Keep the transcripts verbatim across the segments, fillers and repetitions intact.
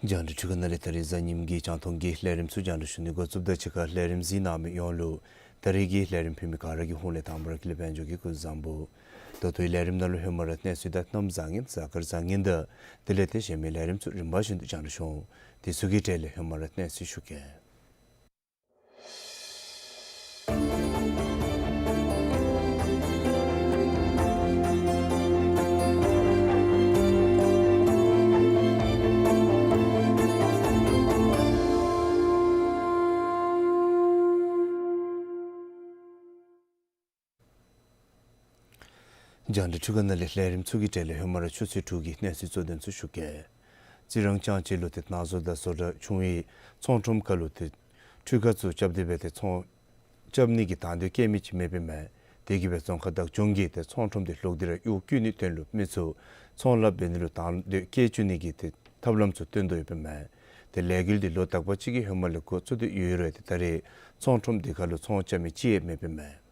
རྒྱང་བསྒྲགས་འཕྲུལ་ཁང་ནང་ལས་ད་རིས་གཟའ་ཉིམ་གི་རྒྱང་མཐོང་གི་ལས་རིམ་ཚུ་རྒྱང་བསྒྲགས་ཞུ་ནི་འགོ་བཙུགསཔ་ད་གཅིག་ཁར་ལས་རིམ་གཟིགས་གནང་མི་ཡོངས་ལུ་ད་རིས་ཀྱི་ལས་རིམ་ཕུལ་མི་ག་ར་གི་ཧོངས་ལས་དང་པ་ར་ཀུན་ལེགས་དཔལ་འབྱོར་གྱིས་སྐུ་གཟུགས་བཟང་པོ། ད་ལྟོའི་ལས་རིམ་ནང་ལུ་ཧེ་མ་ར་གནས་ཚུལ་དང་གནམ་བཟང་ངན་གཟའ་སྐར་བཟང་ངན་དང་དེ་ལས་ཏེ་གཞན་མི་ལས་རིམ་ཚུ་རིམ་པ་བཞིན་དུ་རྒྱང་བསྒྲགས་ཞུ་འོང་། དེ་ཚུ་གི་གྲས་ལས་ཧེ་མ་ར་གནས་ཚུལ་ཞུ་གེ། རྒྱང་བསྒྲགས་འཕྲུལ་ཁང་ནང་ལས་ལས་རིམ་ཚུ་གི་གྲས་ལས་ཧེ་མ་ར་ཆུ་ཚོད་དྲུག་གི་གནས་ཚུལ་གཙོ་དོན་ཚུ་ཞུ་གེ། རྩི་རང་ལྕང་སྤྱོད་ལུ་ཏེ་ནང་བཟོ་དང་བཟོ་གྲྭ་ཆུང་བའི་ཚོང་ཁྲོམ་ཁ་ལུ་ཏེ་འཕྲུལ་ཁང་ཚུ་རྐྱབ་སྟེ་སྦེ་ཏེ་ཚོང་རྐྱབ་ནི་གི་དང་འདོད་བསྐྱེད་མི་ཅིག་མེད་པའི་མས། དེ་གིས་སྦེ་རྫོང་ཁག་བདག་སྐྱོང་གིས་ཏེ་ཚོང་ཁྲོམ་དེ་ལོག་སྟེ་ར་གཡོག་བཀོལ་ནིའི་དོན་ལུ་མི་ཚུ་ཚོང་ལཱ་འབད་ནི་ལུ་དང་འདོད་བསྐྱེད་བཅུག་ནི་གི་ཏེ་ཐབས་ལམ་ཚུ་སྟོན་དོ་ཡོདཔ་མས། ཏེ་ལས་འགུལ་འདི་ལོ་དག་པ་ཅིག་གི་ཧེ་མ་ལས་འགོ་བཙུགས་ཏེ་ཡོད་རུང་ཏེ་ད་རེས་ཚོང་ཁྲོམ་འདི་ཁ་ལུ་ཚོང་རྐྱབ་མི་ཅིག་ཡང་མེད་པའི་མས།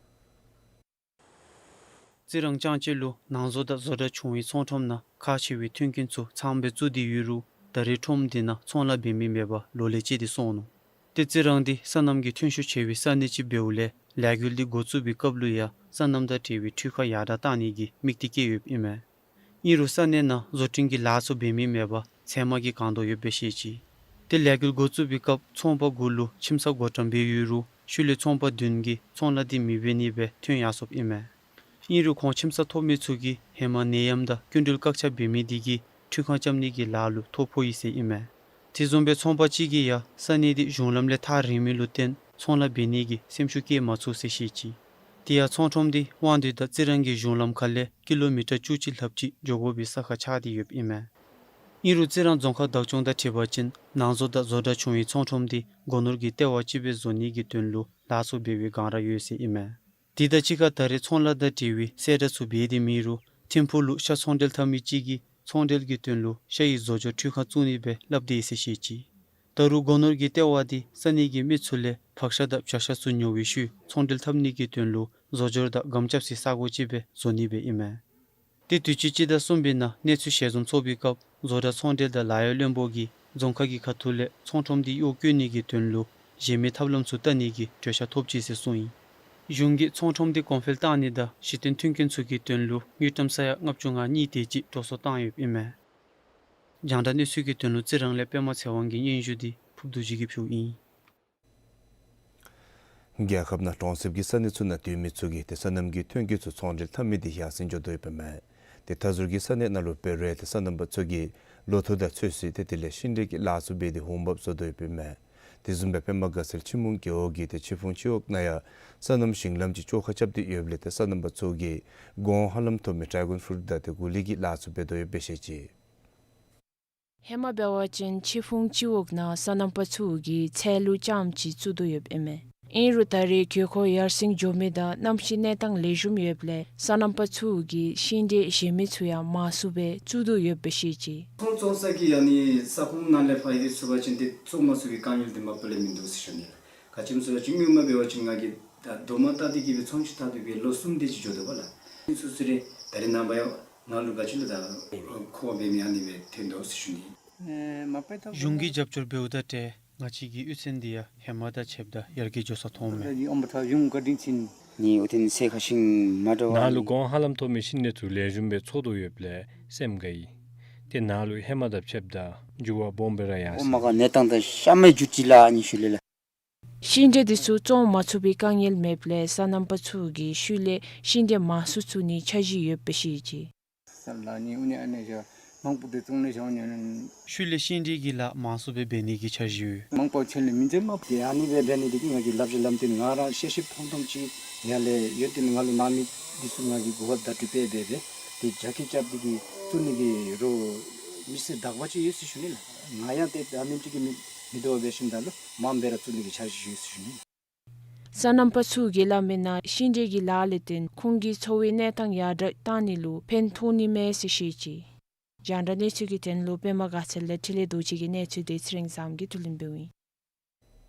རྩི་རང་ལྕང་སྤྱོད་ལུ་ནང་བཟོ་དང་བཟོ་གྲྭ་ཆུང་བའི་ཚོང་ཁྲོམ་ནང་ཁག་ཆེ་བའི་མཐུན་རྐྱེན་ཚུ་ཚངམ་སྦེ་བཙུགས་ཏེ་ཡོད་རུང་ད་རེས་ཁྲོམ་འདི་ནང་ཚོང་ལཱ་འབད་མི་མེད་པར་ལོ་ལས་བཅད་དེ་སོང་ནུག། ཏེ་རྩི་རང་འདི་སོ་ནམ་གྱི་ཐོན་ཤུགས་ཆེ་བའི་ས་གནས་ཅིག་འབདཝ་ལས་ལས་འགུལ་འདི་འགོ་བཙུགས་པའི་སྐབས་ལུ་ཡང་སོ་ནམ་དང་འབྲེལ་བའི་འཕྲུལ་ཁང་ཡར་དྲག་བཏང་ནི་གི་དམིགས་གཏད་བསྐྱེད་ཡོདཔ་ཨིན་མས། ཨིན་རུང་ས་གནས་ནང་བཟོ་སྐྲུན་གྱི་ལཱ་ཚུ་འབད་མི་མེད་པར་ཚལ་མ་གིས་གང་དོ་ཡོདཔ་སྦེ་བཤད་ཅི། ཏེ་ལས་འགུལ་འགོ་བཙུགས་པའི་སྐབས་ཚོང་པ་དགུ་ལུ་ཁྱིམ་ཚང་བགོ་བཀྲམ་འབད་ཡོད་རུང་ཤུལ་ལས་ཚོང་པ་བདུན་གྱིས་ཚོང་ལཱ་འདི་མི་འབད་ནི་སྦེ་ཐོན་ཡར་སོཔ་ཨིན་མས། ཨིན་རུང་ཁོང་ཁྱིམ་ཚང་ཐོབ་མི་ཚུ་གིས་ཧེ་མ་ནད་ཡམས་དང་སྐྱིན་འགྲུལ་བཀག་ཆ་འབད་མི་འདི་གིས་འཕྲུལ་ཁང་རྐྱབ་ནི་གི་ལཱ་ལུ་ཐོ་ཕོག་ཡི་ཟེར་ཨིན་མས། དེ་བཟུམ་སྦེ་ཚོང་པ་ཅིག་གིས་ཡང་ས་གནས་འདི་གཞུང་ལམ་ལས་ཐག་རིང་མི་ལུ་བརྟེན་ཚོང་ལཱ་འབད་ནི་གི་སེམས་ཤུགས་བསྐྱེད་མ་ཚུགས་ཟེར་བཤད་ཅི། དེ་ཡང་ཚོང་ཁྲོམ་འདི་དབང་འདུས་དང་རྩི་རང་གི་གཞུང་ལམ་ཁ་ལས་ཀི་ལོ་མི་ཊར་བཅུ་གཅིག་ལྷགཔ་ཅིག་འགྱོ་དགོ་པའི་ས་ཁར་ཆགས་ཏེ་ཡོདཔ་ཨིན་མས། ཨིན་རུང་རྩི་རང་རྫོང་ཁག་བདག་སྐྱོང་དང་འཁྲིལ་བ་ཅིན་ནང་བཟོ་དང་བཟོ་གྲྭ་ཆུང་བའི་ཚོང་ཁྲོམ་འདི་སྒོ་ནོར་གྱི་ལྟེ་བ་ཅིག་སྦེ་བཟོ་ནི་གི་དོན་ལུ་ལཱ་ཚུ་འབད་བའི་སྒང་ར་ཡོད་ཟེར་ཨིན་མས། དེ་དང་གཅིག་ཁར་ད་རེས་ཚོང་ལཱ་དང་འབྲེལ་བའི་གསལ་བསྒྲགས་ཚུ་འབད་དེ་མེད་རུང་ཐིམ་ཕུག་ལུ་ཤ་ཚོང་འབྲེལ་འཐབ་མི་ཅིག་གིས་ཚོང་འབྲེལ་གྱི་དོན་ལུ་ཤ་ཡི་བཟོ་སྦྱོར་འཕྲུལ་ཁང་བཙུགས་ནི་སྦེ་སླབ་དེས་ཟེར་བཤད་ཅི། ད་རུང་སྒོ་ནོར་གྱི་ལྟེ་བ་འདི་ས་གནས་ཀྱི་མི་ཚུ་ལས་ཕག་ཤ་དང་བྱ་ཤ་ཚུ་ཉོ་བའི་ཤུལ་ཚོང་འབྲེལ་འཐབ་ནི་གི་དོན་ལུ་བཟོ་སྦྱོར་དང་སྒམ་རྐྱབ་སའི་ས་གོ་ཅིག་སྦེ་བཟོ་ནི་སྦེ་ཨིན་མས། ཏེ་དུས་ཅི་སྤྱི་ཟླ་གསུམ་པའི་ནང་གནས་ཚུལ་ཞལ་འཛོམས་ཚོགས་པའི་སྐབས་བཟོ་གྲྭ་ཚོང་འབྲེལ་དང་ལཱ་གཡོག་བློན་པོ་གིས་རྫོང་ཁག་གི་ཁ་ཐུག་ལས་ཚོང་ཁྲོམ་འདི་གཡོག་བཀོལ་ནི་གི་དོན་ལུ་གཞན་མི་ཐབས་ལམ་ཚུ་བལྟ་ནི་གི་གྲོས་འཆར་ཐོབ་ཅི་ཟེར་གསུངས་ཡི། གཞུང་གིས་ཚོང་ཁྲོམ་འདི་གོང་འཕེལ་བཏང་ནི་དང་གཞི་རྟེན་མཐུན་རྐྱེན་ཚུ་གི་དོན་ལུ་དངུལ་ཀྲམ་ས་ཡ་ལྔ་བཅུ་ང་གཉིས་དེ་ཅིག་འགྲོ་སོང་བཏང་ཡོདཔ་ཨིན་མས། རྒྱང་བསྒྲགས་གནས་ཚུལ་གྱི་དོན་ལུ་རྩི་རང་ལས་པདྨ་ཚེ་དབང་གི་སྙན་ཞུ་འདི་ཕུརབ་རྡོ་རྗེ་གིས་ཕུལཝ་ཨིན། རྒྱལ་ཁབ་ནང་གྲོང་གསེབ་ཀྱི་ས་གནས་ཚུ་ནང་སྡོད་མི་ཚུ་གིས་ཏེ་སོ་ནམ་གྱི་ཐོན་སྐྱེད་ཚུ་ཚོང་འབྲེལ་འཐབ་མི་འདི་ཡར་སེང་འགྱོ་དོ་ཡོདཔ་མས། ཏེ་མཐའ་ཟུར་གྱི་ས་གནས་ནང་ལུ་འབད་རུང་ཏེ་སོ་ནམ་པ་ཚུ་གིས་ལོ་ཐོག་དང་ཚོད་བསྲེ་ཏེ་དེ་ལས་ཤིང་འབྲས་ཀྱི་ལཱ་ཚུ་འབད་དེ་འོང་འབབ་བཟོ་དོ་ཡོདཔ་མས། དེ་བཟུམ་སྦེ་པདྨ་དགའ་ཚལ་ཕྱི་མུང་རྒེད་འོག་གི་ཏེ་ཆི་ཧྥུང་སྤྱི་འོག་ནང་ཡང་སོ་ནམ་ཞིང་ལམ་ཅིག་བཅོ་ཁ་རྐྱབ་སྟེ་ཡོདཔ་ལས་ཏེ་སོ་ནམ་པ་ཚུ་གིས་གོང་ཧ་ལམ་མཐོ་མི་ཌྲེ་གཱོན་ཕུ་རུཊ་དང་ཏེ་གུ་ལི་གི་ལཱ་ཚུ་འབད་དོ་ཡོདཔ་སྦེ་བཤད་ཅི། ཧེ་མ་འབད་བ་ཅིན་ཆི་ཧྥུང་སྤྱི་འོག་ནང་སོ་ནམ་པ་ཚུ་གིས་ཚལ་ལུ་ལྕངམ་ཅིག་བཙུགས་དོ་ཡོདཔ་ཨིན་མས། ཨིན་རུང་ད་རེས་དགོས་མཁོ་ཡར་སེང་འགྱོ་མི་དང་གནམ་གཤིས་གནས་སྟངས་ལེགས་ཤོམ་ཡོདཔ་ལས་སོ་ནམ་པ་ཚུ་གིས་ཤིང་འབྲས་གཞན་མི་ཚུ་ཡང་མང་སུ་སྦེ་བཙུགས་དོ་ཡོདཔ་སྦེ་བཤད་ཅི། ཚོང་བཙོང་ས་གི་ཨ་ནི་ས་ཁོངས་ནང་ལས་ཕར་ཡར་སོང་པ་ཅིན་ཏེ་བཙོང་མ་ཚུགས་པའི་དཀའ་ངལ་འདི་མ་པ་ལས་མིན་འདུག་ཟེར་ཞུ་ནི་ལགས། ག་ཅི་སྨོ་ཟེར་བ་ཅིན་སྔོན་མ་འབད་བ་ཅིན་ང་གིས་ད་རྡོག་མ་བཏགས་ཏེ་གི་སྦེ་ཚོང་ཅིག་བཏང་སྟེ་སྦེ་ལོ་གསུམ་དེ་ཅིག་འགྱོ་དོ་བ་ལགས། ཨིན་ཚུ་ཚུ་རེ་ད་རེས་ནངས་པ་ཡང་ང་ལུ་ག་ཅི་ལོ་ད་མཁོ་བ་འབད་མི་ཨ་ནི་སྦེ་ཐོན་དོ་ཟེར་ཞུ་ནི། གཞུང་གིས་རྒྱབ་སྐྱོར་འབདཝ་དང་འབྲེལ་ང་བཅས་ཀྱི་གཡུས་ཚན་འདི་ཡང་ཧེ་མ་དང་ཕྱདཔ་ད་ཡར་རྒྱས་འགྱོ་ས་མཐོངམ་མས། ནཱ་ལུ་གོང་ཧ་ལམ་ཐོབ་མི་ཤིང་ནད་ཚུ་ལེགས་ཤོམ་སྦེ་འཚོ་དོ་ཡོདཔ་ལས་སེམས་དགའ་ཡི། ཏེ་ནཱ་ལུ་ཧེ་མ་དང་ཕྱདཔ་ད་འགྱུར་བ་སྦོམ་སྦེ་ར་ཡར་སོ་ཡི། ཤིང་འབྲས་འདི་ཚུ་བཙོང་མ་ཚུགས་པའི་དཀའ་ངལ་མེདཔ་ལས་སོ་ནམ་པ་ཚུ་གིས་ཤུལ་ལས་ཤིང་འབྲས་མང་སུ་བཙུགས་ནིའི་འཆར་གཞི་ཡོདཔ་སྦེ་བཤད་ཅི། ཤུལ་ལས་ཤིང་འབྲས་ཀྱི་ལཱ་མང་སུ་སྦེ་འབད་ནི་གི་འཆར་གཞི་ཡོད། ཏེ་ཨ་ནི་སྦེ་འབད་ནི་འདི་གིས་ང་གིས་ལགཔ་ཅིག་ལམ་སྟོན་ང་ར་ཤེས་ཤེསཔ་མཐོང་མཐོངམ་ཅིག་ཡར་ལས་ཡོད། ཏེ་ང་ལུ་ནང་མི་འདི་ཚུ་ང་གིས་གོ་སྐབས་བརྡ་སྤྲོད་འབད་འབད་སྦེ་ཏེ་རྒྱ་སྐྱེད་རྐྱབ་སྟེ་གི་བཙུགས་ནི་གི་རོགས་མི་སེར་དག་པ་ཅིག་ཡོད་ཟེར་ཞུ་ནི་ལགས། ང་ཡང་ཏེ་ཨ་ནེམ་ཅིག་གིས་མི་མི་དོ་བ་འབད་ཞིནམ་ད་ལུ་མངམ་སྦེ་ར་བཙུགས་ནི་གི་འཆར་གཞི་ཡོད་ཟེར་ཞུ་ནི། སོ་ནམ་པ་ཚུ་གིས་སླབ་མིའི་ནང་ཤིང་འབྲས་ཀྱི་ལཱ་ལས་བརྟེན་ཁོང་གི་འཚོ་བའི་གནས་སྟངས་ཡར་དྲགས་བཏང་ནི་ལུ་ཕན་ཐོགས་ནི་མས་ཟེར་བཤད་ཅི། རྒྱང་བསྒྲགས་གནས་ཚུལ་གྱི་དོན་ལུ་པདྨ་དགའ་ཚལ་ལས་འཕྲིན་ལས་རྡོ་རྗེ་གི་གནས་ཚུལ་དེ་ཚེ་རིང་བཟངམོ་གིས་བསྡུ་ལེན་འབདཝ་ཨིན།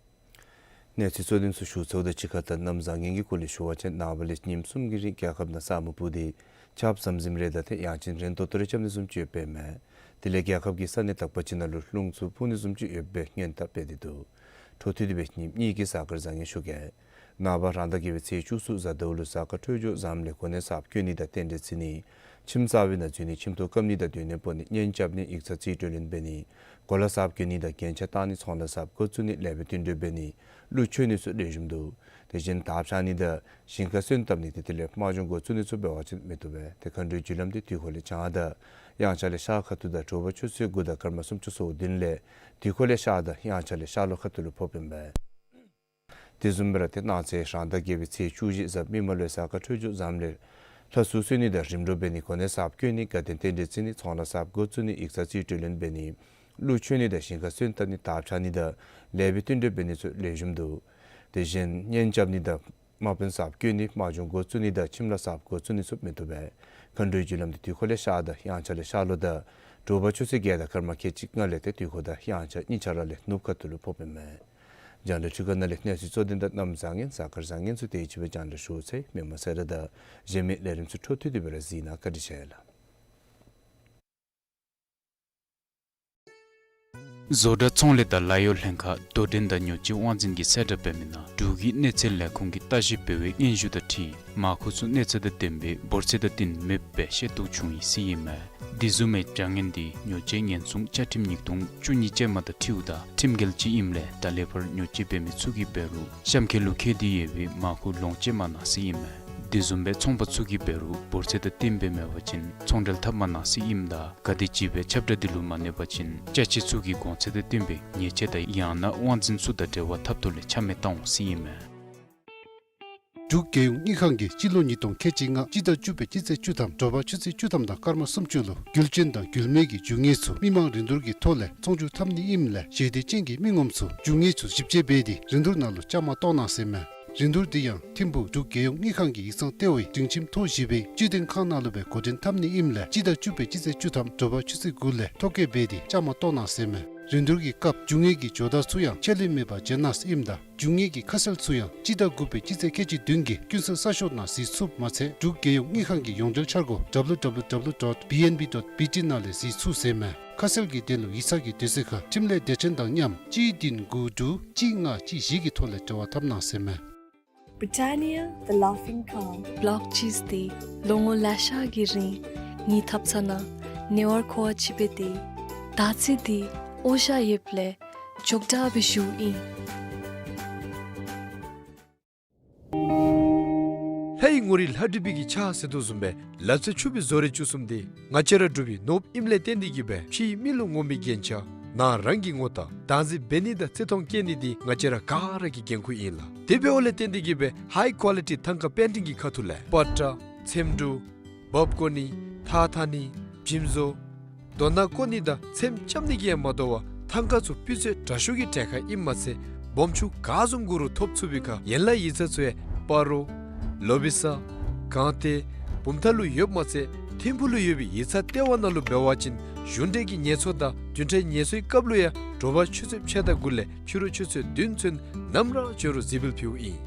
གནས་ཚུལ་གཙོ་དོན་ཚུ་ཞུ་ཚརཝ་དང་གཅིག་ཁར་ད་གནམ་བཟང་ངན་གྱི་སྐོར་ལས་ཞུ་བ་ཅིན་ནངས་པ་ལས་ཉིནམ་གསུམ་གྱི་རིང་རྒྱལ་ཁབ་ནང་ས་སྨུག་སྤུབས་ཏེ་ཆརཔ་ཟམ་ཟིམ་རེ་དང་ཏེ་ཡང་ཅིན་རན་ཏོག་ཏོ་རེ་རྐྱབ་ནི་བཟུམ་ཅིག་ཡོདཔ་མས། དེ་ལས་རྒྱལ་ཁབ་ཀྱི་ས་གནས་དག་པ་ཅིག་ནང་ལུ་རླུང་འཚུབ་འཕུ་ནི་བཟུམ་ཅིག་ཡོདཔ་སྦེ་སྔོན་བརྡ་སྤེལ་ཏེ་འདུག། འཕྲོ་མཐུད་དེ་སྦེ་ཉིནམ་གཉིས་ཀྱི་གཟའ་སྐར་བཟང་ངན་ཞུ་གེ། ནངས་པ་རང་ཟླ་བརྒྱད་པའི་ཚེས་བཅུ་གསུམ་གཟའ་ཟླཝ་ལུ་གཟའ་སྐར་འཕྲོད་སྦྱོར་བཟངམ་ལས་གོ་གནས་གསརཔ་བསྐོ་ནི་དང་རྟེན་འབྲེལ་བརྩི་ནི། ཁྱིམ་གསར་པའི་ནང་འཛུལ་ནི། ཁྱིམ་ཐོག་བཀབ་ནི་དང་སྡོད་གནས་སྤོ་ནི། གཉེན་རྐྱབ་ནི། ཡིག་ཚང་རྩིས་སྤྲོད་ལེན་འབད་ནི། གོ་ལ་གསརཔ་གྱོན་ནི་དང་རྒྱན་ཆ་བཏགས་ནི། ཚོང་ལཱ་གསརཔ་འགོ་བཙུགས་ནི། ལེགས་པའི་བསྟུན་གྲོས་འབད་ནི། གླུ་མཆོད་ནི་ཚུ་ལེགས་ཤོམ་འདུག། དེ་བཞིན་དར་འཕྱར་ནི་དང་ཞིང་ཁ་སོན་བཏབ་ནི་དེ་དེ་ལས་དམག་སྦྱོང་འགོ་བཙུགས་ནི་ཚུ་འབད་བ་ཅིན་མི་བཏུབ་པས། ཏེ་མཁའ་འགྲོའི་རྒྱུ་ལམ་དེ་དུས་འཁོར་ལས་བྱང་དང་དབྱངས་འཆར་ལས་ཤར་ཁ་ཐུག་དང་དྲོ་པ་ཆུ་ཚོད་དགུ་དང་སྐར་མ་སུམ་ཅུ་སོ་བདུན་ལས་དུས་འཁོར་ལས་ཤར་དང་དབྱངས་འཆར་ལས་ཤར་ལྷོ་ཁ་ཐུག་ལུ་ཕོགཔ་ཨིན་པས། དེ་བཟུམ་སྦེ་ར་ཏེ་གནངས་ཚེ་རང་ཟླ་བརྒྱད་པའི་ཚེས་བཅུ་བཞི་གཟའ་མིག་དམར་ལུ་གཟའ་སྐར་འཕྲོད་སྦྱོར་བཟངམ་ལས་ལྷ་སྲུང་གསོལ་ནི་དང་རིམ་གྲོ་འབད་ནི། གོ་གནས་གསརཔ་བསྐོ་ནི། དགའ་སྟོན་རྟེན་འབྲེལ་བརྩི་ནི། ཚོང་ལཱ་གསརཔ་འགོ་བཙུགས་ནི། ཡིག་ཚང་རྩིས་སྤྲོད་ལེན་འབད་ནི། གླུ་མཆོད་ནི་དང་ཞིང་ཁ་སོན་བཏབ་ནི། དར་འཕྱར་ནི་དང་ལེགས་པའི་བསྟུན་གྲོས་འབད་ནི་ཚུ་ལེགས་ཤོམ་འདུག། དེ་བཞིན་གཉེན་རྐྱབ་ནི་དང་དམག་དཔོན་གསརཔ་བསྐོ་ནི། དམག་སྦྱོང་འགོ་བཙུགས་ནི་དང་ཁྱིམ་ལཱ་གསརཔ་འགོ་བཙུགས་ནི་ཚུ་མི་བཏུབ་པས། མཁའ་འགྲོའི་རྒྱུ་ལམ་དེ་དུས་འཁོར་ལས་ཤར་དང་དབྱངས་འཆར་ལས་ཤར་ལྷོ་དང་དྲོ་པ་ཆུ་ཚོད་བརྒྱད་དང་སྐར་མ་ཁལ་གཅིག་ལྔ་ལས་ཏེ་དུས་འཁོར་དང་དབྱངས་འཆར་གཉིས་ཆ་ར་ལས་ནུབ་ཁ་ཐུག་ལུ་ཕོགཔ་ཨིན་མས། རྒྱང་བསྒྲགས་འཕྲུལ་ཁང་ནང་ལས་གནས་ཚུལ་གཙོ་དོན་དང་གནམ་བཟང་ངན་གཟའ་སྐར་བཟང་ངན་ཚུ་དེ་ཅིག་སྦེ་རྒྱང་བསྒྲགས་ཞུ་ཚར་ཡི། མི་མང་སེར་དང་གཞན་མི་ལས་རིམ་ཚུ་འཕྲོ་མཐུད་དེ་སྦེ་ར་གཟིགས་གནང། བཀའ་དྲིན་ཆེ་ལགས། བཟོ་གྲྭ་ཚོང་ལས་དང་ལཱ་གཡོག་ལྷན་ཁག་དོ་འགྲན་དང་ཉོ་སྤྱོད་དབང་འཛིན་གྱིས་གསལ་བསྒྲགས་འབད་མི་ནང་འབྲུག་གི་གནས་ཚད་ལས་ཁུངས་ཀྱིས་ལྟ་ཞིབ་འབད་བའི་སྙན་ཞུ་དང་འཁྲིལ་མར་ཁུ་ཚུ་གནས་ཚད་དང་ལྡནམ་སྦེ་འབོར་ཚད་དང་བསྟུན་མེདཔ་སྦེ་ཤེས་རྟོགས་བྱུང་ཡི་ཟེར་ཨིན་མས། དེ་བཟུམ་མའི་བྱ་ངན་འདི་ཉོ་སྤྱོད་ཉེན་སྲུང་བཅའ་ཁྲིམས་ཉིས་སྟོང་བཅུ་གཉིས་ཅན་མ་དང་འཁྲིལཝ་ད་ཁྲིམས་འགལ་ཅིག་ཨིནམ་ལས་ད་ལས་ཕར་ཉོ་སྤྱོད་འབད་མི་ཚུ་གིས་འབད་རུང་གཤམ་འཁོད་ལུ་བཀོད་དེ་ཡོད་པའི་མར་ཁུ་ལོངས་སྤྱོད་མ་གནང་ཟེར་ཨིན་མས། དེ་བཟུམ་སྦེ་ཚོང་པ་ཚུ་གིས་འབད་རུང་འབོར་ཚད་དང་བསྟུན་པའི་མེད་པ་ཅིན་ཚོང་འབྲེལ་འཐབ་མ་གནང་ཟེར་ཨིནམ་ད་ག་དེམ་ཅིག་སྦེ་ཁྱབ་བསྒྲགས་འདི་ལུ་མ་གནས་པ་ཅིན་ཅ་ཆས་ཚུ་གི་གོང་ཚད་དང་བསྟུན་པའི་ཉེས་ཆད་དང་ཡང་ན་དབང་འཛིན་ཚུ་དང་འབྲེལ་བ་འཐབ་ཐོག་ལས་ཆ་མེད་བཏང་འོང་ཟེར་ཨིན་མས། འབྲུག་རྒྱལ་ཡོངས་དངུལ་ཁང་གིས་སྤྱི་ལོ་ཉིས་སྟོང་ཁལ་གཅིག་ལྔ་སྤྱི་ཟླ་བཅུ་པའི་སྤྱི་ཚེས་བཅུ་ཐམ་དྲོ་པ་ཆུ་ཚོད་བཅུ་ཐམ་དང་སྐར་མ་སུམ་ཅུ་ལུ་རྒྱུ་ཅན་དང་རྒྱུ་མེད་ཀྱི་རྒྱུ་དངོས་ཚུ་མི་མང་རིན་བསྡུར་གྱི་ཐོག་ལས་ཚོང་བསྒྱུར་འཐབ་ནི་ཨིནམ་ལས་ཞལ་འདེབས་ཅན་གྱི་མི་ངོམ་ཚུ་རྒྱུ་དངོས་ཚུ་ཞིབ་དཔྱད་འབད་དེ་རིན་བསྡུར་ནང་ལུ་བཅའ་མར་གཏོགས་གནང་ཟེར་མས། རིན་བསྡུར་འདི་ཡང་ཐིམ་ཕུག་འབྲུག་རྒྱལ་ཡོངས་དངུལ་ཁང་གི་ཡིག་ཚང་ལྟེ་བའི་སྒྲིང་ཁྱིམ་ཐོག་བཞི་པའི་སྤྱི་དོན་ཁང་ནང་ལུ་སྦེ་འགོ་འདྲེན་འཐབ་ནི་ཨིནམ་ལས་སྤྱི་ཟླ་བཅུ་པའི་སྤྱི་ཚེས་བཅུ་ཐམ་དྲོ་པ་ཆུ་ཚོད་དགུ་ལས་ཐོ་བཀོད་འབད་དེ་བཅའ་མར་གཏོགས་གནང་ཟེར་མས། རིན་བསྡུར་གྱི་སྐབས་རྒྱུ་དངོས་ཀྱི་ཇོ་བདག་ཚུ་ཡང་ཆད་ལུས་མེད་པར་བྱོན་གནང་ཟེར་ཨིནམ་ད་རྒྱུ་དངོས་ཀྱི་ཁ་གསལ་ཚུ་ཡང་སྤྱི་ཟླ་དགུ་པའི་སྤྱི་ཚེས་ཁལ་གཅིག་བདུན་གྱི་ཀུན་གསལ་གསར་ཤོག་ནང་གཟིགས་ཚུགསཔ་མ་ཚད་འབྲུག་རྒྱལ་ཡོངས་དངུལ་ཁང་གི་ཡོངས་འབྲེལ་འཆར་སྒོ་W W W dot B N B dot B T ནང་ལས་གཟིགས་ཚུགས་ཟེར་མས། ཁ་གསལ་གྱི་དོན་ལུ་ཡིག་ཚང་གི་དུས་ཚོད་ཁར་ཁྲིམས་ལས་སྡེ་ཚན་དང་མཉམ་གཅིག་བདུན་དགུ་དྲུག་གཅིག་ལྔ་གཅིག་བཞི་གི་ཐོག་ལས་འབྲེལ་བ་འཐབ་གནང་ཟེར་མས། Britannia, the Laughing Cow. ལཱོག་ཅིས་འདི་ལོ་ངོ་ལེ་ཤ་གི་རིང་ངེའི་ཐབ་ཚང་ནང་ཉེ་བར་མཁོ་བ་ཅིག་སྦེ་སྡོད་ཡི། ད་ཚེ་འདི་འོ་ཤ་ཡོདཔ་ལས་ཅོག་འཐདཔ་སྦེ་བཞུགས་ཡི། ལྷའི་ངོ་རིས་ལྷ་བྲིས་པའི་གི་ཕྱག་ཟེར་དོ་བཟུམ་སྦེ་ལག་རྩལ་ཕྱུག་པའི་བཟོ་རིག་བཅུ་གསུམ་འདི་ང་བཅས་ར་འབྲུག་པའི་ནོར་བུ་ཨིནམ་ལས་བརྟེན་ཏེ་གི་སྦེ་ཕྱིའི་མི་ལུ་ངོམ་པའི་རྒྱན་ཆ་ནང་རང་གི་ངོ་རྟགས་བདག་འཛིན་འབད་ནི་དང་བརྩི་མཐོང་བསྐྱེད་ནི་འདི་ང་བཅས་ར་ག་ར་གི་འགན་ཁུར་ཨིན་ལགས། དེ་འབདཝ་ལས་བརྟེན་ཏེ་གི་སྦེ་ཧའི་ཀོ་ལི་ཊི་ཐང་ཀ་པེན་ཊིང་གི་ཁ་ཐུག་ལས་པ་ཏྲ་ཚེམ་དྲུབ་འབག་བཀོ་ནི་ཐགས་འཐག་ནི་འཇིམ་བཟོ་རྡོ་ནང་བཀོ་ནི་དང་ཚེམ་རྐྱབ་ནི་གིས་ཡང་མ་དོ་བར་ཐང་ཀ་ཚུ་སྤུས་ཚད་དྲག་ཤོས་ཀྱི་གྲལ་ཁར་ཨིནམ་མ་ཚད་ སྦོམ་ཆུང་ག་བཟུམ་དགོ་རུང་ཐོབ་ཚུགས་པའི་ཁར་ཡན་ལག་ཡིག་ཚང་ཚུ་ཡང་སྤ་རོ་ལོ་བི་ས་སྒང་སྟེང་བུམ་ཐང་ལུ་ཡོདཔ་མ་ཚད་ཐིམ་ཕུག་ལུ་ཡོད་པའི་ཡིག་ཚང་ལྟེ་བ་ནང་ལུ་འབད་བ་ཅིན་གཞུང་འབྲེལ་གྱི་ངལ་འཚོ་དང་བདུན་ཕྲག་ངལ་འཚོའི་སྐབས་ལུ་ཡང་དྲོ་པ་ཆུ་ཚོད་ཕྱེད་དང་དགུ་ལས་ཕྱི་རུ་ཆུ་ཚོད་བདུན་ཚུན་ནམ་ར་འབྱོན་རུང་གཟིགས་འབུལ་ཕུལཝ་ཨིན།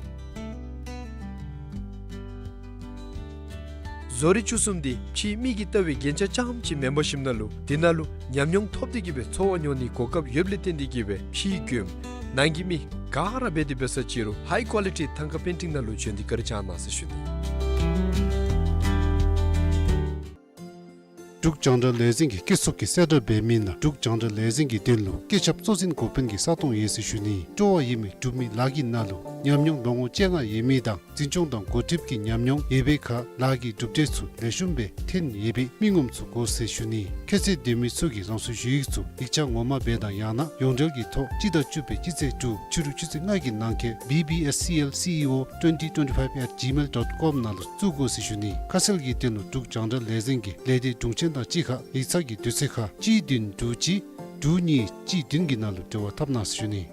བཟོ་རིག་བཅུ་གསུམ་འདི་ཕྱིའི་མིག་གིས་བལྟ་བའི་རྒྱན་ཆ་རྐྱངམ་ཅིག་མེན་པར་ཞིནམ་ལས་འདི་ནང་ལུ་ཉམས་མྱོང་ཐོབ་སྟེ་གི་སྦེ་འཚོ་བ་མྱོང་ནིའི་གོ་སྐབས་ཡོདཔ་ལས་བརྟེན་ཏེ་གི་སྦེ་ཕྱིའི་མགྱོནམ་ནང་གི་མི་ག་ར་འབད་དེ་འབད་ས་ཅི་རུང་ཧའི་ཀོ་ལི་ཊི་ཐང་ཀ་པེན་ཊིང་ནང་ལུ་འབྱོན་ཏེ་བཀའ་དྲིན་བསྐྱང་གནང་ཟེར་ཞུ་ནི། འབྲུག་རྒྱང་བསྒྲགས་ལས་འཛིན་གྱི་སྐྱེད་ཚོགས་ཀྱིས་གསལ་བསྒྲགས་འབད་མི་ནང་འབྲུག་རྒྱང་བསྒྲགས་ལས་འཛིན་གྱི་དོན་ལུ་སྐད་ཁྱབ་གཙོ་འཛིན་འགོ་དཔོན་གྱི་ས་སྟོང་ཡོད་ཟེར་ཞུ་ནི། སྤྲོ་བ་ཡོད་མི་འབྲུག་མི་ལཱ་གི་ནང་ལུ་ཉམས་མྱོང་ལོ་ངོ་བཅོ་ལྔ་ཡོད་མི་དང་འཛིན་སྐྱོང་དང་འགོ་ཁྲིདཔ་གི་ཉམས་མྱོང་ཡོད་པའི་ཁར་ལཱ་གི་གྲུབ་འབྲས་ཚུ་ལེགས་ཤོམ་སྦེ་ཐོན་ཡོད་པའི་མི་ངོམ་ཚུ་དགོ་ཟེར་ཞུ་ནི། ཁྱད་ཚད་ལྡན་མི་ཚུ་གིས་རང་སོའི་ཞུ་ཡིག་ཚུ་ཡིག་ཆ་ངོ་མ་སྦེ་དང་ཡང་ན་ཡོངས་འབྲེལ་གྱི་ཐོག་སྤྱི་ཟླ་བཅུ་པའི་སྤྱི་ཚེས་དྲུག་ཕྱི་རུ་ཆུ་ཚོད་ལྔ་གི་ནང་འཁོད་B B S C L C E O twenty twenty-five at gmail dot com ནང་ལུ་བཙུགས་དགོ་ཟེར་ཞུ་ནི། ཁ་གསལ་གྱི་དོན་ལུ་འབྲུག་རྒྱང་བསྒྲགས་ལས་འཛིན་གྱི་ལས་སྡེ་དྲུང་ཆེན་དང་གཅིག་ཁར་ཡིག་ཚང་གི་དུས་ཚོད་ཁར་གཅིག་བདུན་དྲུག་གཅིག་དྲུག་གཉིས་གཅིག་བདུན་གྱི་ནང་ལུ་འབྲེལ་བ་འཐབ་གནང་ཟེར་ཞུ་ནི།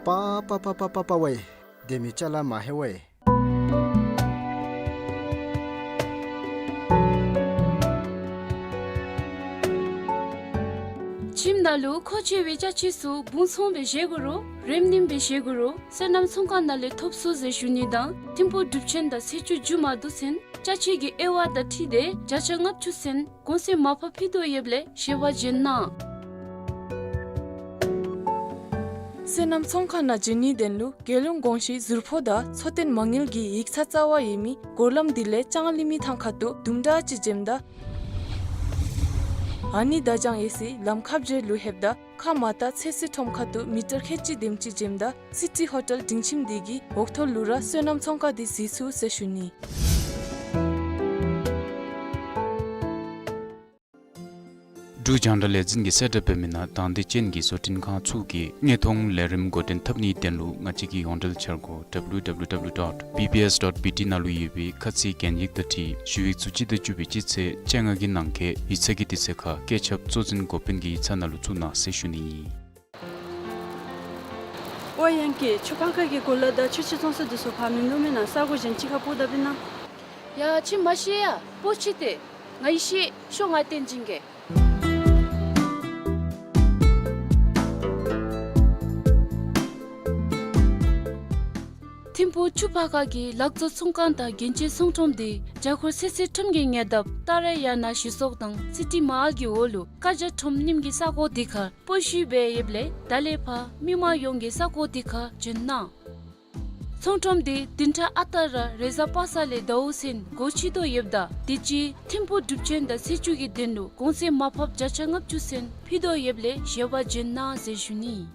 པ་པ་པ་པ་པ་པ་ཝེ། སྡོད་མི་ཅ་ལ་མ་ཧེ་ཝེ། ཁྱིམ་ནང་ལུ་མཁོ་ཆེ་བའི་ཅ་ཆས་ཚུ་སྦུང་ཚོང་སྦེ་བཞེས་དགོ་རུང་རེམ་རིམ་སྦེ་བཞེས་དགོ་རུང་སོ་ནམ་ཚོང་ཁང་ནང་ལས་ཐོབ་ཚུགས་ཟེར་ཞུ་ནི་དང་ཐིམ་ཕུག་འབྲུག་ཆེན་དང་ཚེས་བཅུ་མཇུག་མ་བསྡུ་ཚུན་ཅ་ཆས་ཀྱི་དབྱེ་བ་དང་འཁྲིལ་ཏེ་བརྒྱ་ཆ་ལྔ་བཅུ་ཚུན་གོང་ཚད་མར་ཕབ་ཕུལ་དོ་ཡོདཔ་ལས་ཞལ་པར་བྱོན་གནང་། སོ་ནམ་ཚོང་ཁང་ནང་འབྱོན་ནིའི་དོན་ལུ་རྒྱལ་ཡོངས་གོང་ཞུའི་ཟུར་ཕོགས་དང་འཚོ་རྟེན་མ་དངུལ་གྱི་ཡིག་ཚང་རྩ་བར་ཡོད་མི་སྒོ་ལམ་འདི་ལས་ལྕང་གླིང་མི་ཐང་ཁ་ཐུག་དུམ་གྲ་ཅིག་འབྱོནམ་ད་ཨ་ནི་བརྡ་བྱང་ཡོད་སའི་ལམ་ཁ་བརྒྱད་ལུ་ལྷོདཔ་ད་ཁ་མར་ལྟ་ཚོད་བསྲེ་ཁྲོམ་ཁ་ཐུག་མི་ཊར་ཁལ་གཅིག་དེམ་ཅིག་འབྱོནམ་ད་སི་ཊི་ཧོ་ཊེལ་སྒྲིང་ཁྱིམ་འདི་གི་འོག་ཐོག་ལུ་ར་སོ་ནམ་ཚོང་ཁང་འདི་གཟིགས་ཚུགས་ཟེར་ཞུ་ནི། འབྲུག་རྒྱང་བསྒྲགས་ལས་འཛིན་གྱིས་གསལ་བསྒྲགས་འབད་མི་ནང་དང་འདོད་ཅན་གྱི་བཟོ་སྐྲུན་ཁང་ཚུ་གིས་དངོས་མཐོང་ལས་རིམ་འགོ་འདྲེན་འཐབ་ནིའི་དོན་ལུ་ང་བཅས་ཀྱི་ཡོངས་འབྲེལ་འཆར་སྒོ་W W W dot B B S dot B T ནང་ལུ་ཡོད་པའི་ཁ་ཚིག་གན་ཡིག་དང་འཁྲིལ་ཞུ་ཡིག་ཚུ་སྤྱི་ཟླ་བཅུ་པའི་སྤྱི་ཚེས་བཅོ་ལྔ་གི་ནང་འཁོད་ཡིག་ཚང་གི་དུས་ཚོད་ཁར་སྐད་ཁྱབ་གཙོ་འཛིན་འགོ་དཔོན་གྱི་ཡིག་ཚང་ནང་ལུ་བཙུགས་གནང་ཟེར་ཞུ་ནི་ཨིན། ཨོ་ཡང་ཀི་ཆུ་ཕར་ཁ་གི་གོ་ལ་དང་ཆུ་ཆེ་ཚོང་ས་འདི་ཚུ་ཕར་མིན་འདུག་མེན་ན། ས་གོ་གཞན་ཅིག་ཁར་སྤོ་ད་པིན་ན། ཡ་ཁྱོད་མ་ཤེས་ཡ། སྤོ་ཅི་སྟེ། ང་ཡི་ཤེས། ཤོག་ང་བསྟན་སྦྱིན་གེ། ཐིམ་ཕུག་ཆུ་ཕར་ཁ་གི་ལག་བཟོ་ཚོང་ཁང་དང་རྒྱན་ཆའི་ཚོང་ཁྲོམ་འདི་རྒྱ་སྒོར་ཚོད་བསྲེ་ཁྲོམ་གྱི་ཉེ་འདབས་ཏཱ་ར་ཡ་ན་ཞི་སོག་དང་སི་ཊི་མ་ཧཱལ་གྱི་འོག་ལུ་ཀ་ཇ་ཁྲོམ་རྙིངམ་གི་ས་གོ་འདི་ཁར་སྤོ་བཞུགས་སྦེ་ཡོདཔ་ལས་ད་ལས་ཕར་མི་མང་ཡོངས་ཀྱིས་ས་གོ་འདི་ཁར་འབྱོན་གནང་། ཚོང་ཁྲོམ་འདི་བདུན་ཕྲག་ཨ་རྟག་ར་རེས་གཟའ་པ་སངས་ལས་ཟླཝ་ཚུན་སྒོ་ཕྱེ་དོ་ཡོདཔ་ད་དུས་ཅི་ཐིམ་ཕུག་འབྲུག་ཆེན་དང་ཚེས་བཅུ་གི་དོན་ལུ་གོང་ཚད་མར་ཕབ་བརྒྱ་ཆ་ལྔ་བཅུ་ཚུན་ཕུལ་དོ་ཡོདཔ་ལས་ཞལ་པར་འབྱོན་གནང་ཟེར་ཞུ་ནི།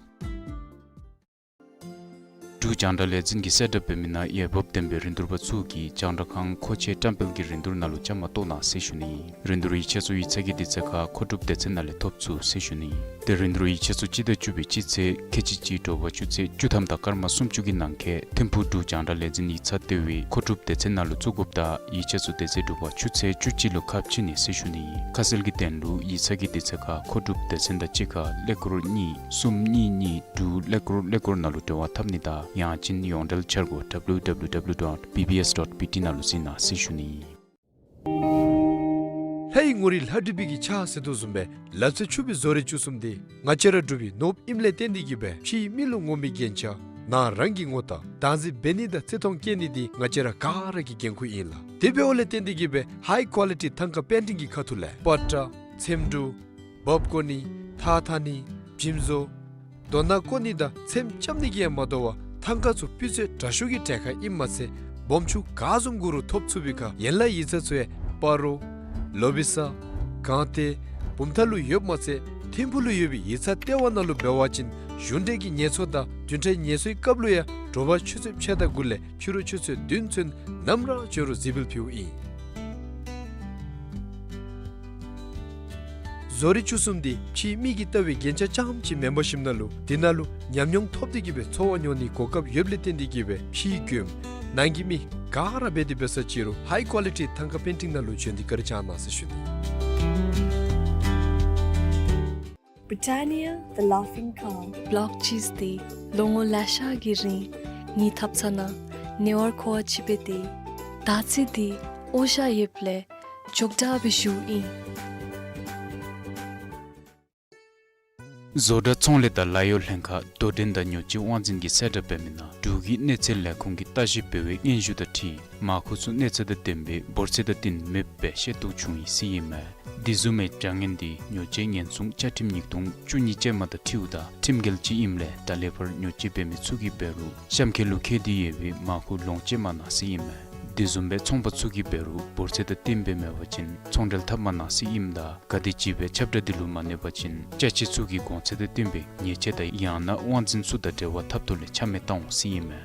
འབྲུག་རྒྱང་བསྒྲགས་ལས་འཛིན་གྱིས་གསལ་བསྒྲགས་འབད་མི་ནང་འོས་འབབ་ལྡན་པའི་རིན་བསྡུར་པ་ཚུ་གིས་རྒྱང་བསྒྲགས་ཁང་མཁོ་ཆེ་བཀྲམ་སྤེལ་གྱི་རིན་བསྡུར་ནང་ལུ་བཅའ་མར་གཏོགས་གནང་ཟེར་ཞུ་ནི། རིན་བསྡུར་ཡིག་ཆ་ཚུ་ཡིག་ཚང་གི་དུས་ཚོད་ཁར་མཁོ་སྒྲུབ་སྡེ་ཚན་ནང་ལས་ཐོབ་ཚུགས་ཟེར་ཞུ་ནི། ཏེ་རིན་བསྡུར་ཡིག་ཆ་ཚུ་སྤྱི་ཟླ་བཅུ་པའི་སྤྱི་ཚེས་ཁལ་གཅིག་གཅིག་དྲོ་པ་ཆུ་ཚོད་བཅུ་ཐམ་དང་སྐར་མ་སུམ་ཅུ་གི་ནང་འཁོད་ཐིམ་ཕུག་འབྲུག་རྒྱང་བསྒྲགས་ལས་འཛིན་ཡིག་ཚང་ལྟེ་བའི་མཁོ་སྒྲུབ་སྡེ་ཚན་ནང་ལུ་བཙུགས་དགོཔ་ད་ཡིག་ཆ་ཚུ་དེ་ཚེ་དྲོ་པ་ཆུ་ཚོད་བཅུ་གཅིག་ལུ་ཁ་ཕྱེ་ནི་ཟེར་ཞུ་ནི། ཁ་གསལ་གྱི་དོན་ལུ་ཡིག་ཚང་གི་དུས་ཚོད་ཁར་མཁོ་སྒྲུབ་སྡེ་ཚན་དང་གཅིག་ཁར་ཀླད་ཀོར་གཉིས་གསུམ་གཉིས་གཉིས་དྲུག་ཀླད་ཀོར་ཀླད་ཀོར་ནང་ལུ་འབྲེལ་བ་འཐབ་ནི་དང་ཡང་ཅིན་ཡོངས་འབྲེལ་འཆར་སྒོ་W W W dot B B S dot B T ནང་ལུ་གཟིགས་གནང་ཟེར་ཞུ་ནི། ལྷ་ཡི་ངོ་རིས་ལྷ་བྲིས་པའི་གི་ཕྱག་ཟེར་དོ་བཟུམ་སྦེ་ལབ་ཙེ་ཕྱུག་པའི་བཟོ་རིག་བཅུ་གསུམ་འདི་ང་བཅས་ར་འབྲུག་པའི་ནོར་བུ་ཨིནམ་ལས་བརྟེན་ཏེ་གི་སྦེ་ཕྱིའི་མི་ལུ་ངོམ་པའི་རྒྱན་ཆ་ནང་རང་གི་ངོ་རྟགས་བདག་འཛིན་འབད་ནི་དང་བརྩི་མཐོང་བསྐྱེད་ནི་འདི་ང་བཅས་ར་ག་ར་གི་འགན་ཁུར་ཨིན་ལགས། དེ་འབདཝ་ལས་བརྟེན་ཏེ་གི་སྦེ་ཧའི་ཀོ་ལི་ཊི་ཐང་ཀ་པེན་ཊིང་གི་ཁ་ཐུག་ལས་པ་ཏྲ་ཚེམ་དྲུབ་འབག་བཀོ་ནི་ཐགས་འཐག་ནི་བྱིམ་བཟོ་རྡོ་སྣ་བཀོ་ནི་དང་ཚེམ་རྐྱབ་ནི་གིས་ཡང་མ་དོ་བར་ཐང་ཀ་ཚུ་སྤུས་ཚད་དྲག་ཤོས་ཀྱི་གྲལ་ཁར་ཨིནམ་མ་ཚད་སྦོམ་ཆུང་ག་བཟུམ་དགོ་རུང་ཐོབ་ཚུགས་པའི་ཁར་ཡན་ལག་ཡིག་ཚང་ཚུ་ཡང་སྤ་རོ་ལོ་བི་ས་སྒང་སྟེང་བུམ་ཐང་ལུ་ཡོདཔ་མ་ཚད་ཐིམ་ཕུག་ལུ་ཡོད་པའི་ཡིག་ཚང་ལྟེ་བ་ནང་ལུ་འབད་བ་ཅིན་གཞུང་འབྲེལ་གྱི་ངལ་འཚོ་དང་བདུན་ཕྲག་ངལ་འཚོའི་སྐབས་ལུ་ཡང་དྲོ་པ་ཆུ་ཚོད་ཕྱེད་དང་དགུ་ལས་ཕྱི་རུ་ཆུ་ཚོད་བདུན་ཚུན་ནམ་ར་འབྱོན་རུང་གཟིགས་འབུལ་ཕུལཝ་ཨིན། བཟོ་རིག་བཅུ་གསུམ་འདི་ཕྱིའི་མིག་གིས་བལྟ་བའི་རྒྱན་ཆ་རྐྱངམ་ཅིག་མེན་པར་ཞིནམ་ལས་འདི་ནང་ལུ་ཉམས་མྱོང་ཐོབ་སྟེ་གི་སྦེ་ཚོར་བ་མྱོང་ནིའི་གོ་སྐབས་ཡོདཔ་ལས་བརྟེན་ཏེ་གི་སྦེ་ཕྱིའི་མགྱོནམ་ནང་གི་མི་ག་ར་འབད་དེ་འབད་ས་ཅིག་རུང་ཧའི་ཀོ་ལི་ཊི་ཐང་ཀ་པེན་ཊིང་ནང་ལུ་བྱོན་ཏེ་བཀའ་དྲིན་བསྐྱང་གནང་ཟེར་ཞུ་ནི། Britannia, the laughing calm. བློག་ཅིག་འདི་ལོ་ངོ་ལེ་ཤ་གི་རིང་ངེའི་ཐབ་ཚང་ནང་ཉེ་བར་མཁོ་བ་ཅིག་འབད་དེ་ད་ཅི་འདི་འོ་ཤ་ཡོདཔ་ལས་ཅོག་འཐདཔ་སྦེ་བཞུགས་ཡི། བཟོ་གྲྭ་ཚོང་ལས་དང་ལཱ་གཡོག་ལྷན་ཁག་དོ་འགྲན་དང་ཉོ་སྤྱོད་དབང་འཛིན་གྱིས་གསལ་བསྒྲགས་འབད་མི་ནང་འབྲུག་གི་གནས་ཚད་ལས་ཁུངས་ཀྱིས་ལྟ་ཞིབ་འབད་བའི་སྙན་ཞུ་དང་འཁྲིལ་མར་ཁུ་ཚུ་གནས་ཚད་དང་ལྡན་པའི་འབོར་ཚད་དང་བསྟུན་མེདཔ་སྦེ་ཤེས་རྟོགས་བྱུང་ཡི་ཟེར་ཨིན་མས། དེ་བཟུམ་མའི་དྲ་བརྙན་འདི་ཉོ་སྤྱོད་ཉེན་སྲུང་བཅའ་ཁྲིམས་ཉིས་སྟོང་བཅུ་གཉིས་ཅན་མ་དང་འཁྲིལཝ་ད་ཁྲིམས་འགལ་ཅིག་ཨིནམ་ལས་ད་ལས་ཕར་ཉོ་སྤྱོད་འབད་མི་ཚུ་གིས་འབད་རུང་གཤམ་འཁོད་ལུ་བཀོད་དེ་ཡོད་པའི་མར་ཁུ་ལོངས་སྤྱོད་མ་གནང་ཟེར་ཨིན་མས། དེ་བཟུམ་སྦེ་ཚོང་པ་ཚུ་གིས་འབད་རུང་འབོར་ཚད་དང་བསྟུན་སྦེ་མེད་པ་ཅིན་ཚོང་འབྲེལ་འཐབ་མ་གནང་ཟེར་ཨིནམ་ད་ག་དེམ་ཅིག་སྦེ་ཁྱབ་བསྒྲགས་འདི་ལུ་མ་གནས་པ་ཅིན་ཅ་ཆས་ཚུ་གི་གོང་ཚད་དང་བསྟུན་པའི་ཉེས་ཆད་དང་ཡང་ན་དབང་འཛིན་ཚུ་དང་འབྲེལ་བ་འཐབ་ཐོག་ལས་ཆ་མེད་བཏང་འོང་ཟེར་ཨིན་མས།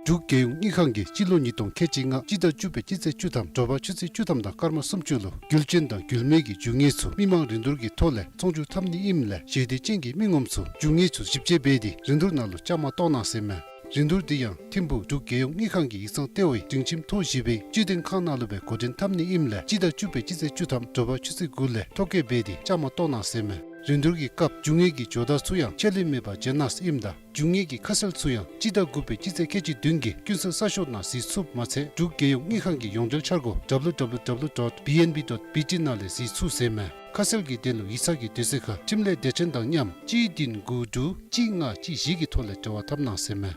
འབྲུག་རྒྱལ་ཡོངས་དངུལ་ཁང་གིས་སྤྱི་ལོ་ཉིས་སྟོང་ཁལ་གཅིག་ལྔ་སྤྱི་ཟླ་བཅུ་པའི་སྤྱི་ཚེས་བཅུ་ཐམ་དྲོ་པ་ཆུ་ཚོད་བཅུ་ཐམ་དང་སྐར་མ་སུམ་ཅུ་ལུ་རྒྱུ་ཅན་དང་རྒྱུ་མེད་ཀྱི་རྒྱུ་དངོས་ཚུ་མི་མང་རིན་བསྡུར་གྱི་ཐོག་ལས་ཚོང་བསྒྱུར་འཐབ་ནི་ཨིནམ་ལས་ཞེ་འདོད་ཅན་གྱི་མི་ངོམ་ཚུ་རྒྱུ་དངོས་ཚུ་ཞིབ་དཔྱད་འབད་དེ་རིན་བསྡུར་ནང་ལུ་བཅའ་མར་གཏོགས་གནང་ཟེར་མས། རིན་བསྡུར་འདི་ཡང་ཐིམ་ཕུག་འབྲུག་རྒྱལ་ཡོངས་དངུལ་ཁང་གི་ཡིག་ཚང་ལྟེ་བའི་སྒྲིང་ཁྱིམ་ཐོག་བཞི་པའི་སྤྱི་དོན་ཁང་ནང་ལུ་སྦེ་འགོ་འདྲེན་འཐབ་ནི་ཨིནམ་ལས་སྤྱི་ཟླ་བཅུ་པའི་སྤྱི་ཚེས་བཅུ་ཐམ་དྲོ་པ་ཆུ་ཚོད་དགུ་ལས་ཐོ་བཀོད་འབད་དེ་བཅའ་མར་གཏོགས་གནང་ཟེར་མས། རིན་བསྡུར་གྱི་སྐབས་རྒྱུ་དངོས་ཀྱི་ཇོ་བདག་ཚུ་ཡང་ཆད་ལུས་མེད་པར་བྱོན་གནང་ཟེར་ཨིནམ་ད་རྒྱུ་དངོས་ཀྱི་ཁ་གསལ་ཚུ་ཡང་སྤྱི་ཟླ་དགུ་པའི་སྤྱི་ཚེས་ཁལ་གཅིག་བདུན་གྱི་ཀུན་གསལ་གསར་ཤོག་ནང་གཟིགས་ཚུགསཔ་མ་ཚད་འབྲུག་རྒྱལ་ཡོངས་དངུལ་ཁང་གི་ཡོངས་འབྲེལ་འཆར་སྒོ་W W W dot B N B dot B T ནང་ལས་གཟིགས་ཚུགས་ཟེར་མས། ཁ་གསལ་གྱི་དོན་ལུ་ཡིག་ཚང་གི་དུས་ཚོད་ཁར་འཕྲིན་ལས་སྡེ་ཚན་དང་མཉམ་གཅིག་བདུན་དགུ་དྲུག་གཅིག་ལྔ་གཅིག་བཞི་གི་ཐོག་ལས་འབྲེལ་བ་འཐབ་གནང་ཟེར་མས།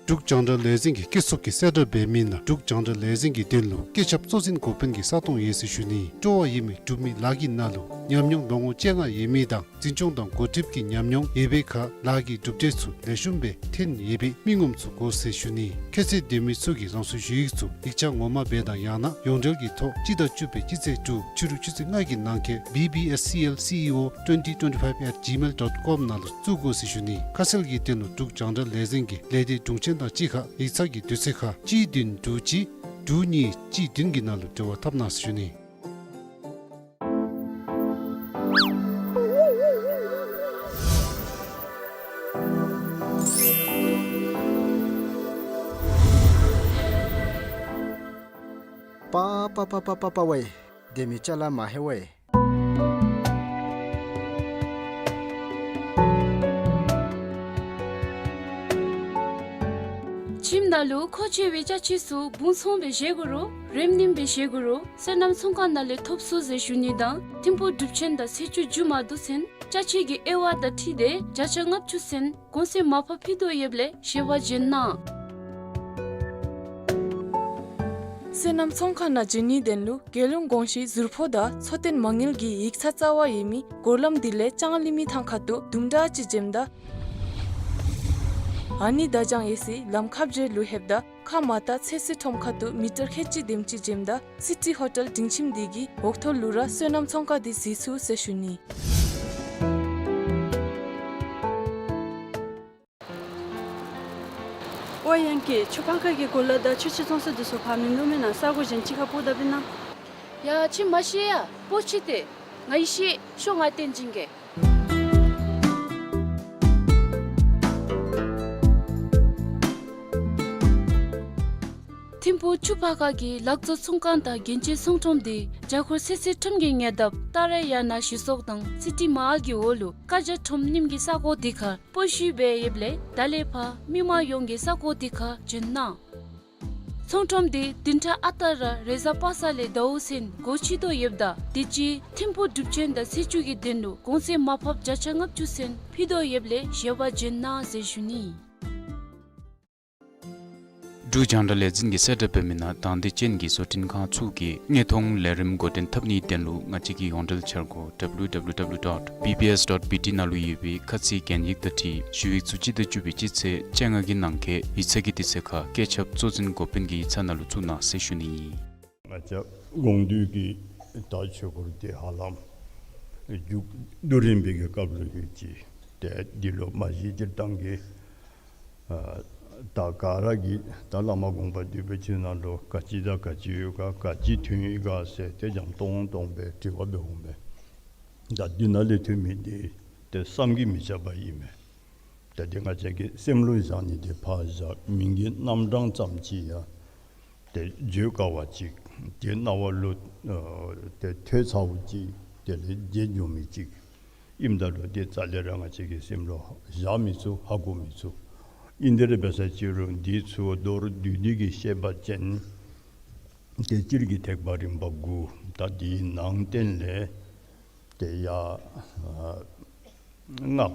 འབྲུག་རྒྱང་བསྒྲགས་ལས་འཛིན་གྱི་སྐུ་ཚབ་ཀྱིས་གསལ་བསྒྲགས་འབད་མི་ནང་འབྲུག་རྒྱང་བསྒྲགས་ལས་འཛིན་གྱི་དོན་ལུ་བཀོད་ཁྱབ་གཙོ་འཛིན་འགོ་དཔོན་གྱི་ས་སྟོང་ཡོད་ཟེར་ཞུ་ནི། སྤྲོ་བ་ཡོད་མི་འབྲུག་མི་ལཱ་གི་ནང་ལུ་ཉམས་མྱོང་ལོ་ངོ་བཅོ་ལྔ་ཡོད་མི་དང་འཛིན་སྐྱོང་དང་འགོ་ཁྲིདཔ་གི་ཉམས་མྱོང་ཡོད་པའི་ཁར་ལཱ་གི་གྲུབ་འབྲས་ཚུ་ལེགས་ཤོམ་སྦེ་ཐོན་ཡོད་པའི་མི་ངོམ་ཚུ་དགོ་ཟེར་ཞུ་ནི། ཁྱད་ཚད་ལྡན་མི་ཚུ་གིས་རང་སོའི་ཞུ་ཡིག་ཚུ་ཡིག་ཆ་ངོ་མ་སྦེ་དང་ཡང་ན་ཡོངས་འབྲེལ་གྱི་ཐོག་སྤྱི་ཟླ་བཅུ་པའི་སྤྱི་ཚེས་དྲུག་ཕྱི་རུ་ཆུ་ཚོད་ལྔ་གི་ནང་འཁོད་B B S C L C E O twenty twenty-five at gmail dot com ནང་ལུ་བཙུགས་དགོ་ཟེར་ཞུ་ནི། ཁ་གསལ་གྱི་དོན་ལུ་འབྲུག་རྒྱང་བསྒྲགས་ལས་འཛིན་གྱི་ལས་སྡེ་དྲུང་ཆེན་དང་གཅིག་ཁར་ཡིག་ཚང་གི་དུས་ཚོད་ཁར་གཅིག་བདུན་དྲུག་གཅིག་དྲུག་གཉིས་གཅིག་བདུན་གྱི་ནང་ལུ་འབྲེལ་བ་འཐབ་གནང་ཟེར་ཞུ་ནི། པ་པ་པ་པ་པ་པ་ཝེ། སྡོད་མི་ཅ་ལ་མ་ཧེ་ཝེ། ཁྱིམ་ནང་ལུ་མཁོ་ཆེ་བའི་ཅ་ཆས་ཚུ་སྦུང་ཚང་སྦེ་བཞེས་དགོ་རུང་རེམ་རིམ་སྦེ་བཞེས་དགོ་རུང་སོ་ནམ་ཚོང་ཁང་ནང་ལས་ཐོབ་ཚུགས་ཟེར་ཞུ་ནི་དང་ཐིམ་ཕུག་གྲུབ་ཆེན་དང་ཚེས་བཅུ་མཇུག་མ་བསྡུ་ཚུན་ཅ་ཆས་ཀྱི་དབྱེ་བ་དང་འཁྲིལ་ཏེ་བརྒྱ་ཆ་ལྔ་བཅུ་ཚུན་གོང་ཚད་མར་ཕབ་ཕུལ་དོ་ཡོདཔ་ལས་ཞལ་པར་བྱོན་གནང་། སོ་ནམ་ཚོང་ཁང་ནང་འབྱོན་ནིའི་དོན་ལུ་རྒྱལ་ཡོངས་གོང་ཞུའི་ཟུར་ཕོགས་དང་འཚོ་རྟེན་མ་དངུལ་གྱི་ཡིག་ཚང་རྩ་བ་ཡོད་མི་སྒོ་ལམ་འདི་ལས་ལྕང་གླིང་མི་ཐང་ཁ་ཐུག་དུམ་གྲ་ཅིག་འབྱོནམ་ད་ཨ་ནི་ད་ལྕང་ཡེ་སི་ལམ་ཁ་བརྒྱད་ལུ་ལྷོདཔ་ད་ཁ་མར་ལྟ་ཚོད་བསྲེ་ཁྲོམ་ཁ་ཐུག་མི་ཊར་ཁལ་གཅིག་དེམ་ཅིག་འབྱོནམ་ད་སི་ཊི་ཧོ་ཊེལ་སྒྲིང་ཁྱིམ་འདི་གི་འོག་ཐོག་ལུ་ར་སོ་ནམ་ཚོང་ཁང་འདི་གཟིགས་ཚུགས་ཟེར་ཞུ་ནི། ཨོ་ཡང་ཀི་ཆུ་ཕག་ཁ་གི་གུ་ལུ་དང་ཆུ་ཆེ་ཚོང་ས་འདི་ཚུ་ཕར་མིན་འདུག་མེན་ན། ས་གོ་གཞན་ཅིག་ཁར་སྤོ་ད་པིན་ན། ཡ་ཁྱིམ་མ་ཤེས་ཡ་སྤོ་ཅི་ཏེ། ང་ཡི་ཤེས་ཤོ་ང་བསྟན་ཅིང་གེ། ཐིམ་ཕུག་ཆུ་ཕག་ཁ་གི་ལག་བཟོ་ཚོང་ཁང་དང་རྒྱན་ཆའི་ཚོང་ཁྲོམ་འདི་རྒྱ་གར་སེ་སེ་ཁྲོམ་གྱི་ཉེ་འདབས་ཏཱ་ར་ཡ་ན་ཞི་སོག་དང་སི་ཊི་མཱལ་གྱི་འོག་ལུ་ཀ་ཇ་ཁྲོམ་རྣམ་གྱི་ས་གོ་འདི་ཁར་སྤོ་བཤུད་འབད་ཡོདཔ་ལས་ད་ལས་ཕར་མི་མང་ཡོངས་ཀྱིས་ས་གོ་འདི་ཁར་བྱོན་གནང་། ཚོང་ཁྲོམ་འདི་བདུན་ཕྲག་ཨ་རྟག་ར་རེས་གཟའ་པ་སངས་ལས་ཟླཝ་ཚུན་སྒོ་ཕྱེ་དོ་ཡོདཔ་ད་དུས་ཅི་ཐིམ་ཕུག་གྲུབ་ཆེན་དང་ཚེས་བཅུ་གི་དོན་ལུ་གོང་ཚད་མར་ཕབ་བརྒྱ་ཆ་ལྔ་བཅུ་ཚུན་ཕུལ་དོ་ཡོདཔ་ལས་ཞལ་པར་བྱོན་གནང་ཟེར་ཞུ་ནི། འབྲུག་རྒྱང་བསྒྲགས་ལས་འཛིན་གྱིས་གསལ་བསྒྲགས་འབད་མི་ནང་དང་འདོད་ཅན་གྱི་བཟོ་སྐྲུན་ཁང་ཚུ་གིས་དངོས་མཐོང་ལས་རིམ་འགོ་འདྲེན་འཐབ་ནིའི་དོན་ལུ་ང་བཅས་ཀྱི་ཡོངས་འབྲེལ་འཆར་སྒོ་W W W dot B B S dot B T ནང་ལུ་ཡོད་པའི་ཁ་ཚིག་གན་ཡིག་དང་འཁྲིལ་ཞུ་ཡིག་ཚུ་སྤྱི་ཟླ་བཅུ་པའི་སྤྱི་ཚེས་བཅོ་ལྔ་གི་ནང་འཁོད་ཡིག་ཚང་གི་དུས་ཚོད་ཁར་བཀོད་ཁྱབ་གཙོ་འཛིན་འགོ་དཔོན་གྱི་ཡིག་ཚང་ནང་ལུ་བཙུགས་གནང་ཟེར་ཞུ་ནི་ཨིན། ང་བཅས་དགོངས་འདུས་ཀྱི་ད་ཆོས་སྐོར་འདི་ཧ་ལམ་མཇུག་བསྡུ་རན་པའི་གི་སྐབས་ལུ་ཡོད་ཅི། ཏེ་འདི་ལུ་མ་གཞི་སྤྱིར་བཏང་གི་ཨ་ ད་ག་ར་གིས་ད་བླ་མ་དགོངས་པ་འདུས་པའི་ཕྱི་ནང་ལུ་ག་ཅི་དང་ག་ཅི་ཡོད་ག་ག་ཅི་ཐོན་ཡི་ག་ཟེར་ཏེ་འཇམ་ཏོང་ཏོ་སྦེ་དྲི་བ་འབད་འོང་པས། ད་འདི་ནང་ལས་ཐོན་མི་འདི་ཏེ་བསམ་གྱིས་མི་ཁྱབ་པ་ཨིན་མས། ད་འདི་ང་བཅས་ཀྱིས་སེམས་ལུ་བཞག་ནི་འདི་ཕར་བཞག། མིང་གི་རྣམ་གྲངས་ཙམ་ཅིག་ཡང་ཏེ་བརྗོད་དཀའ་བ་ཅིག། ཏེ་རྣ་བ་ལུ་ཨ་ཏེ་ཐོས་ཚརཝ་ཅིག། དེ་ལས་བརྗེད་འགྱོ་མི་ཅིག་ཨིནམ་ད་ལུ་ཏེ་རྩ་ལས་ར་ང་བཅས་ཀྱི་སེམས་ལུ་བཞག་མི་ཚུགས། ཧ་གོ་མི་ཚུགས། ཨིན་དེ་ར་འབད་ས་ཅིག་རུང་འདི་ཚུ་མདོར་བསྡུས་ཏེ་གིས་བཤད་པ་ཅིན་ཏེ་སྤྱིར་གྱི་ཐེག་པ་རིམ་པ་དགུ། ད་འདིའི་ནང་བསྟན་ལས་ཏེ་ཡ་ཨ་སྔགས་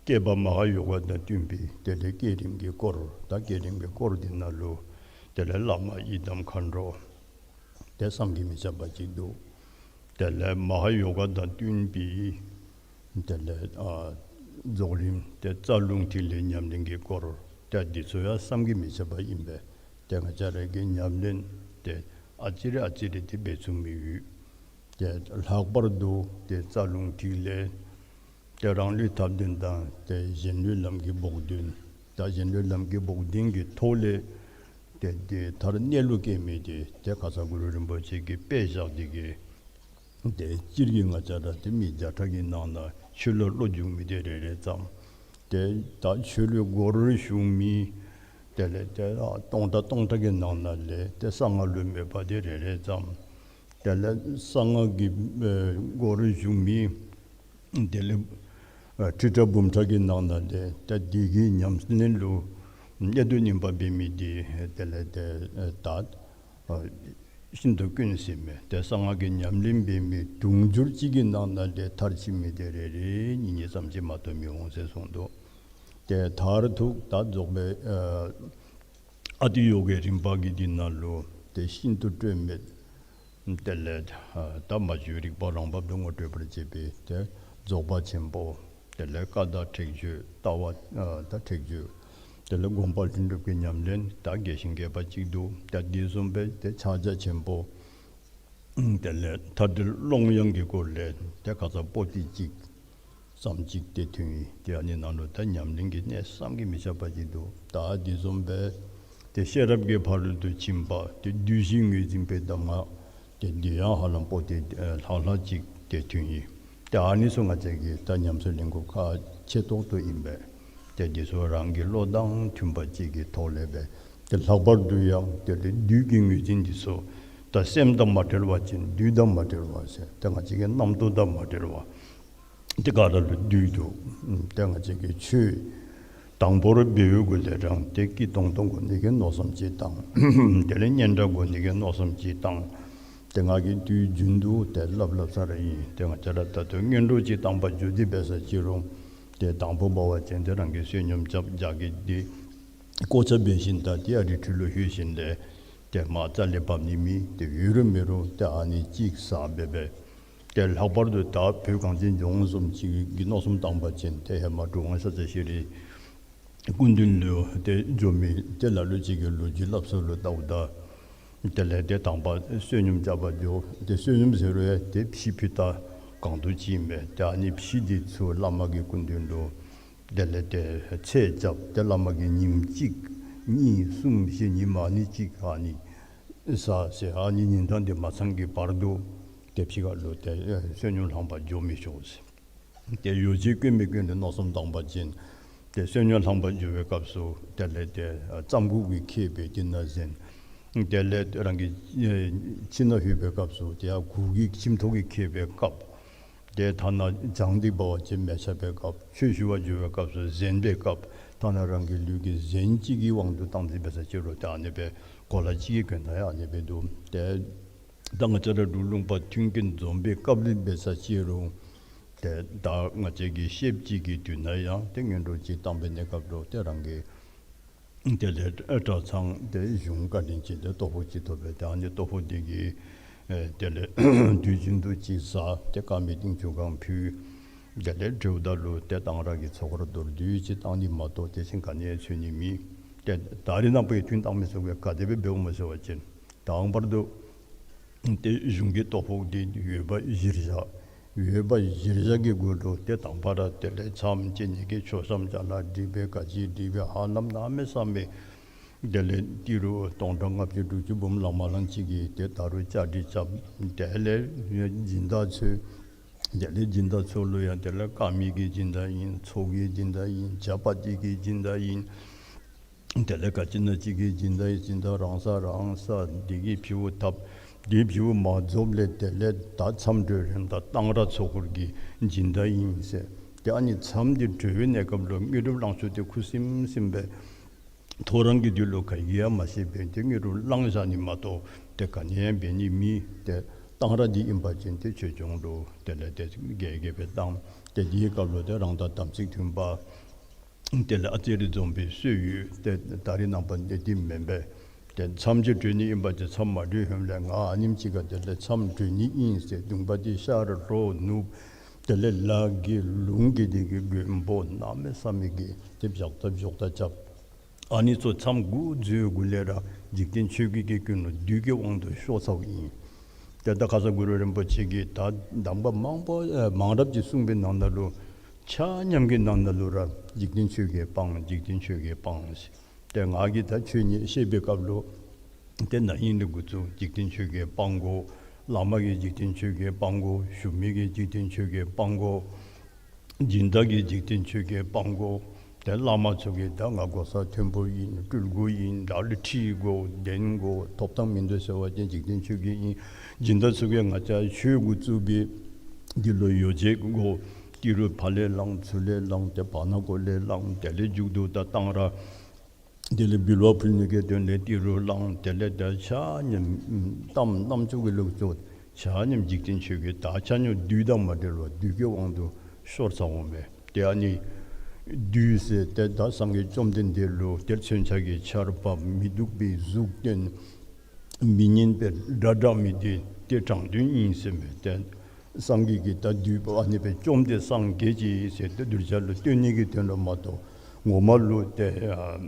བསྐྱེད་པ་མ་ཧཱ་ཡོ་ག་དང་བསྟུན་པའི་དེ་ལས་བསྐྱེད་རིམ་གྱི་སྐོར། ད་བསྐྱེད་རིམ་གྱི་སྐོར་འདི་ནང་ལུ་དེ་ལས་བླ་མ་ཡི་དམ་མཁའ་འགྲོ་ཏེ་བསམ་གྱིས་མི་ཁྱབ་པ་ཅིག་འདུག། དེ་ལས་མ་ཧཱ་ཡོ་ག་དང་བསྟུན་པའི་དེ་ལས་ཨ་རྫོགས་རིམ་ཏེ་རྩ་རླུང་ཐིག་ལེ་ཉམས་ལེན་གྱི་སྐོར། ཏེ་འདི་ཚུ་ཡང་བསམ་གྱིས་མི་ཁྱབ་པ་ཨིན་པས། ཏེ་ང་བཅས་ར་གིས་ཉམས་ལེན་ཏེ་ཨ་ཙི་རེ་ཨ་ཙི་རེ་ཏེ་འབད་ཚུགས་མི་ཡོད། ཏེ་ལྷག་པར་དུ་ཏེ་རྩ་རླུང་ཐིག་ལེ་ཏེ་རང་ལུས་ཐབས་ལྡན་དང་ཏེ་གཞན་ལུས་ལམ་གྱི་བོགས་འདོན། ད་གཞན་ལུས་ལམ་གྱི་བོགས་འདོན་གྱི་ཐོག་ལས་ཏེ་ཏེ་མཐར་གནས་ལུགས་སྐྱེ་མི་འདི་ཏེ་ཁ་ཙ་གུ་རུ་རིན་པོ་ཆེ་གིས་དཔེ་བཞག་སྟེ་གིས་ཏེ་སྤྱིར་གྱིས་ང་བཅས་ར་ཏེ་མི་བརྒྱ་ཕྲག་གི་ནང་ན་ཆོས་ལུ་བློ་འཇུག་མི་འདི་རེ་རེ་ཙམ། ཏེ་ད་ཆོས་ལུ་སྒོར་ཞུགས་མི་དེ་ལས་ཏེ་ཨ་སྟོང་ཕྲག་སྟོང་ཕྲག་གི་ནང་ན་ལས་ཏེ་གསང་སྔགས་ལུ་མོས་པ་འདི་རེ་རེ་ཙམ། དེ་ལས་གསང་སྔགས་ཀྱི་ཨེ་སྒོར་ཞུགས་མི་དེ་ལས་ཨ་ཁྲི་ཕྲག་འབུམ་ཕྲག་གི་ནང་ན་ལས་ཏེ་འདི་གི་ཉམས་ལེན་ལུ་གནད་དུ་སྨིན་པ་འབད་མི་འདི་དེ་ལས་ཏེ་ཨེ་ད་ཨ་ཤིན་ཏུ་དཀོན་ཟེར་མས། ཏེ་གསང་སྔགས་ཀྱི་ཉམས་ལེན་འབད་མི་དུང་ཕྱུར་གཅིག་གི་ནང་ན་ལས་མཐར་ཕྱིན་མི་འདི་རེ་རེ་གཉིས་གཉིས་ཙམ་ཅིག་མ་གཏོགས་མི་འོང་ཟེར་གསུངས་འདུག། ཏེ་མཐར་ཐུག་ད་རྫོགས་པའི་ཨ་ཨ་ཏི་ཡོ་གའི་རིམ་པ་གི་འདི་ནང་ལུ་ཏེ་ཤིན་ཏུ་སྤྲོས་མེད། དེ་ལས་ཨ་ད་མ་བཅོས་རིག་པ་རང་བབས་སུ་ངོ་སྤྲོད་པར་བྱེད་པའི་ཏེ་རྫོགས་པ་ཆེན་པོ། དེ་ལས་བཀའ་དང་ཁྲེགས་ཆོད་ལྟ་བ་ཨ་ད་ཁྲེགས་ཆོད། དེ་ལས་སྒོམ་པ་ལྷུན་གྲུབ་ཀྱི་ཉམས་ལེན་ད་རྒྱས་ཤིང་རྒྱས་པ་ཅིག་འདུག། ད་འདི་བཟུམ་སྦེ་ཏེ་ཕྱག་རྒྱ་ཆེན་པོ། དེ་ལས་མཐའ་བྲལ་ཀློང་ཡངས་ཀྱི་སྐོར་ལས་ཏེ་ཁ་ཙ་པོ་ཏི་གཅིག་ཙམ་ཅིག་ཏེ་ཐོན་ཡི། ཏེ་ཨ་ནི་ནང་ལུ་ད་ཉམས་ལེན་གྱི་གནད་བསམ་གྱིས་མི་ཁྱབ་པ་ཅིག་འདུག། ད་འདི་བཟུམ་སྦེ་ཏེ་ཤེས་རབ་ཀྱི་ཕ་རོལ་ཏུ་ཕྱིན་པ་ཏེ་བདུད་བཞི་ངོས་འཛིན་པའི་གདམས་ངག་ཏེ་འདི་ཡང་ཧ་ལམ་པོ་ཏི་ཨེ་ལྷག་ལྷག་ཅིག་ཏེ་ཐོན་ཡི། ཏེ་ཨ་ནི་ཚུ་ང་བཅས་ཀྱིས་ད་ཉམས་སུ་ལེན་དགོཔ་ཁག་ཆེ་ཏོག་ཏོ་ཨིན་པས། ཏེ་འདི་ཚུ་རང་གི་བློ་དང་མཐུན་པ་ཅིག་གི་ཐོག་ལས་སྦེ་ཏེ་ལྷག་པར་དུ་ཡང་ཏེ་བདུད་ཀྱི་ངོས་འཛིན་འདི་ཚུ་ད་སེམས་དང་མ་བྲལ་བ་ཅིན་བདུད་དང་མ་བྲལ་བ་ཟེར་ཏེ་ང་བཅས་ཀྱི་རྣམ་རྟོག་དང་མ་བྲལ་བ། ཏེ་ག་ར་ལུ་བདུད་འདུག། ཏེ་ང་བཅས་ཀྱིས་ཆོས་དང་པོར་འབད་བའི་གུ་ལས་ར་ཏེ་སྐྱིད་ཏོང་ཏོ་དགོ་ནི་གི་མནོ་བསམ་ཅིག་བཏང་། དེ་ལས་སྙན་གྲགས་དགོ་ནི་གི་མནོ་བསམ་ཅིག་བཏང་། ཏེ་ང་གིས་དུས་རྒྱུན་དུ་ཏེ་སླབ་སླབ་ས་ར་ཨིན། ཏེ་ང་བཅས་ར་ད་ལྟོ་སྔོན་འགྲོ་ཅིག་བཏང་པར་འགྱོ་སྟེ་འབད་ས་ཅིག་རུང་ཏེ་དང་པོ་འབད་བ་ཅིན་ཏེ་རང་གིས་བསོད་སྙོམས་རྐྱབ་རྒྱགས་ཀྱི་ཏེ་གོ་ཆ་འབད་ཞིནམ་ད་ཏེ་ཨ་རི་ཁྲོད་ལུ་ལྷོད་ཞིནམ་ལས་ཏེ་མར་རྩ་ལས་འབབ་ནི་མེད། ཏེ་ཡོད་རུང་མེད་རུང་ཏེ་ཨ་ནི་ཅིག་ཟ་འབད་འབད། ཏེ་ལྷག་པར་དུ་ད་བོད་གངས་ཅན་ལྗོངས་བཟུམ་ཅིག་གི་མནོ་བསམ་བཏང་པ་ཅིན་ཏེ་ཧེ་མ་གྲུབ་དབང་ཤཱཀྱ་ཤྲཱི་སྐུ་མདུན་ལུ་ཏེ་འགྱོ་མི་ཏེ་ལ་ལུ་ཅིག་གིས་ལོ་རྒྱུས་སླབ་སྲོལ་ལུ་བལྟཝ་ད་དེ་ལས་ཏེ་དང་པ་བསོད་སྙོམས་རྐྱབ་པར་འགྱོ། ཏེ་བསོད་སྙོམས་ཟེར་རུང་ཡང་ཏེ་ཕྱེ་ཕུད་ད་གང་དུ་ཅིག་ཨིན་པས། ཏེ་ཨ་ནི་ཕྱེ་འདི་ཚུ་བླ་མ་གི་སྐུ་མདུན་ལུ་དེ་ལས་ཏེ་ཚད་རྐྱབ། ཏེ་བླ་མ་གིས་ཉིནམ་གཅིག་གཉིས་གསུམ་བཞི་ཉིནམ་ཨ་ནི་གཅིག་ཨ་ནི་ཟ་ཟེར་ཨ་ནི་ཉིན་གྲངས་འདི་མ་ཚང་གི་བར་དུ་ཏེ་ཕྱི་ཁ་ལུ་ཏེ་ཨེ་བསོད་སྙོམས་ལྷང་པར་འགྱོ་མི་ཆོག་ཟེར། ཏེ་ཡོ་བྱད་བཀོན་མི་བཀོན་ལུ་མནོ་བསམ་བཏང་པ་ཅིན་ཏེ་བསོད་སྙོམས་ལྷང་པར་འགྱོ་བའི་སྐབས་སུ་དེ་ལས་ཏེ་ཨ་རྩམ་ཁུག་གིས་ཁེབས་པའི་དེ་ནང་གཟན། དེ་ལས་རང་གི་ཨེ་ཁྱིམ་ནང་ལྷོད་པའི་སྐབས་སུ་ཏེ་ཡར་གུར་གྱིས་ཁྱིམ་ཐོག་གིས་ཁེབས་པའི་ཁབ། ཏེ་ཐ་ན་གྱང་འདི་འབག་པར་ཅིག་མེ་ཆག་པའི་ཁབ། ཆོས་ཞུ་བར་འགྱོ་བའི་སྐབས་སུ་གཟན་པའི་ཁབ། ཐ་ན་རང་གི་ལུས་ཀྱི་གཟན་གཅིག་གི་དབང་དུ་བཏང་སྟེ་འབད་ས་ཅིག་རུང་ཏེ་ཨ་ནི་སྦེ་གོ་ལ་གཅིག་གི་གྱོན་ཐངས་ཡང་ཨ་ནི་སྦེ་འདུག། ཏེ་ད་ང་བཅས་ར་འབྲུག་ལུང་པ་མཐུན་རྐྱེན་འཛོམས་པའི་སྐབས་ལུ་འབད་ས་ཅིག་རུང་ཏེ་ད་ང་བཅས་ཀྱིས་ཤེསཔ་ཅིག་གི་དུས་ན་ཡང་ཏེ་སྔོན་འགྲོ་ཅིག་བཏང་པའི་གནས་སྐབས་ལུ་ཏེ་རང་གི་དེ་ལས་གྲྭ་ཚང་ཏེ་གཞུང་བཀའ་དྲིན་ཅན་ཏེ་ལྟོ་ཕོགས་ཅིག་ཐོབ་པས། ཏེ་ཨ་ནི་ལྟོ་ཕོགས་འདི་གིས་ཨེ་དེ་ལས་དུས་རྒྱུན་དུ་ཅིག་ཟ། ཏེ་དཀར་མེ་ཏིང་ཆུ་གང་ཕུལ། དེ་ལས་དེ་འབདཝ་ད་ལུ་ཏེ་གཏང་རག་གི་ཚོགས་ར་མདོར་བསྡུས་ཅིག་བཏང་ནི་མ་གཏོགས་དེ་བཞིན་ག་ནི་ཡང་འཚོལ་ནི་མེད། ཏེ་ད་རེས་ནངས་པ་ཡང་ཐུན་བཏང་མི་ཚུ་གིས་ག་དེ་སྦེ་འབདཝ་སྨོ་ཟེར་བ་ཅིན་དང་པར་དུ་ཏེ་གཞུང་གི་ལྟོ་ཕོགས་འདི་ཡོད་པ་གཞིར་བཞག། འོས་འབབ་གཞིར་བཞག་གི་སྒོ་ལུ་ཏེ་དང་པ་ར་དེ་ལས་མཚམས་བཅད་ནི་གི་ཆོག་མཚམས་ཅ་ལ་སྒྲིག་སྦེ་ག་ཅི་སྒྲིག་སྦེ་ཧ་ལམ་གནམ་མེད་ས་མེད་དེ་ལས་ཏི་རུ་སྟོང་ཕྲག་ལྔ་བཅུ་དྲུག་ཅུ་འབུམ་ལང་མ་ལང་ཅིག་གིས་ཏེ་ད་རུང་བཅའ་སྒྲིག་རྐྱབ། དེ་ལས་སྦྱིན་བདག་ཚུ་དེ་ལས་སྦྱིན་བདག་ཚུ་ལུ་ཡང་དེ་ལས་དཀར་མེ་གི་སྦྱིན་བདག་ཨིན། ཚོགས་ཀྱི་སྦྱིན་བདག་ཨིན། ཇ་པ་ཏི་གི་སྦྱིན་བདག་ཨིན། དེ་ལས་ག་ཅི་ན་ཅིག་གི་སྦྱིན་བདག་ཨིན། སྦྱིན་བདག་རང་ས་རང་ས་དེ་གི་ཕྱི་བོ་ཐབ་དེ་ཕྱི་བོ་མ་རྫོགས་ལས་དེ་ལས་ད་མཚམས་གྲོལ་རནམ་ད་གཏང་རག་ཚོགས་འཁོར་གྱི་སྦྱིན་བདག་ཨིན་ཟེར། ཏེ་ཨ་ནི་མཚམས་དེ་གྲོལ་བའི་གནས་སྐབས་ལུ་དངོས་གྲུབ་བླང་ཆོག་དེ་ཁུ་སིམ་སིམ་སྦེ་ཐོ་རངས་ཀྱི་དུས་ལུ་ག་གིས་ཡང་མ་ཤེས་པས། ཏེ་དངོས་གྲུབ་བླང་བཞག་ནི་མ་གཏོགས་ཏེ་ག་ནི་ཡང་འབད་ནི་མེད། ཏེ་གཏང་རག་འདི་ཨིན་པ་ཅིན་ཏེ་ཆོས་སྐྱོང་ལུ་དེ་ལས་ཏེ་རྒྱས་རྒྱས་སྦེ་བཏང་། ཏེ་དེའི་སྐབས་ལུ་ཏེ་རང་དང་དམ་ཚིག་མཐུན་པ་དེ་ལས་ཨ་ཙི་རེ་འཛོམས་པའི་སྲོལ་ཡོད། ཏེ་ད་རེས་ནངས་པ་འདི་འདི་མེན་པས། ཏེ་མཚམས་ཅིག་གྲོལ་ནི་ཨིན་པ་ཅིན་མཚམས་མ་གྲོལ་ཧེ་མ་ལས་ང་ཨ་ནེམ་ཅིག་ཁར་དེ་ལས་མཚམས་གྲོལ་ནི་ཨིན་ཟེར་གདུང་པ་འདི་ཤར་ལྷོ་ནུབ་དེ་ལས་ལ་གི་ལུང་གི་དེ་གི་མགོན་པོ་གནམ་མེད་ས་མེད་ཀྱི་ཏེ་བཞག་ད་བཞག་ད་རྐྱབ། ཨ་ནི་ཚུ་མཚམས་འགོ་བཙུགས་གུ་ལས་ར་འཇིག་རྟེན་ཆོས་བརྒྱད་ཀྱི་ཀུན་སློང་བདུད་ཀྱི་དབང་དུ་ཤོར་ཚརཝ་ཨིན། ཏེ་ད་ཁ་སང་གུ་རུ་རིན་པོ་ཆེ་གིས་ད་གདམས་པ་མང་པོ་ཨེ་མང་རབས་ཅིག་གསུངས་པའི་ནང་ན་ལུ་ཆ་མཉམ་གྱི་ནང་ན་ལུ་ར་འཇིག་རྟེན་ཆོས་བརྒྱད་སྤང་། འཇིག་རྟེན་ཆོས་བརྒྱད་སྤང་ཟེར། ཏེ་ང་གིས་ད་ཆོས་ཉིད་བཤད་པའི་སྐབས་ལུ་ཏེ་ན་ཧིང་ལས་འགོ་བཙུགས་འཇིག་རྟེན་ཆོས་བརྒྱད་སྤང་དགོ། བླ་མ་གིས་འཇིག་རྟེན་ཆོས་བརྒྱད་སྤང་དགོ། ཞུ་མི་གིས་འཇིག་རྟེན་ཆོས་བརྒྱད་སྤང་དགོ། སྦྱིན་བདག་གིས་འཇིག་རྟེན་ཆོས་བརྒྱད་སྤང་དགོ། ཏེ་བླ་མ་ཚུ་གིས་ད་ང་གོ་ས་མཐོན་པོ་ཨིན། སྤྲུལ་སྐུ་ཨིན། བདག་ལུ་ཁྲི་དགོ། གདན་དགོ། ཐོབ་ཐང་མིན་འདུག་ཟེར་བ་ཅིན་འཇིག་རྟེན་ཆོས་བརྒྱད་ཨིན། སྦྱིན་བདག་ཚུ་གིས་ང་བཅས་ཆོས་འགོ་བཙུགས་པའི་འདི་ལུ་ཡོ་བྱད་དགོ། ཏི་རུ་ཕར་ལས་བླངས་ཚུར་ལས་བླངས་ཏེ་བར་ན་གོ་ལས་བླངས་དེ་ལས་མཇུག་ཏུ་ད་གཏང་རག་དེ་ལས་འབུལ་བ་ཕུལ་ནི་གི་དོན་ལས་ཏི་རུ་བླངས། དེ་ལས་ད་ཆ་མཉམ་གཏམ་རྣམ་ཅོ་གི་ལུགས་ཚུ་ཆ་མཉམ་འཇིག་རྟེན་ཆོས་བརྒྱད། ད་ཆ་མཉམ་བདུད་དང་མ་འབྲེལ་བར་བདུད་ཀྱི་དབང་དུ་ཤོར་ཚརཝ་མས། ཏེ་ཨ་ནི་བདུད་ཟེར་ཏེ་ད་སངས་རྒྱས་བཅོམ་ལྡན་འདས་ལུ་ཏེ་མཚོན་ཆ་གི་ཆརཔ་མི་སྡུག་པའི་གཟུགས་སྟོན། མི་སྙན་པའི་སྒྲ་བསྒྲགས་མི་འདི་ཏེ་དྲང་དོན་ཨིན་ཟེར་མས། ཏེ་སངས་རྒྱས་ཀྱིས་ད་བདུད་པོ་ཨ་ནི་སྦེ་བཅོམ་སྟེ་སངས་རྒྱས་ཅི་ཟེར་ཏེ་གདུལ་བྱ་ལུ་སྟོན་ནི་གི་དོན་ལུ་མ་གཏོགས་ངོ་མ་ལུ་ཏེ་ཨ་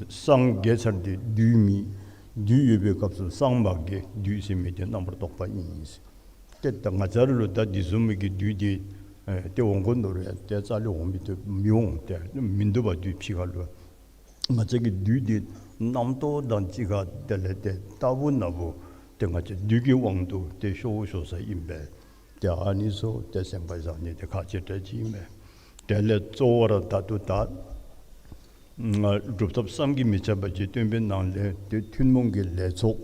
སངས་རྒྱས་ཚར་ཏེ་བདུད་མེད། བདུད་ཡོད་པའི་སྐབས་སུ་སངས་མ་རྒྱས། བདུད་ཟེར་མི་འདི་རྣམ་པར་རྟོག་པ་ཨིན་ཟེར། ཏེ་ད་ང་བཅས་ར་ལུ་ད་འདི་བཟུམ་མའི་གི་བདུད་འདི་ཨེ་ཏེ་འོང་དགོ་མནོ་རུང་ཏེ་རྩ་ལས་འོང་མི་བཏུབ། མི་འོང་། ཏེ་མིན་འདུག་པ་བདུད་ཕྱི་ཁ་ལུ། ང་བཅས་ཀྱི་བདུད་འདི་རྣམ་རྟོག་དང་གཅིག་ཁར་དེ་ལས་ཏེ་ལྟ་བུ་ན་བུ་ཏེ་ང་བཅས་བདུད་ཀྱི་དབང་དུ་ཏེ་ཤོར་ཤོར་ས་ཨིན་པས། ཏེ་ཨ་ནི་ཚུ་ཏེ་སེམས་པ་བཟང་ནི་ཏེ་ཁག་ཆེ་དྲགས་ཅིག་ཨིན་པས། དེ་ལས་གཙོ་བོ་ར་ད་ལྟོ་ད་སྒྲུབ་ཐབས་བསམ་གྱིས་མི་ཁྱབ་པ་ཅིག་སྟོན་པའི་ནང་ལས་ཏེ་ཐུན་མོང་གི་ལས་ཚོགས།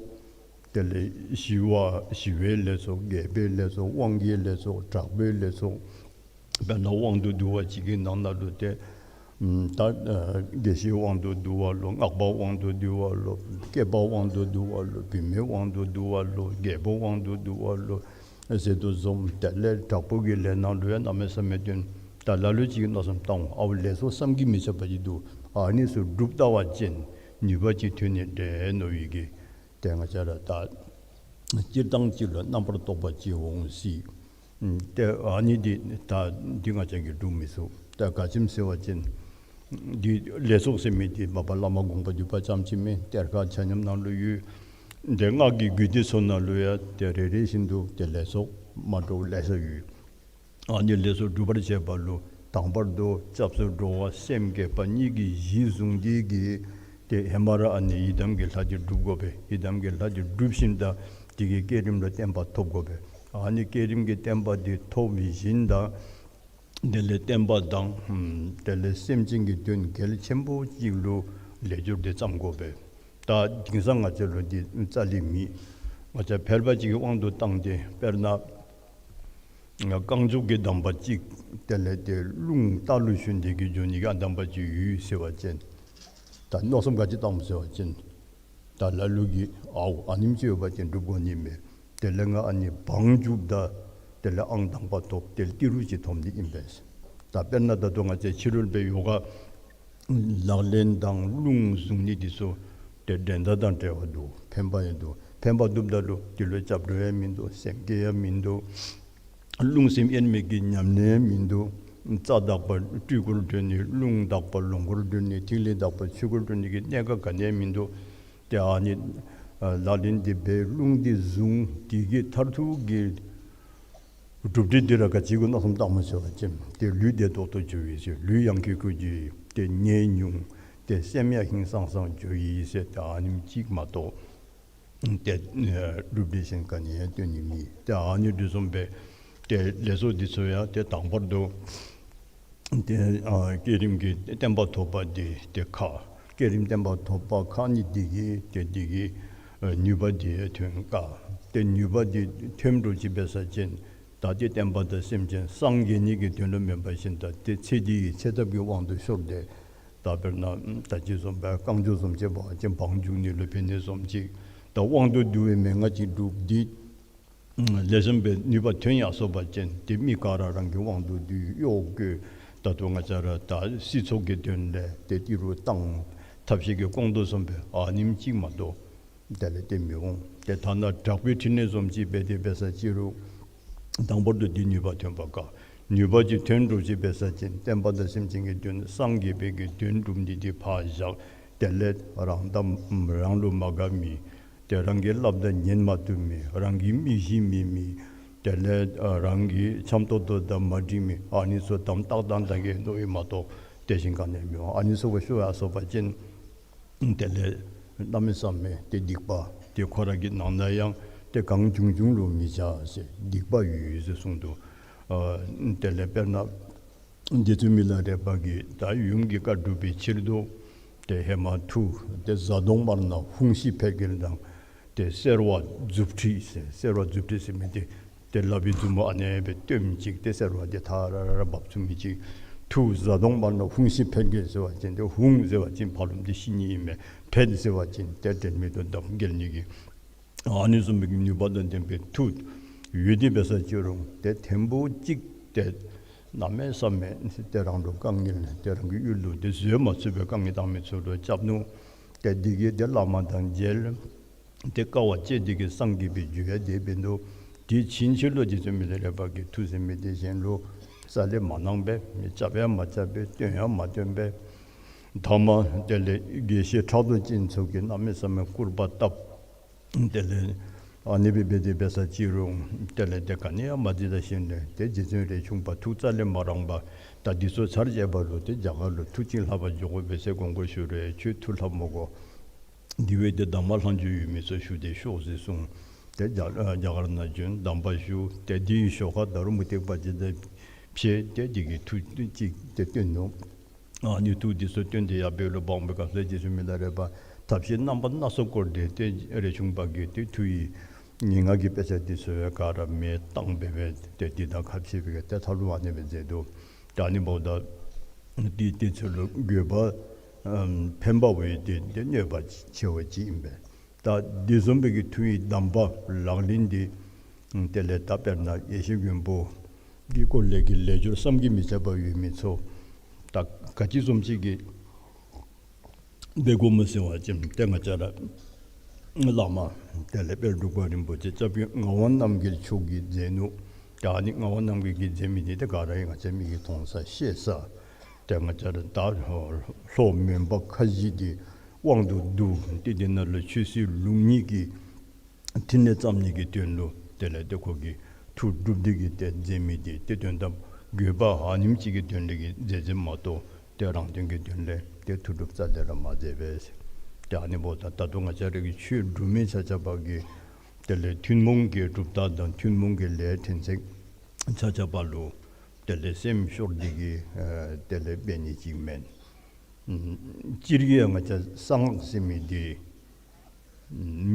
དེ་ལས་ཞི་བ་ཞི་བའི་ལས་ཚོགས། རྒྱས་པའི་ལས་ཚོགས། དབང་གི་ལས་ཚོགས། དྲག་པོའི་ལས་ཚོགས། དཔེར་ན་དབང་དུ་བསྡུ་བ་ཅིག་གི་ནང་ན་ལུ་ཏེ་ད་དགེ་བཤེས་དབང་དུ་བསྡུ་བ་ལོ། སྔགས་པ་དབང་དུ་བསྡུ་བ་ལོ། སྐྱེས་པ་དབང་དུ་བསྡུ་བ་ལོ། བུད་མེད་དབང་དུ་བསྡུ་བ་ལོ། རྒྱལ་པོ་དབང་དུ་བསྡུ་བ་ལོ་ཟེར་དོ་བཟུམ། དེ་ལས་དྲག་པོ་གི་ལས་ནང་ལུ་ཡང་གནམ་མེད་ས་མེད་སྟོན། ད་ལ་ལུ་ཅིག་གིས་མནོ་བསམ་བཏང་འོང་། ཨའུ་ལས་ཚོགས་བསམ་གྱིས་མི་ཁྱབ་པ་ཅིག་འདུག། ཨ་ནི་ཚུ་སྒྲུབ་ལྟ་བ་ཅིན་ནུས་པ་ཅིག་ཐོན་ནི་འདྲས་མནོ་བའི་གི་ཏེ་ང་བཅས་ར་ད་སྤྱིར་བཏང་ཅིག་ལུ་རྣམ་པར་རྟོག་པ་ཅིག་འོང་སྲིད། ཏེ་ཨ་ནི་འདི་ད་འདི་ང་བཅས་ཀྱིས་སྒྲུབ་མི་ཚུགས། ད་ག་ཅི་སྨོ་ཟེར་བ་ཅིན་འདི་ལས་ཚོགས་ཟེར་མི་འདི་མ་པ་བླ་མ་དགོངས་པ་འདུས་པ་ཙམ་ཅིག་མེན། གཏེར་ཁ་ཆ་མཉམ་ནང་ལུ་ཡོད། ཏེ་སྔགས་ཀྱི་རྒྱུད་སྡེ་ཚུ་ནང་ལུ་ཡང་ཏེ་རེ་རེ་བཞིན་དུ་ཏེ་ལས་ཚོགས་མ་འདྲཝ་ལེ་ཤ་ཡོད། ཨ་ནི་ལས་ཚོགས་སྒྲུབ་པར་བྱེད་པ་ལུ་དང་པར་དུ་སྐྱབས་སུ་འགྲོ་བ་སེམས་བསྐྱེད་པ་གཉིས་ཀྱི་གཞི་བཟུང་སྟེ་གིས་ཏེ་ཧེ་མ་ར་ཨ་ནི་ཡི་དམ་གྱི་ལྷ་འདི་སྒྲུབ་དགོ་པས། ཡི་དམ་གྱི་ལྷ་འདི་སྒྲུབ་ཞིནམ་ད་དེ་གི་བསྐྱེད་རིམ་ལུ་བརྟན་པ་ཐོབ་དགོ་པས། ཨ་ནི་བསྐྱེད་རིམ་གྱི་བརྟན་པ་འདི་ཐོབ་ཞིནམ་ད་དེ་ལས་བསྟན་པ་དང་དེ་ལས་སེམས་ཅན་གྱི་དོན་གལ་ཆེན་པོ་ཅིག་ལུ་ལས་སྦྱོར་འདི་བརྩམ་དགོ་པས། ད་དེང་སང་ང་བཅས་ལུ་འདི་རྩ་ལས་མེད། ང་བཅས་ཕལ་པ་ཅིག་གི་དབང་དུ་བཏང་སྟེ་དཔེར་ན་རྐང་མགྱོགས་ཀྱི་གདམས་པ་ཅིག་དེ་ལས་ཏེ་རླུང་རྟ་ལུ་ཞོན་ཏེ་གིས་འགྱོ་ནི་གི་ཨ་གདམས་པ་ཅིག་ཡོད་ཟེར་བ་ཅིན་ད་མནོ་བསམ་ག་ཅི་བཏངམ་ཟེར་བ་ཅིན་ད་ལ་ལུ་གིས་ཨའུ་ཨ་ནེམ་ཅིག་ཡོད་པ་ཅིན་སྒྲུབ་དགོ་ནི་མས། དེ་ལས་ང་ཨ་ནི་བང་རྒྱུགཔ་ད་དེ་ལས་ཨང་དང་པ་ཐོབ། དེ་ལས་ཏི་རུ་ཅིག་ཐོབ་ནི་ཨིན་པས། ད་དཔེར་ན་ད་ལྟོ་ང་བཅས་ཕྱི་རོལ་པའི་ཡོ་ག་ལག་ལེན་དང་རླུང་བཟུང་ནི་འདི་ཚུ་ཏེ་འགྲན་ཟླ་དང་བྲལ་བ་འདུག། ཕན་པ་ཡང་འདུག། ཕན་པ་འདུགཔ་ད་ལུ་འདི་ལུ་སྐྱབས་འགྲོ་ཡང་མིན་འདུག། སེམས་བསྐྱེད་ཡང་མིན་འདུག། རླུང་སེམས་དབྱེར་མེད་ཀྱི་ཉམས་ལེན་ཡང་མིན་འདུག། རྩ་དག་པ་སྤྲུལ་སྐུར་འགྲོ་ནི། རླུང་དག་པ་ལོངས་སྐུར་འགྲོ་ནི། ཐིག་ལེ་དག་པ་ཆོས་སྐུར་འགྲོ་ནི་གི་གནད་འགག་ག་ནི་ཡང་མིན་འདུག། ཏེ་ཨ་ནི་ཨ་ལག་ལེན་འདི་འབད་རླུང་འདི་བཟུང་འདི་གི་མཐར་ཐུག་གི་ གྲུབ་འབྲས་འདི་ར་ག་ཅི་གུ་གནམ་མེད་ས་མེད་བཏང་མི་ཚུགས་པ་ཅིན་ཏེ་ལུས་བདེ་ཏོག་ཏོ་འགྱོ་ཡི་ཟེར། ལུས་ཡང་ཁེ་ཁེ་འགྱོ་ཡི། ཏེ་ནད་ཉུང་། ཏེ་སེམས་ཡང་ཧིང་སངས་སངས་འགྱོ་ཡི་ཟེར། ཏེ་ཨ་ནེམ་ཅིག་མ་གཏོགས་ཏེ་ཨ་གྲུབ་འབྲས་གཞན་ག་ནི་ཡང་སྟོན་ནི་མེད། ཏེ་ཨ་ནི་འདི་བཟུམ་སྦེ་ཏེ་ལས་ཚོགས་འདི་ཚུ་ཡང་ཏེ་དང་པར་དུ་ཏེ་ཨ་བསྐྱེད་རིམ་གྱི་བརྟན་པ་ཐོབ་པ་འདི་ཏེ་ཁག། བསྐྱེད་རིམ་བརྟན་པ་ཐོབ་པ་ཁག་ནི་འདི་གིས་ཏེ་འདི་གིས་ཨ་ནུས་པ་འདི་ཐོན་དཀའ། ཏེ་ནུས་པ་འདི་ཐོན་འགྱོ་ཅི་འབད་ས་ཅིན་ད་ཏེ་བསྟན་པ་དང་སེམས་ཅན་སངས་རྒྱས་ནི་གི་དོན་ལུ་མེན་པར་ཞིནམ་ད་ཏེ་ཚེ་འདི་གི་ཚེ་ཐབས་ཀྱི་དབང་དུ་ཤོར་ཏེ། ད་དཔེར་ན་ད་ཅི་བཟུམ་སྦེ་རྐང་མགྱོགས་བཟུམ་ཅིག་འབད་བ་ཅིན་བང་རྒྱུག་ནི་ལུ་ཕན་ནི་བཟུམ་ཅིག། ད་དབང་དུ་བསྡུ་བའི་མན་ངག་ཅིག་སྒྲུབ་སྟེ་ལེགས་ཤོམ་སྦེ་ནུས་པ་ཐོན་ཡར་སོང་པ་ཅིན་ཏེ་མི་ག་ར་རང་གི་དབང་དུ་བསྡུ་གཡོག་བཀོལ། ད་ལྟོ་ང་བཅས་ར་ད་སྲིད་ཚོགས་ཀྱི་དོན་ལས་ཏེ་ཏི་རུ་བཏང་། ཐབས་ཤེས་ཀྱིས་སྐོང་དོ་བཟུམ་སྦེ་ཨ་ནེམ་ཅིག་མ་གཏོགས་དེ་ལས་ཏེ་མི་འོང་། ཏེ་ཐ་ན་དྲག་པོའི་ཕྲིན་ལས་བཟུམ་ཅིག་འབད་དེ་འབད་ས་ཅི་རུང་དང་པོ་དུ་འདི་ནུས་པ་ཐོན་པ་དཀའ། ནུས་པ་ཅིག་ཐོན་འགྱོ་ཅི་འབད་ས་ཅིན་བསྟན་པ་དང་སེམས་ཅན་གྱི་དོན་སངས་རྒྱས་པའི་གི་དོན་སྒྲུབ་ནི་འདི་ཕར་བཞག། དེ་ལས་རང་དང་རང་ལུ་མ་དགའ་མི། ཏེ་རང་གི་སླབ་དང་ཉན་མ་བཏུབ་མི། རང་གི་མི་གཞི་མེད་མི། དེ་ལས་ཨ་རང་གི་འཆམ་ཏོག་ཏོ་དང་མ་འགྲིག་མི། ཨ་ནི་ཚུ་དམ་ཏག་ཏག་ད་གི་མནོ་ཡི་མ་གཏོགས་དེ་བཞིན་ག་ནི་མི་འོང་། ཨ་ནི་ཚུ་གུ་ཤོར་ཡར་སོང་པ་ཅིན་དེ་ལས་གནམ་མེད་ས་མེད་ཏེ་སྡིག་པ་ཏེ་ཁོ་ར་གི་ནང་ན་ཡང་ཏེ་གང་བྱུང་བྱུང་ལུ་མི་བྱ་ཟེར་སྡིག་པ་ཡོད་ཡོད་ཟེར་གསུངས་འདུག། ཨ་དེ་ལས་དཔེར་ན་རྗེ་བཙུན་མི་ལ་རས་པ་གིས་ད་ཡུམ་གྱི་བཀའ་སྒྲུབ་པའི་ཕྱིར་དུ་ཏེ་ཧེ་མ་མཐུ་ཏེ་གཟའ་གདོང་དམར་ནག་ཧཱུྃ་ཤི་འཕེལ་རྒྱས་དང་ཏེ་སེར་བ་མཛུབ་ཁྲིད་ཟེར། སེར་བ་མཛུབ་ཁྲིད་ཟེར་མི་འདི་ཏེ་ལག་པའི་མཛུབ་མོ་ཨ་ནེ་སྦེ་སྟོནམ་ཅིག་ཏེ་སེར་བ་འདི་ཐ་ར་ར་ར་འབབ་ཚུགས་མི་ཅིག། མཐུ་གཟའ་གདོང་དམར་ནག་ཧཱུྃ་ཤི་འཕེལ་རྒྱས་ཟེར་བ་ཅིན་ཏེ་ཧཱུྃ་ཟེར་བ་ཅིན་ཕ་རོལ་ཏུ་ཤི་ནི་ཨིན་མས། འཕེལ་ཟེར་བ་ཅིན་ཏེ་དྲན་མེད་དུ་འདབ་འགྱེལ་ནི་གི། ཨ་ནི་བཟུམ་མའི་གི་ནུས་པ་དང་ལྡན་པའི་མཐུ་ཡོད་དེ་འབད་ས་ཅི་རུང་ཏེ་ཐེངས་པོ་གཅིག་ཏེ་གནམ་མེད་ས་མེད་ཏེ་རང་ལུ་དཀའ་ངལ་ཏེ་རང་གི་ཡུལ་ལུ་ཏེ་བཟོད་མ་ཚུགས་པའི་དཀའ་ངལ་བཏང་མི་ཚུ་ལུ་སྐྱབས་ནུག། ཏེ་འདི་གིས་ཏེ་བླ་མ་དང་མཇལ། ཏེ་དཀའ་བ་སྤྱད་དེ་གིས་སངས་རྒྱས་པའི་རྒྱུ་ཡང་དེ་འབད་ནུག། དེ་ཕྱིན་ཆད་ལུ་རྗེ་བཙུན་མི་ལ་རས་པ་གིས་མཐུ་ཟེར་མི་དེ་གཞན་ལུ་རྩ་ལས་མ་གནང་པས། མི་རྐྱབ་ཡང་མ་རྐྱབ་པས། སྟོན་ཡང་མ་སྟོན་པས། ཐ་མ་དེ་ལས་དགེ་བཤེས་ཕྲག་དོག་ཅན་ཚུ་གིས་གནམ་མེད་ས་མེད་སྐུར་པ་བཏབ། དེ་ལས་ཨ་ནི་སྦེ་འབད་དེ་འབད་ས་ཅི་རུང་དེ་ལས་ཏེ་ག་ནི་ཡང་མ་མཛད་ད་ཞིནམ་ལས་ཏེ་རྗེ་བཙུན་རས་ཆུང་པ་ཐུགས་རྩ་ལས་མ་རངས་པར་ད་འདི་ཚུ་ཚར་བཅད་པ་ལུ་ཏེ་རྒྱ་གར་ལུ་མཐུ་ཅིག་ལྷབ་པར་འགྱོ་དགོ་པས་ཟེར་དགོངས་སྐོར་ཞུ་རུང་ཁྱོད་མཐུ་ལྷབ་མི་དགོ། འདི་བས་ཏེ་གདམས་པ་ལྷག་འཇུག་ཡོད་མི་ཚུ་ཞུ་སྟེ་ཤོག་ཟེར་གསུངས། ཏེ་རྒྱ་རྒྱ་གར་ནང་བྱོན་གདམས་པ་ཞུ། ཏེ་དེའི་ཞོར་ཁར་ད་རུང་མུ་སྟེགས་པ་ཅིག་དང་ཕྱད་དེ་དེ་གིས་མཐུ་ཅིག་ཏེ་སྟོན་ནུག། ཨ་ནི་མཐུ་འདི་ཚུ་སྟོན་ཏེ་ཡར་འབད་རུང་འབག་པའི་སྐབས་སུ་རྗེ་བཙུན་མི་ལ་རས་པ་ཐབས་ཤེས་རྣམ་པ་སྣ་ཚོགས་བསྐོར་ཏེ་ཏེ་རས་ཆུང་པ་གིས་ཏེ་མཐུ་ཡི་ངན་སྔགས་ཀྱི་དཔེ་ཆ་འདི་ཚུ་ཡང་ག་ར་མེ་བཏང་སྦེ་སྦེ་ཏེ་འདི་དང་ཁ་ཕྱེ་སྦེ་ཏེ་མཐའ་ལུ་ཨ་ནེ་སྦེ་མཛད་འདུག། ད་ཨ་ནི་འབདཝ་ད་འདི་དེ་ཚུ་ལུ་དགོས་པ་ཨམ་ཕན་པ་བས་ཏེ་ཏེ་གནོད་པ་ཆེ་བ་ཅིག་ཨིན་པས། ད་འདི་བཟུམ་སྦེ་གི་མཐུ་ཡི་གདམས་པ་ལག་ལེན་འདི་དེ་ལས་ད་དཔེར་ན་ཡེ་ཤེས་མགོན་པོ་གི་སྐོར་ལས་ཀྱི་ལས་སྦྱོར་བསམ་གྱིས་མི་ཁྱབ་པ་ཡོད་མི་ཚུ་ད་ག་ཅི་བཟུམ་ཅིག་གིས་འབད་དགོཔ་སྨོ་ཟེར་བ་ཅིན་ཏེ་ང་བཅས་ར་བླ་མ་དེ་ལས་དཔལ་འབྲུག་པ་རིན་པོ་ཆེ་སྐྱབས་རྗེ་ངག་དབང་རྣམ་རྒྱལ་མཆོག་གིས་མཛད་ནུག། ད་ཨ་ནི་ངག་དབང་རྣམ་རྒྱལ་གྱིས་མཛད་མི་འདི་ཏེ་ག་ར་ཡང་ང་བཅས་མིག་གིས་མཐོང་ས་ཤེས་ས། ཏེ་ང་བཅས་ར་ད་ལྷོ་མོན་པ་ཁ་བཞི་འདི་དབང་དུ་བསྡུ་སྟེ་འདི་ནང་ལུ་ཆོས་སྲིད་ལུགས་གཉིས་ཀྱི་ཕྲིན་ལས་བརྩམ་ནི་གི་དོན་ལུ་དེ་ལས་ཏེ་ཁོ་གིས་མཐུ་སྒྲུབ་སྟེ་གིས་ཏེ་མཛད་མི་འདི་ཏེ་དོན་དམ་དགོས་པ་ཨ་ནེམ་ཅིག་གི་དོན་ལས་ཀྱི་མཛད་མཛདཔ་མ་གཏོགས་ཏེ་རང་དོན་གྱི་དོན་ལས་ཏེ་མཐུ་སྒྲུབ་རྩ་ལས་ར་མ་མཛད་པས། ཏེ་ཨ་ནི་འབདཝ་ད་ད་ལྟོ་ང་བཅས་ར་གི་ཆོས་སྒྲུབ་མི་ཆ་ཁྱབ་ཀྱིས་དེ་ལས་ཐུན་མོང་གི་གྲུབ་རྟགས་དང་ཐུན་མོང་གི་ལས་ཕྲན་ཚེགས་ཆ་ཁྱབ་ལུ་དེ་ལས་སེམས་ཤོར་ཏེ་གིས་ཨ་དེ་ལས་འབད་ནི་ཅིག་མེན། ཨམ་སྤྱིར་གྱིས་ཡང་ང་བཅས་གསང་སྔགས་ཟེར་མི་འདི་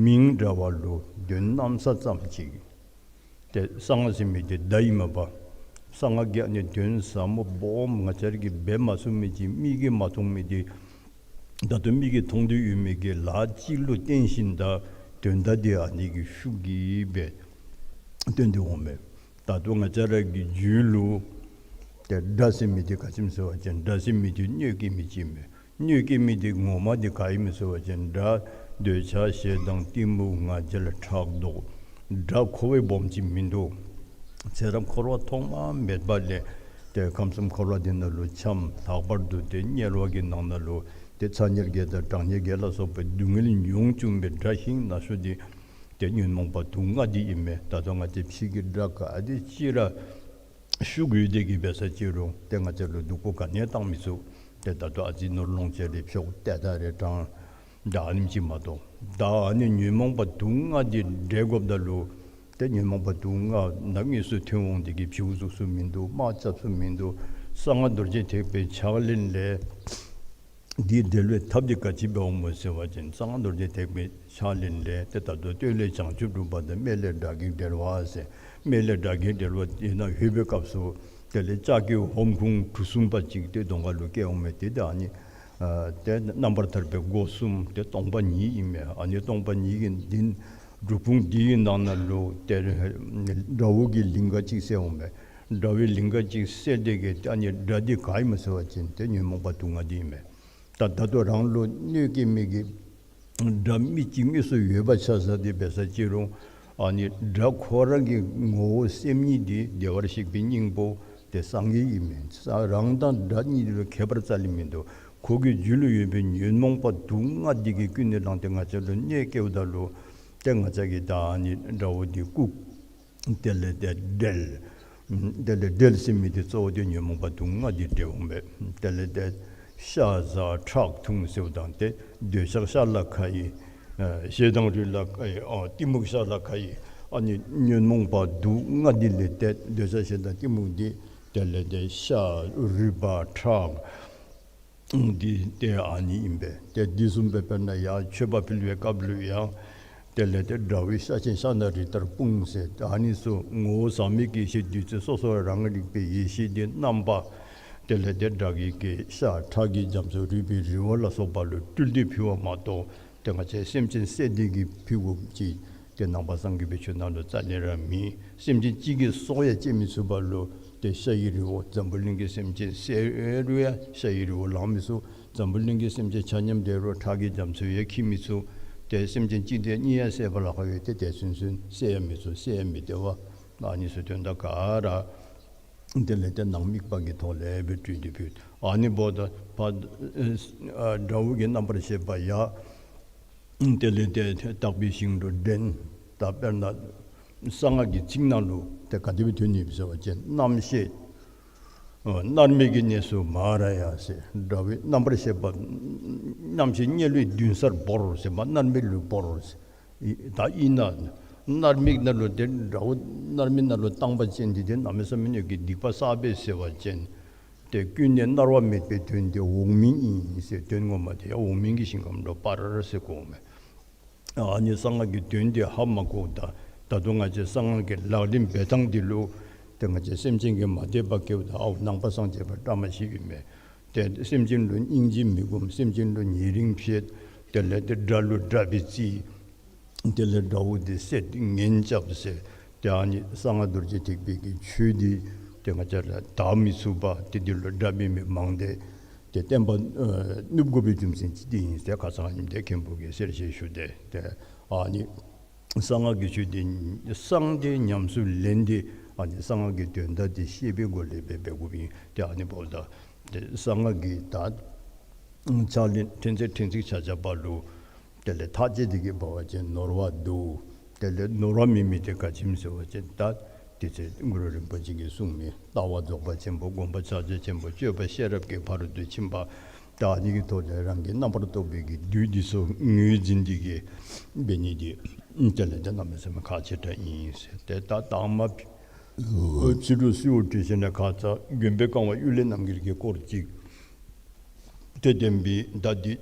མིང་འདྲ་བ་ལུ་དོན་གནམ་ས་ཙམ་ཅིག། ཏེ་གསང་སྔགས་ཟེར་མི་འདི་བརྡ་ཨིན་མས་པ། གསང་སྔགས་ཀྱི་ཨ་ནི་དོན་ཟབ་མོ་སྦོམ་ང་བཅས་ར་གིས་འབད་མ་ཚུགས་མི་ཅིག་མིག་གིས་མ་མཐོང་མི་འདི་ད་ལྟོ་མིག་གིས་མཐོང་སྟེ་ཡོད་མི་གི་ལཱ་ཅིག་ལུ་བརྟེན་ཞིནམ་ད་དོན་དག་འདི་ཨ་ནི་གི་ཤུགས་ཀྱིས་སྦེ་སྟོན་ཏེ་འོང་མས། ད་ལྟོ་ང་བཅས་ར་གི་རྒྱུད་ལུ་ཏེ་དགྲ་ཟེར་མི་འདི་ག་ཅི་སྨོ་ཟེར་བ་ཅིན་དགྲ་ཟེར་མི་འདི་གནོད་སྐྱེལ་མི་ཅིག་མས། གནོད་སྐྱེལ་མི་འདི་ངོ་མ་འདི་ག་ཨིན་མས་ཟེར་བ་ཅིན་དགྲ་འདོད་ཆགས་ཞེ་སྡང་གཏི་མུག་ང་རྒྱལ་ཕྲག་དོག། དགྲ་ཁོ་བ་སྦོམ་ཅིག་མིན་འདུག། ཚེ་རབས་འཁོར་བ་ཐོག་མ་མེད་པ་ལས་ཏེ་ཁམས་གསུམ་འཁོར་བ་འདི་ནང་ལུ་འཁྱམས། ལྷག་པར་དུ་ཏེ་དམྱལ་བ་གི་ནང་ན་ལུ་ཏེ་ཚ་དམྱལ་བརྒྱད་དང་གྲང་དམྱལ་བརྒྱད་ལ་སོགས་པའི་སྡུག་བསྔལ་མྱོང་བཅུག་པའི་དགྲ་ཞིང་ན་ཤོས་འདི་ ཏེ་ཉོན་མོངས་པ་དུག་ལྔ་འདི་ཨིན་མས། ད་ལྟོ་ང་བཅས་ཕྱི་གི་དགྲ་ག་དེ་ཅིག་ར་ཤུགས་ཡོད་དེ་གིས་འབད་ས་ཅིག་རུང་ཏེ་ང་བཅས་ལུ་སྡུག་པོ་ག་ནི་ཡང་བཏང་མི་ཚུགས། ཏེ་ད་ལྟོ་ཨ་ཙི་ནོར་ལོངས་སྤྱོད་རེ་ཕྱོགས་ཏེ་ད་རེ་དྲང་ད་ཨ་ནེམ་ཅིག་མ་གཏོགས། ད་ཨ་ནི་ཉོན་མོངས་པ་དུག་ལྔ་འདི་འབྲལ་དགོཔ་ད་ལུ་ཏེ་ཉོན་མོངས་པ་དུག་ལྔ་ནང་དངོས་སུ་ཐོན་འོང་དེ་གིས་བྱིའུ་བཙུགས་ས་མིན་འདུག། དམག་རྐྱབ་ས་མིན་འདུག། གསང་སྔགས་རྡོ་རྗེ་ཐེག་པའི་ཕྱག་ལེན་ལས་འདི་འབྲལ་བའི་ཐབས་འདི་ག་ཅི་འབདཝ་སྨོ་ཟེར་བ་ཅིན་གསང་སྔགས་རྡོ་རྗེ་ཐེག་པའི་ཕྱག་ལེན་ལས་ཏེ་ད་ལྟོ་སྟོད་ལས་བྱང་ཆུབ་སྒྲུབ་པ་དང་སྨད་ལས་དགྲ་བགེགས་བསྒྲལ་བ་ཟེར། སྨད་ལས་དགྲ་བགེགས་བསྒྲལ་བ་ཨིན་ན་ལྷོད་པའི་སྐབས་སུ་དེ་ལས་ལྕགས་ཀྱི་ཧོམ་ཁུང་གྲུ་གསུམ་པ་ཅིག་ཏེ་གདོང་ཁ་ལུ་བཀལ་འོང་མས། ཏེ་ད་ཨ་ནི་ཨ་ཏེ་རྣམ་པར་ཐར་པའི་སྒོ་གསུམ་ཏེ་སྟོང་པ་ཉིད་ཨིན་མས། ཨ་ནི་སྟོང་པ་ཉིད་ཀྱི་འདི་སྒྲུབ་ཁུང་འདི་གི་ནང་ན་ལུ་ཏེ་དགྲ་བོ་གི་ལིང་ག་ཅིག་གསལ་འོང་མས། དགྲ་བོའི་ལིང་ག་ཅིག་གསལ་དེ་གིས་ཏེ་ཨ་ནི་དགྲ་འདི་ག་ཨིན་མས་ཟེར་བ་ཅིན་ཏེ་ཉོན་མོངས་པ་དུག་ལྔ་འདི་ཨིན་མས། ད་ད་ལྟོ་རང་ལུ་གནོད་སྐྱེལ་མི་གི་དགྲ་མི་ཅིག་དངོས་སུ་ཡོད་པ་ཆ་བཞག་སྟེ་འབད་ས་ཅིག་རུང་ཨ་ནི་དགྲ་ཁོ་ར་གི་ངོ་བོ་སེམས་ཉིད་འདི་བདེ་བར་གཤེགས་པའི་སྙིང་པོ་ཏེ་སངས་རྒྱས་ཨིན་མས། ས་རང་དང་དགྲ་གཉིས་ལུ་ཁྱད་པར་རྩ་ལས་མིན་འདུག། ཁོ་གི་རྒྱུད་ལུ་ཡོད་པའི་ཉོན་མོངས་པ་དུག་ལྔ་འདི་གིས་ཀུན་ནས་བསླངས་ཏེ་ང་བཅས་ལུ་གནོད་སྐྱེལཝ་ད་ལུ་ཏེ་ང་བཅས་ཀྱིས་ད་ཨ་ནི་དགྲ་བོ་འདི་བཀུག། དེ་ལས་ཏེ་བསྒྲལ། དེ་ལས་བསྒྲལ་ཟེར་མི་འདི་གཙོ་བོ་འདི་ཉོན་མོངས་པ་དུག་ལྔ་འདི་བསྒྲལ་འོང་པས། དེ་ལས་ཏེ་ཤ་ཟ་ཁྲག་འཐུང་ཟེརཝ་ད་ཏེ་འདོད་ཆགས་ཤ་ལ་ཁ་ཡི། ཨ་ཞེ་སྡང་རུས་ལ་ཁ་ཡི། ཨ་གཏི་མུག་ཤ་ལ་ཁ་ཡི། ཨ་ནི་ཉོན་མོངས་པ་དུག་ལྔ་འདི་ལས་ཏེ་འདོད་ཆགས་ཞེ་སྡང་གཏི་མུག་འདི་དེ་ལས་ཏེ་ཤ་རུས་པ་ཁྲག་འདི་ཏེ་ཨ་ནི་ཨིན་པས། ཏེ་འདི་བཟུམ་སྦེ་དཔེར་ན་ཡང་མཆོད་པ་ཕུལ་བའི་སྐབས་ལུ་ཡང་དེ་ལས་ཏེ་དགྲ་བོའི་ཤ་ཆེན་ཤ་ནག་རི་ལྟར་སྤུངས་ཟེར། ཨ་ནི་ཚུ་ངོ་བོ་ཟག་མེད་ཀྱི་ཡེ་ཤེས་བདུད་རྩི་སོ་སོ་རང་རིག་པའི་ཡེ་ཤེས་འདི་རྣམ་པ་དེ་ལས་ཏེ་དགྲ་བགེགས་ཀྱི་ཤ་ཁྲག་གི་རྒྱ་མཚོ་རུས་པའི་རི་བོ་ལ་སོགས་པ་ལུ་སྤྲུལ་ཏེ་ཕུལ་བ་མ་གཏོགས་ཏེ་ང་བཅས་སེམས་ཅན་བསད་དེ་གིས་ཕུལ་དགོཔ་ཅིག་ཏེ་ནང་པ་སངས་རྒྱས་པའི་ཆོས་ནང་ལུ་རྩ་ལས་ར་མེད། སེམས་ཅན་གཅིག་གི་སྲོག་ཡང་བཅད་མི་ཚུགས་པ་ལུ་ཏེ་ཤ་ཡི་རི་བོ་འཛམ་བུ་གླིང་གི་སེམས་ཅན་བསད་རུང་ཡང་ཤ་ཡི་རི་བོ་ལང་མི་ཚུགས། འཛམ་བུ་གླིང་གི་སེམས་ཅན་ཆ་མཉམ་བསད་རུང་ཁྲག་གི་རྒྱ་མཚོ་ཡང་འཁྱིལ་མི་ཚུགས། ཏེ་སེམས་ཅན་གཅིག་དང་གཉིས་ཡང་བསད་པ་ལཱ་ཁག་ཡོད། ཏེ་དེ་ཚུན་ཚོད་བསད་ཡང་མི་ཚུགས། བསད་ཡང་མི་བདེ་བ། ཨ་ནི་ཚུ་དོན་དག་ག་ར་དེ་ལས་ཏེ་ནང་དམིགས་པ་གི་ཐོག་ལས་སྦེ་སྤྲུལ་ཏེ་ཕུལ། ཨ་ནི་འབདཝ་ད་ཕར་ཨ་དགྲ་བོ་གི་རྣམ་པར་ཤེས་པ་ཡང་དེ་ལས་ཏེ་དག་པའི་ཞིང་དུ་འདྲེན། ད་དཔེར་ན་གསང་སྔགས་ཀྱི་ཚིག་ནང་ལུ་ཏེ་ག་དེ་སྦེ་ཐོན་ནུག་ཟེར་བ་ཅིན་རྣམ་ཤེས་ཨ་མནར་མེད་ཀྱི་གནས་སུ་མ་ར་ཡ་ཟེར། དགྲ་བོའི་རྣམ་པར་ཤེས་པ་རྣམ་ཤེས་དམྱལ་བའི་མདུན་སར་བོར་ཟེར་མ་མནར་མེད་ལུ་བོར་ཟེར། ཨི་ད་ཨིན་ན་མནར་མེད་ནང་ལུ་ཏེ་དགྲ་བོ་མནར་མེད་ནང་ལུ་བཏང་པ་ཅིན་འདི་ཏེ་གནམ་མེད་ས་མེད་ནོར་གྱི་སྡིག་པ་བསགས་པས་ཟེར་བ་ཅིན་ཏེ་ཀུན་ནས་མནར་བ་མེད་པའི་དོན་དེ་འོག་མིན་ཨིན་ཟེར། དོན་ངོ་མ་དེ་ཡང་འོག་མིན་གྱི་ཞིང་ཁམས་ལུ་སྤར་ཟེར་གོཝ་མས། ཨ་ནི་གསང་སྔགས་ཀྱི་དོན་དེ་ཧ་མ་གོཝ་ད་ད་དུང་ང་བཅས་གསང་སྔགས་ཀྱི་ལག་ལེན་འབད་ཐངས་འདི་ལུ་ཏེ་ང་བཅས་སེམས་ཅན་གྱིས་མ་དད་པ་སྐྱེཝ་ད་ཨའོ་ནང་པ་སངས་རྒྱས་པ་བཀྲ་མ་ཤིས་ཨིན་མས། ཏེ་སེམས་ཅན་ལུ་སྙིང་རྗེ་མི་སྒོམ། སེམས་ཅན་ལུ་ཉེ་རིང་ཕྱེད། དེ་ལས་ཏེ་དགྲ་ལུ་དགྲ་སྦེ་རྩི། དེ་ལས་དགྲ་བོ་འདི་བསད་ངན་རྐྱབ་ཟེར། ཏེ་ཨ་ནི་གསང་སྔགས་རྡོ་རྗེ་ཐེག་པའི་གི་ཆོས་འདི་ཏེ་ང་བཅས་ལུ་དག་མི་ཚུགས་པ་ཏེ་འདི་ལུ་དགྲ་འབད་མི་མང་སྟེ་ཏེ་བསྟན་པ་ཨ་ནུབ་དགོ་པའི་རྒྱུ་མཚན་ཅིག་འདི་ཨིན་ཟེར་ཁ་ཙ་ཉིནམ་ཏེ་མཁན་པོ་གིས་གསལ་བཤད་ཞུ་སྟེ། ཏེ་ཨ་ནི་གསང་སྔགས་ཀྱི་ཆོས་འདི་གསང་སྟེ་ཉམས་སུ་ལེན་ཏེ་ཨ་ནི་གསང་སྔགས་ཀྱི་དོན་དག་འདི་ཤེས་པའི་སྒོ་ལས་འབད་འབད་དགོཔ་ཨིན། ཏེ་ཨ་ནི་འབདཝ་ད་ཏེ་གསང་སྔགས་ཀྱི་ད་ཕྱག་ལེན་ཕྲན་ཚེགས་ཕྲན་ཚེགས་ཆ་ཁྱབ་པ་ལུ་དེ་ལས་ཐག་བཅད་དེ་གིས་འབད་བ་ཅིན་ནོར་བ་འདུག། དེ་ལས་ནོར་བ་མེད་མི་དེ་ག་ཅི་སྨོ་ཟེར་བ་ཅིན་ད་དེ་ཚེ་གུ་རུ་རིན་པོ་ཆེ་གིས་གསུངས་མི་ལྟ་བ་རྫོགས་པ་ཆེན་པོ། སྒོམ་པ་ཕྱག་རྒྱ་ཆེན་པོ། སྤྱོད་པ་ཤེས་རབ་ཀྱི་ཕ་རོལ་ཏུ་ཕྱིན་པ། ད་ཨ་ནི་གི་ཐོག་ལས་རང་གི་རྣམ་པར་རྟོག་པའི་གི་བདུད་འདི་ཚུ་ངོས་འཛིན་དེ་གིས་འབད་ནི་འདི་དེ་ལས་ཏེ་གནམ་མེད་ས་མེད་ཁག་ཆེ་དྲགས་ཨིན་ཟེར། ཏེ་ད་དང་པ་ཕྱི་རུ་གསོལཝ་བཏབ་ཞིནམ་ལས་ཁ་ཙ་མགོན་པོའི་བཀའ་དབང་གཡུལ་ལས་རྣམ་རྒྱལ་གྱི་སྐོར་ཅིག་ཏེ་བསྟན་པའི་ད་འདི་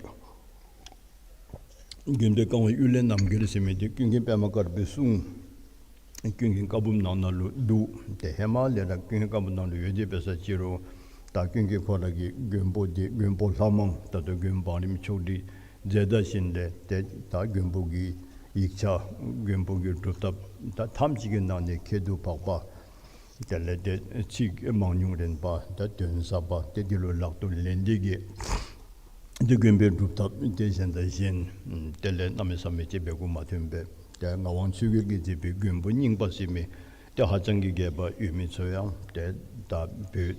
མགོན་པོའི་བཀའ་དབང་གཡུལ་ལས་རྣམ་རྒྱལ་ཟེར་མི་འདི་ཀུན་མཁྱེན་པདྨ་དཀར་པོའི་གསུང་ཀུན་མཁྱེན་བཀའ་འབུམ་ནང་ན་ལུ་འདུག། ཏེ་ཧེ་མ་ལས་ར་ཀུན་མཁྱེན་བཀའ་འབུམ་ནང་ལུ་ཡོད་དེ་འབད་ས་ཅིག་རུང་ད་ཀུན་མཁྱེན་ཁོ་ར་གིས་མགོན་པོ་འདི་མགོན་པོ་ལྷ་མང་ད་ལྟོ་མགོན་བང་རིམ་ཆོག་སྒྲིག་མཛད་ད་ཞིནམ་ལས་ཏེ་ད་མགོན་པོ་གི་ཡིག་ཆ་མགོན་པོ་གི་སྒྲུབ་ཐབས་ད་ཐམས་ཅད་ཀྱི་ནང་ནས་ཁྱད་དུ་འཕགས་པ། དེ་ལས་ཏེ་ཚིག་མང་ཉུང་རན་པ་ད་དོན་ཟབ་པ་ཏེ་འདི་ལུ་ལག་ཏུ་ལེན་ཏེ་གིས་ཏེ་མགོན་པོའི་སྒྲུབ་ཐབས་ཏེ་གཞན་དང་གཞན་དེ་ལས་གནམ་མེད་ས་མེད་ཅིག་འབད་དགོཔ་མ་ཐོན་པས། ཏེ་ངག་དབང་ཆོས་རྒྱལ་གྱིས་མཛད་པའི་མགོན་པོ་རྙིང་པ་ཟེར་མི་ཏེ་ཧ་ཅང་གི་རྒྱས་པ་ཡོད་མི་ཚུ་ཡང་ཏེ་ད་བོད་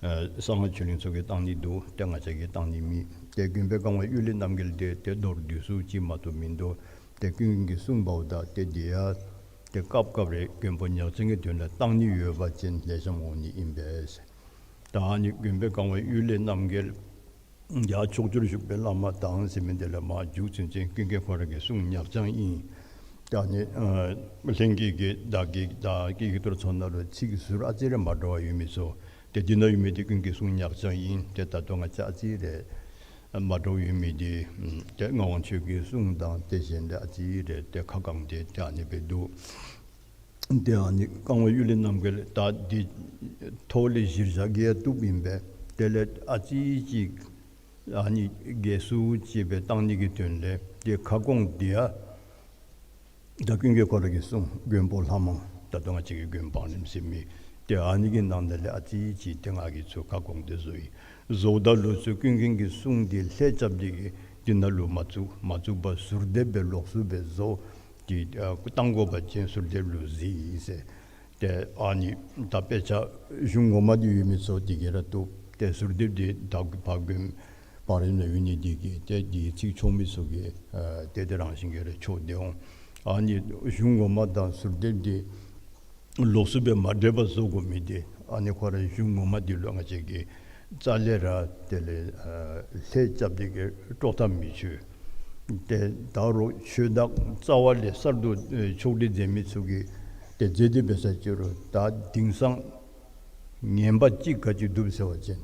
ཨ་གསང་སྔགས་ཆོས་གླིང་ཚུ་གིས་བཏང་ནི་འདུག། ཏེ་ང་བཅས་ཀྱིས་བཏང་ནི་མེད། ཏེ་མགོན་པོའི་བཀའ་དབང་གཡུལ་ལས་རྣམ་རྒྱལ་འདི་ཏེ་མདོར་བསྡུས་སུ་ཅིག་མ་གཏོགས་མིན་འདུག། ཏེ་ཀུན་མཁྱེན་གྱིས་གསུངས་པའོ། ད་ཏེ་འདི་ཡང་ཏེ་སྐབས་སྐབས་རེ་མགོན་པོ་ཉག་རྐྱང་གི་དོན་ལུ་བཏང་ནི་ཡོད་པ་ཅིན་ལེགས་ཤོམ་འོང་ནི་ཨིན་པས། ད་ཨ་ནི་མགོན་པོ་གང་བ་གཡུལ་ལས་རྣམ་རྒྱལ་ཡང་ཕྱོགས་བཅུར་བཞུགས་པའི་བླ་མ་དང་ཟེར་མི་འདི་ལས་མར་མཇུག་ཚུན་ཚོད་ཀུན་མཁྱེན་ཁོ་ར་གི་གསུང་ཉག་རྐྱང་ཨིན། ད་ཨ་ནི་ལྷན་རྒྱས་ཀྱིས་བདག་གི་ད་ཀི་ཀི་ཐུར་ཚོ་ནང་ལུ་ཚིག་ཟུར་ཨ་ཙི་རེ་མ་འདྲཝ་ཡོད་མི་ཚུ་ཏེ་འདི་ནང་ཡོད་མི་འདི་ཀུན་མཁྱེན་གསུང་ཉག་རྐྱང་ཨིན། ཏེ་ད་ལྟོ་ང་བཅས་ཨ་ཙི་རེ་མ་འདྲཝ་ཡོད་མི་འདི་ཏེ་ངག་དབང་ཆོས་ཀྱི་གསུང་དང་ཏེ་གཞན་ལས་ཨ་ཙི་རེ་ཏེ་ཁ་བསྐངས་ཏེ་ཏེ་ཨ་ནི་སྦེ་འདུག། ཏེ་ཨ་ནི་གང་བ་གཡུལ་ལས་རྣམ་རྒྱལ་ད་འདི་ཐོག་ལས་གཞིར་བཞག་གི་ཡང་བཏུབ་ཨིན་པས། དེ་ལས་ཨ་ཙི་ཅིག་ཨ་ནི་རྒྱས་སུ་ཅིག་སྦེ་བཏང་ནི་གི་དོན་ལས་ཏེ་ཁ་སྐོང་འདི་ཡང་ད་ཀུན་མཁྱེན་ཁོ་ར་གིས་གསུངས། མགོན་པོ་ལྷ་མང་ད་ལྟོ་ང་བཅས་ཀྱི་མགོན་པོ་འབངས་རྣམས་ཟེར་མི་ཏེ་ཨ་ནི་གི་ནང་ན་ལས་ཨ་ཙི་ཅིག་ཏེ་ང་གིས་ཚུར་ཁ་སྐོང་སྟེ་བཟོ་ཡི། བཟོཝ་ད་ལུ་ཚུར་ཀུན་མཁྱེན་གྱི་གསུང་འདི་ལྷད་རྐྱབ་སྟེ་གིས་འདི་ནང་ལུ་མ་བཙུགས། མ་བཙུགས་པར་ཟུར་འདེབས་སྦེ་ལོགས་སུ་སྦེ་བཟོ་སྟེ་ཨ་བཏང་དགོ་པ་ཅིན་ཟུར་འདེབས་ལུ་གཟིགས་ཟེར། ཏེ་ཨ་ནི་ད་དཔེ་ཆ་གཞུང་ངོ་མ་འདི་ཡོད་མི་ཚུ་འདི་གིས་ར་བཏུབ། ཏེ་ཟུར་འདེབས་འདི་ད་ཕར་མགོན་པོ་འབངས་རྣམས་ལུ་ཡོད་ནི་འདི་གིས་ཏེ་འདི་ཚིག་ཆོག་མི་ཚུ་གིས་ཨ་ཏེ་དེ་རང་བཞིན་གྱིས་ར་ཆོག་སྟེ་འོང་། ཨ་ནི་གཞུང་ངོ་མ་དང་ཟུར་འདེབས་འདི་ལོགས་སུ་སྦེ་མ་འདྲེས་པར་བཟོ་དགོ་མི་འདི་ཨ་ནི་ཁོ་ར་གཞུང་ངོ་མ་འདི་ལུ་ང་བཅས་ཀྱིས་རྩ་ལས་ར་དེ་ལས་ཨ་ལྷད་རྐྱབ་སྟེ་གིས་དཀྲོག་ཐབས་མི་ཆོག། ཏེ་ད་རུང་ཆོས་བདག་རྩ་བ་ལས་གསར་དུ་ཨེ་ཕྱོགས་སྒྲིག་མཛད་མི་ཚུ་གིས་ཏེ་མཛད་དེ་འབད་ས་ཅིག་རུང་ད་དེང་སང་ངན་པ་ཅིག་ག་ཅི་འདུག་ཟེར་བ་ཅིན་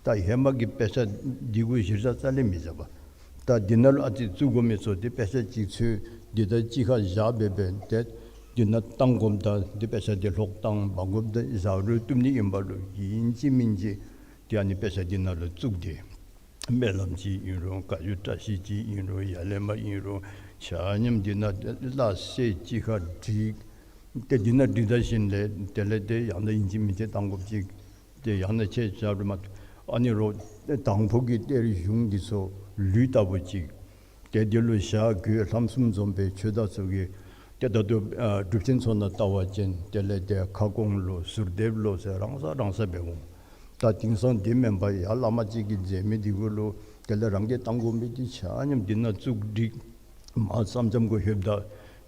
ད་ཧེ་མ་གི་དཔེ་ཆ་འདི་གུ་གཞིར་བཞག་རྩ་ལས་མི་བཞག་པར་ད་འདི་ནང་ལུ་ཨ་ཙི་བཙུགས་དགོ་མི་ཚུ་ཏེ་དཔེ་ཆ་ཅིག་འཚོལ་འདི་ད་གཅིག་ཁར་བཞག་སྦེ་སྦེ་ཏེ་འདི་ནང་བཏང་དགོཔ་ད་འདི་དཔེ་ཆ་འདི་ལྷོག་བཏང་མ་དགོཔ་ད་བཞག་རུང་བཏུབ་ནི་ཨིན་པ་ལུ་ཨིན་ཅི་མིན་ཅི་ཏེ་ཨ་ནི་དཔེ་ཆ་འདི་ནང་ལུ་བཙུགས་ཏེ་སྨོན་ལམ་ཅིག་ཨིན་རུང་བཀའ་བརྒྱུད་བཀྲ་ཤིས་ཅིག་ཨིན་རུང་ཡ་ལས་མ་ཨིན་རུང་ཆ་མཉམ་འདི་ནང་སླ་བསྲེ་གཅིག་ཁར་བསྒྲིགས། ཏེ་འདི་ནང་བསྒྲིགས་ད་ཞིནམ་ལས་དེ་ལས་ཏེ་ཡང་ན་ཨིན་ཅི་མིན་ཅི་བཏང་དགོཔ་ཅིག་ཏེ་ཡང་ན་ཆེ་ཆ་རུང་མ་ཨ་ནི་རོགས་དང་ཕུ་གི་གཏེར་གཞུང་འདི་ཚུ་ལུད་ལྟ་བུ་ཅིག་ཏེ་འདི་ལུ་ཞྭ་གོས་ལྷམ་གསུམ་འཛོམས་པའི་ཆོས་བདག་ཚུ་གིས་ཏེ་ད་ལྟོ་ཨ་སྒྲུབ་ཆེན་ཚུ་ནང་བལྟ་བ་ཅིན་དེ་ལས་ཏེ་ཁ་སྐོང་ལོ་ཟུར་འདེབས་ལོ་ཟེར་རང་ས་རང་ས་སྦེ་འོང་། ད་དེང་སང་འདི་མེན་པར་ཡར་བླ་མ་ཅིག་གིས་མཛད་མི་འདི་གུ་ལུ་དེ་ལས་རང་གིས་བཏང་དགོ་མི་འདི་ཆ་མཉམ་འདི་ནང་བཙུགས་བསྒྲིགས། མར་སེམས་ཙམ་གུ་ལྷོདཔ་ད་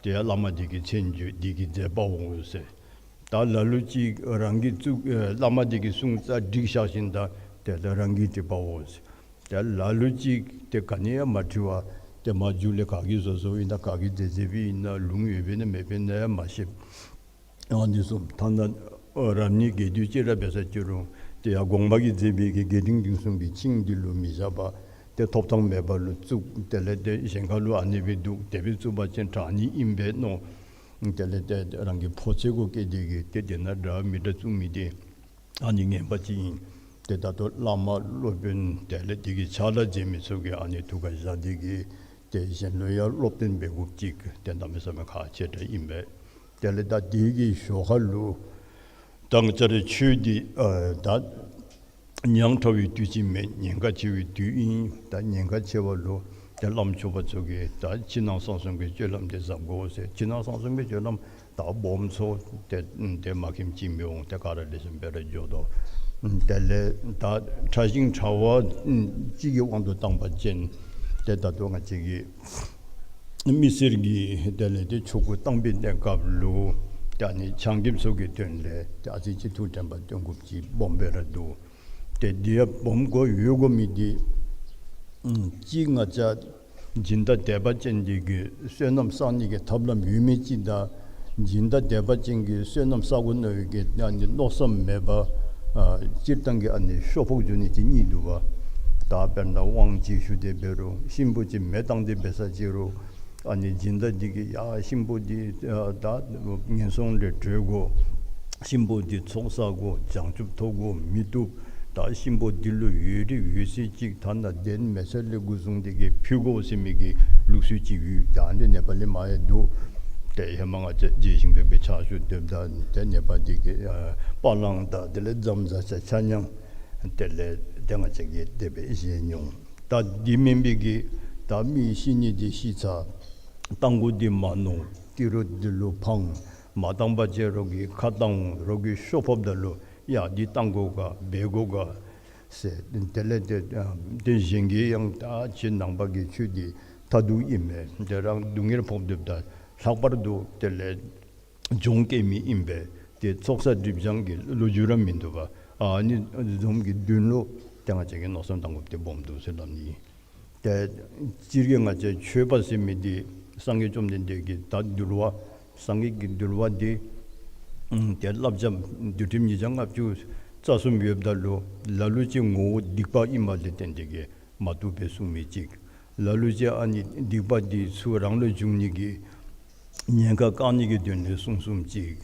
ཏེ་ཡར་བླ་མ་འདི་གི་མཚན་བརྗོད་འདི་གི་མཛད་པ་འོང་ཟེར། ད་ལ་ལུ་ཅིག་རང་གིས་བཙུགས་ཨེ་བླ་མ་འདི་གི་གསུང་རྩ་བསྒྲིགས་བཞག་ཞིནམ་ད་དེ་ལས་རང་གིས་བྲིས་པའོ་ཟེར། ཏེ་ལ་ལུ་ཅིག་ཏེ་ག་ནི་ཡང་མ་བྲི་བར་ཏེ་མར་མཇུག་ལས་ག་གིས་བཟོ་བཟོཝ་ཨིན་ན་ག་གིས་མཛད་མཛདཔ་ཨིན་ན་ལུང་ཡོདཔ་ཨིན་ན་མེདཔ་ཨིན་ན་ཡང་མ་ཤེས། ཨ་ནི་གསུངས། ཐ་ན་རབ་གནས་རྒྱས་བསྡུས་ཅིག་ར་འབད་ས་ཅིག་རུང་ཏེ་ཡར་དགོངས་པ་གིས་མཛད་པའི་གི་རྒྱས་འབྲིང་བསྡུས་གསུམ་གྱི་ཆིངས་འདི་ལུ་མི་བཞག་པར་ཏེ་ཐོབ་ཐངས་མེད་པ་ལུ་བཙུགས། དེ་ལས་ཏེ་གཞན་ཁ་ལུ་ཨ་ནི་སྦེ་འདུག། དེ་སྦེ་བཙུགས་པ་ཅིན་དྲག་ནི་ཨིན་པས་མནོ། དེ་ལས་ཏེ་རང་གི་ཕོ་ཚོད་གུ་བཀལ་ཏེ་གིས་ཏེ་དེ་ནང་འདྲ་མི་འདྲ་བཙུགས་མི་འདི་ཨ་ནི་ངན་པ་ཅིག་ཨིན། ཏེ་ད་ལྟོ་བླ་མ་སློབ་དཔོན་དེ་ལས་དེ་གི་ཕྱག་ལཱ་མཛད་མི་ཚུ་གིས་ཨ་ནི་ཐུགས་ཁར་བཞག་སྟེ་གིས་ཏེ་གཞན་ལུ་ཡང་སློབ་སྟོན་འབད་དགོཔ་ཅིག་ཏེ་གནམ་མེད་ས་མེད་ཁག་ཆེ་དྲགས་ཨིན་པས། དེ་ལས་ད་དེ་གི་ཞོར་ཁ་ལུ་ད་ང་བཅས་རའི་ཆོས་འདི་ཨ་ད་ཉག་ཕྲ་བའི་དུས་ཅིག་མེན། ཉེན་ཁ་ཆེ་བའི་དུས་ཨིན། ད་ཉེན་ཁ་ཆེ་བ་ལུ་ཏེ་བླམ་ཆོསཔ་ཚུ་གིས་ད་ཕྱི་ནང་གསང་གསུམ་གྱི་སྤྱོད་ལམ་འདི་གཟབ་དགོ་ཟེར། ཕྱི་ནང་གསང་གསུམ་གྱི་སྤྱོད་ལམ་ད་སྦོམ་ཚུ་ཏེ་ཏེ་མ་མཁྱེནམ་ཅིག་མི་འོང་། ཏེ་ག་ར་ལེགས་ཤོམ་སྦེ་ར་འགྱོ་དོ། དེ་ལས་ད་ཕྲ་ཞིང་ཕྲ་བ་ཅིག་གི་དབང་དུ་བཏང་པ་ཅིན་ཏེ་ད་ལྟོ་ང་བཅས་ཀྱི་མི་སེར་གྱི་དེ་ལས་ཏེ་ཆོ་ག་བཏང་པའི་གནས་སྐབས་ལུ་ཏེ་ཨ་ནི་ཆང་རྐྱབ་ཚུ་གི་དོན་ལས་ཏེ་ཨ་ཙི་ཅིག་ཐུགས་དྲན་པ་བཏོན་དགོཔ་ཅིག་སྦོམ་སྦེ་ར་འདུག། ཏེ་འདི་ཡང་སྦོམ་དགོ་ཡོད་དགོ་མི་འདི་ཨམ་གཅིག་ང་བཅས་སྦྱིན་བདག་དད་པ་ཅན་འདི་གིས་བསོད་ནམས་བསག་ནི་གི་ཐབས་ལམ་ཡོད་མི་ཅིག་དང་སྦྱིན་བདག་དད་པ་ཅན་གྱིས་བསོད་ནམས་བསག་དགོ་མནོ་བའི་གི་ཨ་ནི་མནོ་བསམ་མེད་པར་ཨ་སྤྱིར་བཏང་གི་ཨ་ནི་ཤོ་ཕོག་འགྱོ་ནི་ཅིག་གཉིས་འདུག་པ། ད་དཔེར་ན་དབང་ཅིག་ཞུ་སྟེ་འབད་རུང་གཤིན་པོ་ཅིག་མེ་བཏང་སྟེ་འབད་ས་ཅིག་རུང་ཨ་ནི་སྦྱིན་བདག་འདི་གིས་ཡ་གཤིན་པོ་འདི་ཨ་ད་ངན་སོང་ལས་གྲོལ་དགོ། གཤིན་པོ་འདི་ཚོགས་བསགས་དགོ། བྱང་ཆུབ་ཐོབ་དགོ་མི་བཏུབ། ད་གཤིན་པོ་འདི་ལུ་འོས་རིགས་འོས་ཚད་ཅིག་ཐ་ན་གདན་མལ་ཆ་ལས་འགོ་བཟུང་སྟེ་གིས་ཕུལ་དགོ་ཟེར་མི་གི་ལུགས་སྲོལ་ཅིག་ཡོད། ད་འདི་ནེ་པ་ལི་མ་ཡང་འདུག། ཏེ་ཧེ་མ་ང་བཅས་རྗེ་ཞིང་སྡེ་པའི་ཕྱག་ཞུ་སྡོདཔ་ད་ཏེ་ནེ་པ་འདི་གི་ཨ་པ་ལང་དང་དེ་ལས་ཛམ་བཟའ་ཆ་ཆ་མཉམ་དེ་ལས་ཏེ་ང་བཅས་ཀྱིས་དེ་སྦེ་བཞེས་མྱོང་། ད་འདི་མེན་པའི་གི་ད་མི་ཤི་ནི་འདི་ཤི་ཚར། བཏང་དགོ་འདི་མ་མནོ། ཏི་རུ་འདི་ལུ་ཕངས། མ་བཏང་པ་ཅིན་རོགས་ཀྱིས་ཁ་བཏང་འོང་། རོགས་ཀྱིས་ཤོ་ཕོགཔ་ད་ལུ་ཡ་འདི་བཏང་དགོ་ག་འབད་དགོ་ག་ཟེར། དེ་ལས་ཏེ་ཏེ་གཞན་གྱིས་ཡང་ད་ཁྱེད་ནང་པ་གི་ཆོས་འདི་ མཐའ་སྡུག་ཨིན་མས། ཏེ་རང་སྡུག་བསྔལ་ཕོག་སྡོདཔ་ད་ལྷག་པར་དུ་དེ་ལས་གྱོང་བཀལ་མི་ཨིན་པས། ཏེ་ཚོགས་བསགས་སྒྲིབ་སྦྱང་གི་ལོ་རྒྱུས་ར་མིན་འདུག་པ། ཨ་ནི་འཛོམས་ཀྱི་དོན་ལུ་ཏེ་ང་བཅས་ཀྱིས་མནོ་བསམ་བཏང་དགོཔ་དེ་སྦོམ་འདུག་ཟེར་སླབ་ནི། ཏེ་སྤྱིར་གྱིས་ང་བཅས་ཆོས་པ་ཟེར་མི་འདི་སངས་རྒྱས་བཅོམ་ལྡན་འདས་ཀྱི་ད་འདུལ་བ་སངས་རྒྱས་ཀྱི་འདུལ་བ་འདི་ཏེ་བསླབ་བྱ་འདུལ་ཁྲིམས་ཉིས་བརྒྱ་ལྔ་བཅུ་རྩ་གསུམ་ཡོདཔ་ད་ལུ་ལ་ལུ་ཅིག་ངོ་བོ་སྡིག་པ་ཨིནམ་ལས་བརྟེན་ཏེ་གིས་མ་བཏུབ་པའི་གསུང་མི་ཅིག། ལ་ལུ་ཅིག་ཨ་ནི་སྡིག་པ་འདི་ཚུ་རང་ལུ་འབྱུང་ནི་གི་ཉེན་ཁ་བཀག་ནི་གི་དོན་ལས་གསུང་གསུངམ་ཅིག།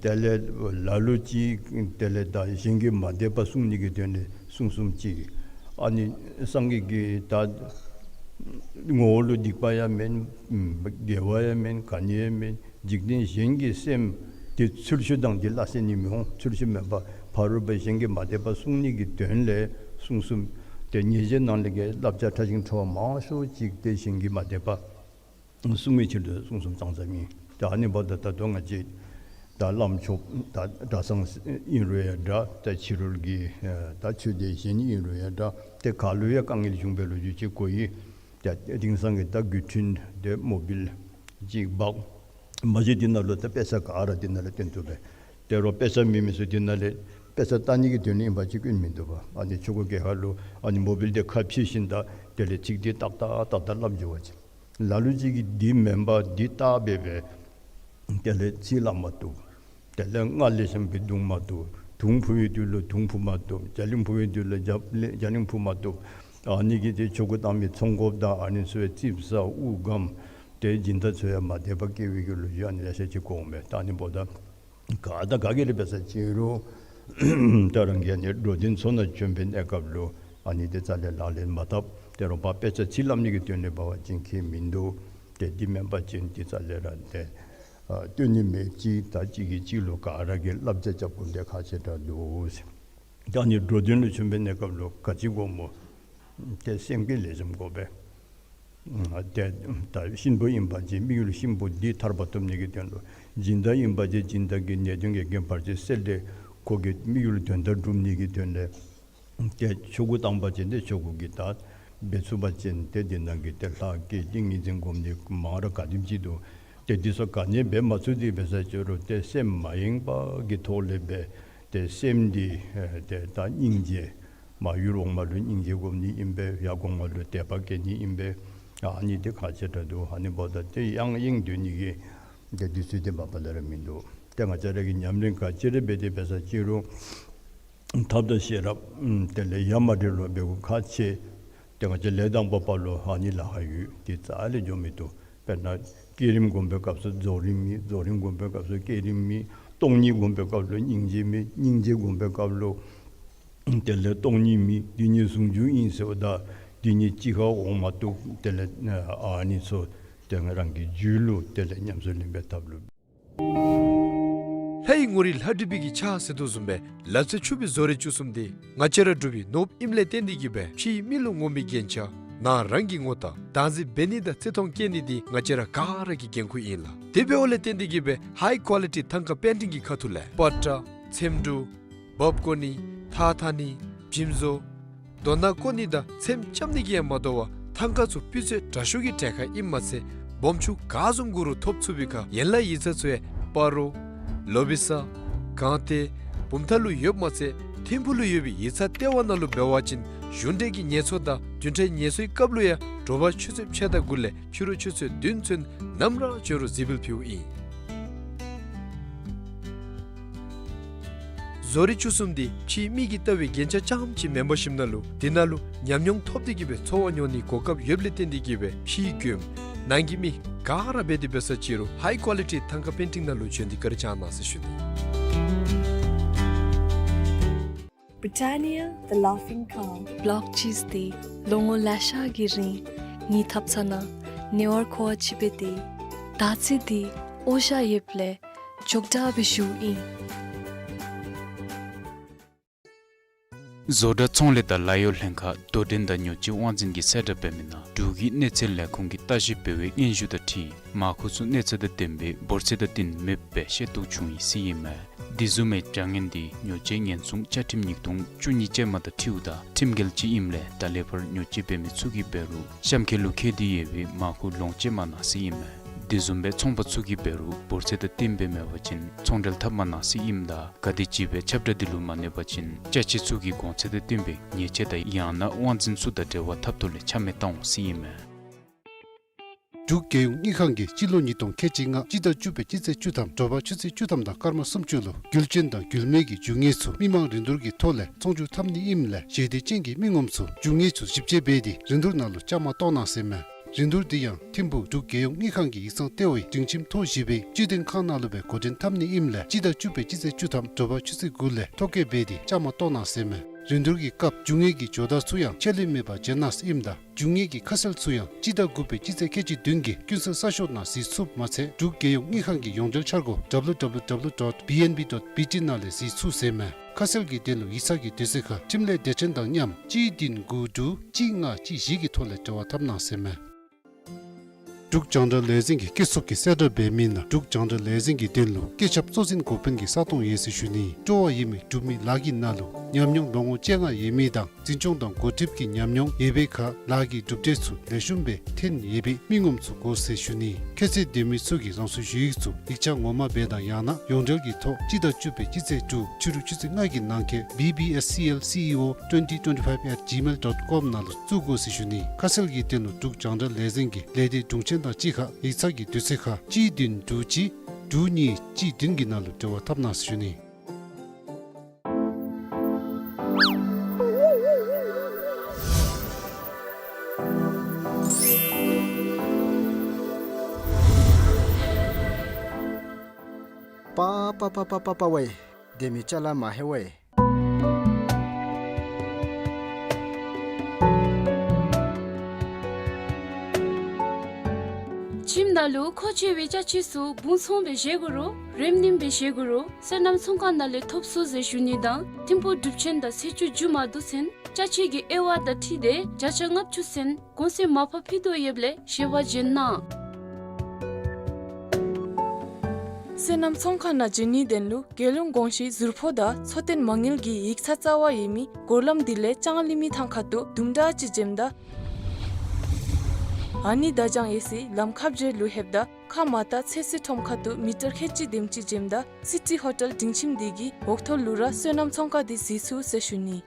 དེ་ལས་ལ་ལུ་ཅིག་དེ་ལས་ད་གཞན་གྱིས་མ་དད་པ་གསུང་ནི་གི་དོན་ལས་གསུང་གསུངམ་ཅིག། ཨ་ནི་སངས་རྒྱས་ཀྱིས་ད་ངོ་བོ་ལུ་སྡིག་པ་ཡང་མེན། དགེ་བ་ཡང་མེན། ག་ནི་ཡང་མེན། འཇིག་རྟེན་གཞན་གྱི་སེམས་དེ་ཚུལ་འཆོས་དང་དེ་སླ་བསྲེ་ནི་མི་འོང་། ཚུལ་འཆོས་མེད་པ་ཕ་རོལ་པོ་གཞན་གྱིས་མ་དད་པ་གསུང་ནི་གི་དོན་ལས་གསུང་གསུངམ། ཏེ་ཉེས་བྱས་ནང་ལས་ཀྱི་བསླབ་བྱ་ཕྲ་ཞིང་ཕྲ་བ་མང་ཤོས་ཅིག་ཏེ་གཞན་གྱིས་མ་དད་པ་གསུང་བའི་ཕྱིར་དུ་གསུང་གསུངམ་ཙང་ཙང་ཨིན། ད་ཨ་ནི་འབདཝ་ད་ད་ལྟོ་ང་བཅས་ད་བླམ་ཆོསཔ་ད་གྲྭ་ཚང་ཨིན་རུང་ཡང་འདྲ། ད་ཕྱི་རོལ་གྱི་ད་ཆོས་སྡེ་གཞན་ཨིན་རུང་ཡང་འདྲ། ཏེ་ག་ལུ་ཡང་དཀའ་ངལ་བྱུང་བའི་ལོ་རྒྱུས་ཅིག་གོ་ཡི། ད་དེང་སང་གི་ད་དགུ་ཐུན་དེ་མོ་བིལ་ཅིག་འབག་མ་གཞི་དེ་ནང་ལུ་ད་དཔེ་ཆ་ག་ར་དེ་ནང་ལུ་སྟོན་ཐུབ་པས། དེ་རུང་དཔེ་ཆ་མེད་མི་ཚུ་དེ་ནང་ལས་དཔེ་ཆ་ལྟ་ནི་གི་དོན་ལས་ཨིན་པ་ཅིན་སྐྱོན་མིན་འདུག་པ། ཨ་ནི་ཆོ་ག་གི་ཁར་ལུ་ཨ་ནི་མོ་བིལ་དེ་ཁར་ཕྱེ་ཞིནམ་ད་དེ་ལས་ཚིག་དེ་ཏག་ཏག་ཏག་ཏག་སླབ་འགྱོ་བ་ཅིན། ལ་ལུ་ཅིག་གིས་འདི་མེན་པར་འདི་བལྟ་སྦེ་སྦེ་དེ་ལས་ཚིག་སླབ་མ་བཏུབ། དེ་ལས་སྔགས་ལེགས་ཤོམ་སྦེ་རྡུང་མ་བཏུབ། དུང་ཕུ་བའི་དུས་ལུ་དུང་ཕུ་མ་བཏུབ། རྒྱ་གླིང་ཕུ་བའི་དུས་ལུ་རྒྱ་གླིང་ཕུ་མ་བཏུབ། ཨ་ནི་གིས་ཏེ་ཆོ་ག་བཏང་མི་ཚོང་དཔོན་དང་ཨ་ནི་ཚུ་ཡང་ཙིགཔ་ཟ་དབུགས་སྒམ། ཏེ་སྦྱིན་བདག་ཚུ་ཡང་མ་དད་པ་སྐྱེ་བའི་གི་ལོ་རྒྱུས་ཨ་ནི་ལེ་ཤ་ཅིག་གོ་འོང་མས། ད་ཨ་ནི་འབདཝ་ད་ག་དང་ག་གིས་ར་འབད་ས་ཅིན་རུང་ད་རང་གིས་ཨ་ནི་འགྲོ་དོན་ཚོགས་ནང་བྱོན་པའི་གནས་སྐབས་ལུ་ཨ་ནི་དེ་རྩ་ལས་ལག་ལེན་མ་འཐབ། དེ་རུང་པ་དཔེ་ཆ་ཚིག་སླབ་ནི་གི་དོན་ལས་འབད་བ་ཅིན་ཁྱད་མིན་འདུག། ཏེ་འདི་མེན་པ་ཅིན་དེ་རྩ་ལས་ར་ཏེ་ཨ་སྟོན་ནི་མེད་ཅིག། ད་གཅིག་གིས་གཅིག་ལུ་ག་ར་གིས་བསླབ་བྱ་རྐྱབ་དགོཔ་དེ་ཁག་ཆེ་དྲགས་འདུག་ཟེར། ད་ཨ་ནི་འགྲོ་དོན་ལུ་བྱོན་པའི་གནས་སྐབས་ལུ་ག་ཅི་དགོཔ་སྨོ། ཏེ་སེམས་བསྐྱེད་ལེགས་ཤོམ་དགོ་པས། ཨ་ཏེ་ད་གཤིན་པོ་ཨིན་པ་ཅིན་དམིགས་ཡུལ་གཤིན་པོ་འདི་ཐར་པ་ཐོབ་ནི་གི་དོན་ལུ། སྦྱིན་བདག་ཨིན་པ་ཅིན་སྦྱིན་བདག་གི་ནད་གདོན་གྱི་རྐྱེན་བར་ཆད་སེལ་ཏེ་ཁོ་གི་དམིགས་ཡུལ་དོན་དག་སྒྲུབ་ནི་གི་དོན་ལས། ཏེ་ཆོ་ག་བཏང་པ་ཅིན་ཏེ་ཆོ་ག་གི་ད་འབད་ཚུགས་པ་ཅིན་ཏེ་དེ་ནང་གི་ཏེ་ལྷ་བསྐྱེད་ཏིང་ངེ་འཛིན་སྒོམ་ནི་མང་ར་ག་དེམ་ཅིག་འདུག། ཏེ་འདི་ཚུ་ག་ནི་འབད་མ་ཚུགས་ཏེ་འབད་ས་ཅིན་རུང་ཏེ་སེམས་མ་ཡེངས་པ་གི་ཐོག་ལས་འབད། ཏེ་སེམས་འདི་ཨེ་ཏེ་ད་སྙིང་རྗེ་མར་ཡུལ་འོག་མ་ལུ་སྙིང་རྗེ་སྒོམ་ནི་ཨིན་པས། ཡར་གོང་མ་ལུ་དད་པ་བསྐྱེད་ནི་ཨིན་པས། ཨ་ནི་འདི་ཁག་ཆེ་དྲགས་འདུག། ཨ་ནི་འབདཝ་ད་ཏེ་ཡང་ཡེངས་སྡོད་ནི་གི་ཏེ་དུས་ཚོད་འདི་མ་པ་ལས་ར་མིན་འདུག། ཏེ་ང་བཅས་ར་གིས་ཉམས་ལེན་ག་ཅི་ར་འབད་དེ་འབད་ས་ཅིན་རུང་ཐབས་དང་ཤེས་རབ་ཨམ་དེ་ལས་ཡ་མ་བྲལ་བར་འབད་དགོཔ་ཁག་ཆེ། ཏེ་ང་བཅས་ལས་དང་པོ་པ་ལུ་ཨ་ནི་ལཱ་ཁག་ཡོད། དེ་རྩ་ལས་འགྱོ་མི་བཏུབ། དཔེར་ན་བསྐྱེད་རིམ་སྒོམ་པའི་སྐབས་སུ་རྫོགས་རིམ་མེད། རྫོགས་རིམ་སྒོམ་པའི་སྐབས་སུ་བསྐྱེད་རིམ་མེད། སྟོང་ཉིད་སྒོམ་པའི་སྐབས་ལུ་སྙིང་རྗེ་མེད། སྙིང་རྗེ་སྒོམ་པའི་སྐབས་ལུ་དེ་ལས་སྟོང་ཉིད་མེད། འདི་ཉིད་ཟུང་འཇུག་ཨིན་ཟེརཝ་ད་འདི་ཉིད་གཅིག་ཁར་འོང་མ་བཏུབ། དེ་ལས་ཨ་ནི་ཚུ་ཏེ་རང་གི་རྒྱུད་ལུ་དེ་ལས་ཉམས་སུ་ལེན་པའི་ཐབས་ལུ། ལྷ་ཡི་ངོ་རིས་ལྷ་བྲིས་པའི་གི་ཕྱག་ཟེར་དོ་བཟུམ་སྦེ་ལག་རྩལ་ཕྱུག་པའི་བཟོ་རིག་བཅུ་གསུམ་འདི་ང་བཅས་ར་འབྲུག་པའི་ནོར་བུ་ཨིནམ་ལས་བརྟེན་ཏེ་གིས་སྦེ་ཕྱིའི་མི་ལུ་ངོམ་པའི་རྒྱན་ཆ་ནང་རང་གི་ངོ་རྟགས་བདག་འཛིན་འབད་ནི་དང་བརྩི་མཐོང་བསྐྱེད་ནི་འདི་ང་བཅས་ར་ག་ར་གི་འགན་ཁུར་ཨིན་ལགས། དེ་འབདཝ་ལས་བརྟེན་ཏེ་གིས་སྦེ་ཧའི་ཀོ་ལི་ཊི་ཐང་ཀ་པེན་ཊིང་གི་ཁ་ཐུག་ལས་པ་ཏྲ་ཚེམ་དྲུབ་འབག་བརྐོ་ནི་ཐགས་འཐག་ནི་འཇིམ་བཟོ་རྡོ་ནག་བརྐོ་ནི་དང་ཚེམ་རྐྱབ་ནི་གིས་ཡང་མ་དོ་བར་ཐང་ཀ་ཚུ་སྤུས་ཚད་དྲག་ཤོས་ཀྱི་གྲལ་ཁར་ཨིནམ་མ་ཚད་སྦོམ་ཆུང་ག་བཟུམ་དགོ་རུང་ཐོབ་ཚུགས་པའི་ཁར་ཡན་ལག་ཡིག་ཚང་ཚུ་ཡང་སྤ་རོ་ལོ་བི་ས་སྒང་སྟེང་བུམ་ཐང་ལུ་ཡོདཔ་མ་ཚད་ཐིམ་ཕུག་ལུ་ཡོད་པའི་ཡིག་ཚང་ལྟེ་བ་ནང་ལུ་འབད་བ་ཅིན་གཞུང་འབྲེལ་གྱི་ངལ་གསོ་དང་བདུན་ཕྲག་ངལ་གསོའི་སྐབས་ལུ་ཡང་དྲོ་པ་ཆུ་ཚོད་ཕྱེད་དང་དགུ་ལས་ཕྱི་རུ་ཆུ་ཚོད་བདུན་ཚུན་ནམ་ར་བྱོན་རུང་གཟིགས་འབུལ་ཕུལཝ་ཨིན། བཟོ་རིག་བཅུ་གསུམ་འདི་ཕྱིའི་མིག་གིས་ལྟ་བའི་རྒྱན་ཆ་རྐྱངམ་ཅིག་མེན་པར་ཞིནམ་ན་ལུ་འདི་ནང་ལུ་ཉམས་མྱོང་ཐོབ་སྟེ་གིས་སྦེ་འཚོ་བ་མྱོང་ནིའི་གོ་སྐབས་ཡོདཔ་ལས་བརྟེན་ཏེ་གིས་སྦེ་ཕྱིའི་མགྱོནམ་ནང་གི་མི་ག་ར་འབད་དེ་འབད་ས་ཅིག་རུང་ཧའི་ཀོ་ལི་ཊི་ཐང་ཀ་པེན་ཊིང་ནང་ལུ་བྱོན་ཏེ་བཀའ་དྲིན་བསྐྱང་གནང་ཟེར་ཞུ་ནི། Britannia, the laughing cow. བློག་ཅིས་ཏེ་ལོ་ངོ་ལེ་ཤ་གི་རིང་ངེའི་ཐབ་ཚང་ནང་ཉེ་བར་མཁོ་བ་ཅིག་འབད་དེ་ད་ཚེ་འདི་ཨོ་ཤ་ཡོདཔ་ལས་ཅོག་འཐདཔ་སྦེ་བཞུགས་ཨིན། བཟོ་གྲྭ་ཚོང་ལས་དང་ལཱ་གཡོག་ལྷན་ཁག་དོ་འགྲན་དང་ཉོ་སྤྱོད་དབང་འཛིན་གྱིས་གསལ་བསྒྲགས་འབད་མི་ནང་འབྲུག་གི་གནས་ཚད་ལས་ཁུངས་ཀྱིས་ལྟ་ཞིབ་འབད་བའི་སྙན་ཞུ་དང་འཁྲིལ་མར་ཁུ་ཚུ་གནས་ཚད་དང་ལྡནམ་སྦེ་འབོར་ཚད་དང་བསྟུན་མེདཔ་སྦེ་ཤེས་རྟོགས་བྱུང་ཡི་ཟེར་ཨིན་མས། དེ་བཟུམ་མའི་བྱ་ངན་དེ་ཉོ་སྤྱོད་ཉེན་སྲུང་བཅའ་ཁྲིམས་ཉིས་སྟོང་བཅུ་གཉིས་ཅན་མ་དང་འཁྲིལཝ་ད་ཁྲིམས་འགལ་ཅིག་ཨིནམ་ལས་ད་ལས་ཕར་ཉོ་སྤྱོད་འབད་མི་ཚུ་གིས་འབད་རུང་གཤམ་འཁོད་ལུ་བཀོད་དེ་ཡོད་པའི་མ་ཁུངས་ལོངས་སྤྱོད་མ་གནང་ཟེར་ཨིན་མས། དེ་བཟུམ་སྦེ་ཚོང་པ་ཚུ་གིས་འབད་རུང་འབོར་ཚད་དང་བསྟུན་པའི་མེད་པ་ཅིན་ཚོང་འབྲེལ་འཐབ་མ་གནང་ཟེར་ཨིནམ་ད་ག་དེམ་ཅིག་སྦེ་ཁྱབ་བསྒྲགས་དེ་ལུ་མ་གནས་པ་ཅིན་ཅ་ཆས་ཚུ་གི་གོང་ཚད་དང་བསྟུན་པའི་ཉེས་ཆད་དང་ཡང་ན་དབང་འཛིན་ཚུ་དང་འབྲེལ་བ་འཐབ་ཐོག་ལས་ཆ་མེད་བཏང་འོང་ཟེར་ཨིན་མས། འབྲུག་རྒྱལ་ཡོངས་དངུལ་ཁང་གིས་སྤྱི་ལོ་ཉིས་སྟོང་ཁལ་གཅིག་ལྔ་སྤྱི་ཟླ་བཅུ་པའི་སྤྱི་ཚེས་བཅུ་ཐམ་དྲོ་པ་ཆུ་ཚོད་བཅུ་ཐམ་དང་སྐར་མ་སུམ་ཅུ་ལུ་རྒྱུ་ཅན་དང་རྒྱུ་མེད་ཀྱི་རྒྱུ་དངོས་ཚུ་མི་མང་རིན་བསྡུར་གྱི་ཐོག་ལས་ཚོང་བསྒྱུར་འཐབ་ནི་ཨིནམ་ལས་ཞལ་འདེབས་ཅན་གྱི་མི་ངོམ་ཚུ་རྒྱུ་དངོས་ཚུ་ཞིབ་དཔྱད་འབད་དེ་རིན་བསྡུར་ནང་ལུ་བཅའ་མར་གཏོགས་གནང་ཟེར་མས། རིན་བསྡུར་དེ་ཡང་ཐིམ་ཕུག་འབྲུག་རྒྱལ་ཡོངས་དངུལ་ཁང་གི་ཡིག་ཚང་ལྟེ་བའི་སྒྲིང་ཁྱིམ་ཐོག་བཞི་པའི་སྤྱི་དོན་ཁང་ནང་ལུ་སྦེ་འགོ་འདྲེན་འཐབ་ནི་ཨིནམ་ལས་སྤྱི་ཟླ་བཅུ་པའི་སྤྱི་ཚེས་བཅུ་ཐམ་དྲོ་པ་ཆུ་ཚོད་དགུ་ལས་ཐོ་བཀོད་འབད་དེ་བཅའ་མར་གཏོགས་གནང་ཟེར་མས། རིན་བསྡུར་གྱི་སྐབས་རྒྱུ་དངོས་ཀྱི་ཇོ་བདག་ཚུ་ཡང་ཆད་ལུས་མེད་པར་བྱོན་གནང་ཟེར་ཨིནམ་ད་རྒྱུ་དངོས་ཀྱི་ཁ་གསལ་ཚུ་ཡང་སྤྱི་ཟླ་དགུ་པའི་སྤྱི་ཚེས་ཁལ་གཅིག་བདུན་གྱི་ཀུན་གསལ་གསར་ཤོག་ནང་གཟིགས་ཚུགསཔ་མ་ཚད་འབྲུག་རྒྱལ་ཡོངས་དངུལ་ཁང་གི་ཡོངས་འབྲེལ་འཆར་སྒོ་W W W dot B N B dot B T ནང་ལས་གཟིགས་ཚུགས་ཟེར་མས། ཁ་གསལ་གྱི་དོན་ལུ་ཡིག་ཚང་གི་དུས་ཚོད་ཁར་འཕྲིན་ལས་སྡེ་ཚན་དང་མཉམ་གཅིག་བདུན་དགུ་དྲུག་གཅིག་ལྔ་གཅིག་བཞི་གི་ཐོག་ལས་འབྲེལ་བ་འཐབ་གནང་ཟེར་མས། འབྲུག་རྒྱང་བསྒྲགས་ལས་འཛིན་གྱིས་སྐྱེ་སྲོག་གི་གསལ་བསྒྲགས་འབད་མི་ནང་འབྲུག་རྒྱང་བསྒྲགས་ལས་འཛིན་གྱི་དོན་ལུ་སྐྱེ་ཁྱབ་གཙོ་འཛིན་འགོ་དཔོན་གྱི་ས་སྟོང་ཡོད་ཟེར་ཞུ་ནི། སྤྲོ་བ་ཡོད་མི་འབྲུག་མི་ལཱ་གི་ནང་ལུ་ཉམས་མྱོང་ལོ་ངོ་བཅོ་ལྔ་ཡོད་མི་དང་འཛིན་སྐྱོང་དང་འགོ་ཁྲིདཔ་གི་ཉམས་མྱོང་ཡོད་པའི་ཁར་ལཱ་གི་གྲུབ་འབྲས་ཚུ་ལེགས་ཤོམ་སྦེ་ཐོན་ཡོད་པའི་མི་ངོམ་ཚུ་དགོ་ཟེར་ཞུ་ནི། ཁྱད་ཚད་ལྡན་མི་ཚུ་གིས་རང་སོའི་ཞུ་ཡིག་ཚུ་ཡིག་ཆ་ངོ་མ་སྦེ་དང་ཡང་ན་ཡོངས་འབྲེལ་གྱི་ཐོག་སྤྱི་ཟླ་བཅུ་པའི་སྤྱི་ཚེས་དྲུག་ཕྱི་རུ་ཆུ་ཚོད་ལྔ་གི་ནང་འཁོད་B B S C L C E O twenty twenty-five at gmail dot com ནང་ལུ་བཙུགས་དགོ་ཟེར་ཞུ་ནི། ཁ་གསལ་གྱི་དོན་ལུ་འབྲུག་རྒྱང་བསྒྲགས་ལས་འཛིན་གྱི་ལས་སྡེ་དྲུང་ཆེན་དང་གཅིག་ཁར་ཡིག་ཚང་གི་དུས་ཚོད་ཁར་གཅིག་བདུན་དྲུག་གཅིག་དྲུག་གཉིས་གཅིག་བདུན་གྱི་ནང་ལུ་འབྲེལ་བ་འཐབ་གནང་ཟེར་ཞུ་ནི། པ་པ་པ་པ་པ་པ་ཝེ། སྡོད་མི་ཅ་ལ་མ་ཧེ་ཝེ། ཁྱིམ་ནང་ལུ་མཁོ་ཆེ་བའི་ཅ་ཆས་ཚུ་སྦུང་ཚོང་སྦེ་བཞེས་དགོ་རུང་རེམ་རིམ་སྦེ་བཞེས་དགོ་རུང་སོ་ནམ་ཚོང་ཁང་ནང་ལས་ཐོབ་ཚུགས་ཟེར་ཞུ་ནི་དང་ཐིམ་ཕུག་གྲུབ་ཆེན་དང་ཚེས་བཅུ་མཇུག་མ་བསྡུ་ཚུན་ཅ་ཆས་ཀྱི་དབྱེ་བ་དང་འཁྲིལ་ཏེ་བརྒྱ་ཆ་ལྔ་བཅུ་ཚུན་གོང་ཚད་མར་ཕབ་ཕུལ་དོ་ཡོདཔ་ལས་ཞལ་པར་བྱོན་གནང་། སོ་ནམ་ཚོང་ཁང་ནང་བྱོན་ནིའི་དོན་ལུ་རྒྱལ་ཡོངས་གོང་ཞུའི་ཟུར་ཕོགས་དང་འཚོ་རྟེན་མ་དངུལ་གྱི་ཡིག་ཚང་རྩ་བ་ཡོད་མི་སྒོ་ལམ་དེ་ལས་ལྕང་གླིང་མི་ཐང་ཁ་ཐུག་དུམ་གྲ་ཅིག་འཛེམ་ད་ཨ་ནི་བརྡ་བྱང་ཡོད་སའི་ལམ་ཁ་བརྒྱད་ལུ་ལྷོདཔ་ད་ཁ་མར་ལྟ་ཚོད་བསྲེ་ཁྲོམ་ཁ་ཐུག་མི་ཊར་ཁལ་གཅིག་དེམ་ཅིག་འཛེམ་ད་སི་ཊི་ཧོ་ཊེལ་སྒྲིང་ཁྱིམ་དེ་གི་འོག་ཐོག་ལུ་ར་སོ་ནམ་ཚོང་ཁང་དེ་གཟིགས་ཚུགས་ཟེར་ཞུ་ནི།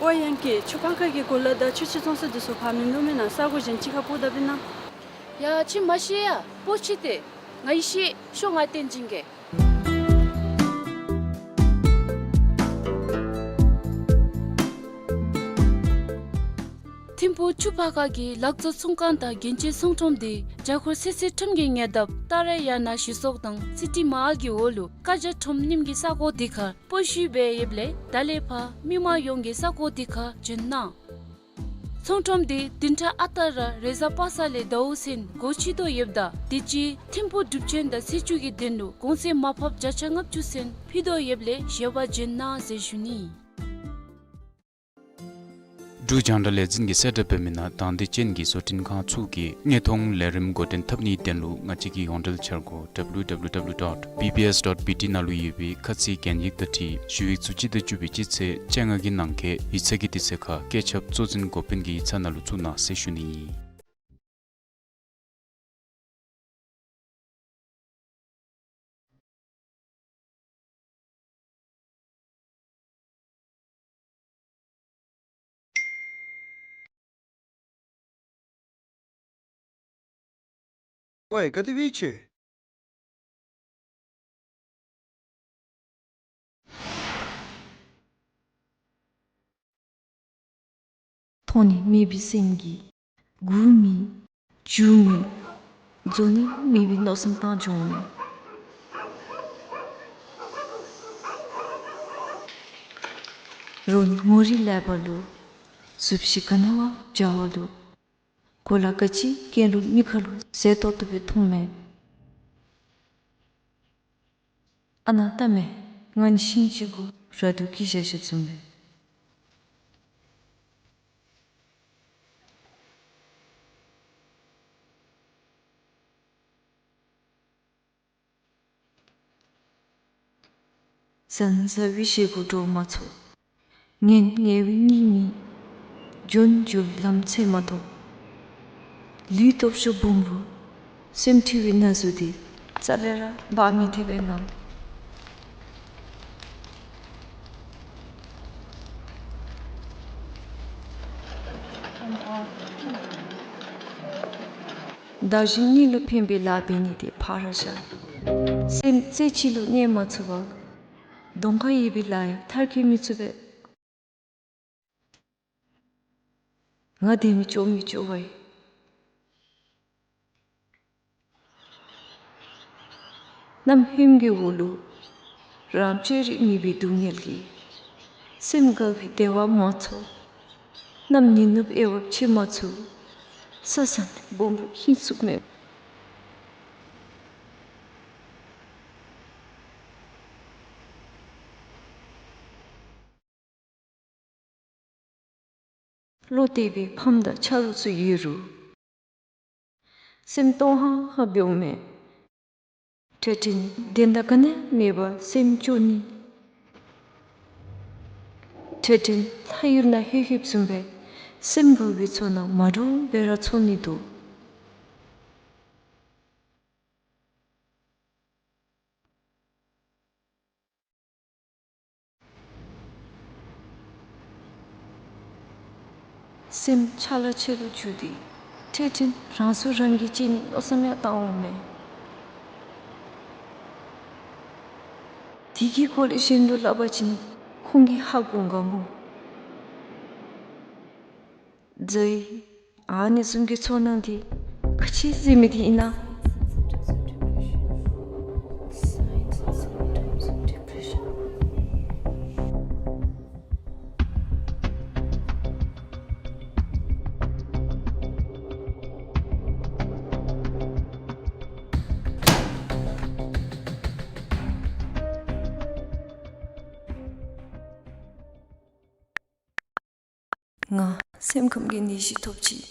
ཨོ་ཡང་ཀི་ཆུ་ཕར་ཁ་གི་གོ་ལ་དང་ཆུ་ཆེན་བཙོང་ས་དེ་ཚུ་ཕར་མིན་ནུག་མེན་ན་ས་གོ་གཞན་ཅིག་ཁར་སྤོ་ད་པིན་ན། ཡ་ཁྱིམ་མ་ཤེས་ཡ་སྤོ་ཅི་སྟེ། ང་ཡི་ཤེས་ཤོག་ང་བསྟན་སྦྱིན་གེ། ཐིམ་ཕུག་ཆུ་ཕར་ཁ་གི་ལག་བཟོ་ཚོང་ཁང་དང་རྒྱན་ཆའི་ཚོང་ཁྲོམ་དེ་རྒྱ་སྒོར་ཚོད་བསྲེ་ཁྲོམ་གྱི་ཉེ་འདབས་ཏཱ་ར་ཡ་ན་གཞི་ཚོགས་དང་སི་ཊི་མ་ཧཱལ་གྱི་འོག་ལུ་ཀ་ཇ་ཁྲོམ་རྙིངམ་གི་ས་གོ་དེ་ཁར་སྤོ་ཤུལ་སྦེ་ཡོདཔ་ལས་ད་ལས་ཕར་མི་མང་ཡོངས་ཀྱིས་ས་གོ་དེ་ཁར་བྱོན་གནང་། ཚོང་ཁྲོམ་དེ་བདུན་ཕྲག་ཨ་རྟག་ར་རེས་གཟའ་པ་སངས་ལས་ཟླཝ་ཚུན་སྒོ་ཕྱེ་དོ་ཡོདཔ་ད་དེ་ཅིག་ཐིམ་ཕུག་གྲུབ་ཆེན་དང་ཚེས་བཅུ་གི་དོན་ལུ་གོང་ཚད་མར་ཕབ་བརྒྱ་ཆ་ལྔ་བཅུ་ཚུན་ཕུལ་དོ་ཡོདཔ་ལས་ཞལ་པར་བྱོན་གནང་ཟེར་ཞུ་ནི། འབྲུག་རྒྱང་བསྒྲགས་ལས་འཛིན་གྱིས་གསལ་བསྒྲགས་འབད་མི་ནང་དང་འདོད་ཅན་གྱི་བཟོ་སྐྲུན་ཁང་ཚུ་གིས་དངོས་མཐོང་ལས་རིམ་འགོ་འདྲེན་འཐབ་ནིའི་དོན་ལུ་ང་བཅས་ཀྱི་ཡོངས་འབྲེལ་འཆར་སྒོ་W W W dot B B S dot B T ནང་ལུ་ཡོད་པའི་ཁ་ཚིག་གན་ཡིག་དང་འཁྲིལ་ཞུ་ཡིག་ཚུ་སྤྱི་ཟླ་བཅུ་པའི་སྤྱི་ཚེས་བཅོ་ལྔ་གི་ནང་འཁོད་ཡིག་ཚང་གི་དུས་ཚོད་ཁར་བཀོད་ཁྱབ་གཙོ་འཛིན་འགོ་དཔོན་གྱི་ཡིག་ཚང་ནང་ལུ་བཙུགས་གནང་ཟེར་ཞུ་ནི་ཨིན། ཝའེ་ག་དེ་སྦེ་ཡོད་ཅི། མཐོང་ནི་མེད་པའི་སེམས་ཀྱིས་སྒུག་མི་འགྱོ་མི་རྫོགས་ནི་མེད་པའི་མནོ་བསམ་བཏང་འགྱོ་མི་རོགས་ངོ་རིས་ལེགས་པ་ལུ་གཟུགས་གཞི་ག་ནི་བ་འཇའ་བ་ལུ་གོ་ལ་ག་ཅི་གྱོན་རུང་མི་ཁ་ལུ་ཟེར་ཏོག་ཏོ་སྦེ་མཐོང་མས། ཨ་ནཱ་ལྟ་མས། ང་ནི་ཤིང་ཅིག་གུ་ར་དུ་སྐྱེས་བཞག་བཞགཔ་བཟུམ་སྦེ། བཟང་ཟ་བའི་བཞེས་སྒོ་འགྲོ་མ་ཚུགས། ངན་ངལ་བའི་གཉིད་མི་འཇོན། འགྱོ་ལམ་འཚོལ་མ་ཐོབ། ལུས་སྟོབས་ཤོར་བུམོ་རུ། སེམས་འཁྲུལ་བའི་ན་ཟུག་འདི་རྩ་ལས་ར་འབག་མི་ཐེག་པས་ན། བདག་གཞན་གཉིས་ལུ་ཕན་པའི་ལཱ་འབད་ནི་དེ་ཕར་བཞག། སེམས་རྩེ་གཅིག་ལུ་གནས་མ་ཚུགས་པར་གདོང་ཁར་ཡོད་པའི་ལཱ་ཡང་མཐར་འཁྱོལ་མི་ཚུགས་པས། ང་བདེན་མི་སྐྱོ་མི་སྐྱོ་བ་ཡི། གནམ་ཧོནམ་གྱི་འོག་ལུ་རང་བཅོས་རིག་མེད་པའི་སྡུག་བསྔལ་གྱིས། སེམས་དགའ་བའི་བདེ་བ་མ་ཚོར། གནམ་ཉི་ནུབ་དབྱེ་བ་ཕྱེ་མ་ཚུགས། ས་བཟང་སྦོམ་པོ་ཧིང་སུག་མེད། བློ་གཏད་པའི་ཕམ་དང་ཆ་རོགས་ཚུ་ཡོད་རུང་། སེམས་སྟོང་ཧ་ཧ་འབདཝ་མས། འཕྲལ་འཕྲལ་བདེན་མཐའ་ག་ནི་མེད་པར་སེམས་སྐྱོ་ནི། འཕྲལ་འཕྲལ་ལྷ་ཡུལ་ནང་ལྷོད་ལྷོདཔ་བཟུམ་སྦེ་སེམས་དགའ་བའི་ཚོར་སྣང་མ་འདྲཝ་སྦེ་ར་ཚོར་ནི་འདུག། སེམས་ཆ་ལ་ཆེ་རུ་འགྱུར་ཏེ་འཕྲལ་འཕྲལ་རང་སྲོག་རང་གིས་བཅད་ནིའི་མནོ་བསམ་ཡང་བཏང་འོང་མས། དེ་གི་སྐོར་ལས་གཞན་ལུ་སླབ་པ་ཅིན་ཁོང་གིས་ཧ་གོ་ག་མོ། ཛའི། ཨ་ནི་བཟུམ་གྱི་ཚོར་སྣང་འདི་ག་ཅི་ཟེར་མི་འདི་ཨིན་ན། ང་སེམས་ཁམས་ཀྱི་ནད་གཞི་ཐོབ་ཅི།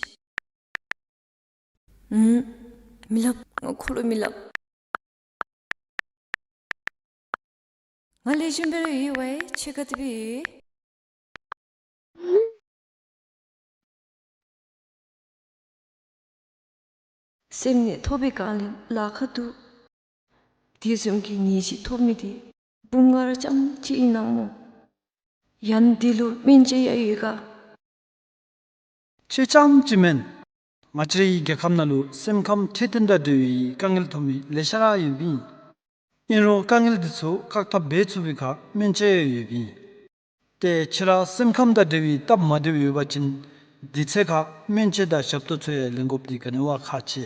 ཨུམ། མི་སླབ། ང་ཁོ་ལུ་མི་སླབ། ང་ལེགས་ཤོམ་སྦེ་ར་ཡོད་པས། ཁྱོད་ག་དེ་སྦེ་ཡོད། སེམས་ནད་ཐོབ་པའི་སྒང་ལས་ལཱ་ཁག་འདུག། དེ་བཟུམ་གྱི་ནད་གཞི་ཐོབ་མི་འདི་འབུམ་ལྔ་ར་རྐྱངམ་ཅིག་ཨིན་ན་སྨོ། ཡང་འདི་ལུ་སྨན་དཔྱད་ཡང་ཡོད་ག། ཁྱོད་རྐྱངམ་ཅིག་མེན། ང་བཅས་རའི་རྒྱལ་ཁབ་ནང་ལུ་སེམས་ཁམས་འཕྲོད་བསྟེན་དང་འབྲེལ་བའི་དཀའ་ངལ་ཐོབ་མི་ལེ་ཤ་ར་ཡོདཔ་ཨིན། ཨིན་རུང་དཀའ་ངལ་འདི་ཚུ་བཀག་ཐབས་འབད་ཚུགས་པའི་ཁར་སྨན་དཔྱད་ཡང་ཡོདཔ་ཨིན། ཏེ་ཁྱོད་ར་སེམས་ཁམས་དང་འབྲེལ་བའི་སྟབས་མ་བདེཝ་ཡོད་པ་ཅིན་དུས་ཚོད་ཁར་སྨན་དཔྱད་དང་ཞབས་ཏོག་ཚུ་ཡང་ལེན་དགོཔ་འདི་ག་ནི་བ་ཁག་ཆེ།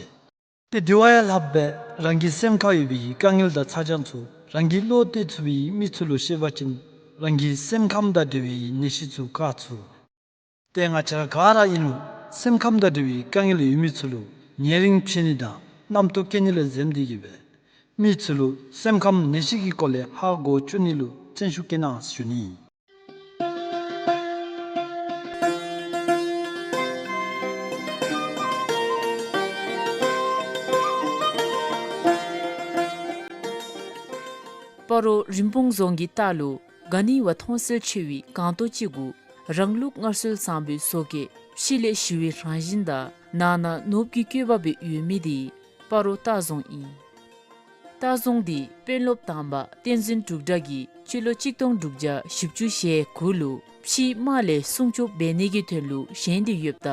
ཏེ་དེ་བ་ཡང་ལྷགཔ་སྦེ་རང་གི་སེམས་ཁར་ཡོད་པའི་དཀའ་ངལ་དང་ཚ་གྱང་ཚུ་རང་གིས་བློ་གཏད་ཚུགས་པའི་མི་ཚུ་ལུ་བཤད་པ་ཅིན་རང་གི་སེམས་ཁམས་དང་འབྲེལ་བའི་ནད་གཞི་ཚུ་བཀག་ཚུགས། ཏེ་ང་བཅས་ར་ག་ར་ཨིན་རུང་སེམས་ཁམས་དང་འབྲེལ་བའི་དཀའ་ངལ་ཡོད་མི་ཚུ་ལུ་ཉེ་རིང་ཕྱད་ནི་དང་རྣམ་རྟོག་སྐྱེ་ནི་ལས་འཛེམ་སྟེ་གིས་སྦེ་མི་ཚུ་ལུ་སེམས་ཁམས་ནད་གཞི་གི་སྐོར་ལས་ཧ་གོ་བཅུག་ནི་ལུ་བརྩོན་ཤུགས་བསྐྱེད་གནང་ཞུ་ནི། སྤ་རོ་རིན་སྤུངས་རྫོང་གི་ལྟག་ལུ་ག་ནི་བ་མཐོང་གསལ་ཆེ་བའི་སྒང་ཏོག་ཅིག་གུ་རང་ལུགས་སྔར་སྲོལ་བཟང་པོའི་བཟོ་བཀོད་ཕྱི་ལས་ཞི་བའི་རང་བཞིན་དང་ནང་ན་ནོར་བུ་གི་བཀོད་པ་སྦེ་ཡོད་མི་འདི་སྤ་རོ་ལྟ་རྫོང་ཨིན། ལྟ་རྫོང་འདི་དཔོན་སློབ་དང་པ་བསྟན་འཛིན་འབྲུག་གྲགས་ཀྱིས་སྤྱི་ལོ་གཅིག་སྟོང་དྲུག་བརྒྱ་བཞི་བཅུ་ཞེ་དགུ་ལུ་ཕྱིའི་དམག་ལས་སྲུང་སྐྱོབ་འབད་ནི་གི་དོན་ལུ་བཞེངས་ཏེ་ཡོདཔ་ད་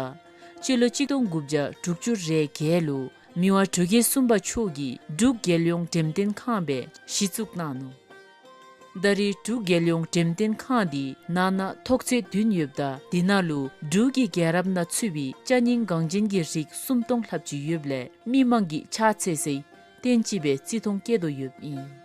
སྤྱི་ལོ་གཅིག་སྟོང་དགུ་བརྒྱ་དྲུག་ཅུ་རེ་བརྒྱད་ལུ་མི་དབང་འབྲུག་རྒྱལ་གསུམ་པ་མཆོག་གིས་འབྲུག་རྒྱལ་ཡོངས་འགྲེམས་སྟོན་ཁང་སྦེ་གཞི་བཙུགས་གནང་ནུག། ད་རེས་འབྲུག་རྒྱལ་ཡོངས་འགྲེམས་སྟོན་ཁང་འདི་ནང་ན་ཐོག་ཚད་བདུན་ཡོདཔ་ད་དེ་ནང་ལུ་འབྲུག་གི་རྒྱལ་རབས་ནང་ཚུད་པའི་ཅ་རྙིང་འགངས་ཅན་གྱི་རིགས་སུམ་སྟོང་ལྷགཔ་ཅིག་ཡོདཔ་ལས་མི་མང་གིས་ཕྱག་འཚལ་སའི་རྟེན་ཅིག་སྦེ་བརྩི་མཐོང་བསྐྱེད་དོ་ཡོདཔ་ཨིན།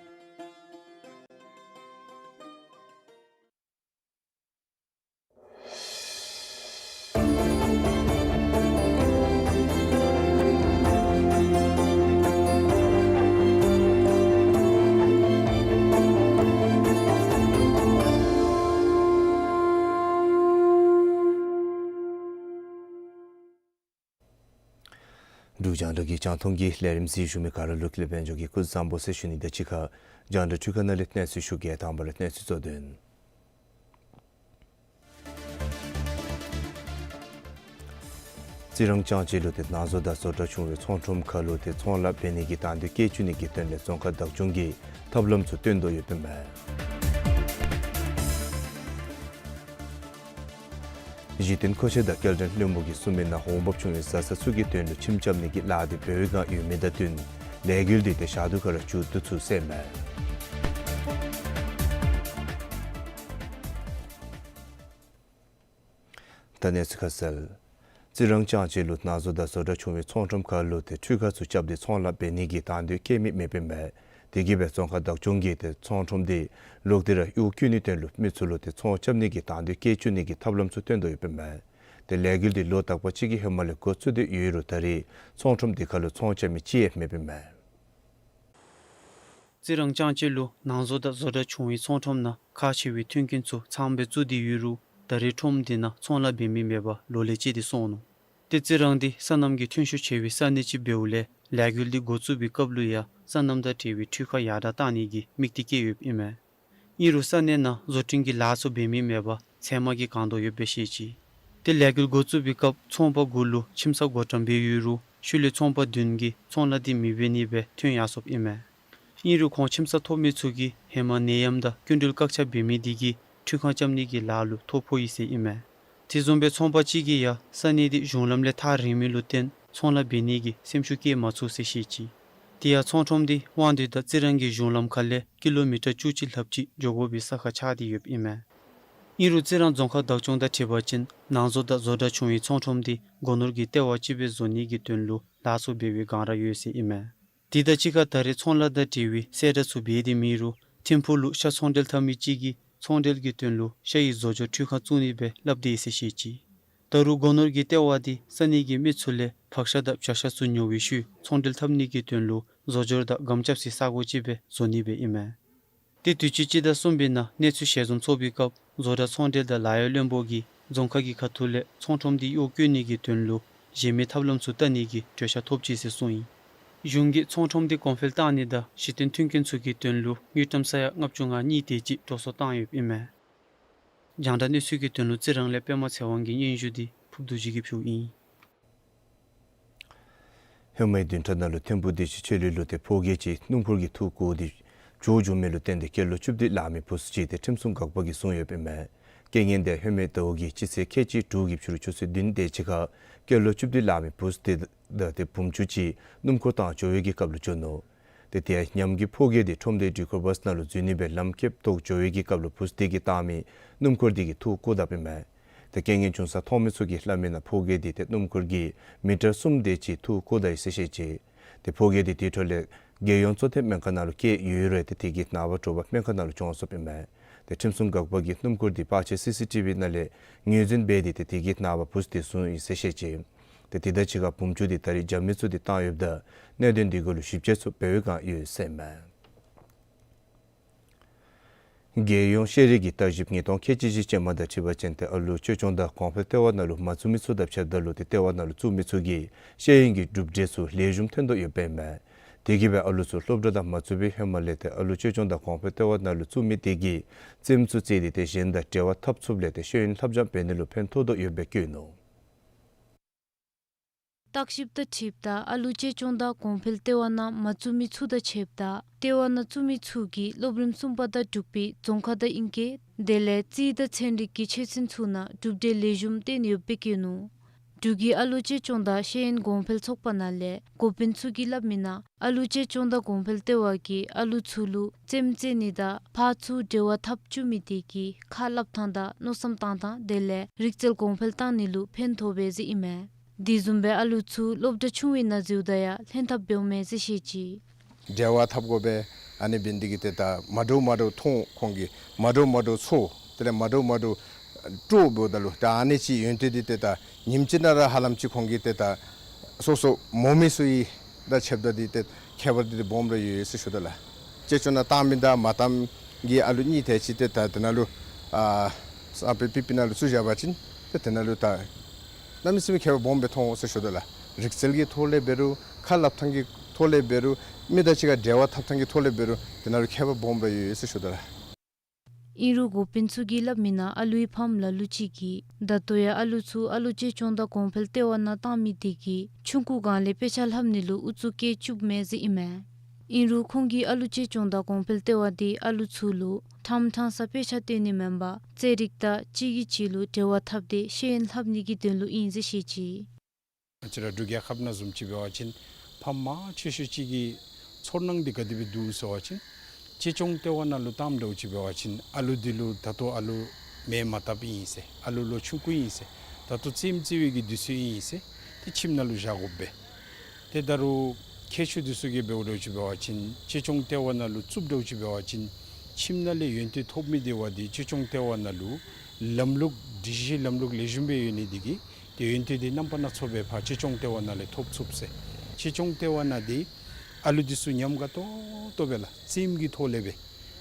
འབྲུག་ རྒྱང་བསྒྲགས་ཀྱི་རྒྱང་མཐོང་གི་ལས་རིམ་གཟིགས་བཞུགས་མི་ག་ར་ལུ་ལེགས་པའི་དཔལ་འབྱོར་གྱི་སྐུ་གཟུགས་བཟང་པོ་ཟེར་ཞུ་ནི་དང་གཅིག་ཁར་རྒྱང་བསྒྲགས་འཕྲུལ་ཁང་ནང་ལས་གནས་ཚུལ་ཞུ་གེ། དང་པ་ར་གནས་ཚུལ་གཙོ་དོན། རྩི་རང་ལྕང་སྤྱོད་ལུ་ཏེ་ནང་བཟོ་དང་བཟོ་གྲྭ་ཆུང་བའི་ཚོང་ཁྲོམ་ཁར་ལུ་ཏེ་ཚོང་ལཱ་འབད་ནི་གི་དང་འདོད་བསྐྱེད་བཅུག་ནི་གི་དོན་ལས་རྫོང་ཁག་བདག་སྐྱོང་གིས་ཐབས་ལམ་ཚུ་སྟོན་དོ་ཡོདཔ་ཨིན་མས། གཞི་རྟེན་མཁོ་ཆས་དང་སྐྱེལ་འདྲེན་བློན་པོ་གིས་གསུངས་མི་ནང་འོང་འབབ་ཆུང་བའི་བཟའ་ཚང་ཚུ་གི་དོན་ལུ་ཁྱིམ་རྐྱབ་ནི་གི་ལཱ་འདི་འབད་བའི་བསྒང་ཡོད་མི་དང་བསྟུན་ལས་འགུལ་འདི་ཏེ་ཞག་དུས་ཁར་ར་མཇུག་བསྡུ་ཚུགས་ཟེར་ཨིན་མས། ད་གནས་ཚུལ་ཁ་གསལ། རྩི་རང་ལྕང་སྤྱོད་ལུ་ནང་བཟོ་དང་བཟོ་གྲྭ་ཆུང་བའི་ཚོང་ཁྲོམ་ཁར་ལུ་ཏེ་འཕྲུལ་ཁང་ཚུ་རྐྱབ་སྟེ་ཚོང་ལཱ་འབད་ནི་གི་དང་འདོད་བསྐྱེད་མི་མེདཔ་ཨིན་མས། དེ་གིས་སྦེ་རྫོང་ཁག་བདག་སྐྱོང་གིས་ཏེ་ཚོང་ཁྲོམ་འདི་ལོག་སྟེ་ར་གཡོག་བཀོལ་ནིའི་དོན་ལུ་མི་ཚུ་ལུ་ཏེ་ཚོང་རྐྱབ་ནི་གི་དང་འདོད་བསྐྱེད་བཅུག་ནི་གི་ཐབས་ལམ་ཚུ་སྟོན་དོ་ཡོདཔ་ཨིན་མས། ཏེ་ལས་འགུལ་འདི་ལོ་དག་པ་ཅིག་གི་ཧེ་མ་ལས་འགོ་བཙུགས་ཏེ་ཡོད་རུང་ད་རེས་ཚོང་ཁྲོམ་འདི་ཁར་ལུ་ཚོང་རྐྱབ་མི་གཅིག་ཡང་མེདཔ་ཨིན་མས། རྩི་རང་ལྕང་སྤྱོད་ལུ་ནང་བཟོ་དང་བཟོ་གྲྭ་ཆུང་བའི་ཚོང་ཁྲོམ་ནང་ཁག་ཆེ་བའི་མཐུན་རྐྱེན་ཚུ་ཚངམ་སྦེ་བཙུགས་ཏེ་ཡོད་རུང་ད་རེས་ཁྲོམ་འདི་ནང་ཚོང་ལཱ་འབད་མི་མེད་པར་ལོ་ལས་བཅད་དེ་སོང་ནུག། ཏེ་རྩི་རང་འདི་སོ་ནམ་གྱི་ཐོན་ཤུགས་ཆེ་བའི་ས་གནས་ཅིག་འབདཝ་ལས་ལས་འགུལ་འདི་འགོ་བཙུགས་པའི་སྐབས་ལུ་ཡང་སོ་ནམ་དང་འབྲེལ་བའི་འཕྲུལ་ཁང་ཡར་དྲག་གཏང་ནི་གི་དམིགས་གཏད་བསྐྱེད་ཡོདཔ་ཨིན་མས། ཨིན་རུང་ས་གནས་ནང་བཟོ་སྐྲུན་གྱི་ལཱ་ཚུ་འབད་མི་མེད་པར་ཚལ་མ་གིས་གང་དོ་ཡོདཔ་སྦེ་བཤད་ཅི། ཏེ་ལས་འགུལ་འགོ་བཙུགས་པའི་སྐབས་ཚོང་པ་དགུ་ལུ་ཁྱིམ་ཚང་བགོ་བཀྲམ་འབད་ཡོད་རུང་ཤུལ་ལས་ཚོང་པ་བདུན་གྱིས་ཚོང་ལཱ་འདི་མི་འབད་ནི་སྦེ་ཐོན་ཡར་སོཔ་ཨིན་མས། ཨིན་རུང་ཁོང་ཁྱིམ་ཚང་ཐོབ་མི་ཚུ་གིས་ཧེ་མ་ནད་ཡམས་དང་སྐྱིན་འགྲུལ་བཀག་ཆ་འབད་མི་འདི་གིས་འཕྲུལ་ཁང་རྐྱབ་ནི་གི་ལཱ་ལུ་ཐོ་ཕོག་ཡི་ཟེར་ཨིན་མས། དེ་བཟུམ་སྦེ་ཚོང་པ་ཅིག་གིས་ཡང་ས་གནས་འདི་གཞུང་ལམ་ལས་ཐག་རིང་མི་ལུ་བརྟེན་ཚོང་ལཱ་འབད་ནི་གི་སེམས་ཤུགས་བསྐྱེད་མ་ཚུགས་ཟེར་བཤད་ཅི། དེ་ཡང་ཚོང་ཁྲོམ་འདི་དབང་འདུས་དང་རྩི་རང་གི་གཞུང་ལམ་ཁ་ལས་ཀི་ལོ་མི་ཊར་བཅུ་གཅིག་ལྷགཔ་ཅིག་འགྱོ་དགོ་པའི་ས་ཁར་ཆགས་ཏེ་ཡོདཔ་ཨིན་མས། ཨིན་རུང་རྩི་རང་རྫོང་ཁག་བདག་སྐྱོང་དང་འཁྲིལ་བ་ཅིན་ནང་བཟོ་དང་བཟོ་གྲྭ་ཆུང་བའི་ཚོང་ཁྲོམ་འདི་སྒོ་ནོར་གྱི་ལྟེ་བ་ཅིག་སྦེ་བཟོ་ནི་གི་དོན་ལུ་ལཱ་ཚུ་འབད་བའི་བསྒང་ར་ཡོད་ཟེར་ཨིན་མས། དེ་དང་གཅིག་ཁར་ད་རེས་ཚོང་ལཱ་དང་འབྲེལ་བའི་གསལ་བསྒྲགས་ཚུ་འབད་དེ་མེད་རུང་ཐིམ་ཕུག་ལུ་ཤ་ཚོང་འབྲེལ་འཐབ་མི་ཅིག་གིས་ཚོང་འབྲེལ་གྱི་དོན་ལུ་ཤ་ཡི་བཟོ་སྦྱོར་འཕྲུལ་ཁང་བཙུགས་ནི་སྦེ་སླབ་སྟེ་ཡོད་ཟེར་བཤད་ཅི། ད་རུང་སྒོ་ནོར་གྱི་ལྟེ་བ་འདི་ས་གནས་ཀྱི་མི་ཚུ་ལས་ཕག་ཤ་དང་བྱ་ཤ་ཚུ་ཉོ་བའི་ཤུལ་ཚོང་འབྲེལ་འཐབ་ནི་གི་དོན་ལུ་བཟོ་སྦྱོར་དང་སྒམ་རྐྱབ་སའི་ས་གོ་ཅིག་སྦེ་བཟོ་ནི་སྦེ་ཨིན་མས། ཏེ་དུས་ཅི་སྤྱི་ཟླ་གསུམ་པའི་ནང་གནས་ཚུལ་ཞལ་འཛོམས་ཚོགས་པའི་སྐབས་བཟོ་གྲྭ་ཚོང་འབྲེལ་དང་ལཱ་གཡོག་བློན་པོ་གིས་རྫོང་ཁག་གི་ཁ་ཐུག་ལས་ཚོང་ཁྲོམ་འདི་གཡོག་བཀོལ་ནི་གི་དོན་ལུ་གཞན་མི་ཐབས་ལམ་ཚུ་བལྟ་ནི་གི་གྲོས་འཆར་ཐོབ་ཅི་ཟེར་གསུངས་ཡི། གཞུང་གིས་ཚོང་ཁྲོམ་འདི་གོང་འཕེལ་བཏང་ནི་དང་གཞི་རྟེན་མཐུན་རྐྱེན་ཚུ་གི་དོན་ལུ་དངུལ་ཀྲམ་ས་ཡ་ལྔ་བཅུ་ང་གཉིས་དེ་ཅིག་སྤྲོ་གསོ་བཏང་ཡོདཔ་ཨིན་མས། རྒྱང་བསྒྲགས་གནས་ཚུལ་གྱི་དོན་ལུ་རྩི་རང་ལས་པདྨ་ཚེ་དབང་གི་སྙན་ཞུ་འདི་ཕུབ་རྡོ་རྗེ་གིས་ཕུལཝ་ཨིན། ཧེ་མའི་བདུན་ཕྲག་ནང་ལུ་ཐིམ་ཕུག་བདེ་ཆེན་ཆོས་གླིང་ལུ་ཏེ་ཕོ་རྒྱས་ཅིག་སྣུམ་འཁོར་གྱིས་འཐུ་བཀོ་སྟེ་བྱོག་བྱོག་མི་ལུ་བརྟེན་ཏེ་སྐྱེས་ལོ་བཅུ་བདུན་ལང་མི་བུཚ་ཅིག་ཏེ་ཁྲིམས་སྲུང་འགག་པ་གིས་བཟུང་ཡོདཔ་ཨིན་མས། རྐྱེན་ངན་འདི་ཧེ་མའི་ཟླཝ་གི་སྤྱི་ཚེས་ཁལ་གཅིག་དྲུག་གི་ཕྱི་རུ་ཆུ་ཚོད་བདུན་དེ་ཅིག་ཁར་སྐྱེས་ལོ་བཅུ་བདུན་ལང་མི་བུཚ་དེ་དང་ཏེ་བུམོ་ཅིག་སྣུམ་འཁོར་བཏང་འགྱོ་བའི་གི་སྐབས་ལུ་བྱུང་ནུག། ཏེ་དེ་ཡང་ཉམས་ཀྱི་ཕོ་རྒྱས་དེ་ཁྲོམ་སྡེའི་སྒྲིག་བཀོད་བཱསི་ནང་ལུ་འཛུལ་ནི་སྦེ་ལམ་ཁེབ་ཐོག་འགྱོ་བའི་གི་སྐབས་ལུ་བུཚ་དེ་གིས་བཏང་མི་སྣུམ་འཁོར་དེ་གིས་འཐུ་བཀོ་དཔ་ཨིན་མས། ཏེ་རྐྱེན་ངན་བྱུང་ས་མཐོང་མི་ཚུ་གིས་སླབ་མི་ནང་ཕོ་རྒྱས་དེ་ཏེ་སྣུམ་འཁོར་གྱིས་མི་ཊར་གསུམ་དེ་ཅིག་འཐུ་བཀོ་ད་ཡི་ཟེར་བཤད་ཅི། ཏེ་ཕོ་རྒྱས་དེ་དེ་འཕྲོ་ལས་རྒྱལ་ཡོངས་གཙོ་བསྟེན་སྨན་ཁང་ནང་ལུ་བསྐྱལ་ཡོད་རུང་ཏེ་དེ་གི་ནངས་པ་དྲོ་པ་སྨན་ཁང་ནང་ལུ་བྱོན་སོཔ་ཨིན་མས། ཏེ་ཁྲིམས་སྲུང་འགག་པ་གིས་སྣུམ་འཁོར་དེ་བར་ཆད་སི་སི་ཊི་བི་ནང་ལས་ངོས་འཛིན་འབད་དེ་ཏེ་དེ་གི་ནངས་པ་བུཚ་དེ་བཟུང་ཡི་ཟེར་བཤད་ཅི། ཏེ་དེ་དང་གཅིག་ཁར་བུམོ་ཅིག་དེ་ད་རེས་རྒྱབ་མི་ཚུ་དེ་བཏང་ཡོདཔ་ད་གནད་དོན་དེ་གུ་ལུ་ཞིབ་དཔྱད་ཚུ་འབད་བའི་བསྒང་ཡོད་ཟེར་ཨིན་མས། རྒྱལ་ཡོངས་ཤེས་རིག་གི་བརྟག་ཞིབ་ཉིས་སྟོང་ཁལ་གཅིག་གཅིག་ཅན་མ་དང་འཁྲིལ་བ་ཅིན་ཏེ་ཨ་ལུ་བཅོས་སྐྱོང་དང་གོང་འཕེལ་ལྟེ་བ་ནང་ལུ་མ་བཙུགས་མི་ཚུ་དང་ཕྱདཔ་ད་ལུ་ཏེ་ལྟེ་བ་ནང་ལུ་བཙུགས་མི་ཚུ་གིས་ཤེས་ཡོན་གྱི་གྲུབ་འབྲས་ཚུ་ལེགས་ཤོམ་ཐོན་དོ་ཡོདཔ་ཨིན་མས། དེ་གིས་སྦེ་ཨ་ལུ་ཚུ་སློབ་གྲྭ་ནང་མ་བཙུགས་པའི་ཧེ་མ་ལས་ཏེ་ཨ་ལུ་བཅོས་སྐྱོང་དང་གོང་འཕེལ་ལྟེ་བ་ནང་ལུ་བཙུགས་མི་དེ་གིས་རྩེདམོ་ཚུ་རྩེ་སྟེ་ཏེ་གཞན་དང་འབྲེལ་བ་འཐབ་ཚུགསཔ་ལས་ཏེ་ཤེས་ཡོན་ལྷབ་སྦྱང་འབད་ནི་ལུ་ཕན་ཐོགས་དོ་ཡོདཔ་སྦེ་བཀོད་ནུག། བརྟག་ཞིབ་དང་འཁྲིལཝ་ད་ཨ་ལུ་བཅོས་སྐྱོང་དང་གོང་འཕེལ་ལྟེ་བ་ནང་མ་བཙུགས་མི་ཚུ་དང་ཕྱདཔ་ད་ལྟེ་བ་ནང་བཙུགས་མི་ཚུ་གིས་སློབ་རིམ་གསུམ་པ་དང་དྲུག་པའི་རྫོང་ཁ་དང་ཨིང་སྐད་དེ་ལས་རྩིས་དང་ཚན་རིག་གི་ཆོས་ཚན་ཚུ་ནང་གྲུབ་འབྲས་ལེགས་ཤོམ་བསྟན་ཡོདཔ་སྦེ་བཀོད་ནུག། འབྲུག་གི་ཨ་ལུ་བཅོས་སྐྱོང་དང་ཤེས་ཡོན་གོང་འཕེལ་ཚོགས་པ་ནང་ལས་འགོ་དཔོན་ཚུ་གིས་སླབ་མི་ནང་ཨ་ལུ་བཅོས་སྐྱོང་དང་གོང་འཕེལ་ལྟེ་བ་གིས་ཨ་ལུ་ཚུ་ལུ་རྩེདམོ་རྩེ་ནི་དང་ཕར་ཚུར་འབྲེལ་བ་འཐབ་བཅུག་མི་དེ་གིས་ཁ་སླབ་ཐངས་དང་མནོ་བསམ་བཏང་ཐངས་དེ་ལས་རིག་རྩལ་གོང་འཕེལ་བཏང་ནི་ལུ་ཕན་ཐོགས་པས་ཟེར་ཨིན་མས། དེ་བཟུམ་སྦེ་ཨ་ལུ་ཚུ་སློབ་གྲྭ་ཆུང་བའི་ནང་འཛུལཝ་ད་ཡང་ལྷན་ཐབས་འབདཝ་མས་ཟེར་བཤད་ཅི། འབྲེལ་བ་འཐབ་དགོ་པས། ཨ་ནི་འབད་ནི་དེ་གིས་ཏེ་ད་མ་འདྲཝ་མ་འདྲཝ་མཐོང་ཁོང་གིས་མ་འདྲཝ་མ་འདྲཝ་ཚོར། དེ་ལས་མ་འདྲཝ་མ་འདྲཝ་སྤྲོ་འབདཝ་ད་ལུ་ད་ཨ་ནི་ཅིག་ཡོན་ཏན་འདི་ཏེ་ད་ཉིནམ་གཅིག་ནང་ར་ཧ་ལམ་ཅིག་ཁོང་གིས་ཏེ་ད་སོ་སོ་མོ་མི་ཚུ་ཡི་དང་ཕྱདཔ་ད་འདི་ཏེ་ཁྱད་པར་འདི་ཏེ་སྦོམ་ར་ཡོད་ཟེར་ཞུ་དོ་ལགས། བཅོས་སྐྱོང་ནང་བཏང་མི་དང་མ་བཏངམ་གི་ཨ་ལུ་གཉིས་དེ་ཅིག་ཏེ་ད་དེ་ནང་ལུ་ཨ་གསརཔ་སྦེ་པི་པི་ནང་ལུ་བཙུགས་བཞག་པ་ཅིན་ཏེ་དེ་ནང་ལུ་ད་གནམ་མེད་ས་མེད་ཁྱད་པར་སྦོམ་སྦེ་མཐོང་འོང་ཟེར་ཞུ་དོ་ལགས། རིག་རྩལ་གྱི་ཐོག་ལས་འབད་རུང་ཁ་སླབ་ཐངས་ཀྱི་ཐོག་ལས་འབད་རུང་མི་དང་གཅིག་ཁར་འབྲེལ་བ་འཐབ་ཐངས་ཀྱི་ཐོག་ལས་འབད་རུང་དེ་ནང་ལུ་ཁྱད་པར་སྦོམ་སྦེ་ཡོད་ཟེར་ཞུ་དོ་ལགས། ཨིན་རུང་འགོ་དཔོན་ཚུ་གིས་སླབ་མི་ནང་ཨ་ལུའི་ཕམ་ལ་ལུ་ཅིག་གིས་ད་ལྟོ་ཡང་ཨ་ལུ་ཚུ་ཨ་ལུ་གཅེས་སྐྱོང་དང་གོང་འཕེལ་ལྟེ་བ་ནང་བཏང་མི་དེ་གིས་ཆུང་ཀུ་སྒང་ལས་དཔེ་ཆ་ལྷབ་ནི་ལུ་ཨུ་ཚུགས་བསྐྱེད་བཅུགཔ་མས་ཟེར་ཨིན་མས། ཨིན་རུང་ཁོང་གིས་ཨ་ལུ་གཅེས་སྐྱོང་དང་གོང་འཕེལ་ལྟེ་བ་དེ་ཨ་ལུ་ཚུ་ལུ་ཕྲང་ཕྲང་ས་དཔེ་ཆ་སྟོན་ནི་མེན་པར་རྩེད་རིགས་དང་གཅིག་གིས་གཅིག་ལུ་འབྲེལ་བ་འཐབ་སྟེ་ཤེས་ཡོན་ལྷབ་ནི་གི་དོན་ལུ་ཨིན་ཟེར་བཤད་ཅི། ང་བཅས་ར་འབྲུག་རྒྱལ་ཁབ་ནང་བཟུམ་ཅིག་འབད་བ་ཅིན་ཕམ་མང་ཆེ་ཤོས་ཅིག་གི་ཚོར་སྣང་འདི་ག་དེ་སྦེ་འདུག་ཟེར་བ་ཅིན་གཅེས་སྐྱོང་ལྟེ་བ་ནང་ལུ་བཏངམ་འདྲཝ་ཅིག་འབད་བ་ཅིན་ཨ་ལུ་འདི་ལུ་ད་ལྟོ་ཨ་ལུ་མས་མ་བཏབ་ཨིན་ཟེར་ཨ་ལུ་ལོ་ཆུང་ཀུ་ཨིན་ཟེར་ད་ལྟོ་རྩེདམོ་རྩེ་བའི་གི་དུས་ཚོད་ཨིན་ཟེར་ཏེ་ཁྱིམ་ནང་ལུ་བཞག་དགོ་པས། ཏེ་ད་རུང་མཁས་མཆོག་འདི་ཚུ་གིས་འབདཝ་འདྲཝ་ཅིག་འབད་བ་ཅིན་གཅེས་སྐྱོང་ལྟེ་བ་ནང་ལུ་བཙུགསཔ་འདྲཝ་ཅིག་འབད་བ་ཅིན་ཁྱིམ་ནང་ལས་ཡོན་ཏན་ཐོབ་མི་དེ་བ་དེ་གཅེས་སྐྱོང་ལྟེ་བ་ནང་ལུ་ལམ་ལུགས་སྒྲིག་གཞི་ལམ་ལུགས་ལེགས་ཤོམ་སྦེ་ཡོད་ནི་དེ་གིས་ཏེ་ཡོན་ཏན་དེ་རྣམ་པ་སྣ་ཚོགས་སྦེ་ཕར་གཅེས་སྐྱོང་ལྟེ་བ་ནང་ལས་ཐོབ་ཚུགས་ཟེར། གཅེས་སྐྱོང་ལྟེ་བ་ནང་དེ་ཨ་ལུ་འདི་ཚུ་ཉམས་དགའ་ཏོག་ཏོ་སྦེ་ལགས་རྩེདམོ་གི་ཐོག་ལས་སྦེ་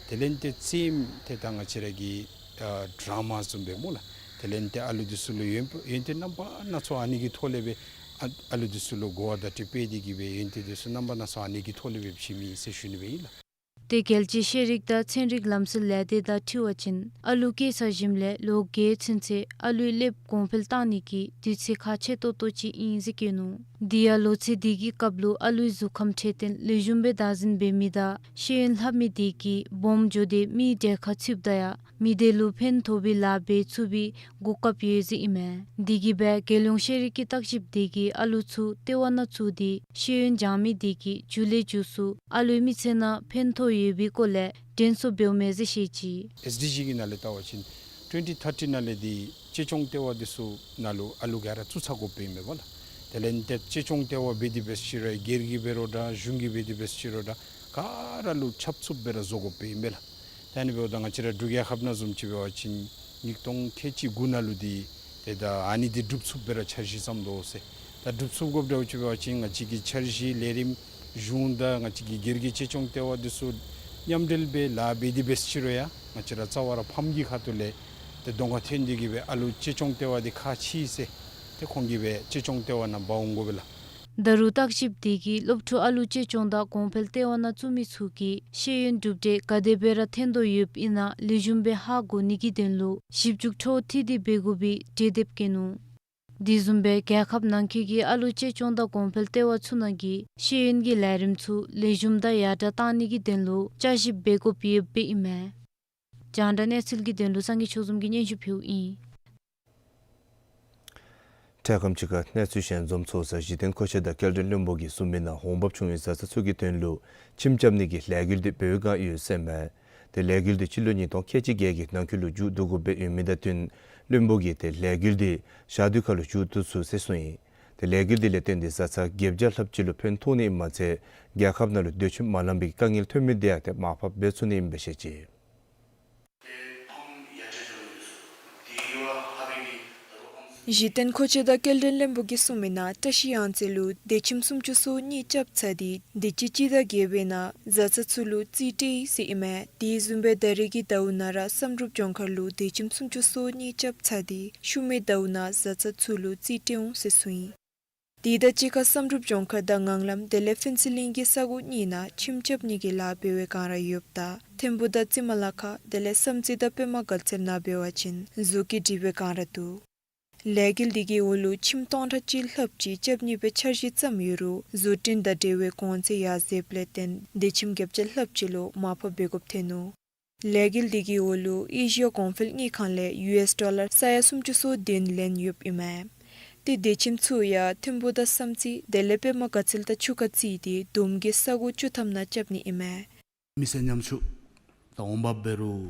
དེ་ལས་ཏེ་རྩེདམོ་ཏེ་ད་ང་བཅས་ར་གི་ཨ་ཌ་ར་མ་བཟུམ་སྦེ་སྨོ་ལགས། དེ་ལས་ཏེ་ཨ་ལུ་འདི་ཚུ་ལུ་ཡོན་ཡོན་ཏན་རྣམ་པ་སྣ་ཚོགས་ཨ་ནི་གི་ཐོག་ལས་སྦེ་ཨ་ཨ་ལུ་འདི་ཚུ་ལུ་གོ་བ་བརྡ་སྤྲོད་འབད་དེ་གིས་སྦེ་ཡོན་ཏན་འདི་ཚུ་རྣམ་པ་སྣ་ཚོགས་ཨ་ནི་གི་ཐོག་ལས་སྦེ་བྱིནམ་ཨིན་ཟེར་ཞུ་ནི་སྦེ་ཨིན་ལགས། ཏེ་རྒྱལ་སྤྱིའི་ཤེས་རིག་དང་ཚན་རིག་ལམ་སྲོལ་ལས་སྡེ་དང་འཁྲིལ་བ་ཅིན་ཨ་ལུ་སྐྱེས་ཚར་ཞིནམ་ལས་ལོ་བརྒྱད་ཚུན་ཚོད་ཨ་ལུའི་ཀླདཔ་གོང་འཕེལ་བཏང་ནི་གི་དུས་ཚོད་ཁག་ཆེ་ཏོག་ཏོ་ཅིག་ཨིན་ཟེར་བཀོད་ནུག། དེ་ཡང་ལོ་ཚད་དེ་གི་སྐབས་ལུ་ཨ་ལུའི་གཟུགས་ཁམས་འཕྲོད་བསྟེན་ལེགས་ཤོམ་སྦེ་བདག་འཛིན་འབད་མི་དང་ཤེས་ཡོན་ལྷབ་མི་དེ་གིས་སྦོམ་འགྱོ་སྟེ་མིའི་གྲལ་ཁར་ཚུདཔ་ད་ཡང་མི་སྡེ་ལུ་ཕན་ཐོགས་པའི་ལཱ་འབད་ཚུགས་པའི་གོ་སྐབས་ཡོད་ཟེར་ཨིན་མས། དེ་གིས་སྦེ་རྒྱལ་ཡོངས་ཤེས་རིག་གི་བརྟག་ཞིབ་དེ་གིས་ཨ་ལུ་ཚུ་ལྟེ་བ་ནང་བཙུགས་ཏེ་ཤེས་ཡོན་སྦྱང་མི་དེ་གིས་མཇུག་ལས་མཇུག་སུ་ཨ་ལུའི་མི་ཚེ་ནང་ཕན་ཐོགས་ཡོད་པའི་སྐོར་ལས་དྲན་གསོ་འབདཝ་མས་ཟེར་བཤད་ཅི། ཨེས་ཌི་ཇི་གི་ནང་ལས་བལྟ་བ་ཅིན་ཊུ་ཝེན་ཊི་ཐར་ཊི་ནང་ལས་འདི་གཅེས་སྐྱོང་ལྟེ་བ་འདི་ཚུ་ནང་ལུ་ཨ་ལུ་ག་ར་བཙུགས་ཚར་དགོཔ་ཨིན་མས་པ་ལགས། དེ་ལས་ཏེ་གཅེས་སྐྱོང་ལྟེ་བ་འབད་དེ་འབད་ཅི་རུང་སྒེར་གྱིས་འབད་རུང་འདྲ་གཞུང་གིས་འབད་དེ་འབད་ཅི་རུང་འདྲ་ག་ར་ལུ་ཆབ་ཚུབ་སྦེ་ར་བཟོ་དགོཔ་ཨིན་པས་ལགས། ད་ཨ་ནི་འབདཝ་ད་ང་བཅས་ར་འབྲུག་རྒྱལ་ཁབ་ནང་བཟུམ་ཅིག་འབད་བ་ཅིན་ཉིས་སྟོང་ཁལ་གཅིག་དགུ་ནང་ལུ་འདི་ཏེ་ད་ཨ་ནི་འདི་སྒྲུབ་ཚུགསཔ་སྦེ་ར་འཆར་གཞི་བརྩམ་དོ་ཟེར། ད་སྒྲུབ་ཚུགས་དགོཔ་འདྲཝ་ཅིག་འབད་བ་ཅིན་ང་བཅས་ཀྱི་འཆར་གཞི་ལས་རིམ་གཞུང་དང་ང་བཅས་ཀྱི་སྒེར་གྱི་གཅེས་སྐྱོང་ལྟེ་བ་འདི་ཚུ་མཉམ་འབྲེལ་སྦེ་ལཱ་འབད་དེ་འབད་ཅི་རུང་ཡང་ང་བཅས་ར་རྩ་བ་ར་ཕམ་གྱི་ཁ་ཐུག་ལས་ཏེ་གདོང་ཁར་ཐོན་ཏེ་གིས་སྦེ་ཨ་ལུ་གཅེས་སྐྱོང་ལྟེ་བ་འདི་ཁག་ཆེ་ཟེར་ཏེ་ཁོང་གིས་སྦེ་གཅེས་སྐྱོང་ལྟེ་བ་ནང་འབག་འོང་དགོ་པས་ལགས། ད་རུང་བརྟག་ཞིབ་དེ་གིས་སློབ་ཕྲུག་ཨ་ལུ་གཅེས་སྐྱོང་དང་གོང་འཕེལ་ལྟེ་བ་ནང་བཙུགས་མི་ཚུ་གིས་ཤེས་ཡོན་གྲུབ་འབྲས་ག་དེ་སྦེ་ར་ཐོན་དོ་ཡོདཔ་ཨིན་ན་ལེགས་ཤོམ་སྦེ་ཧ་གོ་ནི་གི་དོན་ལུ་ཞིབ་འཇུག་འཕྲོ་མཐུད་དེ་འབད་དགོ་པའི་གྲོས་འདེབས་བཀོད་ནུག། དེ་བཟུམ་སྦེ་རྒྱལ་ཁབ་ནང་འཁོད་ཀྱི་ཨ་ལུ་གཅེས་སྐྱོང་དང་གོང་འཕེལ་ལྟེ་བ་ཚུ་ནང་གི་ཤེས་ཡོན་གྱི་ལས་རིམ་ཚུ་ལེགས་ཤོམ་དང་ཡར་དྲག་གཏང་ནི་གི་དོན་ལུ་བསྐྱར་ཞིབ་འབད་དགོཔ་ཡོདཔ་ཨིན་མས། རྒྱང་བསྒྲགས་གནས་ཚུལ་གྱི་དོན་ལུ་སངས་རྒྱས་ཆོས་འཛོམས་ཀྱིས་སྙན་ཞུ་ཕུལཝ་ཨིན། འཕྲལ་ཁམས་ཅིག་ཁར་གནས་ཚུལ་གཞན་འཛོམས་ཚོགས་ས་གཞི་རྟེན་མཁོ་ཆས་དང་སྐྱེལ་འདྲེན་བློན་པོ་གིས་གསུངས་མི་ནང་འོང་འབབ་བྱུང་བའི་བཟའ་ཚང་ཚུ་གི་དོན་ལུ་ཁྱིམ་རྐྱབ་ནི་གི་ལས་འགུལ་འདི་འབད་བའི་བསྒང་ཡོད་ཟེར་མས། ཏེ་ལས་འགུལ་འདི་སྤྱི་ལོ་ཉིས་སྟོང་ཁལ་གཅིག་བརྒྱད་ཀྱི་ནང་འཁོད་ལུ་མཇུག་བསྡུ་དགོཔ་སྦེ་ཡོད་མི་དང་བསྟུན་བློན་པོ་གིས་ཏེ་ལས་འགུལ་འདི་ཞག་དུས་ཁ་ལུ་མཇུག་བསྡུ་ཚུགས་ཟེར་གསུངས་ཡི། ཏེ་ལས་འགུལ་འདི་ལས་བརྟེན་ཏེ་བཟའ་ཚང་བརྒྱད་བརྒྱ་ལྷགཔ་ཅིག་ལུ་ཕན་ཐོགས་ནི་ཨིནམ་མ་ཚད་རྒྱལ་ཁབ་ནང་ལུ་སྡོད་ཁྱིམ་མ་ལང་པའི་དཀའ་ངལ་ཐོན་མི་དེ་ཡང་ཏེ་མར་ཕབ་འབད་ཚུགས་ནི་ཨིནམ་སྦེ་བཤད་ཅི། གཞི་རྟེན་མཁོ་ཆས་དང་སྐྱེལ་འདྲེན་བློན་པོ་གིས་གསུངས་མི་ནང་བཀྲ་ཤིས་གཡང་རྩེ་ལུ་སྡོད་ཁྱིམ་སུམ་ཅུ་སོ་གཉིས་རྐྱབ་ཚར་ཏེ་དུས་ཅི་སྤྱི་ཟླ་བརྒྱད་པའི་ནང་བཟའ་ཚང་ཚུ་ལུ་རྩིས་སྤྲོད་ཡི་ཟེར་ཨིན་མས། དེ་བཟུམ་སྦེ་ད་རེས་ཀྱི་ཟླཝ་ནང་ར་བསམ་གྲུབ་ལྗོངས་མཁར་ལུ་སྡོད་ཁྱིམ་སུམ་ཅུ་སོ་གཉིས་རྐྱབ་ཚར་ཏེ་ཤུལ་མའི་ཟླཝ་ནང་བཟའ་ཚང་ཚུ་ལུ་རྩིས་སྤྲོད་འོང་ཟེར་གསུངས་ཡི། དེ་དང་གཅིག་ཁར་བསམ་གྲུབ་ལྗོངས་མཁར་དང་ངང་ལམ་དེ་ལས་ཕུན་ཚོགས་གླིང་གི་ས་གོ་གཉིས་ནང་ཁྱིམ་རྐྱབ་ནི་གི་ལཱ་འབད་བའི་བསྒང་ར་ཡོདཔ་ད་ཐིམ་ཕུ་དང་རྩི་མ་ལ་ཁ་དེ་ལས་བསམ་རྩེ་དང་པདྨ་དགའ་ཚལ་ནང་འབད་བ་ཅིན་བཟོ་བཀོད་སྒྲིག་པའི་བསྒང་ར་འདུག། ལས་འགུལ་འདི་གི་འོག་ལུ་ཁྱིམ་སྟོང་ཕྲག་གཅིག་ལྷགཔ་ཅིག་རྐྱབ་ནི་སྦེ་འཆར་གཞི་བརྩམས་ཡོད་རུང་བཟོ་སྐྲུན་དང་འབྲེལ་བའི་གོང་ཚད་ཡར་འཛེགསཔ་ལས་བརྟེན་སྡོད་ཁྱིམ་བརྒྱད་བརྒྱ་ལྷགཔ་ཅིག་ལུ་མར་ཕབ་འབད་དགོཔ་ཐོན་ནུག། ལས་འགུལ་འདི་གི་འོག་ལུ་ཨེ་ཤི་ཡ་གོང་འཕེལ་དངུལ་ཁང་ལས་ཡུ་ཨེསི་ཌོ་ལར་ས་ཡ་སུམ་ཅུ་སོ་བདུན་ལེན་ཡོདཔ་ཨིན་མས། ཏེ་སྡོད་ཁྱིམ་ཚུ་ཡང་ཐིམ་ཕུ་དང་བསམ་རྩེ་དེ་ལས་པདྨ་དགའ་ཚལ་དང་ཆུ་ཁ་རྩིས་ཏེ་བསྡོམས་ཀྱིས་ས་གོ་བཅུ་ཐམ་ནང་རྐྱབ་ནི་ཨིན་མས། མི་སེར་ཉམ་ཆུང་ད་འོང་འབབ་འབད་རུང་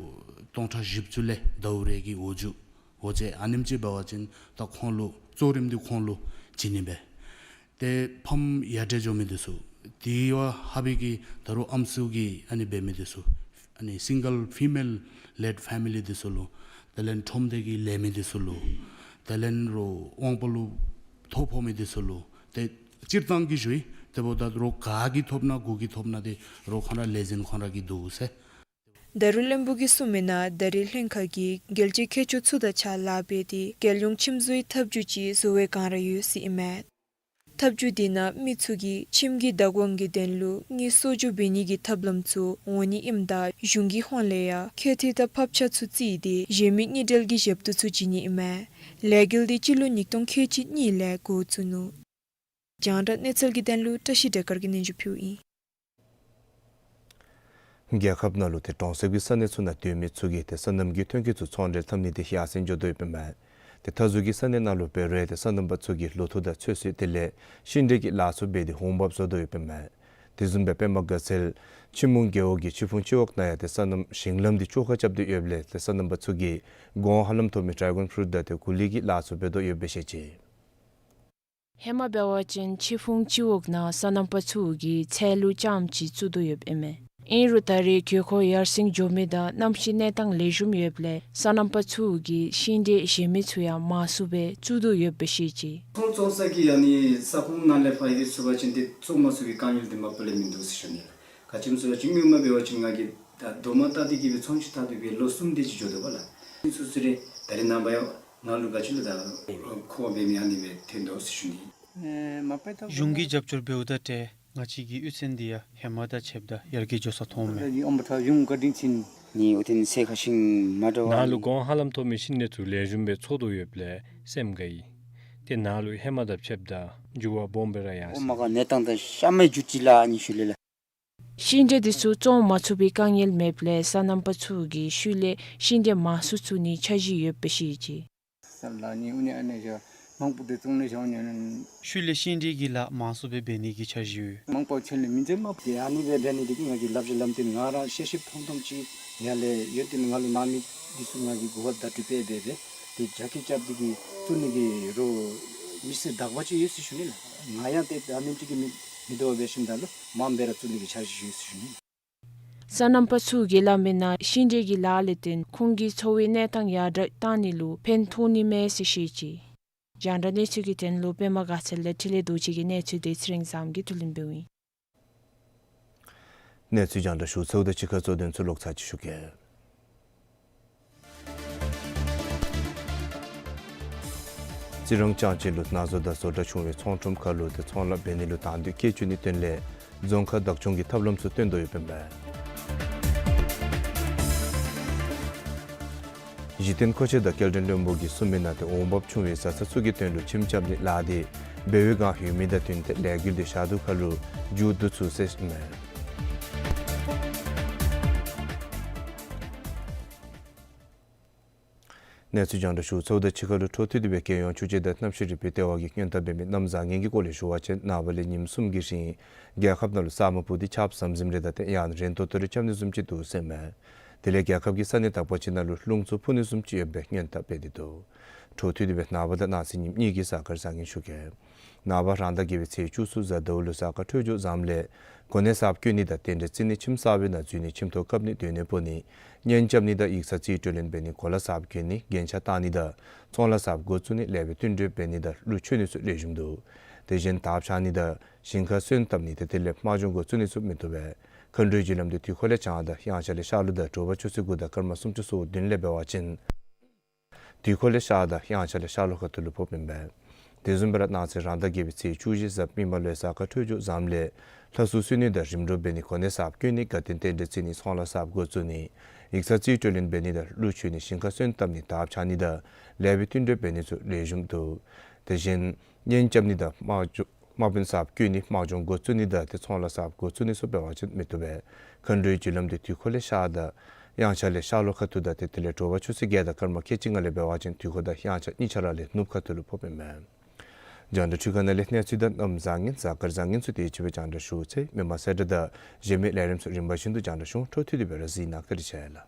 སྟོང་ཕྲག་བཞི་བཅུ་ལས་ཟླཝ་རེ་གི་འོག་འཇུག་འོ་ཙེ་ཨ་ནེམ་ཅིག་འབད་བ་ཅིན་ད་ཁོང་ལུ་གཙོ་རིམ་འདི་ཁོང་ལུ་བྱིན་ནི་སྦེ། ཏེ་ཕམ་ཡར་དྲག་འགྱོ་མི་འདི་ཚུ་དེ་བ་ཧ་བི་གི་ད་རུང་ཨམ་སྲུ་གི་ཨ་ནི་འབད་མི་འདི་ཚུ་ཨ་ནི་སིང་གལ་ཕི་མེལ་ལེཌ་ཕེ་མི་ལི་འདི་ཚུ་ལུ་དེ་ལས་ཁྲོམ་སྡེ་གི་ལས་མི་འདི་ཚུ་ལུ་དེ་ལས་རོགས་དབང་པོ་ལུ་ཐོ་ཕོག་མི་འདི་ཚུ་ལུ་ཏེ་སྤྱིར་བཏང་གི་ཞུ་ཡི། དེ་འབདཝ་ད་རོགས་ག་གིས་ཐོབ་ན་གུ་གིས་ཐོབ་ན་ཏེ་རོགས་ཁོང་ར་ལས་འཛིན་ཁོང་ར་གིས་འདུག་ཟེར། ད་རུང་བློན་པོ་གིས་གསུངས་མི་ནང་ད་རེས་ལྷན་ཁག་གིས་རྒྱལ་སྤྱིའི་མཁས་མཆོག་ཚུ་དང་གཅིག་ཁར་ལཱ་འབད་དེ་རྒྱལ་ཡོངས་ཁྱིམ་བཟོའི་ཐབས་བྱུས་ཅིག་བཟོ་བའི་བསྒང་ར་ཡོད་ཟེར་ཨིན་མས། ཐབས་བྱུས་དེ་ནང་མི་ཚུ་གིས་ཁྱིམ་གྱི་བདག་དབང་གི་དོན་ལུ་དངུལ་གསོག་འཇོག་འབད་ནི་གི་ཐབས་ལམ་ཚུ་འོང་ནི་ཨིནམ་ད་གཞུང་གི་ཧོངས་ལས་ཡང་ཁེ་ཐེ་དང་ཕབ་ཆག་ཚུ་བརྩིས་ཏེ་གཞན་མི་དངུལ་འབྲེལ་གྱི་ཞབས་ཏོག་ཚུ་བྱིན་ནི་ཨིན་མས། ལས་འགུལ་དེ་སྤྱི་ལོ་ཉིས་སྟོང་ཁལ་གཅིག་གཉིས་ལས་འགོ་བཙུགས་ནུག། རྒྱང་བསྒྲགས་གནས་ཚུལ་གྱི་དོན་ལུ་བཀྲ་ཤིས་སྒྲོལ་དཀར་གྱིས་སྙན་ཞུ་ཕུལཝ་ཨིན། རྒྱལ་ཁབ་ནང་ལུ་ཏེ་གྲོང་གསེབ་ཀྱི་ས་གནས་ཚུ་ནང་སྡོད་མི་ཚུ་གིས་ཏེ་སོ་ནམ་གྱི་ཐོན་སྐྱེད་ཚུ་ཚོང་འབྲེལ་འཐབ་ནི་དེ་ཡར་སེང་འགྱོ་དོ་ཡོདཔ་ཨིན་མས། ཏེ་མཐའ་ཟུར་གྱི་ས་གནས་ནང་ལུ་འབད་རུང་ཏེ་སོ་ནམ་པ་ཚུ་གིས་ལོ་ཐོག་དང་ཚོད་བསྲེ་དེ་ལས་ཤིང་འབྲས་ཀྱི་ལཱ་ཚུ་འབད་དེ་འོང་འབབ་བཟོ་དོ་ཡོདཔ་ཨིན་མས། དེ་བཟུམ་སྦེ་པདྨ་དགའ་ཚལ་ཆི་མོང་རྒེད་འོག་གི་ཆི་ཕུང་སྤྱི་འོག་ནང་ཡང་ཏེ་སོ་ནམ་ཞིང་ལམ་དེ་བཅོ་ཁ་རྐྱབ་སྟེ་ཡོདཔ་ལས་ཏེ་སོ་ནམ་པ་ཚུ་གིས་གོང་ཧ་ལམ་ཐོབ་མི་ཌྲེ་གཱོན་ཕུ་རུཊ་དང་ཏེ་གུ་ལི་གི་ལཱ་ཚུ་འབད་དོ་ཡོདཔ་སྦེ་བཤད་ཅི། ཧེ་མ་འབད་བ་ཅིན་ཆི་ཕུང་སྤྱི་འོག་ནང་སོ་ནམ་པ་ཚུ་གིས་ཚལ་ལུ་ལྕངམ་ཅིག་བཙུགས་དོ་ཡོདཔ་ཨིན་མས། ཨིན་རུང་ད་རེས་དགོས་མཁོ་ཡར་སེང་འགྱོ་མི་དང་གནམ་གཤིས་གནས་སྟངས་ལེགས་ཤོམ་ཡོདཔ་ལས་སོ་ནམ་པ་ཚུ་གིས་ཤིང་འབྲས་གཞན་མི་ཚུ་ཡང་མང་སུ་སྦེ་བཙུགས་དོ་ཡོདཔ་སྦེ་བཤད་ཅི། ཚོང་བཙོང་ས་གི་ཨ་ནི་ས་ཁོངས་ནང་ལས་ཕར་ཡར་སོང་པ་ཅིན་ཏེ་བཙོང་མ་ཚུགས་པའི་དཀའ་ངལ་དེ་མ་པ་ལས་མིན་འདུག་ཟེར་ཞུ་ནི་ལགས། ག་ཅི་སྨོ་ཟེར་བ་ཅིན་སྔོན་མ་འབད་བ་ཅིན་ང་གིས་ད་རྡོག་མ་བཏགས་ཏེ་གི་སྦེ་ཚོང་ཅིག་བཏང་སྟེ་སྦེ་ལོ་གསུམ་དེ་ཅིག་འགྱོ་དོ་བ་ལགས། ཨིན་ཚུ་ཚུ་རེ་ད་རེས་ནངས་པ་ཡང་ང་ལུ་ག་ཅི་ལོ་ད་མཁོ་བ་འབད་མི་ཨ་ནི་སྦེ་ཐོན་དོ་ཟེར་ཞུ་ནི། གཞུང་གིས་རྒྱབ་སྐྱོར་འབདཝ་དང་འབྲེལ་ང་བཅས་ཀྱི་གཡུས་ཚན་འདི་ཡང་ཧེ་མ་དང་ཕྱདཔ་ད་ཡར་རྒྱས་འགྱོ་ས་མཐོངམ་མས། ཨོམ་བུ་ཐང་གཞུང་བཀའ་དྲིན་ཅན་ནི་ཨོ་ཐེན་སེ་ཁ་ཤིང་མ་འདྲཝ་ནཱ་ལུ་གོང་ཧ་ལམ་ཐོབ་མི་ཤིང་འབྲས་ཚུ་ལེགས་ཤོམ་སྦེ་ཚོགས་དོ་ཡོདཔ་ལས་སེམས་དགའ་ཡི། ཏེ་ནཱ་ལུ་ཧེ་མ་དང་ཕྱདཔ་ད་འགྱུར་བ་སྦོམ་སྦེ་ར་ཡར་སོང་། ཨོ་མ་ག་གནས་སྟངས་དང་ཤ་མེད་འགྱུར་ཅི་ལགས་ཨ་ནི་ཤུལ་ལས་ལགས། ཤིང་འབྲས་དེ་ཚུ་བཙོང་མ་ཚུགས་པའི་དཀའ་ངལ་མེདཔ་ལས་སོ་ནམ་པ་ཚུ་གིས་ཤུལ་ལས་ཤིང་འབྲས་མང་སུ་བཙུགས་ནིའི་འཆར་གཞི་ཡོདཔ་སྦེ་བཤད་ཅི། ས་ལ་ནི་ཨུ་ནི་ཨ་ནི་ཞག་མང་པོ་དེ་བཙོང་ནི་ཞག་ནི་ཤུལ་ལས་ཤིང་འབྲས་ཀྱི་ལཱ་མང་སུ་སྦེ་འབད་ནི་གི་འཆར་གཞི་ཡོད། མང་པོ་ཆེ་ལས་མི་འཛེམ་མ་དེ་ཨ་ནི་སྦེ་འབད་ནི་དེ་གིས་ང་གིས་ལགཔ་ལྗར་ལམ་སྟོན་ང་ར་ཤེས་ཤེས་མཐོང་མཐོངམ་ཅིག་ཡར་ལས་ཡོན་ཏན་ང་ལུ་གནང་མི་འདི་ཚུ་ང་གིས་གོ་སྐབས་བརྡ་སྤྲོད་འབད་འབད་སྦེ་དེ་རྒྱ་སྐྱེད་རྐྱབ་སྟེ་གི་བཙུགས་ནི་གི་རོགས་མི་སེར་དག་པ་ཅིག་ཡོད་ཟེར་ཞུ་ནི་ལགས། ང་ཡང་ཏེ་ཨ་ནེམ་ཅིག་གིས་མི་མི་དོ་བ་འབད་ཞིནམ་ད་ལུ་མངམ་སྦེ་ར་བཙུགས་ནི་གི་འཆར་གཞི་ཡོད་ཟེར་ཞུ་ནི། སོ་ནམ་པ་ཚུ་གིས་སླབ་མིའི་ནང་ཤིང་འབྲས་ཀྱི་ལཱ་ལས་བརྟེན་ཁོང་གི་འཚོ་བའི་གནས་སྟངས་ཡར་དྲགས་བཏང་ནི་ལུ་ཕན་ཐོགས་ནི་མས་ཟེར་བཤད་ཅི། རྒྱང་བསྒྲགས་གནས་ཚུལ་གྱི་དོན་ལུ་པདྨ་དགའ་ཚལ་ལས་འཕྲིན་ལས་རྡོ་རྗེ་གི་གནས་ཚུལ་དེ་ཚེ་རིང་བཟངམོ་གིས་བསྡུ་ལེན་འབདཝ་ཨིན། གནས་ཚུལ་རྒྱང་བསྒྲགས་ཞུ་ཚརཝ་དང་གཅིག་ཁར་གཙོ་དོན་ཚུ་ལོག་ཚར་ཅིག་ཞུ་གེ། རྩི་རང་ལྕང་ཆེན་ལུ་ནགས་བཟོ་དང་བཟོ་གྲྭ་ཆུང་བའི་ཚོང་ཁྲོམ་ཁར་ལུ་ཏེ་ཚོང་ལཱ་འབད་ནི་ལུ་དང་འདོད་བསྐྱེད་བཅུག་ནིའི་དོན་ལས་རྫོང་ཁག་བདག་སྐྱོང་གིས་ཐབས་ལམ་ཚུ་སྟོན་དོ་ཡོདཔ་ཨིན་པས། གཞི་རྟེན་མཁོ་ཆས་དང་སྐྱེལ་འདྲེན་བློན་པོ་གིས་གསུངས་མིའི་ནང་ཏེ་འོང་འབབ་ཆུང་བའི་བཟའ་ཚང་ཚུ་གི་དོན་ལུ་ཁྱིམ་རྐྱབ་ནིའི་ལཱ་དེ་འབད་བའི་བསྒང་ཡོད་མི་དང་བསྟུན་ཏེ་ལས་འགུལ་དེ་ཞག་དུས་ཁར་ལུ་མཇུག་བསྡུ་ཚུགས་ཟེར་ཨིན་མས། གནས་ཚུལ་རྒྱང་བསྒྲགས་ཞུ་ཚརཝ་དང་གཅིག་ཁར་ལུ་འཕྲོ་མཐུད་དེ་སྦེ་རྒྱལ་ཡོངས་ཆུ་བྱེད་དང་གནམ་གཤིས་རིག་པའི་ལྟེ་བ་གིས་སྔོན་བརྡ་འབད་མི་གནམ་བཟང་ངན་གྱི་སྐོར་ལས་ཞུ་བ་ཅིན་ནངས་པ་ལས་ཉིནམ་གསུམ་གྱི་རིང་རྒྱལ་ཁབ་ནང་ལུ་ས་སྨུག་སྤུབས་ཏེ་ཆརཔ་ཟམ་ཟིམ་རེ་དང་ཏེ་ཡང་རན་ཏོག་ཏོ་རེ་རྐྱབ་ནི་བཟུམ་ཅིག་འདུག་ཟེར་ཨིན་མས། དེ་ལས་རྒྱལ་ཁབ་ཀྱི་ས་གནས་དག་པ་ཅིག་ནང་ལུ་རླུང་འཚུབ་འཕུ་ནི་བཟུམ་ཅིག་ཡོདཔ་སྦེ་སྔོན་བརྡ་འབད་དེ་འདུག། འཕྲོ་མཐུད་དེ་སྦེ་ནངས་པ་དང་གནངས་ཚེ་ཉིནམ་གཉིས་ཀྱི་གཟའ་སྐར་བཟང་ངན་ཞུ་གེ། ནངས་པ་རང་ཟླ་བརྒྱད་པའི་ཚེས་བཅུ་གསུམ་གཟའ་ཟླཝ་ལུ་གཟའ་སྐར་འཕྲོད་སྦྱོར་བཟངམ་ལས་གོ་གནས་གསརཔ་བསྐོ་ནི་དང་རྟེན་འབྲེལ་བརྩི་ནི་ཁྱིམ་གསར་པའི་ནང་འཛུལ་ནི་ཁྱིམ་ཐོག་བཀབ་ནི་སྡོད་གནས་སྤོ་ནི་གཉེན་རྐྱབ་ནི་དང་ཡིག་ཚང་རྩིས་སྤྲོད་ལེན་འབད་ནི་གོ་ལ་གསརཔ་གྱོན་ནི་རྒྱན་ཆ་བཏགས་ནི་དང་ཚོང་ལཱ་གསརཔ་འགོ་བཙུགས་ནི་ལེགས་པའི་བསྟུན་གྲོས་འབད་ནི་དང་གླུ་མཆོད་ནི་ཚུ་ལེགས་ཤོམ་འདུག། དེ་བཞིན་དར་འཕྱར་ནི་དང་ཞིང་ཁ་སོན་བཏབ་ནི་དེ་དེ་ལས་དམག་སྦྱོང་འགོ་བཙུགས་ནི་ཚུ་མི་བཏུབ་པས། མཁའ་འགྲོའི་རྒྱུ་ལམ་དེ་དུས་འཁོར་ལས་བྱང་དང་དབྱངས་འཆར་ལས་ཤར་ལྷོ་དང་དྲོ་པ་ཆུ་ཚོད་དགུ་དང་སྐར་མ་སུམ་ཅུ་སོ་བདུན་ལས་འབད་བ་ཅིན་དུས་འཁོར་ལས་ཤར་དང་དབྱངས་འཆར་ལས་ཤར་ལྷོ་ཁ་ཐུག་ལུ་ཕོགཔ་ཨིན་པས། དེ་བཟུམ་སྦེ་ར་གནངས་ཚེ་རང་ཟླ་བརྒྱད་པའི་ཚེས་བཅུ་བཞི་གཟའ་མིག་དམར་ལུ་གཟའ་སྐར་འཕྲོད་སྦྱོར་བཟངམ་ལས་ལྷ་སྲུང་གསོལ་ནི་དང་རིམ་གྲོ་འབད་ནི་གོ་གནས་གསརཔ་བསྐོ་ནི་དགའ་སྟོན་རྟེན་འབྲེལ་བརྩི་ནི་ཚོང་ལཱ་གསརཔ་འགོ་བཙུགས་ནི་ཡིག་ཚང་རྩིས་སྤྲོད་ལེན་འབད་ནི་དང་གླུ་མཆོད་ནི་ཞིང་ཁ་སོན་བཏབ་ནི་དར་འཕྱར་ནི་དང་ལེགས་པའི་བསྟུན་གྲོས་འབད་ནི་ཚུ་ལེགས་ཤོམ་འདུག། དེ་བཞིན་གཉེན་རྐྱབ་ནི་དང་དམག་སྦྱོང་དམག་དཔོན་གསརཔ་བསྐོ་ནི་དམག་སྦྱོང་འགོ་བཙུགས་ནི་དང་ཏེ་ཚོང་ལཱ་གསརཔ་འགོ་བཙུགས་ནི་ཚུ་འབད་བ་ཅིན་མི་བཏུབ་པས། མཁའ་འགྲོའི་རྒྱུ་ལམ་དེ་དུས་འཁོར་ལས་ཤར་དང་དབྱངས་འཆར་ལས་ཤར་ལྷོ་ཁ་ཐུག་དང་ཏེ་དེ་ལས་དྲོ་པ་ཆུ་ཚོད་བརྒྱད་དང་སྐར་མ་ཁལ་གཅིག་ལྔ་ལས་འབད་བ་ཅིན་དུས་འཁོར་དང་དབྱངས་འཆར་གཉིས་ཆ་ར་ལས་ནུབ་ཁ་ཐུག་ལུ་ཕོགཔ་ཨིན་མས། རྒྱང་བསྒྲགས་འཕྲུལ་ཁང་ནང་ལས་གནས་ཚུལ་དང་གནམ་བཟང་ངན་གཟའ་སྐར་བཟང་ངན་ཚུ་དེ་ཅིག་སྦེ་རྒྱང་བསྒྲགས་ཞུ་ཚར་ཡི། མི་མང་གསལ་བསྒྲགས་དང་གཞན་མི་ལས་རིམ་ཚུ་རིམ་པ་བཞིན་དུ་རྒྱང་བསྒྲགས་ཞུ་འོང་། འཕྲོ་མཐུད་དེ་སྦེ་ར་གཟིགས་གནང་། བཀའ་དྲིན་ཆེ་ལགས།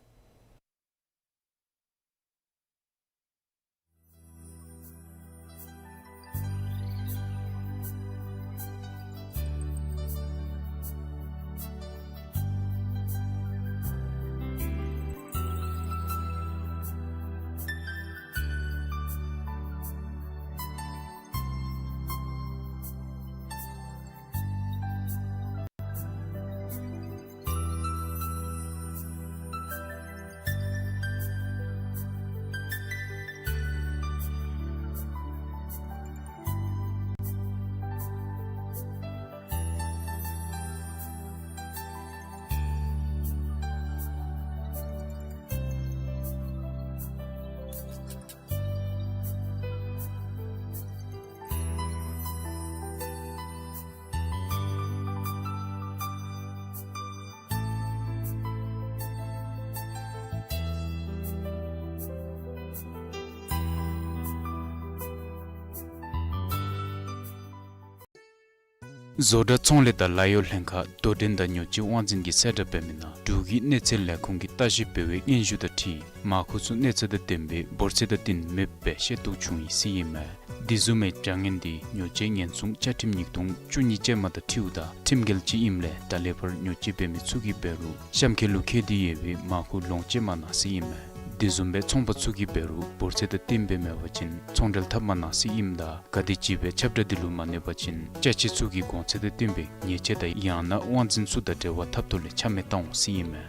བཟོ་གྲྭ་ཚོང་ལས་དང་ལཱ་གཡོག་ལྷན་ཁག་དོ་འགྲན་དང་ཉོ་སྤྱོད་དབང་འཛིན་གྱིས་གསལ་བསྒྲགས་འབད་མི་ནང་འབྲུག་གི་གནས་ཚད་ལས་ཁུངས་ཀྱིས་ལྟ་ཞིབ་འབད་བའི་སྙན་ཞུ་དང་འཁྲིལ་མར་ཁུ་ཚུ་གནས་ཚད་དང་ལྡནམ་སྦེ་འབོར་ཚད་དང་བསྟུན་མེདཔ་སྦེ་ཤེས་རྟོགས་བྱུང་ཡི་ཟེར་ཨིན་མས། དེ་བཟུམ་མའི་དྲ་བརྙན་འདི་ཉོ་སྤྱོད་ཉེན་སྲུང་བཅའ་ཁྲིམས་ཉིས་སྟོང་བཅུ་གཉིས་ཅན་མ་དང་འཁྲིལཝ་ད་ཁྲིམས་འགལ་ཅིག་ཨིནམ་ལས་ད་ལས་ཕར་ཉོ་སྤྱོད་འབད་མི་ཚུ་གིས་འབད་རུང་གཤམ་འཁོད་ལུ་བཀོད་དེ་ཡོད་པའི་མར་ཁུ་ལོངས་སྤྱོད་མ་གནང་ཟེར་ཨིན་མས། དེ་བཟུམ་སྦེ་ཚོང་པ་ཚུ་གིས་འབད་རུང་འབོར་ཚད་དང་བསྟུན་སྦེ་མེད་པ་ཅིན་ཚོང་འབྲེལ་འཐབ་མ་གནང་ཟེར་ཨིནམ་ད་ག་དེམ་ཅིག་སྦེ་ཁྱབ་བསྒྲགས་འདི་ལུ་མ་གནས་པ་ཅིན་ཅ་ཆས་ཚུ་གི་གོང་ཚད་དང་བསྟུན་པའི་ཉེས་ཆད་དང་ཡང་ན་དབང་འཛིན་ཚུ་དང་འབྲེལ་བ་འཐབ་ཐོག་ལས་ཆ་མེད་བཏང་འོང་ཟེར་ཨིན་མས།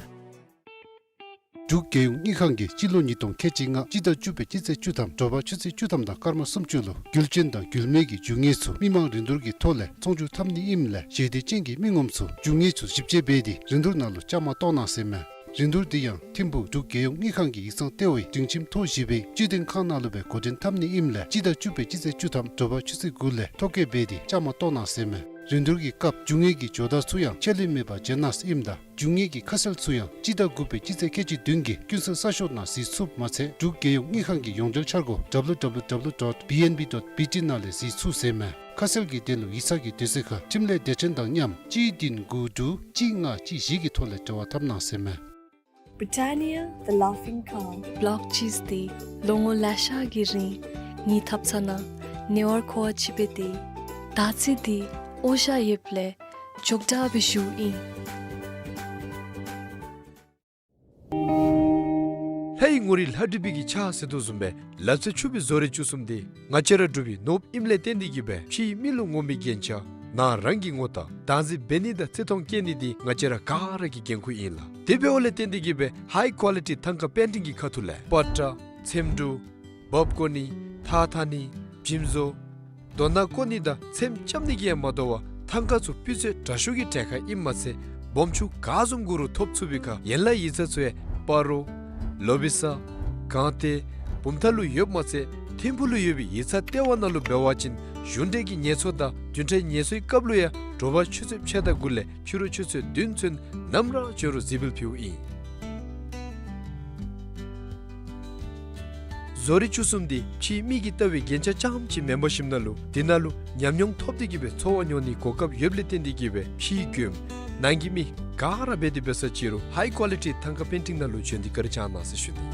འབྲུག་རྒྱལ་ཡོངས་དངུལ་ཁང་གིས་སྤྱི་ལོ་ཉིས་སྟོང་ཁལ་གཅིག་ལྔ་སྤྱི་ཟླ་བཅུ་པའི་སྤྱི་ཚེས་བཅུ་ཐམ་དྲོ་པ་ཆུ་ཚོད་བཅུ་ཐམ་དང་སྐར་མ་སུམ་ཅུ་ལུ་རྒྱུ་ཅན་དང་རྒྱུ་མེད་ཀྱི་རྒྱུ་དངོས་ཚུ་མི་མང་རིན་བསྡུར་གྱི་ཐོག་ལས་ཚོང་བསྒྱུར་འཐབ་ནི་ཨིནམ་ལས་ཞལ་འདེབས་ཅན་གྱི་མི་ངོམ་ཚུ་རྒྱུ་དངོས་ཚུ་ཞིབ་དཔྱད་འབད་དེ་རིན་བསྡུར་ནང་ལུ་བཅའ་མར་གཏོགས་གནང་ཟེར་མས། རིན་བསྡུར་འདི་ཡང་ཐིམ་ཕུག་འབྲུག་རྒྱལ་ཡོངས་དངུལ་ཁང་གི་ཡིག་ཚང་ལྟེ་བའི་སྒྲིང་ཁྱིམ་ཐོག་བཞི་པའི་སྤྱི་དོན་ཁང་ནང་ལུ་སྦེ་འགོ་འདྲེན་འཐབ་ནི་ཨིནམ་ལས་སྤྱི་ཟླ་བཅུ་པའི་སྤྱི་ཚེས་བཅུ་ཐམ་དྲོ་པ་ཆུ་ཚོད་དགུ་ལས་ཐོ་བཀོད་འབད་དེ་བཅའ་མར་གཏོགས་གནང་ཟེར་མས། རིན་བསྡུར་གྱི་སྐབས་རྒྱུ་དངོས་ཀྱི་ཇོ་བདག་ཚུ་ཡང་ཆད་ལུས་མེད་པར་མཇལ་གནང་ཟེར་ཨིནམ་ད་རྒྱུ་དངོས་ཀྱི་ཁ་གསལ་ཚུ་ཡང་སྤྱི་ཟླ་དགུ་པའི་སྤྱི་ཚེས་ཁལ་གཅིག་བདུན་གྱི་ཀུན་གསལ་གསར་ཤོག་ནང་གཟིགས་ཚུགསཔ་མ་ཚད་འབྲུག་རྒྱལ་ཡོངས་དངུལ་ཁང་གི་ཡོངས་འབྲེལ་འཆར་སྒོ་W W W dot B N B dot B T ནང་ལས་གཟིགས་ཚུགས་ཟེར་མས། ཁ་གསལ་གྱི་དོན་ལུ་ཡིག་ཚང་གི་དུས་ཚོད་ཁར་འཕྲིན་ལས་སྡེ་ཚན་དང་མཉམ་གཅིག་བདུན་དགུ་དྲུག་གཅིག་ལྔ་གཅིག་བཞི་གི་ཐོག་ལས་འབྲེལ་བ་འཐབ་གནང་ཟེར་མས། Britannia, the Laughing Cow. བོལོག་ཅིས་འདི་ལོ་ངོ་ལེ་ཤ་གི་རིང་ངེའི་ཐབ་ཚང་ནང་ཉེ་བར་མཁོ་བ་ཅིག་སྦེ་སྡོད། ད་ཅི་འདི་འོ་ཞ་ཡོདཔ་ལས་ཅོག་འཐདཔ་སྦེ་བཞུགས་ཨིན། ལྷའི་ངོ་རིས་ལྷ་བྲིས་པའི་གི་ཕྱག་ཟེར་དོ་བཟུམ་སྦེ་ལག་རྩལ་ཕྱུག་པའི་བཟོ་རིག་བཅུ་གསུམ་འདི་ང་བཅས་ར་འབྲུག་པའི་ནོར་བུ་ཨིནམ་ལས་བརྟེན་ཏེ་གིས་སྦེ་ཕྱིའི་མི་ལུ་ངོམ་པའི་རྒྱན་ཆ་ནང་རང་གི་ངོ་རྟགས་བདག་འཛིན་འབད་ནི་དང་བརྩི་མཐོང་བསྐྱེད་ནི་འདི་ང་བཅས་ར་ག་ར་གི་འགན་ཁུར་ཨིན་ལགས། དེ་འབདཝ་ལས་བརྟེན་ཏེ་གིས་སྦེ་ཧའི་ཀོ་ལི་ཊི་ཐང་ཀ་པེན་ཊིང་གི་ཁ་ཐུག་ལས་པ་ཏྲ་ཚེམ་དྲུབ་འབག་བཀོ་ནི་ཐགས་འཐག་ནི་འཇིམ་བཟོ་རྡོ་ནང་བཀོ་ནི་དང་ཚེམ་རྐྱབ་ནི་གིས་ཡང་མ་དོ་བར་ཐང་ཀ་ཚུ་སྤུས་ཚད་དྲག་ཤོས་ཀྱི་གྲལ་ཁར་ཨིནམ་མ་ཚད་སྦོམ་ཆུང་ག་བཟུམ་དགོ་རུང་ཐོབ་ཚུགས་པའི་ཁར་ཡན་ལག་ཡིག་ཚང་ཚུ་ཡང་སྤ་རོ་ལོ་བི་ས་སྒང་སྟེང་བུམ་ཐང་ལུ་ཡོདཔ་མ་ཚད་ཐིམ་ཕུག་ལུ་ཡོད་པའི་ཡིག་ཚང་ལྟེ་བ་ནང་ལུ་འབད་བ་ཅིན་གཞུང་འབྲེལ་གྱི་ཉེས་ཚོགས་དང་བདུན་ཕྲག་ཉེས་གསོག་གི་སྐབས་ལུ་ཡང་དྲོ་པ་ཆུ་ཚོད་ཕྱེད་དང་དགུ་ལས་ཕྱི་རུ་ཆུ་ཚོད་བདུན་ཚུན་ནམ་ར་འབྱོན་རུང་གཟིགས་འབུལ་ཕུལཝ་ཨིན། བཟོ་རིག་བཅུ་གསུམ་འདི་ཕྱིའི་མི་གིས་བལྟ་བའི་རྒྱན་ཆ་རྐྱངམ་ཅིག་མེན་པར་ཞིནམ་ན་ལུ་དེ་ནང་ལུ་ཉམས་མྱོང་ཐོབ་སྟེ་གིས་སྦེ་འཚོ་བ་མྱོང་ནིའི་གོ་སྐབས་ཡོདཔ་ལས་བརྟེན་ཏེ་གིས་སྦེ་ཕྱིའི་མགྱོནམ་ནང་གི་མི་ག་ར་འབད་དེ་འབད་ས་ཅི་རུང་ཧའི་ཀོ་ལི་ཊི་ཐང་ཀ་པེན་ཊིང་ནང་ལུ་བྱོན་ཏེ་བཀའ་དྲིན་བསྐྱང་གནང་ཟེར་ཞུ་ནི།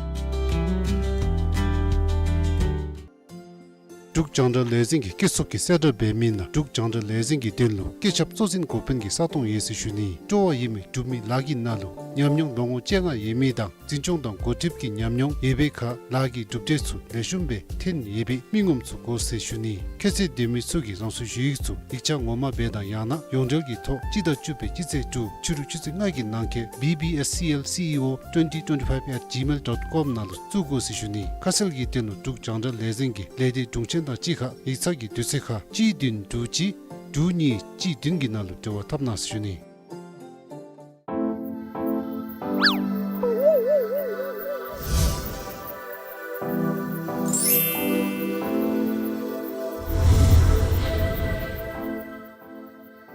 འབྲུག་རྒྱང་བསྒྲགས་ལས་འཛིན་གྱི་སྐྱེད་ཚོགས་ཀྱིས་གསལ་བསྒྲགས་འབད་མི་ནང་འབྲུག་རྒྱང་བསྒྲགས་ལས་འཛིན་གྱི་དོན་ལུ་སྐད་ཁྱབ་གཙོ་འཛིན་འགོ་དཔོན་གྱི་ས་སྟོང་ཡོད་ཟེར་ཞུ་ནི། སྤྲོ་བ་ཡོད་མི་འབྲུག་མི་ལཱ་གི་ནང་ལུ་ཉམས་མྱོང་ལོ་ངོ་བཅོ་ལྔ་ཡོད་མི་དང་འཛིན་སྐྱོང་དང་འགོ་ཁྲིདཔ་གི་ཉམས་མྱོང་ཡོད་པའི་ཁར་ལཱ་གི་གྲུབ་འབྲས་ཚུ་ལེགས་ཤོམ་སྦེ་ཐོན་ཡོད་པའི་མི་ངོམ་ཚུ་དགོ་ཟེར་ཞུ་ནི། ཁྱད་ཚད་ལྡན་མི་ཚུ་གིས་རང་སོའི་ཞུ་ཡིག་ཚུ་ཡིག་ཆ་ངོ་མ་སྦེ་དང་ཡང་ན་ཡོངས་འབྲེལ་གྱི་ཐོག་སྤྱི་ཟླ་བཅུ་པའི་སྤྱི་ཚེས་དྲུག་ཕྱི་རུ་ཆུ་ཚོད་ལྔ་གི་ནང་འཁོད་B B S C L C E O twenty twenty-five at gmail dot com ནང་ལུ་བཙུགས་དགོ་ཟེར་ཞུ་ནི། ཁ་གསལ་གྱི་དོན་ལུ་འབྲུག་རྒྱང་བསྒྲགས་ལས་འཛིན་གྱི་ལས་སྡེ་དྲུང་ཆེན་དང་གཅིག་ཁར་ཡིག་ཚང་གི་དུས་ཚོད་ཁར་གཅིག་བདུན་དྲུག་གཅིག་དྲུག་གཉིས་གཅིག་བདུན་གྱི་ནང་ལུ་འབྲེལ་བ་འཐབ་གནང་ཟེར་ཞུ་ནི།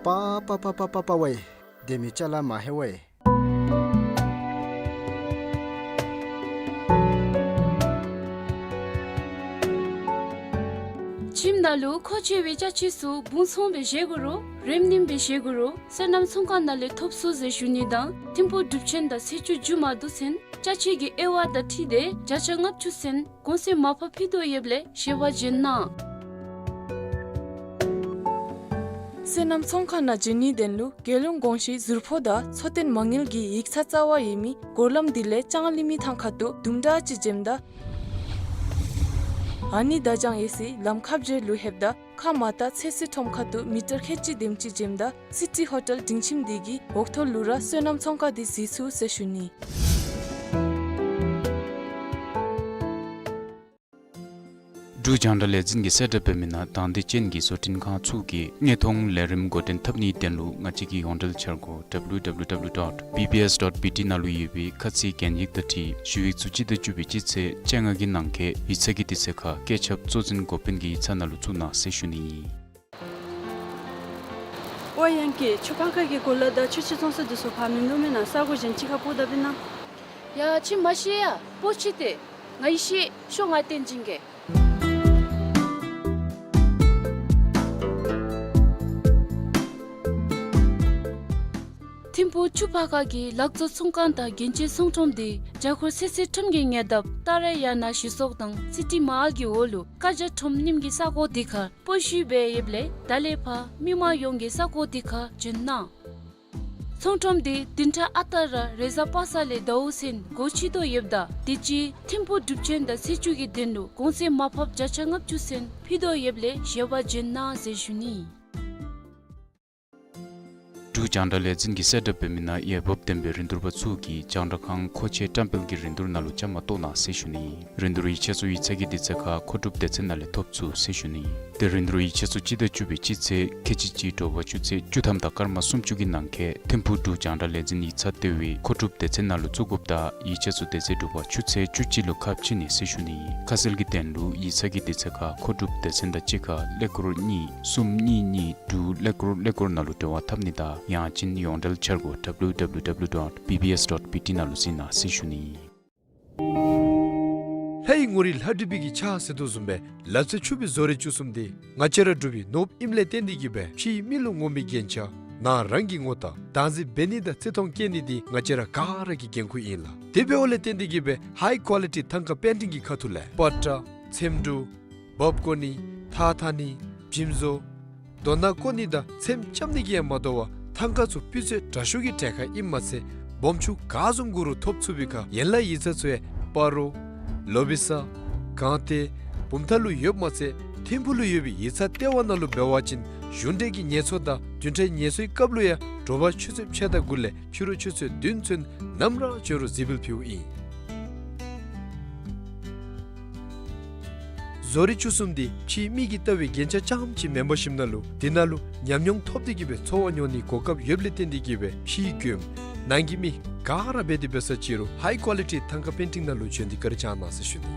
པ་པ་པ་པ་པ་པ་ཝེ། དེ་མི་ཅ་ལ་མ་ཧེ་ཝེ། ཁྱིམ་ནང་ལུ་མཁོ་ཆེ་བའི་ཅ་ཆས་ཚུ་སྦུང་ཚང་སྦེ་བཞེས་དགོ་རུང་རེམ་རིམ་སྦེ་བཞེས་དགོ་རུང་སོ་ནམ་ཚོང་ཁང་ནང་ལས་ཐོབ་ཚུགས་ཟེར་ཞུ་ནི་དང་ཐིམ་ཕུག་འབྲུག་ཆེན་དང་ཚེས་བཅུ་མཇུག་མ་བསྡུ་ཚུན་ཅ་ཆས་ཀྱི་དབྱེ་བ་དང་འཁྲིལ་ཏེ་བརྒྱ་ཆ་ལྔ་བཅུ་ཚུན་གོང་ཚད་མར་ཕབ་ཕུལ་དོ་ཡོདཔ་ལས་ཞལ་པར་བྱོན་གནང་། སོ་ནམ་ཚོང་ཁང་ནང་འབྱོན་ནིའི་དོན་ལུ་རྒྱལ་ཡོངས་གོང་ཞུའི་ཟུར་ཕོགས་དང་འཚོ་རྟེན་མ་དངུལ་གྱི་ཡིག་ཚང་རྩ་བ་ཡོད་མི་སྒོ་ལམ་འདི་ལས་ལྕང་གླིང་མི་ཐང་ཁ་ཐུག་དུམ་གྲ་ཅིག་འཛེམ་ད་ཨ་ནི་བརྡ་བྱང་ཡོད་སའི་ལམ་ཁ་བརྒྱད་ལུ་ལྷོདཔ་ད་ཁ་མར་ལྟ་ཚོད་བསྲེ་ཁྲོམ་ཁ་ཐུག་མི་ཊར་ཁལ་གཅིག་དེམ་ཅིག་འཛེམ་ད་སི་ཊི་ཧོ་ཊེལ་སྒྲིང་ཁྱིམ་འདི་གི་འོག་ཐོག་ལུ་ར་སོ་ནམ་ཚོང་ཁང་འདི་གཟིགས་ཚུགས་ཟེར་ཞུ་ནི། འབྲུག་རྒྱང་བསྒྲགས་ལས་འཛིན་གྱིས་གསལ་བསྒྲགས་འབད་མི་ནང་དང་འདོད་ཅན་གྱི་བཟོ་སྐྲུན་ཁང་ཚུ་གིས་དངོས་མཐོང་ལས་རིམ་འགོ་འདྲེན་འཐབ་ནིའི་དོན་ལུ་ང་བཅས་ཀྱི་ཡོངས་འབྲེལ་འཆར་སྒོ་W W W dot B B S dot B T ནང་ལུ་ཡོད་པའི་ཁ་ཚིག་གན་ཡིག་དང་འཁྲིལ་ཞུ་ཡིག་ཚུ་སྤྱི་ཟླ་བཅུ་པའི་སྤྱི་ཚེས་བཅོ་ལྔ་གི་ནང་འཁོད་ཡིག་ཚང་གི་དུས་ཚོད་ཁར་སྐད་ཁྱབ་གཙོ་འཛིན་འགོ་དཔོན་གྱི་ཡིག་ཚང་ནང་ལུ་བཙུགས་གནང་ཟེར་ཞུ་ནི་ཨིན། ཨོ་ཡང་ཀི་ཆུ་ཕར་ཁ་གི་གོ་ལ་དང་ཆུ་ཆུ་ཚོང་ས་འདི་ཚུ་ཕར་མིན་འདུག་མེན་ན། ས་གོ་གཞན་ཅིག་ཁར་སྤོ་ད་པིན་ན། ཡ་ཁྱིམ་མ་ཤེས་ཡ་སྤོ་ཅི་ཏེ། ང་ཡི་ཤེས་ཤོ་ང་བསྟན་སྦྱིན་གྱི། ཐིམ་ཕུག་ཆུ་ཕག་ཁ་གི་ལག་བཟོ་ཚོང་ཁང་དང་རྒྱན་ཆའི་ཚོང་ཁྲོམ་དེ་རྒྱ་སྒོར་ཚོད་ཚོད་ཁྲིམས་ཀྱི་ཉེ་འདབས་ཏཱ་ར་ཡ་ན་ཞི་སོག་དང་སི་ཊི་མ་ཧཱལ་གྱི་འོག་ལུ་ཀ་ཇ་ཁྲོམ་རྙིངམ་གི་ས་གོ་དེ་ཁར་སྤོ་བཤུད་འབད་ཡོདཔ་ལས་ད་ལས་ཕར་མི་མང་ཡོངས་ཀྱིས་ས་གོ་དེ་ཁར་འབྱོན་གནང་། ཚོང་ཁྲོམ་དེ་བདུན་ཕྲག་ཨ་རྟག་ར་རེས་གཟའ་པ་སངས་ལས་ཟླཝ་ཚུན་སྒོ་ཕྱེ་དོ་ཡོདཔ་ད་དུས་ཅི་ཐིམ་ཕུག་སྒྲུབ་ཆེན་དང་ཚེས་བཅུ་གི་དོན་ལུ་གོང་ཚད་མར་ཕབ་བརྒྱ་ཆ་ལྔ་བཅུ་ཚུན་ཕུལ་དོ་ཡོདཔ་ལས་བཞེས་པར་འབྱོན་གནང་ཟེར་ཞུ་ནི། འབྲུག་རྒྱང་བསྒྲགས་ལས་འཛིན་གྱིས་གསལ་བསྒྲགས་འབད་མི་ནང་འོས་འབབ་ལྡན་པའི་རིན་བསྡུར་པ་ཚུ་གིས་རྒྱང་བསྒྲགས་ཁང་མཁོ་ཆས་བཀྲམ་སྤེལ་གྱི་རིན་བསྡུར་ནང་ལུ་བཅའ་མར་གཏོགས་གནང་ཟེར་ཞུ་ནི། རིན་བསྡུར་ཡིག་ཆ་ཚུ་ཡིག་ཚང་གི་དུས་ཚོད་ཁར་མཁོ་སྒྲུབ་སྡེ་ཚན་ནང་ལས་ཐོབ་ཚུགས་ཟེར་ཞུ་ནི། ཏེ་རིན་བསྡུར་ཡིག་ཆ་ཚུ་སྤྱི་ཟླ་བཅུ་པའི་སྤྱི་ཚེས་ཁལ་གཅིག་གཅིག་དྲོ་པ་ཆུ་ཚོད་བཅུ་ཐམ་དང་སྐར་མ་སུམ་ཅུ་གི་ནང་འཁོད་ཐིམ་ཕུག་འབྲུག་རྒྱང་བསྒྲགས་ལས་འཛིན་ཡིག་ཚང་ལྟེ་བའི་མཁོ་སྒྲུབ་སྡེ་ཚན་ནང་ལུ་བཙུགས་དགོཔ་ད་ཡིག་ཆ་ཚུ་དེ་ཚེ་དྲོ་པ་ཆུ་ཚོད་བཅུ་གཅིག་ལུ་ཁ་ཕྱེ་ནི་ཟེར་ཞུ་ནི། ཁ་གསལ་གྱི་དོན་ལུ་ཡིག་ཚང་གི་དུས་ཚོད་ཁར་མཁོ་སྒྲུབ་སྡེ་ཚན་དང་གཅིག་ཁར་ཀླད་ཀོར་གཉིས་གསུམ་གཉིས་གཉིས་དྲུག་ཀླད་ཀོར་ཀླད་ཀོར་ནང་ལུ་འབྲེལ་བ་འཐབ་ནི་དང་ཡང་ཅིན་ཡོངས་འབྲེལ་འཆར་སྒོ་W W W dot B B S dot B T ནང་ལུ་གཟིགས་གནང་ཟེར་ཞུ་ནི། ལྷའི་ངོ་རིས་ལྷ་བྲིས་པའི་གི་ཕྱག་ཟེར་དོ་བཟུམ་སྦེ་ལ་རྩེ་ཆུ་སྦིས་བཟོ་རིག་བཅུ་གསུམ་དེ་ང་བཅས་ར་འབྲུག་པའི་ནོར་བུ་ཨིནམ་ལས་བརྟེན་ཏེ་གིས་སྦེ་ཕྱིའི་མི་ལུ་ངོམ་པའི་རྒྱན་ཆ་ནང་རང་གི་ངོ་རྟགས་བདག་འཛིན་འབད་ནི་དང་བརྩི་མཐོང་བསྐྱེད་ནི་དེ་ང་བཅས་ར་ག་ར་གི་འགན་ཁུར་ཨིན་ལགས། དེ་འབདཝ་ལས་བརྟེན་ཏེ་གིས་སྦེ་ཧའི་ཀོ་ལི་ཊི་ཐང་ཀ་པེན་ཊིང་གི་ཁ་ཐུག་ལས་པ་ཏྲ་ཚེམ་དྲུབ་འབག་བཀོ་ནི་ཐགས་འཐག་ནི་བྱིམ་བཟོ་རྡོ་ནག་བརྐོ་ནི་དང་ཚེམ་རྐྱབ་ནི་གིས་ཡང་མ་དོ་བར་ཐང་ཀ་ཚུ་སྤུས་ཚད་དྲག་ཤོས་ཀྱི་གྲལ་ཁར་ཨིནམ་མ་ཚད་སྦོམ་ཆུང་ག་བཟུམ་དགོ་རུང་ཐོབ་ཚུགས་པའི་ཁར་ཡན་ལག་ཡིག་ཚང་ཚུ་ཡང་སྤ་རོ་ལོ་བི་ས་སྒང་སྟེང་བུམ་ཐང་ལུ་ཡོདཔ་མ་ཚད་ཐིམ་ཕུག་ལུ་ཡོད་པའི་ཡིག་ཚང་ལྟེ་བ་ནང་ལུ་འབད་བ་ཅིན་གཞུང་འབྲེལ་གྱི་ངལ་འཚོ་དང་བདུན་ཕྲག་ངལ་འཚོའི་སྐབས་ལུ་ཡང་དྲོ་པ་ཆུ་ཚོད་ཕྱེད་དང་དགུ་ལས་ཕྱི་རུ་ཆུ་ཚོད་བདུན་ཚུན་ནམ་ར་འབྱོན་རུང་གཟིགས་འབུལ་ཕུལཝ་ཨིན། བཟོ་རིག་བཅུ་གསུམ་དེ་ཕྱིའི་མིག་གིས་བལྟ་བའི་རྒྱན་ཆ་རྐྱངམ་ཅིག་མེན་པར་ཞིནམ་ན་ལུ་དེ་ནང་ལུ་ཉམས་མྱོང་ཐོབ་སྟེ་གིས་སྦེ་འཚོ་བ་མྱོང་ནིའི་གོ་སྐབས་ཡོདཔ་ལས་བརྟེན་ཏེ་གིས་སྦེ་ཕྱིའི་མགྱོནམ་ནང་གི་མི་ག་ར་འབད་དེ་འབད་ས་ཅི་རུང་ཧའི་ཀོ་ལི་ཊི་ཐང་ཀ་པེན་ཊིང་ནང་ལུ་བྱོན་ཏེ་བཀའ་དྲིན་བསྐྱང་གནང་ཟེར་ཞུ་ནི།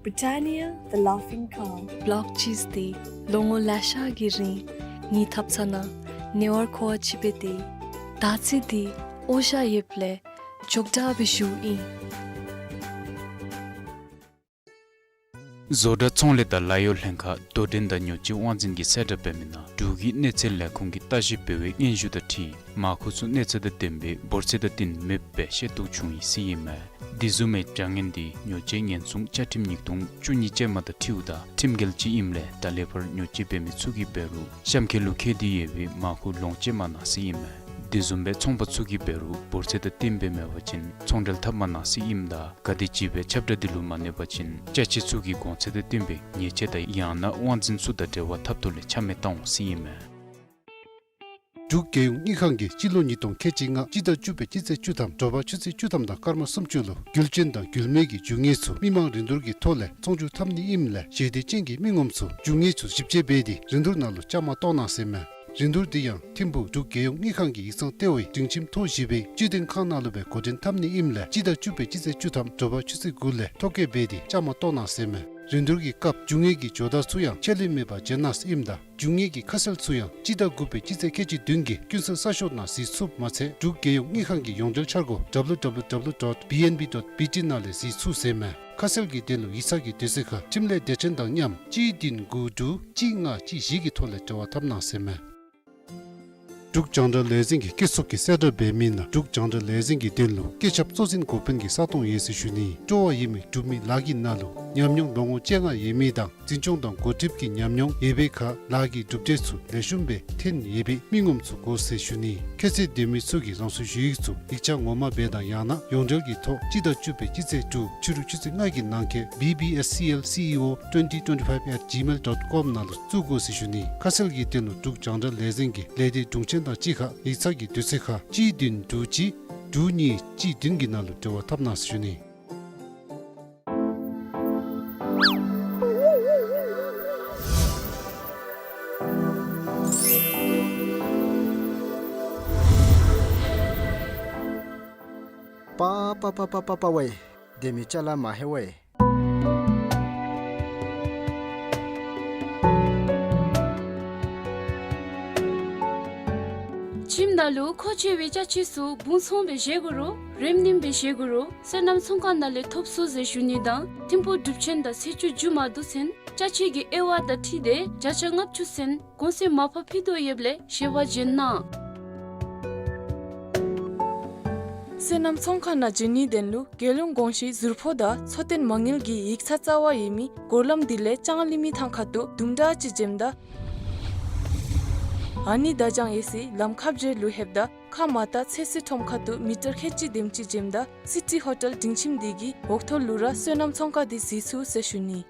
Britannia, the laughing cow. བློག་ཅིས་ཏེ་ལོ་ངོ་ལེ་ཤ་གི་རིང་ངེའི་ཐབ་ཚང་ནང་ནེ་ཝར་ཁོ་བ་ཅིག་སྦེ་སྡོད། ད་ཚེ་འདི་ཨོ་ཤ་ཡོདཔ་ལས་འགྱོ་དྲགས་སྦེ་བཞུགས་ཨིན། བཟོ་གྲྭ་ཚོང་ལས་དང་ལཱ་གཡོག་ལྷན་ཁག་དོ་འགྲན་དང་ཉོ་སྤྱོད་དབང་འཛིན་གྱིས་གསལ་བསྒྲགས་འབད་མི་ནང་འབྲུག་གི་གནས་ཚད་ལས་ཁུངས་ཀྱིས་ལྟ་ཞིབ་འབད་བའི་སྙན་ཞུ་དང་འཁྲིལ་མར་ཁུ་ཚུ་གནས་ཚད་དང་ལྡནམ་སྦེ་འབོར་ཚད་དང་བསྟུན་མེདཔ་སྦེ་ཤེས་རྟོགས་བྱུང་ཡི་ཟེར་ཨིན་མས། དེ་བཟུམ་མའི་བྱ་ངན་དེ་ཉོ་སྤྱོད་ཉེན་སྲུང་བཅའ་ཁྲིམས་ཉིས་སྟོང་བཅུ་གཉིས་ཅན་མ་དང་འཁྲིལཝ་ད་ཁྲིམས་འགལ་ཅིག་ཨིནམ་ལས་ད་ལས་ཕར་ཉོ་སྤྱོད་འབད་མི་ཚུ་གིས་འབད་རུང་གཤམ་འཁོད་ལུ་བཀོད་དེ་ཡོད་པའི་མར་ཁུ་ལོངས་སྤྱོད་མ་གནང་ཟེར་ཨིན་མས། དེ་བཟུམ་སྦེ་ཚོང་པ་ཚུ་གིས་འབད་རུང་འབོར་ཚད་དང་བསྟུན་སྦེ་མེད་པ་ཅིན་ཚོང་འབྲེལ་འཐབ་མ་གནང་ཟེར་ཨིནམ་ད་ག་དེམ་ཅིག་སྦེ་ཁྱབ་བསྒྲགས་དེ་ལུ་མ་གནས་པ་ཅིན་ཅ་ཆས་ཚུ་གི་གོང་ཚད་དང་བསྟུན་པའི་ཉེས་ཆད་དང་ཡང་ན་དབང་འཛིན་ཚུ་དང་འབྲེལ་བ་འཐབ་ཐོག་ལས་ཆ་མེད་བཏང་འོང་ཟེར་ཨིན་མས། འབྲུག་རྒྱལ་ཡོངས་དངུལ་ཁང་གིས་སྤྱི་ལོ་ཉིས་སྟོང་ཁལ་གཅིག་ལྔ་སྤྱི་ཟླ་བཅུ་པའི་སྤྱི་ཚེས་བཅུ་ཐམ་དྲོ་པ་ཆུ་ཚོད་བཅུ་ཐམ་དང་སྐར་མ་སུམ་ཅུ་ལུ་རྒྱུ་ཅན་དང་རྒྱུ་མེད་ཀྱི་རྒྱུ་དངོས་ཚུ་མི་མང་རིན་བསྡུར་གྱི་ཐོག་ལས་ཚོང་བསྒྱུར་འཐབ་ནི་ཨིནམ་ལས་ཞེ་འདོད་ཅན་གྱི་མི་ངོམ་ཚུ་རྒྱུ་དངོས་ཚུ་ཞིབ་དཔྱད་འབད་དེ་རིན་བསྡུར་ནང་ལུ་བཅའ་མར་གཏོགས་གནང་ཟེར་ཨིན་མས། རིན་བསྡུར་དེ་ཡང་ཐིམ་ཕུག་འབྲུག་རྒྱལ་ཡོངས་དངུལ་ཁང་གི་ཡིག་ཚང་ལྟེ་བའི་སྒྲིང་ཁྱིམ་མཐོ་བཞི་པའི་སྤྱི་དོན་ཁང་ནང་ལུ་སྦེ་འགོ་འདྲེན་འཐབ་ནི་ཨིནམ་ལས་སྤྱི་ཟླ་བཅུ་པའི་སྤྱི་ཚེས་བཅུ་ཐམ་དྲོ་པ་ཆུ་ཚོད་དགུ་ལས་ཐོ་བཀོད་འབད་དེ་བཅའ་མར་གཏོགས་གནང་ཟེར་ཨིན་མས། རིན་བསྡུར་གྱི་སྐབས་རྒྱུ་དངོས་ཀྱི་ཇོ་བདག་ཚུ་ཡང་ཆད་ལུས་མེད་པར་བྱོན་གནང་ཟེར་ཨིནམ་ད་རྒྱུ་དངོས་ཀྱི་ཁ་གསལ་ཚུ་ཡང་སྤྱི་ཟླ་དགུ་པའི་སྤྱི་ཚེས་ཁལ་གཅིག་བདུན་གྱི་ཀུན་གསལ་གསར་ཤོག་ནང་གཟིགས་ཚུགསཔ་མ་ཚད་འབྲུག་རྒྱལ་ཡོངས་དངུལ་ཁང་གི་ཡོངས་འབྲེལ་འཆར་སྒོ་W W W dot B N B dot B T ནང་ལས་གཟིགས་ཚུགས་ཟེར་ཨིན་མས། ཁ་གསལ་གྱི་དོན་ལུ་ཡིག་ཚང་གི་དུས་ཚོད་ཁར་འཕྲིན་ལས་སྡེ་ཚན་དང་མཉམ་གཅིག་བདུན་དགུ་དྲུག་གཅིག་ལྔ་གཅིག་བཞི་གི་ཐོག་ལས་འབྲེལ་བ་འཐབ་གནང་ཟེར་ཨིན་མས། འབྲུག་རྒྱང་བསྒྲགས་ལས་འཛིན་གྱི་སྐྱེད་ཚོགས་ཀྱིས་གསལ་བསྒྲགས་འབད་མི་ནང་འབྲུག་རྒྱང་བསྒྲགས་ལས་འཛིན་གྱི་དོན་ལུ་སྐྱེད་ཆབ་གཙོ་འཛིན་འགོ་དཔོན་གྱི་ས་སྟོང་ཡོད་ཟེར་ཞུ་ནི། སྤྲོ་བ་ཡོད་མི་འབྲུག་མི་ལཱ་གི་ནང་ལུ་ཉམས་མྱོང་ལོ་ངོ་བཅོ་ལྔ་ཡོད་མི་དང་འཛིན་སྐྱོང་དང་འགོ་ཁྲིདཔ་གི་ཉམས་མྱོང་ཡོད་པའི་ཁར་ལཱ་གི་གྲུབ་འབྲས་ཚུ་ལེགས་ཤོམ་སྦེ་ཐོན་ཡོད་པའི་མི་ངོམ་ཚུ་དགོ་ཟེར་ཞུ་ནི། ཁྱད་ཚད་ལྡན་མི་ཚུ་གིས་རང་སོའི་ཞུ་ཡིག་ཚུ་ཡིག་ཆ་ངོ་མ་སྦེ་དང་ཡང་ན་ཡོངས་འབྲེལ་གྱི་ཐོག་སྤྱི་ཟླ་བཅུ་པའི་སྤྱི་ཚེས་དྲུག་ཕྱི་རུ་ཆུ་ཚོད་ལྔ་གི་ནང་འཁོད B B S C L C E O twenty twenty-five at gmail dot com ནང་ལུ་བཙུགས་དགོ་ཟེར་ཞུ་ནི། ཁ་གསལ་གྱི་དོན་ལུ་འབྲུག་རྒྱང་བསྒྲགས་ལས་འཛིན་གྱི་ལས་སྡེ་དྲུང་ཆེན་དང་གཅིག་ཁར་ཡིག་ཚང་གི་དུས་ཚོད་ཁར་གཅིག་བདུན་དྲུག་གཅིག་དྲུག་གཉིས་གཅིག་བདུན་གྱི་ནང་ལུ་འབྲེལ་བ་འཐབ་གནང་ཟེར་ཞུ་ནི། པ་པ་པ་པ་པ་པ་ཝེ། སྡོད་མི་ཅ་ལ་མ་ཧེ་ཝེ། ཁྱིམ་ནང་ལུ་མཁོ་ཆེ་བའི་ཅ་ཆས་ཚུ་སྦུང་ཚོང་སྦེ་བཞེས་དགོ་རུང་རིམ་བསྣམས་སྦེ་བཞེས་དགོ་རུང་སོ་ནམ་ཚོང་ཁང་ནང་ལས་ཐོབ་ཚུགས་ཟེར་ཞུ་ནི་དང་ཐིམ་ཕུག་སྒྲུབ་ཆེན་དང་ཚེས་བཅུ་མཇུག་མ་བསྡུ་ཚུན་ ཅ་ཆས་ཀྱི་དབྱེ་བ་དང་འཁྲིལ་ཏེ་བརྒྱ་ཆ་ལྔ་བཅུ་ཚུན་གོང་ཚད་མར་ཕབ་ཕུལ་དོ་ཡོདཔ་ལས་ཞལ་པར་བྱོན་གནང་། སོ་ནམ་ཚོང་ཁང་ནང་འབྱོན་ནིའི་དོན་ལུ་རྒྱལ་ཡོངས་གོང་ཞུའི་ཟུར་ཕོགས་དང་འཚོ་རྟེན་མ་དངུལ་གྱི་ཡིག་ཚང་རྩ་བ་ཡོད་མི་སྒོ་ལམ་དེ་ལས་ལྕང་གླིང་མི་ཐང་ཁ་ཐུག་དུམ་གྲ་ཅིག་འབྱོནམ་ད་ཨ་ནི་དར་ལྕང་ཡོད་སའི་ལམ་ཁ་བརྒྱད་ལུ་ལྷོདཔ་ད་ཁ་མར་ད་ཚོད་བསྲེ་ཁྲོམ་ཁ་ཐུག་མི་ཊར་ཁལ་གཅིག་དེམ་ཅིག་འབྱོནམ་ད་སི་ཊི་ཧོ་ཊེལ་སྒྲིང་ཁྱིམ་དེ་གི་འོག་ཐོག་ལུ་ར་སོ་ནམ་ཚོང་ཁང་དེ་གཟིགས་ཚུགས་ཟེར་ཞུ་ནི།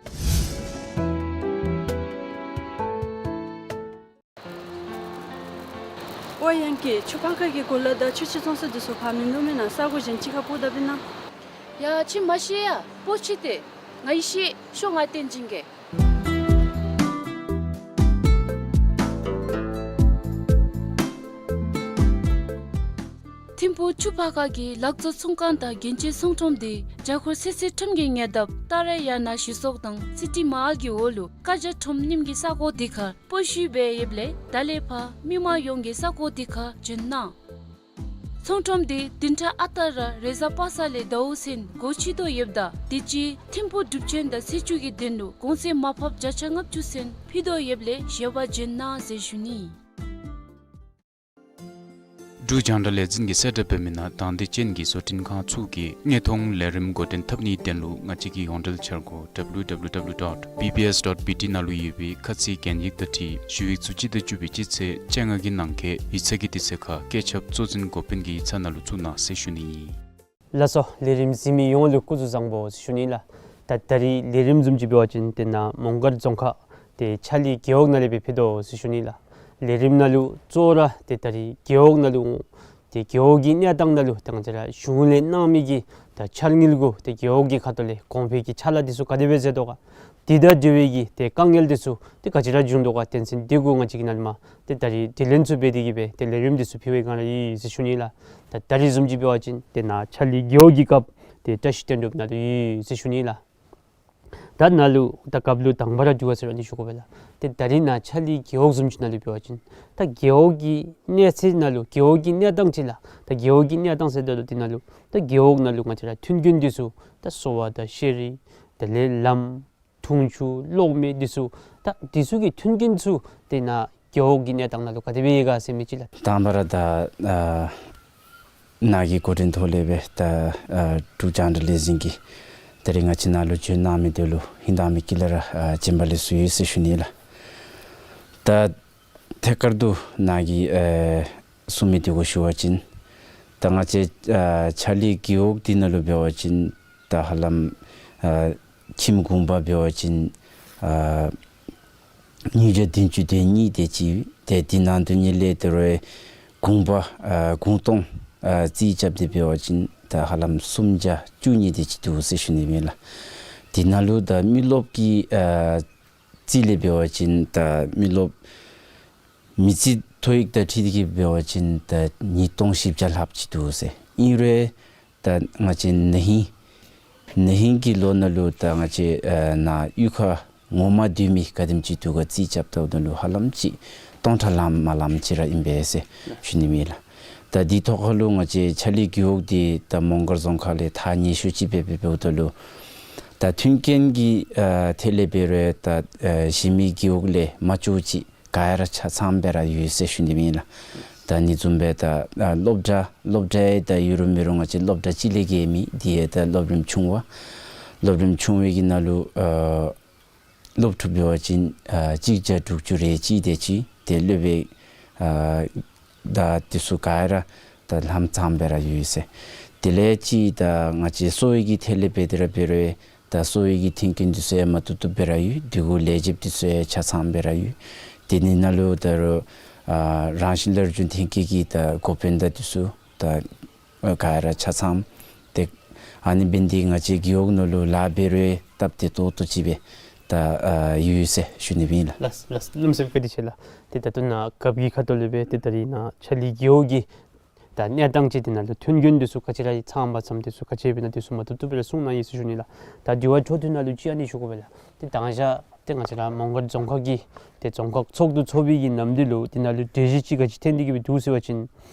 ཨོ་ཡང་ཀི་ཆུ་ཕར་ཁ་གི་གོ་ལ་དང་ཆུ་ཆེན་ཚོང་ས་དེ་ཚུ་ཕར་མེན་ན་མེན་ན་ས་གོ་གཞན་ཅིག་ཁར་སྤོ་ད་པས་ན། ཡ་ཁྱོད་མ་ཤེས་ཡ། སྤོ་ཅི་སྟེ། ང་ཡི་ཤེས། ཤོག་ང་བསྟན་བྱིན་གེ། ཐིམ་ཕུག་ཆུ་ཕར་ཁ་གི་ལག་བཟོ་ཚོང་ཁང་དང་རྒྱན་ཆའི་ཚོང་ཁྲོམ་དེ་རྒྱ་སྒོར་ཚོད་བསྲེ་ཁྲོམ་གྱི་ཉེ་འདབས་ཏཱ་ར་ཡ་ན་ཞི་སོག་དང་སི་ཊི་མ་ཧཱལ་གྱི་འོག་ལུ་ཀ་རྒྱ་ཁྲོམ་རྙིངམ་གི་ས་གོ་དེ་ཁར་སྤོ་ཞུ་འབད་ཡོདཔ་ལས་ད་ལས་ཕར་མི་མང་ཡོངས་ཀྱིས་ས་གོ་དེ་ཁར་འབྱོན་གནང་། ཚོང་ཁྲོམ་དེ་བདུན་ཕྲག་ཨ་རྟག་ར་རེས་གཟའ་པ་སངས་ལས་ཟླཝ་ཚུན་སྒོ་ཕྱེ་དོ་ཡོདཔ་ད་དུས་ཅི་ཐིམ་ཕུག་སྒྲུབ་ཆེན་དང་ཚེས་བཅུ་གི་དོན་ལུ་གོང་ཚད་མར་ཕབ་བརྒྱ་ཆ་ལྔ་བཅུ་ཚུན་ཕུལ་དོ་ཡོདཔ་ལས་ཞལ་པར་འབྱོན་གནང་ཟེར་ཞུ་ནི། འབྲུག་རྒྱང་བསྒྲགས་ལས་འཛིན་གྱིས་གསལ་བསྒྲགས་འབད་མི་ནང་དང་འདོད་ཅན་གྱི་བཟོ་སྐྲུན་ཁང་ཚུ་གིས་དངོས་མཐོང་ལས་རིམ་འགོ་འདྲེན་འཐབ་ནིའི་དོན་ལུ་ང་བཅས་ཀྱི་ཡོངས་འབྲེལ་འཆར་སྒོ་ཌབ་ལུ་ཌབ་ལུ་ཌབ་ལུ་ཌོཊ་བི་བི་ཨེསི་ཌོཊ་བི་ཊི་ནང་ལུ་ཡོད་པའི་ཁ་ཚིག་གན་ཡིག་དང་འཁྲིལ་ཞུ་ཡིག་ཚུ་སྤྱི་ཟླ་བཅུ་པའི་སྤྱི་ཚེས་བཅོ་ལྔ་གི་ནང་འཁོད་ཡིག་ཚང་གི་དུས་ཚོད་ཁར་བཀོད་ཁྱབ་གཙོ་འཛིན་འགོ་དཔོན་གྱི་ཡིག་ཚང་ནང་ལུ་བཙུགས་གནང་ཟེར་ཞུ་ནི་ཨིན། ལགས་སོ། ལས་རིམ་གཟིགས་མི་ཡོངས་ལུ་སྐུ་གཟུགས་བཟང་པོ་ཟེར་ཞུ་ནི་ལགས། ད་ད་རིས་ལས་རིམ་བཟུམ་ཅིག་འབད་བ་ཅིན་ཏེ་ནཱ་མོང་སྒར་རྫོང་ཁག་ཏེ་ཆ་ལི་རྒེད་འོག་ནང་ལས་སྦེ་ཕུལ་དོ་ཟེར་ཞུ་ནི་ལགས། ལས་རིམ་ནང་ལུ་གཙོ་བོ་ར་ཏེ་ད་རིས་རྒེད་འོག་ནང་ལུ་ཏེ་རྒེད་འོག་གི་གནས་སྟངས་ནང་ལུ་ཏེ་ང་བཅས་ར་གཞུང་ལས་གནང་མི་གི་ད་འཆར་དངུལ་གུ་ཏེ་རྒེད་འོག་གི་ཁ་ཐུག་ལས་གོང་འཕེལ་གྱི་ཕྱག་ལཱ་འདི་ཚུ་ག་དེ་སྦེ་མཛད་དོ་ག། དེ་དང་འབྲེལ་བའི་གི་ཏེ་དཀའ་ངལ་འདི་ཚུ་ཏེ་ག་ཅི་ར་བྱུང་དོ་ག་དོན་ཚན་འདི་གུ་ང་བཅས་ཀྱིས་ནཱ་ལས་མར་ཏེ་ད་རིས་དྲི་ལན་ཚུ་འབད་དེ་གིས་སྦེ་ཏེ་ལས་རིམ་འདི་ཚུ་ཕུལ་བའི་སྒང་ར་ཡོད་ཟེར་ཞུ་ནི་ལགས། ད་ད་རིས་བཟུམ་ཅིག་འབད་བ་ཅིན་ཏེ་ནཱ་ཆ་ལི་རྒེད་འོག་གི་སྐབས་ཏེ་བཀྲ་ཤིས་དོན་གྲུབ་ནཱ་ལུ་ཡོད་ཟེར་ཞུ་ནི་ལགས། ད་ནཱ་ལུ་ད་སྐབས་ལུ་དང་པ་ར་འདི་ག་ཟེར་ཨ་ནི་ཞུ་དགོ་པས་ལགས། ཏེ་ད་རིས་ནཱ་ཆ་ལི་རྒེད་འོག་བཟུམ་ཅིག་ནང་ལུ་འབད་བ་ཅིན་ད་རྒེད་འོག་གི་གནས་ཚད་ནང་ལུ་རྒེད་འོག་གི་གནས་སྟངས་ཅིག་ལགས། ད་རྒེད་འོག་གི་གནས་སྟངས་ཟེརཝ་ད་ལུ་འདི་ནང་ལུ་ད་རྒེད་འོག་ནང་ལུ་ང་བཅས་ར་མཐུན་རྐྱེན་འདི་ཚུ་ད་གསོ་བ་དང་ཤེས་རིག་དེ་ལས་ལམ་འཐུང་ཆུ་གློག་མེ་འདི་ཚུ་ད་འདི་ཚུ་གི་མཐུན་རྐྱེན་ཚུ་ཏེ་ནཱ་རྒེད་འོག་གི་གནས་སྟངས་ནང་ལུ་ག་དེ་སྦེ་ཡོད་ག་ཟེར་མི་ཅིག་ལགས། དང་པ་ར་ད་ཨ་ནཱ་གི་འགོ་འདྲེན་ཐོག་ལས་སྦེ་ད་ཨ་འབྲུག་རྒྱང་བསྒྲགས་ལས་འཛིན་གྱིས་ད་རིས་ང་བཅས་ནཱ་ལུ་བྱོན་གནང་མི་འདི་ལུ་ཧིང་དྭངས་མའི་དཀྱིལ་ལས་ར་ཨ་བྱོན་པ་ལེགས་སོ་ཡོད་ཟེར་ཞུ་ནི་ལགས། ད་ཐད་ཀར་དུ་ནཱ་གི་ཨེ་གསུང་མི་འདི་གུ་ཞུ་བ་ཅིན་ད་ང་བཅས་ཨ་ཆ་ལི་རྒེད་འོག་འདི་ནང་ལུ་འབད་བ་ཅིན་ད་ཧ་ལམ་ཨ་ཁྱིམ་གུང་པ་འབད་བ་ཅིན་ཨ་ཉིས་བརྒྱ་བདུན་ཅུ་དོན་གཉིས་དེ་ཅིག་ཏེ་འདི་ནང་དོན་གཉིས་ལས་དེ་རུ་གུང་པ་ཨ་གུང་སྟོང་ཨ་རྩིས་རྐྱབ་སྟེ་འབད་བ་ཅིན་ད་ཧ་ལམ་སུམ་བརྒྱ་བཅུ་གཉིས་དེ་ཅིག་འདུག་ཟེར་ཞུ་ནི་ཨིན་ལགས། འདི་ནང་ལུ་ད་མི་རློབས་ཀྱི་ཨ་རྩིས་ལས་འབད་བ་ཅིན་ད་མི་རློབས་མི་རྩིས་ཐོ་ཡིག་དང་འཁྲིལ་ཏེ་གིས་འབད་བ་ཅིན་ད་ཉིས་སྟོང་བཞི་བརྒྱ་ལྷགཔ་ཅིག་འདུག་ཟེར། ཨིན་རུང་ད་ང་བཅས་ན་ཧིང་ན་ཧིང་གི་ལོ་ནང་ལུ་ད་ང་བཅས་ཨ་ནཱ་གཡུས་ཁ་ངོ་མ་སྡོད་མི་ག་དེམ་ཅིག་འདུག་ག་རྩིས་རྐྱབ་ད་ལུ་ཧ་ལམ་ཅིག་སྟོང་ཕྲག་ལངམ་མ་ལངམ་ཅིག་ར་ཨིན་པས་ཟེར་ཞུ་ནི་ཨིན་ལགས། ད་འདི་ཐོག་ཁར་ལུ་ང་བཅས་ཆ་ལི་རྒེད་འོག་འདི་ད་མོང་སྒར་རྫོང་ཁག་ལས་ཐག་ཉེ་ཤོས་ཅིག་སྦེ་འབདཝ་ད་ལུ་ད་མཐུན་རྐྱེན་གྱི་ཨ་ཐད་ལས་འབད་རུང་ད་ཨ་གཞན་མི་རྒེད་འོག་ལས་མ་ལྕོགས་ཅིག་ག་ར་ཆ་ཚང་སྦེ་ར་ཡོད་ཟེར་ཞུ་ནི་ཨིན་ལགས། ད་ཨ་ནི་བཟུམ་སྦེ་ད་ཨ་སློབ་གྲྭ་སློབ་གྲྭ་ཡང་ད་ཡོད་རུང་མེད་རུང་ང་བཅས་སློབ་གྲྭ་གཅིག་ལས་བརྒལ་མེད། དེ་ཡང་ད་སློབ་རིམ་ཆུང་བ་སློབ་རིམ་ཆུང་བའི་གི་ནང་ལུ་ཨ་སློབ་ཕྲུག་འབད་བ་ཅིན་ཨ་གཅིག་བརྒྱ་དྲུག་ཅུ་རེ་གཅིག་དེ་ཅིག་ཏེ་སློབ་དཔོན་ཨ་ད་འདི་ཚུ་ག་ར་ད་ལམ་ཚང་སྦེ་ར་ཡོད་ཟེར། དེ་ལས་ཅིག་ད་ང་བཅས་གསོ་བའི་གི་ཐད་ལས་འབད་དེ་ར་འབད་རུང་ད་གསོ་བའི་གི་མཐུན་རྐྱེན་འདི་ཚུ་ཡང་མ་བཏུབ་བཏུབ་སྦེ་ར་ཡོད། འདི་གུ་ལས་བྱེདཔ་འདི་ཚུ་ཡང་ཆ་ཚང་སྦེ་ར་ཡོད། དེ་ནི་ནང་ལུ་ད་རུང་ཨ་རང་བཞིན་སླར་འབྱུང་ཐོན་སྐྱེད་ཀྱི་ད་འགོ་དཔོན་དང་འདི་ཚུ་ད་ཨ་ག་ར་ཆ་ཚང་། ཏེ་ཨ་ནི་འབད་ནི་འདི་ང་བཅས་རྒེད་འོག་ནང་ལུ་ལཱ་འབད་རུང་སྟབས་བདེ་ཏོག་ཏོ་ཅིག་སྦེ་ད་ཨ་ཡོད་ཟེར་ཞུ་ནི་ཨིན་ལགས། ལགས་ལགས་ལགས་སོ། བཀའ་དྲིན་ཆེ་ལགས། ཏེ་ད་ལྟོ་ནཱ་རྒཔོ་གི་ཁ་ཐུག་ལས་སྦེ་ཏེ་ད་རིས་ནཱ་ཆ་ལི་རྒེད་འོག་གི་ད་གནས་སྟངས་ཅིག་འདི་ནང་ལུ་མཐུན་རྐྱེན་འདི་ཚུ་ག་ཅི་ར་ཚང་པ་ཚངམ་འདི་ཚུ་ག་ཅི་འབད་ན་འདི་ཚུ་མ་བཏུབ་བཏུབ་སྦེ་ར་གསུང་གནང་ཡི་ཟེར་ཞུ་ནི་ལགས། ད་དེ་བ་འཕྲོ་མཐུད་ནང་ལུ་ཅིག་ཨ་ནི་ཞུ་དགོ་པས་ལགས། ཏེ་ད་ང་བཅས་ཏེ་ང་བཅས་ར་མོང་སྒར་རྫོང་ཁག་གི་ཏེ་རྫོང་ཁག་ཚོགས་འདུ་ཚོགས་པའི་གི་ནམ་དུས་ལུ་འདི་ནང་ལུ་གྲོས་གཞི་ཅིག་ག་ཅི་ཐོན་ཏེ་གིས་སྦེ་འདུག་ཟེར་བ་ཅིན་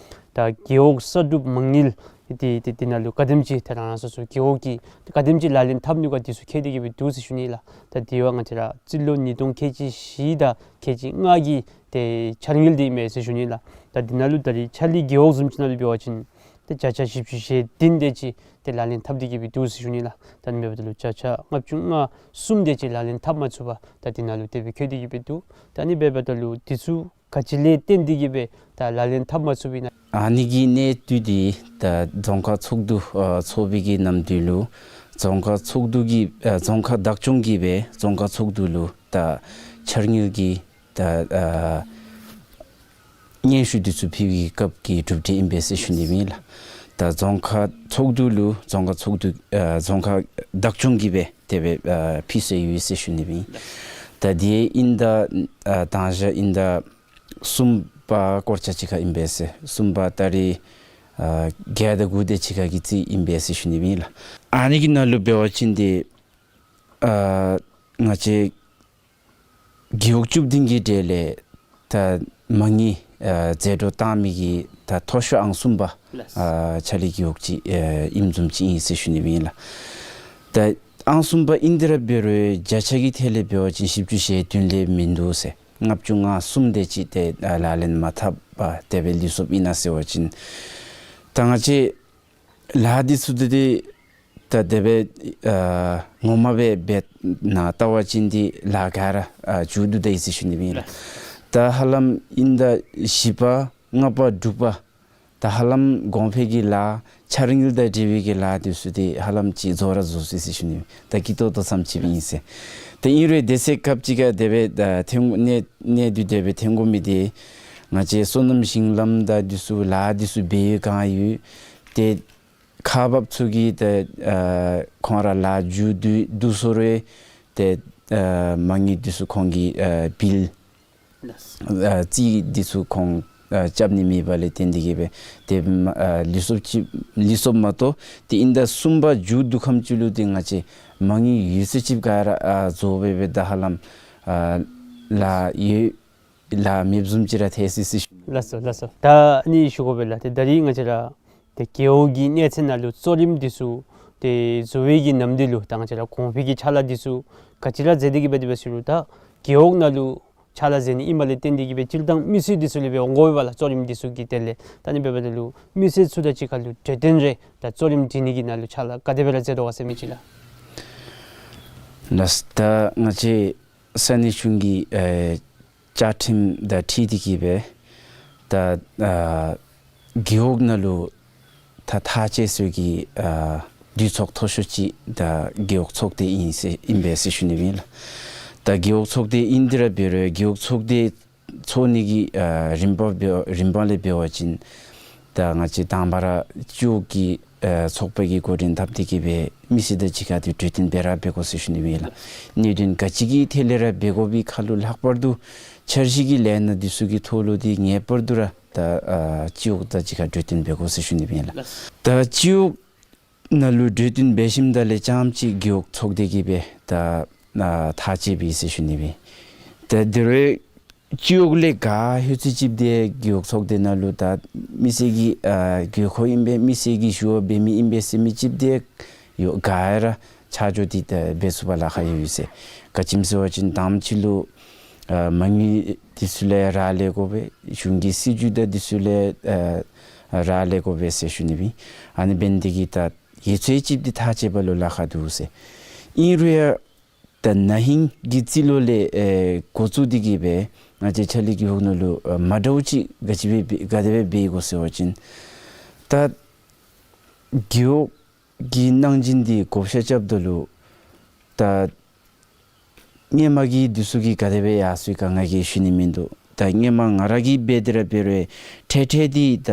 ད་རྒེད་འོག་གསར་སྒྲུབ་མ་དངུལ་ ཏེ་ཏེ་ཏེ་ནང་ལུ་ག་དེམ་ཅིག་ཏེ་རང་རང་སོ་སོ་རྒེད་འོག་གིས་ག་དེམ་ཅིག་ལག་ལེན་འཐབ་ནི་ག་འདི་ཚུ་བཀོད་དེ་གི་སྦེ་འདུག་ཟེར་ཞུ་ནི་ལགས། ད་དེ་བ་ང་བཅས་ར་རྩིས་ལོ་ཉིས་སྟོང་ཁལ་གཅིག་བཞི་དང་ཁལ་གཅིག་ལྔ་གི་ཏེ་འཆར་དངུལ་འདི་ཨིན་མས་ཟེར་ཞུ་ནི་ལགས། ད་འདི་ནང་ལུ་ད་རིས་ཆ་ལི་རྒེད་འོག་བཟུམ་ཅིག་ནང་ལུ་འབད་བ་ཅིན་ཏེ་བརྒྱ་ཆ་བཞི་བཅུ་ཞེ་བདུན་དེ་ཅིག་ཏེ་ལག་ལེན་འཐབ་སྟེ་གི་སྦེ་འདུག་ཟེར་ཞུ་ནི་ལགས། ད་ཨ་ནི་འབདཝ་ད་ལུ་བརྒྱ་ཆ་ལྔ་བཅུ་ང་གསུམ་དེ་ཅིག་ལག་ལེན་འཐབ་མ་ཚུགས་པར་ད་འདི་ནང་ལུ་དེ་སྦེ་བཀོད་དེ་གི་སྦེ་འདུག། ད་ཨ་ནི་འབདཝ་ད་ལུ་འདི་ཚུ་ག་ཅི་ལས་བརྟེན་ཏེ་གི་སྦེ་ད་ལག་ལེན་འཐབ་མ་ཚུགས་པས་ན། ཨ་ནི་གི་གནད་དོན་འདི་ད་རྫོང་ཁག་ཚོགས་འདུ་ཨ་ཚོགས་པའི་གི་ནམ་དུས་ལུ་རྫོང་ཁག་ཚོགས་འདུ་གི་ཨ་རྫོང་ཁག་བདག་སྐྱོང་གིས་སྦེ་རྫོང་ཁག་ཚོགས་འདུ་ལུ་ད་འཆར་དངུལ་གྱི་ད་ཨ་སྙན་ཞུ་འདི་ཚུ་ཕུལ་བའི་སྐབས་ཀྱི་གྲུབ་འབྲས་ཨིན་པས་ཟེར་ཞུ་ནི་ཨིན་ལགས། ད་རྫོང་ཁག་ཚོགས་འདུ་ལུ་རྫོང་ཁག་ཚོགས་འདུ་ཨ་རྫོང་ཁག་བདག་སྐྱོང་གིས་སྦེ་དེ་སྦེ་ཨ་ཕུལ་སོ་ཡོད་ཟེར་ཞུ་ནི་ཨིན། ད་དེ་ཨིན་ད་ཨ་དང་ཞག་ཨིན་ད་གསུམ་པ་སྐོར་ཅིག་ཅིག་ཁར་ཨིན་པས་ཟེར། གསུམ་པ་ཏ་རིག་ཨ་བརྒྱད་དང་དགུ་དེ་ཅིག་ཁར་གྱི་རྩིས་ཨིན་པས་ཟེར་ཞུ་ནི་ཨིན་ལགས། ཨ་ནི་གི་ནང་ལུ་འབད་བ་ཅིན་ཏེ་ཨ་ང་བཅས་རྒེད་འོག་བཅུ་བདུན་གྱི་གྲས་ལས་ད་མ་དངུལ་ཨ་ཟད་འགྲོ་བཏང་མི་གི་ད་མཐོ་ཤོས་ཨང་གསུམ་པ་ལགས། ཨ་ཆ་ལི་རྒེད་འོག་ཅིག་ཨ་ཨིནམ་བཟུམ་ཅིག་ཨིན་ཟེར་ཞུ་ནི་ཨིན་ལགས། ད་ཨང་གསུམ་པ་ཨིན་ཏེ་ར་འབད་རུང་བརྒྱ་ཆ་གི་ཐད་ལས་འབད་བ་ཅིན་བཞི་བཅུ་ཞེ་བདུན་ལས་མིན་འདུག་ཟེར། ལྔ་བཅུ་ང་གསུམ་དེ་ཅིག་ཏེ་ཨ་ལག་ལེན་མ་འཐབ་པར་དེ་སྦེ་ལུས་སོཔ་ཨིན་ན་ཟེར་བ་ཅིན་ད་ང་བཅས་ལཱ་འདི་ཚུ་འདི་ཏེ་ད་དེ་སྦེ་ཨ་ངོ་མ་སྦེ་འབད་ནཱ་བལྟ་བ་ཅིན་འདི་ལཱ་ག་ར་ཨ་མཇུག་བསྡུ་ད་ཡི་ཟེར་ཞུ་ནི་ཨིན་ལགས། ད་ཧ་ལམ་ཨིན་ད་བཞི་པ་ལྔ་པ་དྲུག་པ་ད་ཧ་ལམ་གོང་འཕེལ་གྱི་ལཱ་འཆར་དངུལ་དང་འབྲེལ་བའི་གི་ལཱ་འདི་ཚུ་འདི་ཧ་ལམ་ཅིག་རྫོགས་ར་རྫོགས་སོ་ཡི་ཟེར་ཞུ་ནི་ཨིན། ད་སྐྱིད་ཏོང་ཏོ་ཙམ་ཅིག་ཨིན་ཟེར། ད་ཨིན་རུང་དེ་ཚེ་སྐབས་ཅིག་ཁར་དེ་སྦེ་ད་ཐོན་གནད་གནད་དུ་དེ་སྦེ་ཐོན་དགོ་མི་འདི་ང་བཅས་སོ་ནམ་ཞིང་ལམ་དང་འདི་ཚུ་ལཱ་འདི་ཚུ་འབད་བའི་སྒང་ཡོད་དེ་ཁག་འབགཔ་ཚུ་གིས་ཏེ་ཨ་ཁོང་ར་ལཱ་མཇུག་བསྡུ་བསྡུ་སོང་རུང་ཏེ་ཨ་མ་དངུལ་འདི་ཚུ་ཁོང་གིས་ཨ་བིལ་ཨ་རྩིས་འདི་ཚུ་ཁོང་ཨ་རྐྱབ་ནི་མེད་པ་ལས་བརྟེན་ཏེ་གིས་སྦེ་ཏེ་མ་ཨ་ལུས་སོཔ་ཅིག་ལུས་སོཔ་མ་གཏོགས་ཏེ་ཨིན་ད་གསུམ་པ་མཇུག་བསྡུ་ཁམས་ཅིག་ལུ་ཏེ་ང་བཅས་མ་དངུལ་ཡོད་ཚད་ཅིག་ག་ར་ཨ་རྫོགས་སྦེ་སྦེ་ད་ཧ་ལམ་ཨ་ལཱ་ཡོད་ལཱ་མེདཔ་བཟུམ་ཅིག་ར་ཐལ་སོ་ཡི་ཟེར་ཞུ། ལགས་སོ་ལགས་སོ། ད་ཨ་ནི་ཞུ་དགོ་པས་ལགས། ཏེ་ད་རིས་ང་བཅས་ར་ཏེ་རྒེད་འོག་གི་གནས་ཚད་ནང་ལུ་གཙོ་རིམ་འདི་ཚུ་ཏེ་བཟོ་བའི་གི་ནམ་དུས་ལུ་ད་ང་བཅས་ར་གོང་འཕེལ་གྱི་ཕྱག་ལཱ་འདི་ཚུ་ག་ཅི་ར་མཛད་དེ་གིས་སྦེ་དེ་སྦེ་ཟེར་རུང་ད་རྒེད་འོག་ནང་ལུ་ཕྱག་ལཱ་མཛད་ནི་ཨིནམ་ལས་བརྟེན་ཏེ་གིས་སྦེ་སྤྱིར་བཏང་མི་སེར་འདི་ཚུ་ལས་སྦེ་འོང་དགོ་པས་ལགས། གཙོ་རིམ་འདི་ཚུ་གི་དོན་ལས་ད་ཨ་ནི་འབདཝ་ད་ལུ་མི་སེར་ཚུ་དང་གཅིག་ཁར་ལུ་གྲོས་བསྟུན་རེ་ད་གཙོ་རིམ་སྒྲིག་ནི་གི་ནང་ལུ་ཕྱག་ལཱ་ག་དེ་སྦེ་ར་མཛད་དོ་ག་ཟེར་མི་ཅིག་ལགས། ལགས་ད་ང་བཅས་ས་གནས་གཞུང་གི་ཨེ་བཅའ་ཁྲིམས་དང་འཁྲིལ་ཏེ་གིས་སྦེ་ད་ཨ་རྒེད་འོག་ནང་ལུ་ད་ཐག་བཅད་སྲོལ་གྱི་ཨ་འདུས་ཚོགས་མཐོ་ཤོས་ཅིག་ད་རྒེད་འོག་ཚོགས་སྡེ་ཨིན་ཟེར་ཨིན་པས་ཟེར་ཞུ་ནི་ཨིན་ལགས། ད་རྒེད་འོག་ཚོགས་སྡེ་ཨིན་ཏེ་ར་འབད་རུང་རྒེད་འོག་ཚོགས་སྡེ་ཚོགས་ནི་གི་ཨ་རིམ་པ་འབད་རིམ་པ་ལས་འབད་བ་ཅིན་ད་ང་བཅས་དང་པ་ར་སྤྱི་འོག་གི་ཨ་ཚོགས་པ་གིས་འགོ་འདྲེན་འཐབ་སྟེ་གིས་སྦེ་མི་སེར་དང་གཅིག་ཁར་ཏེ་གྲོས་བསྟུན་འབད་ར་འབད་དགོ་ཟེར་ཞུ་ནི་ཨིན་ལགས། གནད་དོན་ག་ཅི་གི་ཐད་ལས་ར་འབད་དགོ་པའི་ཁར་ལུ་ལྷག་པར་དུ་འཆར་གཞི་གི་ལས་སྣ་འདི་ཚུ་གི་ཐོག་ལུ་ཏེ་ངེས་པར་དུ་ར་ད་ཨ་སྤྱི་འོག་དང་གཅིག་ཁར་གྲོས་བསྟུན་འབད་དགོ་ཟེར་ཞུ་ནི་ཨིན་ལགས། ད་སྤྱི་འོག་ནང་ལུ་གྲོས་བསྟུན་འབད་ཞིནམ་ད་ལས་རྐྱངམ་ཅིག་རྒེད་འོག་ཚོགས་སྡེ་གིས་སྦེ་ད་ཨ་ཐག་བཅད་པས་ཟེར་ཞུ་ནི་ཨིན། ད་དེ་རུང་སྤྱི་འོག་ལས་ག་ཧུ་ཙི་ཅིག་དེ་རྒེད་འོག་ཚོགས་སྡེ་ནང་ལུ་ད་མི་སེར་གྱི་ཨ་དགོས་མཁོ་ཨིན་པས་མི་སེར་གྱི་ཞུ་བ་འབད་མི་ཨིན་པས་ཟེར་མི་ཅིག་དེ་ཡོད་ག་ར་ཆ་འཇོག་འདི་ད་འབད་ཚུགས་པར་ལཱ་ཁག་ཡོད་ཟེར། ག་ཅི་སྨོ་ཟེར་བ་ཅིན་དང་པ་ཅིག་ལུ་ཨ་མ་དངུལ་འདི་ཚུ་ལས་རག་ལས་དགོ་པས། གཞུང་གི་སྲིད་བྱུས་དང་འདི་ཚུ་ལས་ཨ་རག་ལས་དགོ་པས་ཟེར་ཞུ་ནི་ཨིན། ཨ་ནི་འབད་ནི་དེ་གིས་ད་ཡོད་ཚད་ཅིག་འདི་ཐག་བཅད་པ་ལུ་ལཱ་ཁག་འདུག་ཟེར། ཨིན་རུང་ཡང་ད་ན་ཧིང་གི་རྩིས་ལོ་ལས་ཨེ་འགོ་བཙུགས་ཏེ་གིས་སྦེ་ང་བཅས་ཆ་ལི་རྒེད་འོག་ནང་ལུ་ཨ་མ་འདྲཝ་ཅིག་ག་ཅི་སྦེ་ག་དེ་སྦེ་འབད་དགོ་ཟེར་བ་ཅིན་ད་རྒེད་འོག་གི་གནང་སྦྱིན་འདི་བགོ་བཤའ་རྐྱབ་ད་ལུ་ད་སྔོན་མ་གི་འདི་ཚུ་གིས་ག་དེ་སྦེ་ཡར་སོང་ཡི་ག་ང་གིས་ཞུ་ནི་མིན་འདུག། ད་སྔོན་མ་ང་ར་གིས་འབད་དེ་ར་འབད་རུང་འཕྲལ་འཕྲལ་འདི་ད་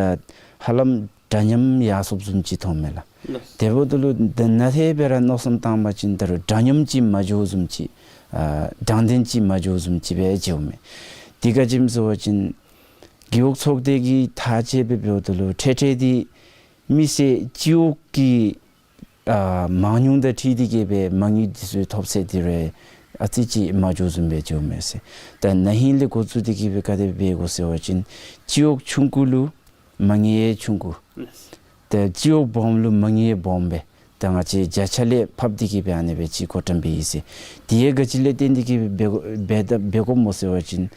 ཧ་ལམ་འདྲ་མཉམ་ཡར་སོངམ་བཟུམ་ཅིག་མཐོངམ་མས་ལགས། ལགས། དེ་འབདཝ་ད་ལུ་ད་ནཱ་ཏེ་སྦེ་ར་མནོ་བསམ་བཏང་བ་ཅིན་ད་རུང་འདྲ་མཉམ་ཅིག་མ་འགྱོཝ་བཟུམ་ཅིག་ཨ་དྲང་བདེན་ཅིག་མ་འགྱོཝ་བཟུམ་ཅིག་སྦེ་མཇལཝ་མས། འདི་ག་ཅི་སྨོ་ཟེར་བ་ཅིན་རྒེད་འོག་ཚོགས་སྡེ་གིས་ཐག་བཅད་སྦེ་འབདཝ་ད་ལུ་འཕྲལ་འཕྲལ་འདི་མི་སེར་སྤྱི་འོག་གི་ཨ་མང་ཉུང་དང་འཁྲིལ་ཏེ་གིས་སྦེ་མ་དངུལ་འདི་ཚུ་ཐོབ་ཚད་འདི་ར་ཨ་ཙི་ཅིག་མ་འགྱོཝ་བཟུམ་སྦེ་མཇལཝ་མས་ཟེར། ད་ན་ཧིང་ལས་འགོ་བཙུགས་ཏེ་གིས་སྦེ་ག་དེ་སྦེ་འབད་དགོ་ཟེར་བ་ཅིན་སྤྱི་འོག་ཆུང་ཀུ་ལུ་མ་དངུལ་ཡང་ཆུང་ཀུ། ལགས། ཏེ་སྤྱི་འོག་སྦོམ་ལུ་མ་དངུལ་སྦོམ་སྦེ་ད་ང་བཅས་བརྒྱ་ཆ་ལས་ཕབ་སྟེ་གི་སྦེ་ཨ་ནི་སྦེ་ཅིག་བགོ་བཀྲམ་འབད་ཡི་ཟེར། དེ་ཡང་ག་ཅི་ལས་བརྟེན་ཏེ་གི་སྦེ་འབད་འབད་འབད་དགོཔ་སྨོ་ཟེར་བ་ཅིན་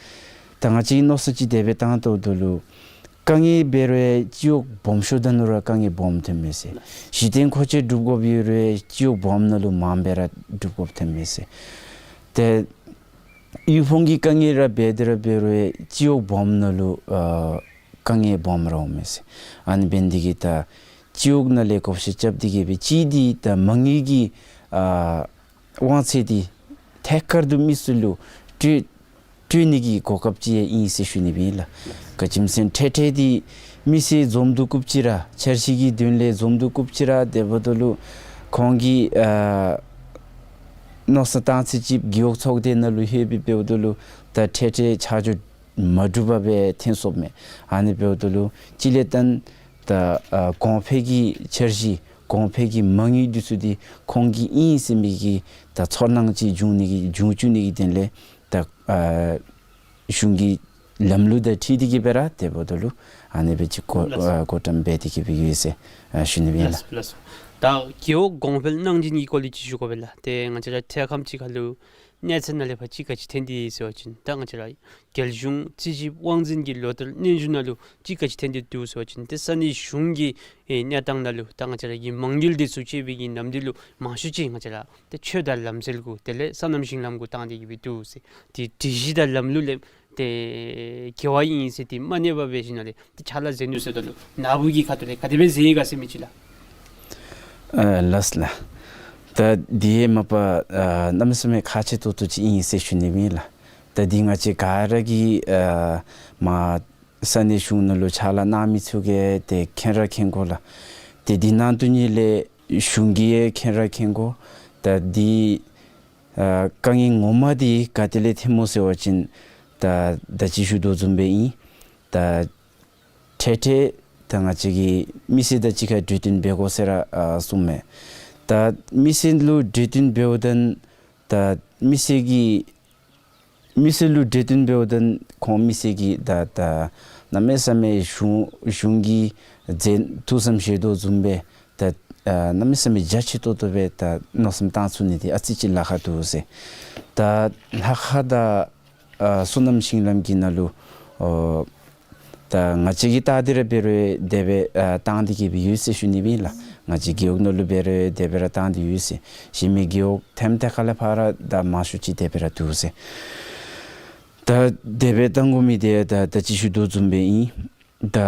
ད་ང་བཅས་མནོ་བསམ་ཅིག་དེ་སྦེ་བཏང་བལྟཝ་ད་ལུ་དཀའ་ངལ་འབད་རུང་སྤྱི་འོག་སྦོམ་ཤོས་ད་ནང་ར་དཀའ་ངལ་སྦོམ་ཐོནམ་མས་ཟེར། གཞི་རྟེན་མཁོ་ཆས་སྒྲུབ་དགོཔ་ཡོད་རུང་སྤྱི་འོག་སྦོམ་ནང་ལུ་མངམ་སྦེ་ར་སྒྲུབ་དགོཔ་ཐོནམ་མས་ཟེར། ཏེ་དབུལ་ཕོངས་ཀྱི་དཀའ་ངལ་ར་འབད་དེ་ར་འབད་རུང་སྤྱི་འོག་སྦོམ་ནང་ལུ་ཨ་དཀའ་ངལ་སྦོམ་ར་འོངམ་མས་ཟེར། ཨ་ནི་འབད་ནི་དེ་གིས་ད་སྤྱི་འོག་ནང་ལས་བགོ་བཤའ་རྐྱབ་སྟེ་གི་སྦེ་གཅིག་འདི་ད་མ་དངུལ་གྱི་ཨ་དབང་ཚད་འདི་ཐད་ཀར་དུ་མི་སེར་ལུ་སྤྲོད་སྤྲོད་ནི་གི་གོ་སྐབས་ཅིག་ཡང་ཨིན་ཟེར་ཞུ་ནི་ཨིན་ལགས། ག་ཅི་སྨོ་ཟེར་ན་འཕྲལ་འཕྲལ་འདི་མི་སེར་འཛོམས་འདུ་བཀུག་ཅི་ར་འཆར་གཞི་གི་དོན་ལས་འཛོམས་འདུ་བཀུག་ཅི་ར་དེ་འབདཝ་ད་ལུ་ཁོང་གིས་ཨ་མནོ་བསམ་བཏང་ཚད་ཅིག་རྒེད་འོག་ཚོགས་སྡེ་ནང་ལུ་ལྷོད་སྦེ་འབདཝ་ད་ལུ་ད་འཕྲལ་འཕྲལ་ཆ་འཇོག་མ་གྲུབ་པར་སྦེ་ཐོན་སོངམ་མས། ཨ་ནི་འབདཝ་ད་ལུ་གཅིག་ལས་བརྟེན་ད་ཨ་གོང་འཕེལ་གྱི་འཆར་གཞི་གོང་འཕེལ་གྱི་མ་དངུལ་འདི་ཚུ་འདི་ཁོང་གི་ཨིན་ཟེར་མི་གི་ད་ཚོར་སྣང་ཅིག་འབྱུང་ནི་གི་འབྱུང་བཅུག་ནི་གི་དོན་ལས་ད་ཨ་གཞུང་གི་ལམ་ལུགས་དང་འཁྲིལ་ཏེ་གི་སྦེ་ར་དེ་འབདཝ་ད་ལུ་ཨ་ནི་སྦེ་ཅིག་བགོ་ལགས་སོ། ཨ་བགོ་བཀྲམ་འབད་དེ་གི་སྦེ་ཡོད་ཟེར་ཨ་ཞུ་ནི་ཨིན་ལགས། ལགས་སོ། ད་རྒེད་འོག་གོང་འཕེལ་གནང་སྦྱིན་གྱི་སྐོར་ལས་ཅིག་ཞུ་དགོ་པས་ལགས། ཏེ་ང་བཅས་ར་འཕྲལ་ཁམས་ཅིག་ཁར་ལུ་གནས་ཚད་ནང་ལས་ཕར་ཅིག་ག་ཅི་ཐོན་ཏེ་ཡོད་ཟེར་བ་ཅིན་ད་ང་བཅས་ར་རྒྱལ་གཞུང་རྩིས་ཞིབ་དབང་འཛིན་གྱི་ལོ་བསྟར་སྙན་ཞུ་ནང་ལུ་ཅིག་ག་ཅི་ཐོན་ཏེ་འདུག་ཟེར་བ་ཅིན་ཏེ་ས་གནས་གཞུང་གི་ཨེ་གནས་སྟངས་ནང་ལུ་ད་ང་བཅས་ར་གི་མ་དངུལ་འདི་ཚུ་སྤྱོད་པའི་གི་ནམ་དུས་ལུ་མང་ཤོས་ཅིག་ང་བཅས་ར་ཏེ་ཆོས་དང་ལམ་སྲོལ་གུ་དེ་ལས་སོ་ནམ་ཞིང་ལམ་གུ་བཏང་སྟེ་གི་སྦེ་འདུག་ཟེར། ཏེ་སྒྲིག་གཞི་དང་ལམ་ལུགས་ལས་ཏེ་འགལ་བ་ཨིན་ཟེར་ཏེ་མ་གནས་པར་སྦེ་ཞིནམ་ལས་ཏེ་ཕྱག་ལཱ་མཛད་ནུག་ཟེརཝ་ད་ལུ་ནཱ་བུ་གི་ཁ་ཐུག་ལས་ག་དེ་སྦེ་མཛད་ཡི་ག་ཟེར་མི་ཅིག་ལགས། ཨ་ལགས་ལགས། ད་འདི་ཡང་མ་པ་ཨ་གནམ་མེད་ས་མེད་ཁག་ཆེ་ཏོག་ཏོ་ཅིག་ཨིན་ཟེར་ཞུ་ནི་ཨིན་ལགས། ད་འདི་ང་བཅས་ག་ར་གིས་ཨ་མ་ས་གནས་གཞུང་ནང་ལུ་ཕྱག་ལཱ་གནང་མི་ཚུ་གིས་ཏེ་མཁྱེན་ར་མཁྱེན་གོ་ལགས། ཏེ་འདི་ནང་དོན་ཉིད་ལས་གཞུང་གིས་ཡང་མཁྱེན་ར་མཁྱེན་གོ། ད་འདི་ཨ་དཀའ་ངལ་ངོ་མ་འདི་ག་ཏེ་ལས་ཐོནམ་སྨོ་ཟེར་བ་ཅིན་ད་ད་ཅི་ཞུ་དོ་བཟུམ་སྦེ་ཨིན། ད་འཕྲལ་འཕྲལ་ད་ང་བཅས་ཀྱིས་མི་སེར་དང་གཅིག་ཁར་གྲོས་བསྟུན་འབད་དགོ་ཟེར་ར་ཨ་གསུངམ་མས། ད་མི་སེར་ལུ་གྲོས་བསྟུན་འབདཝ་ད་ད་མི་སེར་གྱིས་མི་སེར་ལུ་གྲོས་བསྟུན་འབདཝ་ད་ཁོང་མི་སེར་གྱིས་ད་ད་གནམ་མེད་ས་མེད་གཞུང་གཞུང་གི་མཛད་ཐུགས་བསམ་བཞེས་དོ་བཟུམ་སྦེ་ད་ཨ་གནམ་མེད་ས་མེད་རྒྱ་ཆེ་ཏོག་ཏོ་སྦེ་ད་མནོ་བསམ་བཏང་ཚུགས་ནི་འདི་ཨ་ཙི་ཅིག་ལཱ་ཁག་འདུག་ཟེར། ད་ལྷ་ཁང་དང་ཨ་སོ་ནམ་ཞིང་ལམ་གྱི་ནང་ལུ་ཨོ་ད་ང་བཅས་ཀྱིས་བལྟ་སྟེ་ར་འབད་རུང་དེ་སྦེ་ཨ་བཏང་སྟེ་གི་སྦེ་ཡོད་ཟེར་ཞུ་ནི་ཨིན་ལགས། ང་བཅས་རྒེད་འོག་ནང་ལུ་འབད་རུང་དེ་སྦེ་ར་བཏང་སྟེ་ཡོད་ཟེར། གཞན་མི་རྒེད་འོག་ཐེམ་ཐེ་ཁ་ལས་ཕར་ད་མང་ཤོས་ཅིག་དེ་སྦེ་ར་འདུག་ཟེར། ད་དེ་སྦེ་བཏང་དགོ་མི་འདི་ད་ད་ཅི་ཞུ་དོ་བཟུམ་སྦེ་ཨིན། ད་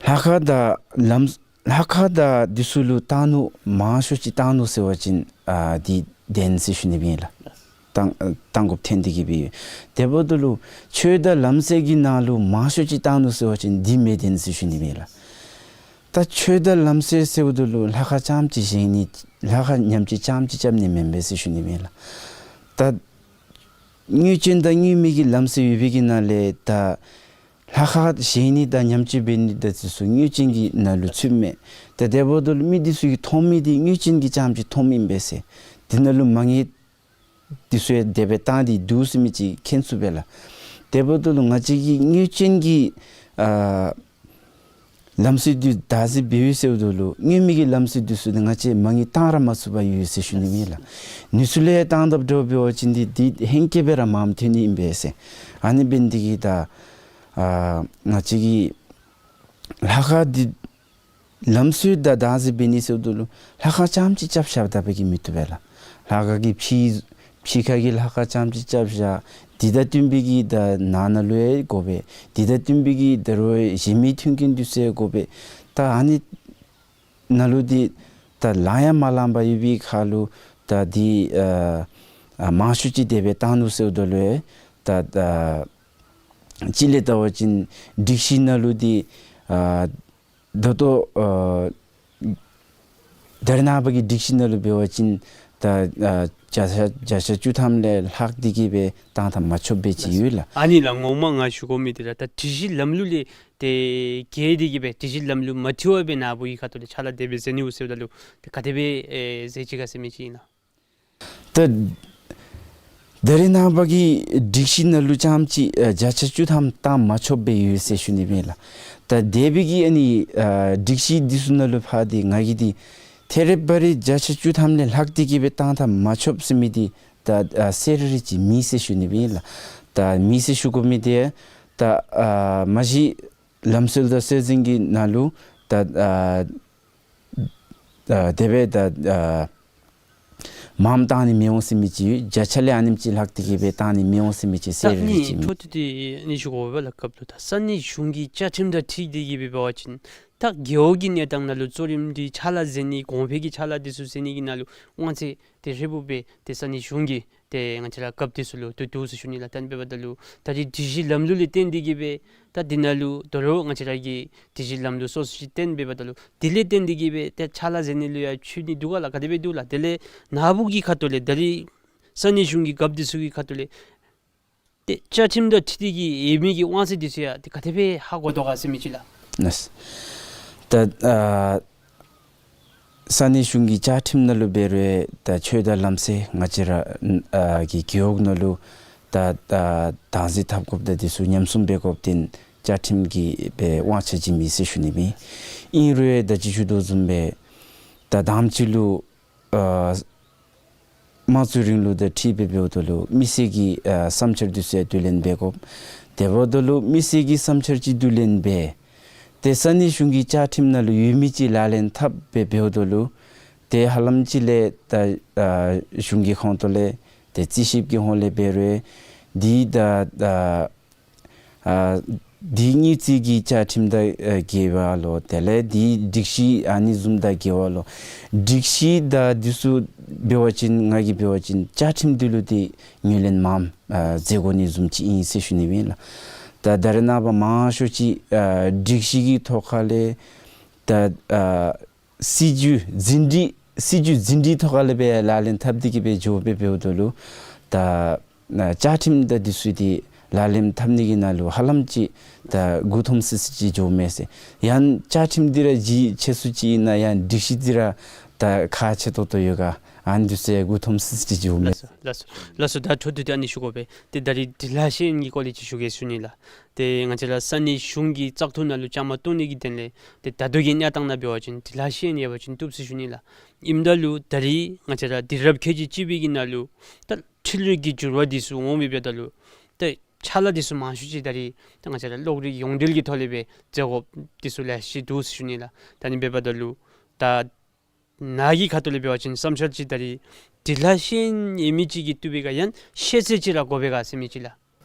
ལྷ་ཁང་དང་ལམ་ལྷ་ཁང་དང་འདི་ཚུ་ལུ་བཏང་ནུག་མང་ཤོས་ཅིག་བཏང་ནུག་ཟེར་བ་ཅིན་ཨ་འདི་བདེན་ཟེར་ཞུ་ནི་ཨིན་ལགས། བཏང་བཏང་དགོཔ་ཐོན་ཏེ་གི་སྦེ་ཡོད། དེ་འབདཝ་ད་ལུ་ཆོས་དང་ལམ་སྲོལ་གྱི་ནང་ལུ་མང་ཤོས་ཅིག་བཏང་ནུག་ཟེར་བ་ཅིན་འདི་མི་བདེན་ཟེར་ཞུ་ནི་ཨིན་ལགས། ད་ཆོས་དང་ལམ་སྲོལ་ཟེརཝ་ད་ལུ་ལྷ་ཁང་རྐྱངམ་ཅིག་བཞེངས་ནི་ལྷ་ཁང་ཉམས་བཅོས་རྐྱངམ་ཅིག་རྐྱབ་ནི་མེན་པས་ཟེར་ཞུ་ནི་ཨིན་ལགས། ད་དངོས་ཅན་དང་དངོས་མེད་ཀྱི་ལམ་སྲོལ་ཡོད་པའི་གི་ནང་ལས་ད་ལྷ་ཁང་བཞེངས་ནི་དང་ཉམས་བཅོས་འབད་ནི་དང་འདི་ཚུ་དངོས་ཅན་གྱི་ནང་ལུ་ཚུདཔ་མས། ད་དེ་འབདཝ་ད་ལུ་མི་འདི་ཚུ་གིས་མཐོང་མི་འདི་དངོས་ཅན་གྱི་རྐྱངམ་ཅིག་མཐོངམ་ཨིན་པས་ཟེར། འདི་ནང་ལུ་མ་དངུལ་འདི་ཚུ་ཡང་དེ་སྦེ་བཏང་སྟེ་འདུག་ཟེར་མི་ཅིག་མཁྱེན་ཚུགས་པས་ལགས། དེ་འབདཝ་ད་ལུ་ང་བཅས་ཀྱིས་དངོས་ཅན་གྱི་ཨ་ལམ་སྲོལ་འདི་བདག་འཛིན་འབད་ཡོད་ཟེརཝ་ད་ལུ་དངོས་མེད་ཀྱི་ལམ་སྲོལ་འདི་ཚུ་ནི་ང་བཅས་མ་དངུལ་བཏང་ར་མ་ཚུགས་པར་ཡོད་ཟེར་ཞུ་ནི་ཨིན་ལགས། ནུས་ཤུགས་ལས་བཏང་དཔ་འདྲཝ་འབད་བ་ཅིན་འདི་འདི་ཧེང་སྐལ་སྦེ་ར་མངམ་ཐོན་ནི་ཨིན་པས་ཟེར། ཨ་ནི་འབད་ནི་འདི་གིས་ད་ཨ་ང་བཅས་ཀྱིས་ལྷ་ཁང་འདི་ལམ་སྲོལ་དང་བདག་འཛིན་འབད་ནི་ཟེརཝ་ད་ལུ་ལྷ་ཁང་རྐྱངམ་ཅིག་རྐྱབ་བཞག་ད་པ་གིས་མི་བཏུབ་པས་ལགས། ལྷ་ཁང་གི་ཕྱི་ཕྱི་ཁ་གི་ལྷ་ཁང་རྐྱངམ་ཅིག་རྐྱབ་བཞག། འདི་དང་བསྟུན་པའི་གི་ད་ནང་ན་ལུ་ཡང་དགོ་པས། འདི་དང་བསྟུན་པའི་གི་ད་རུང་གཞན་མི་མཐུན་རྐྱེན་འདི་ཚུ་ཡང་དགོ་པས། ད་ཨ་ནི་ནང་ལུ་འདི་ད་ལང་ཡང་མ་ལངམ་ཡོད་པའི་ཁར་ལུ་ད་འདི་ཨ་ཨ་མང་ཤོས་ཅིག་དེ་སྦེ་བཏང་ནུག་ཟེརཝ་ད་ལུ་ཡང་ད་ཨ་གཅིག་ལས་བལྟ་བ་ཅིན་སྒྲིག་གཞི་ནང་ལུ་འདི་ཨ་ད་ལྟོ་ཨ་ད་རེས་ནངས་པ་གི་སྒྲིག་གཞི་ནང་ལུ་འབད་བ་ཅིན་ད་ཨ་བརྒྱ་ཆ་བརྒྱ་ཆ་བཅུ་ཐམ་ལས་ལྷག་སྟེ་གི་སྦེ་བཏང་ཐངས་མ་ཆོགཔ་སྦེ་ཅིག་ཡོད་ལགས། ཨ་ནི་ལགས་ངོ་མ་ང་ཞུ་དགོ་མི་འདི་ར་ད་སྒྲིག་གཞི་ལམ་ལུགས་ལས་ཏེ་འགལ་ཏེ་གི་སྦེ་སྒྲིག་གཞི་ལམ་ལུགས་མ་འཁྲིལ་བར་སྦེ་ནཱ་བུ་གི་ཁ་ཐུག་ལས་ཕྱག་ལཱ་དེ་སྦེ་མཛད་ནི་འོང་ཟེརཝ་ད་ལུ་ཏེ་ག་དེ་སྦེ་ཨེ་མཛད་ཅི་ག་ཟེར་མི་ཅིག་ཨིན་ན། ད་ ད་རེས་ནངས་པ་གི་སྒྲིག་གཞི་ནང་ལུ་རྐྱངམ་ཅིག་ཨ་བརྒྱ་ཆ་བཅུ་ཐམ་བཏང་མ་ཆོགཔ་སྦེ་ཡོད་ཟེར་ཞུ་ནི་ཨིན་ལགས། ད་དེ་སྦེ་གི་ཨ་ནི་ཨ་སྒྲིག་གཞི་འདི་ཚུ་ནང་ལུ་ཕར་འདི་ང་གིས་འདི་ཐད་རི་བ་རི་བརྒྱ་ཆ་བཅུ་ཐམ་ལས་ལྷག་སྟེ་གི་སྦེ་བཏང་ཐངས་མ་ཆོགཔ་ཟེར་མི་འདི་ད་ཨ་གསལ་རི་རི་ཅིག་མེད་ཟེར་ཞུ་ནི་ཨིན་ལགས། ད་མེད་ཟེར་ཞུ་དགོ་མི་འདི་ད་ཨ་མ་གཞི་ལམ་སྲོལ་དང་སྲོལ་འཛིན་གྱི་ནང་ལུ་ད་ཨ་ཨ་དེ་སྦེ་ད་ཨ་མངམ་བཏང་ནི་མི་འོང་ཟེར་མི་ཅིག་ཡོད། བརྒྱ་ཆ་ལས་ཨ་ནེམ་ཅིག་ལྷག་སྟེ་གི་སྦེ་བཏང་ནི་མི་འོང་ཟེར་མི་ཅིག་གསལ་རི་རི་ཅིག་མེད། ད་ཨ་ནི་འཕྲོ་མཐུད་དེ་ཨ་ནི་ཞུ་དགོ་པས་ལགས། སྐབས་ལུ་ད་ས་གནས་གཞུང་གི་བཅའ་ཁྲིམས་དང་འཁྲིལ་ཏེ་གི་སྦེ་འབད་བ་ཅིན་ད་རྒེད་འོག་གི་གནས་སྟངས་ནང་ལུ་གཙོ་རིམ་འདི་ཕྱག་ལཱ་མཛད་ནི་གོང་འཕེལ་གྱི་ཕྱག་ལཱ་འདི་ཚུ་མཛད་ནི་གི་ནང་ལུ་དབང་ཚད་དེ་ཧྲིལ་བུམ་སྦེ་ཏེ་ས་གནས་གཞུང་གི་ཏེ་ང་བཅས་ར་རྒཔོ་འདི་ཚུ་ལུ་ཏེ་འདུག་ཟེར་ཞུ་ནི་ལགས། ད་ཨ་ནི་འབདཝ་ད་ལུ་ད་རེས་སྒྲིག་གཞི་ལམ་ལུགས་ལས་བརྟེན་ཏེ་གི་སྦེ་ད་འདི་ནང་ལུ་དོ་རུང་ང་བཅས་ར་གི་སྒྲིག་གཞི་ལམ་ལུགས་སོ་སོ་ཅིག་བརྟེན་འབདཝ་ད་ལུ་དེ་ལས་བརྟེན་ཏེ་གི་སྦེ་ཏེ་ཕྱག་ལཱ་མཛད་ནི་ལུ་ཡང་འཁྱུད་ནི་འདུག་ག་ལགས། ག་དེ་སྦེ་འདུག་ལགས། དེ་ལས་ནཱ་བུ་གི་ཁ་ཐུག་ལས་ད་རེས་ས་གནས་གཞུང་གི་རྒཔོ་འདི་ཚུ་གི་ཁ་ཐུག་ལས་ཏེ་བཅའ་ཁྲིམས་དང་འཁྲིལ་ཏེ་གི་ཡོད་མི་གི་དབང་ཚད་འདི་ཚུ་ཡང་ཏེ་ག་དེ་སྦེ་ཧ་གོ་དོ་ག་ཟེར་མི་ཅིག་ལགས། ལགས། ད་ཨ་ས་གནས་གཞུང་གི་བཅའ་ཁྲིམས་ནང་ལུ་འབད་རུང་ད་ཆོས་དང་ལམ་སྲོལ་ང་བཅས་ར་ཨ་གི་རྒེད་འོག་ནང་ལུ་ད་ཨ་བདག་འཛིན་འཐབ་དགོཔ་དང་འདི་ཚུ་ཉམས་སྲུང་འབད་དགོཔ་འདི་བཅའ་ཁྲིམས་ཀྱི་སྦེ་དབང་ཆ་ཅིག་མེད་ཟེར་ཞུ་ནི་ཨིན། ཨིན་རུང་ད་ཅི་ཞུ་དོ་བཟུམ་སྦེ་ད་དང་པ་ཅིག་ལུ་ཨ་དམངས་གཙོའི་རིང་ལུགས་དང་འཁྲིལ་སྦེ་འབདཝ་ད་ལུ་མི་སེར་གྱི་ཨ་བསམ་འཆར་འདི་ཚུ་ཡང་བསྡུ་ལེན་འབད་དགོ། དེ་འབདཝ་ད་ལུ་མི་སེར་གྱི་བསམ་འཆར་ཅིག་བསྡུ་ལེན་འབད་ཏེ་ས་གནས་གཞུང་གི་བཅའ་ཁྲིམས་ནང་ལུ་ཡོད་མི་ཅིག་ལག་ལེན་འཐབ་སྦེ་འབདཝ་ད་ལུ་ཏེ་ཧ་ལམ་ཅིག་ལས་ད་ཨ་གཞུང་གི་ཁོངས་གཏོགས་ལས་ཏེ་རྩིས་ཞིབ་ཀྱི་ཧོང་ལས་འབད་རུང་འདི་ད་ཨ་ཨ་འདི་དངུལ་རྩིས་ཀྱི་བཅའ་ཁྲིམས་དང་ཨ་འགལ་བ་ལོ། དེ་ལས་འདི་སྒྲིག་གཞི་ཨ་ནི་བཟུམ་དང་འགལ་བ་ལོ། སྒྲིག་གཞི་དང་འདི་ཚུ་འབད་བ་ཅིན་ང་གིས་འབད་བ་ཅིན་བཅའ་ཁྲིམས་འདི་ལུ་འདི་ངོས་ལེན་མངམ་ཨ་མཛད་དགོ་ནི་བཟུམ་ཅིག་ཨིན་ཟེར་ཞུ་ནི་ཨིན་ལགས། ད་ད་རེས་ནངས་པ་མང་ཤོས་ཅིག་ཨ་སྒྲིག་གཞི་གི་ཐོག་ཁ་ལས་ད་ཨ་སྲིད་བྱུས་ཟིན་བྲིས་སྲིད་བྱུས་ཟིན་བྲིས་ཐོག་ཁ་ལས་སྦེ་ལག་ལེན་འཐབ་སྟེ་གི་སྦེ་འགྱོ་སྦེ་འབདཝ་ད་ལུ་ད་ཨ་བཅའ་ཁྲིམས་དང་འདི་ཚུ་འདི་ལག་ལེན་འཐབ་ནི་གི་ནང་ལུ་ཧ་ལམ་ཅིག་ད་མགུ་འཐོམ་སི་སི་ཅིག་འགྱོཝ་མས་ཟེར། ཡང་བཅའ་ཁྲིམས་འདི་ར་ལྗིད་ཆེ་སུ་ཅིག་ཨིན་ན་ཡང་སྒྲིག་གཞི་འདི་ར་ད་ཁག་ཆེ་ཏོག་ཏོ་ཡོད་ག། ཨ་ནི་འདི་ཚུ་མགུ་འཐོམ་སི་སི་ཅིག་འགྱོཝ་མས། ལགས་སོ་ལགས་སོ་ལགས་སོ། ད་འཕྲོ་མཐུད་དེ་ཨ་ནི་ཞུ་དགོ་པས། ཏེ་ད་རེས་འབྲི་ལྷག་ཤེས་ཡོན་གྱི་སྐོར་ལས་ཅིག་ཞུ་གེ་ཟེར་ཞུ་ནི་ལགས། ཏེ་ང་བཅས་ར་ས་གནས་གཞུང་གི་བཙག་འཐུ་ནང་ལུ་བཅའ་མར་གཏོགས་ནི་གི་དོན་ལས་ཏེ་ད་ལྟོ་གི་གནས་སྟངས་ནང་འབད་བ་ཅིན་འབྲི་ལྷག་ཤེས་ཡོན་ཡོད་པ་ཅིན་བཏུབ་ཟེར་ཞུ་ནི་ལགས། ཨིནམ་ད་ལུ་ད་རེས་ང་བཅས་ར་དུས་རབས་ཁལ་གཅིག་གཅིག་པའི་གི་ནང་ལུ་ད་འཕྲུལ་རིག་གི་འགྱུར་བ་འདི་ཚུ་འོང་མི་འབདཝ་ད་ལུ་ད་ཕྱག་ལཱ་འདི་ཚུ་མང་ཤོས་ཅིག་ད་རེས་ད་ང་བཅས་ར་གློག་རིག་ཡོངས་འབྲེལ་གྱི་ཐོག་ལས་སྦེ་མཛད་དགོཔ་འདི་ཚུ་ལེ་ཤ་ཅིག་འདུག་ཟེར་ཞུ་ནི་ལགས། ད་ཨ་ནི་འབདཝ་ད་ལུ་ད་ནཱ་གི་ཁ་ཐུག་ལས་འབད་བ་ཅིན་བསམ་འཆར་ཅིག་ད་རེས་འབྲི་ལྷག་ཤེས་ཡོན་ཡོད་མི་ཅིག་གིས་བཏུབ་པས་ག་ཡང་ཤེས་ཚད་ཅིག་ར་དགོ་པས་ག་ཟེར་མི་ཅིག་ལགས།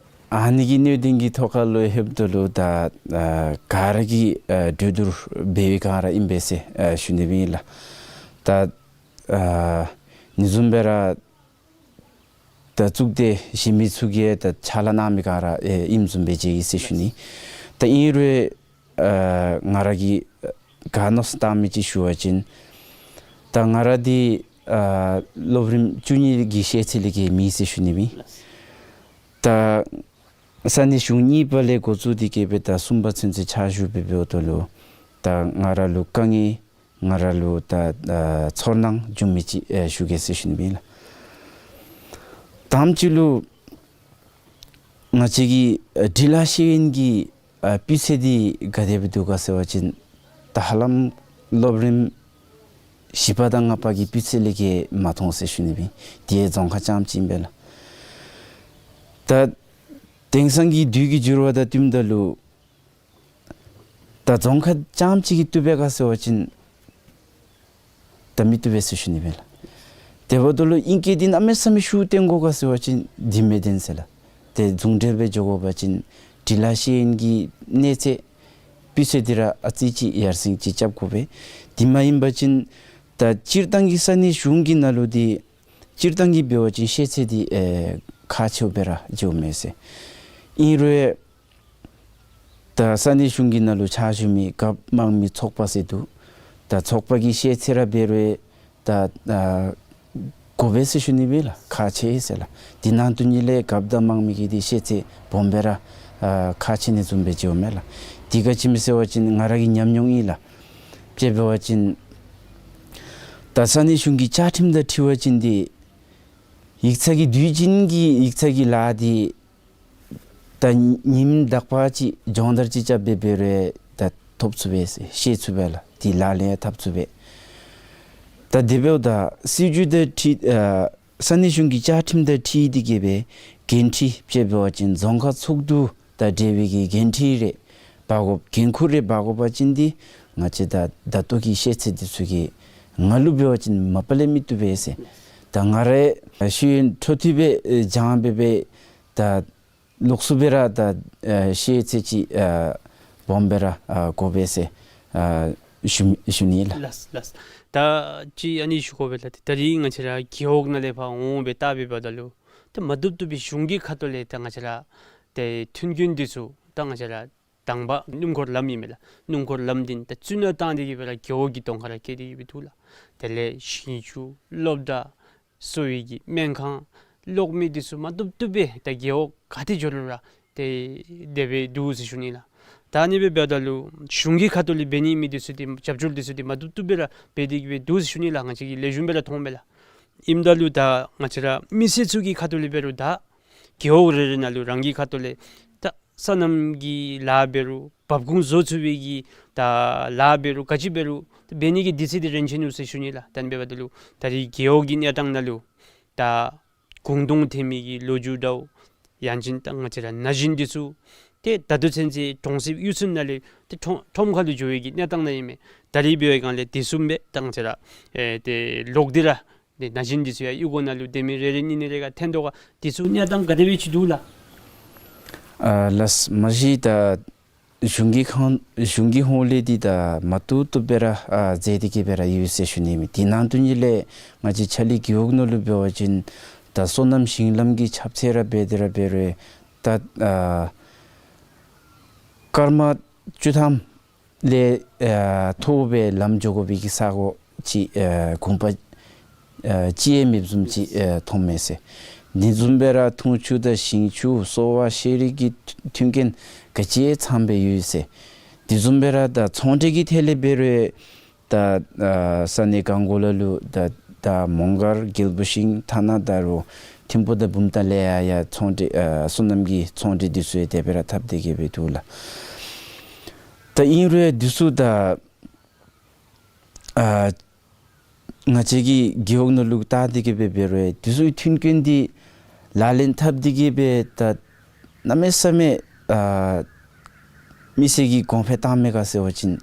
ཨ་ནི་གི་གནད་དོན་གྱི་ཐོག་ཁ་ལུ་ལྷོདཔ་ད་ལུ་ད་ཨ་ག་ར་གིས་ཨ་གྲོས་བསྡུར་འབད་བའི་སྒང་ར་ཨིན་པས་ཟེར་ཨ་ཞུ་ནི་ཨིན་ལགས། ད་ཨ་ཨ་ནི་བཟུམ་སྦེ་ར་ད་གཙུག་སྡེ་གཞན་མི་ཚུ་གིས་ད་ཕྱག་ལཱ་གནང་མི་སྒང་ར་ཨེ་ཨིནམ་བཟུམ་སྦེ་མཇལ་ཡི་ཟེར་ཞུ་ནི། ད་ཨིན་རུང་ཨ་ང་ར་གིས་ཨ་ག་མནོ་བསམ་བཏང་མི་ཅིག་ཞུ་བ་ཅིན་ད་ང་ར་འདི་ཨ་སློབ་རིམ་བཅུ་གཉིས་ཀྱི་ཤེས་ཚད་ལས་བརྒལ་མེད་ཟེར་ཞུ་ནི་ཨིན། ད་ས་གནས་གཞུང་གཉིས་པ་ལས་འགོ་བཙུགས་ཏེ་གི་སྦེ་ད་གསུམ་པ་ཚུན་ཚོད་ཕྱག་ཞུ་སྦེ་འབདཝ་ད་ལུ་ད་ང་ར་ལུ་དཀའ་ངལ་ང་ར་ལུ་ད་ཨ་ཚོར་སྣང་བྱུང་མི་ཅིག་ཨེ་ཞུ་གེ་ཟེར་ཞུ་ནི་ཨིན་ལགས། དང་པ་ཅིག་ལུ་ང་བཅས་ཀྱི་ཨ་འབྲི་ལྷག་ཤེས་ཡོན་གྱི་ཨ་སྤུས་ཚད་འདི་ག་དེ་སྦེ་འདུག་ག་ཟེར་བ་ཅིན་ད་ཧ་ལམ་སློབ་རིམ་བཞི་པ་དང་ལྔ་པ་གི་སྤུས་ཚད་ལས་བརྒལ་མ་མཐོང་ཟེར་ཞུ་ནི་ཨིན། དེ་རྫོང་ཁག་རྐྱངམ་ཅིག་ཨིན་པས་ལགས། ད་དེང་སང་གི་དུས་ཀྱི་འགྱུར་བ་དང་བསྟུནམ་ད་ལུ་ད་རྫོང་ཁག་རྐྱངམ་ཅིག་གིས་བཏུབ་པས་ག་ཟེར་བ་ཅིན་ད་མི་བཏུབ་པས་ཟེར་ཞུ་ནི་ཨིན་ལགས། དེ་འབདཝ་ད་ལུ་ཨིང་སྐད་འདི་གནམ་མེད་ས་མེད་ཤུགས་བཏོན་དགོ་ག་ཟེར་བ་ཅིན་འདི་མི་བཏོན་ཟེར་ལགས། ཏེ་རྫོང་འབྲེལ་སྦེ་འགྱོ་དགོ་པ་ཅིན་འབྲི་ལྷག་ཤེས་ཡོན་གྱི་གནས་ཚད་སྤུས་ཚད་འདི་ར་ཨ་ཙི་ཅིག་ཡར་སེང་ཅིག་རྐྱབ་དགོ་པས། དེ་མ་ཡིན་པ་ཅིན་ད་སྤྱིར་བཏང་གི་ས་གནས་གཞུང་གི་ནང་ལུ་འདི་སྤྱིར་བཏང་གི་འབད་བ་ཅིན་ཤེས་ཚད་འདི་ཨེ་ཁག་ཆེཝ་སྦེ་ར་འགྱོཝ་མས་ཟེར། ཨིན་རུང་ད་ས་གནས་གཞུང་གི་ནང་ལུ་ཕྱག་ཞུ་མི་རྒཔོ་དམངས་མི་ཚོགས་པ་ཟེར་འདུག། ད་ཚོགས་པ་གི་ཤེས་ཚད་ར་འབད་རུང་ད་ཨ་དགོ་པས་ཟེར་ཞུ་ནི་ཨིན་ལགས། ཁག་ཆེ་ཟེར་ལགས། དེ་ནང་དོན་ཉིད་ལས་རྒཔོ་དང་དམངས་མི་གི་འདི་ཤེས་ཚད་སྦོམ་སྦེ་ར་ཨ་ཁག་ཆེ་ནི་བཟུམ་སྦེ་འགྱོཝ་མས་ལགས། དེ་ག་ཅི་སྨོ་ཟེར་བ་ཅིན་ང་ར་གི་ཉམས་མྱོང་ཨིན་ལགས། དཔྱེ་འབད་བ་ཅིན་ད་ས་གནས་གཞུང་གི་བཅའ་ཁྲིམས་དང་འཁྲིལ་བ་ཅིན་འདི་ ཡིག་ཚང་གི་དུས་རྒྱུན་གྱི་ཡིག་ཚང་གི་ལཱ་འདི་ད་ཉིནམ་དག་པ་ཅིག་སྦྱོང་བརྡར་ཅིག་རྐྱབ་སྦེ་འབད་རུང་ད་ཐོབ་ཚུགས་པས་ཟེར། ཤེས་ཚུགས་པས་ལགས། དེ་ལག་ལེན་འཐབ་ཚུགས་པས། ད་དེ་འབདཝ་ད་སྲིད་བྱུས་དང་འཁྲིལ་ཨ་ས་གནས་གཞུང་གི་བཅའ་ཁྲིམས་དང་འཁྲིལ་ཏེ་གིས་སྦེ་འགན་འཁྲི་ཅིག་འབད་བ་ཅིན་རྫོང་ཁག་ཚོགས་འདུ་དང་འབྲེལ་བའི་གི་འགན་འཁྲི་རེ་འབག་དགོ་འགན་ཁུར་རེ་འབག་དགོ་པ་ཅིན་འདི་ང་བཅས་ད་ད་ལྟོ་གི་ཤེས་ཚད་འདི་ཚུ་གིས་ང་ལུ་འབད་བ་ཅིན་མ་པ་ལས་མི་བཏུབ་པས་ཟེར། ད་ང་ར་ཤེས་ཡོན་འཕྲོ་མཐུད་སྦེ་སྦྱང་སྦེ་སྦེ་ད་ལོགས་སུ་སྦེ་ར་ད་ཨ་ཤེས་ཚད་ཅིག་ཨ་སྦོམ་སྦེ་ར་ཨ་དགོ་པས་ཟེར་ཨ་ཞུ་ཞུ་ནི་ལགས། ལགས་ལགས། ད་ཅི་ཨ་ནི་ཞུ་དགོ་པས་ལགས། ད་རིས་ང་བཅས་ར་རྒེད་འོག་ནང་ལས་ཕར་འོང་སྦེ་བལྟ་སྦེ་འབདཝ་ད་ལུ་ད་མ་བཏུབ་བཏུབ་སྦེ་གཞུང་གི་ཁ་ཐུག་ལས་ད་ང་བཅས་ར་ཏེ་མཐུན་རྐྱེན་འདི་ཚུ་ད་ང་བཅས་ར་དང་པ་སྣུམ་འཁོར་ལམ་ཨིན་མས་ལགས། སྣུམ་འཁོར་ལམ་འདི་ད་རྩ་ནས་བཏང་སྟེ་གིས་སྦེ་ར་རྒེད་འོག་གི་གདོང་ཁར་ར་བཀལ་ཏེ་གིས་སྦེ་འདུག་ལགས། དེ་ལས་ཞིང་ཆུ་སློབ་གྲྭ་གསོ་བའི་གི་སྨན་ཁང་གློག་མེ་འདི་ཚུ་མ་བཏུབ་བཏུབ་སྦེ་ད་རྒེད་འོག་ག་ཏེ་འགྱོ་རུང་ར་ཏེ་དེ་སྦེ་འདུག་ཟེར་ཞུ་ནི་ལགས། ད་ཨ་ནི་སྦེ་འབདཝ་ད་ལུ་གཞུང་གི་ཁ་ཐུག་ལས་འབད་ནི་མི་འདི་ཚུ་འདི་རྒྱབ་སྐྱོར་འདི་ཚུ་འདི་མ་བཏུབ་བཏུབ་སྦེ་ར་འབད་དེ་གིས་སྦེ་འདུག་ཟེར་ཞུ་ནི་ལགས། ང་བཅས་ཀྱིས་ལེགས་ཤོམ་སྦེ་ར་མཐོངམ་མས་ལགས། ཨིནམ་ད་ལུ་ད་ང་བཅས་ར་མི་སེར་ཚུ་གི་ཁ་ཐུག་ལས་འབད་རུང་ད་རྒེད་འོག་རེ་རེ་ནང་ལུ་རང་གི་ཁ་ཐུག་ལས་ད་སོ་ནམ་གྱི་ལཱ་འབད་རུང་འབབ་ཁུངས་བཟོ་ཚུགས་པའི་གི་ད་ལཱ་འབད་རུང་ག་ཅི་འབད་རུང་ད་འབད་ནི་གི་དུས་ཚོད་འདི་རན་ཆི་ནུག་ཟེར་ཞུ་ནི་ལགས། ད་ཨ་ནི་འབདཝ་ད་ལུ་ད་རིས་རྒེད་འོག་གི་གནས་སྟངས་ནང་ལུ་ད་གུང་སྟོང་ཐོན་མི་གི་ལོ་རྒྱུས་འདྲཝ་ཡང་ཅིན་ད་ང་བཅས་ར་ན་གཞོན་འདི་ཚུ་ཏེ་ད་ལྟོ་ཚུན་ཚོད་གྲོང་གསེབ་གཡུས་ཚན་ནང་ལས་ཏེ་ཁྲོམ་ཁྲོམ་ཁ་ལུ་འགྱོ་བའི་གི་གནས་སྟངས་ནང་ཨིན་མས། ད་རིས་འབད་བའི་སྒང་ལས་དེ་བཟུམ་སྦེ་ད་ང་བཅས་ར་ཨེ་ཏེ་ལོག་སྟེ་ར་ཏེ་ན་གཞོན་འདི་ཚུ་ཡང་གཡུས་སྒོ་ནང་ལུ་སྡོད་མི་རེ་རེ་གཉིས་གཉིས་རེ་ག་ཐོན་དོ་ག། དེ་ཚུ་གནས་སྟངས་ག་དེ་སྦེ་ཅིག་འདུག་ལགས། ཨ་ལགས། མ་གཞི་ད་གཞུང་གི་ཁང་གཞུང་གི་ཧོངས་ལས་འདི་ད་མ་བཏུབ་བཏུབ་སྦེ་ར་ཨ་མཛད་དེ་གིས་སྦེ་ར་ཡོད་ཟེར་ཞུ་ནི་མས། དེ་ནང་དོན་ཉིད་ལས་ང་བཅས་ཆ་ལི་རྒེད་འོག་ནང་ལུ་འབད་བ་ཅིན་ད་སོ་ནམ་ཞིང་ལམ་གྱི་ཁྱབ་ཚད་ར་འབད་དེ་ར་འབད་རུང་ད་ཨ་སྐར་མ་བཅུ་ཐམ་ལས་ཨ་མཐོ་བའི་ལམ་འགྱོ་དགོ་པའི་གི་ས་གོ་ཅིག་ཨ་གུང་པ་ཨ་ཅིག་ཡང་མེདཔ་བཟུམ་ཅིག་ཨ་མཐོངམ་མས་ཟེར། དེ་བཟུམ་སྦེ་ར་འཐུང་ཆུ་དང་ཞིང་ཆུ་གསོ་བ་ཤེས་རིག་གི་མཐུན་རྐྱེན་ག་ཅི་ཡང་ཚངམ་སྦེ་ཡོད་ཟེར། དེ་བཟུམ་སྦེ་ར་ད་ཚོང་འབྲེལ་གྱི་ཐད་ལས་འབད་རུང་ད་ཨ་ས་གནས་གང་གོ་ལ་ལུ་ད་ད་མོང་སྒར་རྒྱལ་པོ་ཤིང་ཐ་ན་ད་རུང་ཐིམ་ཕུ་དང་བུམ་ཐང་ལས་ཡང་ཡང་ཚོང་འབྲེལ་ཨ་སོ་ནམ་གྱི་ཚོང་འབྲེལ་འདི་ཚུ་ཡང་དེ་སྦེ་ར་འཐབ་སྟེ་གིས་སྦེ་འདུག་ལགས། ད་ཨིན་རུང་འདི་ཚུ་ད་ཨ་ང་བཅས་ཀྱི་རྒེད་འོག་ནང་ལུ་བལྟ་སྟེ་གིས་སྦེ་འབད་རུང་འདི་ཚུ་མཐུན་རྐྱེན་འདི་ལག་ལེན་འཐབ་སྟེ་གིས་སྦེ་ད་གནམ་མེད་ས་མེད་ཨ་མི་སེར་གྱིས་གོང་འཕེལ་བཏང་མེད་ག་ཟེར་བ་ཅིན་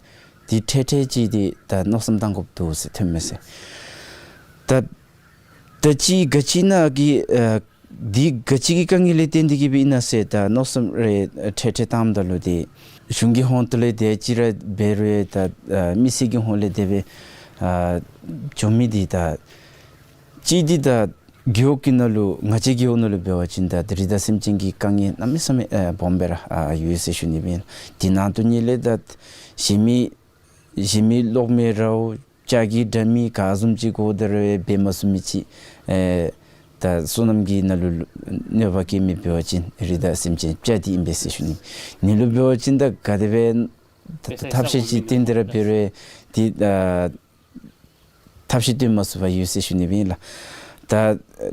འདི་འཕྲལ་འཕྲལ་ཅིག་འདི་ད་མནོ་བསམ་བཏང་དགོཔ་འདུག་ཟེར་ཐོནམ་མས་ཟེར། ད་ད་ཅི་ག་ཅི་ནང་གི་ཨ་འདི་ག་ཅི་གི་དཀའ་ངལ་ལས་བརྟེན་ཏེ་གིས་སྦེ་ཨིན་ན་ཟེར་ད་མནོ་བསམ་རེ་འཕྲལ་འཕྲལ་བཏངམ་ད་ལུ་འདི་གཞུང་གི་ཧོངས་ལས་དེ་ཅིག་ར་འབད་རུང་ད་ཨ་མི་སེར་གྱི་ཧོངས་ལས་དེ་སྦེ་ཨ་བྱུང་མི་འདི་ད་ཅི་འདི་ད་རྒེད་འོག་གི་ནང་ལུ་ང་བཅས་རྒེད་འོག་ནང་ལུ་འབད་བ་ཅིན་ད་རི་དྭགས་སེམས་ཅན་གྱི་དཀའ་ངལ་གནམ་མེད་ས་མེད་ཨ་སྦོམ་སྦེ་ར་ཨ་ཡོད་ཟེར་ཞུ་ནི་སྦེ། དེ་ནང་དོན་ཉིད་ལས་ད་གཞན་མི་གཞན་མི་གློག་མེ་ར་འོང་ལྕགས་ཀྱི་དྲ་མིག་ག་བཟུམ་ཅིག་དགོ་ད་རུང་འབད་མ་ཚུགས་མི་ཅིག་ཨེ་ད་སོ་ནམ་གྱི་ནང་ལུ་གནོད་པ་བཀལ་མི་འབད་བ་ཅིན་རི་དྭགས་སེམས་ཅན་ལྕགས་འདི་ཨིན་པས་ཟེར་ཞུ་ནི། ནི་ལུ་འབད་བ་ཅིན་ད་ག་དེ་སྦེ་ཐབས་ཤེས་ཅིག་བཏོན་ཏེ་ར་འབད་རུང་འདི་ཨ་ཐབས་ཤེས་བཏོན་མ་ཚུགས་པར་ཡོད་ཟེར་ཞུ་ནི་སྦེ་ཨིན་ལགས། ད་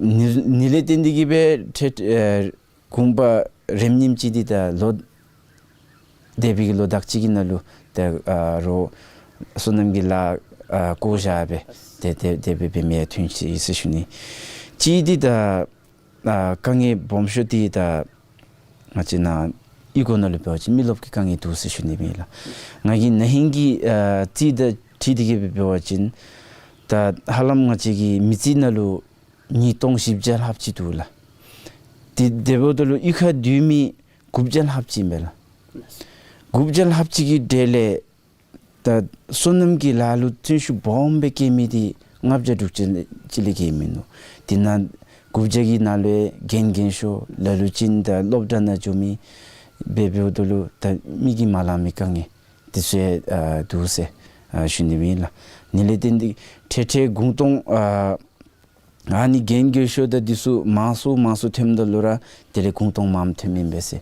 ནི་ནི་ལས་བརྟེན་ཏེ་གིས་སྦེ་ཐད་ཨེ་གུང་པ་རེམ་ཉིམ་ཅིག་འདི་ད་ལོག་སྡོད་པའི་གི་ལོ་དག་ཅིག་གི་ནང་ལུ་ད་ཨ་རོགས་སོ་ནམ་གྱི་ལཱ་ཨ་བཀོ་བཞག་སྦེ་དེ་དེ་དེ་སྦེ་འབད་མི་ཡང་ཐོན་ཅི་ཟེར་ཞུ་ནི། ཅིག་འདི་ད་ཨ་དཀའ་ངལ་སྦོམ་ཤོས་འདི་ད་ང་བཅས་ནཱ་གཡུས་སྒོ་ནང་ལུ་འབད་བ་ཅིན་མི་རློབས་ཀྱི་དཀའ་ངལ་འདུག་ཟེར་ཞུ་ནི་སྦེ་ཨིན་ལགས། ང་གིས་ན་ཧིང་གི་ཨ་རྩིས་དང་འཁྲིལ་ཏེ་གིས་སྦེ་འབད་བ་ཅིན་ད་ཧ་ལམ་ང་བཅས་ཀྱི་མི་རྩིས་ནང་ལུ་ཉིས་སྟོང་བཞི་བརྒྱ་ལྷགཔ་ཅིག་འདུག་ལགས། དེ་དེ་འབདཝ་ད་ལུ་གཡུས་ཁར་སྡོད་མི་དགུ་བརྒྱ་ལྷགཔ་ཅིག་ཨིན་པས་ལགས། དགུ་བརྒྱ་ལྷགཔ་ཅིག་གི་གྲས་ལས་ད་སོ་ནམ་གྱི་ལཱ་ལུ་བརྩོན་ཤུགས་སྦོམ་སྦེ་བསྐྱེད་མི་འདི་ལྔ་བརྒྱ་དྲུག་ཅུ་ཅིག་ལས་བརྒལ་མིན་ནུག། དེ་ནང་དགུ་བརྒྱ་གི་ནང་ལུ་རྒན་རྒས་ཤོས་ལ་ལུ་ཅིག་ད་སློབ་གྲྭ་ནང་འགྱོ་མི་འབད་འབདཝ་ད་ལུ་ད་མིག་གིས་མ་ལང་མི་དཀའ་ངལ་འདི་ཚུ་ཡང་ཨ་འདུག་ཟེར་ཨ་ཞུ་ནི་སྦེ་ཨིན་ལགས། ནི་ལས་བརྟེན་ཏེ་འཕྲལ་འཕྲལ་གུང་སྟོང་ཨ་ཨ་ནི་རྒན་རྒས་ཤོས་དང་འདི་ཚུ་མང་སུ་མང་སུ་ཐོནམ་ད་ལུ་ར་དེ་ལས་གུང་སྟོང་མངམ་ཐོནམ་ཨིན་པས་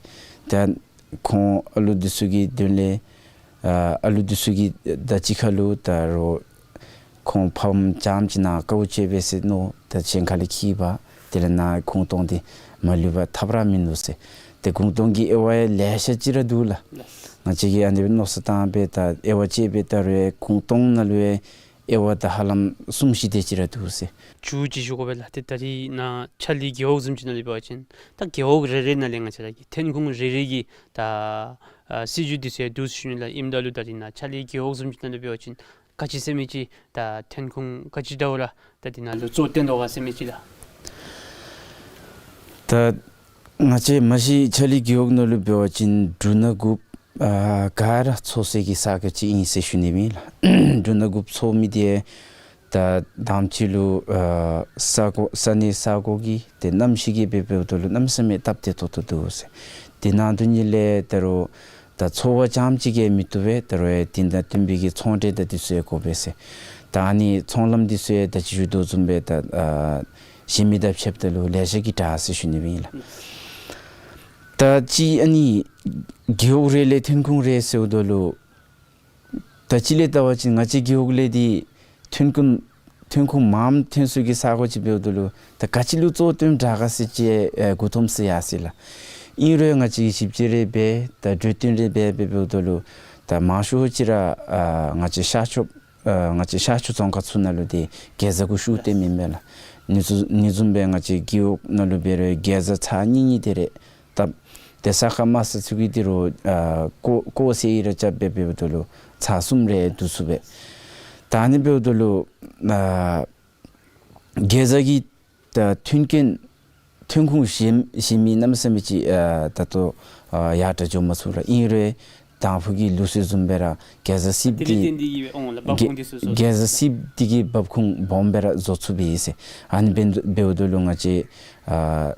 ཟེར། ད་ཁོང་ཨ་ལུ་འདི་ཚུ་གི་དོན་ལས་ཨ་ཨ་ལུ་འདི་ཚུ་གིས་ད་གཅིག་ཁར་ལུ་ད་རོགས་ཁོང་ཕམ་རྐྱངམ་ཅིག་ནཱ་དཀའཝ་སྤྱད་པས་ཟེར་མནོ་ད་གཞན་ཁ་ལས་འཁྱིད་འབག། དེ་ལས་ནཱ་གུང་སྟོང་འདི་མ་ལུས་པར་ཐབས་ར་མིན་འདུག་ཟེར། ཏེ་གུང་སྟོང་གི་དབྱེ་བ་ཡང་ལེ་ཤ་ཅིག་ར་འདུག་ལགས། ལགས། ང་བཅས་ཀྱིས་ཨ་ནི་སྦེ་མནོ་བསམ་བཏང་སྦེ་ད་དབྱེ་བ་དཔྱད་འབད་ད་རུང་གུང་སྟོང་ནང་ལུ་ཡང་དབྱེ་བ་ད་ཧ་ལམ་གསུམ་བཞི་དེ་ཅིག་ར་འདུག་ཟེར། མཇུག་ཅིག་ཞུ་དགོ་པས་ལགས། ཏེ་ད་རིས་ནཱ་ཕྱག་ལེན་རྒེད་འོག་བཟུམ་ཅིག་ནང་ལུ་འབད་བ་ཅིན་ད་རྒེད་འོག་རེ་རེ་ནང་ལས་ང་བཅས་ར་གི་ཐོན་ཁུངས་རེ་རེ་གི་ད་ཨ་སྲིད་བྱུས་འདི་ཚུ་ཡང་འདུག་ཟེར་ཞུ་ནི་ལགས། ཨིནམ་ད་ལུ་ད་རིས་ནཱ་ཕྱག་ལེན་རྒེད་འོག་བཟུམ་ཅིག་ནང་ལུ་འབད་བ་ཅིན་ག་ཅི་ཟེར་མི་ཅིག་ད་ཐོན་ཁུངས་ག་ཅི་འདྲཝ་ར་ད་འདི་ནང་ལུ་གཙོ་བཏོན་དོ་ག་ཟེར་མི་ཅིག་ལགས། ད་ང་བཅས་མ་གཞི་ཕྱག་ལེན་རྒེད་འོག་ནང་ལུ་འབད་བ་ཅིན་འབྲུ་སྣ་དགུ་ཨ་ག་ར་འཚོ་སའི་གི་ས་གོ་ཅིག་ཨིན་ཟེར་ཞུ་ནི་ཨིན་ལགས། འབྲུ་སྣ་དགུ་འཚོ་མི་འདི་ད་དང་པ་ཅིག་ལུ་ཨ་ས་གོ་ས་གནས་ས་གོ་གི་ཏེ་གནམ་གཤིས་ཀྱིས་འབད་འབདཝ་ད་ལུ་གནམ་མེད་ས་མེད་སྟབས་བདེ་ཏོག་ཏོ་འདུག་ཟེར། དེ་ནང་དོན་ཉིད་ལས་ད་རུང་ད་འཚོ་བ་རྐྱངམ་ཅིག་གིས་མི་བཏུབ་པས། ད་རུང་ཡང་དེ་དང་བསྟུན་པའི་གི་ཚོང་འབྲེལ་དང་འདི་ཚུ་ཡང་དགོ་པས་ཟེར། ད་ཨ་ནི་ཚོང་ལམ་འདི་ཚུ་ཡང་ད་ཅི་ཞུ་དོ་བཟུམ་སྦེ་ད་ཨ་གཞན་མི་དང་ཕྱདཔ་ད་ལུ་ལེ་ཤ་གིས་དྲག་ཟེར་ཞུ་ནི་ཨིན་ལགས། ད་ཅི་ཨ་ནི་རྒེད་འོག་རེ་ལས་ཐོན་ཁུངས་རེ་ཟེརཝ་ད་ལུ་ད་ཅི་ལས་བལྟ་བ་ཅིན་ང་བཅས་རྒེད་འོག་ལས་འདི་ཐོན་ཁུངས་ཐོན་ཁུངས་མངམ་ཐོན་སའི་གི་ས་གོ་ཅིག་འབདཝ་ད་ལུ་ད་ག་ཅི་ལུ་གཙོ་བཏོན་དྲག་ག་ཟེར་ཅིག་ཨེ་མགུ་འཐོམས་ས་ཡར་སོ་ཡི་ལགས། ཨིན་རུང་ང་བཅས་ཞིབ་དཔྱད་རེ་འབད་ད་གྲོས་བསྟུན་རེ་འབད་འབད་འབདཝ་ད་ལུ་ད་མང་ཤོས་ཅིག་ར་ཨ་ང་བཅས་ཤར་ཕྱོགས་ཨ་ང་བཅས་ཤར་ཕྱོགས་རྫོང་ཁག་ཚུ་ནང་ལུ་འདི་གེ་ཛ་གུ་ཤུགས་བཏོན་མི་མས་ལགས། ཨ་ནི་བཟུམ་ཨ་ནི་བཟུམ་སྦེ་ང་བཅས་རྒེད་འོག་ནང་ལུ་འབད་རུང་གེ་ཛ་ཚར་གཉིས་གཉིས་དེ་རེ་བཏབ། ཏེ་ས་ཁ་དམའ་ས་ཚུ་གིས་འདི་རུ་ཨ་ཀོ་ཀོ་ཟེར་ཡི་ར་རྐྱབ་སྦེ་འབདཝ་ད་ལུ་ཚར་གསུམ་རེ་བསྡུ་ཚུགས་པས། ད་ཨ་ནི་འབདཝ་ད་ལུ་ཨ་གེ་ཛ་གི་ད་ཐོན་སྐྱེད་ཐོན་ཁུངས་གཞན་གཞན་མི་གནམ་མེད་ས་མེད་ཅིག་ཨ་ད་ལྟོ་ཨ་ཡར་དྲག་འགྱོ་མ་ཚུགས་ལགས། ཨིན་རུང་དང་ཕུ་གི་ལུགས་སྲོལ་བཟུམ་སྦེ་ར་གེ་ཛ་སིབ་འདི་དེ་ལས་བརྟེན་ཏེ་གིས་འབད་འོང་ལགས། འབབ་གེ་ཁུངས་འདི་ཚུ་བཟོ་གེ་ཛ་སིབ་འདི་གིས་འབབ་ཁུངས་སྦོམ་སྦེ་ར་བཟོ་ཚུགས་པས་ཟེར། ཨ་ནི་འབད་འབདཝ་ད་ལུ་ང་བཅས་ཨ་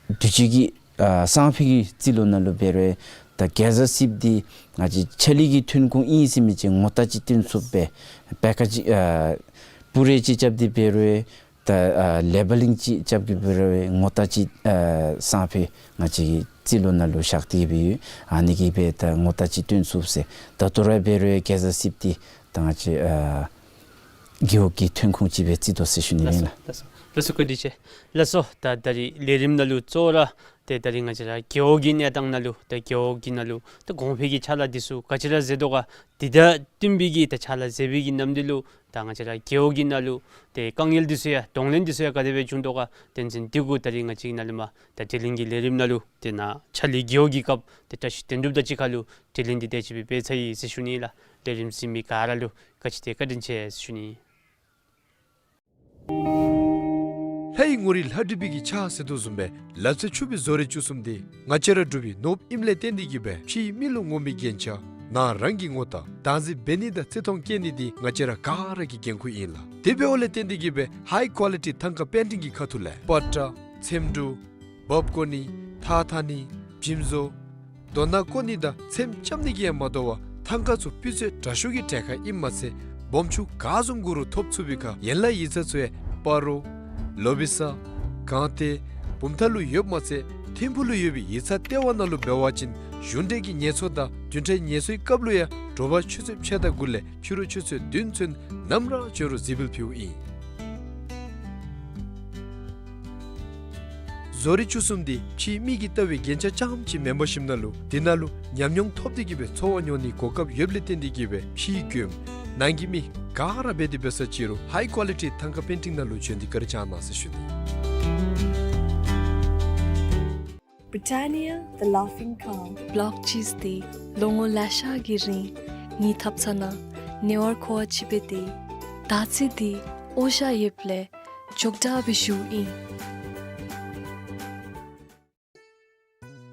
དུས་ཅི་གི་ཨ་སང་ཕོད་ཀྱི་རྩིས་ལོ་ནང་ལུ་འབད་རུང་ད་གེ་ཛ་སིབ་འདི་ང་བཅས་ཕྱག་ལེན་གྱི་ཐོན་ཁུངས་ཨིན་ཟེར་མི་ཅིག་ངོ་རྟགས་ཅིག་སྟོན་ཚུགས་པས། པེ་ཀེ་ཇི་ཨ་པུ་རེ་ཅིག་རྐྱབ་སྟེ་འབད་རུང་ད་ཨ་ལེ་བ་ལིང་ཅིག་རྐྱབ་སྟེ་འབད་རུང་ངོ་རྟགས་ཅིག་ཨ་སང་ཕོད་ང་བཅས་ཀྱི་རྩིས་ལོ་ནང་ལུ་བཞག་སྟེ་འབད་ཡོད། ཨ་ནི་གིས་འབད་ད་ངོ་རྟགས་ཅིག་སྟོན་ཚུགས་ཟེར། ད་ལྟོ་ར་འབད་རུང་གེ་ཛ་སིབ་འདི་ད་ང་བཅས་ཨ་རྒེད་འོག་གི་ཐོན་ཁུངས་ཅིག་སྦེ་བརྩི་དོ་ཟེར་ཞུ་ནི་ཨིན་ལགས། ལགས་སོ། ལགས་སོ། བཀའ་དྲིན་ཆེ། ལགས་སོ། ད་ད་རིས་ལས་རིམ་ནང་ལུ་གཙོ་བོ་ར་ཏེ་ད་རིས་ང་བཅས་ར་རྒེད་འོག་གི་གནས་སྟངས་ནང་ལུ་ཏེ་རྒེད་འོག་གི་ནང་ལུ་ཏེ་གོང་འཕེལ་གྱི་ཕྱག་ལཱ་འདི་ཚུ་ག་ཅི་ར་མཛད་དོ་ག། དེ་དང་བསྟུན་པའི་གི་ཏེ་ཕྱག་ལཱ་མཛད་པའི་གི་ནམ་དུས་ལུ་ད་ང་བཅས་ར་རྒེད་འོག་གི་ནང་ལུ་ཏེ་དཀའ་ངལ་འདི་ཚུ་ཡང་གདོང་ལེན་འདི་ཚུ་ཡང་ག་དེ་སྦེ་བྱུང་དོ་ག། དོན་ཚན་འདི་གུ་ད་རིས་ང་བཅས་ཀྱིས་ནཱ་ལས་མར་ད་དྲི་ལན་གྱི་ལས་རིམ་ནང་ལུ་ཏེ་ནཱ་ཕྱག་ལེན་རྒེད་འོག་གི་སྐབས་ཏེ་བཀྲ་ཤིས་དོན་གྲུབ་དང་གཅིག་ཁར་ལུ་དྲི་ལན་འདི་དེ་ཅིག་སྦེ་འབད་ཚར་ཡི་ཟེར་ཞུ་ནི་ལགས། ལས་རིམ་གཟིགས་མི་ག་ར་ལུ་བཀའ་དྲིན་ཆེ་བཀའ་དྲིན་ཆེ་ཟེར་ཞུ་ནི། ལྷའི་ངོ་རིས་ལྷ་བྲིས་པའི་གི་ཕྱག་ཟེར་དོ་བཟུམ་སྦེ་ལག་རྩལ་ཕྱུག་པའི་བཟོ་རིག་བཅུ་གསུམ་འདི་ང་བཅས་ར་འབྲུག་པའི་ནོར་བུ་ཨིནམ་ལས་བརྟེན་ཏེ་གིས་སྦེ་ཕྱིའི་མི་ལུ་ངོམ་པའི་རྒྱན་ཆ་ནང་རང་གི་ངོ་རྟགས་བདག་འཛིན་འབད་ནི་དང་བརྩི་མཐོང་བསྐྱེད་ནི་འདི་ང་བཅས་ར་ག་ར་གི་འགན་ཁུར་ཨིན་ལགས། དེ་འབདཝ་ལས་བརྟེན་ཏེ་གིས་སྦེ་ཧའི་ཀོ་ལི་ཊི་ཐང་ཀ་པེན་ཊིང་གི་ཁ་ཐུག་ལས་པ་ཏྲ་ཚེམ་དྲུབ་འབག་བརྐོ་ནི་ཐགས་འཐག་ནི་འཇིམ་བཟོ་རྡོ་སྣ་བརྐོ་ནི་དང་ཚེམ་རྐྱབ་ནི་གིས་ཡང་མ་དོ་བར་ཐང་ཀ་ཚུ་སྤུས་ཚད་དྲག་ཤོས་ཀྱི་གྲལ་ཁར་ཨིནམ་མ་ཚད་སྦོམ་ཆུང་ག་བཟུམ་དགོ་རུང་ཐོབ་ཚུགས་པའི་ཁར་ཡན་ལག་ཡིག་ཚང་ཚུ་ཡང་སྤ་རོ་ལོ་བི་ས་སྒང་སྟེང་བུམ་ཐང་ལུ་ཡོདཔ་མ་ཚད་ཐིམ་ཕུག་ལུ་ཡོད་པའི་ཡིག་ཚང་ལྟེ་བ་ནང་ལུ་འབད་བ་ཅིན་གཞུང་འབྲེལ་གྱི་ངལ་གསོ་དང་བདུན་ཕྲག་ངལ་གསོའི་སྐབས་ལུ་ཡང་དྲོ་པ་ཆུ་ཚོད་ཕྱེད་དང་དགུ་ལས་ཕྱི་རུ་ཆུ་ཚོད་བདུན་ཚུན་ནམ་ར་འབྱོན་རུང་གཟིགས་འབུལ་ཕུལཝ་ཨིན། བཟོ་རིག་བཅུ་གསུམ་འདི་ཕྱིའི་མིག་གིས་ལྟ་བའི་རྒྱན་ཆ་རྐྱངམ་ཅིག་མེན་པར་ཞིནམ་ན་ལུ་དེ་ནང་ལུ་ཉམས་མྱོང་ཐོབ་སྟེ་གིས་སྦེ་འཚོ་བ་མྱོང་ནིའི་གོ་སྐབས་ཡོདཔ་ལས་བརྟེན་ཏེ་གིས་སྦེ་ཕྱིའི་མགྱོནམ་ནང་གི་མི་ག་ར་འབད་དེ་འབད་ས་ཅིག་རུང་ཧའི་ཀོ་ལི་ཊི་ཐང་ཀ་པེན་ཊིང་ནང་ལུ་བྱོན་ཏེ་བཀའ་དྲིན་བསྐྱང་གནང་ཟེར་ཞུ་ནི། Britannia, the Laughing Cow. བློག་ཅིག་སྟེ་ལོ་ངོ་ལེ་ཤ་གི་རིང་ངེའི་ཐབ་ཚང་ནང་ཉེ་བར་མཁོ་བ་ཅིག་འབད་དེ་དར་ཚིལ་འདི་འོ་ཞ་ཡོདཔ་ལས་མགྱོགས་དྲགས་སྦེ་ཞུཝ་ཨིན།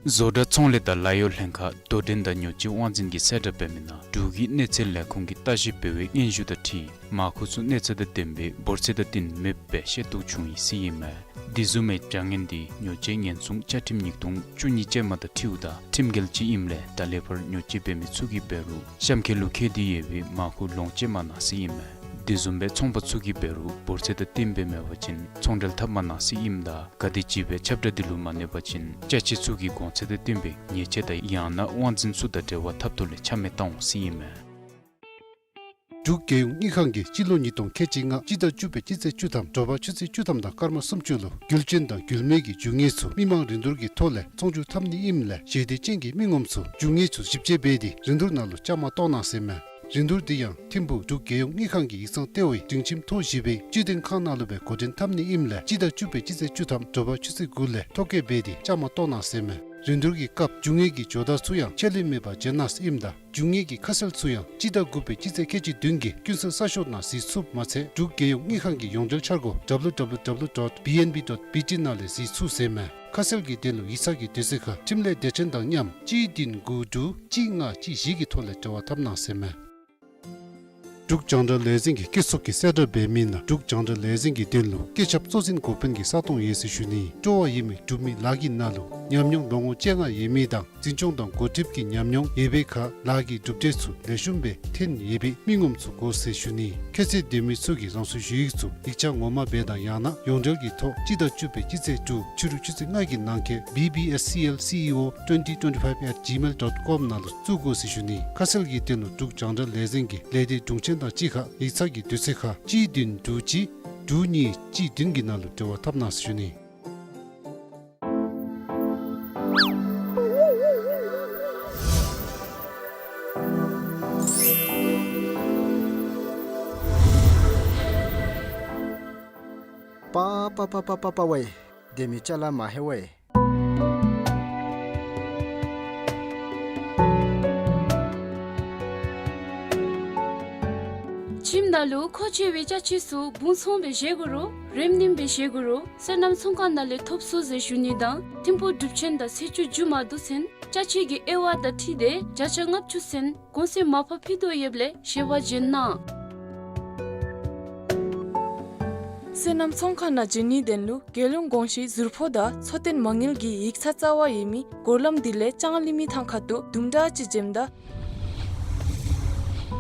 བཟོ་གྲྭ་ཚོང་ལས་དང་ལཱ་གཡོག་ལྷན་ཁག་དོ་འགྲན་དང་ཉོ་སྤྱོད་དབང་འཛིན་གྱིས་གསལ་བསྒྲགས་འབད་མི་ནང་འབྲུག་གི་གནས་ཚད་ལས་ཁུངས་ཀྱིས་ལྟ་ཞིབ་འབད་བའི་སྙན་ཞུ་དང་འཁྲིལ་མར་ཁུ་ཚུ་གནས་ཚད་དང་ལྡནམ་སྦེ་འབོར་ཚད་དང་བསྟུན་མེདཔ་སྦེ་ཤེས་རྟོགས་བྱུང་ཡི་ཟེར་ཨིན་མས། དེ་བཟུམ་མའི་དྲ་བརྙན་འདི་ཉོ་སྤྱོད་ཉེན་སྲུང་བཅའ་ཁྲིམས་ཉིས་སྟོང་བཅུ་གཉིས་ཅན་མ་དང་འཁྲིལཝ་ད་ཁྲིམས་འགལ་ཅིག་ཨིནམ་ལས་ད་ལས་ཕར་ཉོ་སྤྱོད་འབད་མི་ཚུ་གིས་འབད་རུང་གཤམ་འཁོད་ལུ་བཀོད་དེ་ཡོད་པའི་མར་ཁུ་ལོངས་སྤྱོད་མ་གནང་ཟེར་ཨིན་མས། དེ་བཟུམ་སྦེ་ཚོང་པ་ཚུ་གིས་འབད་རུང་འབོར་ཚད་དང་བསྟུན་སྦེ་མེད་པ་ཅིན་ཚོང་འབྲེལ་འཐབ་མ་གནང་ཟེར་ཨིནམ་ད་ག་དེམ་ཅིག་སྦེ་ཁྱབ་བསྒྲགས་འདི་ལུ་མ་གནས་པ་ཅིན་ཅ་ཆས་ཚུ་གི་གོང་ཚད་དང་བསྟུན་པའི་ཉེས་ཆད་དང་ཡང་ན་དབང་འཛིན་ཚུ་དང་འབྲེལ་བ་འཐབ་ཐོག་ལས་ཆ་མེད་བཏང་འོང་ཟེར་ཨིན་མས། འབྲུག་རྒྱལ་ཡོངས་དངུལ་ཁང་གིས་སྤྱི་ལོ་ཉིས་སྟོང་ཁལ་གཅིག་ལྔ་སྤྱི་ཟླ་བཅུ་པའི་སྤྱི་ཚེས་བཅུ་ཐམ་དྲོ་པ་ཆུ་ཚོད་བཅུ་ཐམ་དང་སྐར་མ་སུམ་ཅུ་ལུ་རྒྱུ་ཆེན་དང་རྒྱུ་མེད་ཀྱི་རྒྱུ་དངོས་ཚུ་མི་མང་རིན་བསྡུར་གྱི་ཐོག་ལས་ཚོང་བསྒྱུར་འཐབ་ནི་ཨིནམ་ལས་ཞལ་འདེབས་ཅན་གྱི་མི་ངོམ་ཚུ་རྒྱུ་དངོས་ཚུ་ཞིབ་དཔྱད་འབད་དེ་རིན་བསྡུར་ནང་ལུ་བཅའ་མར་གཏོགས་གནང་ཟེར་མས། རིན་བསྡུར་འདི་ཡང་ཐིམ་ཕུག་འབྲུག་རྒྱལ་ཡོངས་དངུལ་ཁང་གི་ཡིག་ཚང་ལྟེ་བའི་སྒྲིང་ཁྱིམ་ཐོག་བཞི་པའི་སྤྱི་དོན་ཁང་ནང་ལུ་སྦེ་འགོ་འདྲེན་འཐབ་ནི་ཨིནམ་ལས་སྤྱི་ཟླ་བཅུ་པའི་སྤྱི་ཚེས་བཅུ་ཐམ་དྲོ་པ་ཆུ་ཚོད་དགུ་ལས་ཐོ་བཀོད་འབད་དེ་བཅའ་མར་གཏོགས་གནང་ཟེར་མས། རིན་བསྡུར་གྱི་སྐབས་རྒྱུ་དངོས་ཀྱི་ཇོ་བདག་ཚུ་ཡང་ཆད་ལུས་མེད་པར་བྱོན་གནང་ཟེར་ཨིནམ་ད་རྒྱུ་དངོས་ཀྱི་ཁ་གསལ་ཚུ་ཡང་སྤྱི་ཟླ་དགུ་པའི་སྤྱི་ཚེས་ཁལ་གཅིག་བདུན་གྱི་ཀུན་གསལ་གསར་ཤོག་ནང་གཟིགས་ཚུགསཔ་མ་ཚད་འབྲུག་རྒྱལ་ཡོངས་དངུལ་ཁང་གི་ཡོངས་འབྲེལ་འཆར་སྒོ་W W W dot B N B dot B T ནང་ལས་གཟིགས་ཚུགས་ཟེར་མས། ཁ་གསལ་གྱི་དོན་ལུ་ཡིག་ཚང་གི་དུས་ཚོད་ཁར་འཕྲིན་ལས་སྡེ་ཚན་དང་མཉམ་གཅིག་བདུན་དགུ་དྲུག་གཅིག་ལྔ་གཅིག་བཞི་གི་ཐོག་ལས་འབྲེལ་བ་འཐབ་གནང་ཟེར་མས། འབྲུག་རྒྱང་བསྒྲགས་ལས་འཛིན་གྱིས་སྐྱིད་གསོག་གིས་གསལ་བསྒྲགས་འབད་མི་ནང་འབྲུག་རྒྱང་བསྒྲགས་ལས་འཛིན་གྱི་དོན་ལུ་སྐུ་ཚབ་གཙོ་འཛིན་འགོ་དཔོན་གྱི་ས་སྟོང་ཡོད་ཟེར་ཞུ་ནི། སྤྲོ་བ་ཡོད་མི་སྒྲུབ་མི་ལཱ་གི་ནང་ལུ་ཉམས་མྱོང་ལོ་ངོ་བཅོ་ལྔ་ཡོད་མི་དང་འཛིན་སྐྱོང་དང་འགོ་ཁྲིདཔ་གི་ཉམས་མྱོང་ཡོད་པའི་ཁར་ལཱ་གི་གྲུབ་འབྲས་ཚུ་ལེགས་ཤོམ་སྦེ་ཐོན་ཡོད་པའི་མི་ངོམ་ཚུ་དགོ་ཟེར་ཞུ་ནི། ཁྱད་ཚད་ལྡན་མི་ཚུ་གིས་རང་སོའི་ཞུ་ཡིག་ཚུ་ཡིག་ཆ་ངོ་མ་སྦེ་དང་ཡང་ན་ཡོངས་འབྲེལ་གྱི་ཐོག་སྤྱི་ཟླ་བཅུ་པའི་སྤྱི་ཚེས་དྲུག་ཕྱི་རུ་ཆུ་ཚོད་ལྔ་གི་ནང་འཁོད་B B S C L C E O twenty twenty-five at gmail dot com ནང་ལུ་བཙུགས་དགོ་ཟེར་ཞུ་ནི། ཁ་གསལ་གྱི་དོན་ལུ་འབྲུག་རྒྱང་བསྒྲགས་ལས་འཛིན་གྱི་ལས་སྡེ་དྲུང་ཆེན་དང་གཅིག་ཁར་ཡིག་ཚང་གི་དུས་ཚོད་ཁར་གཅིག་བདུན་དྲུག་གཅིག་དྲུག་གཉིས་གཅིག་བདུན་གྱི་ནང་ལུ་འབྲེལ་བ་འཐབ་གནང་ཟེར་ཞུ་ནི། པ་པ་པ་པ་པ་པ་ཝེ། སྡོད་མི་ཅ་ལ་མ་ཧེ་ཝེ། ཁྱིམ་ནང་ལུ་མཁོ་ཆེ་བའི་ཅ་ཆས་ཚུ་སྦུང་ཚོང་སྦེ་བཞེས་དགོ་རུང་རིམ་ནིམ་སྦེ་བཞེས་དགོ་རུང་སོ་ནམ་ཚོང་ཁང་ནང་ལས་ཐོབ་ཚུགས་ཟེར་ཞུ་ནི་དང་ཐིམ་ཕུག་གྲུབ་ཆེན་དང་ཚེས་བཅུ་མཇུག་མ་བསྡུ་ཚུན་ཅ་ཆས་ཀྱི་དབྱེ་བ་དང་འཁྲིལ་ཏེ་བརྒྱ་ཆ་ལྔ་བཅུ་ཚུན་གོང་ཚད་མར་ཕབ་ཕུལ་དོ་ཡོདཔ་ལས་ཞལ་པར་བྱོན་གནང་། སོ་ནམ་ཚོང་ཁང་ནང་བྱོན་ནིའི་དོན་ལུ་རྒྱལ་ཡོངས་གོང་ཞུའི་ཟུར་ཕོགས་དང་འཚོ་རྟེན་མ་དངུལ་གྱི་ཡིག་ཚང་རྩ་བ་ཡོད་མི་སྒོ་ལམ་འདི་ལས་ལྕང་གླིང་མི་ཐང་ཁ་ཐུག་དུམ་གྲ་ཅིག་འགྱོཝ་ད་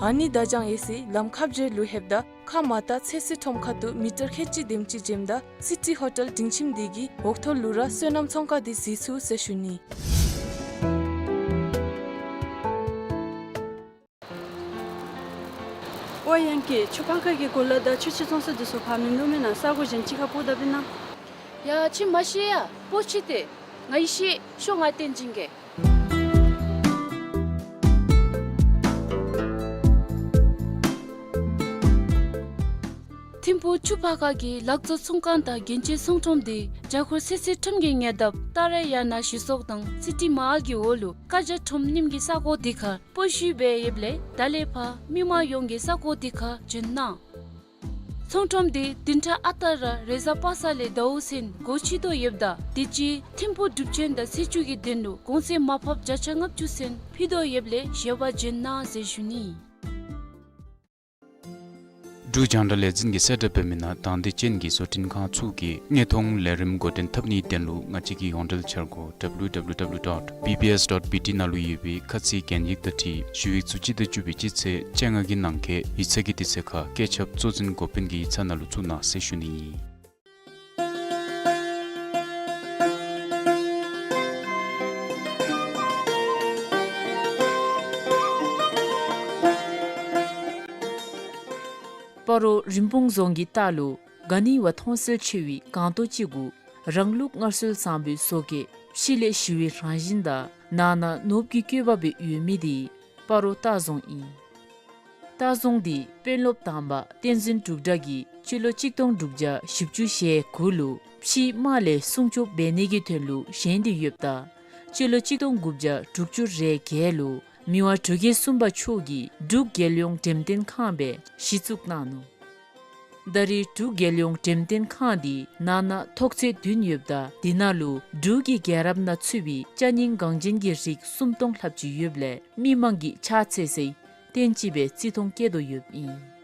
ཨ་ནི་དར་དཔྱངས་ཨེ་སི་ལམ་ཁ་བརྒྱད་ལུ་ལྷོདཔ་ད་ཁ་མར་ལྟ་ཚོད་བསྲེ་ཁྲོམ་ཁ་ཐུག་མི་ཊར་ཁལ་གཅིག་དེམ་ཅིག་འགྱོཝ་ད་སི་ཊི་ཧོ་ཊེལ་སྒྲིང་ཁྱིམ་འདི་གི་འོག་ཐོག་ལུ་ར་སོ་ནམ་ཚོང་ཁང་འདི་གཟིགས་ཚུགས་ཟེར་ཞུ་ནི། ཨོ་ཡང་ཀི་ཆུ་ཕར་ཁ་གི་གོ་ལ་དང་ཆུ་ཆེན་ཚོང་ས་འདི་ཚུ་ཕར་མིན་འདུག་མེན་ན། ས་གོ་གཞན་ཅིག་ཁར་སྤོ་ད་པིན་ན། ཡ་ཁྱིམ་མ་ཤེས་ཡ། སྤོ་ཅི་སྟེ། ང་ཡི་ཤེས། ཤོག་ང་བསྟན་སྦྱིན་གེ། ཐིམ་ཕུག་ཆུ་ཕར་ཁ་གི་ལག་བཟོ་ཚོང་ཁང་དང་རྒྱན་ཆའི་ཚོང་ཁྲོམ་འདི་རྒྱ་ཁོལ་སི་སི་ཁྲོམ་གྱི་ཉེ་འདབས་ཏཱ་ར་ཡ་ན་ཞི་སོག་དང་སི་ཊི་མ་ཧཱལ་གྱི་འོག་ལུ་ཀ་ཇ་ཁྲོམ་རྙིངམ་གི་ས་གོ་འདི་ཁར་སྤོ་བཤུད་འབད་ཡོདཔ་ལས་ད་ལས་ཕར་མི་མང་ཡོངས་ཀྱིས་ས་གོ་འདི་ཁར་བྱོན་གནང་། ཚོང་ཁྲོམ་འདི་བདུན་ཕྲག་ཨ་རྟག་ར་རེས་གཟའ་པ་སངས་ལས་ཟླཝ་ཚུན་སྒོ་ཕྱེ་དོ་ཡོདཔ་ད་དུས་ཅི་ཐིམ་ཕུག་གྲུབ་ཆེན་དང་ཚེས་བཅུ་གི་དོན་ལུ་གོང་ཚད་མར་ཕབ་བརྒྱ་ཆ་ལྔ་བཅུ་ཚུན་ཕུལ་དོ་ཡོདཔ་ལས་ཞལ་པར་བྱོན་གནང་ཟེར་ཞུ་ནི། འབྲུག་རྒྱང་བསྒྲགས་ལས་འཛིན་གྱིས་གསལ་བསྒྲགས་འབད་མི་ནང་དང་འདོད་ཅན་གྱི་བཟོ་སྐྲུན་ཁང་ཚུ་གིས་དངོས་མཐོང་ལས་རིམ་འགོ་འདྲེན་འཐབ་ནིའི་དོན་ལུ་ང་བཅས་ཀྱི་ཡོངས་འབྲེལ་འཆར་སྒོ་W W W dot B B S dot B T ནང་ལུ་ཡོད་པའི་ཁ་ཚིག་གན་ཡིག་དང་འཁྲིལ་ཞུ་ཡིག་ཚུ་སྤྱི་ཟླ་བཅུ་པའི་སྤྱི་ཚེས་བཅོ་ལྔ་གི་ནང་འཁོད་ཡིག་ཚང་གི་དུས་ཚོད་ཁར་སྐུ་ཚབ་གཙོ་འཛིན་འགོ་དཔོན་གྱི་ཡིག་ཚང་ནང་ལུ་བཙུགས་གནང་ཟེར་ཞུ་ནི་ཨིན། སྤ་རོ་རིན་སྤུངས་རྫོང་གི་ལྟག་ལུ་ག་ནི་བ་མཐོང་གསལ་ཆེ་བའི་སྒང་ཏོག་ཅིག་གུ་རང་ལུགས་སྔར་སྲོལ་བཟང་པོའི་བཟོ་བཀོད་ཕྱི་ལས་ཞི་བའི་རང་བཞིན་དང་ནང་ན་ནོར་བུ་གི་བཀོད་པ་སྦེ་ཡོད་མི་འདི་སྤ་རོ་ལྟ་རྫོང་ཨིན། ལྟ་རྫོང་འདི་དཔོན་སློབ་དང་པ་བསྟན་འཛིན་འབྲུག་གྲགས་ཀྱིས་སྤྱི་ལོ་གཅིག་སྟོང་དྲུག་བརྒྱ་བཞི་བཅུ་ཞེ་དགུ་ལུ་ཕྱིའི་དམག་ལས་སྲུང་སྐྱོབ་འབད་ནི་གི་དོན་ལུ་བཞེངས་ཏེ་ཡོདཔ་ད་སྤྱི་ལོ་གཅིག་སྟོང་དགུ་བརྒྱ་དྲུག་ཅུ་རེ་བརྒྱད་ལུ་མི་དབང་འབྲུག་རྒྱལ་གསུམ་པ་མཆོག་གིས་འབྲུག་རྒྱལ་ཡོངས་འགྲེམས་སྟོན་ཁང་སྦེ་གཞི་བཙུགས་གནང་ནུག། ད་རེས་འབྲུག་རྒྱལ་ཡོངས་འགྲེམས་སྟོན་ཁང་འདི་ནང་ན་ཐོག་ཚད་བདུན་ཡོདཔ་ད་འདི་ནང་ལུ་འབྲུག་གི་རྒྱལ་རབས་ནང་ཚུད་པའི་ཅ་རྙིང་འགངས་ཅན་གྱི་རིགས་སུམ་སྟོང་ལྷགཔ་ཅིག་ཡོདཔ་ལས་མི་མང་གིས་ཕྱག་འཚལ་སའི་རྟེན་ཅིག་སྦེ་བརྩི་མཐོང་བསྐྱེད་དོ་ཡོདཔ་ཨིན།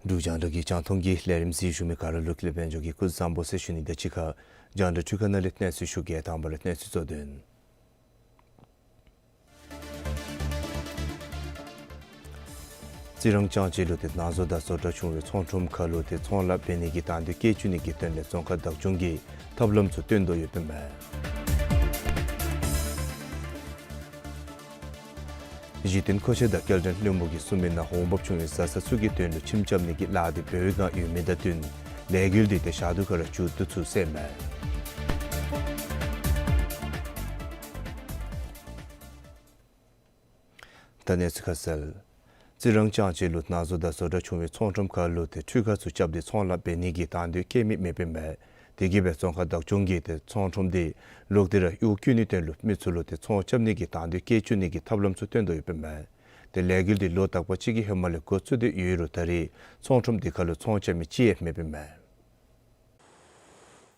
འབྲུག་ རྒྱང་བསྒྲགས་ཀྱི་རྒྱང་མཐོང་གི་ལས་རིམ་གཟིགས་བཞུགས་མི་ག་ར་ལུ་ཀུན་ལེགས་དཔལ་འབྱོར་གྱིས་སྐུ་གཟུགས་བཟང་པོ་ཟེར་ཞུ་ནི་དང་གཅིག་ཁར་རྒྱང་བསྒྲགས་འཕྲུལ་ཁང་ནང་ལས་གནས་ཚུལ་ཞུ་གེ། དང་པ་ར་གནས་ཚུལ་གཙོ་དོན། རྩི་རང་ལྕང་སྤྱོད་ལུ་ཏེ་ནང་བཟོ་དང་བཟོ་གྲྭ་ཆུང་བའི་ཚོང་ཁྲོམ་ཁར་ལུ་ཏེ་ཚོང་ལཱ་འབད་ནི་གི་དང་འདོད་སྐྱེད་བཅུག་ནི་གི་དོན་ལས་རྫོང་ཁག་བདག་སྐྱོང་གིས་ཐབས་ལམ་ཚུ་སྟོན་དོ་ཡོདཔ་ཨིན་མས། གཞི་རྟེན་མཁོ་ཆས་དང་སྐྱེལ་འདྲེན་བློན་པོ་གིས་གསུངས་མི་ནང་འོང་འབབ་ཆུང་བའི་བཟའ་ཚང་ཚུ་གི་དོན་ལུ་ཁྱིམ་རྐྱབ་ནི་གི་ལཱ་འདི་འབད་བའི་བསྒང་ཡོད་མི་དང་བསྟུན་ལས་འགུལ་འདི་ཏེ་ཞག་དུས་ཁར་ར་མཇུག་བསྡུ་ཚུགས་ཟེར་ཨིན་མས། ད་གནས་ཚུལ་ཁ་གསལ། རྩི་རང་ལྕང་སྤྱོད་ལུ་ནང་བཟོ་དང་བཟོ་གྲྭ་ཆུང་བའི་ཚོང་ཁྲོམ་ཁར་ལུ་ཏེ་འཕྲུལ་ཁང་ཚུ་རྐྱབ་སྟེ་ཚོང་ལཱ་འབད་ནི་གི་དང་འདོད་སྐྱེད་མི་མེདཔ་ཨིན་མས། དེ་གིས་སྦེ་རྫོང་ཁག་བདག་སྐྱོང་གིས་ཏེ་ཚོང་ཁྲོམ་འདི་ལོག་སྟེ་ར་གཡོག་བཀོལ་ནིའི་དོན་ལུ་མི་ཚུ་ལུ་ཏེ་ཚོང་རྐྱབ་ནི་གི་དང་འདོད་སྐྱེད་བཅུག་ནི་གི་ཐབས་ལམ་ཚུ་སྟོན་དོ་ཡོདཔ་ཨིན་མས། ཏེ་ལས་འགུལ་འདི་ལོ་དག་པ་ཅིག་གི་ཧེ་མ་ལས་འགོ་བཙུགས་ཏེ་ཡོད་རུང་ད་རེས་ཚོང་ཁྲོམ་འདི་ཁར་ལུ་ཚོང་རྐྱབ་མི་གཅིག་ཡང་མེདཔ་ཨིན་མས།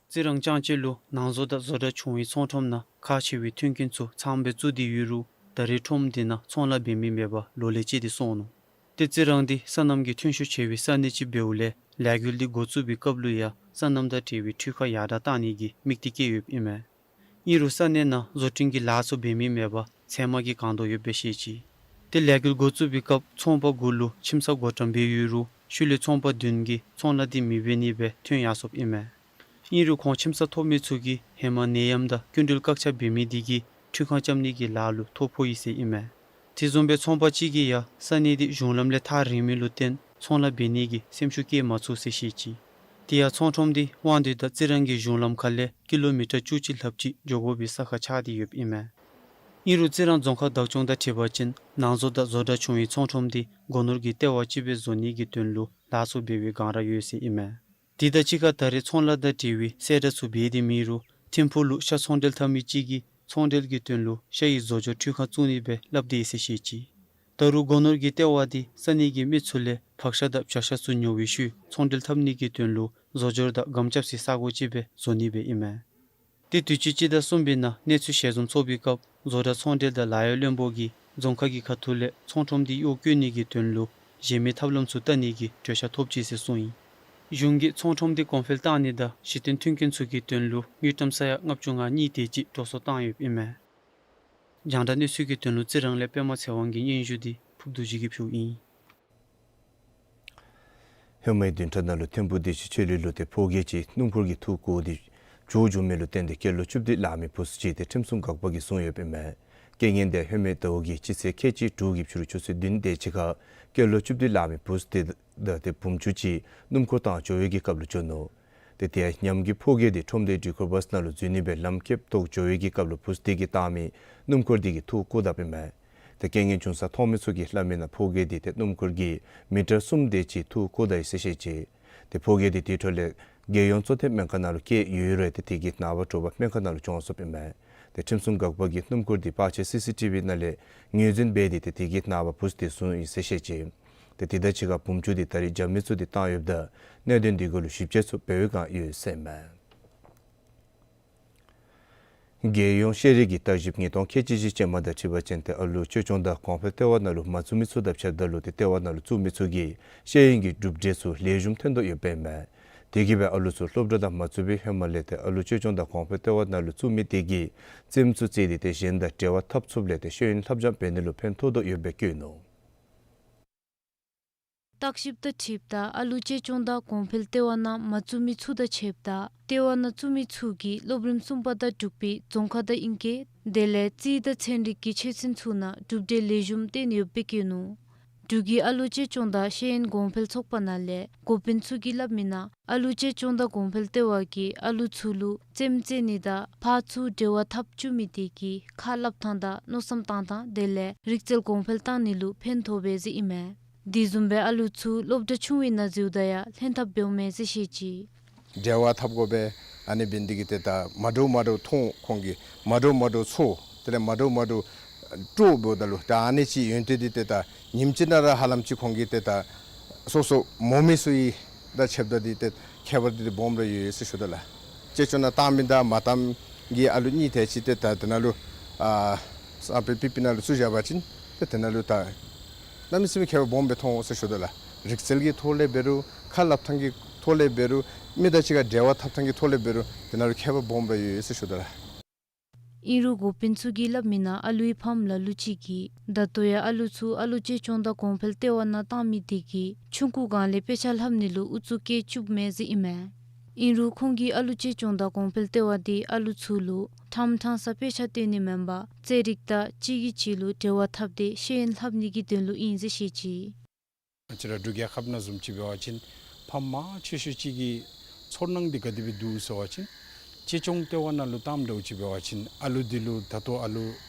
རྩི་རང་ལྕང་སྤྱོད་ལུ་ནང་བཟོ་དང་བཟོ་གྲྭ་ཆུང་བའི་ཚོང་ཁྲོམ་ནང་ཁག་ཆེ་བའི་མཐུན་རྐྱེན་ཚུ་ཚངམ་སྦེ་བཙུགས་ཏེ་ཡོད་རུང་ད་རེས་ཁྲོམ་འདི་ནང་ཚོང་ལཱ་འབད་མི་མེད་པར་ལོ་ལས་བཅད་དེ་སོང་ནུག། ཏེ་རྩི་རང་འདི་སོ་ནམ་གྱི་ཐོན་ཤུགས་ཆེ་བའི་ས་གནས་ཅིག་འབདཝ་ལས་ལས་འགུལ་འདི་འགོ་བཙུགས་པའི་སྐབས་ལུ་ཡང་སོ་ནམ་དང་འབྲེལ་བའི་འཕྲུལ་ཁང་ཡར་དྲག་གཏང་ནི་གི་དམིགས་གཏད་བསྐྱེད་ཡོདཔ་ཨིན་མས། ཨིན་རུང་ས་གནས་ནང་བཟོ་སྐྲུན་གྱི་ལཱ་ཚུ་འབད་མི་མེད་པར་ཚལ་མ་གིས་གང་དོ་ཡོདཔ་སྦེ་བཤད་ཅི། ཏེ་ལས་འགུལ་འགོ་བཙུགས་པའི་སྐབས་ཚོང་པ་དགུ་ལུ་ཁྱིམ་ཚང་བགོ་བཀྲམ་འབད་ཡོད་རུང་ཤུལ་ལས་ཚོང་པ་བདུན་གྱིས་ཚོང་ལཱ་འདི་མི་འབད་ནི་སྦེ་ཐོན་ཡར་སོཔ་ཨིན་མས། ཨིན་རུང་ཁོང་ཁྱིམ་ཚང་ཐོབ་མི་ཚུ་གིས་ཧེ་མ་ནད་ཡམས་དང་སྐྱིན་འགྲུལ་བཀག་ཆ་འབད་མི་འདི་གིས་འཕྲུལ་ཁང་རྐྱབ་ནི་གི་ལཱ་ལུ་ཐོ་ཕོག་ཡི་ཟེར་ཨིན་མས། དེ་བཟུམ་སྦེ་ཚོང་པ་གཅིག་གིས་ཡང་ས་གནས་འདི་གཞུང་ལམ་ལས་ཐག་རིང་མི་ལུ་བརྟེན་ཚོང་ལཱ་འབད་ནི་གི་སེམས་ཤུགས་བསྐྱེད་མ་ཚུགས་ཟེར་བཤད་ཅི། དེ་ཡང་ཚོང་ཁྲོམ་འདི་དབང་འདུས་དང་རྩི་རང་གི་གཞུང་ལམ་ཁ་ལས་ཀི་ལོ་མི་ཊར་བཅུ་གཅིག་ལྷགཔ་ཅིག་འགྱོ་དགོ་པའི་ས་ཁར་ཆགས་ཏེ་ཡོདཔ་ཨིན་མས། ཨིན་རུང་རྩི་རང་རྫོང་ཁག་བདག་སྐྱོང་དང་འཁྲིལ་བ་ཅིན་ནང་བཟོ་དང་བཟོ་གྲྭ་ཆུང་བའི་ཚོང་ཁྲོམ་འདི་སྒོ་ནོར་གྱི་ལྟེ་བ་ཅིག་སྦེ་བཟོ་ནི་གི་དོན་ལུ་ལཱ་ཚུ་འབད་བའི་བསྒང་ར་ཡོད་ཟེར་ཨིན་མས། དེ་དང་གཅིག་ཁར་ད་རེས་ཚོང་ལཱ་དང་འབྲེལ་བའི་གསལ་བསྒྲགས་ཚུ་འབད་དེ་མེད་རུང་ཐིམ་ཕུག་ལུ་ཤ་ཚོང་འབྲེལ་འཐབ་མི་གཅིག་གིས་ཚོང་འབྲེལ་གྱི་དོན་ལུ་ཤ་ཡི་བཟོ་སྦྱོར་འཕྲུལ་ཁང་བཙུགས་ནི་སྦེ་སླབ་སྟེ་ཡོད་ཟེར་བཤད་ཅི། ད་རུང་སྒོ་ནོར་གྱི་ལྟེ་བ་འདི་ས་གནས་ཀྱི་མི་ཚུ་ལས་ཕག་ཤ་དང་བྱ་ཤ་ཚུ་ཉོ་བའི་ཤུལ་ཚོང་འབྲེལ་འཐབ་ནི་གི་དོན་ལུ་བཟོ་སྦྱོར་དང་སྒམ་རྐྱབ་སའི་ས་གོ་ཅིག་སྦེ་བཟོ་ནི་སྦེ་ཨིན་མས། ཏེ་དུས་ཅི་སྤྱི་ཟླ་གསུམ་པའི་ནང་གནས་ཚུལ་ཞལ་འཛོམས་ཚོགས་པའི་སྐབས་བཟོ་གྲྭ་ཚོང་འབྲེལ་དང་ལཱ་གཡོག་བློན་པོ་གིས་རྫོང་ཁག་གི་ཁ་ཐུག་ལས་ཚོང་ཁྲོམ་འདི་གཡོག་བཀོལ་ནི་གི་དོན་ལུ་གཞན་མི་ཐབས་ལམ་ཚུ་བལྟ་ནི་གི་གྲོས་འཆར་ཐོབ་ཅི་ཟེར་གསུངས་ཡི། གཞུང་གིས་ཚོང་ཁྲོམ་འདི་གོང་འཕེལ་བཏང་ནི་དང་གཞི་རྟེན་མཐུན་རྐྱེན་ཚུ་གི་དོན་ལུ་དངུལ་ཀྲམ་ས་ཡ་ལྔ་བཅུ་ང་གཉིས་དེ་ཅིག་འགྲོ་སོང་བཏང་ཡོདཔ་ཨིན་མས། རྒྱང་བསྒྲགས་གནས་ཚུལ་གྱི་དོན་ལུ་རྩི་རང་ལས་པདྨ་ཚེ་དབང་གི་སྙན་ཞུ་འདི་ཕུབ་རྡོ་རྗེ་གིས་ཕུལཝ་ཨིན། ཧེ་མའི་བདུན་ཕྲག་ནང་ལུ་ཐིམ་ཕུག་བདེ་ཆེན་ཆོས་གླིང་ལུ་ཏེ་ཕོ་རྒྱས་ཅིག་སྣུམ་འཁོར་གྱིས་འཐུ་བཀོ་སྟེ་བྱོག་བྱོན་མི་ལུ་བརྟེན་ཏེ་སྐྱེས་ལོ་བཅུ་བདུན་ལང་མི་བུཚ་ཅིག་ཏེ་ཁྲིམས་སྲུང་འགག་པ་གིས་བཟུང་ཡོདཔ་ཨིན་མས། རྐྱེན་ངན་འདི་ཧེ་མའི་ཟླཝ་གི་སྤྱི་ཚེས་ཁལ་གཅིག་དྲུག་གི་ཕྱི་རུ་ཆུ་ཚོད་བདུན་དེ་ཅིག་ཁར་སྐྱེས་ལོ་བཅུ་བདུན་ལང་མི་བུཚ་དེ་དང་ཏེ་བུམོ་ཅིག་སྣུམ་འཁོར་བཏང་འགྱོ་བའི་གི་སྐབས་ལུ་བྱོན་ནུག། ཏེ་དེ་ཡང་ཉམས་རྒུད་ཕོ་རྒྱས་དེ་ཁྲོམ་སྡེའི་སྒྲིག་འཁོར་བཱསི་ནང་ལུ་འཛུལ་ནི་སྦེ་ལམ་ཁེབ་ཐོག་འགྱོ་བའི་གི་སྐབས་ལུ་བུཚ་དེ་གིས་བཏང་མི་སྣུམ་འཁོར་དེ་གིས་འཐུ་བཀོ་དཔ་ཨིན་མས། ཏེ་རྐྱེན་ངན་བྱུང་ས་མཐོང་མི་ཚུ་གིས་སླབ་མི་ནང་ཕོ་རྒྱས་དེ་ཏེ་སྣུམ་འཁོར་གྱིས་མི་ཊར་གསུམ་དེ་ཅིག་འཐུ་བཀོ་ད་ཡི་ཟེར་བཤད་ཅི། ཏེ་ཕོ་རྒྱས་དེ་དེ་འཕྲོ་ལས་རྒྱལ་ཡོངས་གཙོ་བསྟེན་སྨན་ཁང་ནང་ལུ་བསྐྱལ་ཡོད་རུང་ཏེ་དེ་གི་ནངས་པ་དྲོ་པ་སྨན་ཁང་ནང་ལུ་བྱོན་སོཔ་ཨིན་མས། ཏེ་ཁྲིམས་སྲུང་འགག་པ་གིས་སྣུམ་འཁོར་དེ་བར་ཆད་སི་སི་ཊི་བི་ནང་ལས་ངོས་འཛིན་འབད་དེ་ཏེ་དེ་གི་ནངས་པ་བུཚ་དེ་བཟུང་ཡི་ཟེར་བཤད་ཅི། ཏེ་དེ་དང་གཅིག་ཁར་བུམོ་ཅིག་དེ་ད་རེས་རྒྱབ་མི་ཚུ་དེ་བཏང་ཡོདཔ་ད་གནད་དོན་དེ་གུ་ལུ་ཞིབ་དཔྱད་ཚུ་འབད་བའི་བསྒང་ཡོད་ཟེར་ཨིན་མས། རྒྱལ་ཡོངས་ཤེས་རིག་གི་བརྟག་ཞིབ་ཉིས་སྟོང་ཁལ་གཅིག་གཅིག་ཅན་མ་དང་འཁྲིལ་བ་ཅིན་ཏེ་ཨ་ལུ་བཅོས་སྐྱོང་དང་གོང་འཕེལ་ལྟེ་བ་ནང་ལུ་མ་བཙུགས་མི་ཚུ་དང་ཕྱདཔ་ད་ལུ་ཏེ་ལྟེ་བ་ནང་ལུ་བཙུགས་མི་ཚུ་གིས་ཤེས་ཡོན་གྱི་གྲུབ་འབྲས་ཚུ་ལེགས་ཤོམ་ཐོན་དོ་ཡོདཔ་ཨིན་མས། དེ་གིས་སྦེ་ཨ་ལུ་ཚུ་སློབ་གྲྭ་ནང་མ་བཙུགས་པའི་ཧེ་མ་ལས་ཏེ་ཨ་ལུ་བཅོས་སྐྱོང་དང་གོང་འཕེལ་ལྟེ་བ་ནང་ལུ་བཙུགས་མི་དེ་གིས་རྩེདམོ་ཚུ་རྩེ་སྟེ་ཏེ་གཞན་དང་འབྲེལ་བ་འཐབ་ཚུགསཔ་ལས་ཏེ་ཤེས་ཡོན་ལྷབ་སྦྱང་འབད་ནི་ལུ་ཕན་ཐོགས་དོ་ཡོདཔ་སྦེ་བཀོད་ནུག། བརྟག་ཞིབ་དང་འཁྲིལཝ་ད་ཨ་ལུ་བཅོས་སྐྱོང་དང་གོང་འཕེལ་ལྟེ་བ་ནང་མ་བཙུགས་མི་ཚུ་དང་ཕྱདཔ་ད་ལྟེ་བ་ནང་བཙུགས་མི་ཚུ་གིས་སློབ་རིམ་གསུམ་པ་དང་དྲུག་པའི་རྫོང་ཁ་དང་ཨིང་སྐད་དེ་ལས་རྩིས་དང་ཚན་རིག་གི་ཆོས་ཚན་ཚུ་ནང་གྲུབ་འབྲས་ལེགས་ཤོམ་བསྟན་ཡོདཔ་སྦེ་བཀོད་ནུག། འབྲུག་གི་ཨ་ལུ་བཅོས་སྐྱོང་དང་ཤེས་ཡོན་གོང་འཕེལ་ཚོགས་པ་ནང་ལས་འགོ་དཔོན་ཚུ་གིས་སླབ་མི་ནང་ཨ་ལུ་བཅོས་སྐྱོང་དང་གོང་འཕེལ་ལྟེ་བ་གིས་ཨ་ལུ་ཚུ་ལུ་རྩེདམོ་རྩེ་ནི་དང་ཕར་ཚུར་འབྲེལ་བ་འཐབ་བཅུག་མི་དེ་གིས་ཁ་སླབ་ཐངས་དང་མནོ་བསམ་བཏང་ཐངས་དེ་ལས་རིག་རྩལ་གོང་འཕེལ་བཏང་ནི་ལུ་ཕན་ཐོགས་པས་ཟེར་ཨིན་མས། དེ་བཟུམ་སྦེ་ཨ་ལུ་ཚུ་སློབ་གྲྭ་ཆུང་བའི་ནང་འཛུལཝ་ད་ཡང་ལྷན་ཐབས་འབདཝ་མས་ཟེར་བཤད་ཅི། འབྲེལ་བ་འཐབ་དགོ་པས། ཨ་ནི་འབད་ནི་དེ་གིས་ཏེ་ད་མ་འདྲཝ་མ་འདྲཝ་མཐོང་ཁོང་གིས་མ་འདྲཝ་མ་འདྲཝ་ཚོར་དེ་ལས་མ་འདྲཝ་མ་འདྲཝ་སྤྲོ་འབདཝ་ད་ལུ་ད་ཨ་ནི་ཅིག་ཡོན་ཏན་འདི་ཏེ་ད་ཉིནམ་གཅིག་ནང་ར་ཧ་ལམ་ཅིག་ཁོང་གིས་ཏེ་ད་སོ་སོ་མོ་མི་ཚུ་ཡི་དང་ཕྱདཔ་ད་འདི་ཏེ་ཁྱད་པར་འདི་ཏེ་སྦོམ་ར་ཡོད་ཟེར་ཞུ་དོ་ལགས། བཅོས་སྐྱོང་ནང་བཏང་མི་དང་མ་བཏང་གི་ཨ་ལུ་གཉིས་དེ་ཅིག་ཏེ་ད་དེ་ནང་ལུ་ཨ་སང་ཕོད་པི་པི་ནང་ལུ་བཙུགས་བཞག་པ་ཅིན་ཏེ་དེ་ནང་ལུ་ད་གནམ་མེད་ས་མེད་ཁྱད་པར་སྦོམ་སྦེ་མཐོང་འོང་ཟེར་ཞུ་དོ་ལགས། རིག་རྩལ་གྱི་ཐོག་ལས་འབད་རུང་ཁ་སླབ་ཐངས་ཀྱི་ཐོག་ལས་འབད་རུང་མི་དང་གཅིག་ཁར་འབྲེལ་བ་འཐབ་ཐངས་ཀྱི་ཐོག་ལས་འབད་རུང་དེ་ནང་ལུ་ཁྱད་པར་སྦོམ་སྦེ་ཡོད་ཟེར་ཞུ་དོ་ལགས། ཨིན་རུང་འགོ་དཔོན་ཚུ་གིས་སླབ་མི་ནང་ཨ་ལུའི་ཕམ་ལ་ལུ་ཅིག་གིས་ད་ལྟོ་ཡང་ཨ་ལུ་ཚུ་ཨ་ལོ་གཅེས་སྐྱོང་དང་གོང་འཕེལ་ལྟེ་བ་ནང་བཏང་མི་དེ་གིས་ཆུང་ཀུ་སྒང་ལས་དཔེ་ཆ་ལྷབ་ནི་ལུ་ཨུ་ཚུགས་བསྐྱེད་བཅུགཔ་མས་ཟེར་ཨིན་མས། ཨིན་རུང་ཁོང་གིས་ཨ་ལོ་གཅེས་སྐྱོང་དང་གོང་འཕེལ་ལྟེ་བ་དེ་ཨ་ལུ་ཚུ་ལུ་ཕྲང་ཕྲང་ས་དཔེ་ཆ་སྟོན་ནི་མེན་པར་རྩེད་རིགས་དང་གཅིག་གིས་གཅིག་ལུ་འབྲེལ་བ་འཐབ་སྟེ་ཤེས་ཡོན་ལྷབ་ནི་གི་དོན་ལུ་ཨིན་ཟེར་བཤད་ཅི། ང་བཅས་ར་འབྲུག་རྒྱལ་ཁབ་ནང་བཟུམ་ཅིག་འབད་བ་ཅིན་ཕམ་མང་ཆེ་ཤོས་ཅིག་གི་ཚོར་སྣང་འདི་ག་དེ་སྦེ་འདུག་ཟེར་བ་ཅིན་གཅེས་སྐྱོང་ལྟེ་བ་ནང་ལུ་བཏངམ་འདྲཝ་ཅིག་འབད་བ་ཅིན་ཨ་ལུ་འདི་ལུ་ད་ལྟོ་ཨ་ལུ་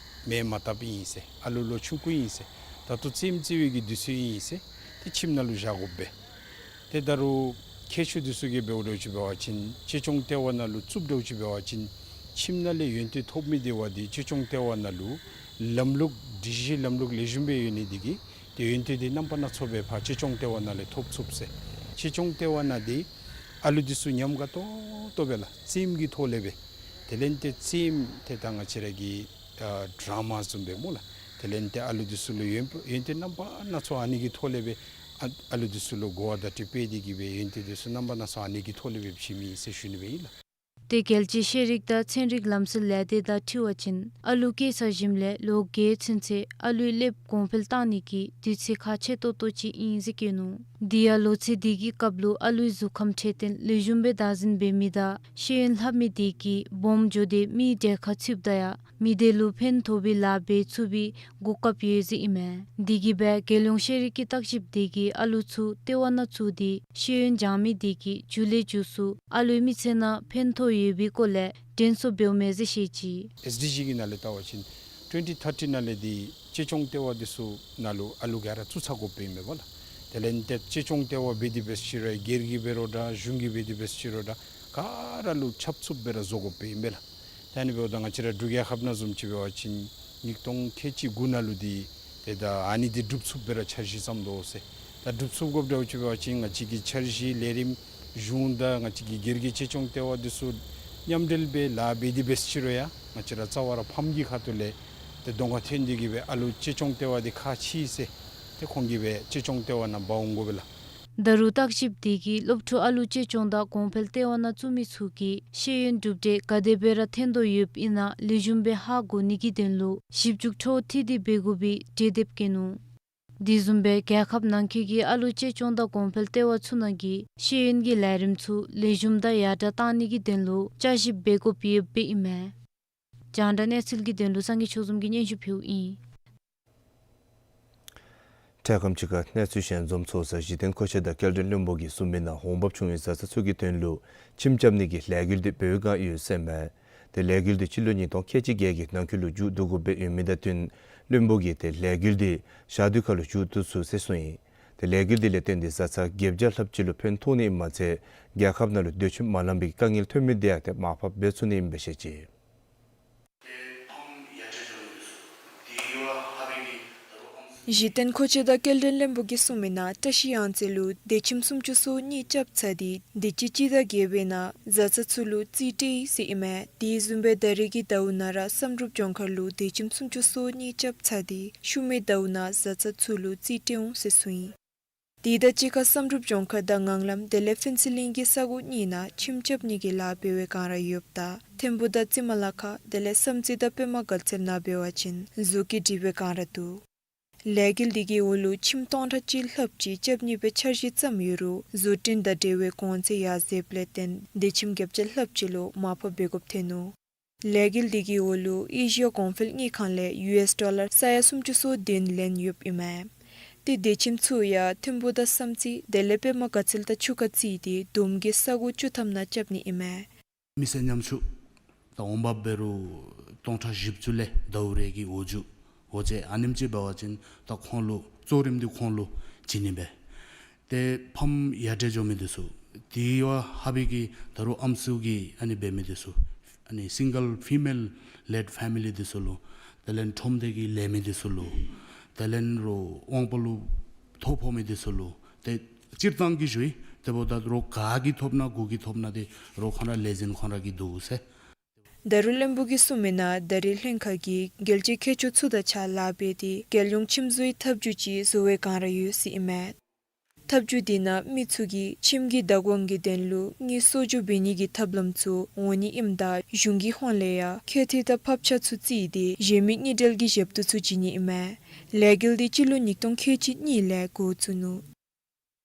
མས་མ་བཏབ་ཨིན་ཟེར་ཨ་ལུ་ལོ་ཆུང་ཀུ་ཨིན་ཟེར་ད་ལྟོ་རྩེདམོ་རྩེ་བའི་གི་དུས་ཚོད་ཨིན་ཟེར་ཏེ་ཁྱིམ་ནང་ལུ་བཞག་དགོ་པས། ཏེ་ད་རུང་མཁས་མཆོག་འདི་ཚུ་གིས་འབདཝ་འདྲཝ་ཅིག་འབད་བ་ཅིན་གཅེས་སྐྱོང་ལྟེ་བ་ནང་ལུ་བཙུགསཔ་འདྲཝ་ཅིག་འབད་བ་ཅིན་ཁྱིམ་ནང་ལས་ཡོན་ཏན་ཐོབ་མི་དེ་བ་འདི་གཅེས་སྐྱོང་ལྟེ་བ་ནང་ལུ་ལམ་ལུགས་སྒྲིག་གཞི་ལམ་ལུགས་ལེགས་ཤོམ་སྦེ་ཡོད་ནི་དེ་གིས་ཏེ་ཡོན་ཏན་དེ་རྣམ་པ་སྣ་ཚོགས་སྦེ་ཕར་གཅེས་སྐྱོང་ལྟེ་བ་ནང་ལས་ཐོབ་ཚུགས་ཟེར། གཅེས་སྐྱོང་ལྟེ་བ་ནང་འདི་ཨ་ལུ་འདི་ཚུ་ཉམས་དགའ་ཏོག་ཏོ་སྦེ་ལགས་རྩེདམོ་གི་ཐོག་ལས་སྦེ་དེ་ལས་ཏེ་རྩེདམོ་ཏེ་ད་ང་བཅས་ར་གི་ཨ་ཌ་ར་མ་བཟུམ་སྦེ་སྨོ་ལགས། དེ་ལས་ཏེ་ཨ་ལུ་འདི་ཚུ་ལུ་ཡོན་ཡོན་ཏན་རྣམ་པ་སྣ་ཚོགས་ཨ་ནི་གི་ཐོག་ལས་སྦེ་ཨ་ཨ་ལུ་འདི་ཚུ་ལུ་གོ་བ་བརྡ་སྤྲོད་འབད་དེ་གིས་སྦེ་ཡོན་ཏན་འདི་ཚུ་རྣམ་པ་སྣ་ཚོགས་ཨ་ནི་གི་ཐོག་ལས་སྦེ་བྱིནམ་ཨིན་ཟེར་ཞུ་ནི་སྦེ་ཨིན་ལགས། ཏེ་རྒྱལ་སྤྱིའི་ཤེས་རིག་དང་ཚན་རིག་ལམ་སྲོལ་ལས་སྡེ་དང་འཁྲིལ་བ་ཅིན་ཨ་ལུ་སྐྱེས་ཚར་ཞིནམ་ལས་ལོ་བརྒྱད་ཚུན་ཚོད་ཨ་ལུའི་ཀླདཔ་གོང་འཕེལ་བཏང་ནི་གི་དུས་ཚོད་ཁག་ཆེ་ཏོག་ཏོ་ཅིག་ཨིན་ཟེར་བཀོད་ནུག། དེ་ཡང་ལོ་ཚད་དེ་གི་སྐབས་ལུ་ཨ་ལུའི་གཟུགས་ཁམས་འཕྲོད་བསྟེན་ལེགས་ཤོམ་སྦེ་བདག་འཛིན་འབད་མི་དང་ཤེས་ཡོན་ལྷབ་མི་དེ་གིས་སྦོམ་འགྱོ་སྟེ་མིའི་གྲལ་ཁར་ཚུདཔ་ད་ཡང་མི་སྡེ་ལུ་ཕན་ཐོགས་པའི་ལཱ་འབད་ཚུགས་པའི་གོ་སྐབས་ཡོད་ཟེར་ཨིན་མས། དེ་གིས་སྦེ་རྒྱལ་ཡོངས་ཤེས་རིག་གི་བརྟག་ཞིབ་དེ་གིས་ཨ་ལུ་ཚུ་ལྟེ་བ་ནང་བཙུགས་ཏེ་ཤེས་ཡོན་སྦྱང་མི་དེ་གིས་མཇུག་ལས་མཇུག་སུ་ཨ་ལུའི་མི་ཚེ་ནང་ཕན་ཐོགས་ཡོད་པའི་སྐོར་ལས་དྲན་གསོ་འབདཝ་མས་ཟེར་བཤད་ཅི། ཨེས་ཌི་ཇི་གི་ནང་ལས་བལྟ་བ་ཅིན་ཊུ་ཝེན་ཊི་ཐར་ཊི་ནང་ལས་འདི་གཅེས་སྐྱོང་ལྟེ་བ་འདི་ཚུ་ནང་ལུ་ཨ་ལུ་ག་ར་བཙུགས་ཚར་དགོཔ་ཨིན་མས་པ་ལགས། དེ་ལས་ཏེ་གཅེས་སྐྱོང་ལྟེ་བ་འབད་དེ་འབད་ཅི་རུང་སྒེར་གྱིས་འབད་རུང་འདྲ་གཞུང་གིས་འབད་དེ་འབད་ཅི་རུང་འདྲ་ག་ར་ལུ་ཆབ་ཚུབ་སྦེ་ར་བཟོ་དགོཔ་ཨིན་པས་ལགས། ད་ཨ་ནི་འབདཝ་ད་ང་བཅས་ར་འབྲུག་རྒྱལ་ཁབ་ནང་བཟུམ་ཅིག་འབད་བ་ཅིན་ཉིས་སྟོང་ཁལ་གཅིག་དགུ་ནང་ལུ་འདི་ཏེ་ད་ཨ་ནི་འདི་སྒྲུབ་ཚུགསཔ་སྦེ་ར་འཆར་གཞི་བརྩམ་དོ་ཟེར། ད་སྒྲུབ་ཚུགས་དགོཔ་འདྲཝ་ཅིག་འབད་བ་ཅིན་ང་བཅས་ཀྱི་འཆར་གཞི་ལས་རིམ་གཞུང་དང་ང་བཅས་ཀྱི་སྒེར་གྱི་གཅེས་སྐྱོང་ལྟེ་བ་འདི་ཚུ་མཉམ་འབྲེལ་སྦེ་ལཱ་འབད་དེ་འབད་ཅི་རུང་ཡང་ང་བཅས་ར་རྩ་བ་ར་ཕམ་གྱི་ཁ་ཐུག་ལས་ཏེ་གདོང་ཁར་ཐོན་ཏེ་གིས་སྦེ་ཨ་ལུ་གཅེས་སྐྱོང་ལྟེ་བ་འདི་ཁག་ཆེ་ཟེར་ཏེ་ཁོང་གིས་སྦེ་གཅེས་སྐྱོང་ལྟེ་བ་ནང་འབག་འོང་དགོ་པས་ལགས། ད་རུང་བརྟག་ཞིབ་དེ་གིས་སློབ་ཕྲུག་ཨ་ལུ་གཅེས་སྐྱོང་དང་གོང་འཕེལ་ལྟེ་བ་ནང་བཙུགས་མི་ཚུ་གིས་ཤེས་ཡོན་གྲུབ་འབྲས་ག་དེ་སྦེ་ར་ཐོན་དོ་ཡོདཔ་ཨིན་ན་ལེགས་ཤོམ་སྦེ་ཧ་གོ་ནི་གི་དོན་ལུ་ཞིབ་འཇུག་འཕྲོ་མཐུད་དེ་འབད་དགོ་པའི་གྲོས་འདེབས་བཀོད་ནུག། དེ་བཟུམ་སྦེ་རྒྱལ་ཁབ་ནང་འཁོད་ཀྱི་ཨ་ལུ་གཅེས་སྐྱོང་དང་གོང་འཕེལ་ལྟེ་བ་ཚུ་ནང་གི་ཤེས་ཡོན་གྱི་ལས་རིམ་ཚུ་ལེགས་ཤོམ་དང་ཡར་དྲག་གཏང་ནི་གི་དོན་ལུ་བསྐྱར་ཞིབ་འབད་དགོཔ་ཡོདཔ་ཨིན་མས། རྒྱང་བསྒྲགས་གནས་ཚུལ་གྱི་དོན་ལུ་སངས་རྒྱས་ཆོས་འཛོམས་ཀྱིས་སྙན་ཞུ་ཕུལཝ་ཨིན། འཕྲལ་ཁམས་ཅིག་ཁར་གནས་ཚུལ་གཞན་འཛོམས་ཚོགས་ས་གཞི་རྟེན་མཁོ་ཆས་དང་སྐྱེལ་འདྲེན་བློན་པོ་གིས་གསུངས་མི་ནང་འོང་འབབ་བྱུང་བའི་བཟའ་ཚང་ཚུ་གི་དོན་ལུ་ཁྱིམ་རྐྱབ་ནི་གི་ལས་འགུལ་འདི་འབད་བའི་བསྒང་ཡོད་ཟེར་མས། ཏེ་ལས་འགུལ་འདི་སྤྱི་ལོ་ཉིས་སྟོང་ཁལ་གཅིག་བརྒྱད་ཀྱི་ནང་འཁོད་ལུ་མཇུག་བསྡུ་དགོཔ་སྦེ་ཡོད་མི་དང་བསྟུན་བློན་པོ་གིས་ཏེ་ལས་འགུལ་འདི་ཞག་དུས་ཁ་ལུ་མཇུག་བསྡུ་ཚུགས་ཟེར་གསུངས་ཡི། ཏེ་ལས་འགུལ་འདི་ལས་བརྟེན་ཏེ་བཟའ་ཚང་བརྒྱད་བརྒྱ་ལྷགཔ་ཅིག་ལུ་ཕན་ཐོགས་ནི་མ་ཚད་རྒྱལ་ཁབ་ནང་ལུ་སྡོད་ཁྱིམ་མ་ལང་པའི་དཀའ་ངལ་ཐོན་མི་འདི་ཡང་ཏེ་མར་ཕབ་འབད་ཚུགས་ནི་ཨིནམ་སྦེ་བཤད་ཅི། གཞི་རྟེན་མཁོ་ཆས་དང་སྐྱེལ་འདྲེན་བློན་པོ་གིས་གསུངས་མི་ནང་བཀྲ་ཤིས་གཡང་རྩེ་ལུ་སྡོད་ཁྱིམ་སུམ་ཅུ་སོ་གཉིས་རྐྱབ་ཚར་ཏེ་དུས་ཅི་སྤྱི་ཟླ་བརྒྱད་པའི་ནང་བཟའ་ཚང་ཚུ་ལུ་རྩིས་སྤྲོད་ཡི་ཟེར་ཨིན་མས། དེ་བཟུམ་སྦེ་ད་རེས་ཀྱི་ཟླཝ་ནང་ར་བསམ་གྲུབ་ལྗོངས་མཁར་ལུ་སྡོད་ཁྱིམ་སུམ་ཅུ་སོ་གཉིས་རྐྱབ་ཚར་ཏེ་ཤུལ་མའི་ཟླཝ་ནང་བཟའ་ཚང་ཚུ་ལུ་རྩིས་སྤྲོད་འོང་ཟེར་གསུངས་ཡི། དེ་དང་གཅིག་ཁར་བསམ་གྲུབ་ལྗོངས་མཁར་དང་ངང་ལམ་དེ་ལས་ཕུན་ཚོགས་གླིང་གི་ས་གོ་གཉིས་ནང་ཁྱིམ་རྐྱབ་ནི་གི་ལཱ་འབད་བའི་བསྒང་ར་ཡོདཔ་ད་ཐིམ་ཕུ་དང་རྩི་མ་ལ་ཁ་དེ་ལས་བསམ་རྩེ་དང་པདྨ་དགའ་ཚལ་ནང་འབད་བ་ཅིན་བཟོ་བཀོད་སྒྲིག་པའི་བསྒང་ར་འདུག། ལས་འགུལ་འདི་གི་འོག་ལུ་ཁྱིམ་སྟོང་ཕྲག་གཅིག་ལྷགཔ་ཅིག་རྐྱབ་ནི་སྦེ་འཆར་གཞི་བརྩམས་ཡོད་རུང་བཟོ་སྐྲུན་དང་འབྲེལ་བའི་གོང་ཚད་ཡར་འཛེགཔ་ལས་བརྟེན་སྡོད་ཁྱིམ་བརྒྱད་བརྒྱ་ལྷགཔ་ཅིག་ལུ་མར་ཕབ་འབད་དགོཔ་ཐོན་ནུག། ལས་འགུལ་འདི་གི་འོག་ལུ་ཨེ་ཤི་ཡ་གོང་འཕེལ་དངུལ་ཁང་ལས་ཡུ་ཨེསི་ཌོ་ལར་ས་ཡ་སུམ་ཅུ་སོ་བདུན་ལེན་ཡོདཔ་ཨིན་མས། ཏེ་སྡོད་ཁྱིམ་ཚུ་ཡང་ཐིམ་ཕུ་དང་བསམ་རྩེ་དེ་ལས་པདྨ་དགའ་ཚལ་དང་ཆུ་ཁ་རྩིས་ཏེ་བསྡོམས་ཀྱིས་ས་གོ་བཅུ་ཐམ་ནང་རྐྱབ་ནི་ཨིན་མས། མི་སེར་ཉམ་ཆུང་ད་འོང་འབབ་འབད་རུང་སྟོང་ཕྲག་བཞི་བཅུ་ལས་ཟླཝ་རེ་གི་འོག་འཇུག་འོ་ཙེ་ཨ་ནེམ་ཅིག་འབད་བ་ཅིན་ད་ཁོང་ལུ་གཙོ་རིམ་འདི་ཁོང་ལུ་བྱིན་ནི་སྦེ། ཏེ་ཕམ་ཡར་དྲག་འགྱོ་མི་འདི་ཚུ་དེ་བ་ཧ་བི་གི་ད་རུང་ཨམ་སྲུ་གི་ཨ་ནི་འབད་མི་འདི་ཚུ་ཨ་ནི་སིང་གལ་ཕི་མེལ་ལེཌ་ཕེ་མི་ལི་འདི་ཚུ་ལུ་དེ་ལས་ཁྲོམ་སྡེ་གི་ལས་མི་འདི་ཚུ་ལུ་དེ་ལས་རོགས་དབང་པོ་ལུ་ཐོ་ཕོག་མི་འདི་ཚུ་ལུ་ཏེ་སྤྱིར་བཏང་གི་ཞུ་ཡི། དེ་འབདཝ་ད་རོགས་ག་གིས་ཐོབ་ན་གུ་གིས་ཐོབ་ན་ཏེ་རོགས་ཁོང་ར་ལས་འཛིན་ཁོང་ར་གི་འདུག་ཟེར། ད་རུང་བློན་པོ་གིས་གསུངས་མི་ནང་ད་རེས་ལྷན་ཁག་གིས་རྒྱལ་སྤྱིའི་མཁས་མཆོག་ཚུ་དང་གཅིག་ཁར་ལཱ་འབད་དེ་རྒྱལ་ཡོངས་ཁྱིམ་བཟོའི་ཐབས་བྱུས་ཅིག་བཟོ་བའི་བསྒང་ར་ཡོད་ཟེར་ཨིན་མས། ཐབས་བྱུས་དེ་ནང་མི་ཚུ་གིས་ཁྱིམ་གྱི་བདག་དབང་གི་དོན་ལུ་དངུལ་གསོག་འཇོག་འབད་ནི་གི་ཐབས་ལམ་ཚུ་འོང་ནི་ཨིནམ་ད་གཞུང་གི་ཧོངས་ལས་ཡང་ཁྱད་ཐད་དང་ཕབ་ཆག་ཚུ་བརྩིས་ཏེ་གཞན་མི་དངུལ་འབྲེལ་གྱི་ཞབས་ཏོག་ཚུ་བྱིན་ནི་ཨིན་མས། ལས་འགུལ་དེ་སྤྱི་ལོ་ཉིས་སྟོང་ཁལ་གཅིག་གཉིས་ལས་འགོ་བཙུགས་ནུག།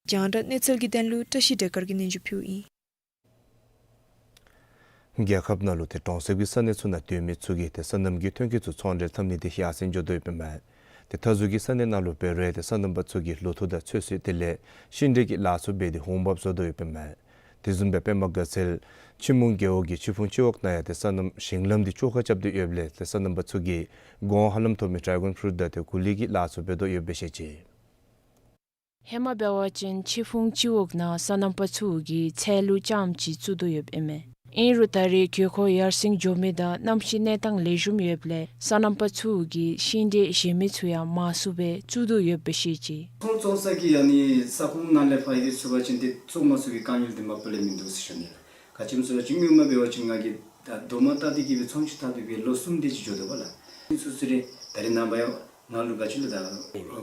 རྒྱང་བསྒྲགས་གནས་ཚུལ་གྱི་དོན་ལུ་བཀྲ་ཤིས་སྒྲོལ་དཀར་གྱིས་སྙན་ཞུ་ཕུལཝ་ཨིན། རྒྱལ་ཁབ་ནང་ལུ་ཏེ་གྲོང་གསེབ་ཀྱི་ས་གནས་ཚུ་ནང་སྡོད་མི་ཚུ་གིས་ཏེ་སོ་ནམ་གྱི་ཐོན་སྐྱེད་ཚུ་ཚོང་འབྲེལ་འཐབ་ནི་དེ་ཡར་སེང་འགྱོ་དོ་ཡོདཔ་ཨིན་མས། ཏེ་མཐའ་ཟུར་གྱི་ས་གནས་ནང་ལུ་འབད་རུང་ཏེ་སོ་ནམ་པ་ཚུ་གིས་ལོ་ཐོག་དང་ཚོད་བསྲེ་དེ་ལས་ཤིང་འབྲས་ཀྱི་ལཱ་ཚུ་འབད་དེ་འོང་འབབ་བཟོ་དོ་ཡོདཔ་ཨིན་མས། དེ་བཟུམ་སྦེ་པདྨ་དགའ་ཚལ་ཆུ་མོང་རྒེད་འོག་གི་ཆི་ཕུང་སྤྱི་འོག་ནང་ཡང་ཏེ་སོ་ནམ་ཞིང་ལམ་དེ་བཅོ་ཁ་རྐྱབ་སྟེ་ཡོདཔ་ལས་ཏེ་སོ་ནམ་པ་ཚུ་གིས་སྒོ་ཧ་ལམ་ཐོབ་མི་ཌྲེ་གཱོན་ཕུ་རུཊ་དང་ཏེ་གོ་ལི་གི་ལཱ་ཚུ་འབད་དོ་ཡོདཔ་སྦེ་བཤད་ཅི། ཧེ་མ་འབད་བ་ཅིན་ཆི་ཕུང་སྤྱི་འོག་ནང་སོ་ནམ་པ་ཚུ་གིས་ཚལ་ལུ་ལྕངམ་ཅིག་བཙུགས་དོ་ཡོདཔ་ཨིན་མས། ཨིན་རུང་ད་རེས་དགོས་མཁོ་ཡར་སེང་འགྱོ་མི་དང་གནམ་གཤིས་གནས་སྟངས་ལེགས་ཤོམ་ཡོདཔ་ལས་སོ་ནམ་པ་ཚུ་གིས་ཤིང་འབྲས་གཞན་མི་ཚུ་ཡང་མང་སུ་སྦེ་བཙུགས་དོ་ཡོདཔ་སྦེ་བཤད་ཅི། ཚོང་བཙོང་ས་གི་ཨ་ནི་ས་ཁོངས་ནང་ལས་ཕར་ཡར་སོང་པ་ཅིན་ཏེ་བཙོང་མ་ཚུགས་པའི་དཀའ་ངལ་དེ་མ་པ་ལས་མིན་འདུག་ཟེར་ཞུ་ནི་ལགས། ག་ཅི་སྨོ་ཟེར་བ་ཅིན་སྔོན་མ་འབད་བ་ཅིན་ང་གིས་ད་རྡོག་མ་བཏགས་ཏེ་གི་སྦེ་ཚོང་ཅིག་བཏང་སྟེ་སྦེ་ལོ་གསུམ་དེ་ཅིག་འགྱོ་དོ་བ་ལགས། ཚུ་ཚུ་རེ་ད་རེས་ནངས་པ་ཡང་ང་ལུ་ག་ཅི་ལོ་ད་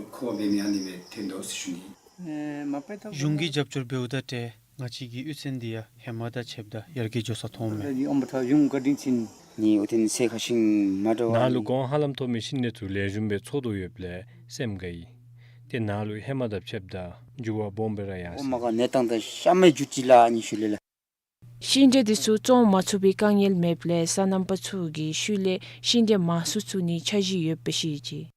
མཁོ་བ་འབད་མི་ཨ་ནི་སྦེ་ཐོན་དོ་ཟེར་ཞུ་ནི། གཞུང་གིས་རྒྱབ་སྐྱོར་འབདཝ་དང་འབྲེལ་ང་བཅས་ཀྱི་གཡུས་ཚན་འདི་ཡང་ཧེ་མ་དང་ཕྱདཔ་ད་ཡར་རྒྱས་འགྱོ་ས་མཐོངམ་མས། ཨོམ་བུ་ཐང་གཞུང་བཀའ་དྲིན་ཆེ། ནི་ཨོ་ཐེན་སེ་ཁ་ཤིང་མ་འདྲཝ་ནཱ་ལུ་གོང་ཧ་ལམ་མཐོ་མི་ཤིང་ནགས་ཚུ་ལེགས་ཤོམ་སྦེ་ཚོགས་དོ་ཡོདཔ་ལས་སེམས་དགའ་ཡི། ཏེ་ནཱ་ལུ་ཧེ་མ་དང་ཕྱདཔ་ད་འགྱུར་བ་སྦོམ་སྦེ་ར་ཡར་སོང་། ཨོ་མ་ག་གནས་སྟངས་དང་ཤ་མེད་རྒྱུ་ཅིག་ལ་ཨ་ནི་ཤུལ་ལས་ལགས། ཤིང་འབྲས་དེ་ཚུ་བཙོང་མ་ཚུགས་པའི་དཀའ་ངལ་མེདཔ་ལས་སོ་ནམ་པ་ཚུ་གིས་ཤུལ་ལས་ཤིང་འབྲས་མང་སུ་བཙུགས་ནིའི་འཆར་གཞི་ཡོདཔ་སྦེ་བཤད་ཅི།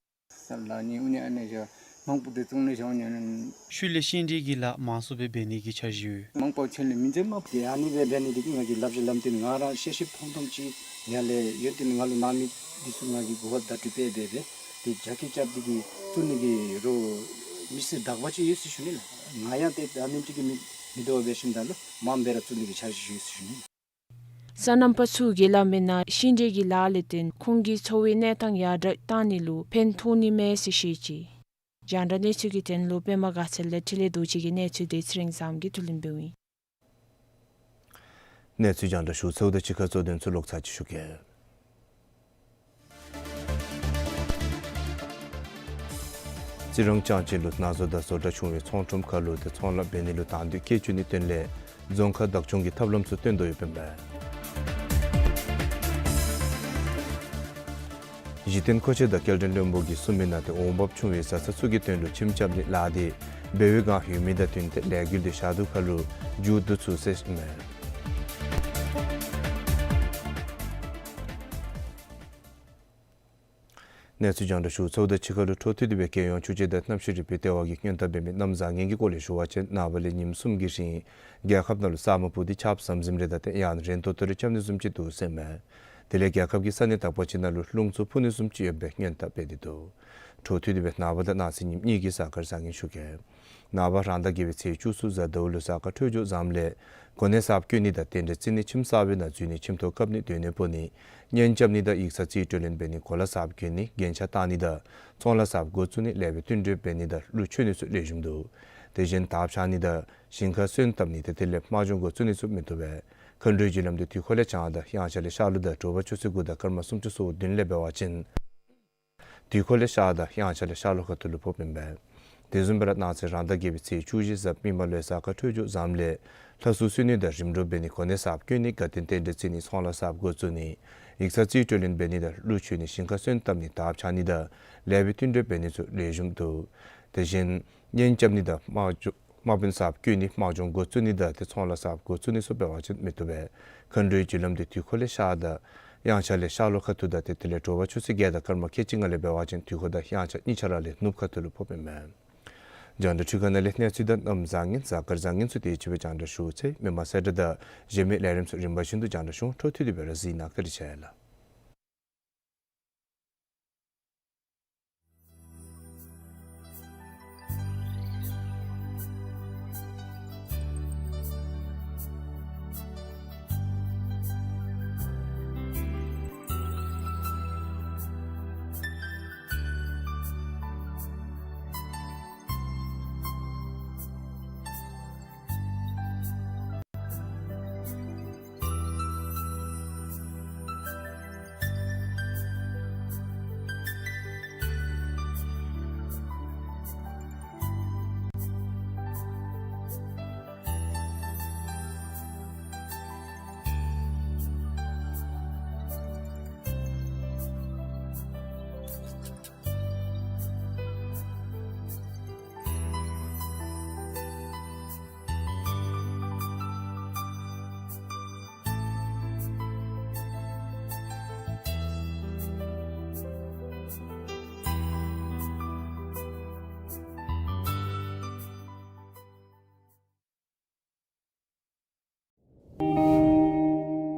ཤུལ་ལས་ཤིང་འབྲས་ཀྱི་ལཱ་མང་སུ་སྦེ་འབད་ནིའི་འཆར་གཞི་ཡོད། མང་པོ་ཆེ་ལས་མི་འཛེམ་མ་དེ་ཨ་ནི་སྦེ་འབད་ནི་དེ་གིས་ང་གིས་ལག་ཤེས་ལམ་སྟོན་ང་ར་ཤེས་ཤེས་མཐོང་མཐོངམ་ཅིག་ཡར་ལས་ཡོད། དེ་ནི་ང་ལུ་གནང་མི་དེ་ཚུ་ང་གིས་གོ་བ་བརྡ་སྤྲོད་འབད་འབད་སྦེ་དེ་རྒྱ་སྐྱེད་རྐྱབ་སྟེ་གི་བཙུགས་ནི་གི་རོགས་མི་སེར་དག་པ་ཅིག་ཡོད་ཟེར་ཞུ་ནི་ལགས། ང་ཡང་ཏེ་ཨ་ནེམ་ཅིག་གིས་མི་མི་དོ་བ་འབད་ཞིནམ་ད་ལུ་མངམ་སྦེ་ར་བཙུགས་ནི་གི་འཆར་གཞི་ཡོད་ཟེར་ཞུ་ནི། སོ་ནམ་པ་ཚུ་གིས་སླབ་མིའི་ནང་ཤིང་འབྲས་ཀྱི་ལཱ་ལས་བརྟེན་ཁོང་གི་འཚོ་བའི་གནས་སྟངས་ཡར་དྲག་བཏང་ནི་ལུ་ཕན་ཐོགས་ནི་མས་ཟེར་བཤད་ཅི། རྒྱང་བསྒྲགས་གནས་ཚུལ་གྱི་དོན་ལུ་པདྨ་དགའ་ཚལ་ལས་འཕྲིན་ལས་རྡོ་རྗེ་གི་གནས་ཚུལ་དེ་ཚེ་རིང་བཟངམོ་གིས་བསྡུ་ལེན་འབདཝ་ཨིན། གནས་ཚུལ་རྒྱང་བསྒྲགས་ཞུ་ཚརཝ་དང་གཅིག་ཁར་གཙོ་དོན་ཚུ་ལོག་ཚར་ཅིག་ཞུ་གེ། རྩི་རང་ལྕང་སྤྱི་ལུ་ནགས་བཟོ་དང་བཟོ་གྲྭ་ཆུང་བའི་ཚོང་ཁྲོམ་ཁར་ལུ་ཏེ་ཚོང་ལཱ་འབད་ནི་ལུ་དང་འདོད་བསྐྱེད་བཅུག་ནིའི་དོན་ལས་རྫོང་ཁག་བདག་སྐྱོང་གིས་ཐབས་ལམ་ཚུ་སྟོན་དོ་ཡོདཔ་ཨིན་པས། གཞི་རྟེན་མཁོ་ཆས་དང་སྐྱེལ་འདྲེན་བློན་པོ་གིས་གསུངས་མིའི་ནང་ཏེ་འོང་འབབ་ཆུང་བའི་བཟའ་ཚང་ཚུ་གི་དོན་ལུ་ཁྱིམ་རྐྱབ་ནིའི་ལཱ་དེ་འབད་བའི་བསྒང་ཡོད་མི་དང་བསྟུན་ཏེ་ལས་འགུལ་དེ་ཞག་དུས་ཁར་ལུ་མཇུག་བསྡུ་ཚུགས་ཟེར་ཨིན་མས། གནས་ཚུལ་རྒྱང་བསྒྲགས་ཞུ་ཚརཝ་དང་གཅིག་ཁར་ལུ་འཕྲོ་མཐུད་དེ་སྦེ་རྒྱལ་ཡོངས་ཆུ་བྱེད་དང་གནམ་གཤིས་རིག་པའི་ལྟེ་བ་གིས་སྔོན་བརྡ་འབད་མི་གནམ་བཟང་ངན་གྱི་སྐོར་ལས་ཞུ་བ་ཅིན་ནངས་པ་ལས་ཉིནམ་གསུམ་གྱི་རིང་རྒྱལ་ཁབ་ནང་ལུ་ས་སྨུག་སྤུབས་ཏེ་ཆརཔ་ཟམ་ཟིམ་རེ་དང་ཏེ་ཡང་རན་ཏོག་ཏོ་རེ་རྐྱབ་ནི་བཟུམ་ཅིག་འདུག་ཟེར་ཨིན་མས། དེ་ལས་རྒྱལ་ཁབ་ཀྱི་ས་གནས་དག་པ་ཅིག་ནང་ལུ་རླུང་འཚུབ་འཕུ་ནི་བཟུམ་ཅིག་ཡོདཔ་སྦེ་སྔོན་བརྡ་འབད་དེ་འདུག། འཕྲོ་མཐུད་དེ་སྦེ་ནངས་པ་དང་གནངས་ཚེ་ཉིནམ་གཉིས་ཀྱི་གཟའ་སྐར་བཟང་ངན་ཞུ་གེ། ནངས་པ་རང་ཟླ་བརྒྱད་པའི་ཚེས་བཅུ་གསུམ་གཟའ་ཟླཝ་ལུ་གཟའ་སྐར་འཕྲོད་སྦྱོར་བཟངམ་ལས་གོ་གནས་གསརཔ་བསྐོ་ནི་དང་རྟེན་འབྲེལ་བརྩི་ནི་ཁྱིམ་གསར་པའི་ནང་འཛུལ་ནི་ཁྱིམ་ཐོག་བཀབ་ནི་སྡོད་གནས་སྤོ་ནི་གཉེན་རྐྱབ་ནི་དང་ཡིག་ཚང་རྩིས་སྤྲོད་ལེན་འབད་ནི་གོ་ལ་གསརཔ་གྱོན་ནི་རྒྱན་ཆ་བཏགས་ནི་དང་ཚོང་ལཱ་གསརཔ་འགོ་བཙུགས་ནི་ལེགས་པའི་བསྟུན་གྲོས་འབད་ནི་དང་གླུ་མཆོད་ནི་ཚུ་ལེགས་ཤོམ་འདུག། དེ་བཞིན་དར་འཕྱར་ནི་དང་ཞིང་ཁར་སོན་བཏབ་ནི་དང་དེ་ལས་དམག་སྦྱོང་འགོ་བཙུགས་ནི་ཚུ་མི་བཏུབ་པས། མཁའ་འགྲོའི་རྒྱུ་ལམ་དེ་དུས་འཁོར་ལས་བྱང་དང་དབྱངས་འཆར་ལས་ཤར་ལུགས་དང་དྲོ་པ་ཆུ་ཚོད་དགུ་དང་སྐར་མ་སུམ་ཅུ་སོ་བདུན་ལས་འབད་བ་ཅིན་དུས་འཁོར་ལས་ཤར་དང་དབྱངས་འཆར་ལས་ཤར་ལུགས་ཁ་ཐུག་ལུ་ཕོགཔ་ཨིན་པས། དེ་བཟུམ་སྦེ་ར་གནངས་ཚེ་རང་ཟླ་བརྒྱད་པའི་ཚེས་བཅུ་བཞི་གཟའ་མིག་དམར་ལུ་གཟའ་སྐར་འཕྲོད་སྦྱོར་བཟངམ་ལས་ལྷ་སྲུང་གསོལ་ནི་དང་རིམ་གྲོ་འབད་ནི་གོ་གནས་གསརཔ་བསྐོ་ནི་དགའ་སྟོན་རྟེན་འབྲེལ་བརྩི་ནི་ཚོང་ལཱ་གསརཔ་འགོ་བཙུགས་ནི་ཡིག་ཚང་རྩིས་སྤྲོད་ལེན་འབད་ནི་དང་གླུ་མཆོད་ནི་ཞིང་ཁར་སོན་བཏབ་ནི་དར་འཕྱར་ནི་དང་ལེགས་པའི་བསྟུན་གྲོས་འབད་ནི་ཚུ་ལེགས་ཤོམ་འདུག། དེ་བཞིན་གཉེན་རྐྱབ་ནི་དང་དམག་སྦྱོང་དམག་དཔོན་གསརཔ་བསྐོ་ནི་དམག་སྦྱོང་འགོ་བཙུགས་ནི་དང་ཏེ་ཚོང་ལཱ་གསརཔ་འགོ་བཙུགས་ནི་ཚུ་འབད་བ་ཅིན་མི་བཏུབ་པས། མཁའ་འགྲོའི་རྒྱུ་ལམ་དེ་དུས་འཁོར་ལས་ཤར་དང་དབྱངས་འཆར་ལས་ཤར་ལུགས་ཁ་ཐུག་དང་དེ་དེ་ལས་དྲོ་པ་ཆུ་ཚོད་བརྒྱད་དང་སྐར་མ་ཁལ་གཅིག་ལྔ་ལས་འབད་བ་ཅིན་དུས་འཁོར་དང་དབྱངས་འཆར་གཉིས་ཆ་ར་ལས་ནུབ་ཁ་ཐུག་ལུ་ཕོགཔ་ཨིན་མས། རྒྱང་བསྒྲགས་འཕྲུལ་ཁང་ནང་ལས་གནས་ཚུལ་དང་གནམ་བཟང་ངན་གཟའ་སྐར་བཟང་ངན་ཚུ་དེ་ཅིག་སྦེ་རྒྱང་བསྒྲགས་ཞུ་ཚར་ཡི། མི་མང་གསལ་བསྒྲགས་དང་གཞན་མི་ལས་རིམ་ཚུ་རིམ་པ་བཞིན་དུ་རྒྱང་བསྒྲགས་ཞུ་འོང་། འཕྲོ་མཐུད་དེ་སྦེ་ར་གཟིགས་གནང་བཀའ་དྲིན་ཆེ་ལགས།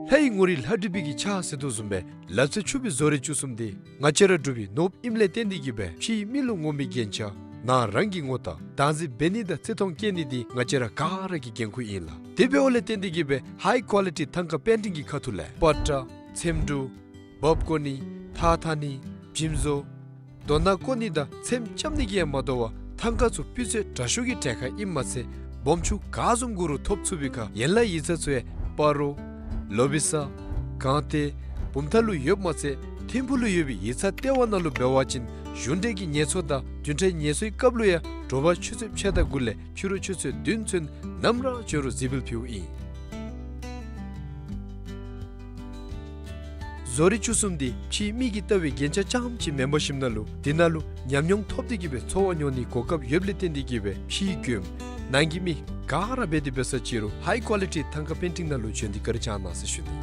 ལྷའི་ངོ་རིས་ལྷ་བྲིས་པའི་གི་ཕྱག་ཟེར་དོ་བཟུམ་སྦེ་ལག་རྩལ་ཕྱུག་པའི་བཟོ་རིག་བཅུ་གསུམ་འདི་ང་བཅས་ར་འབྲུག་པའི་ནོར་བུ་ཨིནམ་ལས་བརྟེན་ཏེ་གིས་སྦེ་ཕྱིའི་མི་ལུ་ངོམ་པའི་རྒྱན་ཆ་ནང་རང་གི་ངོ་རྟགས་བདག་འཛིན་འབད་ནི་དང་བརྩི་མཐོང་བསྐྱེད་ནི་འདི་ང་བཅས་ར་ག་ར་གི་འགན་ཁུར་ཨིན་ལགས། དེ་འབདཝ་ལས་བརྟེན་ཏེ་གིས་སྦེ་ཧའི་ཀོ་ལི་ཊི་ཐང་ཀ་པེན་ཊིང་གི་ཁ་ཐུག་ལས་པ་ཏྲ་ཚེམ་དྲུབ་འབག་བཀོ་ནི་ཐགས་འཐག་ནི་འཇིམ་བཟོ་རྡོ་ནག་བརྐོ་ནི་དང་ཚེམ་རྐྱབ་ནི་གིས་ཡང་མ་དོ་བར་ཐང་ཀ་ཚུ་སྤུས་ཚད་དྲག་ཤོས་ཀྱི་གྲལ་ཁར་ཨིནམ་མ་ཚད་སྦོམ་ཆུང་ག་བཟུམ་དགོ་རུང་ཐོབ་ཚུགས་པའི་ཁར་ཡན་ལག་ཡིག་ཚང་ཚུ་ཡང་སྤ་རོ་ལོ་བི་ས་སྒང་སྟེང་བུམ་ཐང་ལུ་ཡོདཔ་མ་ཚད་ཐིམ་ཕུག་ལུ་ཡོད་པའི་ཡིག་ཚང་ལྟེ་བ་ནང་ལུ་འབད་བ་ཅིན་གཞུང་འབྲེལ་གྱི་ངལ་གསོ་དང་བདུན་ཕྲག་ངལ་གསོའི་སྐབས་ལུ་ཡང་དྲོ་པ་ཆུ་ཚོད་ཕྱེད་དང་དགུ་ལས་ཕྱི་རུ་ཆུ་ཚོད་བདུན་ཚུན་ནམ་ར་འབྱོན་རུང་གཟིགས་འབུལ་ཕུལཝ་ཨིན། བཟོ་རིག་བཅུ་གསུམ་འདི་ཕྱིའི་མི་གིས་བལྟ་བའི་རྒྱན་ཆ་རྐྱངམ་ཅིག་མེན་པར་ཞིནམ་ན་ལུ་དེ་ནང་ལུ་ཉམས་མྱོང་ཐོབ་སྟེ་གིས་སྦེ་འཚོ་བ་འགྱོ་ནིའི་གོ་སྐབས་ཡོདཔ་ལས་བརྟེན་ཏེ་གིས་སྦེ་ཕྱིའི་མགྱོནམ་ནང་གི་མི་ག་ར་འབད་དེ་འབད་ས་ཅིག་རུང་ཧའི་ཀོ་ལི་ཊི་ཐང་ཀ་པེན་ཊིང་ནང་ལུ་བྱོན་ཏེ་བཀའ་དྲིན་བསྐྱང་གནང་ཟེར་ཞུ་ནི།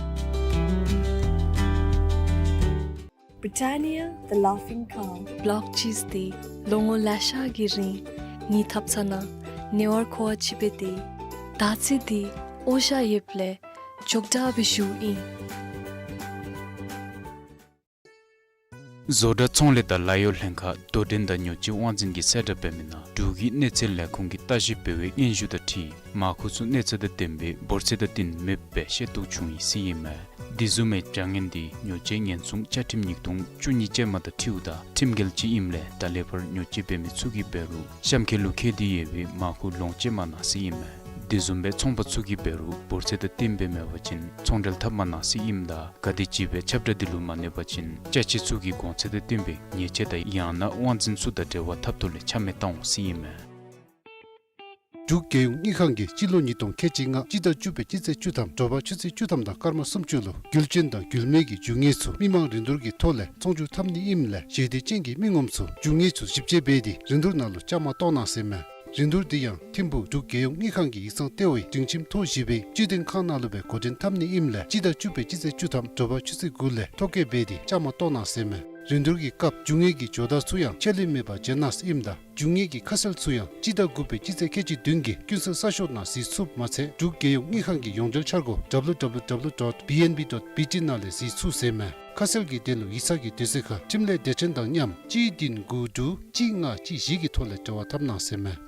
Britannia, the laughing calm. བློག་ཅིས་ཏེ་ལོ་ངོ་ལེ་ཤ་གི་རིང་ངེའི་ཐབ་ཚང་ནང་ནེ་ཝར་ཁོ་ཨ་ཅིག་སྦེ་སྡོད། དར་ཚི་འདི་ཨོ་ཞ་ཡོདཔ་ལས་ཅོག་འཐདཔ་སྦེ་བཞུགས་ཨིན། བཟོ་གྲྭ་ཚོང་ལས་དང་ལཱ་གཡོག་ལྷན་ཁག་དོ་འགྲན་དང་ཉོ་སྤྱོད་དབང་འཛིན་གྱིས་གསལ་བསྒྲགས་འབད་མི་ནང་འབྲུག་གི་གནས་ཚད་ལས་ཁུངས་ཀྱིས་ལྟ་ཞིབ་འབད་བའི་སྙན་ཞུ་དང་འཁྲིལ་མར་ཁུ་ཚུ་གནས་ཚད་དང་ལྡནམ་སྦེ་འབོར་ཚད་དང་བསྟུན་མེདཔ་སྦེ་ཤེས་རྟོགས་བྱུང་ཡི་ཟེར་ཨིན་མས། དེ་བཟུམ་མའི་བྱ་ངན་འདི་ཉོ་སྤྱོད་ཉེན་སྲུང་བཅའ་ཁྲིམས་ཉིས་སྟོང་བཅུ་གཉིས་ཅན་མ་དང་འཁྲིལཝ་ད་ཁྲིམས་འགལ་ཅིག་ཨིནམ་ལས་ད་ལས་ཕར་ཉོ་སྤྱོད་འབད་མི་ཚུ་གིས་འབད་རུང་གཤམ་འཁོད་ལུ་བཀོད་དེ་ཡོད་པའི་མར་ཁུ་ལོངས་སྤྱོད་མ་གནང་ཟེར་ཨིན་མས། དེ་བཟུམ་སྦེ་ཚོང་པ་ཚུ་གིས་འབད་རུང་འབོར་ཚད་དང་བསྟུན་སྦེ་མེད་པ་ཅིན་ཚོང་འབྲེལ་འཐབ་མ་གནང་ཟེར་ཨིནམ་ད་ག་དེམ་ཅིག་སྦེ་ཁྱབ་བསྒྲགས་འདི་ལུ་མ་གནས་པ་ཅིན་ཅ་ཆས་ཚུ་གི་གོང་ཚད་དང་བསྟུན་པའི་ཉེས་ཆད་དང་ཡང་ན་དབང་འཛིན་ཚུ་དང་འབྲེལ་བ་འཐབ་ཐོག་ལས་ཆ་མེད་བཏང་འོང་ཟེར་ཨིན་མས། འབྲུག་རྒྱལ་ཡོངས་དངུལ་ཁང་གིས་སྤྱི་ལོ་ཉིས་སྟོང་ཁལ་གཅིག་ལྔ་སྤྱི་ཟླ་བཅུ་པའི་སྤྱི་ཚེས་བཅུ་ཐམ་དྲོ་པ་ཆུ་ཚོད་བཅུ་ཐམ་དང་སྐར་མ་སུམ་ཅུ་ལུ་རྒྱུ་ཅན་དང་རྒྱུ་མེད་ཀྱི་རྒྱུ་དངོས་ཚུ་མི་མང་རིན་བསྡུར་གྱི་ཐོག་ལས་ཚོང་བསྒྱུར་འཐབ་ནི་ཨིནམ་ལས་ཞལ་འདེབས་ཅན་གྱི་མི་ངོམ་ཚུ་རྒྱུ་དངོས་ཚུ་ཞིབ་དཔྱད་འབད་དེ་རིན་བསྡུར་ནང་ལུ་བཅའ་མར་གཏོགས་གནང་ཟེར་མས། རིན་བསྡུར་འདི་ཡང་ཐིམ་ཕུག་འབྲུག་རྒྱལ་ཡོངས་དངུལ་ཁང་གི་ཡིག་ཚང་ལྟེ་བའི་སྒྲིང་ཁྱིམ་ཐོག་བཞི་པའི་སྤྱི་དོན་ཁང་ནང་ལུ་སྦེ་འགོ་འདྲེན་འཐབ་ནི་ཨིནམ་ལས་སྤྱི་ཟླ་བཅུ་པའི་སྤྱི་ཚེས་བཅུ་ཐམ་དྲོ་པ་ཆུ་ཚོད་དགུ་ལས་ཐོ་བཀོད་འབད་དེ་བཅའ་མར་གཏོགས་གནང་ཟེར་མས། རིན་བསྡུར་གྱི་སྐབས་རྒྱུ་དངོས་ཀྱི་ཇོ་བདག་ཚུ་ཡང་ཆད་ལུས་མེད་པར་བྱོན་གནང་ཟེར་ཨིནམ་ད་རྒྱུ་དངོས་ཀྱི་ཁ་གསལ་ཚུ་ཡང་སྤྱི་ཟླ་དགུ་པའི་སྤྱི་ཚེས་ཁལ་གཅིག་བདུན་གྱི་ཀུན་གསལ་གསར་ཤོག་ནང་གཟིགས་ཚུགསཔ་མ་ཚད་འབྲུག་རྒྱལ་ཡོངས་དངུལ་ཁང་གི་ཡོངས་འབྲེལ་འཆར་སྒོ་W W W dot B N B dot B T ནང་ལས་གཟིགས་ཚུགས་ཟེར་མས། ཁ་གསལ་གྱི་དོན་ལུ་ཡིག་ཚང་གི་དུས་ཚོད་ཁར་ཁྲིམས་ལས་སྡེ་ཚན་དང་མཉམ་གཅིག་བདུན་དགུ་དྲུག་གཅིག་ལྔ་གཅིག་བཞི་གི་ཐོག་ལས་འབྲེལ་བ་འཐབ་གནང་ཟེར་མས།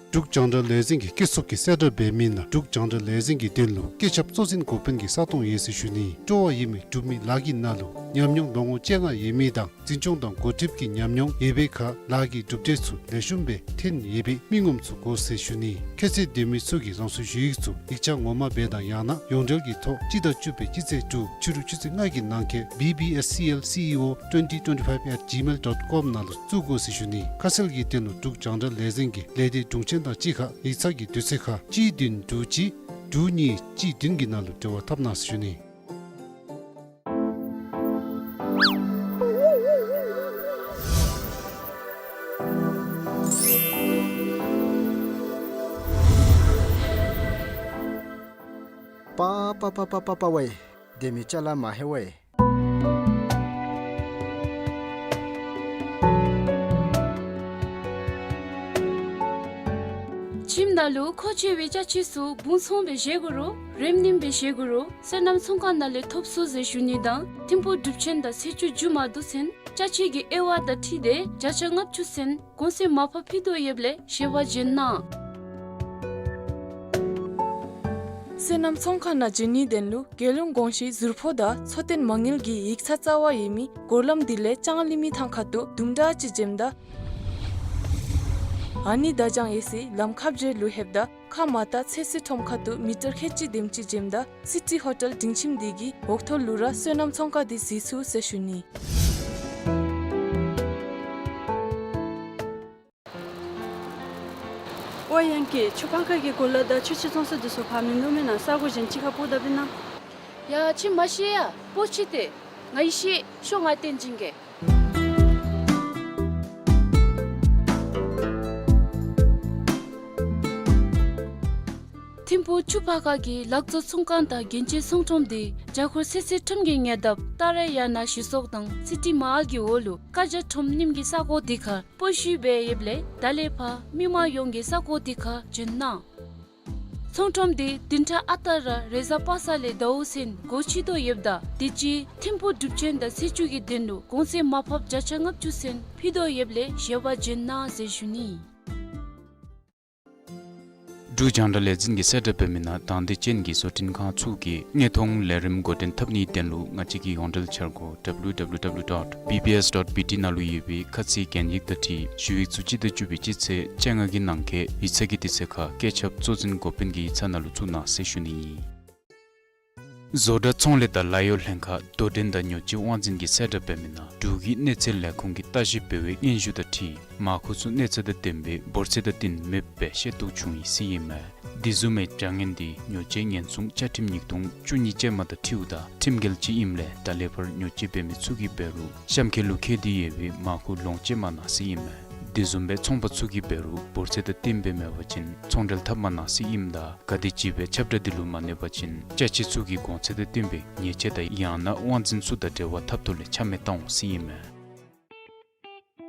འབྲུག་རྒྱང་བསྒྲགས་ལས་འཛིན་གྱི་སྐྱེད་ཚོགས་ཀྱིས་གསལ་བསྒྲགས་འབད་མི་ནང་འབྲུག་རྒྱང་བསྒྲགས་ལས་འཛིན་གྱི་དོན་ལུ་བཀོད་ཁྱབ་གཙོ་འཛིན་འགོ་དཔོན་གྱི་ས་སྟོང་ཡོད་ཟེར་ཞུ་ནི། སྤྲོ་བ་ཡོད་མི་འབྲུག་མི་ལཱ་གི་ནང་ལུ་ཉམས་མྱོང་ལོ་ངོ་བཅོ་ལྔ་ཡོད་མི་དང་འཛིན་སྐྱོང་དང་འགོ་ཁྲིདཔ་གི་ཉམས་མྱོང་ཡོད་པའི་ཁར་ལཱ་གི་གྲུབ་འབྲས་ཚུ་ལེགས་ཤོམ་སྦེ་ཐོན་ཡོད་པའི་མི་ངོམ་ཚུ་དགོ་ཟེར་ཞུ་ནི། ཁྱད་ཚད་ལྡན་མི་ཚུ་གིས་རང་སོའི་ཞུ་ཡིག་ཚུ་ཡིག་ཆ་ངོ་མ་སྦེ་དང་ཡང་ན་ཡོངས་འབྲེལ་གྱི་ཐོག་སྤྱི་ཟླ་བཅུ་པའི་སྤྱི་ཚེས་དྲུག་ཕྱི་རུ་ཆུ་ཚོད་ལྔ་གི་ནང་འཁོད་B B S C L C E O twenty twenty-five at gmail dot com ནང་ལུ་བཙུགས་དགོ་ཟེར་ཞུ་ནི། ཁ་གསལ་གྱི་དོན་ལུ་འབྲུག་རྒྱང་བསྒྲགས་ལས་འཛིན་གྱི་ལས་སྡེ་དྲུང་ཆེན་དང་གཅིག་ཁར་ཡིག་ཚང་གི་དུས་ཚོད་ཁར་གཅིག་བདུན་དྲུག་གཅིག་དྲུག་གཉིས་གཅིག་བདུན་གྱི་ནང་ལུ་འབྲེལ་བ་འཐབ་གནང་ཟེར་ཞུ་ནི། པ་པ་པ་པ་པ་པ་ཝེ། སྡོད་མི་ཅ་ལ་མ་ཧེ་ཝེ། ཁྱིམ་ནང་ལུ་མཁོ་ཆེ་བའི་ཅ་ཆས་ཚུ་སྦུང་ཚོང་སྦེ་བཞེས་དགོ་རུང་རེམ་རིམ་སྦེ་བཞེས་དགོ་རུང་སོ་ནམ་ཚོང་ཁང་ནང་ལས་ཐོབ་ཚུགས་ཟེར་ཞུ་ནི་དང་ཐིམ་ཕུག་གྲུབ་ཆེན་དང་ཚེས་བཅུ་མཇུག་མ་བསྡུ་ཚུན་ཅ་ཆས་ཀྱི་དབྱེ་བ་དང་འཁྲིལ་ཏེ་བརྒྱ་ཆ་ལྔ་བཅུ་ཚུན་གོང་ཚད་མར་ཕབ་ཕུལ་དོ་ཡོདཔ་ལས་ཞལ་པར་བྱོན་གནང་། སོ་ནམ་ཚོང་ཁང་ནང་འབྱོན་ནིའི་དོན་ལུ་རྒྱལ་ཡོངས་གོང་ཞུའི་ཟུར་ཕོགས་དང་འཚོ་རྟེན་མ་དངུལ་གྱི་ཡིག་ཚང་རྩ་བ་ཡོད་མི་སྒོ་ལམ་འདི་ལས་ལྕང་གླིང་མི་ཐང་ཁ་ཐུག་དུམ་གྲ་ཅིག་འབྱོནམ་ད་ཨ་ནི་བརྡ་བྱང་ཡོད་སའི་ལམ་ཁ་བརྒྱད་ལུ་ལྷོདཔ་ད་ཁ་མར་ལྟ་ཚོད་བསྲེ་ཁྲོམ་ཁ་ཐུག་མི་ཊར་ཁལ་གཅིག་དེམ་ཅིག་འབྱོནམ་ད་སི་ཊི་ཧོ་ཊེལ་སྒྲིང་ཁྱིམ་འདི་གི་འོག་ཐོག་ལུ་ར་སོ་ནམ་ཚོང་ཁང་འདི་གཟིགས་ཚུགས་ཟེར་ཞུ་ནི། ཨོ་ཡང་ཀི་ཆུ་ཕག་ཁ་གི་གོ་ལ་དང་ཆུ་ཆེན་ཚོང་ས་འདི་ཚུ་ཕར་མིན་འདུག་མེན་ན། ས་གོ་གཞན་ཅིག་ཁར་སྤོ་ད་པས་ན། ཡ་ཁྱོད་མ་ཤེས་ཡ། སྤོ་ཅི་སྟེ། ང་ཡི་ཤེས། ཤོག་ང་བསྟན་བྱིན་གེ། ཐིམ་ཕུག་ཆུ་ཕག་ཁ་གི་ལག་བཟོ་ཚོང་ཁང་དང་རྒྱན་ཆའི་ཚོང་ཁྲོམ་འདི་རྒྱ་སྒོར་ཚོད་བསྲེ་ཁྲོམ་གྱི་ཉེ་འདབས་ཏ་ར་ཡ་ན་གཞི་ཚོགས་དང་སི་ཊི་མ་ཧཱལ་གྱི་འོག་ལུ་བཀའ་རྒྱ་ཁྲོམ་རྙིངམ་གི་ས་གོ་འདི་ཁར་སྤོ་བཤུད་འབད་ཡོདཔ་ལས་ད་ལས་ཕར་མི་མང་ཡོངས་ཀྱིས་ས་གོ་འདི་ཁར་འབྱོན་གནང་། ཚོང་ཁྲོམ་དེ་བདུན་ཕྲག་ཨ་རྟག་ར་རེས་གཟའ་པ་སངས་ལས་ཟླཝ་གསུམ་སྒོ་ཕྱེ་དོ་ཡོདཔ་ད་དུས་ཅི་ཐིམ་ཕུག་སྒྲུབ་ཆེན་དང་ཚེས་བཅུ་གི་དོན་ལུ་གོང་ཚད་མར་ཕབ་བརྒྱ་ཆ་ལྔ་བཅུ་ཚུན་ཕུལ་དོ་ཡོདཔ་ལས་ཞལ་པར་བྱོན་གནང་ཟེར་ཞུ་ནི། འབྲུག་རྒྱང་བསྒྲགས་ལས་འཛིན་གྱིས་གསལ་བསྒྲགས་འབད་མི་ནང་དང་འདོད་ཅན་གྱི་བཟོ་སྐྲུན་ཁང་ཚུ་གིས་དངོས་མཐོང་ལས་རིམ་འགོ་འདྲེན་འཐབ་ནིའི་དོན་ལུ་ང་བཅས་ཀྱི་ཡོངས་འབྲེལ་འཆར་སྒོ་W W W dot B B S dot B T ནང་ལུ་ཡོད་པའི་ཁ་ཚིག་གན་ཡིག་དང་འཁྲིལ་ཞུ་ཡིག་ཚུ་སྤྱི་ཟླ་བཅུ་པའི་སྤྱི་ཚེས་བཅོ་ལྔ་གི་ནང་འཁོད་ཡིག་ཚང་གི་དུས་ཚོད་ཁར་བཀོད་ཁྱབ་གཙོ་འཛིན་འགོ་དཔོན་གྱི་ཡིག་ཚང་ནང་ལུ་བཙུགས་གནང་ཟེར་ཞུ་ནི་ཨིན། བཟོ་གྲྭ་ཚོང་ལས་དང་ལཱ་གཡོག་ལྷན་ཁག་དོ་འགྲན་དང་ཉོ་སྤྱོད་དབང་འཛིན་གྱིས་གསལ་བསྒྲགས་འབད་མི་ནང་འབྲུག་གི་གནས་ཚད་ལས་ཁུངས་ཀྱིས་ལྟ་ཞིབ་འབད་བའི་སྙན་ཞུ་དང་འཁྲིལ་མར་ཁུ་ཚུ་གནས་ཚད་དང་ལྡན་པའི་འབོར་ཚད་དང་བསྟུན་མེདཔ་སྦེ་ཤེས་རྟོགས་བྱུང་ཡི་ཟེར་ཨིན་མས། དེ་བཟུམ་མའི་བྱ་ངན་དེ་ཉོ་སྤྱོད་ཉེན་སྲུང་བཅའ་ཁྲིམས་ཉིས་སྟོང་བཅུ་གཉིས་ཅན་མ་དང་འཁྲིལཝ་ད་ཁྲིམས་འགལ་ཅིག་ཨིནམ་ལས་ད་ལས་ཕར་ཉོ་སྤྱོད་འབད་མི་ཚུ་གིས་འབད་རུང་གཤམ་འཁོད་ལུ་བཀོད་དེ་ཡོད་པའི་མར་ཁུ་ལོངས་སྤྱོད་མ་གནང་ཟེར་ཨིན་མས། དེ་བཟུམ་སྦེ་ཚོང་པ་ཚུ་གིས་འབད་རུང་འབོར་ཚད་དང་བསྟུན་པའི་མེད་པ་ཅིན་ཚོང་འབྲེལ་འཐབ་མ་གནང་ཟེར་ཨིནམ་ད་ག་དེམ་ཅིག་སྦེ་ཁྱབ་བསྒྲགས་དེ་ལུ་མ་གནས་པ་ཅིན་ཅ་ཆས་ཚུ་གི་གོང་ཚད་དང་བསྟུན་པའི་ཉེས་ཆད་དང་ཡང་ན་དབང་འཛིན་ཚུ་དང་འབྲེལ་བ་འཐབ་ཐོག་ལས་ཆ་མེད་བཏང་འོང་ཟེར་ཨིན་མས།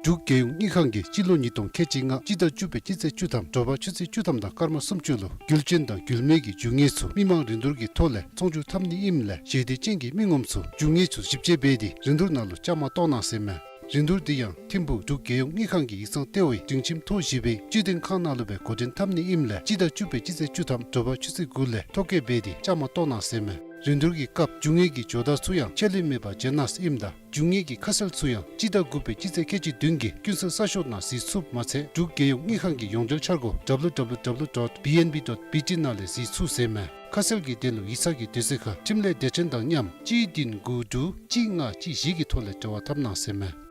འབྲུག་རྒྱལ་ཡོངས་དངུལ་ཁང་གིས་སྤྱི་ལོ་ཉིས་སྟོང་ཁལ་གཅིག་ལྔ་སྤྱི་ཟླ་བཅུ་པའི་སྤྱི་ཚེས་བཅུ་ཐམ་དྲོ་པ་ཆུ་ཚོད་བཅུ་ཐམ་དང་སྐར་མ་སུམ་ཅུ་ལུ་རྒྱུ་ཅན་དང་རྒྱུ་མེད་ཀྱི་རྒྱུ་དངོས་ཚུ་མི་མང་རིན་བསྡུར་གྱི་ཐོག་ལས་ཚོང་བསྒྱུར་འཐབ་ནི་ཨིནམ་ལས་ཞལ་འདེབས་ཅན་གྱི་མི་ངོམ་ཚུ་རྒྱུ་དངོས་ཚུ་ཞིབ་དཔྱད་འབད་དེ་རིན་བསྡུར་ནང་ལུ་བཅའ་མར་གཏོགས་གནང་ཟེར་མས། རིན་བསྡུར་དེ་ཡང་ཐིམ་ཕུག་འབྲུག་རྒྱལ་ཡོངས་དངུལ་ཁང་གི་ཡིག་ཚང་ལྟེ་བའི་སྒྲིང་ཁྱིམ་ཐོག་བཞི་པའི་སྤྱི་དོན་ཁང་ནང་ལུ་སྦེ་འགོ་འདྲེན་འཐབ་ནི་ཨིནམ་ལས་སྤྱི་ཟླ་བཅུ་པའི་སྤྱི་ཚེས་བཅུ་ཐམ་དྲོ་པ་ཆུ་ཚོད་དགུ་ལས་ཐོ་བཀོད་འབད་དེ་བཅའ་མར་གཏོགས་གནང་ཟེར་མས། རིན་བསྡུར་གྱི་སྐབས་རྒྱུ་དངོས་ཀྱི་ཇོ་བདག་ཚུ་ཡང་ཆད་ལུས་མེད་པར་བྱོན་གནང་ཟེར་ཨིནམ་ད་རྒྱུ་དངོས་ཀྱི་ཁ་གསལ་ཚུ་ཡང་སྤྱི་ཟླ་དགུ་པའི་སྤྱི་ཚེས་ཁལ་གཅིག་བདུན་གྱི་ཀུན་གསལ་གསར་ཤོག་ནང་གཟིགས་ཚུགསཔ་མ་ཚད་འབྲུག་རྒྱལ་ཡོངས་དངུལ་ཁང་གི་ཡོངས་འབྲེལ་འཆར་སྒོ་W W W dot B N B dot B T ནང་ལས་གཟིགས་ཚུགས་ཟེར་མས། ཁ་གསལ་གྱི་དོན་ལུ་ཡིག་ཚང་གི་དུས་ཚོད་ཁར་འཕྲིན་ལས་སྡེ་ཚན་དང་མཉམ་གཅིག་བདུན་དགུ་དྲུག་གཅིག་ལྔ་གཅིག་བཞི་གི་ཐོག་ལས་འབྲེལ་བ་འཐབ་གནང་ཟེར་མས།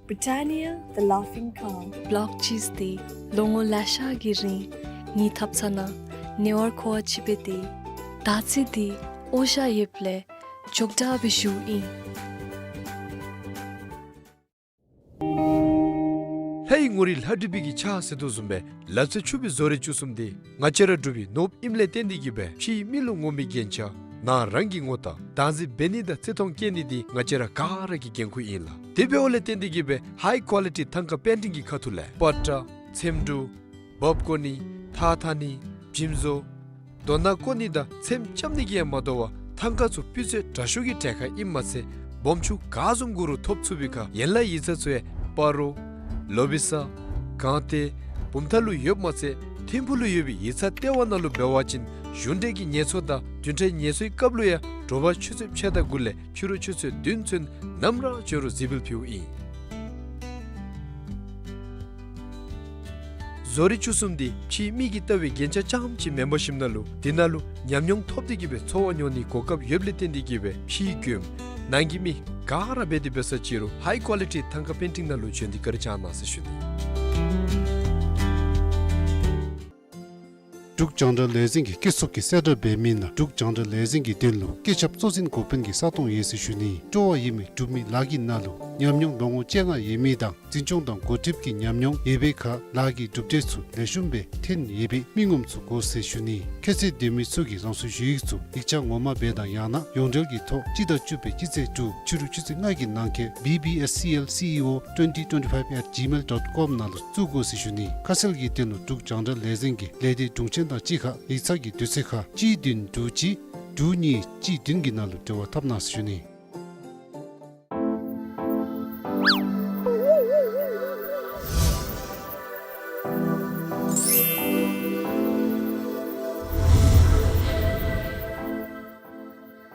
Britannia, the Laughing Cow. བྷ་ལོག་ཅིས་འདི་ལོ་ངོ་ལེ་ཤ་གི་རིང་ངེའི་ཐབ་ཚང་ནང་ཉེ་བར་མཁོ་བ་ཅིག་འབད་དེ་ད་ཅི་འདི་འོང་ཤ་ཡོདཔ་ལས་ཅོག་འཐདཔ་སྦེ་བཞུགས་ཨིན། ལྷའི་ངོ་རིས་ལྷ་བྲིས་པའི་གི་ཕྱག་ཟེར་དོ་བཟུམ་སྦེ་ལག་རྩལ་ཕྱུག་པའི་བཟོ་རིག་བཅུ་གསུམ་འདི་ང་བཅས་ར་འབྲུག་པའི་ནོར་བུ་ཨིནམ་ལས་བརྟེན་ཏེ་གིས་སྦེ་ཕྱིའི་མི་ལུ་ངོམ་པའི་རྒྱན་ཆ་ནང་རང་གི་ངོ་རྟགས་བདག་འཛིན་འབད་ནི་དང་བརྩི་མཐོང་བསྐྱེད་ནི་འདི་ང་བཅས་ར་ག་ར་གི་འགན་ཁུར་ཨིན་ལགས། དེ་འབདཝ་ལས་བརྟེན་ཏེ་གིས་སྦེ་ཧའི་ཀོ་ལི་ཊི་ཐང་ཀ་པེན་ཊིང་གི་ཁ་ཐུག་ལས་པ་ཏྲ་ཚེམ་དྲུབ་འབག་བརྐོ་ནི་ཐགས་འཐག་ནི་འཇིམ་བཟོ་རྡོ་ནང་བརྐོ་ནི་དང་ཚེམ་རྐྱབ་ནི་གིས་ཡང་མ་དོ་བར་ཐང་ཀ་ཚུ་སྤུས་ཚད་དྲག་ཤོས་ཀྱི་གྲལ་ཁར་ཨིནམ་མ་ཚད་སྦོམ་ཆུང་ག་བཟུམ་དགོ་རུང་ཐོབ་ཚུགས་པའི་ཁར་ཡན་ལག་ཡིག་ཚང་ཚུ་ཡང་སྤ་རོ་ལོ་བི་ས་སྒང་སྟེང་བུམ་ཐང་ལུ་ཡོདཔ་མ་ཚད་ཐིམ་ཕུག་ལུ་ཡོད་པའི་ཡིག་ཚང་ལྟེ་བ་ནང་ལུ་འབད་བ་ཅིན་གཞུང་འབྲེལ་གྱི་ངལ་གསོ་དང་བདུན་ཕྲག་ངལ་གསོའི་སྐབས་ལུ་ཡང་དྲོ་པ་ཆུ་ཚོད་ཕྱེད་དང་དགུ་ལས་ཕྱི་རུ་ཆུ་ཚོད་བདུན་ཚུན་ནམ་ར་འབྱོན་རུང་གཟིགས་འབུལ་ཕུལཝ་ཨིན། བཟོ་རིག་བཅུ་གསུམ་འདི་ཕྱིའི་མི་གིས་ལྟ་བའི་རྒྱན་ཆ་རྐྱངམ་ཅིག་མེན་པར་ཞིནམ་ལས་འདི་ནང་ལུ་ཉམས་མྱོང་ཐོབ་སྟེ་གིས་སྦེ་འཚོ་བ་འཁྱོལ་ནིའི་གོ་སྐབས་ཡོདཔ་ལས་བརྟེན་ཏེ་གིས་སྦེ་ཕྱིའི་མགྱོནམ་ནང་གི་མི་ག་ར་འབད་དེ་འབད་ས་ཅིག་རུང་ཧའི་ཀོ་ལི་ཊི་ཐང་ཀ་པེན་ཊིང་ནང་ལུ་བྱོན་ཏེ་བཀའ་དྲིན་བསྐྱང་གནང་ཟེར་ཞུ་ནི། འབྲུག་རྒྱང་བསྒྲགས་ལས་འཛིན་གྱི་སྐྱེད་ཚོགས་ཀྱིས་གསལ་བསྒྲགས་འབད་མི་ནང་འབྲུག་རྒྱང་བསྒྲགས་ལས་འཛིན་གྱི་དོན་ལུ་བཀོད་ཁྱབ་གཙོ་འཛིན་འགོ་དཔོན་གྱི་ས་སྟོང་ཡོད་ཟེར་ཞུ་ནི། སྤྲོ་བ་ཡོད་མི་འབྲུག་མི་ལཱ་གི་ནང་ལུ་ཉམས་མྱོང་ལོ་ངོ་བཅོ་ལྔ་ཡོད་མི་དང་འཛིན་སྐྱོང་དང་འགོ་ཁྲིདཔ་གི་ཉམས་མྱོང་ཡོད་པའི་ཁར་ལཱ་གི་གྲུབ་འབྲས་ཚུ་ལེགས་ཤོམ་སྦེ་ཐོན་ཡོད་པའི་མི་ངོམ་ཚུ་དགོ་ཟེར་ཞུ་ནི། ཁྱད་ཚད་ལྡན་མི་ཚུ་གིས་རང་སོའི་ཞུ་ཡིག་ཚུ་ཡིག་ཆ་ངོ་མ་སྦེ་དང་ཡང་ན་ཡོངས་འབྲེལ་གྱི་ཐོག་སྤྱི་ཟླ་བཅུ་པའི་སྤྱི་ཚེས་དྲུག་ཕྱི་རུ་ཆུ་ཚོད་ལྔ་གི་ནང་འཁོད་B B S C L C E O twenty twenty-five at gmail dot com ནང་ལུ་བཙུགས་དགོ་ཟེར་ཞུ་ནི། ཁ་གསལ་གྱི་དོན་ལུ་འབྲུག་རྒྱང་བསྒྲགས་ལས་འཛིན་གྱི་ལས་སྡེ་དྲུང་ཆེན་དང་གཅིག་ཁར་ཡིག་ཚང་གི་དུས་ཚོད་ཁར་གཅིག་བདུན་དྲུག་གཅིག་དྲུག་གཉིས་གཅིག་བདུན་གྱི་ནང་ལུ་འབྲེལ་བ་འཐབ་གནང་ཟེར་ཞུ་ནི།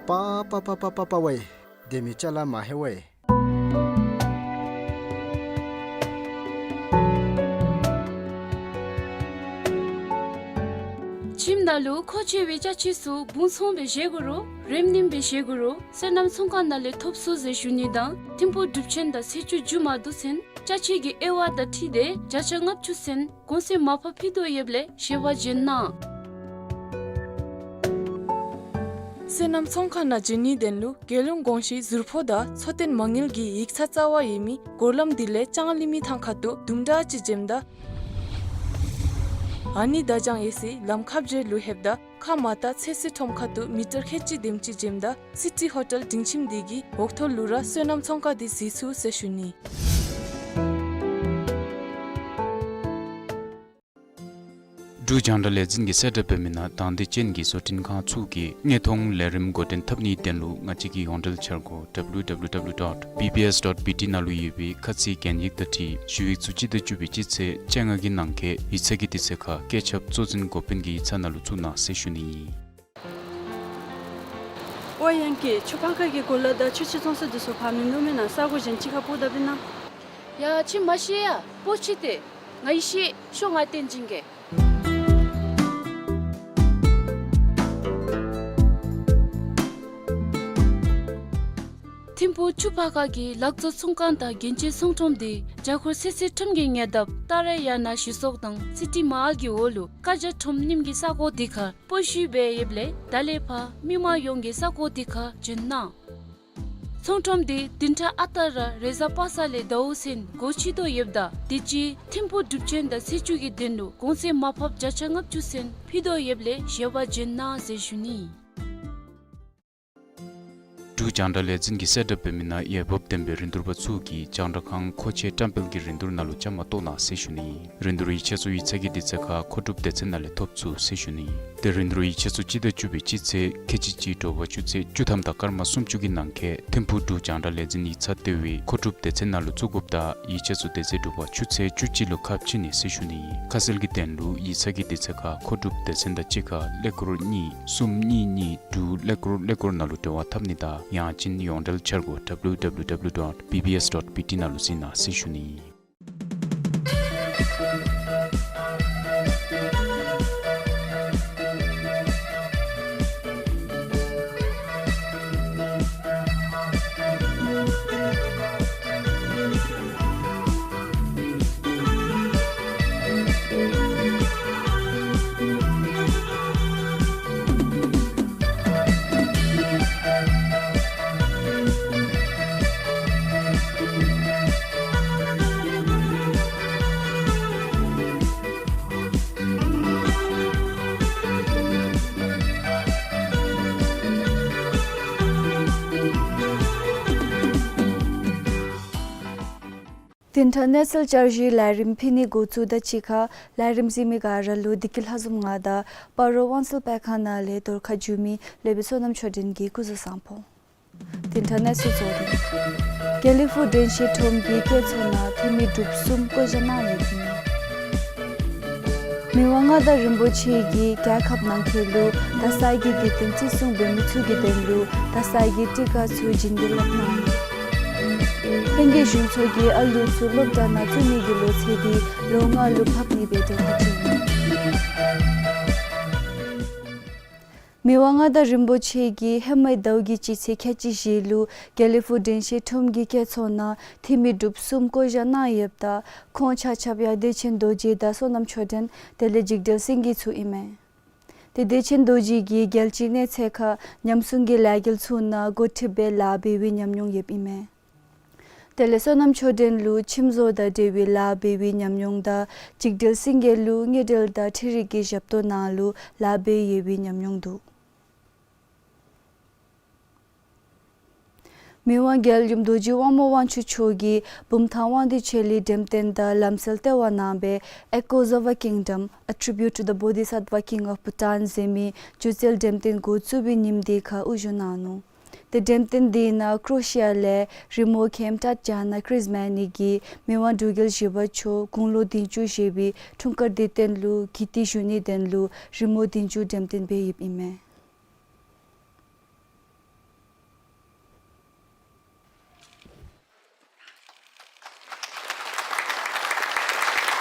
པ་པ་པ་པ་པ་པ་ཝེ། དེ་མི་ཅ་ལ་མ་ཧེ་ཝེ། ཁྱིམ་ནང་ལུ་མཁོ་ཆེ་བའི་ཅ་ཆས་ཚུ་བུང་ཚང་སྦེ་བཞེས་དགོ་རུང་རིམ་བསྣུན་སྦེ་བཞེས་དགོ་རུང་སོ་ནམ་ཚོང་ཁང་ནང་ལས་ཐོབ་ཚུགས་ཟེར་ཞུ་ནི་དང་ཐིམ་ཕུག་སྒྲུབ་ཆེན་དང་ཚེས་བཅུ་མཇུག་མ་བསྡུ་ཚུན་ཅ་ཆས་ཀྱི་དབྱེ་བ་དང་འཁྲིལ་ཏེ་བརྒྱ་ཆ་ལྔ་བཅུ་ཚུན་གོང་ཚད་མར་ཕབ་ཕུལ་དོ་ཡོདཔ་ལས་ཞལ་པར་བྱོན་གནང་། སོ་ནམ་ཚོང་ཁང་ནང་འབྱོན་ནིའི་དོན་ལུ་རྒྱལ་ཡོངས་གོང་ཞུའི་ཟུར་ཕོགས་དང་འཚོ་རྟེན་མ་དངུལ་གྱི་ཡིག་ཚང་རྩ་བ་ཡོད་མི་སྒོ་ལམ་དེ་ལས་ལྕང་གླིང་མི་ཐང་ཁ་ཐུག་དུམ་གྲ་ཅིག་འབྱོནམ་ད་ཨ་ནི་དར་ལྕང་ཡོད་སའི་ལམ་ཁ་བརྒྱད་ལུ་ལྷོདཔ་ད་ཁ་མར་ལྟ་ཚོད་བསྲེ་ཁྲོམ་ཁ་ཐུག་མི་ཊར་ཁལ་གཅིག་དེམ་ཅིག་འབྱོནམ་ད་སི་ཊི་ཧོ་ཊེལ་སྒྲིང་ཁྱིམ་དེ་གི་འོག་ཐོག་ལུ་ར་སོ་ནམ་ཚོང་ཁང་དེ་གཟིགས་ཚུགས་ཟེར་ཞུ་ནི། འབྲུག་རྒྱང་བསྒྲགས་ལས་འཛིན་གྱིས་གསལ་བསྒྲགས་འབད་མི་ནང་དང་འདོད་ཅན་གྱི་བཟོ་སྐྲུན་ཁང་ཚུ་གིས་དངོས་མཐོང་ལས་རིམ་འགོ་འདྲེན་འཐབ་ནིའི་དོན་ལུ་ང་བཅས་ཀྱི་ཡོངས་འབྲེལ་འཆར་སྒོ་W W W dot B B S dot B T ནང་ལུ་ཡོད་པའི་ཁ་ཚིག་གན་ཡིག་དང་འཁྲིལ་ཞུ་ཡིག་ཚུ་སྤྱི་ཟླ་བཅུ་པའི་སྤྱི་ཚེས་བཅོ་ལྔ་གི་ནང་འཁོད་ཡིག་ཚང་གི་དུས་ཚོད་ཁར་བཀོད་ཁྱབ་གཙོ་འཛིན་འགོ་དཔོན་གྱི་ཡིག་ཚང་ནང་ལུ་བཙུགས་གནང་ཟེར་ཞུ་ནི་ཨིན། ཨོ་ཡང་ཀི་ཆུ་ཕར་ཁ་གི་གོ་ལ་དང་ཆུ་ཆེན་ཚོང་ས་འདི་ཚུ་ཕར་མིན་འདུག་མེན་ན། ས་གོ་གཞན་ཅིག་ཁར་སྤོ་ད་པས་ན། ཡ་ཁྱོད་མ་ཤེས་ཡ། སྤོ་ཅི་སྟེ། ང་ཡི་ཤེས། ཤོག་ང་བསྟན་སྦྱིན་གེ། ཐིམ་ཕུག་ཆུ་ཕར་ཁ་གི་ལག་བཟོ་ཚོང་ཁང་དང་རྒྱན་ཆའི་ཚོང་ཁྲོམ་འདི་རྒྱ་ཁོར་སེར་སེར་ཁྲོམ་གྱི་ཉེ་འདབས་ཏཱ་ར་ཡ་ན་ཞི་སོག་དང་སི་ཊི་མ་ཧཱལ་གྱི་འོག་ལུ་ཀ་ཇ་ཁྲོམ་རྙིངམ་གི་ས་གོ་འདི་ཁར་སྤོ་བཤུད་འབད་ཡོདཔ་ལས་ད་ལས་ཕར་མི་མང་ཡོངས་ཀྱིས་ས་གོ་འདི་ཁར་འབྱོན་གནང་། ཚོང་ཁྲོམ་འདི་བདུན་ཕྲག་ཨ་རྟག་ར་རེས་གཟའ་པ་སངས་ལས་ཟླཝ་ཚུན་སྒོ་ཕྱེ་དོ་ཡོདཔ་ད་དུས་ཅི་ཐིམ་ཕུག་སྒྲུབ་ཆེན་དང་ཚེས་བཅུ་གི་དོན་ལུ་གོང་ཚད་མར་ཕབ་བརྒྱ་ཆ་ལྔ་བཅུ་ཚུན་ཕུལ་དོ་ཡོདཔ་ལས་བཞེས་པར་འབྱོན་གནང་ཟེར་ཞུ་ནི། འབྲུག་རྒྱང་བསྒྲགས་ལས་འཛིན་གྱིས་གསལ་བསྒྲགས་འབད་མི་ནང་འོས་འབབ་ལྡན་པའི་རིན་བསྡུར་པ་ཚུ་གིས་རྒྱང་བསྒྲགས་ཁང་མཁོ་ཆས་བཀྲམ་སྤེལ་གྱི་རིན་བསྡུར་ནང་ལུ་བཅའ་མར་གཏོགས་གནང་ཟེར་ཞུ་ནི། རིན་བསྡུར་ཡིག་ཆ་ཚུ་ཡིག་ཚང་གི་དུས་ཚོད་ཁར་མཁོ་སྒྲུབ་སྡེ་ཚན་ནང་ལས་ཐོབ་ཚུགས་ཟེར་ཞུ་ནི། ཏེ་རིན་བསྡུར་ཡིག་ཆ་ཚུ་སྤྱི་ཟླ་བཅུ་པའི་སྤྱི་ཚེས་ཁལ་གཅིག་གཅིག་དྲོ་པ་ཆུ་ཚོད་བཅུ་ཐམ་དང་སྐར་མ་སུམ་ཅུ་གི་ནང་འཁོད་ཐིམ་ཕུག་འབྲུག་རྒྱང་བསྒྲགས་ལས་འཛིན་ཡིག་ཚང་ལྟེ་བའི་མཁོ་སྒྲུབ་སྡེ་ཚན་ནང་ལུ་བཙུགས་དགོཔ་ད་ཡིག་ཆ་ཚུ་དེ་ཚེ་དྲོ་པ་ཆུ་ཚོད་བཅུ་གཅིག་ལུ་ཁ་ཕྱེ་ནི་ཟེར་ཞུ་ནི། ཁ་གསལ་གྱི་དོན་ལུ་ཡིག་ཚང་གི་དུས་ཚོད་ཁར་མཁོ་སྒྲུབ་སྡེ་ཚན་དང་གཅིག་ཁར་ཀླད་ཀོར་གཉིས་གསུམ་གཉིས་གཉིས་དྲུག་ཀླད་ཀོར་ཀླད་ཀོར་ནང་ལུ་འབྲེལ་བ་འཐབ་ནི་དང་ཡང་ཅིན་ཡོངས་འབྲེལ་འཆར་སྒོ་W W W dot B B S dot B T ནང་ལུ་གཟིགས་གནང་ཟེར་ཞུ་ནི། བདུན་ཕྲག་གནས་ཚུལ་བསྐྱར་ཞུའི་ལས་རིམ་ཕུལ་ནི་འགོ་བཙུགས་དང་གཅིག་ཁར་ལས་རིམ་གཟིགས་མི་ག་ར་ལུ་བདེ་སྐྱིད་ལྷ་འཛོམས་ང་དང་སྤ་རོ་དབང་གསལ་སྤེལ་ཁང་ནང་ལས་བརྡ་ཁ་བསྒྱུར་མི་ལེགས་པའི་བསོད་ནམས་ཆོས་སྒྲོན་གྱིས་སྐུ་གཟུགས་བཟང་པོ། བདུན་ཕྲག་གནས་ཚུལ་གཙོ་དོན། དགེ་ལེགས་ཕུག་དྲན་ཤེས་ཁྲོམ་གྱི་སྐྱེད་ཚོང་ནང་ཐིམ་མི་འབྲུགཔ་གསུམ་བསྐོ་བཞག་གནང་ཡོདཔ་ཨིན། མི་དབང་མངའ་བདག་རིན་པོ་ཆེ་གིས་རྒྱལ་ཁབ་ནང་འཁོད་ལུ་ད་སའི་གི་དུས་སྟོན་བརྩི་སྲུང་འབད་མི་ཚུ་གི་དོན་ལུ་ད་སའི་གི་ཊི་ཀ་ཚུ་བྱིན་གྱིས་བརླབས་གནང་། ལྷན་རྒྱས་གཞུང་ཚོགས་ཀྱིས་ཨ་ལུ་ཚུ་སློབ་གྲྭ་ནང་བཙུགས་ནི་གི་ལོ་ཚད་འདི་ལོ་ལྔ་ལུ་ཕབ་ནི་སྦེ་གྲོས་ཁ་བྱིན། མི་དབང་མངའ་བདག་རིན་པོ་ཆེ་གིས་ཧེ་མའི་ཟླཝ་གི་སྤྱི་ཚེས་ཁལ་གཅིག་བཞི་ལུ་དགེ་ལེགས་ཕུག་དྲན་ཤེས་ཁྲོམ་གྱི་སྐྱེད་ཚོང་ནང་ཐིམ་མི་འབྲུགཔ་གསུམ་བསྐོ་བཞག་གནང་ཡོདཔ་ད་ཁོང་ཆ་ཁྱབ་ཡང་བདེ་ཆེན་རྡོ་རྗེ་དང་བསོད་ནམས་ཆོས་སྒྲོན་དེ་ལས་འཇིགས་བྲལ་སེང་གེ་ཚུ་ཨིན་མས། ཏེ་བདེ་ཆེན་རྡོ་རྗེ་གིས་རྒྱལ་སྤྱིའི་གནས་ཚད་ཁར་ཉམས་སྲུང་གི་ལས་འགུལ་ཚུ་ནང་འགོ་ཁྲིདཔ་སྦེ་ལཱ་འབད་བའི་ཉམས་མྱོང་ཡོདཔ་ཨིན་མས། དེ་ལས་བསོད་ནམས་ཆོས་སྒྲོན་ལུ་ཁྱིམ་བཟོ་དང་འབྲེལ་བའི་ལཱ་འབད་བའི་ཉམས་མྱོང་དང་འཇིགས་བྲལ་སེང་གེ་ལུ་དངུལ་འབྲེལ་དང་འཕྲུལ་རིག་གི་ཞབས་ཏོག་ནང་ལུ་ལཱ་འབད་ཡོད་པའི་ཉམས་མྱོང་འདུག། མི་དབང་རྒྱལ་ཡུམ་རྡོ་རྗེ་དབང་མོ་དབང་ཕྱུག་མཆོག་གིས་བུམ་ཐང་དབང་འདུས་ཆེ་ལི་འགྲེམས་སྟོན་དང་ལམ་སྲོལ་ལྟེ་བ་ནང་སྦེ་Echoes of a Kingdom, A Tribute to the Bodhisattva King of Bhutan ཟེར་མི་སྒྱུ་རྩལ་འགྲེམས་སྟོན་འགོ་བཙུགས་པའི་ཉིནམ་དེ་ཁར་དབུ་བཞུགས་གནང་ནུག། ཏེ་འགྲེམས་སྟོན་དེ་ནང་ཀྲོ་ཤི་ཡ་ལས་རི་མོ་མཁན་ཊཱཊ་ཇཱ་ན་ཀྲིས་མ་ནི་གིས་མི་དབང་འབྲུག་རྒྱལ་བཞི་པ་མཆོག་དགུང་ལོ་བདུན་ཅུ་བཞེས་པའི་འཁྲུངས་སྐར་དུས་སྟོན་ལུ་དགེ་ཐིག་ཞུ་ནིའི་དོན་ལུ་རི་མོ་བདུན་ཅུ་འགྲེམས་སྟོན་འབད་ཡོདཔ་ཨིན་མས།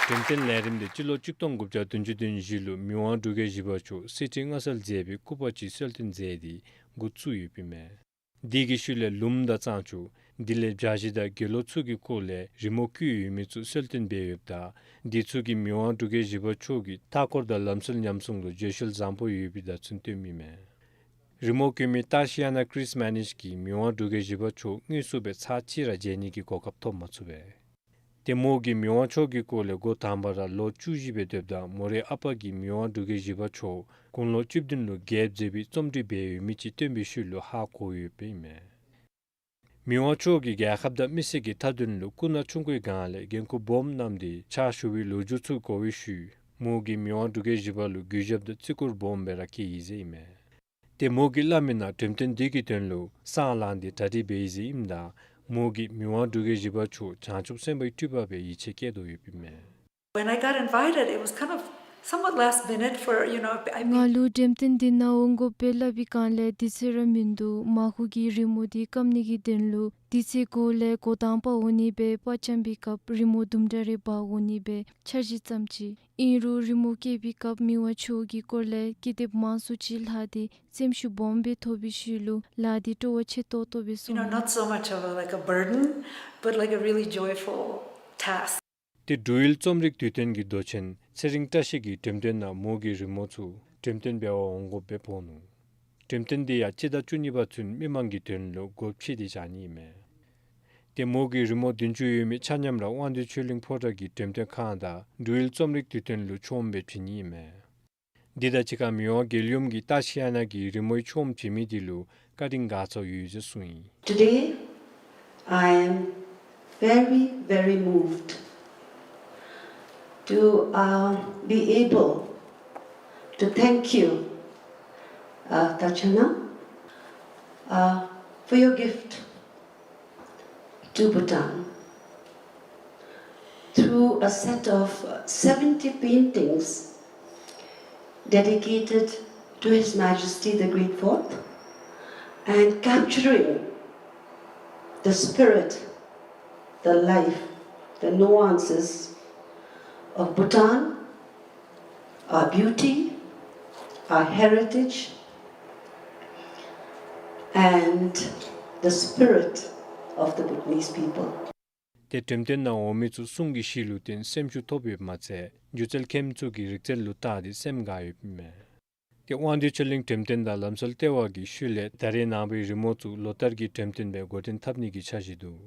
འགྲེམས་སྟོན་ལས་རིམ་དེ་སྤྱི་ལོ་གཅིག་སྟོང་དགུ་བརྒྱ་བདུན་ཅུ་དོན་བཞི་ལུ་མི་དབང་འབྲུག་རྒྱལ་བཞི་པ་མཆོག་གསེར་ཁྲི་མངའ་གསོལ་མཛད་པའི་སྐུ་པར་ཅིག་གསོལ་སྟོན་མཛད་དེ་འགོ་བཙུགས་ཡོདཔ་ཨིན་མས། དེ་གི་ཤུལ་ལས་ལུངམ་དང་གཙང་ཆུ་དེ་ལས་བྱ་བཞི་དང་དགེ་སློང་ཚུ་གི་སྐོར་ལས་རི་མོ་བརྐོས་ཡོད་མི་ཚུ་གསོལ་སྟོན་འབད་ཡོདཔ་ད་དེ་ཚུ་གིས་མི་དབང་འབྲུག་རྒྱལ་བཞི་པ་མཆོག་གི་མཐའ་འཁོར་དང་ལམ་སྲོལ་ཉམས་སྲུང་ལུ་བརྗོད་གཞིར་བཟང་པོ་ཡོད་པའི་བརྡ་མཚོན་སྟོནམ་ཨིན་མས། རི་མོ་བརྐོ་མི་ཊཱཊ་ཇཱ་ན་ཀྲིས་མ་ནི་གིས་མི་དབང་འབྲུག་རྒྱལ་བཞི་པ་མཆོག་དངོས་སུ་སྦེ་ཚར་གཅིག་ར་མཇལ་ནི་གི་གོ་སྐབས་ཐོབ་མ་ཚུགས་པས། ཏེ་མོ་གིས་མི་དབང་མཆོག་གི་སྐོར་ལས་འགོ་དང་པ་ར་ལོ་བཅུ་བཞི་སྦེ་སྡོདཔ་ད་མོ་རའི་ཨ་པ་གིས་མི་དབང་འབྲུག་རྒྱལ་བཞི་པ་མཆོག་དགུང་ལོ་བཅུ་བདུན་ལུ་རྒྱལཔོ་མཛད་པའི་རྩོམ་སྒྲིག་འབད་ཡོད་མི་ཅིག་བཏོན་པའི་ཤུལ་ལུ་ཧ་གོ་ཡོདཔ་ཨིན་མས། མི་དབང་མཆོག་གིས་རྒྱལ་ཁབ་དང་མི་སེར་གྱི་མཐའ་དོན་ལུ་སྐུ་ན་ཆུང་ཀུའི་སྒང་ལས་འགན་ཁུར་སྦོམ་བསྣམས་ཏེ་ཕྱག་ཞུ་བའི་ལོ་རྒྱུས་ཚུ་གོ་བའི་ཤུལ་ མོ་གིས་མི་དབང་འབྲུག་རྒྱལ་བཞི་པ་ལུ་གུས་ཞབས་དང་བརྩི་བཀུར་སྦོམ་སྦེ་ར་བསྐྱེད་ཡི་ཟེར་ཨིན་མས། ཏེ་མོ་གིས་སླབ་མི་ནང་འགྲེམས་སྟོན་འདི་གི་དོན་ལུ་སང་ལངས་ཏེ་གྲ་སྒྲིག་འབད་ཡི་ཟེར་ཨིནམ་ད་མོ་གིས་མི་དབང་འབྲུག་རྒྱལ་བཞི་པ་མཆོག་བྱང་ཆུབ་སེམས་དཔའི་སྤྲུལ་པ་སྦེ་ཡིད་ཆེས་བསྐྱེད་དོ་ཡོདཔ་ཨིན་མས། When I got invited, it was kind of somewhat last minute for, you know, I mean, ང་ལུ་འགྲེམས་སྟོན་འདི་ནང་འོང་དགོཔ་སྦེ་སླབ་པའི་སྒང་ལས་དུས་ཚོད་ར་མིན་འདུག། མ་ཧུ་གིས་རི་མོ་འདི་བཀབ་ནི་གི་དོན་ལུ་དུས་ཚོད་འགོར་ལས་འགོ་དང་པ་འོང་ནི་སྦེ་པར་བཅམ་པའི་སྐབས་རི་མོ་དུམ་གྲ་རེ་འབག་འོང་ནི་སྦེ་འཆར་གཞི་བརྩམས་ཅི། ཨིན་རུང་རི་མོ་བཀལ་བའི་སྐབས་མི་དབང་མཆོག་གི་སྐོར་ལས་ཀི་དེབ་མང་སུ་ཅིག་ལྷག་སྟེ་སེམས་ཤུགས་སྦོམ་སྦེ་ཐོབ་པའི་ཤུལ་ལུ་ལཱ་འདི་སྤྲོ་བ་ཆེ་ཏོག་ཏོ་སྦེ་you know, སོང་ཡི། Not so much of a, like a burden, but like a really joyful task. ཏེ་འབྲུག་ཡུལ་རྩོམ་རིག་དུས་སྟོན་གྱི་མདོ་ཆེན་ཚེ་རིང་བཀྲ་ཤིས་ཀྱིས་འགྲེམས་སྟོན་ནང་མོ་གི་རི་མོ་ཚུ་འགྲེམས་སྟོན་འབད་བར་འོང་དགོཔ་སྦེ་འབོ་ནུག། འགྲེམས་སྟོན་འདི་ཡང་སྤྱི་ཟླ་བཅུ་གཉིས་པ་ཚུན་མི་མང་གི་དོན་ལུ་སྒོ་ཕྱེ་སྟེ་བཞག་ནི་ཨིན་མས། ཏེ་མོ་གི་རི་མོ་བདུན་ཅུ་ཡོད་མི་ཆ་མཉམ་ར་དབང་འདུས་ཆོས་གླིང་ཕོ་བྲང་གི་འགྲེམས་སྟོན་ཁང་དང་འབྲུག་ཡུལ་རྩོམ་རིག་དུས་སྟོན་ལུ་ཆོག་སྦེ་བྱིན་ནི་ཨིན་མས། འདི་དང་གཅིག་ཁར་མི་དབང་རྒྱལ་ཡུམ་གྱིས་ཏཱ་ཤི་ཡ་ན་གི་རི་མོའི་ཆོག་བྱིན་མི་འདི་ལུ་བཀའ་དྲིན་དགའ་ཚོར་ཡོད་ཟེར་གསུངས་ཡི། Today, I am very, very moved to, uh, be able to thank you, uh, Tachana, uh, for your gift to Bhutan through a set of seventy paintings dedicated to His Majesty the Great Fourth and capturing the spirit, the life, the nuances of Bhutan, our beauty, our heritage, and the spirit of the Bhutanese people. ཏེ་འགྲེམས་སྟོན་ནང་འོང་མི་ཚུ་གསུང་གི་གཤིས་ལུ་བརྟེན་སེམས་ཤུགས་ཐོབ་ཡོདཔ་མ་ཚད་སྒྱུ་རྩལ་མཁནམ་ཚུ་གིས་རིག་རྩལ་ལུ་བལྟ་སྟེ་སེམས་དགའ་ཡོདཔ་ཨིན་མས། ཏེ་དབང་འདུས་ཆོས་གླིང་འགྲེམས་སྟོན་དང་ལམ་སྲོལ་ལྟེ་བ་གིས་ཤུལ་ལས་ད་རེས་ནངས་པའི་རི་མོ་ཚུ་ལོ་ལྟར་གྱི་འགྲེམས་སྟོན་སྦེ་འགོ་འདྲེན་འཐབ་ནི་གི་འཆར་གཞི་འདུག།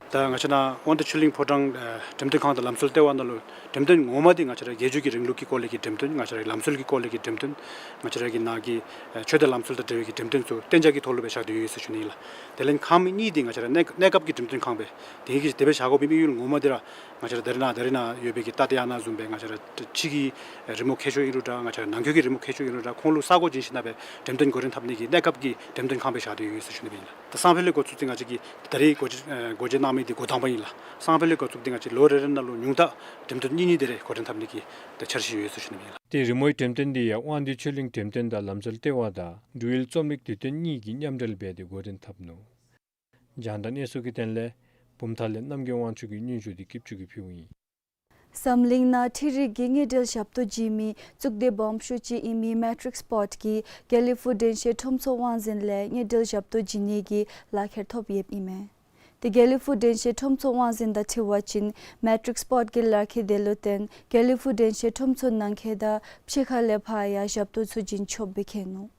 ད་ང་བཅས་ནཱ་དབང་འདུས་ཆོས་གླིང་ཕོ་བྲང་ཨེ་འགྲེམས་སྟོན་ཁང་དང་ལམ་སྲོལ་ལྟེ་བ་ནང་ལུ་འགྲེམས་སྟོན་ངོ་མ་འདི་ང་བཅས་ར་རྒྱལ་བརྒྱུད་ཀྱི་རིང་ལུགས་ཀྱི་སྐོར་ལས་ཀྱི་འགྲེམས་སྟོན་ང་བཅས་རའི་ལམ་སྲོལ་གྱི་སྐོར་ལས་ཀྱི་འགྲེམས་སྟོན་ང་བཅས་ར་གི་ནང་གི་ཨེ་ཆོས་དང་ལམ་སྲོལ་དང་འབྲེལ་བའི་གི་འགྲེམས་སྟོན་ཚུ་གཏན་འཇགས་ཀྱི་ཐོག་ལུ་སྦེ་བཞག་སྟེ་ཡོད་ཟེར་ཞུ་ནི་ཨིན་ལགས། དེ་ལས་ཁང་མིག་གཉིས་འདི་ང་བཅས་ར་གནས་གནས་སྐབས་ཀྱི་འགྲེམས་སྟོན་ཁང་སྦེ་དེ་གི་དེ་སྦེ་བཞག་དགོ་པའི་དམིགས་ཡུལ་ངོ་མ་འདི་ར་ང་བཅས་ར་ད་རེས་ནཱ་ད་རེས་ནཱ་ཡོད་པའི་གི་ཏཱ་ཏཱ་ཡ་ན་བཟུམ་སྦེ་ང་བཅས་ར་ཕྱི་གི་རི་མོ་མཁས་མཆོག་ཨིན་རུང་འདྲ་ང་བཅས་ར་ནང་འཁོད་ཀྱི་རི་མོ་མཁས་མཆོག་ཨིན་རུང་འདྲ་ཁོང་ལུ་ས་གོ་བྱིན་ཞིནམ་སྦེ་འགྲེམས་སྟོན་འགོ་འདྲེན་འཐབ་ནི་གི་གནས་སྐབས་ཀྱི་འགྲེམས་སྟོན་ཁང་སྦེ་བཞག་སྟེ་ཡོད་ཟེར་ཞུ་ནི་ཨིན་ལགས། ད་སང་ཕོད་ལས་འགོ་བཙུགས་ཏེ་ང་བཅས་ཀྱི་ད་རེས་སྒོ་འབྱེད་ཨེ་སྒོ་འབྱེད་གནང་མི་འདི་འགོ་དང་པ་ཨིན་ལགས། སང་ཕོད་ལས་འགོ་བཙུགས་ཏེ་ང་བཅས་ལོ་རེ་རེ་ནང་ལུ་ཉུང་མཐའ་འགྲེམས་སྟོན་གཉིས་གཉིས་དེ་རེ་འགོ་འདྲེན་འཐབ་ནི་གི་ད་འཆར་གཞི་ཡོད་ཟེར་ཞུ་ནི་ཨིན་ལགས། ཏེ་རི་མོའི་འགྲེམས་སྟོན་འདི་ཡང་དབང་འདུས་ཆོས་གླིང་འགྲེམས་སྟོན་དང་ལམ་སྲོལ་ལྟེ་བ་དང་འབྲུག་ཡུལ་རྩོམ་རིག་དུས་སྟོན་གཉིས་ཀྱིས་མཉམ་འབྲེལ་འབད་དེ་འགོ་འདྲེན་འཐབ་ནུག། རྒྱང་བསྒྲགས་གནས་ཚུལ་གྱི་དོན་ལས་བུམ་ཐང་ལས་རྣམ་རྒྱལ་དབང་ཕྱུག་གི་སྙན་ཞུ་འདི་སྐྱིད་ཆུ་གིས་ཕུལཝ་ཨིན། འཛམ་གླིང་ནང་འཕྲུལ་རིག་གི་དངུལ་འབྲེལ་ཞབས་ཏོག་བྱིན་མི་གཙུག་སྡེ་སྦོམ་ཤོས་ཅིག་ཨིན་མི་མེ་ཊིག་སི་པོརཊ་གིས་དགེ་ལེགས་ཕུག་དྲན་ཤེས་ཁྲོམ་ཚོགས་དབང་འཛིན་ལས་དངུལ་འབྲེལ་ཞབས་ཏོག་བྱིན་ནི་གི་ལག་ཁྱེར་ཐོབ་ཡོདཔ་ཨིན་མས། ཏེ་དགེ་ལེགས་ཕུག་དྲན་ཤེས་ཁྲོམ་ཚོགས་དབང་འཛིན་དང་འཁྲིལ་བ་ཅིན་མེ་ཊིག་སི་པོརཊ་གི་ལག་ཁྱེར་དེ་ལུ་བརྟེན་དགེ་ལེགས་ཕུག་དྲན་ཤེས་ཁྲོམ་ཚོགས་ནང་འཁོད་དང་ཕྱི་ཁ་ལས་ཕར་ཡང་ཞབས་ཏོག་ཚུ་བྱིན་ཆོགཔ་སྦེ་བཀོད་ནུག།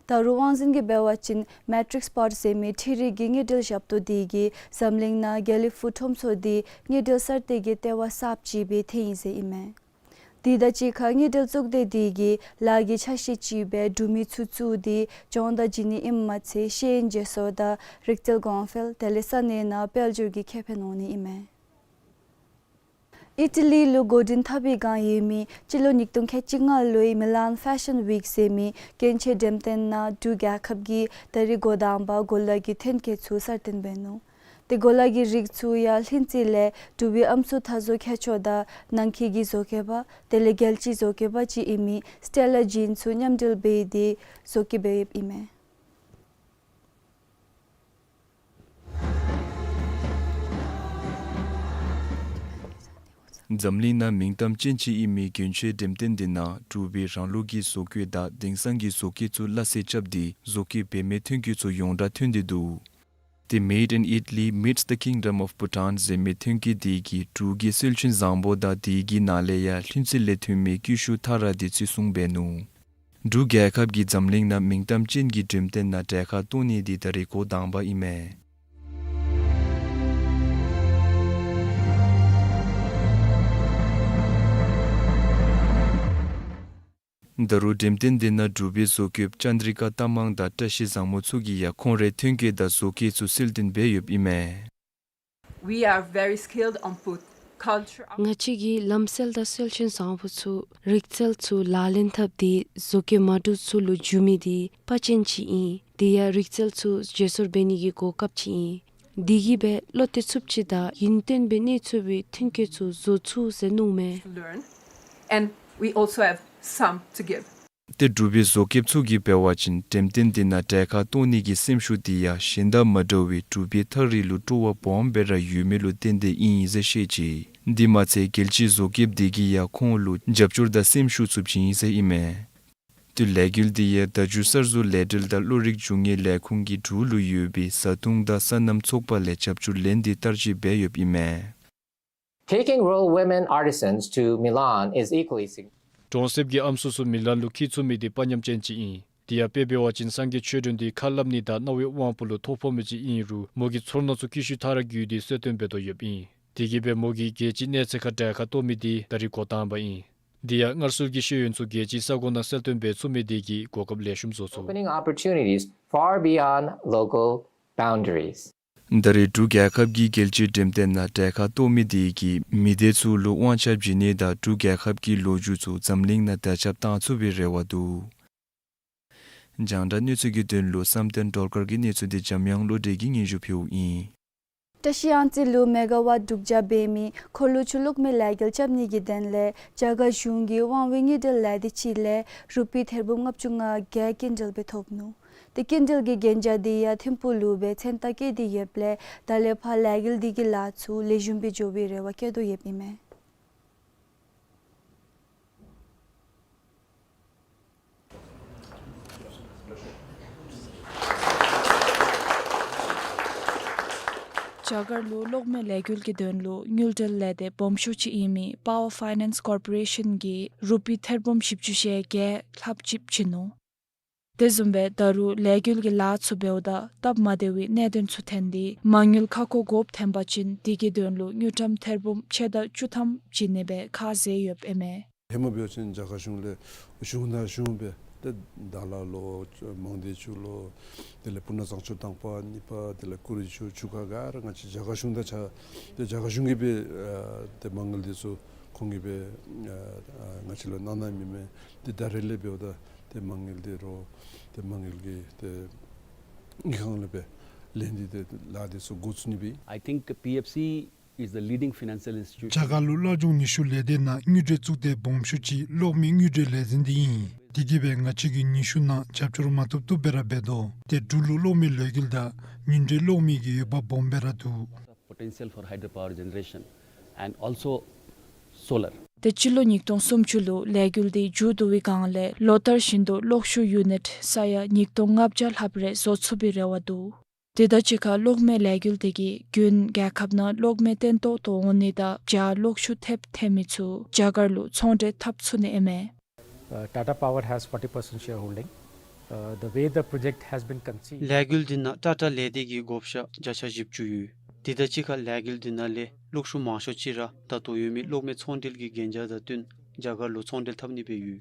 ད་རུང་དབང་འཛིན་གྱིས་འབད་བ་ཅིན་མེ་ཊིག་སི་པོརཊ་ཟེར་མི་འཕྲུལ་རིག་གི་དངུལ་འབྲེལ་ཞབས་ཏོག་འདི་གིས་འཛམ་གླིང་ནང་དགེ་ལེགས་ཕུག་ཁྲོམ་ཚོགས་འདི་དངུལ་འབྲེལ་གསར་གཏོད་ཀྱི་ལྟེ་བ་གསརཔ་ཅིག་སྦེ་ཐོན་ཡི་ཟེར་ཨིན་མས། དེ་དང་གཅིག་ཁར་དངུལ་འབྲེལ་གཙུག་སྡེ་འདི་གིས་ལཱ་གི་ཆ་ཤས་ཅིག་སྦེ་འབྲུག་མི་ཚུ་བཙུགས་ཏེ་སྦྱོང་བརྡར་བྱིན་ནི་ཨིནམ་མ་ཚད་ཤེས་ཡོན་བརྗེ་སོར་དང་རིག་རྩལ་གོང་འཕེལ་དེ་ལས་ས་གནས་ནང་དཔལ་འབྱོར་གྱི་ཁེ་ཕན་འོང་ནི་ཨིན་མས། ཨི་ཊ་ལི་ལུ་འགོ་འདྲེན་འཐབ་པའི་བསྒང་ཡོད་མི་སྤྱི་ལོ་ཉིས་སྟོང་ཁལ་གཅིག་ལྔ་ལོའི་མི་ལཱན་ཕེ་ཤཱན་ཝིཀ་ཟེར་མི་གྱོན་ཆས་འགྲེམས་སྟོན་ནང་འབྲུག་རྒྱལ་ཁབ་ཀྱིས་ད་རེས་འགོ་དང་པ་གོ་ལ་གི་ཐོན་སྐྱེད་ཚུ་གསར་བཏོན་འབད་ནུག། ཏེ་གོ་ལ་གི་རིགས་ཚུ་ཡང་ལྷུན་རྩེ་ལས་འབྲུག་པའི་ཨམ་སྲུ་མཐའ་ཟུར་མཁས་མཆོག་དང་ནང་འཁོད་ཀྱི་བཟོ་བཀོད་པ་དེ་ལས་རྒྱལ་སྤྱིའི་བཟོ་བཀོད་པ་ཅིག་ཨིན་མི་སི་ཊེ་ལ་ཇིན་ཚུ་མཉམ་འབྲེལ་འབད་དེ་བཟོ་བཀོད་འབད་ཡོདཔ་ཨིན་མས། འཛམ་གླིང་ནང་མིང་གཏམ་ཅན་ཅིག་ཨིན་མི་གྱོན་ཆས་འགྲེམས་སྟོན་འདི་ནང་འབྲུག་པའི་རང་ལུགས་ཀྱི་བཟོ་བཀོད་དང་དེང་སང་གི་བཟོ་བཀོད་ཚུ་སླ་བསྲེ་རྐྱབ་སྟེ་བཟོ་བཀོད་འབད་མི་ཐོན་སྐྱེད་ཚུ་ཡོངས་གྲགས་ཐོན་ཏེ་འདུག། ཏེ་Made in Italy meets the Kingdom of Bhutan ཟེར་མི་ཐོན་སྐྱེད་འདི་གིས་འབྲུག་གི་སྲོལ་རྒྱུན་བཟང་པོ་དང་དེ་གི་ནང་ལས་ཡང་ལྷུན་རྩེ་ལས་ཐོན་མི་ཀུ་ཤུ་ཐ་ར་འདི་ཚུ་བཟུང་འབད་ནུག། འབྲུག་རྒྱལ་ཁབ་ཀྱིས་འཛམ་གླིང་ནང་མིང་གཏམ་ཅན་གྱི་འགྲེམས་སྟོན་ནང་གྲལ་ཁར་གཏོགས་ནི་འདི་ད་རེས་འགོ་དང་པ་ཨིན་མས། ད་རུང་འགྲེམས་སྟོན་འདི་ནང་འབྲུག་པའི་བཟོ་བཀོདཔ་ཅཱན་དྲི་ཀ་རྟ་མང་དང་བཀྲ་ཤིས་བཟང་མོ་ཚུ་གིས་ཡང་ཁོང་རའི་ཐོན་སྐྱེད་དང་བཟོ་བཀོད་ཚུ་གསལ་སྟོན་འབད་ཡོདཔ་ཨིན་མས། We are very skilled on foot. culture. ང་བཅས་ཀྱིས་ལམ་སྲོལ་དང་སྲོལ་རྒྱུན་བཟང་པོ་ཚུ་རིག་རྩལ་ཚུ་ལག་ལེན་འཐབ་སྟེ་བཟོ་བཀོད་མ་འདྲཝ་ཚུ་ལུ་འཇུག་མི་དེ་དཔའ་ཅན་ཅིག་ཨིན། དེ་ཡང་རིག་རྩལ་ཚུ་བརྗེ་སོར་འབད་ནི་གི་གོ་སྐབས་ཅིག་ཨིན། དེ་གིས་སྦེ་བློ་གཏད་ཚུགསཔ་ཅིག་དང་ཡུན་བརྟན་སྦེ་གནས་ཚུགས་པའི་ཐོན་སྐྱེད་ཚུ་བཟོ་ཚུགས་ཟེར་མནོཝ་མས། Learn, and we also have some to give. ཏེ་འབྲུག་པའི་བཟོ་བཀོདཔ་ཚུ་གིས་འབད་བ་ཅིན་འགྲེམས་སྟོན་དེ་ནང་གྲལ་ཁར་གཏོགས་ནི་གི་སེམས་ཤུགས་དེ་ཡང་གཞན་དང་མ་འདྲ་བའི་འབྲུག་པའི་ཐག་རིང་ལུ་སྤྲོ་བ་སྦོམ་སྦེ་ར་ཡོད་མི་ལུ་བརྟེན་ཏེ་ཨིན་ཟེར་བཤད་ཅི། དེ་མ་ཚད་རྒྱལ་སྤྱིའི་བཟོ་བཀོདཔ་དེ་གིས་ཡང་ཁོང་ལུ་རྒྱབ་སྐྱོར་དང་སེམས་ཤུགས་ཚུ་བྱིན་ཟེར་ཨིན་མས། ཏེ་ལས་འགུལ་དེ་ཡང་བརྡ་བརྒྱུད་གསར་བཟོ་ལས་འབྲེལ་དང་བློ་རིག་འབྱུང་བའི་ལས་ཁུངས་ཀྱིས་འབྲུག་ལུ་ཡོད་པའི་བཟའ་བཏུང་དང་སོ་ནམ་ཚོགས་པ་ལས་རྒྱབ་སྐྱོར་ལེན་ཏེ་བསྟར་སྤྱོད་འབད་ཡོདཔ་ཨིན་མས། Taking rural women artisans to Milan is equally significant. གྲོང་གསེབ་ཀྱི་ཨམ་སྲུ་ཚུ་མི་ལན་ལུ་འཁྱིད་ཚུགས་མི་དེ་དཔའ་ཉམས་ཅན་ཅིག་ཨིན། དེ་ཡང་དཔེ་འབད་བ་ཅིན་སངས་རྒྱས་ཆོས་སྒྲོན་དེ་ཁ་སླབ་ནི་དང་རྣ་བའི་དབང་པོ་ལུ་ཐོ་ཕོག་མི་ཅིག་ཨིན་རུང་མོ་གིས་ཚོར་སྣང་ཚུ་ཀི་ཤུ་ཐ་ར་བརྒྱུད་དེ་གསལ་སྟོན་འབད་དོ་ཡོདཔ་ཨིན། དེ་གིས་སྦེ་མོ་གིས་རྒྱལ་སྤྱིའི་གནས་ཚད་ཁར་གྲལ་ཁར་གཏོགས་མི་དེ་ད་རིས་འགོ་དང་པ་ཨིན། དེ་ཡང་སྔར་སྲོལ་གྱི་ཤེས་ཡོན་ཚུ་རྒྱལ་སྤྱིའི་ས་གོ་ནང་གསལ་སྟོན་འབད་ཚུགས་མི་དེ་གིས་གོ་སྐབས་ལེགས་ཤོམ་བཟོ་ཚུགས། Opening opportunities far beyond local boundaries. ད་རེས་འབྲུག་རྒྱལ་ཁབ་ཀྱི་རྒྱལ་སྤྱིའི་འགྲེམས་སྟོན་ནང་གྲལ་ཁར་གཏོགས་མི་དེ་གིས་མི་སྡེ་ཚུ་ལུ་དབང་ཆ་བྱིན་ནི་དང་འབྲུག་རྒྱལ་ཁབ་ཀྱི་ལོ་རྒྱུས་ཚུ་འཛམ་གླིང་ནང་དར་ཁྱབ་བཏང་ཚུགས་པའི་རེ་བ་འདུག། རྒྱང་བསྒྲགས་གནས་ཚུལ་གྱི་དོན་ལུ་བསམ་གཏན་སྒྲོལ་དཀར་གྱི་གནས་ཚུལ་དེ་འཇམ་དབྱངས་བློ་གྲོས་ཀྱིས་སྙན་ཞུ་ཕུལཝ་ཨིན། བཀྲ་ཤིས་གཡང་རྩེ་ལུ་མེ་ག་ཝཊ་དྲུག་བརྒྱ་འབད་མི་འཁོར་ལོ་ཆུ་གློག་མེ་ལས་འགུལ་རྐྱབ་ནི་གི་དོན་ལས་རྒྱ་གར་གཞུང་གི་དབང་བའི་དངུལ་འབྲེལ་ལས་སྡེ་ཅིག་ལས་རུ་པི་ཐེར་འབུམ་ལྔ་བཅུ་ང་བརྒྱད་སྐྱིན་འགྲུལ་སྦེ་ཐོབ་ནུག། ཏེ་སྐྱིན་འགྲུལ་གྱི་གན་རྒྱ་དེ་ཡང་ཐིམ་ཕུག་ལུ་སྦེ་མཚན་རྟགས་བཀོད་དེ་ཡོདཔ་ལས་ད་ལས་ཕར་ལས་འགུལ་དེ་གི་ལཱ་ཚུ་ལེགས་ཤོམ་སྦེ་འགྱོ་བའི་རེ་བ་བསྐྱེད་དོ་ཡོདཔ་ཨིན་མས། རྒྱ་གར་ལུ་གློག་མེ་ལས་འགུལ་གྱི་དོན་ལུ་དངུལ་འབྲེལ་ལས་སྡེ་སྦོམ་ཤོས་ཅིག་ཨིན་མི་Power Finance Corporation གིས་རུ་པི་ཐེར་འབུམ་བཞི་བཅུ་ཞེ་བརྒྱད་ལྷགཔ་ཅིག་བྱིན་ནུག། དེ་བཟུམ་སྦེ་ད་རུང་ལས་འགུལ་གྱི་ལཱ་ཚུ་འབདཝ་ད་སྟབས་མ་བདེ་བའི་གནད་དོན་ཚུ་ཐོན་ཏེ་མ་དངུལ་ཁ་ཁོ་དགོཔ་ཐོན་པ་ཅིན་དེ་གི་དོན་ལུ་དངུལ་ཀྲམ་ཐེར་འབུམ་ཕྱེད་དང་བཅུ་ཐམ་བྱིན་ནི་སྦེ་ཁས་བླངས་ཡོདཔ་ཨིན་མས། ཧེ་མ་འབད་བ་ཅིན་རྒྱ་གར་གཞུང་ལས་གཞུང་དང་གཞུང་སྦེ་ཏེ་དྭགས་ལ་ལོ་མང་སྡེ་ཆུ་ལོ་དེ་ལས་སྤུ་ན་གཙང་ཆུ་དང་པ་གཉིས་པ་དེ་ལས་ཀུ་རི་ཆུ་ཆུ་ཁ་ག་ར་ང་བཅས་རྒྱ་གར་གཞུང་དང་ཆ་ཏེ་རྒྱ་གར་གཞུང་གིས་སྦེ་ཨ་ཏེ་མ་དངུལ་དེ་ཚུ་ཁོང་གིས་སྦེ་ཨ་ཨ་ང་བཅས་ལུ་གནང་གནངམ་ཨིན་མས། ཏེ་ད་རེས་ལས་འབདཝ་ད་ཏེ་མ་དངུལ་དེ་རོགས་ཏེ་མ་དངུལ་གྱི་ཏེ་དངུལ་ཁང་ལས་སྦེ་ལེན་ཏེ་ཏེ་ལཱ་དེ་ཚུ་འགོ་བཙུགས་ནི་སྦེ། I think P F C is the leading financial institution. རྒྱ་གར་ལུ་སླར་འབྱུང་ནུས་ཤུགས་ལས་སྡེ་ནང་དངུལ་འབྲེལ་གཙུག་སྡེ་སྦོམ་ཤོས་ཅིག་གློག་མེ་དངུལ་འབྲེལ་ལས་འཛིན་དེ་ཨིན། དེ་གིས་སྦེ་ང་བཅས་ཀྱི་ནུས་ཤུགས་ནང་རྒྱབ་སྐྱོར་མ་ཐུབ་ཐུབ་སྦེ་ར་འབད་དོ། ཏེ་འབྲུག་ལུ་གློག་མེ་ལས་འགུལ་དང་ཉིན་དྲོད་གློག་མེ་གི་འོས་འབབ་སྦོམ་སྦེ་ར་འདུག། Potential for hydropower generation and also solar. ཏེ་སྤྱི་ལོ་ཉིས་སྟོང་སུམ་ཅུ་ལུ་ལས་འགུལ་དེ་མཇུག་བསྡུ་བའི་བསྒང་ལས་ལོ་ལྟར་བཞིན་དུ་གློག་ཤུགས་ཡུ་ནིཊ་ས་ཡ་ཉིས་སྟོང་ལྔ་བརྒྱ་ལྷགཔ་རེ་བཟོ་ཚུགས་པའི་རེ་བ་འདུག། དེ་དང་གཅིག་ཁར་གློག་མེ་ལས་འགུལ་དེ་གིས་དགུན་རྒྱལ་ཁབ་ནང་གློག་མེ་བརྟན་ཏོག་ཏོ་འོང་ནི་དང་བྱཱར་གློག་ཤུགས་ཐེབས་ཐོན་མི་ཚུ་རྒྱ་གར་ལུ་ཚོང་འབྲེལ་འཐབ་ཚུགས་ནི་ཨིན་མས། Uh, Tata Power has forty percent shareholding. Uh, the way the project has been conceived. ལས་འགུལ་འདི་ནང་ཊ་ཊ་ལས་སྡེ་གི་བགོ་བཤའ་བརྒྱ་ཆ་བཞི་བཅུ་ཡོད། དེ་དང་གཅིག་ཁར་ལས་འགུལ་འདི་ནང་ལས་གློག་ཤུགས་མང་ཤོས་ཅིག་ར་ད་ལྟོ་ཡོད་མི་གློག་མེ་ཚོང་འབྲེལ་གྱི་གན་རྒྱ་དང་བསྟུན་རྒྱ་གར་ལུ་ཚོང་འབྲེལ་འཐབ་ནི་སྦེ་ཡོད།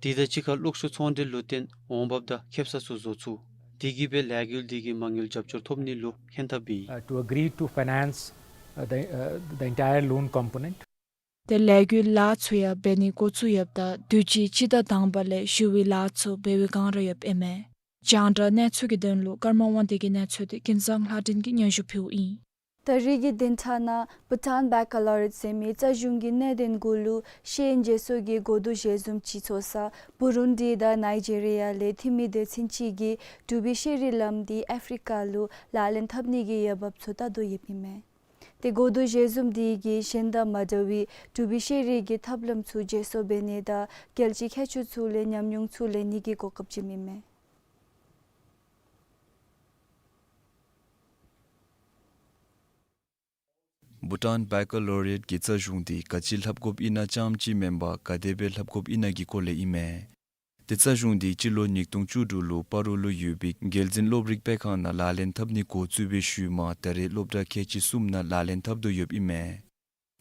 དེ་དང་གཅིག་ཁར་གློག་ཤུགས་ཚོང་འབྲེལ་ལུ་བརྟེན་འོང་འབབ་དང་ཁེབ་ས་ཚུ་བཟོ་ཚུགས། དེ་གིས་སྦེ་ལས་འགུལ་འདི་གིས་མ་དངུལ་རྒྱབ་སྐྱོར་ཐོབ་ནི་ལུ་ཧན་ཐབས་འབད་ཡི། Uh, to agree to finance, uh, the, uh, the entire loan component. ཏེ་ལས་འགུལ་ལཱ་ཚུ་ཡང་འབད་ནི་འགོ་བཙུགས་ཡོདཔ་ད་དུས་ཅི་སྤྱི་ཟླ་དང་པ་ལས་ཞུ་བའི་ལཱ་ཚུ་འབད་བའི་བསྒང་ར་ཡོདཔ་ཨིན་མས། རྒྱང་བསྒྲགས་གནས་ཚུལ་གྱི་དོན་ལུ་ཀརྨ་དབང་འདུས་ཀྱི་གནས་ཚུལ་དེ་ཀུན་བཟང་ལྷ་སྒྲོན་གྱིས་སྙན་ཞུ་ཕུལཝ་ཨིན། ད་རིས་ཀྱི་བདུན་ཕྲག་ནང་བྷུ་ཊཱན་བེ་ཀ་ལོ་རི་ཡཊ་ཟེར་མི་རྩ་གཞུང་གི་གནད་དོན་གུ་ལུ་ཤེས་ཡོན་བརྗེ་སོར་གྱི་གོ་བསྡུར་ཞལ་འཛོམས་ཅིག་ཚོགས་ས་བུ་རུན་ཌི་དང་ནཱི་ཇི་རི་ཡ་ལས་འཐུས་མི་སྡེ་ཚན་ཅིག་གིས་འབྲུག་པའི་ཤེས་རིག་བླམ་དེ་ཨཕ་རི་ཀ་ལུ་ལག་ལེན་འཐབ་ནི་གི་འོས་འབབ་ཚུ་བལྟ་དོ་ཡོདཔ་ཨིན་མས། ཏེ་གོ་བསྡུར་ཞལ་འཛོམས་དེ་གིས་གཞན་དང་མ་འདྲ་བའི་འབྲུག་པའི་ཤེས་རིག་གི་ཐབས་ལམ་ཚུ་བརྗེ་སོར་འབད་ནི་དང་རྒྱལ་སྤྱིའི་ཁྱད་ཆོས་ཚུ་ལས་ཉམས་མྱོང་ཚུ་ལེན་ནི་གི་གོ་སྐབས་ཅིག་ཨིན་མས། བྷུ་ཊཱན་བེ་ཀ་ལོ་རི་ཡཊ་གི་རྩ་གཞུང་དེ་ག་ཅི་ལྷབ་དགོཔ་ཨིན་ན་རྐྱངམ་ཅིག་མེན་པར་ག་དེ་སྦེ་ལྷབ་དགོཔ་ཨིན་ན་གི་སྐོར་ལས་ཨིན་མས། ཏེ་རྩ་གཞུང་དེ་སྤྱི་ལོ་ཉིས་སྟོང་བཅུ་དྲུག་ལུ་སྤ་རོ་ལུ་ཡོད་པའི་རྒྱལ་འཛིན་སློབ་རིག་སྤེལ་ཁང་ནང་ལག་ལེན་འཐབ་ནི་འགོ་བཙུགས་པའི་ཤུལ་མ་ད་རེས་སློབ་གྲྭ་ཁལ་གཅིག་གསུམ་ནང་ལག་ལེན་འཐབ་དོ་ཡོདཔ་ཨིན་མས།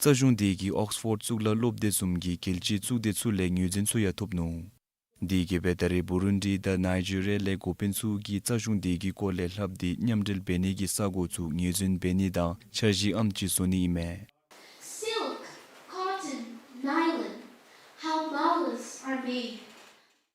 རྩ་གཞུང་དེ་གིས་ཨོགསི་ཕོཌ་གཙུག་ལག་སློབ་སྡེ་བཟུམ་གྱི་རྒྱལ་སྤྱིའི་གཙུག་སྡེ་ཚུ་ལས་ངོས་འཛིན་ཚུ་ཡང་ཐོབ་ནུག། དེ་གིས་སྦེ་ད་རེས་བུ་རུན་ཌི་དང་ནཱི་ཇི་རི་ཡ་ལས་འགོ་དཔོན་ཚུ་གིས་རྩ་གཞུང་དེ་གི་སྐོར་ལས་ལྷབ་སྟེ་མཉམ་འབྲེལ་འབད་ནི་གི་ས་གོ་ཚུ་ངོས་འཛིན་འབད་ནི་དང་འཆར་གཞི་ཨམ་ཅིག་བཟོ་ནི་ཨིན་མས། Silk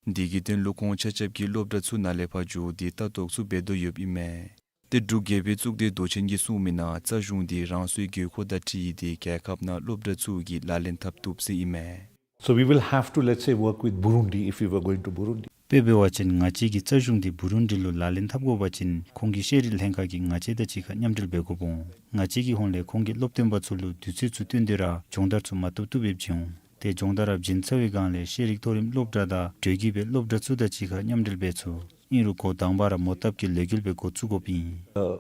འདི་གི་དོན་ལུ་ཁོང་ཆ་ཁྱབ་ཀྱིས་སློབ་གྲྭ་ཚུ་ནང་ལས་ཕར་འགྱོ་སྟེ་ལྟ་རྟོག་ཚུ་འབད་དོ་ཡོདཔ་ཨིན་མས། ཏེ་འབྲུག་རྒྱལ་པོའི་གཙུག་སྡེ་མདོ་ཆེན་གྱིས་གསུངས་མི་ནང་རྩ་གཞུང་འདི་རང་སོའི་དགོས་མཁོ་དང་འཁྲིལ་ཏེ་རྒྱལ་ཁབ་ནང་སློབ་གྲྭ་ཚུ་གི་ལག་ལེན་འཐབ་བཏུབ་ཟེར་ཨིན་མས། So we will have to, let's say, work with Burundi if we were going to Burundi. དཔེ་འབད་བ་ཅིན་ང་བཅས་ཀྱིས་རྩ་གཞུང་འདི་བུ་རུན་ཌི་ལུ་ལག་ལེན་འཐབ་དགོ་པ་ཅིན་ཁོང་གི་ཤེས་རིག་ལྷན་ཁག་གིས་ང་བཅས་དང་གཅིག་ཁར་མཉམ་འབྲེལ་འབད་དགོཔ་འོང་། ང་བཅས་ཀྱི་ཧོངས་ལས་ཁོང་གི་སློབ་སྟོན་པ་ཚུ་ལུ་དུས་ཚོད་ཚུ་བཏོན་ཏེ་ར་སྦྱོང་བརྡར་ཚུ་མ་བཏུབ་བཏུབ་སྦེ་བྱིན་འོང་། ཏེ་སྦྱོང་བརྡར་ར་བྱིན་ཚར་བའི་སྒང་ལས་ཤེས་རིག་མཐོ་རིམ་སློབ་གྲྭ་དང་འགྲོས་ཀྱིས་སྦེ་སློབ་གྲྭ་ཚུ་དང་གཅིག་ཁར་མཉམ་འབྲེལ་འབད་ཚུགས། ཨིན་རུང་འགོ་དང་པ་ར་མོ་བཏབ་ཀྱི་ལས་འགུལ་སྦེ་འགོ་བཙུགས་དགོཔ་ཨིན། Uh,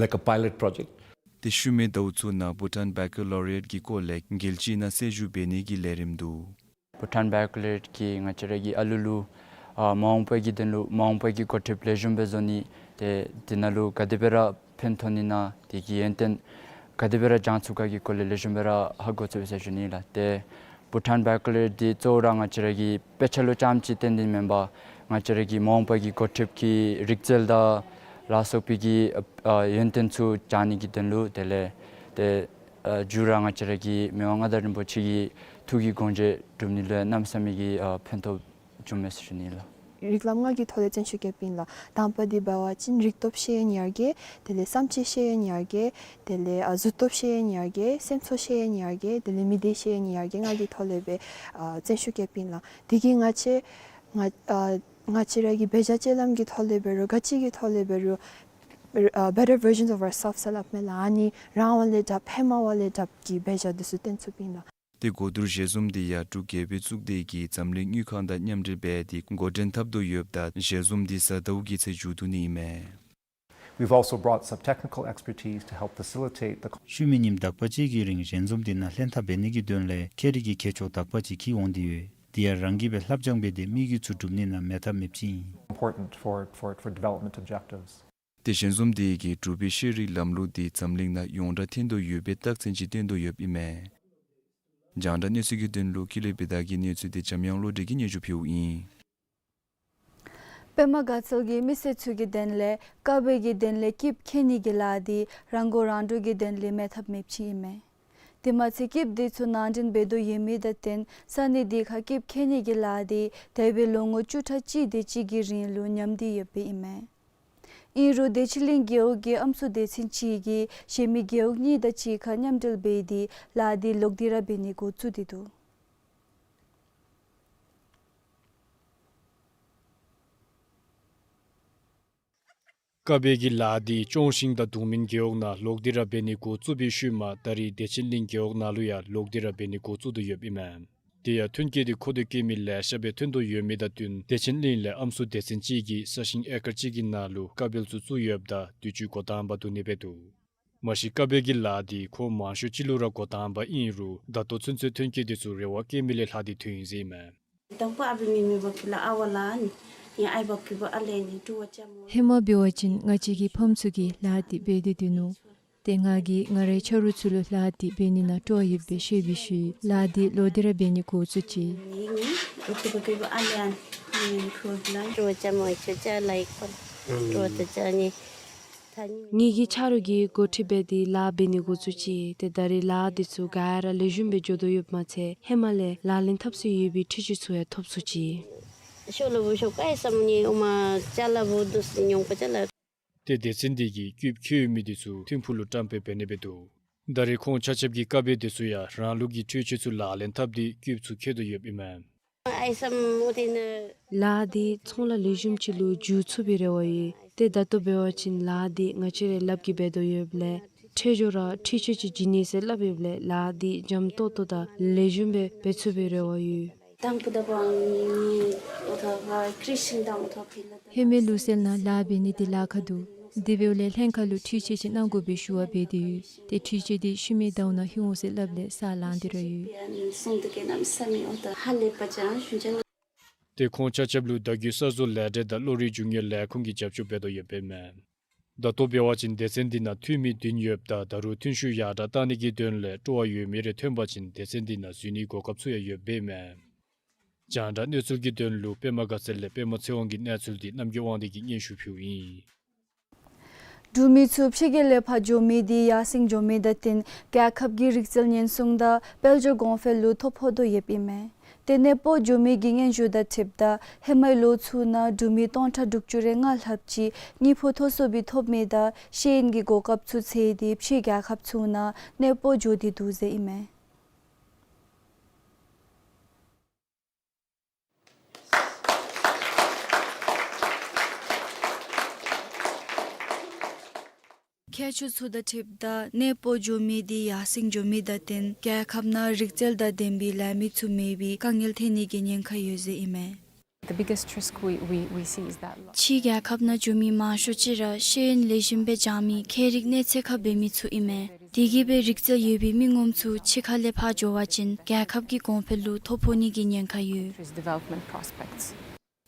like a pilot project. ཏེ་ཤུལ་མའི་ཟླཝ་ཚུ་ནང་བྷུ་ཊཱན་བེ་ཀ་ལོ་རི་ཡེཊ་གི་སྐོར་ལས་རྒྱལ་སྤྱི་ནང་གསལ་ཞུ་འབད་ནི་གི་ལས་རིམ་འདུག། བྷུ་ཊཱན་བེ་ཀ་ལོ་རི་ཡེཊ་གིས་ང་བཅས་ར་གི་ཨ་ལུ་ལུ་ཨ་མ་འོངས་པ་གི་དོན་ལུ་མ་འོངས་པ་གི་འགོ་ཁྲིདཔ་ལེགས་ཤོམ་སྦེ་བཟོ་ནི་ཏེ་དེ་ནང་ལུ་ག་དེ་སྦེ་ར་ཕན་ཐོགས་ནི་ན་དེ་གི་ཡོན་ཏན་ག་དེ་སྦེ་ར་སྦྱང་ཚུགས་ག་གི་སྐོར་ལས་ལེགས་ཤོམ་སྦེ་ར་ཧ་གོ་ཚུགས་པས་ཟེར་ཞུ་ནི་ལགས། ཏེ་བྷུ་ཊཱན་བེ་ཀ་ལོ་རི་ཡེཊ་འདི་གཙོ་བོ་ར་ང་བཅས་ར་གི་དཔེ་ཆ་ལུ་རྐྱངམ་ཅིག་བརྟེན་ཏེ་མེན་པར་ང་བཅས་ར་གི་མ་འོངས་པ་གི་འགོ་ཁྲིདཔ་གི་རིག་རྩལ་དང་ལ་སོགས་པའི་གི་ཨ་ཡོན་ཏན་ཚུ་སྦྱང་ནི་གི་དོན་ལུ་དེ་ལས་ཏེ་ཨ་མཇུག་ར་ང་བཅས་ར་གི་མི་དབང་མངའ་བདག་རིན་པོ་ཆེ་གི་ཐུགས་ཀྱི་དགོངས་བཞེད་སྒྲུབ་ནི་ལུ་གནམ་མེད་ས་མེད་ཀྱི་ཨ་ཕན་ཐོགས་བྱུངམ་མས་ཟེར་ཞུ་ནི་ལགས། རིགས་ལམ་ལྔ་གི་ཐོག་ལས་བརྩོན་ཤུགས་བསྐྱེདཔ་ཨིན་ལགས། དང་པ་འདི་འབད་བ་ཅིན་རིག་སྟོབས་ཤེས་ཡོན་ཡར་རྒྱས། དེ་ལས་བསམ་སྤྱོད་ཤེས་ཡོན་ཡར་རྒྱས། དེ་ལས་ཨ་གཟུགས་སྟོབས་ཤེས་ཡོན་ཡར་རྒྱས། སེམས་ཚོར་ཤེས་ཡོན་ཡར་རྒྱས། དེ་ལས་མི་སྡེ་ཤེས་ཡོན་ཡར་རྒྱས་ལྔ་གི་ཐོག་ལས་སྦེ་ཨ་བརྩོན་ཤུགས་བསྐྱེདཔ་ཨིན་ལགས། དེ་གིས་ང་བཅས་ང་ཨ་ང་བཅས་ར་གི་འབད་བཞག་སྤྱོད་ལམ་གྱི་ཐོག་ལས་འབད་རུང་ག་ཅི་གི་ཐོག་ལས་འབད་རུང་ཨ་better versions of ourselves ཟེར་སླབ་མས་ལགས། ཨ་ནི་རང་དབང་ལས་དྲགཔ་ཧེ་མ་བ་ལས་དྲགཔ་གི་འབད་བཞག་འདི་ཚུ་སྟོན་ཚུགསཔ་ཨིན་ལགས། ཏེ་གོ་བསྡུར་ཞལ་འཛོམས་འདི་ཡང་འབྲུག་རྒྱལ་པོའི་གཙུག་སྡེ་གིས་འཛམ་གླིང་དངུལ་ཁང་དང་མཉམ་འབྲེལ་འབད་དེ་འགོ་འདྲེན་འཐབ་དོ་ཡོདཔ་ད་ཞལ་འཛོམས་འདི་གཟའ་ཟླཝ་གི་ཚེ་མཇུག་བསྡུ་ནི་ཨིན་མས། We've also brought some technical expertise to help facilitate the ཤུལ་མའི་ཉིནམ་དག་པ་ཅིག་གི་རིང་ཞལ་འཛོམས་འདི་ནང་ལྷན་ཐབས་འབད་ནི་གི་དོན་ལས་ཁྱད་རིག་གི་མཁས་མཆོག་དག་པ་ཅིག་འཁྱིད་འོང་སྟེ་ཡོད། དེ་ཡང་རང་གིས་སྦེ་ལྷབ་སྦྱང་འབད་དེ་དམིགས་ཡུལ་ཚུ་སྒྲུབ་ནི་ནང་མེད་ཐབས་མེདཔ་ཅིག་ཨིན། Important for, for, for development objectives. ཏེ་ཞལ་འཛོམས་འདི་གིས་འབྲུག་པའི་ཤེས་རིག་ལམ་ལུགས་འདི་འཛམ་གླིང་ནང་ཡོངས་གྲགས་ཐོན་དོ་ཡོད་པའི་རྟགས་མཚན་ཅིག་སྟོན་དོ་ཡོདཔ་ཨིན་མས། རྒྱང་བསྒྲགས་གནས་ཚུལ་གྱི་དོན་ལུ་ཀུན་ལེགས་བི་དྷ་གི་གནས་ཚུལ་འདི་འཇམ་དབྱངས་བློ་གྲོས་ཀྱིས་སྙན་ཞུ་ཕུལཝ་ཨིན། པདྨ་དགའ་ཚལ་གྱི་མི་སེར་ཚུ་གི་དོན་ལས་ཀ་བེ་གི་དོན་ལས་སྐྱིདཔ་ཁྱེར་ནི་གི་ལཱ་འདི་རང་མགོ་རང་འདྲོངས་ཀྱི་དོན་ལས་མེད་ཐབས་མེདཔ་ཅིག་ཨིན་མས། དེ་མ་ཚད་སྐྱིདཔ་འདི་ཚུ་ནང་འདྲེན་འབད་དོ་ཡོད་མི་དང་བསྟུན་ས་གནས་འདི་ཁར་སྐྱིདཔ་ཁྱེར་ནི་གི་ལཱ་འདི་འདས་པའི་ལོ་ངོ་བཅུ་ཕྲག་གཅིག་དེ་ཅིག་གི་རིང་ལུ་ཉམས་ཏེ་ཡོདཔ་ཨིན་མས། ཨིན་རུང་བདེ་ཆེན་གླིང་རྒེད་འོག་གི་ཨམ་སྲུ་སྡེ་ཚན་ཅིག་གིས་གཞན་མི་རྒེད་འོག་གཉིས་དང་གཅིག་ཁར་མཉམ་འབྲེལ་འབད་དེ་ལཱ་འདི་ལོག་སྟེ་ར་འབད་ནི་འགོ་བཙུགས་ཏེ་འདུག། ཀ་བེ་གི་ལཱ་འདི་ཅོང་ཞིང་དང་གདུང་སྨིན་རྒེད་འོག་ནང་ལོག་སྟེ་ར་འབད་ནི་འགོ་བཙུགས་པའི་ཤུལ་མ་ད་རིས་བདེ་ཆེན་གླིང་རྒེད་འོག་ནང་ལུ་ཡང་ལོག་སྟེ་ར་འབད་ནི་འགོ་བཙུགས་དོ་ཡོདཔ་ཨིན་མས། དེ་ཡང་ཐོན་སྐྱེད་འདི་མཁོ་འདོད་བསྐྱེད་མི་ལེ་ཤ་སྦེ་ཐོན་དོ་ཡོད་མི་དང་བསྟུན་བདེ་ཆེན་གླིང་ལས་ཨམ་སྲུ་སྡེ་ཚན་ཅིག་གིས་ས་ཞིང་ཨེ་ཀར་གཅིག་གི་ནང་ལུ་ཀ་བེལ་ཚུ་བཙུགས་ཡོདཔ་ད་དུས་ཅི་འགོ་དང་པ་བསྡུ་ནི་འབད་འདུག། མ་གཞི་ཀ་བེལ་གྱི་ལཱ་འདི་ཁོང་མང་ཤོས་ཅིག་ལུ་ར་འགོ་དང་པ་ཨིན་རུང་ད་ལྟོ་ཚུན་ཚོད་ཐོན་སྐྱེད་འདི་ཚུ་རེ་བ་བསྐྱེད་མི་ལས་ལྷག་སྟེ་ཐོན་ཡི་ཟེར་ཨིན་མས། དང་པ་ཨ་བི་མེ་མེ་བ་ཀི་ལ་ཨ་བ་ལ་ནི་ཡ་ཨའི་བ་ཀི་བ་ཨ་ལེ་ནི་ཀྲུ་བ་ཅ་མོ། ཧེ་མ་འབད་བ་ཅིན་ང་བཅས་ཀྱི་ཕམ་ཚུ་གིས་ལཱ་འདི་འབད་དེ་སྡོད་ནུག། ཏེ་ང་གིས་ང་རའི་ཆ་རོགས་ཚུ་ལུ་ལཱ་འདི་འབད་ནི་ནང་སྤྲོ་བ་ཡོདཔ་སྦེ་ཤེས་པའི་ཤུལ་ལཱ་འདི་ལོག་སྟེ་ར་འབད་ནི་འགོ་བཙུགས་ཅི། ནི་ནི་ཀྲུ་བ་ཀི་བ་ཨ་ལེ་ནི་ཀྲུ་བ་ཅ་མོ་ཆུ་ཅ་ལ་ཡི་ཀོ་ཀྲུ་བ་ཏུ་ཅ་ནི། ངེ་གི་ཆ་རོགས་ཀྱིས་འགོ་ཁྲིད་འབད་དེ་ལཱ་འབད་ནི་འགོ་བཙུགས་ཅི། ཏེ་ད་རེས་ལཱ་འདི་ཚུ་ག་ར་ལེགས་ཤོམ་སྦེ་འགྱོ་དོ་ཡོདཔ་མ་ཚད་ཧེ་མ་ལས་ལག་ལེན་འཐབ་སྲོལ་ཡོད་པའི་འཕྲུལ་ཆས་ཚུ་ཡང་ཐོབ་ཚུགས་ཅི། ཤོ་ལོ་བུ་ཤོ་ཀའི་ས་མུ་ནི་ཨོ་མ་ཅ་ལ་བུ་དུ་སི་ཉོང་པ་ཅ་ལ། ཏེ་སྡེ་ཚན་འདི་གིས་སྐྱིདཔ་ཁྱེར་ཡོད་མི་འདི་ཚུ་ཐིམ་ཕུག་ལུ་བཀྲམ་སྤེལ་འབད་ནི་འབད་འདུག། ད་རེས་ཁོང་ཆ་ཁྱབ་ཀྱིས་ཀ་བེལ་འདི་ཚུ་ཡང་རང་ལུགས་ཀྱི་འཕྲུལ་ཆས་ཚུ་ལག་ལེན་འཐབ་སྟེ་སྐྱིདཔ་ཚུ་ཁྱེར་དོ་ཡོདཔ་ཨིན་མས། ཨའི་སམ་མུ་ཏི་ནི། ལཱ་འདི་ཚོང་ལཱ་ལེགས་ཤོམ་ཅིག་ལུ་འགྱུར་ཚུགས་པའི་རེ་བ་ཡོད། ཏེ་ད་ལྟོ་འབད་བ་ཅིན་ལཱ་འདི་ང་བཅས་རའི་ལགཔ་གིས་འབད་དོ་ཡོདཔ་ལས་འཕྲལ་མགྱོགས་ར་འཕྲུལ་ཆས་ཅིག་བྱིན་ནི་ཟེར་སླབ་ཡོདཔ་ལས་ལཱ་འདི་འཇམ་ཏོག་ཏོ་དང་ལེགས་ཤོམ་སྦེ་འབད་ཚུགས་པའི་རེ་བ་ཡོད། དང་པོ་ད་བང་ནི་འོ་ཐ་བ་ཀྲི་ཤིང་དང་འོ་ཐ་ཕི་ལ་ཧེ་མའི་ལུགས་སྲོལ་ནང་ལཱ་འབད་ནི་འདི་ལཱ་ཁག་འདུག། དེ་འབདཝ་ལས་ལྷན་ཁག་ལུ་འཕྲུལ་ཆས་ཅིག་གནང་དགོ་པའི་ཞུ་བ་འབད་དེ་ཡོད། ཏེ་འཕྲུལ་ཆས་འདི་ཤུལ་མའི་ཟླཝ་ནང་ལྷོད་འོང་ཟེར་སླབ་ལས་ས་ལང་སྟེ་ར་ཡོད། སོང་དུ་ཀེ་ནམ་ས་མི་འོ་ཐ་ཧ་ལས་པ་ཅང་ཞུ་ཅང་། ཏེ་ཁོང་ཆ་ཁྱབ་ལུ་བརྡ་བརྒྱུད་གསར་བཟོ་ལས་འབྲེལ་དང་གློག་རིག་འབྱུང་ཡོན་ལས་ཁུངས་ཀྱིས་རྒྱབ་སྐྱོར་འབད་དོ་ཡོདཔ་ཨིན་མས། ད་ལྟོ་འབད་བ་ཅིན་སྡེ་ཚན་འདི་ནང་འཐུས་མི་བདུན་ཡོདཔ་ད་ད་རུང་ཐོན་ཤུགས་ཡར་དྲག་བཏང་ནི་གི་དོན་ལས་སྤྲོ་བ་ཡོད་མི་རེ་ཐོན་པ་ཅིན་སྡེ་ཚན་འདི་ནང་འཛུལ་ནིའི་གོ་སྐབས་ཚུ་ཡང་ཡོདཔ་ཨིན་མས། རྒྱང་བསྒྲགས་གནས་ཚུལ་གྱི་དོན་ལུ་པདྨ་དགའ་ཚལ་ལས་པདྨ་ཚེ་དབང་གི་གནས་ཚུལ་འདི་རྣམ་རྒྱལ་དབང་འདུས་ཀྱིས་སྙན་ཞུ་ཕུལཝ་ཨིན། འབྲུག་མི་ཚུ་ཕྱི་རྒྱལ་ལས་ཕར་འགྱོ་མི་འདི་ཡར་སེང་འགྱོ་མི་དང་བསྟུན་རྒྱལ་ཁབ་ཀྱི་རིག་རྩལ་ཉེན་སྲུང་དང་དཔལ་འབྱོར་གོང་འཕེལ་ལུ་ཐོ་ཕོག་དོ་ཡོདཔ་ཨིན་མས། ཏེ་གནས་སྤོ་འགྱོ་མི་གི་སྙན་ཞུ་དང་འཁྲིལཝ་ད་ཧེ་མའི་ལོ་ཚུ་ནང་འབྲུག་མི་སྟོང་ཕྲག་དྲུག་ཅུ་རེ་ལྔ་ལྷགཔ་ཅིག་དངུལ་ཕོགས་མཐོ་སུ་སྦེ་ཐོབ་མི་དང་ཤེས་ཡོན་གྱི་གོ་སྐབས་ཚུ་འཚོལ་ཏེ་ཕྱིའི་རྒྱལ་ཁབ་ཚུ་ནང་གནས་སྤོ་འགྱོ་སྟེ་འདུག་ཟེར་ཨིན་མས། ཁྱད་ཆོས་ཚུ་དང་འཁྲིལཝ་ད་གནས་སྤོ་འགྱོ་མི་དེ་ཡར་སེང་འགྱོ་མི་དང་བསྟུན་རྒྱལ་ཁབ་ནང་རིག་རྩལ་དང་ལྡན་པའི་ལཱ་མི་ཚུ་མེད་པའི་དཀའ་ངལ་འཐོན་ནི་གི་ཉེན་ཁ་ཡོད་ཟེར་ཨིན་མས། The biggest risk we, we, we see is that ཕྱིའི་རྒྱལ་ཁབ་ནང་འགྱོ་མི་མང་ཤོས་ཅིག་ར་ཤེས་ཡོན་ལེགས་ཤོམ་སྦེ་སྦྱང་མི་མཁས་རིག་གནས་ཚད་ཁར་འབད་མི་ཚུ་ཨིན་མས། དེ་གིས་སྦེ་རིག་རྩལ་ཡོད་པའི་མི་ངོམ་ཚུ་ཕྱི་ཁ་ལས་ཕར་འགྱོ་བ་ཅིན་རྒྱལ་ཁབ་ཀྱི་གོང་འཕེལ་ལུ་ཐོ་ཕོག་ནི་གི་ཉེན་ཁ་ཡོད། Development prospects.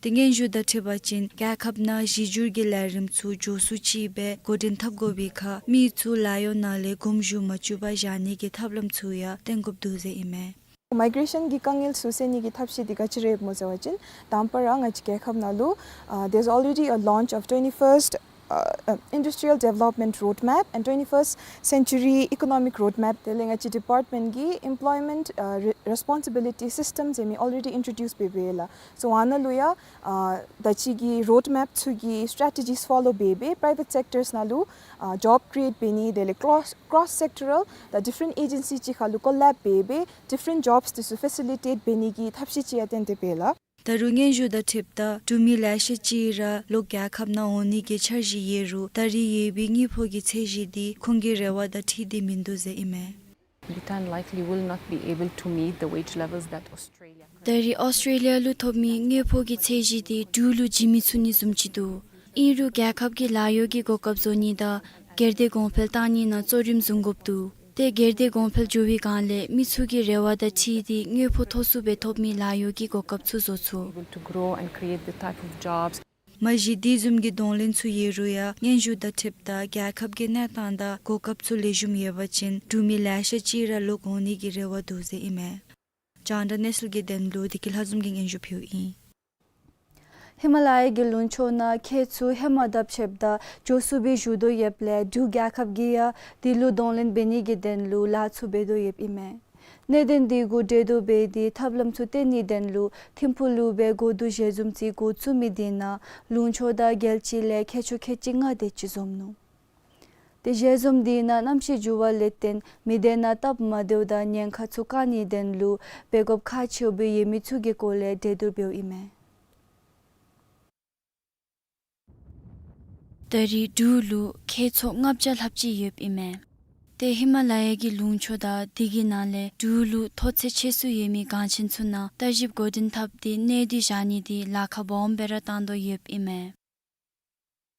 ཏེ་སྙན་ཞུ་དང་འཁྲིལ་བ་ཅིན་རྒྱལ་ཁབ་ནང་གཞི་འགྱུར་གྱི་ལས་རིམ་ཚུ་མགྱོགས་སུ་ཅིག་སྦེ་འགོ་འདྲེན་འཐབ་དགོ་པའི་ཁར་མི་ཚུ་ལཱ་གཡོག་ནང་ལས་དགོངས་ཞུ་མ་བཅུག་པར་བཞག་ནི་གི་ཐབས་ལམ་ཚུ་ཡང་བཏོན་དགོཔ་འདུག་ཟེར་ཨིན་མས། མའི་གེ་རེ་ཤཱན་གྱི་དཀའ་ངལ་ཚུ་སེལ་ནི་གི་ཐབས་ཤེས་དེ་ག་ཅི་ར་ཡོདཔ་སྨོ་ཟེར་བ་ཅིན་དང་པ་ར་ང་བཅས་རྒྱལ་ཁབ་ནང་ལུ་uh, there's already a launch of twenty-first uh, uh, Industrial Development Roadmap and twenty-first Century Economic Roadmap དེ་ལས་ང་བཅས་ཌི་པཱརཊ་མེནཊ་གིས་Employment uh, Re- Responsibility System ཟེར་མི་already introduce འབད་འབདཝ་ལགས། So ཨ་ནཱ་ལུ་ཡང་uh, ད་ཅི་གི་རོཌ་མེཔ་ཚུ་གི་སི་ཊེ་ཊི་ཇིས་ཕོ་ལོ་འབད་འབད་པ་རའི་བེཊ་སེཀ་ཊརསི་ནང་ལུ་uh, ཇོབ་ཀི་རི་ཨེཊ་འབད་ནི་དེ་ལས་ཀོ་རོསི་ཀོ་རོསི་སེཀ་ཊོ་རཱལ་དང་ཌིཕ་རེནཊ་ཨེ་ཇེན་སི་ཅིག་ཁར་ལུ་ཀོ་ལེབ་འབད་འབད་ཌིཕ་རེནཊ་ཇོབསི་དེ་ཚུ་ཕེ་སི་ལི་ཊེཊ་འབད་ནི་གི་ཐབས་ཤེས་ཅིག་ཡང་བཏོན་ཏེ་འབདཝ་ལགས། ད་རུང་སྙན་ཞུ་དང་འཁྲིལཝ་ད་འབྲུག་མི་ལེ་ཤ་ཅིག་ར་ལོག་རྒྱལ་ཁབ་ནང་འོང་ནི་གི་འཆར་གཞི་ཡོད་རུང་ད་རེས་ཡོད་པའི་དངུལ་ཕོགས་ཀྱི་ཚད་གཞི་དེ་ཁོང་གི་རེ་བ་དང་འཁྲིལ་ཏེ་མིན་འདུག་ཟེར་ཨིན་མས། Bhutan likely will not be able to meet the wage levels that Australia ད་རེས་ཨོསི་ཊྲེ་ལི་ཡ་ལུ་ཐོབ་མི་དངུལ་ཕོགས་ཀྱི་ཚད་གཞི་དེ་འབྲུག་ལུ་བྱིན་མི་ཚུགས་ནི་བཟུམ་ཅིག་འདུག། ཨིན་རུང་རྒྱལ་ཁབ་ཀྱི་ལཱ་གཡོག་གི་གོ་སྐབས་བཟོ་ནི་དང་སྒེར་སྡེ་གོང་འཕེལ་གཏང་ནི་ནང་གཙོ་རིམ་བཟུང་དགོཔ་འདུག། ཏེ་སྒེར་སྡེ་གོང་འཕེལ་འགྱོ་བའི་སྒང་ལས་མི་ཚུ་གི་རེ་བ་དང་འཁྲིལ་ཏེ་དངུལ་ཕོགས་མཐོ་སུ་སྦེ་ཐོབ་མི་ལཱ་གཡོག་གི་གོ་སྐབས་ཚུ་བཟོ་ཚུགས། Able to grow and create the type of jobs མ་གཞི་དེ་བཟུམ་གྱི་གདོང་ལེན་ཚུ་ཡོད་རུང་ཡང་སྙན་ཞུ་དང་འཁྲིལཝ་ད་རྒྱལ་ཁབ་ཀྱི་གནས་སྟངས་དང་གོ་སྐབས་ཚུ་ལེགས་ཤོམ་ཡོད་པ་ཅིན་འབྲུག་མི་ལེ་ཤ་ཅིག་ར་ལོག་འོང་ནི་གི་རེ་བ་འདུག་ཟེར་ཨིན་མས། རྒྱང་བསྒྲགས་གནས་ཚུལ་གྱི་དོན་ལུ་བདེ་སྐྱིད་ལྷ་འཛོམས་ཀྱིས་སྙན་ཞུ་ཕུལཝ་ཨིན། ཧི་མ་ལ་ཡ་གི་ལུང་ཕྱོགས་ནང་ཁྱེག་ཚུ་ཧེ་མ་དང་ཕྱདཔ་ད་མགྱོགས་སུ་སྦེ་ཞུ་དོ་ཡོདཔ་ལས་འབྲུག་རྒྱལ་ཁབ་ཀྱིས་ཡང་དེ་ལུ་གདོང་ལེན་འབད་ནི་གི་དོན་ལུ་ལཱ་ཚུ་འབད་དོ་ཡོདཔ་ཨིན་མས། གནད་དོན་དེ་གུ་གྲོས་བསྡུར་འབད་དེ་ཐབས་ལམ་ཚུ་བཏོན་ནིའི་དོན་ལུ་ཐིམ་ཕུག་ལུ་སྦེ་གོ་བསྡུར་ཞལ་འཛོམས་ཅིག་འགོ་བཙུགས་མི་དེ་ནང་ལུང་ཕྱོགས་དང་རྒྱལ་སྤྱི་ལས་མཁས་མཆོག་ཁལ་གཅིག་ལྔ་དེ་ཅིག་འཛོམས་ནུག། ཏེ་ཞལ་འཛོམས་དེ་ནང་གནམ་གཤིས་འགྱུར་བ་ལས་བརྟེན་མི་སྡེ་ནང་སྟབས་མ་བདེཝ་དང་ཉེན་ཁ་ཚུ་བཀག་ནིའི་དོན་ལུ་འབད་དགོཔ་ཁག་ཆེཝ་སྦེ་ཡོད་མི་ཚུ་གི་སྐོར་ལས་གྲོས་བསྡུར་འབདཝ་ཨིན་མས། ད་རེས་འབྲུག་ལུ་ཁྱེག་ཚོགས་ལྔ་བརྒྱ་ལྷགཔ་ཅིག་ཡོདཔ་ཨིན་མས། ཏེ་ཧི་མ་ལ་ཡ་གི་ལུང་ཕྱོགས་དང་དེ་གི་ནང་ལས་འབྲུག་ལུ་མཐོ་ཚད་ཆེ་སུ་ཡོད་མི་གངས་ཆེན་ཚུ་ནང་ལྟ་ཞིབ་འགོ་འདྲེན་འཐབ་སྟེ་གནས་སྡུད་བཞག་ནི་དེ་ལཱ་ཁག་སྦོམ་སྦེ་ར་བཏང་དོ་ཡོདཔ་ཨིན་མས།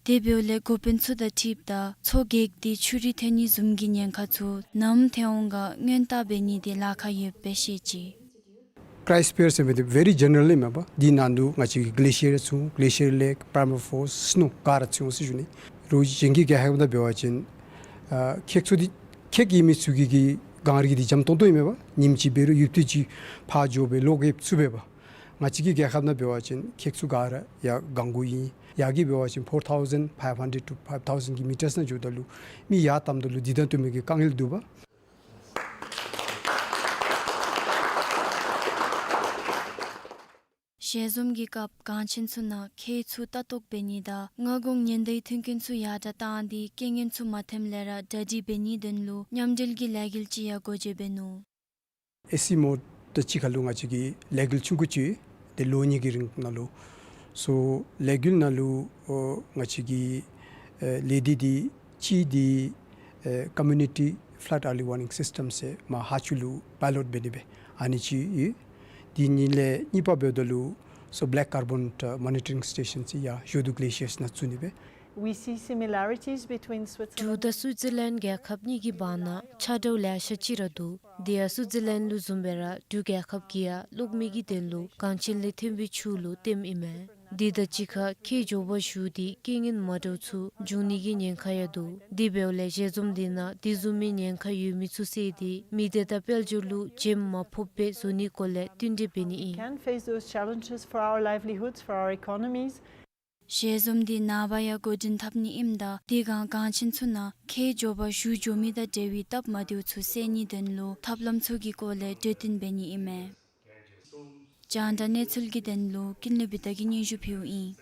དེ་འབདཝ་ལས་འགོ་དཔོན་ཚུ་དང་འཁྲིལཝ་ད་མཚོ་གེགས་ཏེ་ཆུ་རུད་ཐོན་ནི་བཟུམ་གྱི་ཉེན་ཁ་ཚུ་ནམ་ཐོན་འོང་ག་སྔོན་བརྟག་འབད་ནི་དེ་ལཱ་ཁག་ཡོདཔ་སྦེ་བཤད་ཅི། ཀྲའི་སི་པེར་ཟེར་མི་འདི་ཝེ་རི་ཇེ་ནེ་རལ་ཨིན་མས་པ། དེ་ནང་ལུ་ང་བཅས་ཀྱི་གི་ལེ་ཤི་ཡར་ཚུ་གི་ལེ་ཤི་ཡར་ལེཀ་པར་མ་ཕོརཊ་སི་ནོ་ག་ར་ཚུད་འོང་ཟེར་ཞུ་ནི། རོགས་གཞན་གྱི་རྒྱལ་ཁབ་ནང་འབད་བ་ཅིན་ཨ་ཁྱེག་ཚོགས་འདི་ཁྱེག་ཡོད་མི་ཚུ་གི་གི་གངས་རི་འདི་འཇམ་ཏོང་ཏོ་ཨིན་མས་པ། ཉིནམ་ཅིག་འབད་རུང་ཡུདཔ་ཐེངས་ཅིག་ཕར་འགྱོ་སྦེ་ལོག་ཡོདཔ་ཚུ་འབད་བ། ང་བཅས་ཀྱི་རྒྱལ་ཁབ་ནང་འབད་བ་ཅིན་ཁྱེག་ཚུ་ག་ར་ཡར་གངས་གུ་ཨིན། ཡར་གྱི་འབད་བ་ཅིན་four thousand five hundred to five thousand གྱི་མི་ཊརསི་ནང་འགྱོཝ་ད་ལུ་མི་ཡར་བལྟཝ་ད་ལུ་འདི་དང་བསྟུན་མི་གི་དཀའ་ངལ་འདུག་པ། ཞལ་འཛོམས་ཀྱི་སྐབས་གངས་ཆེན་ཚུ་ནང་ཁྱེག་ཚུ་ལྟ་རྟོག་འབད་ནི་དང་སྔ་འགོག་ཉེན་བརྡའི་མཐུན་རྐྱེན་ཚུ་ཡར་དྲག་བཏང་སྟེ་རྐྱེན་ངན་ཚུ་མ་ཐོནམ་ལས་ར་གྲ་སྒྲིག་འབད་ནིའི་དོན་ལུ་མཉམ་འབྲེལ་གྱི་ལས་འགུལ་ཅིག་ཡང་འགོ་འབྱེད་འབད་ནུག། ཨེ་སི་མོ་ཊ་གཅིག་ཁར་ལུ་ང་བཅས་ཀྱིས་ལས་འགུལ་ཆུང་ཀུ་ཅིག་ཏེ་ལོ་གཉིས་ཀྱི་རིང་ནང་ལུ། སོ་ལས་འགུལ་ནང་ལུ་ཨོ་ང་བཅས་ཀྱི་ཨེ་ལས་སྡེ་འདི་གཅིག་འདི་ཨེ་ཀོ་མིའུ་ནི་ཊི་ཕ་ལཌ་ཨར་ལི་ཝར་ནིང་སིསི་ཊེམ་ཟེར་མར་ཧཱ་ཆུ་ལུ་པའི་ལོཊ་འབད་ནི་སྦེ་ཨ་ནི་ཅིག་ཡོད། དེ་གཉིས་ལས་གཉིས་པ་འབདཝ་ད་ལུ་སོ་བེ་ལེཀ་ཀར་བཱོན་ཨེ་མོ་ནི་ཊ་རིང་སི་ཊེ་ཤཱན་ཅིག་ཡར་ཞོ་དུ་གི་ལེ་ཤི་ཡརསི་ནང་བཙུགས་ནི་སྦེ། We see similarities between Switzerland འབྲུག་དང་སུའི་ཙི་ལེནཌ་རྒྱལ་ཁབ་གཉིས་ཀྱི་བར་ན་ཆ་འདྲཝ་ལེ་ཤ་ཅིག་ར་འདུག། དེ་ཡང་སུའི་ཙི་ལེནཌ་ལུ་བཟུམ་སྦེ་ར་འབྲུག་རྒྱལ་ཁབ་ཀྱིས་ཡང་གློག་མེ་གི་དོན་ལུ་གངས་ཆེན་ལས་ཐོན་པའི་ཆུ་ལུ་ལྟོནམ་ཨིན་མས། དེ་དང་གཅིག་ཁར་ཁྱེག་འགྱོ་བར་ཞུ་སྟེ་རྐྱེན་ངན་མ་འདྲཝ་ཚུ་འབྱུང་ནི་གི་ཉེན་ཁ་ཡང་འདུག། དེ་འབདཝ་ལས་ཞལ་འཛོམས་འདི་ནང་དེ་བཟུམ་མའི་ཉེན་ཁ་ཡོད་མི་ཚུ་བསལ་ཏེ་མི་སྡེ་དང་དཔལ་འབྱོར་ལུ་ཇེམ་མ་ཕོགཔ་སྦེ་བཟོ་ནིའི་སྐོར་ལས་བསྟུན་གྲོས་འབད་ནི་ཨིན། Can face those challenges for our livelihoods, for our economies. ཞལ་འཛོམས་འདི་ནངས་པ་ཡང་འགོ་འདྲེན་འཐབ་ནི་ཨིནམ་ད་དེ་སྒང་གངས་ཆེན་ཚུ་ནང་ཁྱེག་འགྱོ་བར་ཞུ་འགྱོ་མི་དང་འབྲེལ་བའི་སྟབས་མ་བདེཝ་ཚུ་སེལ་ནིའི་དོན་ལུ་ཐབས་ལམ་ཚུ་གི་སྐོར་ལས་གྲོས་བསྟུན་འབད་ནི་ཨིན་མས། རྒྱང་བསྒྲགས་གནས་ཚུལ་གྱི་དོན་ལུ་ཀུན་ལེགས་བི་དྷ་གིས་སྙན་ཞུ་ཕུལཝ་ཨིན།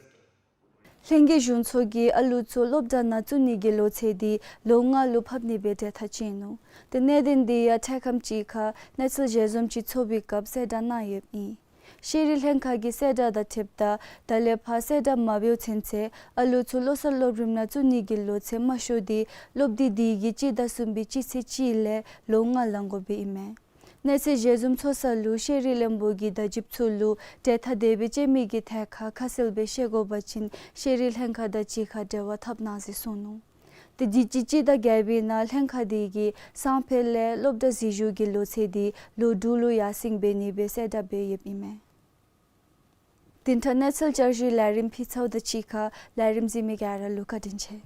ལྷན་རྒྱས་གཞུང་ཚོགས་ཀྱིས་ཨ་ལུ་ཚུ་སློབ་གྲྭ་ནང་བཙུགས་ནི་གི་ལོ་ཚད་འདི་ལོ་ལྔ་ལུ་ཕབ་ནི་སྦེ་གྲོས་ཐག་བཅད་ནུག། ཏེ་གནད་དོན་འདི་ཡང་འཕྲལ་ཁམས་ཅིག་ཁར་གནས་ཚུལ་ཞལ་འཛོམས་ཅིག་ཚོགས་པའི་སྐབས་གསལ་བསྒྲགས་གནང་ཡོདཔ་ཨིན། ཤེས་རིག་ལྷན་ཁག་གི་གསལ་བསྒྲགས་དང་འཁྲིལཝ་ད་ད་ལས་ཕར་གསལ་བསྒྲགས་མ་འབདཝ་ཚུན་ཚོད་ཨ་ལུ་ཚུ་བློ་གསར་སློབ་རིམ་ནང་བཙུགས་ནི་གི་ལོ་ཚད་དམའ་ཤོས་འདི་སློབ་དུས་འདི་གི་སྤྱི་ཟླ་གསུམ་པའི་སྤྱི་ཚེས་གཅིག་ལས་ལོ་ལྔ་ལང་དགོཔ་ཨིན་མས། གནས་ཚུལ་ཞལ་འཛོམས་ཚོགས་ས་ལུ་ཤེས་རིག་བློན་པོ་གིས་བརྡ་བརྒྱུདཔ་ཚུ་ལུ་གྲོས་ཐག་དེ་སྦེ་བཅད་མི་གི་ཐད་ཁར་ཁ་གསལ་སྦེ་ཤེས་དགོ་པ་ཅིན་ཤེས་རིག་ལྷན་ཁག་དང་གཅིག་ཁར་འབྲེལ་བ་འཐབ་གནང་ཟེར་གསུངས་ནུག། ཏེ་དུས་ཅི་སྤྱི་ཟླ་བརྒྱད་པའི་ནང་ལྷན་ཁག་དེ་གིས་སང་ཕོད་ལས་སློབ་གྲྭ་འཛུལ་ཞུགས་ཀྱི་ལོ་ཚད་འདི་ལོ་དྲུག་ལུ་ཡར་སེང་འབད་ནི་སྦེ་གསལ་བསྒྲགས་འབད་ཡོདཔ་ཨིན་མས། དེ་འཕྲོ་གནས་ཚུལ་བསྐྱར་ཞུའི་ལས་རིམ་ཕུལ་ཚརཝ་དང་གཅིག་ཁར་ལས་རིམ་གཟིགས་མི་ག་ར་ལུ་བཀའ་དྲིན་ཆེ།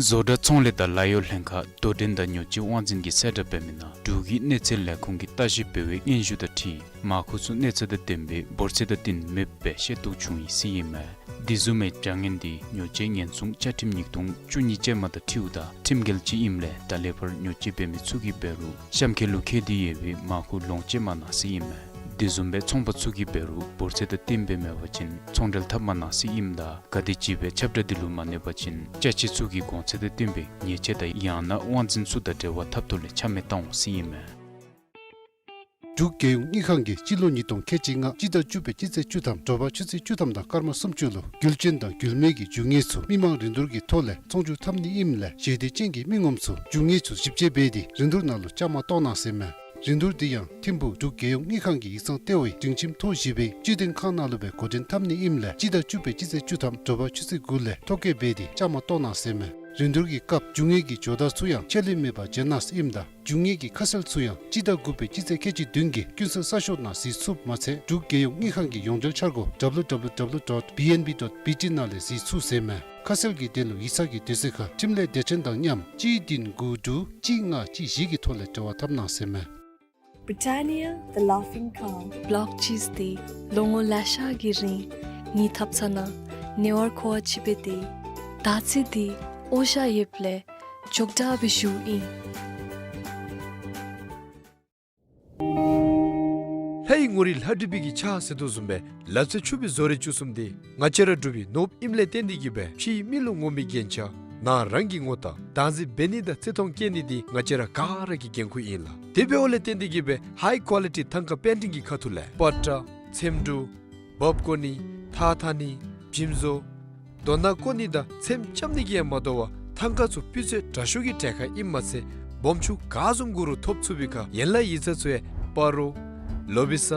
བཟོ་གྲྭ་ཚོང་ལས་དང་ལཱ་གཡོག་ལྷན་ཁག་དོ་འགྲན་དང་ཉོ་སྤྱོད་དབང་འཛིན་གྱིས་གསལ་བསྒྲགས་འབད་མི་ནང་འབྲུག་གི་གནས་ཚད་ལས་ཁུངས་ཀྱིས་ལྟ་ཞིབ་འབད་བའི་སྙན་ཞུ་དང་འཁྲིལ་མར་ཁུ་ཚུ་གནས་ཚད་དང་ལྡནམ་སྦེ་འབོར་ཚད་དང་བསྟུན་མེདཔ་སྦེ་ཤེས་རྟོགས་བྱུང་ཡི་ཟེར་ཨིན་མས། དེ་བཟུམ་མའི་བྱ་ངན་འདི་ཉོ་སྤྱོད་ཉེན་སྲུང་བཅའ་ཁྲིམས་ཉིས་སྟོང་བཅུ་གཉིས་ཅན་མ་དང་འཁྲིལཝ་ད་ཁྲིམས་འགལ་ཅིག་ཨིནམ་ལས་ད་ལས་ཕར་ཉོ་སྤྱོད་འབད་མི་ཚུ་གིས་འབད་རུང་གཤམ་འཁོད་ལུ་བཀལ་ཏེ་ཡོད་པའི་མར་ཁུ་ལོངས་སྤྱོད་མ་གནང་ཟེར་ཨིན་མས། དེ་བཟུམ་སྦེ་ཚོང་པ་ཚུ་གིས་འབད་རུང་འབོར་ཚད་དང་བསྟུན་སྦེ་མེད་པ་ཅིན་ཚོང་འབྲེལ་འཐབ་མ་གནང་ཟེར་ཨིནམ་ད་ག་དེམ་ཅིག་སྦེ་ཁྱབ་བསྒྲགས་འདི་ལུ་མ་གནས་པ་ཅིན་ཅ་ཆས་ཚུ་གི་གོང་ཚད་དང་བསྟུན་པའི་ཉེས་ཆད་དང་ཡང་ན་དབང་འཛིན་ཚུ་དང་འབྲེལ་བ་འཐབ་ཐོག་ལས་ཆ་མེད་བཏང་འོང་ཟེར་ཨིན་མས། འབྲུག་རྒྱལ་ཡོངས་དངུལ་ཁང་གིས་སྤྱི་ལོ་ཉིས་སྟོང་ཁལ་གཅིག་ལྔ་སྤྱི་ཟླ་བཅུ་པའི་སྤྱི་ཚེས་བཅུ་ཐམ་དྲོ་པ་ཆུ་ཚོད་བཅུ་ཐམ་དང་སྐར་མ་སུམ་ཅུ་ལུ་རྒྱུ་ཅན་དང་རྒྱུ་མེད་ཀྱི་རྒྱུ་དངོས་ཚུ་མི་མང་རིན་བསྡུར་གྱི་ཐོག་ལས་ཚོང་སྒྱུར་འཐབ་ནི་ཨིནམ་ལས་ཞལ་འདེབས་ཅན་གྱི་མི་ངོམ་ཚུ་རྒྱུ་དངོས་ཚུ་ཞིབ་དཔྱད་འབད་དེ་རིན་བསྡུར་ནང་ལུ་བཅའ་མར་གཏོགས་གནང་ཟེར་མས། རིན་བསྡུར་འདི་ཡང་ཐིམ་ཕུག་འབྲུག་རྒྱལ་ཡོངས་དངུལ་ཁང་གི་ཡིག་ཚང་ལྟེ་བའི་སྒྲིང་ཁྱིམ་ཐོག་བཞི་པའི་སྤྱི་དོན་ཁང་ནང་ལུ་སྦེ་འགོ་འདྲེན་འཐབ་ནི་ཨིནམ་ལས་སྤྱི་ཟླ་བཅུ་པའི་སྤྱི་ཚེས་བཅུ་ཐམ་དྲོ་པ་ཆུ་ཚོད་དགུ་ལས་ཐོ་བཀོད་འབད་དེ་བཅའ་མར་གཏོགས་གནང་ཟེར་མས། རིན་བསྡུར་གྱི་སྐབས་རྒྱུ་དངོས་ཀྱི་ཇོ་བདག་ཚུ་ཡང་ཆད་ལུས་མེད་པར་བྱོན་གནང་ཟེར་ཨིནམ་ད་རྒྱུ་དངོས་ཀྱི་ཁ་གསལ་ཚུ་ཡང་སྤྱི་ཟླ་དགུ་པའི་སྤྱི་ཚེས་ཁལ་གཅིག་བདུན་གྱི་ཀུན་གསལ་གསར་ཤོག་ནང་གཟིགས་ཚུགསཔ་མ་ཚད་འབྲུག་རྒྱལ་ཡོངས་དངུལ་ཁང་གི་ཡོངས་འབྲེལ་འཆར་སྒོ་W W W dot B N B dot B T ནང་ལས་གཟིགས་ཚུགས་ཟེར་མས། ཁ་གསལ་གྱི་དོན་ལུ་ཡིག་ཚང་གི་དུས་ཚོད་ཁར་འཕྲིན་ལས་སྡེ་ཚན་དང་མཉམ་གཅིག་བདུན་དགུ་དྲུག་གཅིག་ལྔ་གཅིག་བཞི་གི་ཐོག་ལས་འབྲེལ་བ་འཐབ་གནང་ཟེར་མས། Britannia, the Laughing Cow. Block cheese འདི་ལོ་ངོ་ལེ་ཤ་གི་རིང་ངེའི་ཐབ་ཚང་ནང་ཉེ་བར་མཁོ་བ་ཅིག་སྦེ་སྡོད་ཡི། ད་ཚེ་འདི་ཨོ་ཤ་ཡོདཔ་ལས་ཅོག་འཐདཔ་སྦེ་བཞུགས་ཨིན། ལྷའི་ངོ་རིས་ལྷ་བྲིས་པའི་གི་ཕྱག་ཟེར་དོ་བཟུམ་སྦེ་ལག་རྩལ་ཕྱུག་པའི་བཟོ་རིག་བཅུ་གསུམ་འདི་ང་བཅས་ར་འབྲུག་པའི་ནོར་བུ་ཨིནམ་ལས་བརྟེན་ཏེ་གིས་སྦེ་ཕྱིའི་མི་ལུ་ངོམ་པའི་རྒྱན་ཆ་ནང་རང་གིས་ངོ་རྟགས་བདག་འཛིན་འབད་ནི་དང་བརྩི་མཐོང་བསྐྱེད་ནི་འདི་ང་བཅས་ར་ག་ར་གི་འགན་ཁུར་ཨིན་ལགས། དེ་འབདཝ་ལས་བརྟེན་ཏེ་གིས་སྦེ་ཧའི་ཀོ་ལི་ཊི་ཐང་ཀ་པེན་ཊིང་གི་ཁ་ཐུག་ལས་པ་ཏྲ་ཚེམ་དྲུབ་འབག་བཀོ་ནི་ཐགས་འཐག་ནི་འཇིམ་བཟོ་རྡོ་ནག་བརྐོ་ནི་དང་ཚེམ་རྐྱབ་ནི་གིས་ཡང་མ་དོ་བར་ཐང་ཀ་ཚུ་སྤུས་ཚད་དྲག་ཤོས་ཀྱི་གྲལ་ཁར་ཨིནམ་མ་ཚད་སྦོམ་ཆུང་ག་བཟུམ་དགོ་རུང་ཐོབ་ཚུགས་པའི་ཁར་ཡན་ལག་ཡིག་ཚང་ཚུ་ཡང་སྤ་རོ་ལོ་བི་ས་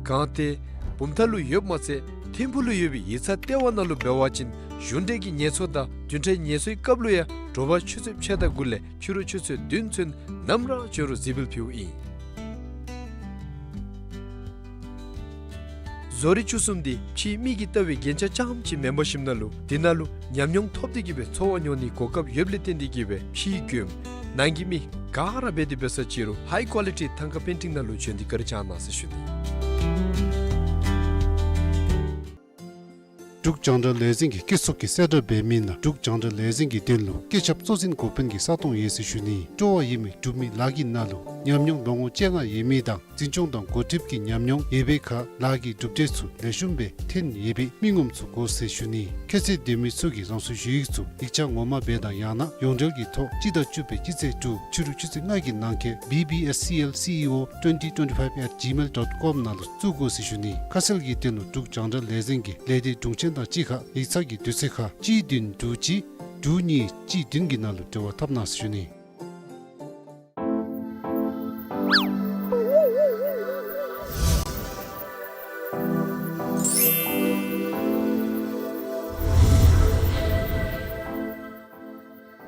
གངས་ཏེ་བུམ་ཐང་ལུ་ཡོདཔ་མ་ཚད་ཐིམ་ཕུག་ལུ་ཡོད་པའི་ཡིག་ཚང་ལྟེ་བ་ནང་ལུ་འབད་བ་ཅིན་གཞུང་འབྲེལ་གྱི་ངལ་འཚོ་དང་བདུན་ཕྲག་ངལ་འཚོའི་སྐབས་ལུ་ཡང་དྲོ་པ་ཆུ་ཚོད་ཕྱེད་དང་དགུ་ལས་ཕྱི་རུ་ཆུ་ཚོད་བདུན་ཚུན་ནམ་ར་བྱོན་རུང་གཟིགས་འབུལ་ཕུལཝ་ཨིན། བཟོ་རིག་བཅུ་གསུམ་འདི་ཕྱིའི་མི་གིས་ལྟ་བའི་རྒྱན་ཆ་རྐྱངམ་ཅིག་མེན་པར་ཞིནམ་ན་ལུ་འདི་ནང་ལུ་ཉམས་མྱོང་ཐོབ་སྟེ་གིས་སྦེ་འཚོ་བ་མྱོང་ནིའི་གོ་སྐབས་ཡོདཔ་ལས་བརྟེན་ཏེ་གིས་སྦེ་ཕྱིའི་མགྱོནམ་ནང་གི་མི་ག་ར་འབད་དེ་འབད་ས་ཅིག་རུང་ཧའི་ཀོ་ལི་ཊི་ཐང་ཀ་པེན་ཊིང་ནང་ལུ་བྱོན་ཏེ་བཀའ་དྲིན་བསྐྱང་གནང་ཟེར་ཞུ་ནི། འབྲུག་རྒྱང་བསྒྲགས་ལས་འཛིན་གྱི་སྐྱིད་སྡུག་གི་གསལ་བསྒྲགས་འབད་མི་ནང་འབྲུག་རྒྱང་བསྒྲགས་ལས་འཛིན་གྱི་དོན་ལུ་སྐུ་ཚབ་གཙོ་འཛིན་འགོ་དཔོན་གྱི་ས་སྟོང་ཡོད་ཟེར་ཞུ་ནི། སྤྲོ་བ་ཡོད་མི་འབྲུག་མི་ལཱ་གི་ནང་ལུ་ཉམས་མྱོང་ལོ་ངོ་བཅོ་ལྔ་ཡོད་མི་དང་འཛིན་སྐྱོང་དང་འགོ་ཁྲིདཔ་གི་ཉམས་མྱོང་ཡོད་པའི་ཁར་ལཱ་གི་གྲུབ་འབྲས་ཚུ་ལེགས་ཤོམ་སྦེ་ཐོན་ཡོད་པའི་མི་ངོམ་ཚུ་དགོ་ཟེར་ཞུ་ནི། ཁྱད་ཚད་ལྡན་མི་ཚུ་གིས་རང་སོའི་ཞུ་ཡིག་ཚུ་ཡིག་ཆ་ངོ་མ་སྦེ་དང་ཡང་ན་ཡོངས་འབྲེལ་གྱི་ཐོག་སྤྱི་ཟླ་བཅུ་པའི་སྤྱི་ཚེས་དྲུག་ཕྱི་རུ་ཆུ་ཚོད་ལྔ་གི་ནང་འཁོད་B B S C L C E O twenty twenty-five at gmail dot com ནང་ལུ་བཙུགས་དགོ་ཟེར་ཞུ་ནི། ཁ་གསལ་གྱི་དོན་ལུ་འབྲུག་རྒྱང་བསྒྲགས་ལས་འཛིན་གྱི་ལས་སྡེ་དྲུང་ཆེན་དང་གཅིག་ཁར་ཡིག་ཚང་གི་དུས་ཚོད་ཁར་གཅིག་བདུན་དྲུག་གཅིག་དྲུག་གཉིས་གཅིག་བདུན་གྱི་ནང་ལུ་འབྲེལ་བ་འཐབ་གནང་ཟེར་ཞུ་ནི།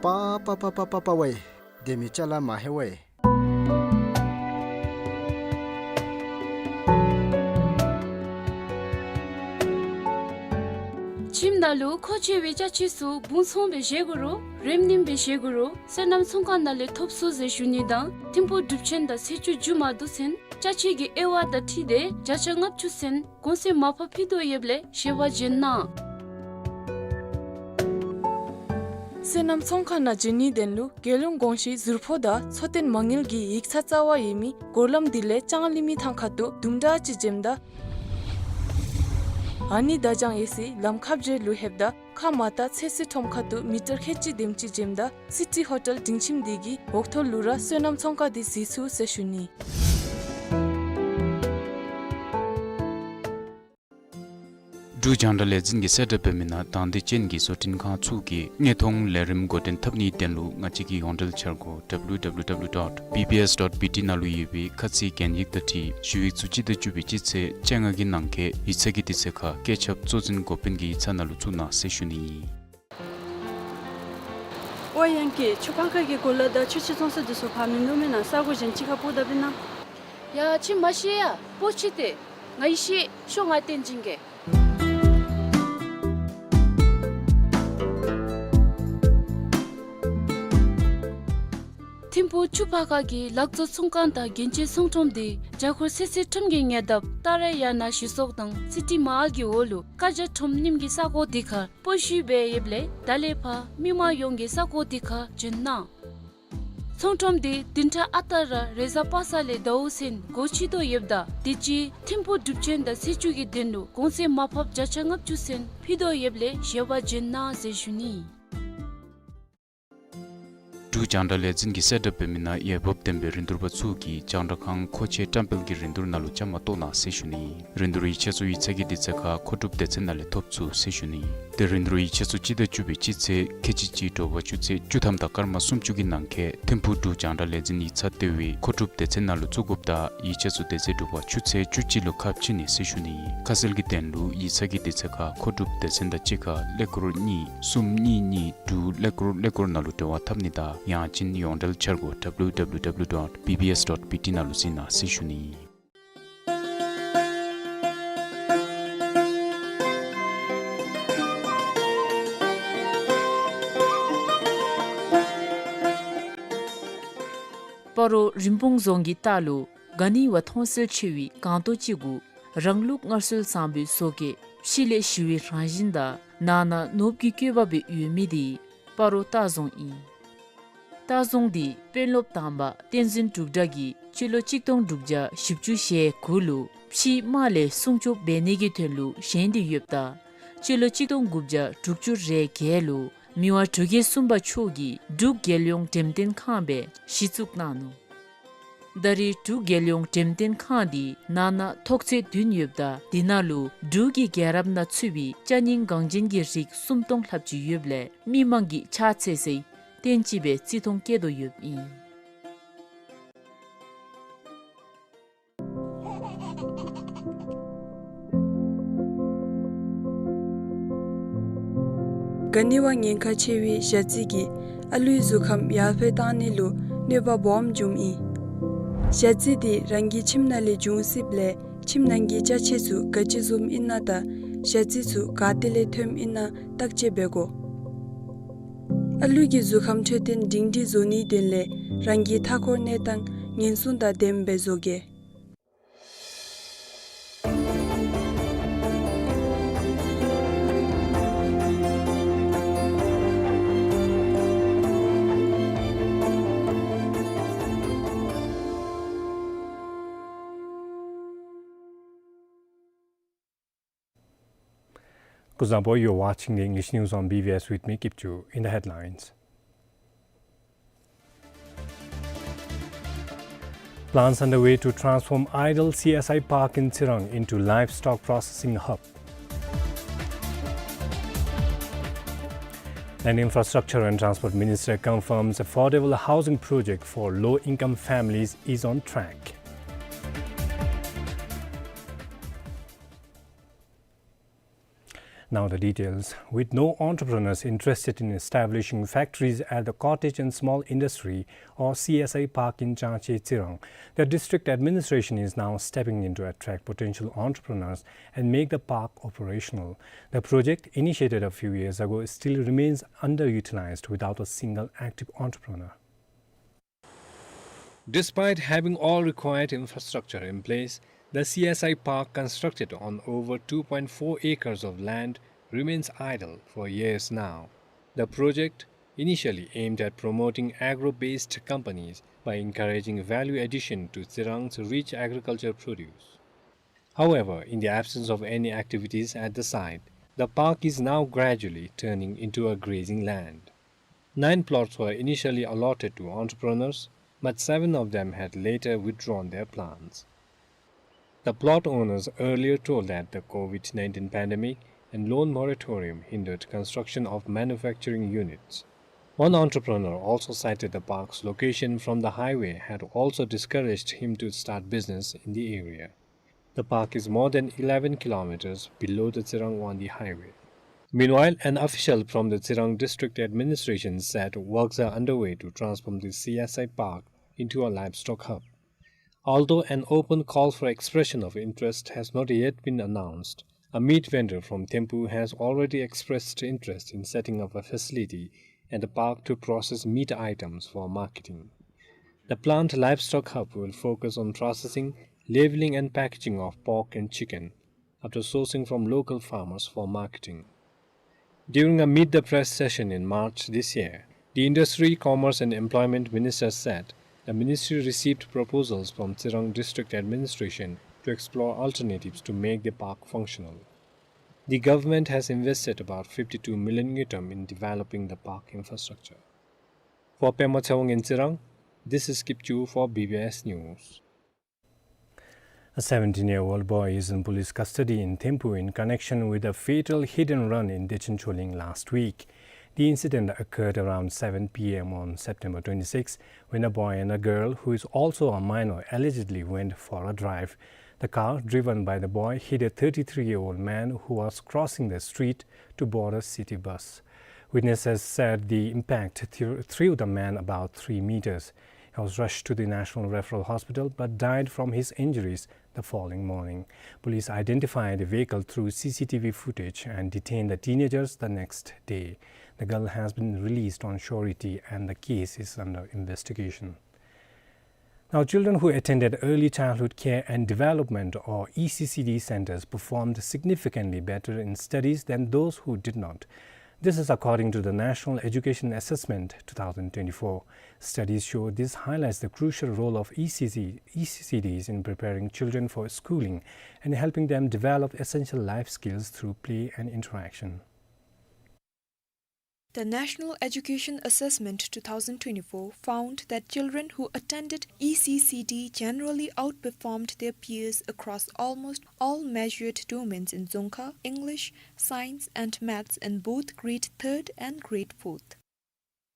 པ་པ་པ་པ་པ་པ་ཝའི། དེ་མི་ཅ་ལ་མ་ཧེ་ཝའི། ཁྱིམ་ནང་ལུ་མཁོ་ཆེ་བའི་ཅ་ཆས་ཚུ་སྦུང་ཚང་སྦེ་བཞེས་དགོ་རུང་རེམ་རིམ་སྦེ་བཞེས་དགོ་རུང་སོ་ནམ་ཚོང་ཁང་ནང་ལས་ཐོབ་ཚུགས་ཟེར་ཞུ་ནི་དང་ཐིམ་ཕུག་འབྲུག་ཆེན་དང་ཚེས་བཅུ་མཇུག་མ་བསྡུ་ཚུན་ཅ་ཆས་ཀྱི་དབྱེ་བ་དང་འཁྲིལ་ཏེ་བརྒྱ་ཆ་ལྔ་བཅུ་ཚུན་གོང་ཚད་མར་ཕབ་ཕུལ་དོ་ཡོདཔ་ལས་ཞལ་པར་བྱོན་གནང་། སོ་ནམ་ཚོང་ཁང་ནང་བྱོན་ནིའི་དོན་ལུ་རྒྱལ་ཡོངས་གོང་ཞུའི་ཟུར་ཕོགས་དང་འཚོ་རྟེན་མ་དངུལ་གྱི་ཡིག་ཚང་རྩ་བ་ཡོད་མི་སྒོ་ལམ་འདི་ལས་ལྕང་གླིང་མི་ཐང་ཁ་ཐུག་དུམ་གྲ་ཅིག་འཛེམ་ད། ཨ་ནི་བརྡ་བྱང་ཡོད་སའི་ལམ་ཁ་བརྒྱད་ལུ་ལྷོདཔ་ད་ཁ་མར་ལྟ་ཚོད་བསྲེ་ཁྲོམ་ཁ་ཐུག་མི་ཊར་ཁལ་གཅིག་དེམ་ཅིག་འཛེམ་ད་སི་ཊི་ཧོ་ཊེལ་སྒྲིང་ཁྱིམ་འདི་གི་འོག་ཐོག་ལུ་ར་སོ་ནམ་ཚོང་ཁང་འདི་གཟིགས་ཚུགས་ཟེར་ཞུ་ནི། འབྲུག་རྒྱང་བསྒྲགས་ལས་འཛིན་གྱིས་གསལ་བསྒྲགས་འབད་མི་ནང་དང་འདོད་ཅན་གྱི་བཟོ་སྐྲུན་ཁང་ཚུ་གིས་དངོས་མཐོང་ལས་རིམ་འགོ་འདྲེན་འཐབ་ནིའི་དོན་ལུ་ང་བཅས་ཀྱི་ཡོངས་འབྲེལ་འཆར་སྒོ་W W W dot B B S dot B T ནང་ལུ་ཡོད་པའི་ཁ་ཚིག་གན་ཡིག་དང་འཁྲིལ་ཞུ་ཡིག་ཚུ་སྤྱི་ཟླ་བཅུ་པའི་སྤྱི་ཚེས་བཅོ་ལྔ་གི་ནང་འཁོད་ཡིག་ཚང་གི་དུས་ཚོད་ཁར་བཀོད་ཁྱབ་གཙོ་འཛིན་འགོ་དཔོན་གྱི་ཡིག་ཚང་ནང་ལུ་བཙུགས་གནང་ཟེར་ཞུ་ནི་ཨིན། ཨོ་ཡང་ཀི་ཆུ་ཕག་ཁ་གི་གོ་ལ་དང་ཆུ་ཆེན་ཚོང་ས་འདི་ཚུ་ཕར་མིན་འདུག་མེན་ན། ས་གོ་གཞན་ཅིག་ཁར་སྤོ་ད་པིན་ན། ཡ་ཁྱིམ་མ་ཤེས་ཡ་སྤོ་ཅི་ཏེ། ང་ཡི་ཤེས་ཤོ་ང་བསྟན་ཅིན་གེ། ཐིམ་ཕུག་ཆུ་ཕག་ཁ་གི་ལག་བཟོ་ཚོང་ཁང་དང་རྒྱན་ཆའི་ཚོང་ཁྲོམ་འདི་རྒྱ་ཁོར་སེ་སེ་ཁྲོམ་གྱི་ཉེ་འདབས་ཏཱ་ར་ཡ་ན་གཞི་ཚོགས་དང་སི་ཊི་མ་ཧཱལ་གྱི་འོག་ལུ་ཀ་ཇ་ཁྲོམ་ཉིམ་གྱི་ས་གོ་འདི་ཁར་སྤོ་ཞུ་འབད་ཡོདཔ་ལས་ད་ལས་ཕར་མི་མང་ཡོངས་ཀྱིས་ས་གོ་འདི་ཁར་བྱོན་གནང་། ཚོང་ཁྲོམ་འདི་བདུན་ཕྲག་ཨ་རྟག་ར་རེས་གཟའ་པ་སངས་ལས་ཟླཝ་ཚུན་སྒོ་ཕྱེ་དོ་ཡོདཔ་ད་དུས་ཅི་ཐིམ་ཕུག་འབྲུག་ཆེན་དང་ཚེས་བཅུ་གི་དོན་ལུ་གོང་ཚད་མར་ཕབ་བརྒྱ་ཆ་ལྔ་བཅུ་ཚུན་ཕུལ་དོ་ཡོདཔ་ལས་ཞལ་པར་བྱོན་གནང་ཟེར་ཞུ་ནི། འབྲུག་རྒྱང་བསྒྲགས་ལས་འཛིན་གྱིས་གསལ་བསྒྲགས་འབད་མི་ནང་འོས་འབབ་ལྡན་པའི་རིན་བསྡུར་པ་ཚུ་གིས་རྒྱང་བསྒྲགས་ཁང་མཁོ་ཆས་བཀྲམ་སྤེལ་གྱི་རིན་བསྡུར་ནང་ལུ་བཅའ་མར་གཏོགས་གནང་ཟེར་ཞུ་ནི། རིན་བསྡུར་ཡིག་ཆ་ཚུ་ཡིག་ཚང་གི་དུས་ཚོད་ཁར་མཁོ་སྒྲུབ་སྡེ་ཚན་ནང་ལས་ཐོབ་ཚུགས་ཟེར་ཞུ་ནི། ཏེ་རིན་བསྡུར་ཡིག་ཆ་ཚུ་སྤྱི་ཟླ་བཅུ་པའི་སྤྱི་ཚེས་ཁལ་གཅིག་གཅིག་དྲོ་པ་ཆུ་ཚོད་བཅུ་ཐམ་དང་སྐར་མ་སུམ་ཅུ་གི་ནང་འཁོད་ཐིམ་ཕུག་འབྲུག་རྒྱང་བསྒྲགས་ལས་འཛིན་ཡིག་ཚང་ལྟེ་བའི་མཁོ་སྒྲུབ་སྡེ་ཚན་ནང་ལུ་བཙུགས་དགོཔ་ད་ཡིག་ཆ་ཚུ་དེ་ཚེ་དྲོ་པ་ཆུ་ཚོད་བཅུ་གཅིག་ལུ་ཁ་ཕྱེ་ནི་ཟེར་ཞུ་ནི། ཁ་གསལ་གྱི་དོན་ལུ་ཡིག་ཚང་གི་དུས་ཚོད་ཁར་མཁོ་སྒྲུབ་སྡེ་ཚན་དང་གཅིག་ཁར་ཀླད་ཀོར་གཉིས་གསུམ་གཉིས་གཉིས་དྲུག་ཀླད་ཀོར་ཀླད་ཀོར་ནང་ལུ་འབྲེལ་བ་འཐབ་ནི་དང་ཡང་ཅིན་ཡོངས་འབྲེལ་འཆར་སྒོ་W W W dot B B S dot B T ནང་ལུ་གཟིགས་གནང་ཟེར་ཞུ་ནི། སྤ་རོ་རིན་སྤུངས་རྫོང་གི་ལྟག་ལུ་ག་ནི་བ་མཐོང་གསལ་ཆེ་བའི་སྒང་ཏོག་ཅིག་གུ་རང་ལུགས་སྔར་སྲོལ་བཟང་པོའི་བཟོ་བཀོད་ཕྱི་ལས་ཞི་བའི་རང་བཞིན་དང་ནང་ན་ནོར་བུ་གི་བཀོད་པ་སྦེ་ཡོད་མི་འདི་སྤ་རོ་ལྟ་རྫོང་ཨིན། ལྟ་རྫོང་འདི་དཔོན་སློབ་དང་པ་བསྟན་འཛིན་འབྲུག་གྲགས་ཀྱིས་སྤྱི་ལོ་གཅིག་སྟོང་དྲུག་བརྒྱ་བཞི་བཅུ་ཞེ་དགུ་ལུ་ཕྱིའི་དམག་ལས་སྲུང་སྐྱོབ་འབད་ནི་གི་དོན་ལུ་བཞེངས་ཏེ་ཡོདཔ་ད་སྤྱི་ལོ་གཅིག་སྟོང་དགུ་བརྒྱ་དྲུག་ཅུ་རེ་བརྒྱད་ལུ་མི་དབང་འབྲུག་རྒྱལ་གསུམ་པ་མཆོག་གིས་འབྲུག་རྒྱལ་ཡོངས་འགྲེམས་སྟོན་ཁང་སྦེ་གཞི་བཙུགས་གནང་ནུག། ད་རེས་འབྲུག་རྒྱལ་ཡོངས་འགྲེམས་སྟོན་ཁང་འདི་ནང་ན་ཐོག་ཚད་བདུན་ཡོདཔ་ད་འདི་ནང་ལུ་འབྲུག་གི་རྒྱལ་རབས་ནང་ཚུད་པའི་ཅ་རྙིང་འགངས་ཅན་གྱི་རིགས་སུམ་སྟོང་ལྷགཔ་ཅིག་ཡོདཔ་ལས་མི་མང་གིས་ཕྱག་འཚལ་སའི་རྟེན་ཅིག་སྦེ་བརྩི་མཐོང་བསྐྱེད་དོ་ཡོདཔ་ཨིན། ག་ནི་བ་ཉེན་ཁ་ཆེ་བའི་ཞ་རྩི་གིས་ཨ་ལུའི་གཟུགས་ཁམས་ཡར་འཕེལ་བཏང་ནི་ལུ་གནོད་པ་སྦོམ་འབྱུངམ་ཨིན། ཞ་རྩི་འདི་རང་གི་ཁྱིམ་ནང་ལས་འབྱུང་སྲིདཔ་ལས་ཁྱིམ་ནང་གི་ཅ་ཆས་ཚུ་ག་ཅི་བཟུམ་ཨིན་ན་དང་ཞ་རྩི་ཚུ་ག་ཏེ་ལས་ཐོནམ་ཨིན་ན་བརྟག་དཔྱད་འབད་དགོ། ཨ་ལུ་གི་གཟུགས་ཁམས་འཕྲོད་བསྟེན་སྒྲིང་སྒྲིང་བཟོ་ནིའི་དོན་ལས་རང་གི་མཐའ་འཁོར་གནས་སྟངས་ཉེན་སྲུང་དང་ལྡནམ་སྦེ་བཟོ་གེ། སྐུ་གཟུགས་བཟང་པོ། You're watching the English news on B B S with me, Kipchu. In the headlines. Plans underway to transform idle C S I Park in Tsirang into livestock processing hub. And Infrastructure and Transport Minister confirms affordable housing project for low-income families is on track. Now the details. With no entrepreneurs interested in establishing factories at the Cottage and Small Industry or C S I Park in Changchhe Tsirang, the district administration is now stepping in to attract potential entrepreneurs and make the park operational. The project, initiated a few years ago, still remains underutilized without a single active entrepreneur. Despite having all required infrastructure in place, the C S I park constructed on over two point four acres of land remains idle for years now. The project, initially aimed at promoting agro-based companies by encouraging value addition to Tsirang's rich agriculture produce. However, in the absence of any activities at the site, the park is now gradually turning into a grazing land. Nine plots were initially allotted to entrepreneurs, but seven of them had later withdrawn their plans. The plot owners earlier told that the COVID nineteen pandemic and loan moratorium hindered construction of manufacturing units. One entrepreneur also cited the park's location from the highway had also discouraged him to start business in the area. The park is more than eleven kilometers below the Tsirangwandi highway. Meanwhile, an official from the Tsirang District Administration said works are underway to transform the C S I park into a livestock hub. Although an open call for expression of interest has not yet been announced, a meat vendor from Thimphu has already expressed interest in setting up a facility at the park to process meat items for marketing. The plant livestock hub will focus on processing, labeling and packaging of pork and chicken, after sourcing from local farmers for marketing. During a meet the press session in March this year, the Industry, Commerce and Employment Minister said the ministry received proposals from Tsirang District Administration to explore alternatives to make the park functional. The government has invested about fifty-two million ngultrum in developing the park infrastructure. For Pema Tshewang in Tsirang, this is Kipchu for B B S News. A seventeen-year-old boy is in police custody in Thimphu in connection with a fatal hit and run in Dechen Choling last week. The incident occurred around seven P M on September twenty-sixth, when a boy and a girl, who is also a minor, allegedly went for a drive. The car, driven by the boy, hit a thirty-three-year-old man who was crossing the street to board a city bus. Witnesses said the impact threw, threw the man about three meters. He was rushed to the National Referral Hospital but died from his injuries the following morning. Police identified the vehicle through C C T V footage and detained the teenagers the next day. The girl has been released on surety and the case is under investigation. Now, children who attended Early Childhood Care and Development, or E C C D, centers performed significantly better in studies than those who did not. This is according to the National Education Assessment two thousand twenty-four. Studies show this highlights the crucial role of E C C, E C C Ds in preparing children for schooling and helping them develop essential life skills through play and interaction. The National Education Assessment two thousand twenty-four found that children who attended E C C D generally outperformed their peers across almost all measured domains in Dzongkha, English, Science and Maths in both grade third and grade fourth.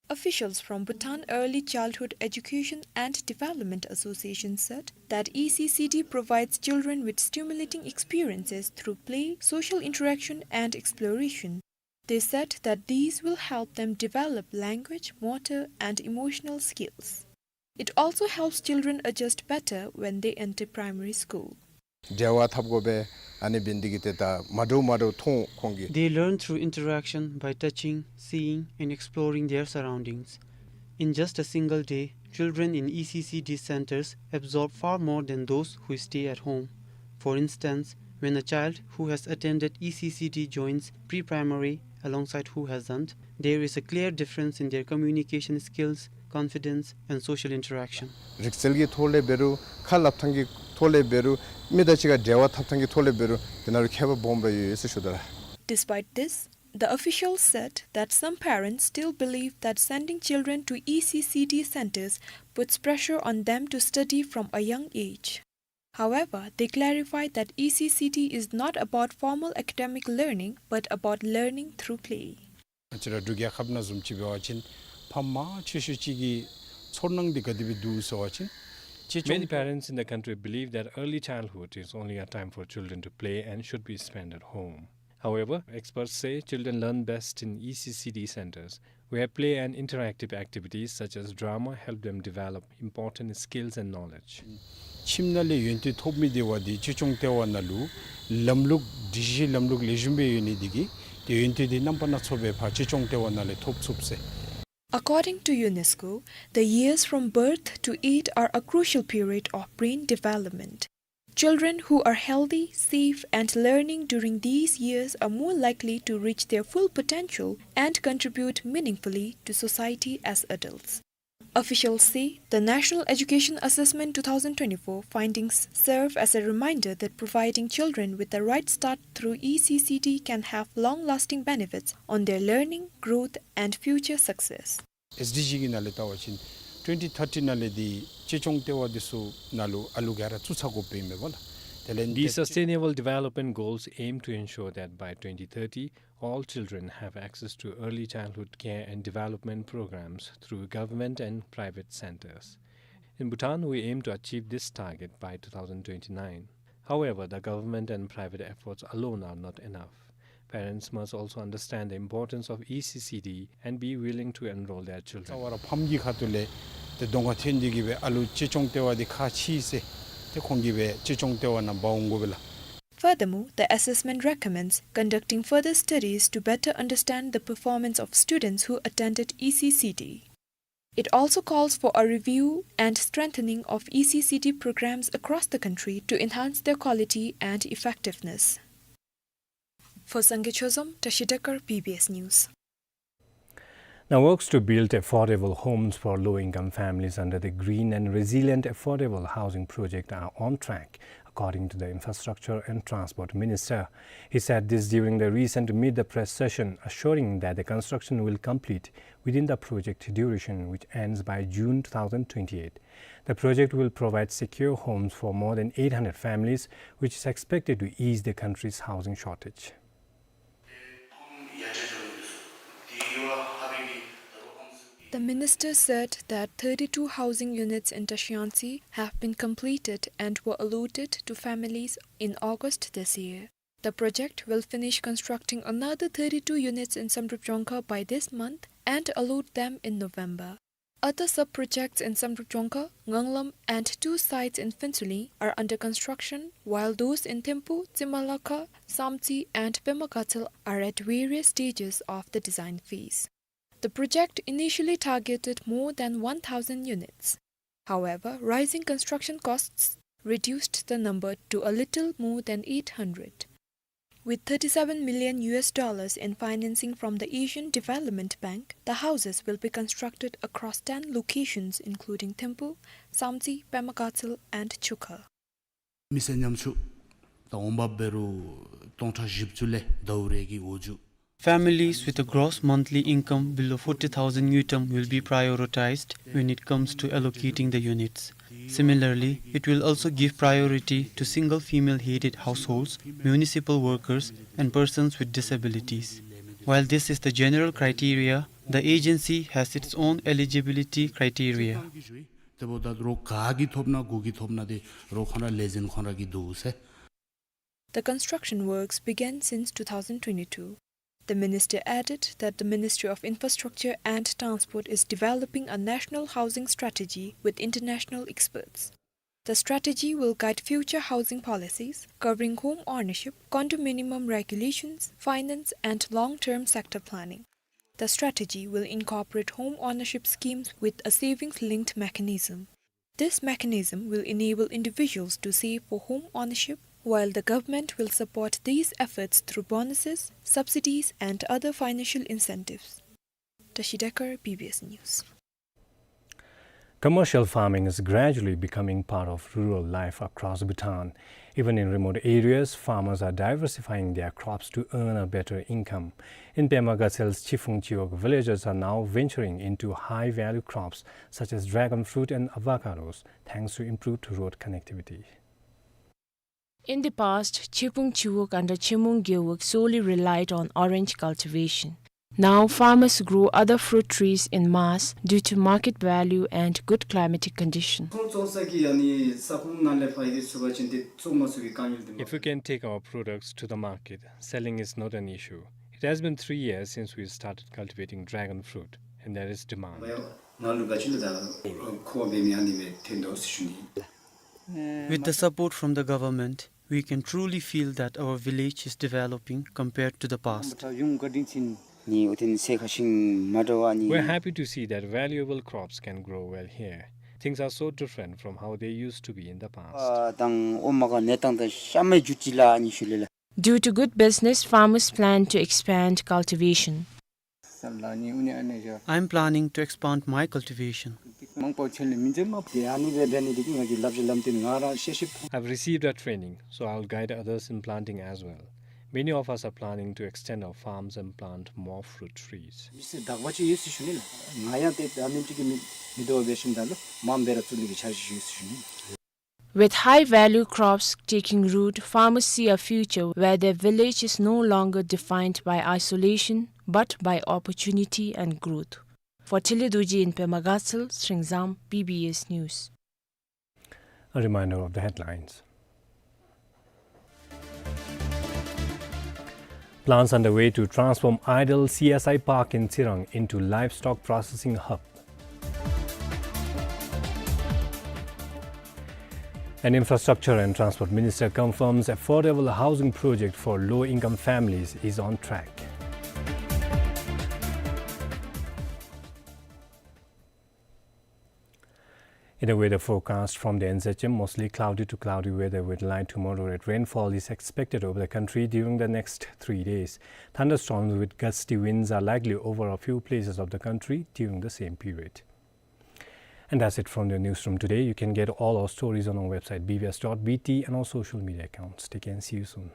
Officials from Bhutan Early Childhood Education and Development Association said that E C C D provides children with stimulating experiences through play, social interaction, and exploration. They said that these will help them develop language, motor, and emotional skills. It also helps children adjust better when they enter primary school. འབྲེལ་བ་འཐབ་དགོ་པས། ཨ་ནི་འབད་ནི་འདི་གིས་ཏེ་ད་མ་འདྲཝ་མ་འདྲཝ་མཐོང་ཁོང་གིས། They learn through interaction by touching, seeing, and exploring their surroundings. In just a single day, children in E C C D centers absorb far more than those who stay at home. For instance, when a child who has attended E C C D joins pre-primary alongside who hasn't, there is a clear difference in their communication skills, confidence, and social interaction. རིག་རྩལ་གྱི་ཐོག་ལས་འབད་རུང་ཁ་སླབ་ཐངས་ཀྱི་ཐོག་ལས་འབད་རུང་མི་དང་གཅིག་ཁར་འབྲེལ་བ་འཐབ་ཐངས་ཀྱི་ཐོག་ལས་འབད་རུང་དེ་ནང་ལུ་ཁྱད་པར་སྦོམ་སྦེ་ཡོད་ཟེར་ཞུ་དོ་ལགས། Despite this, the officials said that some parents still believe that sending children to E C C D centers puts pressure on them to study from a young age. However, they clarified that E C C D is not about formal academic learning, but about learning through play. ང་བཅས་ར་འབྲུག་རྒྱལ་ཁབ་ནང་བཟུམ་ཅིག་འབད་བ་ཅིན་ཕམ་མང་ཆེ་ཤོས་ཅིག་གི་ཚོར་སྣང་འདི་ག་དེ་སྦེ་འདུག་ཟེར་བ་ཅིན་ཅེ་ཅོང་། Many parents in the country believe that early childhood is only a time for children to play and should be spent at home. However, experts say children learn best in E C C D centers, where play and interactive activities such as drama help them develop important skills and knowledge. ཁྱིམ་ནང་ལས་ཡོན་ཏན་ཐོབ་མི་དེ་བ་དེ་གཅེས་སྐྱོང་ལྟེ་བ་ནང་ལུ་ལམ་ལུགས་སྒྲིག་གཞི་ལམ་ལུགས་ལེགས་ཤོམ་སྦེ་ཡོད་ནི་དེ་གིས་ཏེ་ཡོན་ཏན་དེ་རྣམ་པ་སྣ་ཚོགས་སྦེ་ཕར་གཅེས་སྐྱོང་ལྟེ་བ་ནང་ལས་ཐོབ་ཚུགས་ཟེར། According to UNESCO, the years from birth to eight are a crucial period of brain development. Children who are healthy, safe, and learning during these years are more likely to reach their full potential and contribute meaningfully to society as adults. Officials say the National Education Assessment two thousand twenty-four findings serve as a reminder that providing children with the right start through E C C D can have long-lasting benefits on their learning, growth, and future success. S D G གི་ནང་ལས་བལྟ་བ་ཅིན་twenty thirty ནང་ལས་འདི་གཅེས་སྐྱོང་ལྟེ་བ་འདི་ཚུ་ནང་ལུ་ཨ་ལུ་ག་ར་བཙུགས་ཚར་དགོཔ་ཨིན་མས་པ་ལགས། དེ་ལས་The Sustainable Development Goals aim to ensure that by twenty thirty, all children have access to early childhood care and development programs through government and private centers. In Bhutan, we aim to achieve this target by two thousand twenty-nine. However, the government and private efforts alone are not enough. Parents must also understand the importance of E C C D and be willing to enroll their children. རྩ་བ་ར་ཕམ་གྱི་ཁ་ཐུག་ལས་ཏེ་གདོང་ཁར་ཐོན་ཏེ་གིས་སྦེ་ཨ་ལུ་གཅེས་སྐྱོང་ལྟེ་བ་འདི་ཁག་ཆེ་ཟེར་ཏེ་ཁོང་གིས་སྦེ་གཅེས་སྐྱོང་ལྟེ་བ་ནང་འབག་འོང་དགོ་པས་ལགས། Furthermore, the assessment recommends conducting further studies to better understand the performance of students who attended E C C D. It also calls for a review and strengthening of E C C D programs across the country to enhance their quality and effectiveness. For Sangay Chozom, Tashi Dekar, B B S News. Now, works to build affordable homes for low-income families under the Green and Resilient Affordable Housing Project are on track, according to the Infrastructure and Transport Minister. He said this during the recent Meet the Press session, assuring that the construction will complete within the project duration, which ends by June two thousand twenty-eight. The project will provide secure homes for more than eight hundred families, which is expected to ease the country's housing shortage. The minister said that thirty-two housing units in Tashi Yangtse have been completed and were allotted to families in August this year. The project will finish constructing another thirty-two units in Samdrup Jongkhar by this month and allot them in November. Other sub-projects in Samdrup Jongkhar, Nganglam, and two sites in Phuentsholing are under construction, while those in Thimphu, Tsimolakha, Samtse, and Pema Gatshel are at various stages of the design phase. The project initially targeted more than one thousand units. However, rising construction costs reduced the number to a little more than eight hundred. With thirty-seven million U S dollars in financing from the Asian Development Bank, the houses will be constructed across ten locations, including Thimphu, Samtse, Pema Gatshel, and Chukha. མི་སེར་ཉམ་ཆུང་དང་འོང་འབབ་འབད་རུང་སྟོང་ཕྲག་བཞི་བཅུ་ལས་ཟླཝ་རེ་གི་འོག་ཇུ། Families with a gross monthly income below forty thousand ngultrum will be prioritized when it comes to allocating the units. Similarly, it will also give priority to single female-headed households, municipal workers, and persons with disabilities. While this is the general criteria, the agency has its own eligibility criteria. དེ་འབདཝ་ད་རོགས་ག་གིས་ཐོབ་ན་གུ་གིས་ཐོབ་ན་དེ་རོགས་ཁོང་ར་ལས་འཛིན་ཁོང་ར་གིས་བསྡུ་ཟེར། The construction works began since two thousand twenty-two. The minister added that the Ministry of Infrastructure and Transport is developing a national housing strategy with international experts. The strategy will guide future housing policies, covering home ownership, condominium regulations, finance, and long-term sector planning. The strategy will incorporate home ownership schemes with a savings-linked mechanism. This mechanism will enable individuals to save for home ownership, while the government will support these efforts through bonuses, subsidies, and other financial incentives. Tashi Dekar, B B S News. Commercial farming is gradually becoming part of rural life across Bhutan. Even in remote areas, farmers are diversifying their crops to earn a better income. In Pema Gatshel's Chiphung Chiwog, villagers are now venturing into high-value crops such as dragon fruit and avocados, thanks to improved road connectivity. In the past, Chiphung Chiwog under Chimung Gewog solely relied on orange cultivation. Now farmers grow other fruit trees in mass due to market value and good climatic condition. ཁོང་བཙོང་ས་གི་ཨ་ནི་ས་ཁོངས་ནང་ལས་ཕར་ཡི་གེ་ཚུད་པ་ཅིན་ཏེ་བཙོང་མ་ཚུགས་པའི་དཀའ་ངལ་འདི། If we can take our products to the market, selling is not an issue. It has been three years since we started cultivating dragon fruit, and there is demand. ང་ལུ་ག་ཅི་ལུ་ད་ཁོ་བའི་མི་ཨ་ནི་སྦེ་ཐོན་དོ་ཟེར་ཞུ་ནི། With the support from the government, we can truly feel that our village is developing compared to the past. We're happy to see that valuable crops can grow well here. Things are so different from how they used to be in the past. Due to good business, farmers plan to expand cultivation. I'm planning to expand my cultivation. I've received a training, so I'll guide others in planting as well. Many of us are planning to extend our farms and plant more fruit trees. With high value crops taking root, farmers see a future where their village is no longer defined by isolation, but by opportunity and growth. For Tele Dorji in Pema Gatshel, Sringzam, B B S News. A reminder of the headlines. Plans underway to transform idle C S I Park in Tsirang into livestock processing hub. An infrastructure and transport minister confirms affordable housing project for low-income families is on track. In the weather forecast from the N Z M, mostly cloudy to cloudy weather with light to moderate rainfall is expected over the country during the next three days. Thunderstorms with gusty winds are likely over a few places of the country during the same period. And that's it from the newsroom today. You can get all our stories on our website, B B S dot B T, and our social media accounts. Take care and see you soon.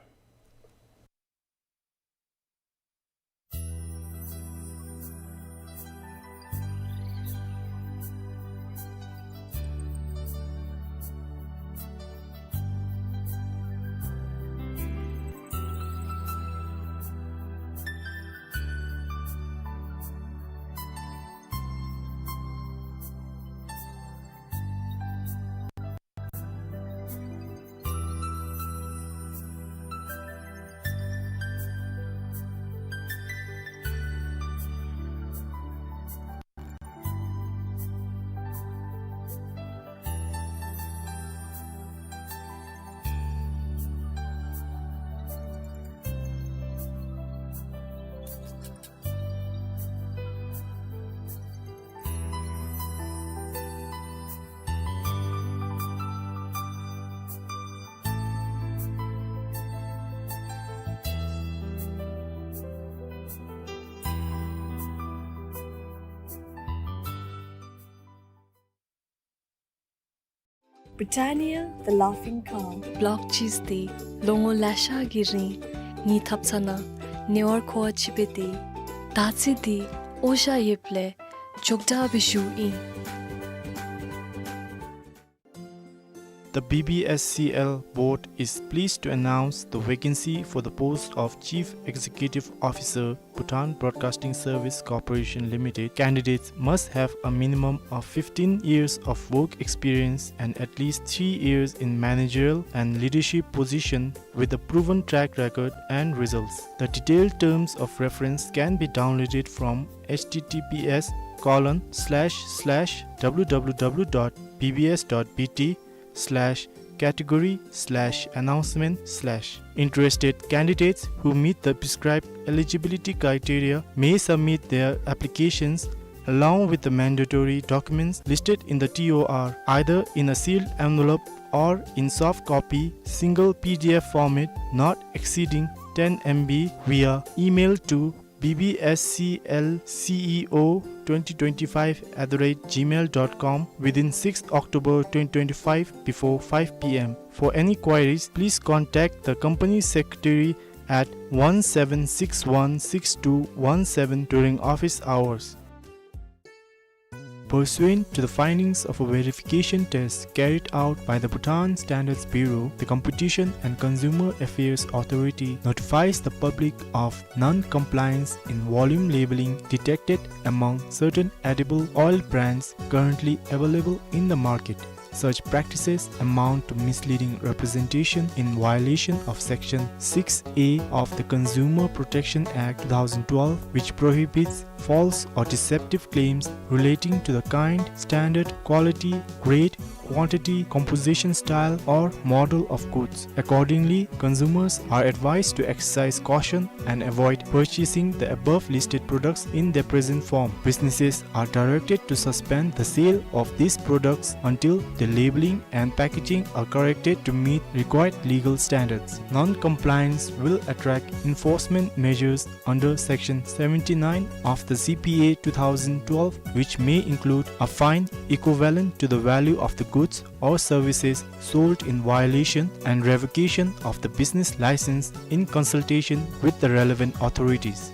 Britannia, the laughing cow. Block cheese འདི་ལོ་ངོ་ལེ་ཤ་གི་རིང་ངེའི་ཐབ་ཚང་ནང་ཉེ་བར་མཁོ་བ་ཅིག་སྦེ་སྡོད། དར་ཚི་འདི་འོ་ཞ་ཡོདཔ་ལས་མགྱོགས་དྲགས་སྦེ་ཞུཝ་ཨིན། The B B S C L board is pleased to announce the vacancy for the post of Chief Executive Officer, Bhutan Broadcasting Service Corporation Limited. Candidates must have a minimum of fifteen years of work experience and at least three years in managerial and leadership position with a proven track record and results. The detailed terms of reference can be downloaded from H T T P S colon slash slash W W W dot B B S dot B T slash category slash announcement slash. Interested candidates who meet the prescribed eligibility criteria may submit their applications along with the mandatory documents listed in the T O R, either in a sealed envelope or in soft copy, single P D F format, not exceeding ten M B, via email to B B S C L C E O twenty twenty-five at the rate gmail dot com within sixth October twenty twenty-five before five P M. For any queries, please contact the company secretary at one seven six one six two one seven during office hours. Pursuant to the findings of a verification test carried out by the Bhutan Standards Bureau, the Competition and Consumer Affairs Authority notifies the public of non-compliance in volume labeling detected among certain edible oil brands currently available in the market. Such practices amount to misleading representation in violation of Section six A of the Consumer Protection Act two thousand twelve, which prohibits false or deceptive claims relating to the kind, standard, quality, grade, quantity, composition, style, or model of goods. Accordingly, consumers are advised to exercise caution and avoid purchasing the above listed products in their present form. Businesses are directed to suspend the sale of these products until the labeling and packaging are corrected to meet required legal standards. Non-compliance will attract enforcement measures under Section seventy-nine of the C P A two thousand twelve, which may include a fine equivalent to the value of the goods or services sold in violation and revocation of the business license in consultation with the relevant authorities.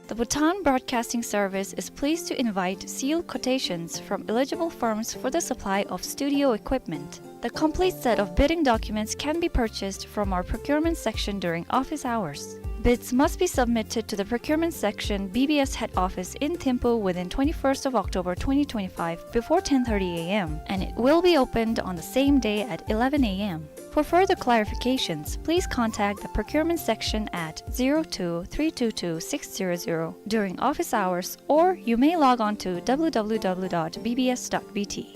The Bhutan Broadcasting Service is pleased to invite sealed quotations from eligible firms for the supply of studio equipment. The complete set of bidding documents can be purchased from our procurement section during office hours. Bids must be submitted to the procurement section, B B S head office in Thimphu within twenty-first of October twenty twenty-five before ten thirty A M, and it will be opened on the same day at eleven A M. For further clarifications, please contact the procurement section at zero two three two two six zero zero during office hours, or you may log on to W W W dot B B S dot B T.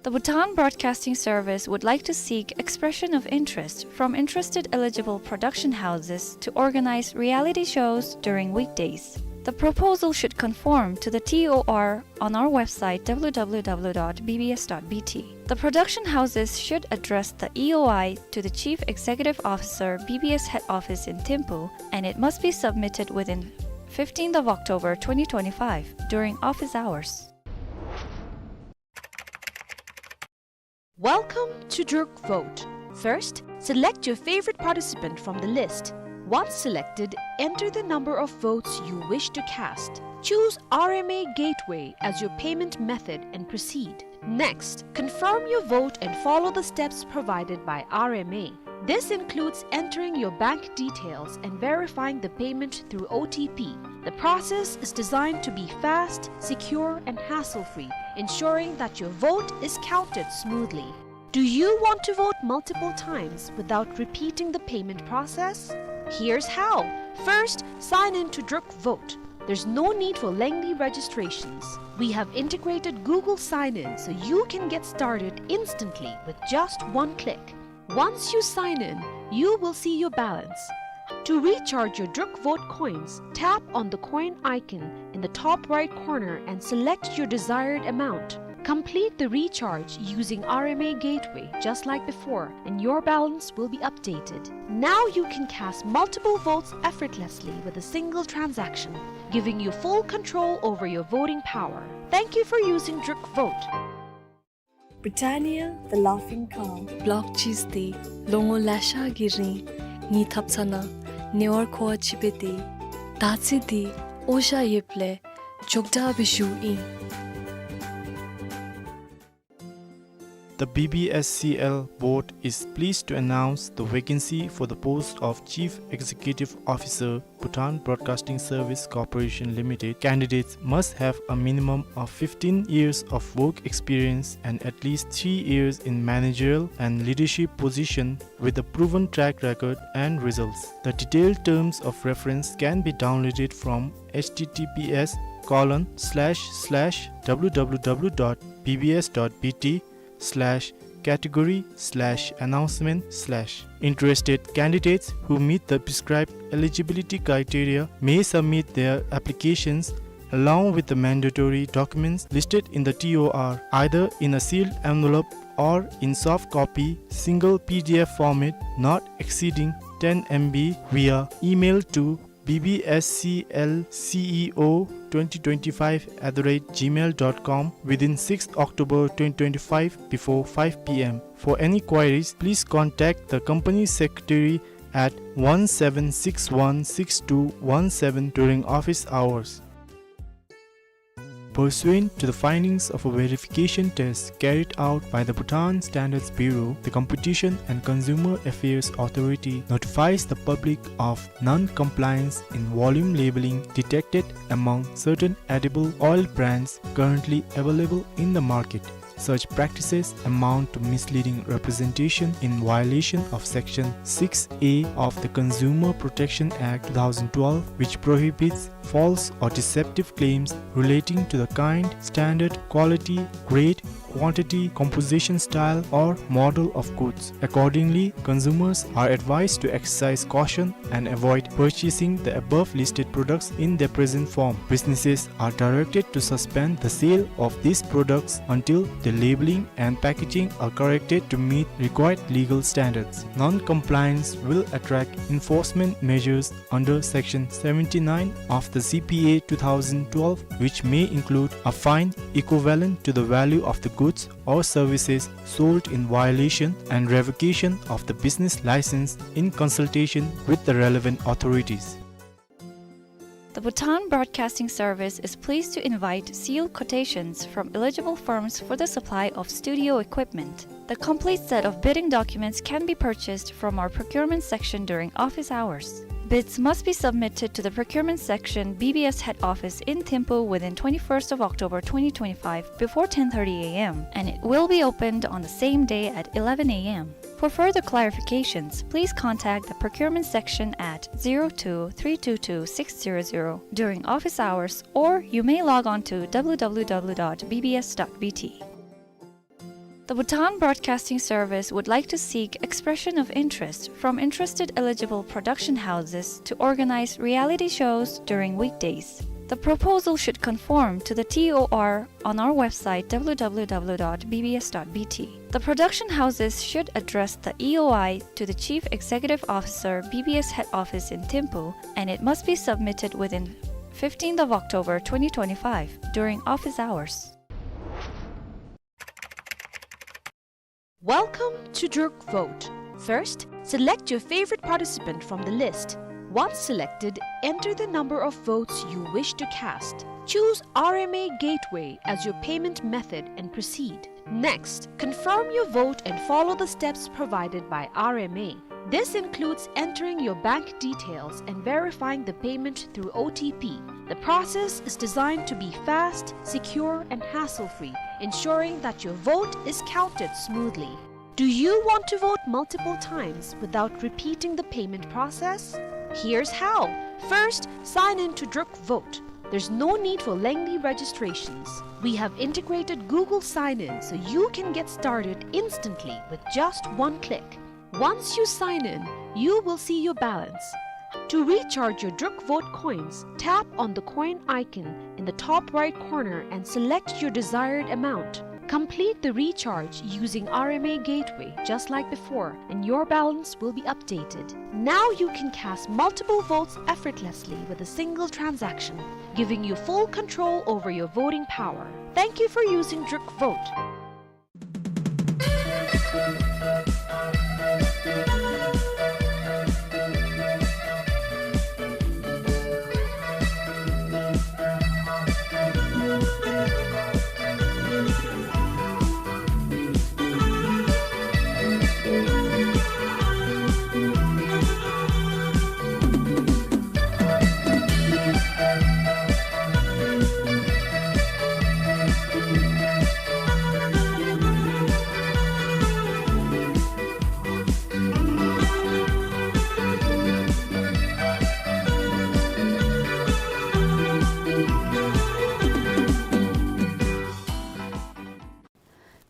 The Bhutan Broadcasting Service would like to seek expression of interest from interested eligible production houses to organize reality shows during weekdays. The proposal should conform to the T O R on our website, W W W dot B B S dot B T. The production houses should address the E O I to the Chief Executive Officer, B B S head office in Thimphu, and it must be submitted within fifteenth of October twenty twenty-five during office hours. Welcome to Druk Vote. First, select your favorite participant from the list. Once selected, enter the number of votes you wish to cast. Choose R M A Gateway as your payment method and proceed. Next, confirm your vote and follow the steps provided by R M A. This includes entering your bank details and verifying the payment through O T P. The process is designed to be fast, secure, and hassle-free, ensuring that your vote is counted smoothly. Do you want to vote multiple times without repeating the payment process? Here's how. First, sign in to Druk Vote. There's no need for lengthy registrations. We have integrated Google Sign-In so you can get started instantly with just one click. Once you sign in, you will see your balance. To recharge your Druk Vote coins, tap on the coin icon in the top right corner and select your desired amount. Complete the recharge using R M A Gateway just like before, and your balance will be updated. Now you can cast multiple votes effortlessly with a single transaction, giving you full control over your voting power. Thank you for using Druk Vote. Britannia, the laughing cow. Block cheese འདི་ལོ་ངོ་ལེ་ཤ་གི་རིང་ངེའི་ཐབ་ཚང་ནང་ཉེ་བར་མཁོ་བ་ཅིག་འབད་དེ། ད་ཅི་འདི་འོ་ཞ་ཡོདཔ་ལས་མགྱོགས་དྲགས་སྦེ་ཞུཝ་ཨིན། The B B S C L board is pleased to announce the vacancy for the post of Chief Executive Officer, Bhutan Broadcasting Service Corporation Limited. Candidates must have a minimum of fifteen years of work experience and at least three years in managerial and leadership position with a proven track record and results. The detailed terms of reference can be downloaded from H T T P S colon slash slash W W W dot B B S dot B T slash category slash announcement slash. Interested candidates who meet the prescribed eligibility criteria may submit their applications along with the mandatory documents listed in the T O R, either in a sealed envelope or in soft copy, single P D F format, not exceeding ten M B, via email to B B S C L C E O twenty twenty-five at the rate gmail dot com within sixth October twenty twenty-five before five P M. For any queries, please contact the company secretary at one seven six one six two one seven during office hours. Pursuant to the findings of a verification test carried out by the Bhutan Standards Bureau, the Competition and Consumer Affairs Authority notifies the public of non-compliance in volume labeling detected among certain edible oil brands currently available in the market. Such practices amount to misleading representation in violation of Section six A of the Consumer Protection Act two thousand twelve, which prohibits false or deceptive claims relating to the kind, standard, quality, grade, quantity, composition, style, or model of goods. Accordingly, consumers are advised to exercise caution and avoid purchasing the above listed products in their present form. Businesses are directed to suspend the sale of these products until the labeling and packaging are corrected to meet required legal standards. Non-compliance will attract enforcement measures under Section seventy-nine of the C P A two thousand twelve, which may include a fine equivalent to the value of the goods or services sold in violation and revocation of the business license in consultation with the relevant authorities. The Bhutan Broadcasting Service is pleased to invite sealed quotations from eligible firms for the supply of studio equipment. The complete set of bidding documents can be purchased from our procurement section during office hours. Bids must be submitted to the procurement section, B B S head office in Thimphu within twenty-first of October twenty twenty-five before ten thirty A M, and it will be opened on the same day at eleven A M. For further clarifications, please contact the procurement section at zero two three two two six zero zero during office hours, or you may log on to W W W dot B B S dot B T. The Bhutan Broadcasting Service would like to seek expression of interest from interested eligible production houses to organize reality shows during weekdays. The proposal should conform to the T O R on our website, W W W dot B B S dot B T. The production houses should address the E O I to the Chief Executive Officer, B B S head office in Thimphu, and it must be submitted within fifteenth of October twenty twenty-five during office hours. Welcome to Druk Vote. First, select your favorite participant from the list. Once selected, enter the number of votes you wish to cast. Choose R M A Gateway as your payment method and proceed. Next, confirm your vote and follow the steps provided by R M A. This includes entering your bank details and verifying the payment through O T P. The process is designed to be fast, secure, and hassle-free, ensuring that your vote is counted smoothly. Do you want to vote multiple times without repeating the payment process? Here's how. First, sign in to Druk Vote. There's no need for lengthy registrations. We have integrated Google Sign-In so you can get started instantly with just one click. Once you sign in, you will see your balance. To recharge your Druk Vote coins, tap on the coin icon in the top right corner and select your desired amount. Complete the recharge using R M A Gateway just like before, and your balance will be updated. Now you can cast multiple votes effortlessly with a single transaction, giving you full control over your voting power. Thank you for using Druk Vote.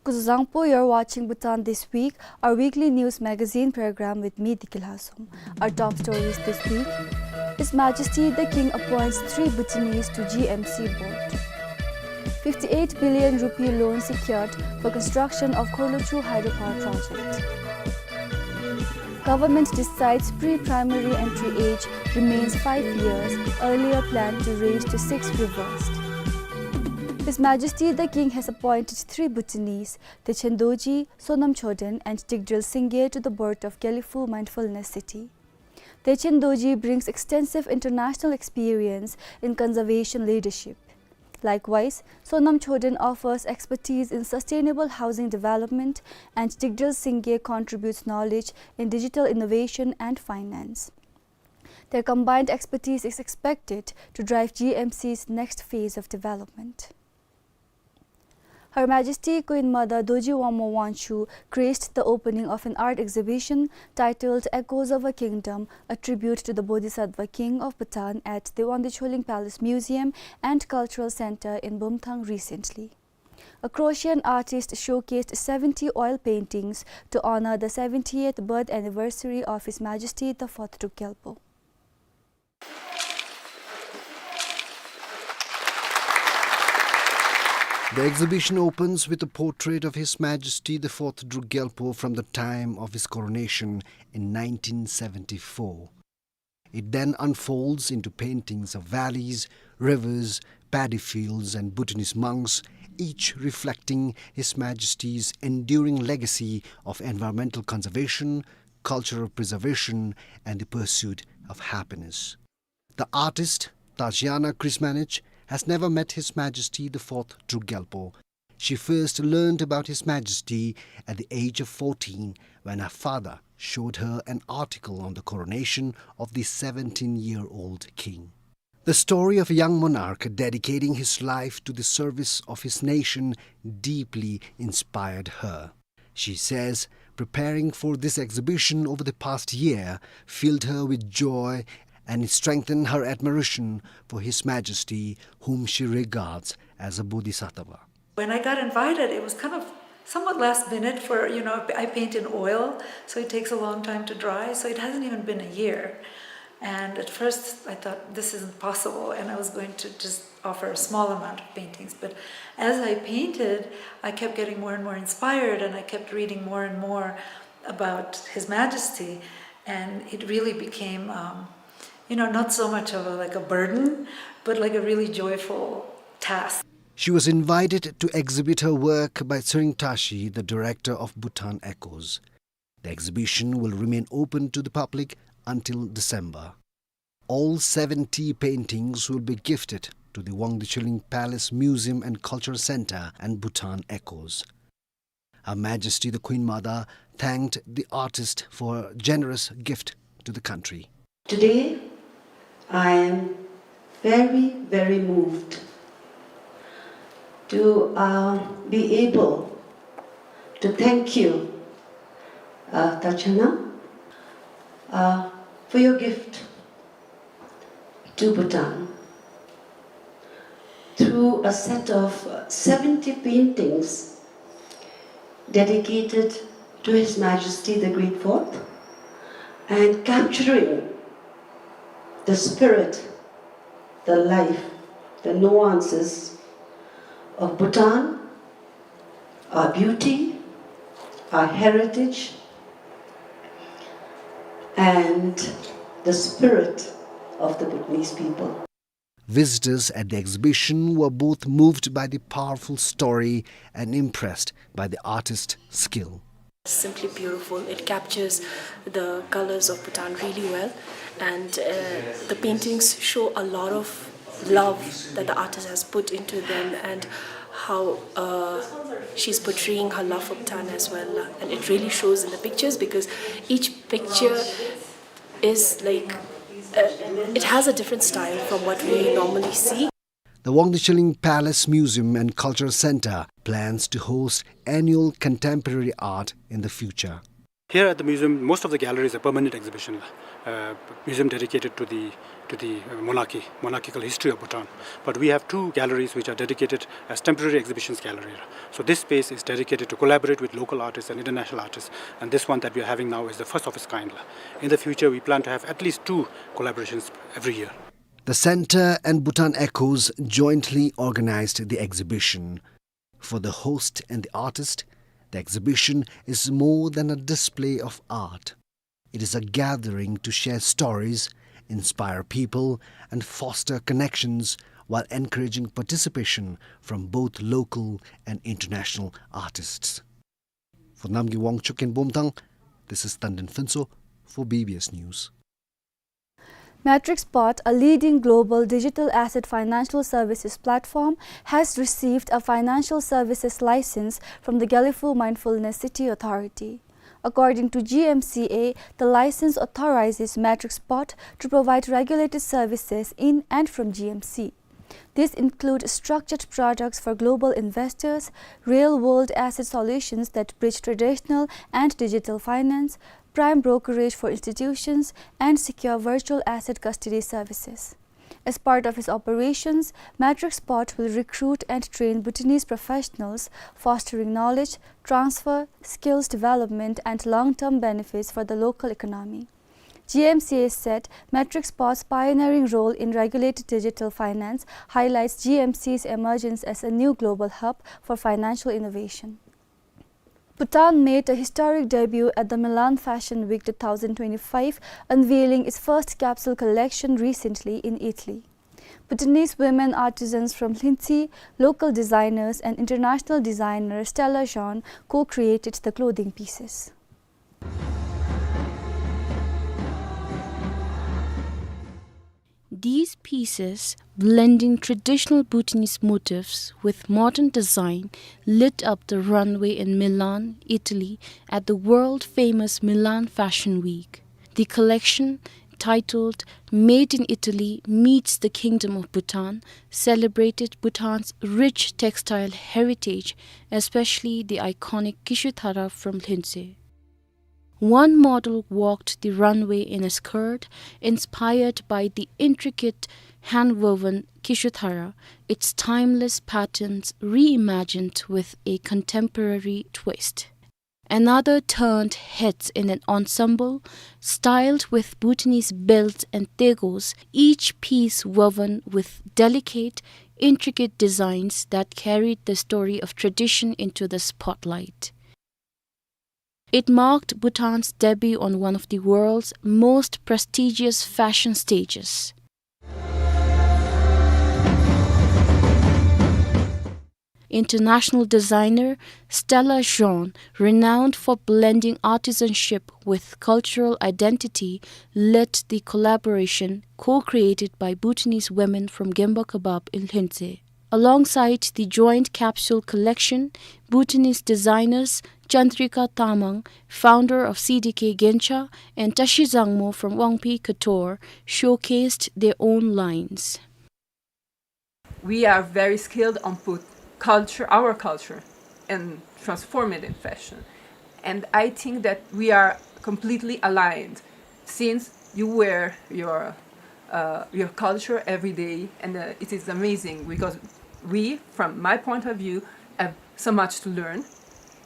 Kuzuzangpo, you're watching Bhutan This Week, our weekly news magazine program with me, Diki Lhasum. Our top stories this week: His Majesty the King appoints three Bhutanese to G M C board. Fifty-eight billion rupee loan secured for construction of Khorlochhu hydropower project. Government decides pre-primary entry age remains five years, earlier plan to raise to six reversed. His Majesty the King has appointed three Bhutanese, Dechen Dorji, Sonam Choden and Tikdrel Singye, to the board of Gelephu Mindfulness City. Dechen Dorji brings extensive international experience in conservation leadership. Likewise, Sonam Choden offers expertise in sustainable housing development, and Tigdel Singye contributes knowledge in digital innovation and finance. Their combined expertise is expected to drive G M C's next phase of development. Her Majesty Queen Mother Dorji Wangmo Wangchuck graced the opening of an art exhibition titled Echoes of a Kingdom, a tribute to the Bodhisattva King of Bhutan at the Wangdue Choling Palace Museum and Cultural Center in Bumthang recently. A Croatian artist showcased seventy oil paintings to honor the seventieth birth anniversary of His Majesty the Fourth Druk Gyalpo. The exhibition opens with a portrait of His Majesty the Fourth Druk Gyalpo from the time of his coronation in nineteen seventy-four. It then unfolds into paintings of valleys, rivers, paddy fields, and Bhutanese monks, each reflecting His Majesty's enduring legacy of environmental conservation, cultural preservation, and the pursuit of happiness. The artist, Tatiana Krsmanic, has never met His Majesty the Fourth Druk Gyalpo. She first learned about His Majesty at the age of fourteen, when her father showed her an article on the coronation of the seventeen-year-old king. The story of a young monarch dedicating his life to the service of his nation deeply inspired her. She says preparing for this exhibition over the past year filled her with joy and strengthened her admiration for His Majesty, whom she regards as a Bodhisattva. When I got invited, it was kind of somewhat last minute for, you know, I paint in oil, so it takes a long time to dry, so it hasn't even been a year. And at first, I thought, "This isn't possible," and I was going to just offer a small amount of paintings. But as I painted, I kept getting more and more inspired, and I kept reading more and more about His Majesty, and it really became, um, you know, not so much of a, like, a burden, but, like, a really joyful task. She was invited to exhibit her work by Tshering Tashi, the director of Bhutan Echoes. The exhibition will remain open to the public until December. All seventy paintings will be gifted to the Wangdue Choling Palace Museum and Culture Center and Bhutan Echoes. Her Majesty the Queen Mother thanked the artist for her generous gift to the country. Today, I am very, very moved to, uh, be able to thank you, uh, Tatiana, uh, for your gift to Bhutan through a set of seventy paintings dedicated to His Majesty the Great Fourth and capturing the spirit, the life, the nuances of Bhutan, our beauty, our heritage, and the spirit of the Bhutanese people. Visitors at the exhibition were both moved by the powerful story and impressed by the artist's skill. Simply beautiful. It captures the colors of Bhutan really well, and, uh, the paintings show a lot of love that the artist has put into them, and how, uh, she's portraying her love for Bhutan as well. And it really shows in the pictures, because each picture is like, uh, it has a different style from what we normally see. The Wangdue Choling Palace Museum and Cultural Center plans to host annual contemporary art in the future. Here at the museum, most of the galleries are permanent exhibition, uh, museum dedicated to the, to the, uh, monarchy, monarchical history of Bhutan. But we have two galleries which are dedicated as temporary exhibitions gallery. So this space is dedicated to collaborate with local artists and international artists. And this one that we are having now is the first of its kind. In the future, we plan to have at least two collaborations every year. The center and Bhutan Echoes jointly organized the exhibition. For the host and the artist, the exhibition is more than a display of art. It is a gathering to share stories, inspire people, and foster connections while encouraging participation from both local and international artists. For Namgay Wangchuk in Bumthang, this is Tandin Phuntsho for B B S News. Matrixpot, a leading global digital asset financial services platform, has received a financial services license from the Gelephu Mindfulness City Authority. According to G M C A, the license authorizes Matrixpot to provide regulated services in and from G M C. These include structured products for global investors, real-world asset solutions that bridge traditional and digital finance, prime brokerage for institutions, and secure virtual asset custody services. As part of its operations, Matrixpot will recruit and train Bhutanese professionals, fostering knowledge transfer, skills development, and long-term benefits for the local economy. G M C A said Matrixpot's pioneering role in regulated digital finance highlights G M C's emergence as a new global hub for financial innovation. Bhutan made a historic debut at the Milan Fashion Week two thousand twenty-five, unveiling its first capsule collection recently in Italy. Bhutanese women artisans from Lhintse, local designers, and international designer Stella Jean co-created the clothing pieces. These pieces, blending traditional Bhutanese motifs with modern design, lit up the runway in Milan, Italy, at the world-famous Milan Fashion Week. The collection, titled Made in Italy Meets the Kingdom of Bhutan, celebrated Bhutan's rich textile heritage, especially the iconic Kishuthara from Lhintse. One model walked the runway in a skirt inspired by the intricate hand-woven Kishuthara, its timeless patterns reimagined with a contemporary twist. Another turned heads in an ensemble styled with Bhutanese belts and tegos, each piece woven with delicate, intricate designs that carried the story of tradition into the spotlight. It marked Bhutan's debut on one of the world's most prestigious fashion stages. International designer Stella Jean, renowned for blending artisanship with cultural identity, led the collaboration co-created by Bhutanese women from Gemba Kebab in Lhintse. Alongside the joint capsule collection, Bhutanese designers Chandrika Tamang, founder of C D K Gencha, and Tashi Zangmo from Wangpei Couture, showcased their own lines. We are very skilled on put culture, our culture, and transform it in fashion. And I think that we are completely aligned, since you wear your, uh, your culture every day, and, uh, it is amazing because we, from my point of view, have so much to learn,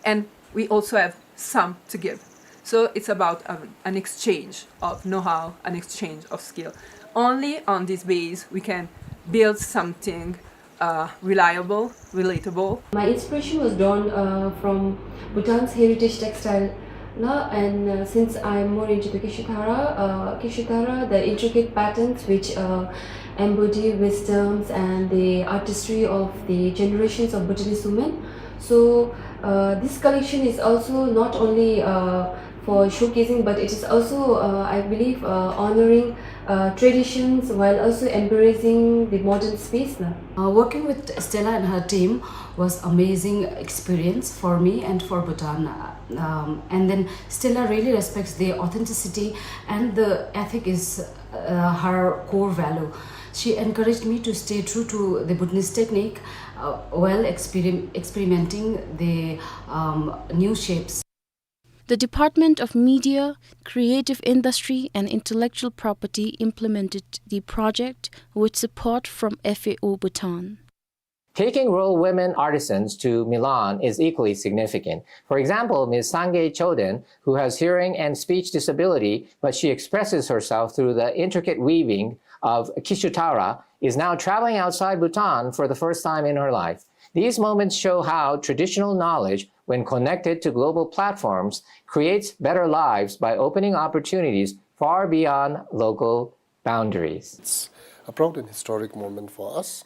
and we also have some to give. So it's about, um, an exchange of know-how, an exchange of skill. Only on this base we can build something, uh, reliable, relatable. My inspiration was drawn, uh, from Bhutan's heritage textile, na, and, uh, since I'm more into the Kishuthara, uh, Kishuthara, the intricate patterns which, uh, embody wisdoms and the artistry of the generations of Bhutanese women. So, uh, this collection is also not only, uh, for showcasing, but it is also, uh, I believe, uh, honoring, uh, traditions while also embracing the modern space, na. Uh, working with Stella and her team was amazing experience for me and for Bhutan. Um, and then Stella really respects the authenticity and the ethic is, uh, her core value. She encouraged me to stay true to the Bhutanese technique, uh, while experim-, experimenting the, um, new shapes. The Department of Media, Creative Industry and Intellectual Property implemented the project with support from F A O Bhutan. Taking rural women artisans to Milan is equally significant. For example, Miz Sangay Choden, who has hearing and speech disability, but she expresses herself through the intricate weaving of Kishutara, is now traveling outside Bhutan for the first time in her life. These moments show how traditional knowledge, when connected to global platforms, creates better lives by opening opportunities far beyond local boundaries. It's a proud and historic moment for us,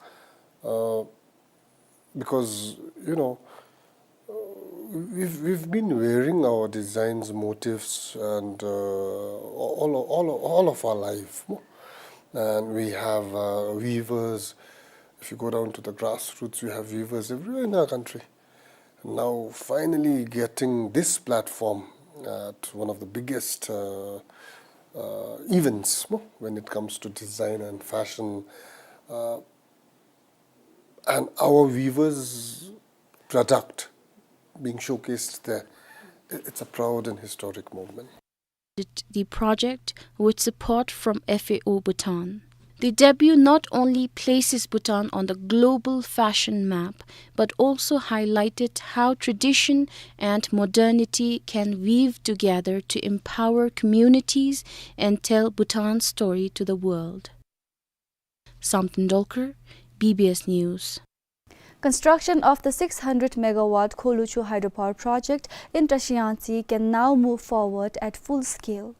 uh, because, you know, uh, we've, we've been wearing our designs, motifs, and, uh, all, all, all of our life. And we have, uh, weavers. If you go down to the grassroots, we have weavers everywhere in our country. Now, finally getting this platform at one of the biggest, uh, uh, events, no, when it comes to design and fashion, uh, and our weavers' product being showcased there, i-, it's a proud and historic moment. The project with support from F A O Bhutan. The debut not only places Bhutan on the global fashion map, but also highlighted how tradition and modernity can weave together to empower communities and tell Bhutan's story to the world. Samten Dolkar, B B S News. Construction of the six hundred megawatt Khorlochhu hydropower project in Trashiyangtse can now move forward at full scale.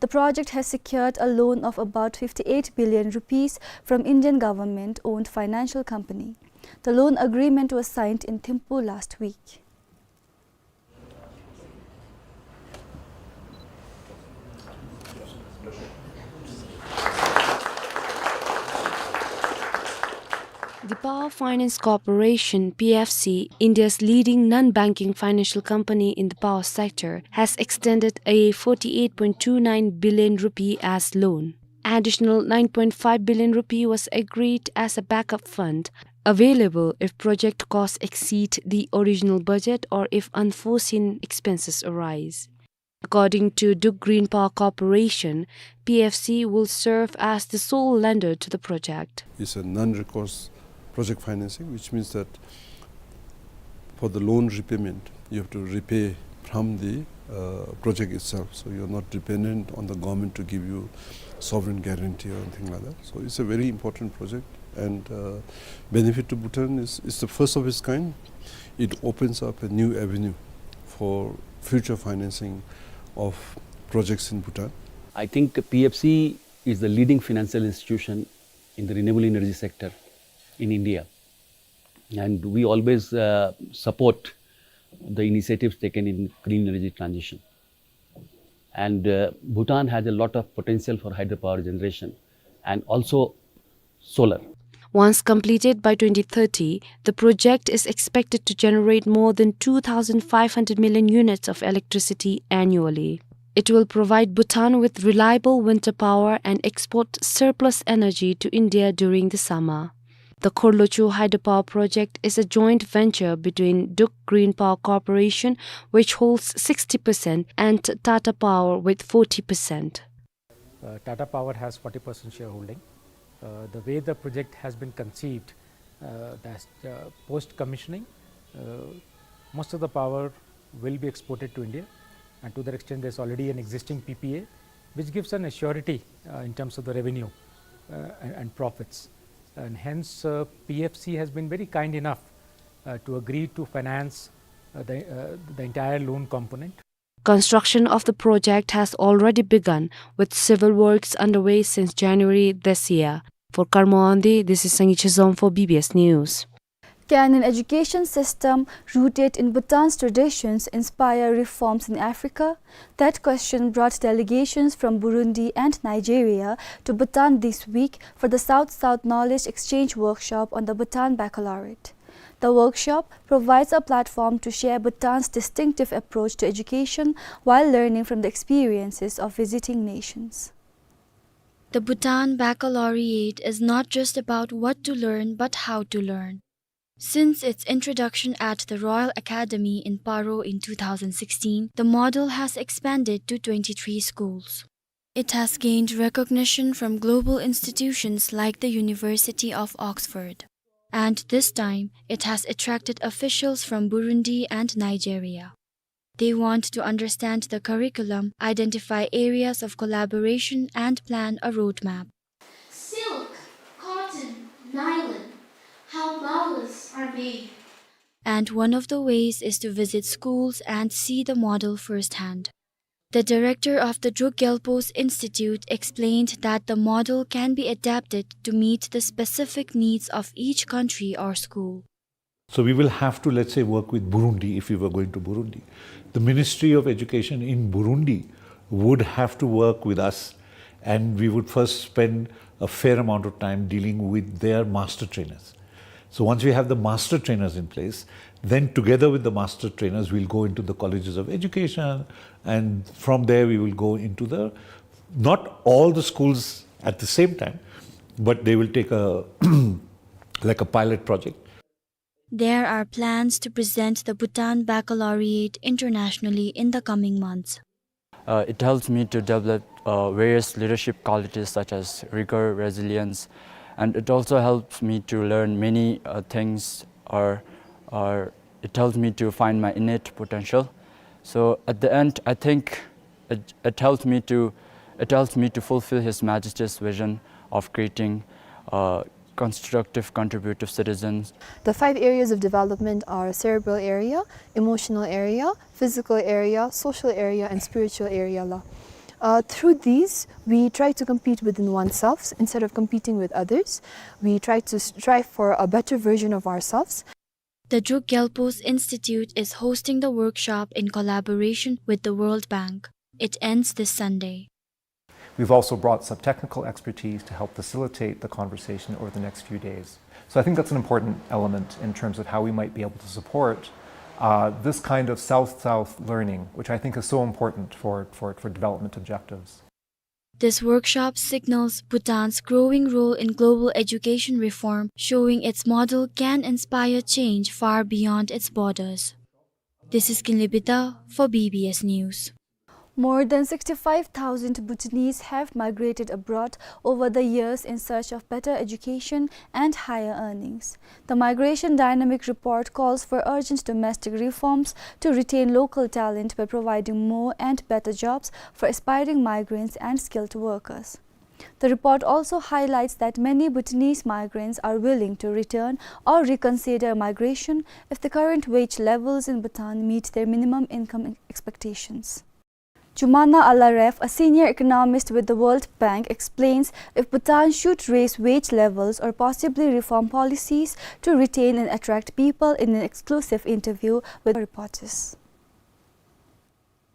The project has secured a loan of about fifty-eight billion rupees from Indian government-owned financial company. The loan agreement was signed in Thimphu last week. The Power Finance Corporation, P F C, India's leading non-banking financial company in the power sector, has extended a forty-eight point two nine billion rupee as loan. Additional nine point five billion rupee was agreed as a backup fund, available if project costs exceed the original budget or if unforeseen expenses arise. According to Druk Green Power Corporation, P F C will serve as the sole lender to the project. It's a non-recourse project financing, which means that for the loan repayment, you have to repay from the, uh, project itself. So you're not dependent on the government to give you sovereign guarantee or anything like that. So it's a very important project, and, uh, benefit to Bhutan is, is the first of its kind. It opens up a new avenue for future financing of projects in Bhutan. I think P F C is the leading financial institution in the renewable energy sector in India. And we always, uh, support the initiatives taken in green energy transition. And, uh, Bhutan has a lot of potential for hydropower generation and also solar. Once completed by twenty thirty, the project is expected to generate more than two thousand five hundred million units of electricity annually. It will provide Bhutan with reliable winter power and export surplus energy to India during the summer. The Khorlochhu hydropower project is a joint venture between Druk Green Power Corporation, which holds sixty percent, and Tata Power with forty percent. Uh, Tata Power has forty percent shareholding. Uh, the way the project has been conceived, uh, that's, uh, post-commissioning, uh, most of the power will be exported to India, and to that extent, there's already an existing P P A, which gives an assurity, uh, in terms of the revenue, uh, and, and profits. And hence, uh, P F C has been very kind enough, uh, to agree to finance, uh, the, uh, the entire loan component. Construction of the project has already begun, with civil works underway since January this year. For Karmo Andi, this is Sangay Chezom for B B S News. Can an education system rooted in Bhutan's traditions inspire reforms in Africa? That question brought delegations from Burundi and Nigeria to Bhutan this week for the South-South Knowledge Exchange Workshop on the Bhutan Baccalaureate. The workshop provides a platform to share Bhutan's distinctive approach to education while learning from the experiences of visiting nations. The Bhutan Baccalaureate is not just about what to learn, but how to learn. Since its introduction at the Royal Academy in Paro in two thousand sixteen, the model has expanded to twenty-three schools. It has gained recognition from global institutions like the University of Oxford. And this time, it has attracted officials from Burundi and Nigeria. They want to understand the curriculum, identify areas of collaboration, and plan a roadmap. Silk, cotton, nylon, how malas are made. And one of the ways is to visit schools and see the model firsthand. The director of the Druk Gyalpo's Institute explained that the model can be adapted to meet the specific needs of each country or school. So we will have to, let's say, work with Burundi if we were going to Burundi. The Ministry of Education in Burundi would have to work with us, and we would first spend a fair amount of time dealing with their master trainers. So once we have the master trainers in place, then together with the master trainers, we'll go into the colleges of education, and from there we will go into the, not all the schools at the same time, but they will take a, like a pilot project. There are plans to present the Bhutan Baccalaureate internationally in the coming months. Uh, it helps me to develop, uh, various leadership qualities such as rigor, resilience, and it also helps me to learn many, uh, things, or, or it helps me to find my innate potential. So at the end, I think it, it helps me to, it helps me to fulfill His Majesty's vision of creating, uh, constructive, contributive citizens. The five areas of development are cerebral area, emotional area, physical area, social area, and spiritual area la. Uh, through these, we try to compete within oneself instead of competing with others. We try to strive for a better version of ourselves. The Druk Gyalpo's Institute is hosting the workshop in collaboration with the World Bank. It ends this Sunday. We've also brought some technical expertise to help facilitate the conversation over the next few days. So I think that's an important element in terms of how we might be able to support, uh, this kind of South-South learning, which I think is so important for, for, for development objectives. This workshop signals Bhutan's growing role in global education reform, showing its model can inspire change far beyond its borders. This is Kinley Bida for B B S News. More than sixty-five thousand Bhutanese have migrated abroad over the years in search of better education and higher earnings. The migration dynamic report calls for urgent domestic reforms to retain local talent by providing more and better jobs for aspiring migrants and skilled workers. The report also highlights that many Bhutanese migrants are willing to return or reconsider migration if the current wage levels in Bhutan meet their minimum income expectations. Jumana Alaref, a senior economist with the World Bank, explains if Bhutan should raise wage levels or possibly reform policies to retain and attract people in an exclusive interview with reporters.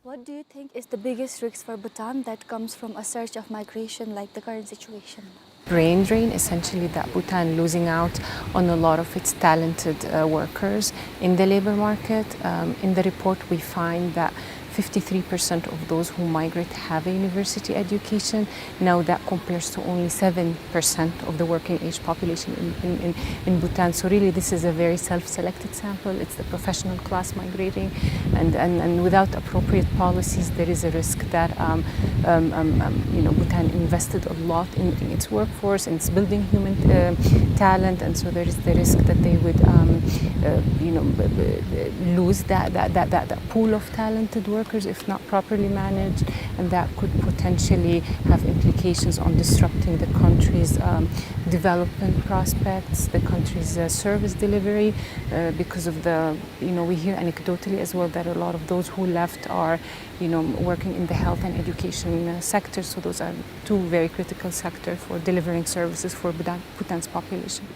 What do you think is the biggest risk for Bhutan that comes from a surge of migration like the current situation? Brain drain, essentially, that Bhutan losing out on a lot of its talented, uh, workers in the labor market. Um, in the report, we find that fifty-three percent of those who migrate have a university education. Now that compares to only seven percent of the working age population in, in, in, in Bhutan. So really, this is a very self-selected sample. It's the professional class migrating, and, and, and without appropriate policies, there is a risk that, um, um, um, um, you know, Bhutan invested a lot in, in its workforce, in its building human, uh, talent, and so there is the risk that they would, um, uh, you know, b-, b-, b-, lose that, that, that, that, that pool of talented workers if not properly managed, and that could potentially have implications on disrupting the country's, um, development prospects, the country's, uh, service delivery, uh, because of the, you know, we hear anecdotally as well that a lot of those who left are, you know, working in the health and education, uh, sector. So those are two very critical sector for delivering services for Bhutan, Bhutan's population.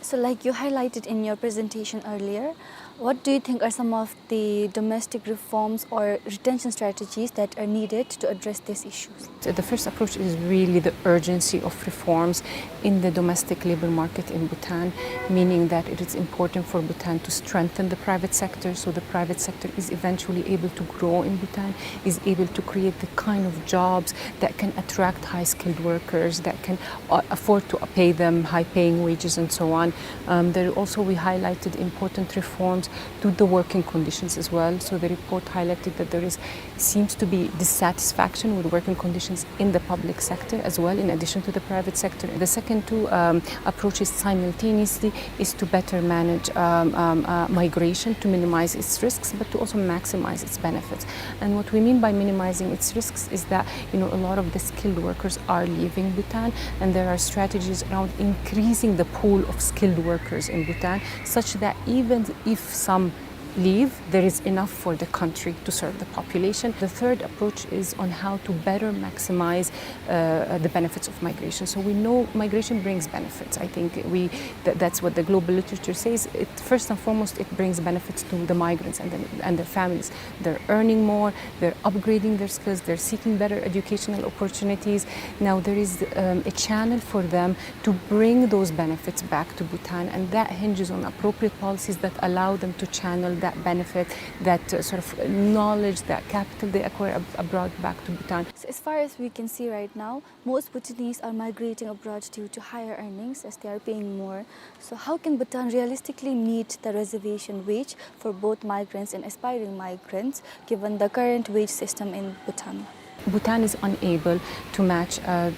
So, like you highlighted in your presentation earlier, what do you think are some of the domestic reforms or retention strategies that are needed to address these issues? So the first approach is really the urgency of reforms in the domestic labor market in Bhutan, meaning that it is important for Bhutan to strengthen the private sector, so the private sector is eventually able to grow in Bhutan, is able to create the kind of jobs that can attract high-skilled workers, that can, uh, afford to pay them high-paying wages and so on. Um, there also we highlighted important reforms to the working conditions as well. So the report highlighted that there is, seems to be dissatisfaction with working conditions in the public sector as well, in addition to the private sector. The second two, um, approaches simultaneously is to better manage, um, um, uh, migration, to minimize its risks, but to also maximize its benefits. And what we mean by minimizing its risks is that, you know, a lot of the skilled workers are leaving Bhutan, and there are strategies around increasing the pool of skilled workers in Bhutan, such that even if some leave, there is enough for the country to serve the population. The third approach is on how to better maximize, uh, the benefits of migration. So we know migration brings benefits. I think we, th-, that's what the global literature says. It, first and foremost, it brings benefits to the migrants and the, and their families. They're earning more, they're upgrading their skills, they're seeking better educational opportunities. Now there is, um, a channel for them to bring those benefits back to Bhutan, and that hinges on appropriate policies that allow them to channel that benefit, that, uh, sort of knowledge, that capital they acquire ab-, abroad back to Bhutan. So as far as we can see right now, most Bhutanese are migrating abroad due to higher earnings, as they are paying more. So how can Bhutan realistically meet the reservation wage for both migrants and aspiring migrants, given the current wage system in Bhutan? Bhutan is unable to match, uh,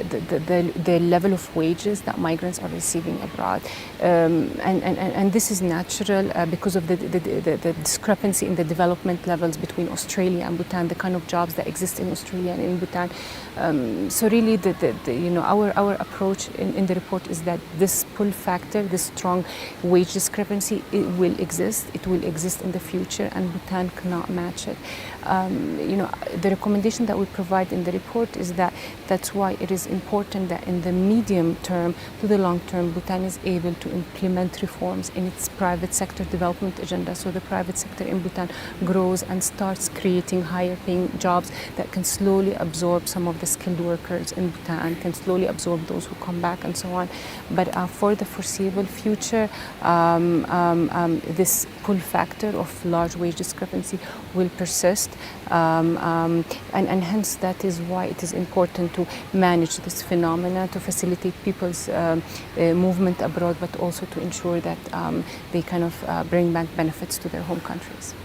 the, the, the, the level of wages that migrants are receiving abroad. Um, and, and, and, and this is natural, uh, because of the, the, the, the, the discrepancy in the development levels between Australia and Bhutan, the kind of jobs that exist in Australia and in Bhutan. Um, so really, the, the, the, you know, our, our approach in, in the report is that this pull factor, this strong wage discrepancy, it will exist. It will exist in the future, and Bhutan cannot match it. Um, you know, the recommendation that we provide in the report is that that's why it is important that in the medium term to the long term, Bhutan is able to implement reforms in its private sector development agenda. So the private sector in Bhutan grows and starts creating higher paying jobs that can slowly absorb some of the skilled workers in Bhutan, can slowly absorb those who come back and so on. But, uh, for the foreseeable future, um, um, um, this pull factor of large wage discrepancy will persist, um, um, and, and hence that is why it is important to manage this phenomena, to facilitate people's, um, uh, movement abroad, but also to ensure that, um, they kind of, uh, bring back benefits to their home countries.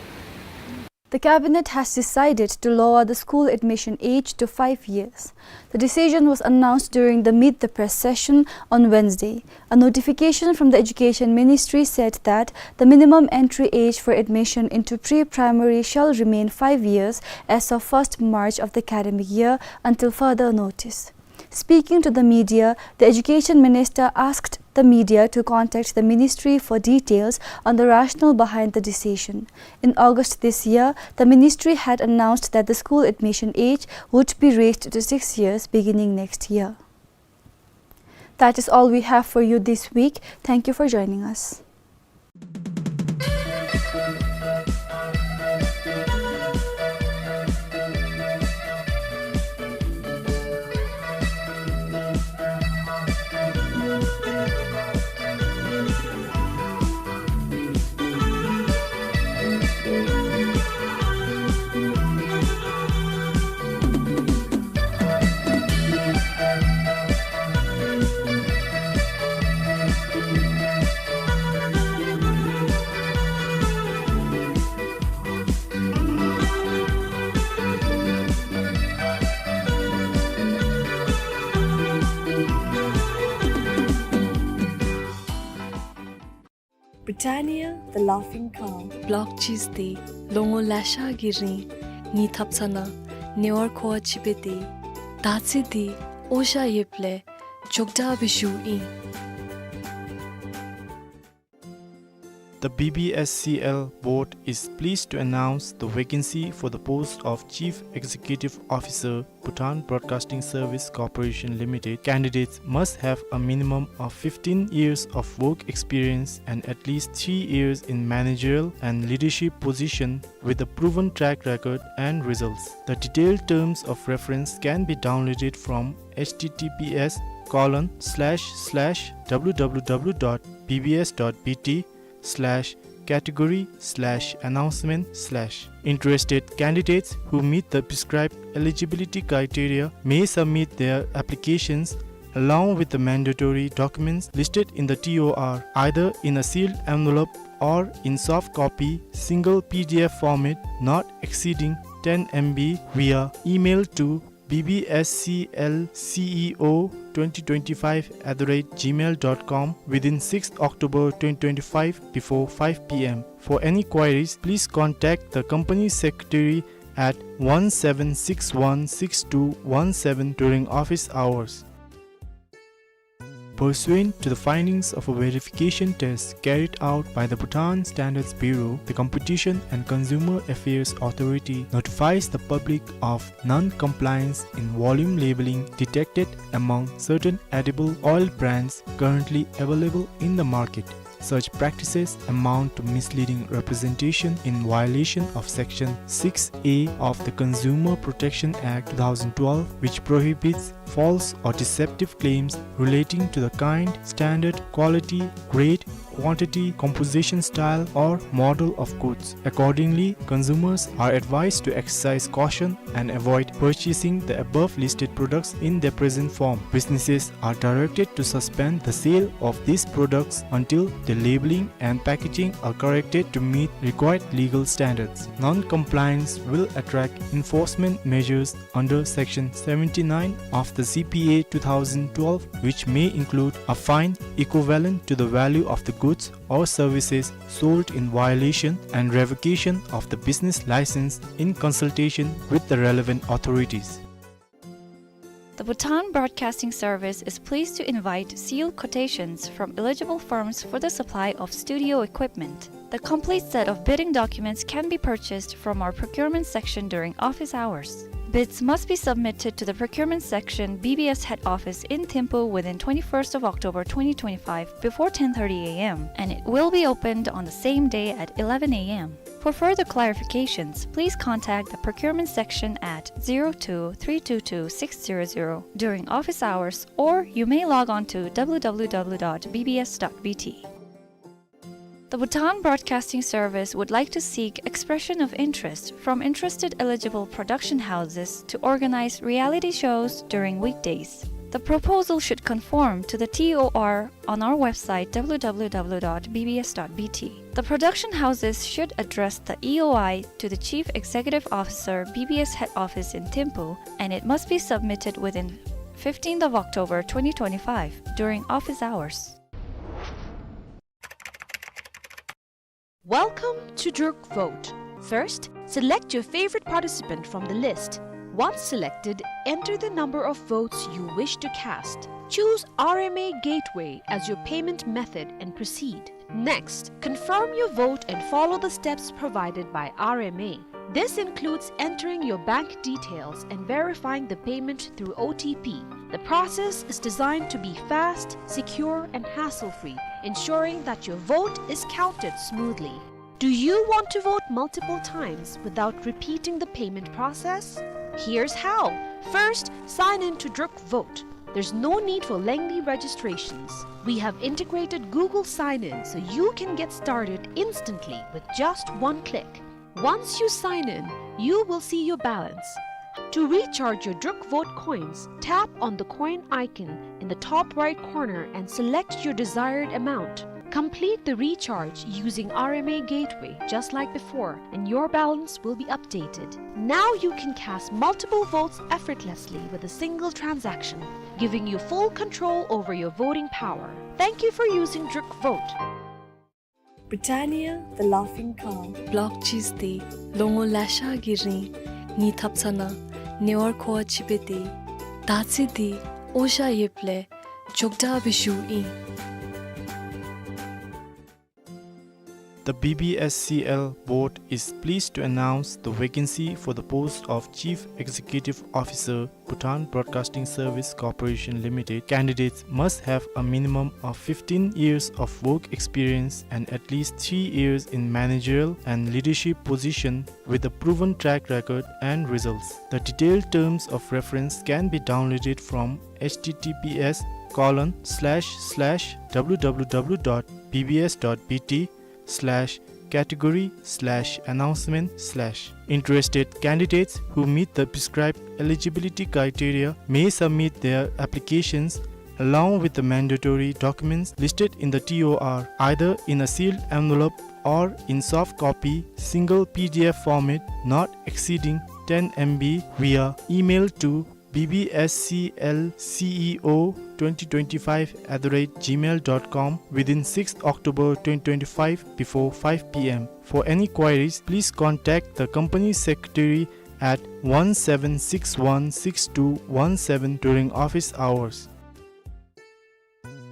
The cabinet has decided to lower the school admission age to five years. The decision was announced during the Meet the Press session on Wednesday. A notification from the Education Ministry said that the minimum entry age for admission into pre-primary shall remain five years as of first March of the academic year until further notice. Speaking to the media, the Education Minister asked the media to contact the ministry for details on the rationale behind the decision. In August this year, the ministry had announced that the school admission age would be raised to six years beginning next year. That is all we have for you this week. Thank you for joining us. Britannia, the laughing cow. Block cheese འདི་ལོ་ངོ་ལེ་ཤ་གི་རིང་ངེའི་ཐབ་ཚང་ནང་ཉེ་བར་མཁོ་བ་ཅིག་སྦེ་སྡོད། ད་ཅི་འདི་ཨོ་ཤ་ཡོདཔ་ལས་མགྱོགས་དྲགས་སྦེ་ཞུཝ་ཨིན། The B B S C L board is pleased to announce the vacancy for the post of Chief Executive Officer, Bhutan Broadcasting Service Corporation Limited. Candidates must have a minimum of fifteen years of work experience and at least three years in managerial and leadership position with a proven track record and results. The detailed terms of reference can be downloaded from H T T P S colon slash slash W W W dot B B S dot B T slash category slash announcement slash. Interested candidates who meet the prescribed eligibility criteria may submit their applications along with the mandatory documents listed in the T O R, either in a sealed envelope or in soft copy, single P D F format, not exceeding ten M B, via email to B B S C L C E O twenty twenty-five at the rate gmail dot com within sixth October twenty twenty-five before five P M. For any queries, please contact the company secretary at one seven six one six two one seven during office hours. Pursuant to the findings of a verification test carried out by the Bhutan Standards Bureau, the Competition and Consumer Affairs Authority notifies the public of non-compliance in volume labeling detected among certain edible oil brands currently available in the market. Such practices amount to misleading representation in violation of Section six A of the Consumer Protection Act two thousand twelve, which prohibits false or deceptive claims relating to the kind, standard, quality, grade, quantity, composition style, or model of goods. Accordingly, consumers are advised to exercise caution and avoid purchasing the above listed products in their present form. Businesses are directed to suspend the sale of these products until the labeling and packaging are corrected to meet required legal standards. Non-compliance will attract enforcement measures under Section seventy-nine of the C P A two thousand twelve, which may include a fine equivalent to the value of the goods or services sold in violation and revocation of the business license in consultation with the relevant authorities. The Bhutan Broadcasting Service is pleased to invite sealed quotations from eligible firms for the supply of studio equipment. The complete set of bidding documents can be purchased from our procurement section during office hours. Bids must be submitted to the procurement section, B B S head office in Thimphu within twenty-first of October twenty twenty-five before ten thirty A M, and it will be opened on the same day at eleven A M. For further clarifications, please contact the procurement section at zero two three two two six zero zero during office hours, or you may log on to W W W dot B B S dot B T. The Bhutan Broadcasting Service would like to seek expression of interest from interested eligible production houses to organize reality shows during weekdays. The proposal should conform to the T O R on our website, W W W dot B B S dot B T. The production houses should address the E O I to the Chief Executive Officer, B B S head office in Thimphu, and it must be submitted within fifteenth of October twenty twenty-five during office hours. Welcome to Druk Vote. First, select your favorite participant from the list. Once selected, enter the number of votes you wish to cast. Choose R M A Gateway as your payment method and proceed. Next, confirm your vote and follow the steps provided by R M A. This includes entering your bank details and verifying the payment through O T P. The process is designed to be fast, secure, and hassle-free, ensuring that your vote is counted smoothly. Do you want to vote multiple times without repeating the payment process? Here's how. First, sign in to Druk Vote. There's no need for lengthy registrations. We have integrated Google Sign-In so you can get started instantly with just one click. Once you sign in, you will see your balance. To recharge your Druk Vote coins, tap on the coin icon in the top right corner and select your desired amount. Complete the recharge using R M A Gateway just like before, and your balance will be updated. Now you can cast multiple votes effortlessly with a single transaction, giving you full control over your voting power. Thank you for using Druk Vote. Britannia, the laughing cow. Block cheese འདི་ལོ་ངོ་ལེ་ཤ་གི་རིང་ངེའི་ཐབ་ཚང་ནང་ཉེ་བར་མཁོ་བ་ཅིག་འབད་དེ། ད་ཅི་འདི་འོ་ཞ་ཡོདཔ་ལས་མགྱོགས་དྲགས་སྦེ་ཞུཝ་ཨིན། The B B S C L board is pleased to announce the vacancy for the post of Chief Executive Officer, Bhutan Broadcasting Service Corporation Limited. Candidates must have a minimum of fifteen years of work experience and at least three years in managerial and leadership position with a proven track record and results. The detailed terms of reference can be downloaded from H T T P S colon slash slash W W W dot B B S dot B T slash category slash announcement slash. Interested candidates who meet the prescribed eligibility criteria may submit their applications along with the mandatory documents listed in the T O R, either in a sealed envelope or in soft copy, single P D F format, not exceeding ten M B, via email to B B S C L C E O twenty twenty-five at the rate gmail dot com within sixth October twenty twenty-five before five P M. For any queries, please contact the company secretary at one seven six one six two one seven during office hours.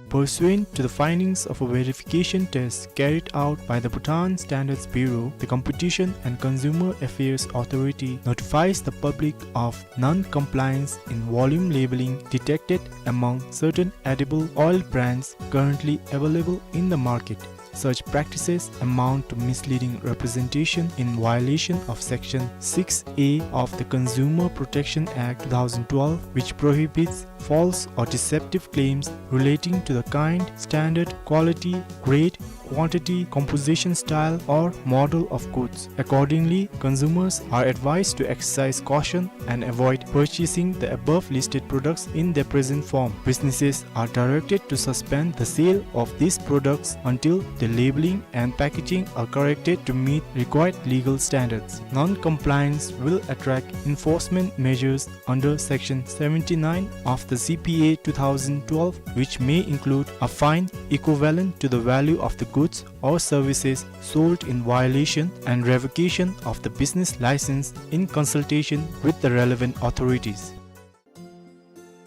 Pursuant to the findings of a verification test carried out by the Bhutan Standards Bureau, the Competition and Consumer Affairs Authority notifies the public of non-compliance in volume labeling detected among certain edible oil brands currently available in the market. Such practices amount to misleading representation in violation of Section six A of the Consumer Protection Act two thousand twelve, which prohibits false or deceptive claims relating to the kind, standard, quality, grade, quantity, composition, style, or model of goods. Accordingly, consumers are advised to exercise caution and avoid purchasing the above listed products in their present form. Businesses are directed to suspend the sale of these products until the labeling and packaging are corrected to meet required legal standards. Non-compliance will attract enforcement measures under Section seventy-nine of the C P A two thousand twelve, which may include a fine equivalent to the value of the goods or services sold in violation and revocation of the business license in consultation with the relevant authorities.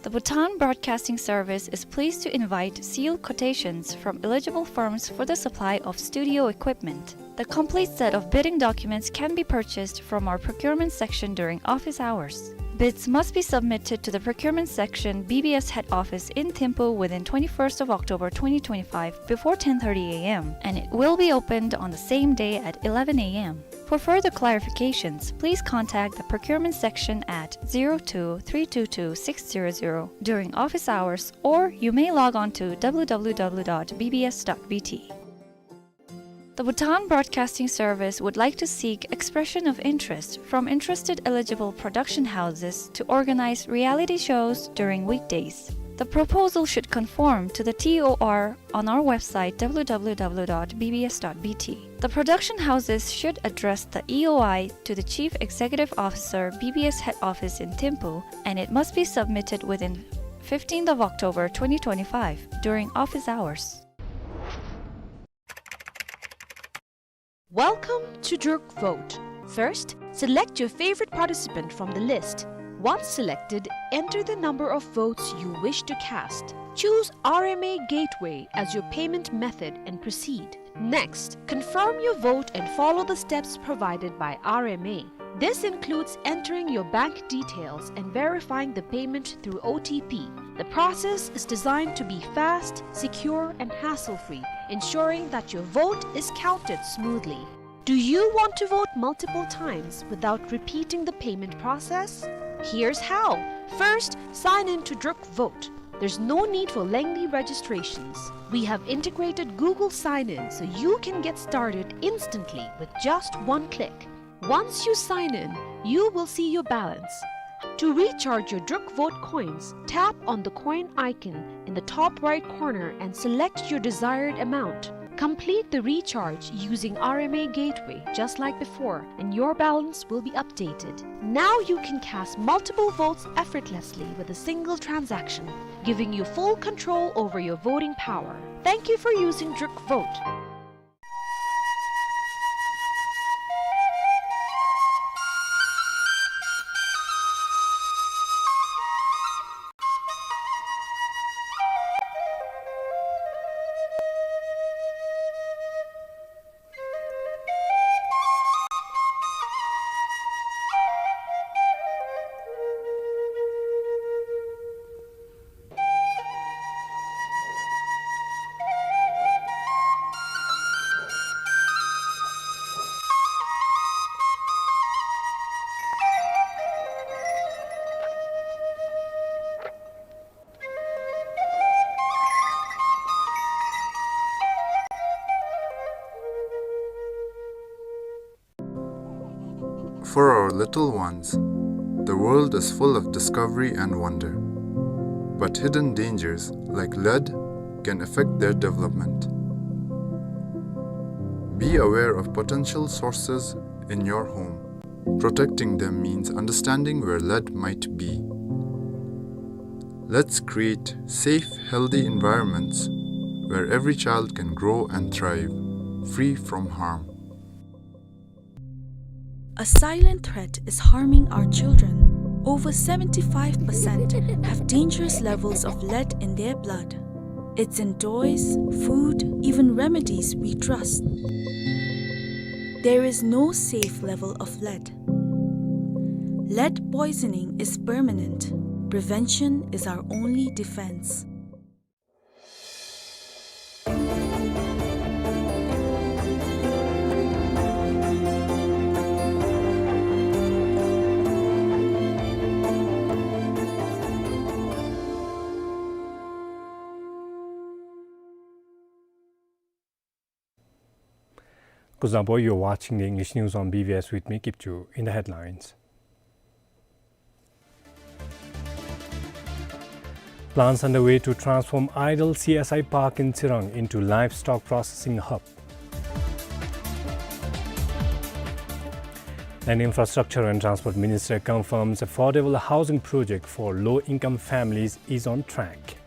The Bhutan Broadcasting Service is pleased to invite sealed quotations from eligible firms for the supply of studio equipment. The complete set of bidding documents can be purchased from our procurement section during office hours. Bids must be submitted to the procurement section, B B S head office in Thimphu within twenty-first of October twenty twenty-five before ten thirty A M, and it will be opened on the same day at eleven A M. For further clarifications, please contact the procurement section at zero two three two two six zero zero during office hours, or you may log on to W W W dot B B S dot B T. The Bhutan Broadcasting Service would like to seek expression of interest from interested eligible production houses to organize reality shows during weekdays. The proposal should conform to the T O R on our website, W W W dot B B S dot B T. The production houses should address the E O I to the Chief Executive Officer, B B S head office in Thimphu, and it must be submitted within fifteenth of October twenty twenty-five during office hours. Welcome to Druk Vote. First, select your favorite participant from the list. Once selected, enter the number of votes you wish to cast. Choose R M A Gateway as your payment method and proceed. Next, confirm your vote and follow the steps provided by R M A. This includes entering your bank details and verifying the payment through O T P. The process is designed to be fast, secure, and hassle-free, ensuring that your vote is counted smoothly. Do you want to vote multiple times without repeating the payment process? Here's how. First, sign in to Druk Vote. There's no need for lengthy registrations. We have integrated Google Sign-In so you can get started instantly with just one click. Once you sign in, you will see your balance. To recharge your Druk Vote coins, tap on the coin icon in the top right corner and select your desired amount. Complete the recharge using R M A Gateway just like before, and your balance will be updated. Now you can cast multiple votes effortlessly with a single transaction, giving you full control over your voting power. Thank you for using Druk Vote. For our little ones, the world is full of discovery and wonder. But hidden dangers, like lead, can affect their development. Be aware of potential sources in your home. Protecting them means understanding where lead might be. Let's create safe, healthy environments where every child can grow and thrive, free from harm. A silent threat is harming our children. Over seventy-five percent have dangerous levels of lead in their blood. It's in toys, food, even remedies we trust. There is no safe level of lead. Lead poisoning is permanent. Prevention is our only defense. Kuzuzangpo, you're watching the English news on B B S with me, Kipchu. In the headlines. Plans underway to transform idle C S I Park in Tsirang into livestock processing hub. And Infrastructure and Transport Minister confirms affordable housing project for low-income families is on track.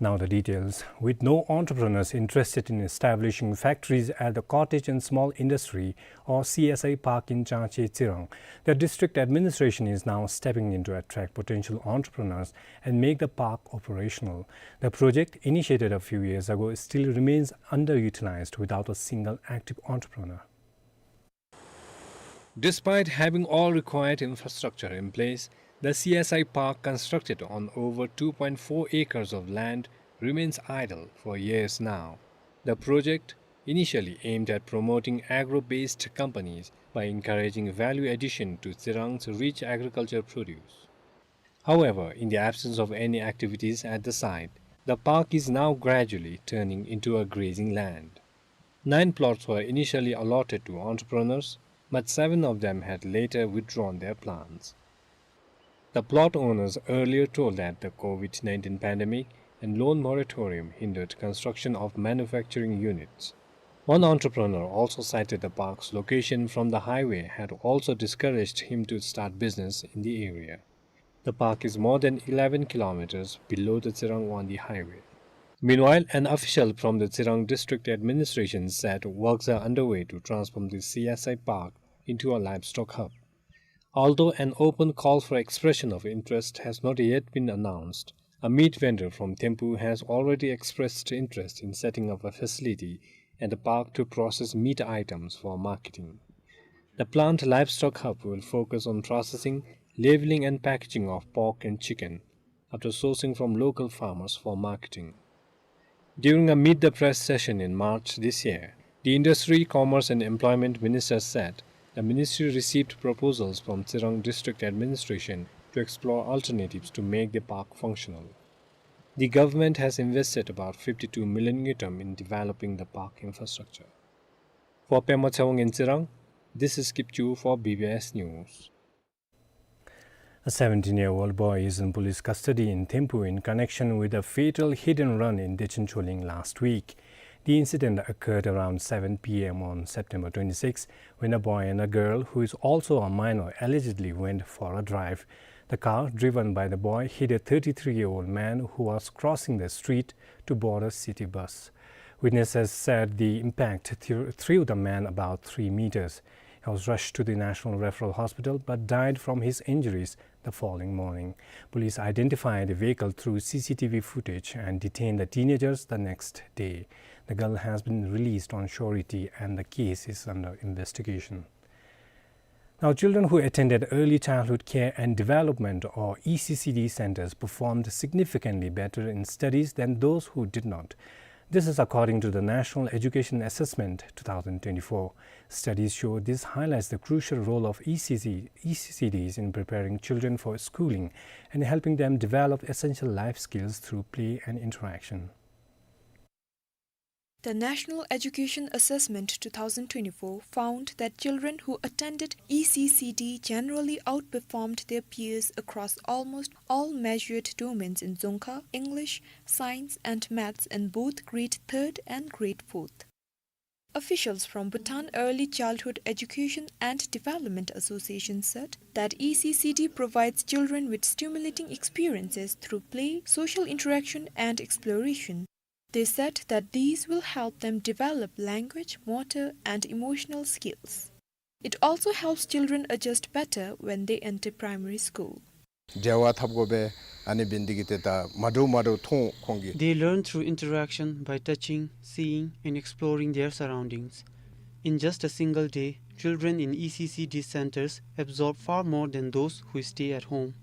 Now the details. With no entrepreneurs interested in establishing factories at the Cottage and Small Industry or C S I Park in Changche Tsirang, the district administration is now stepping in to attract potential entrepreneurs and make the park operational. The project, initiated a few years ago, still remains underutilized without a single active entrepreneur. Despite having all required infrastructure in place, the C S I park, constructed on over two point four acres of land, remains idle for years now. The project, initially aimed at promoting agro-based companies by encouraging value addition to Tsirang's rich agriculture produce. However, in the absence of any activities at the site, the park is now gradually turning into a grazing land. Nine plots were initially allotted to entrepreneurs, but seven of them had later withdrawn their plans. The plot owners earlier told that the COVID nineteen pandemic and loan moratorium hindered construction of manufacturing units. One entrepreneur also cited the park's location from the highway had also discouraged him to start business in the area. The park is more than eleven kilometers below the Tsirang-Wangdue highway. Meanwhile, an official from the Tsirang District Administration said works are underway to transform the C S I park into a livestock hub. Although an open call for expression of interest has not yet been announced, a meat vendor from Thimphu has already expressed interest in setting up a facility at the park to process meat items for marketing. The plant livestock hub will focus on processing, labeling and packaging of pork and chicken, after sourcing from local farmers for marketing. During a meet the press session in March this year, the Industry, Commerce and Employment Minister said the ministry received proposals from Tsirang District Administration to explore alternatives to make the park functional. The government has invested about fifty-two million ngultrum in developing the park infrastructure. For Pema Tshewang in Tsirang, this is Kipchu for B B S News. A seventeen-year-old boy is in police custody in Thimphu in connection with a fatal hit and run in Dechen Choling last week. The incident occurred around seven P M on September twenty-sixth, when a boy and a girl, who is also a minor, allegedly went for a drive. The car, driven by the boy, hit a thirty-three-year-old man who was crossing the street to board a city bus. Witnesses said the impact threw, threw the man about three meters. He was rushed to the National Referral Hospital but died from his injuries the following morning. Police identified the vehicle through C C T V footage and detained the teenagers the next day. The girl has been released on surety and the case is under investigation. Now, children who attended early childhood care and development, or E C C D, centers performed significantly better in studies than those who did not. This is according to the National Education Assessment two thousand twenty-four. Studies show this highlights the crucial role of E C C, E C C Ds in preparing children for schooling and helping them develop essential life skills through play and interaction. The National Education Assessment two thousand twenty-four found that children who attended E C C D generally outperformed their peers across almost all measured domains in Dzongkha, English, Science and Maths in both grade third and grade fourth. Officials from Bhutan Early Childhood Education and Development Association said that E C C D provides children with stimulating experiences through play, social interaction and exploration. They said that these will help them develop language, motor, and emotional skills. It also helps children adjust better when they enter primary school. འབྲེལ་བ་འཐབ་དགོ་པས། ཨ་ནི་འབད་ནི་འདི་གིས་ཏེ་ད་མ་འདྲཝ་མ་འདྲཝ་མཐོང་ཁོང་གིས། They learn through interaction by touching, seeing, and exploring their surroundings. In just a single day, children in E C C D centers absorb far more than those who stay at home.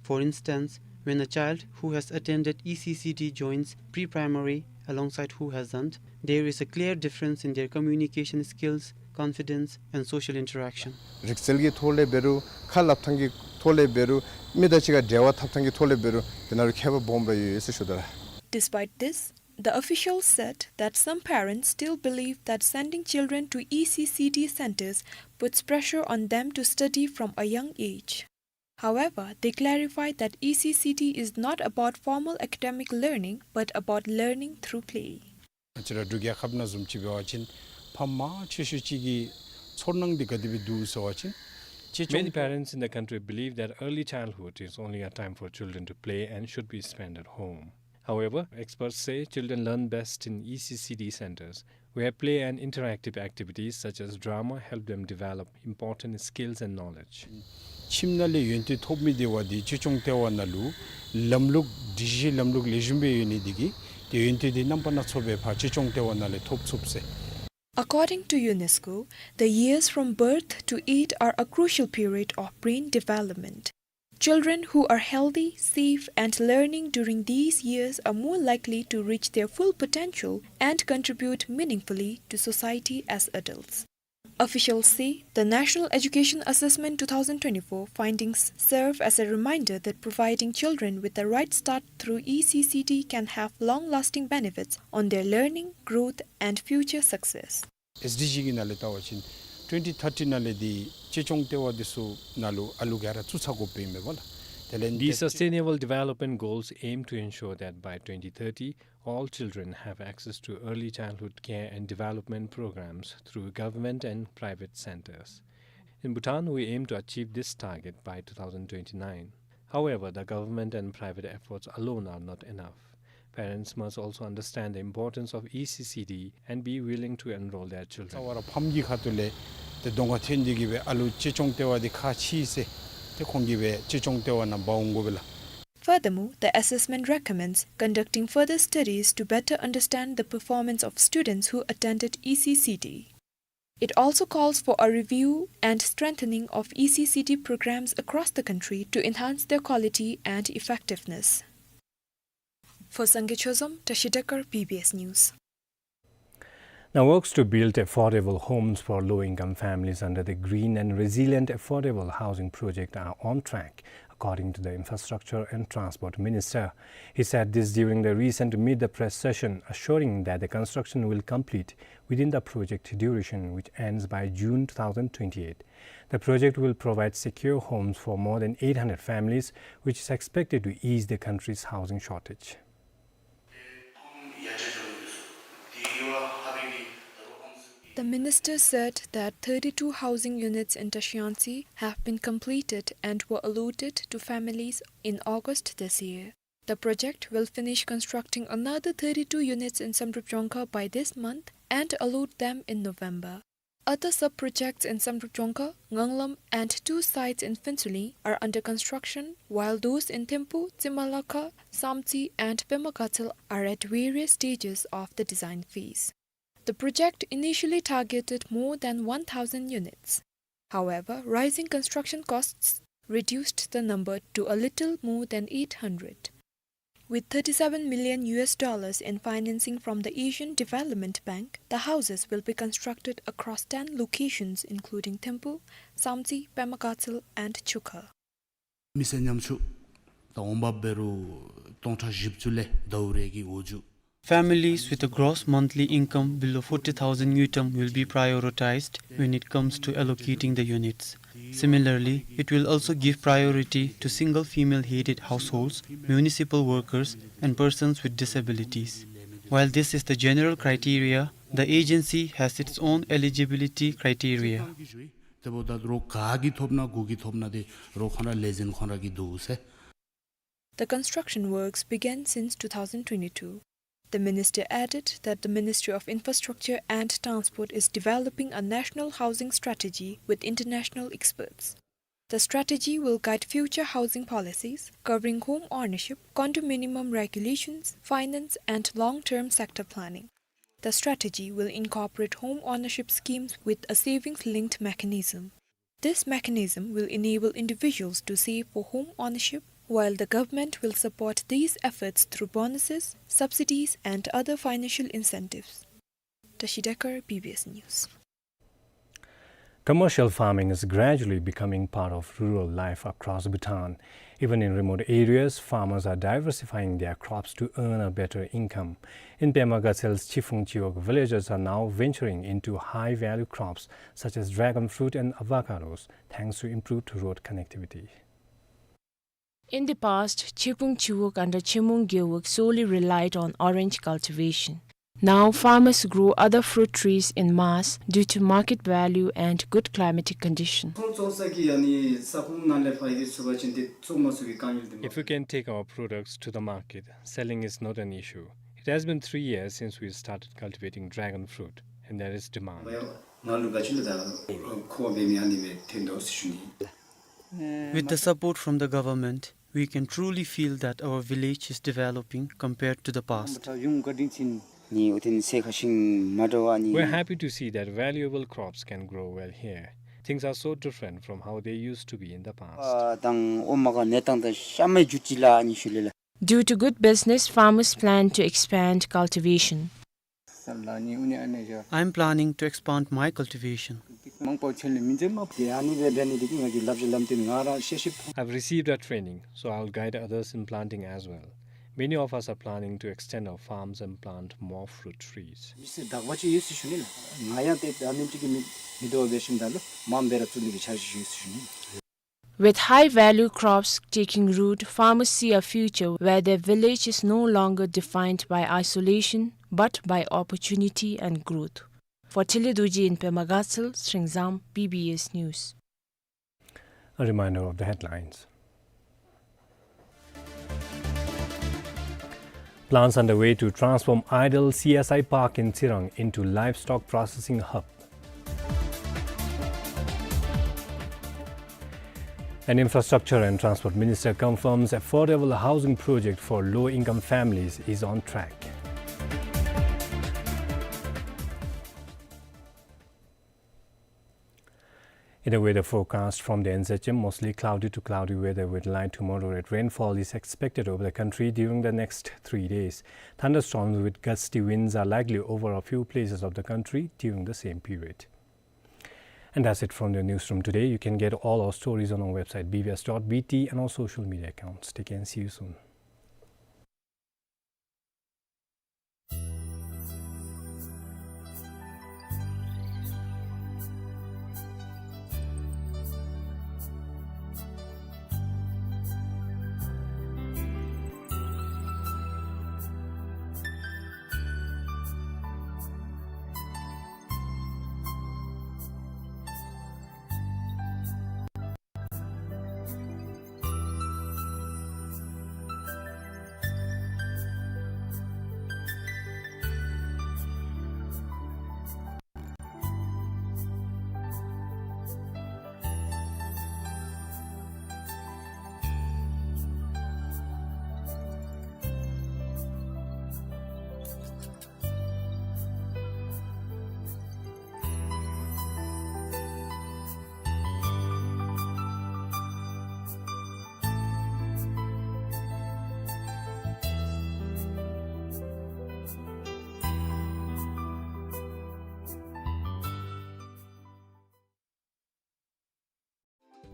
For instance, when a child who has attended E C C D joins pre-primary alongside who hasn't, there is a clear difference in their communication skills, confidence, and social interaction. རིག་རྩལ་གྱི་ཐོག་ལས་འབད་རུང་ཁ་སླབ་ཐངས་ཀྱི་ཐོག་ལས་འབད་རུང་མི་དང་གཅིག་ཁར་འབྲེལ་བ་འཐབ་ཐངས་ཀྱི་ཐོག་ལས་འབད་རུང་དེ་ནང་ལུ་ཁྱད་པར་སྦོམ་སྦེ་ཡོད་ཟེར་ཞུ་དོ་ལགས། Despite this, the officials said that some parents still believe that sending children to E C C D centers puts pressure on them to study from a young age. However, they clarified that E C C D is not about formal academic learning but about learning through play. ང་བཅས་ར་འབྲུག་རྒྱལ་ཁབ་ནང་བཟུམ་ཅིག་འབད་བ་ཅིན་ཕམ་མང་ཆེ་ཤོས་ཅིག་གི་ཚོར་སྣང་འདི་ག་དེ་སྦེ་འདུག་ཟེར་བ་ཅིན་གཅེས་སྐྱོང་། Many parents in the country believe that early childhood is only a time for children to play and should be spent at home. However, experts say children learn best in E C C D centers, where play and interactive activities such as drama help them develop important skills and knowledge. ཁྱིམ་ནང་ལས་ཡོན་ཏན་ཐོབ་མི་དེ་བ་འདི་གཅེས་སྐྱོང་ལྟེ་བ་ནང་ལུ་ལམ་ལུགས་སྒྲིག་གཞི་ལམ་ལུགས་ལེགས་ཤོམ་སྦེ་ཡོད་ནི་འདི་གིས་ཏེ་ཡོན་ཏན་འདི་རྣམ་པ་སྣ་ཚོགས་སྦེ་ཕར་གཅེས་སྐྱོང་ལྟེ་བ་ནང་ལས་ཐོབ་ཚུགས་ཟེར། According to UNESCO, the years from birth to eight are a crucial period of brain development. Children who are healthy, safe, and learning during these years are more likely to reach their full potential and contribute meaningfully to society as adults. Officials say the National Education Assessment two thousand twenty-four findings serve as a reminder that providing children with the right start through E C C D can have long-lasting benefits on their learning, growth, and future success. S D G གི་ནང་ལས་བལྟ་བ་ཅིན་twenty thirty ནང་ལས་འདི་གཅེས་སྐྱོང་ལྟེ་བ་འདི་ཚུ་ནང་ལུ་ཨ་ལུ་ག་ར་བཙུགས་ཚར་དགོཔ་ཨིན་མས་པ་ལགས། དེ་ལས་These sustainable development goals aim to ensure that by twenty thirty, all children have access to early childhood care and development programs through government and private centers. In Bhutan, we aim to achieve this target by two thousand twenty-nine. However, the government and private efforts alone are not enough. Parents must also understand the importance of E C C D and be willing to enroll their children. རྩ་བ་ར་ཕམ་གྱི་ཁ་ཐུག་ལས་ཏེ་གདོང་ཁར་ཐོན་ཏེ་གིས་སྦེ་ཨ་ལུ་གཅེས་སྐྱོང་ལྟེ་བ་འདི་ག་ཅི་ཟེར་ཏེ་ཁོང་གིས་སྦེ་གཅེས་སྐྱོང་ལྟེ་བ་ནང་འབག་འོང་དགོ་པས་ལགས། Furthermore, the assessment recommends conducting further studies to better understand the performance of students who attended E C C D. It also calls for a review and strengthening of E C C D programs across the country to enhance their quality and effectiveness. For Sangay Chozom, Tashi Dekar, B B S News. Now, works to build affordable homes for low-income families under the Green and Resilient Affordable Housing Project are on track, according to the Infrastructure and Transport Minister. He said this during the recent Meet the Press session, assuring that the construction will complete within the project duration, which ends by June two thousand twenty-eight. The project will provide secure homes for more than eight hundred families, which is expected to ease the country's housing shortage. The minister said that thirty-two housing units in Tashi Aung San have been completed and were allotted to families in August this year. The project will finish constructing another thirty-two units in Samdrup Jongkhar by this month and allot them in November. Other sub-projects in Samdrup Jongkhar, Nganglam, and two sites in Phuentsholing are under construction, while those in Thimphu, Tsimolakha, Samtse, and Pema Gatshel are at various stages of the design phase. The project initially targeted more than one thousand units. However, rising construction costs reduced the number to a little more than eight hundred. With thirty-seven million U S dollars in financing from the Asian Development Bank, the houses will be constructed across ten locations, including Thimphu, Samtse, Pema Gatshel, and Chukha. མི་སེར་ཉམ་ཆུང་དང་འོང་འབབ་འབད་རུང་སྟོང་ཕྲག་བཞི་བཅུ་ལས་ཟླཝ་རེ་གི་འོག་འཇུག། Families with a gross monthly income below forty thousand ngultrum will be prioritized when it comes to allocating the units. Similarly, it will also give priority to single female-headed households, municipal workers, and persons with disabilities. While this is the general criteria, the agency has its own eligibility criteria. ཏེ་འབདཝ་ད་རོགས་ག་གིས་ཐོབ་ན་གུ་གིས་ཐོབ་ན་ཏེ་རོགས་ཁོང་ར་ལས་འཛིན་ཁོང་ར་གིས་བསྡུ་ཟེར། The construction works began since two thousand twenty-two. The minister added that the Ministry of Infrastructure and Transport is developing a national housing strategy with international experts. The strategy will guide future housing policies covering home ownership, condominium regulations, finance, and long-term sector planning. The strategy will incorporate home ownership schemes with a savings-linked mechanism. This mechanism will enable individuals to save for home ownership, while the government will support these efforts through bonuses, subsidies, and other financial incentives. Tashi Dekar, B B S News. Commercial farming is gradually becoming part of rural life across Bhutan. Even in remote areas, farmers are diversifying their crops to earn a better income. In Pema Gatsel's Chiphung Chiwog, villagers are now venturing into high-value crops such as dragon fruit and avocados, thanks to improved road connectivity. In the past, Chiphung Chiwog under Chimung Gewog solely relied on orange cultivation. Now, farmers grow other fruit trees in mass due to market value and good climatic condition. If we can take our products to the market, selling is not an issue. It has been three years since we started cultivating dragon fruit, and there is demand. With the support from the government, we can truly feel that our village is developing compared to the past. We're happy to see that valuable crops can grow well here. Things are so different from how they used to be in the past. Due to good business, farmers plan to expand cultivation. I am planning to expand my cultivation. I've received a training, so I'll guide others in planting as well. Many of us are planning to extend our farms and plant more fruit trees. With high-value crops taking root, farmers see a future where their village is no longer defined by isolation, but by opportunity and growth. For Tele Dorji in Pema Gatsel, Sringzam, B B S News. A reminder of the headlines. Plans underway to transform idle C S I Park in Tsirang into livestock processing hub. And Infrastructure and Transport Minister confirms affordable housing project for low-income families is on track. In the weather forecast from the N Z M, mostly cloudy to cloudy weather with light to moderate rainfall is expected over the country during the next three days. Thunderstorms with gusty winds are likely over a few places of the country during the same period. And that's it from the newsroom today. You can get all our stories on our website, B B S dot B T, and our social media accounts. Take care and see you soon.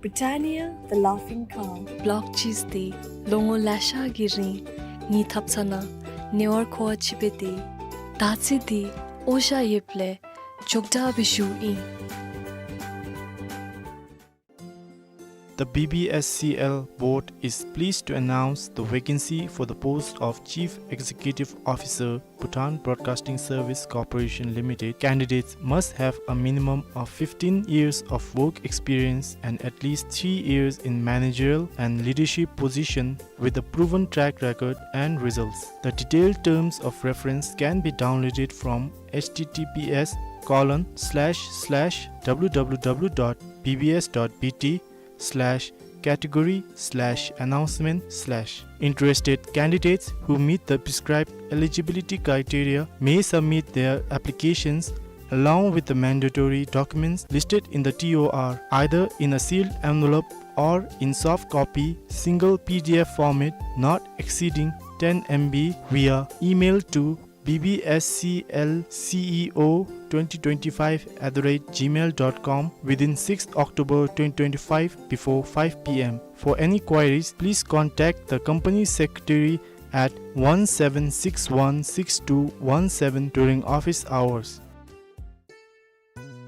Britannia, the laughing cow. Block cheese འདི་ལོ་ངོ་ལེ་ཤ་གི་རིང་ངེའི་ཐབ་ཚང་ནང་ཉེ་བར་མཁོ་བ་ཅིག་འབད་དེ། ད་ཅི་འདི་ཨོ་ཤ་ཡོདཔ་ལས་མགྱོགས་དྲགས་སྦེ་ཞུཝ་ཨིན། The B B S C L board is pleased to announce the vacancy for the post of Chief Executive Officer, Bhutan Broadcasting Service Corporation Limited. Candidates must have a minimum of fifteen years of work experience and at least three years in managerial and leadership position with a proven track record and results. The detailed terms of reference can be downloaded from H T T P S colon slash slash W W W dot B B S dot B T slash category slash announcement slash. Interested candidates who meet the prescribed eligibility criteria may submit their applications along with the mandatory documents listed in the T O R, either in a sealed envelope or in soft copy, single P D F format, not exceeding ten M B, via email to B B S C L C E O twenty twenty-five at the rate gmail dot com within sixth October twenty twenty-five before five P M. For any queries, please contact the company secretary at one seven six one six two one seven during office hours.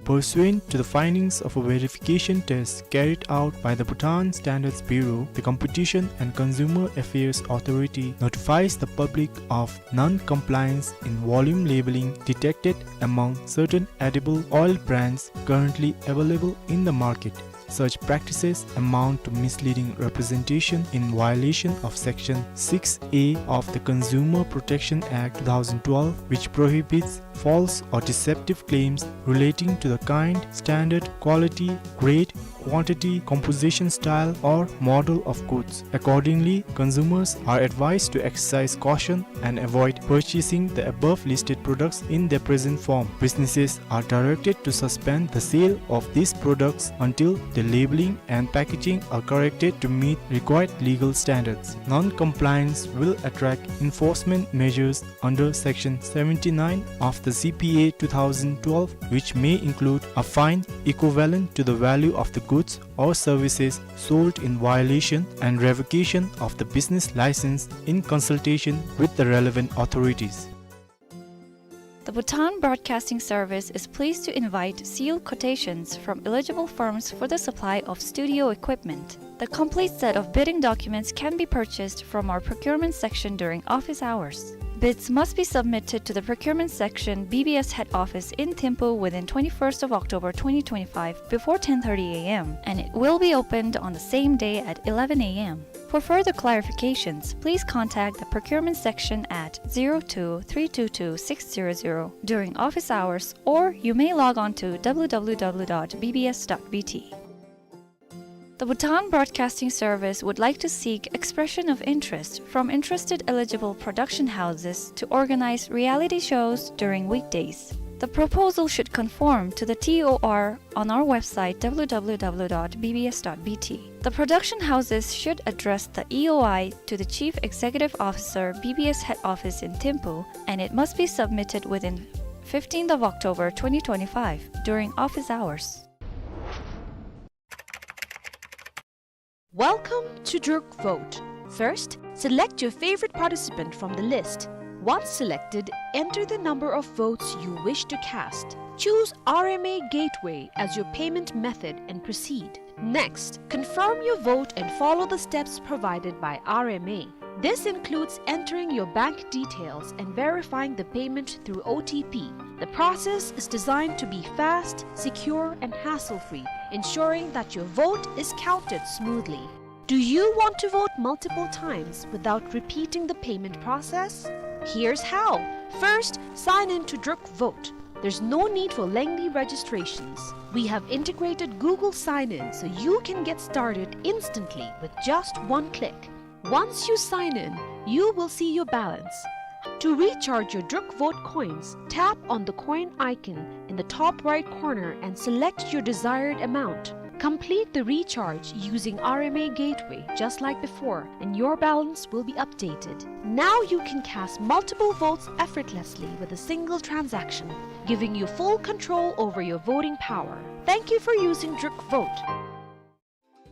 Pursuant to the findings of a verification test carried out by the Bhutan Standards Bureau, the Competition and Consumer Affairs Authority notifies the public of non-compliance in volume labeling detected among certain edible oil brands currently available in the market. Such practices amount to misleading representation in violation of Section six A of the Consumer Protection Act two thousand twelve, which prohibits false or deceptive claims relating to the kind, standard, quality, grade, quantity, composition style, or model of goods. Accordingly, consumers are advised to exercise caution and avoid purchasing the above listed products in their present form. Businesses are directed to suspend the sale of these products until the labeling and packaging are corrected to meet required legal standards. Non-compliance will attract enforcement measures under Section seventy-nine of the C P A two thousand twelve, which may include a fine equivalent to the value of the goods or services sold in violation and revocation of the business license in consultation with the relevant authorities. The Bhutan Broadcasting Service is pleased to invite sealed quotations from eligible firms for the supply of studio equipment. The complete set of bidding documents can be purchased from our procurement section during office hours. Bids must be submitted to the procurement section, B B S head office in Thimphu within twenty-first of October twenty twenty-five before ten thirty A M, and it will be opened on the same day at eleven A M. For further clarifications, please contact the procurement section at zero two three two two six zero zero during office hours, or you may log on to W W W dot B B S dot B T. The Bhutan Broadcasting Service would like to seek expression of interest from interested eligible production houses to organize reality shows during weekdays. The proposal should conform to the T O R on our website, W W W dot B B S dot B T. The production houses should address the E O I to the Chief Executive Officer, B B S head office in Thimphu, and it must be submitted within fifteenth of October twenty twenty-five during office hours. Welcome to Druk Vote. First, select your favorite participant from the list. Once selected, enter the number of votes you wish to cast. Choose R M A Gateway as your payment method and proceed. Next, confirm your vote and follow the steps provided by R M A. This includes entering your bank details and verifying the payment through O T P. The process is designed to be fast, secure, and hassle-free, ensuring that your vote is counted smoothly. Do you want to vote multiple times without repeating the payment process? Here's how. First, sign in to Druk Vote. There's no need for lengthy registrations. We have integrated Google Sign-In so you can get started instantly with just one click. Once you sign in, you will see your balance. To recharge your Druk Vote coins, tap on the coin icon in the top right corner and select your desired amount. Complete the recharge using R M A Gateway just like before, and your balance will be updated. Now you can cast multiple votes effortlessly with a single transaction, giving you full control over your voting power. Thank you for using Druk Vote.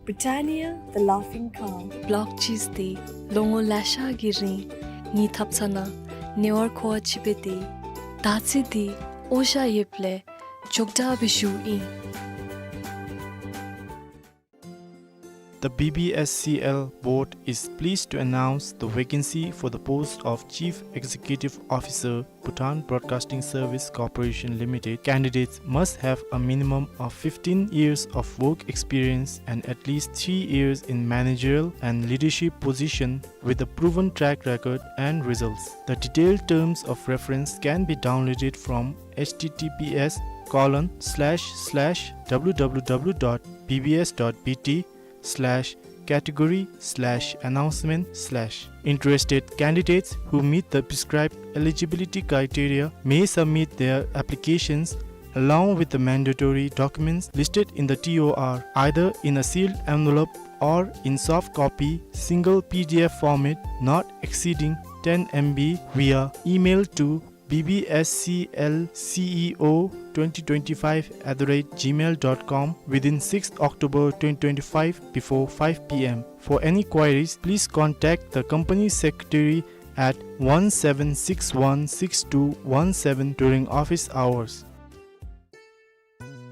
Britannia, the laughing cow. Block cheese འདི་ལོ་ངོ་ལེ་ཤ་གི་རིང་ངེའི་ཐབ་ཚང་ནང་ཉེ་བར་མཁོ་བ་ཅིག་སྦེ་སྡོད། ད་ཅི་འདི་ཨོ་ཤ་ཡོདཔ་ལས་མགྱོགས་དྲགས་སྦེ་བཞུ་ཨིན། The B B S C L board is pleased to announce the vacancy for the post of Chief Executive Officer, Bhutan Broadcasting Service Corporation Limited. Candidates must have a minimum of fifteen years of work experience and at least three years in managerial and leadership position with a proven track record and results. The detailed terms of reference can be downloaded from H T T P S colon slash slash W W W dot B B S dot B T slash category slash announcement slash. Interested candidates who meet the prescribed eligibility criteria may submit their applications along with the mandatory documents listed in the T O R, either in a sealed envelope or in soft copy, single P D F format, not exceeding ten M B, via email to B B S C L C E O twenty twenty-five at the rate gmail dot com within sixth October twenty twenty-five before five P M. For any queries, please contact the company secretary at one seven six one six two one seven during office hours.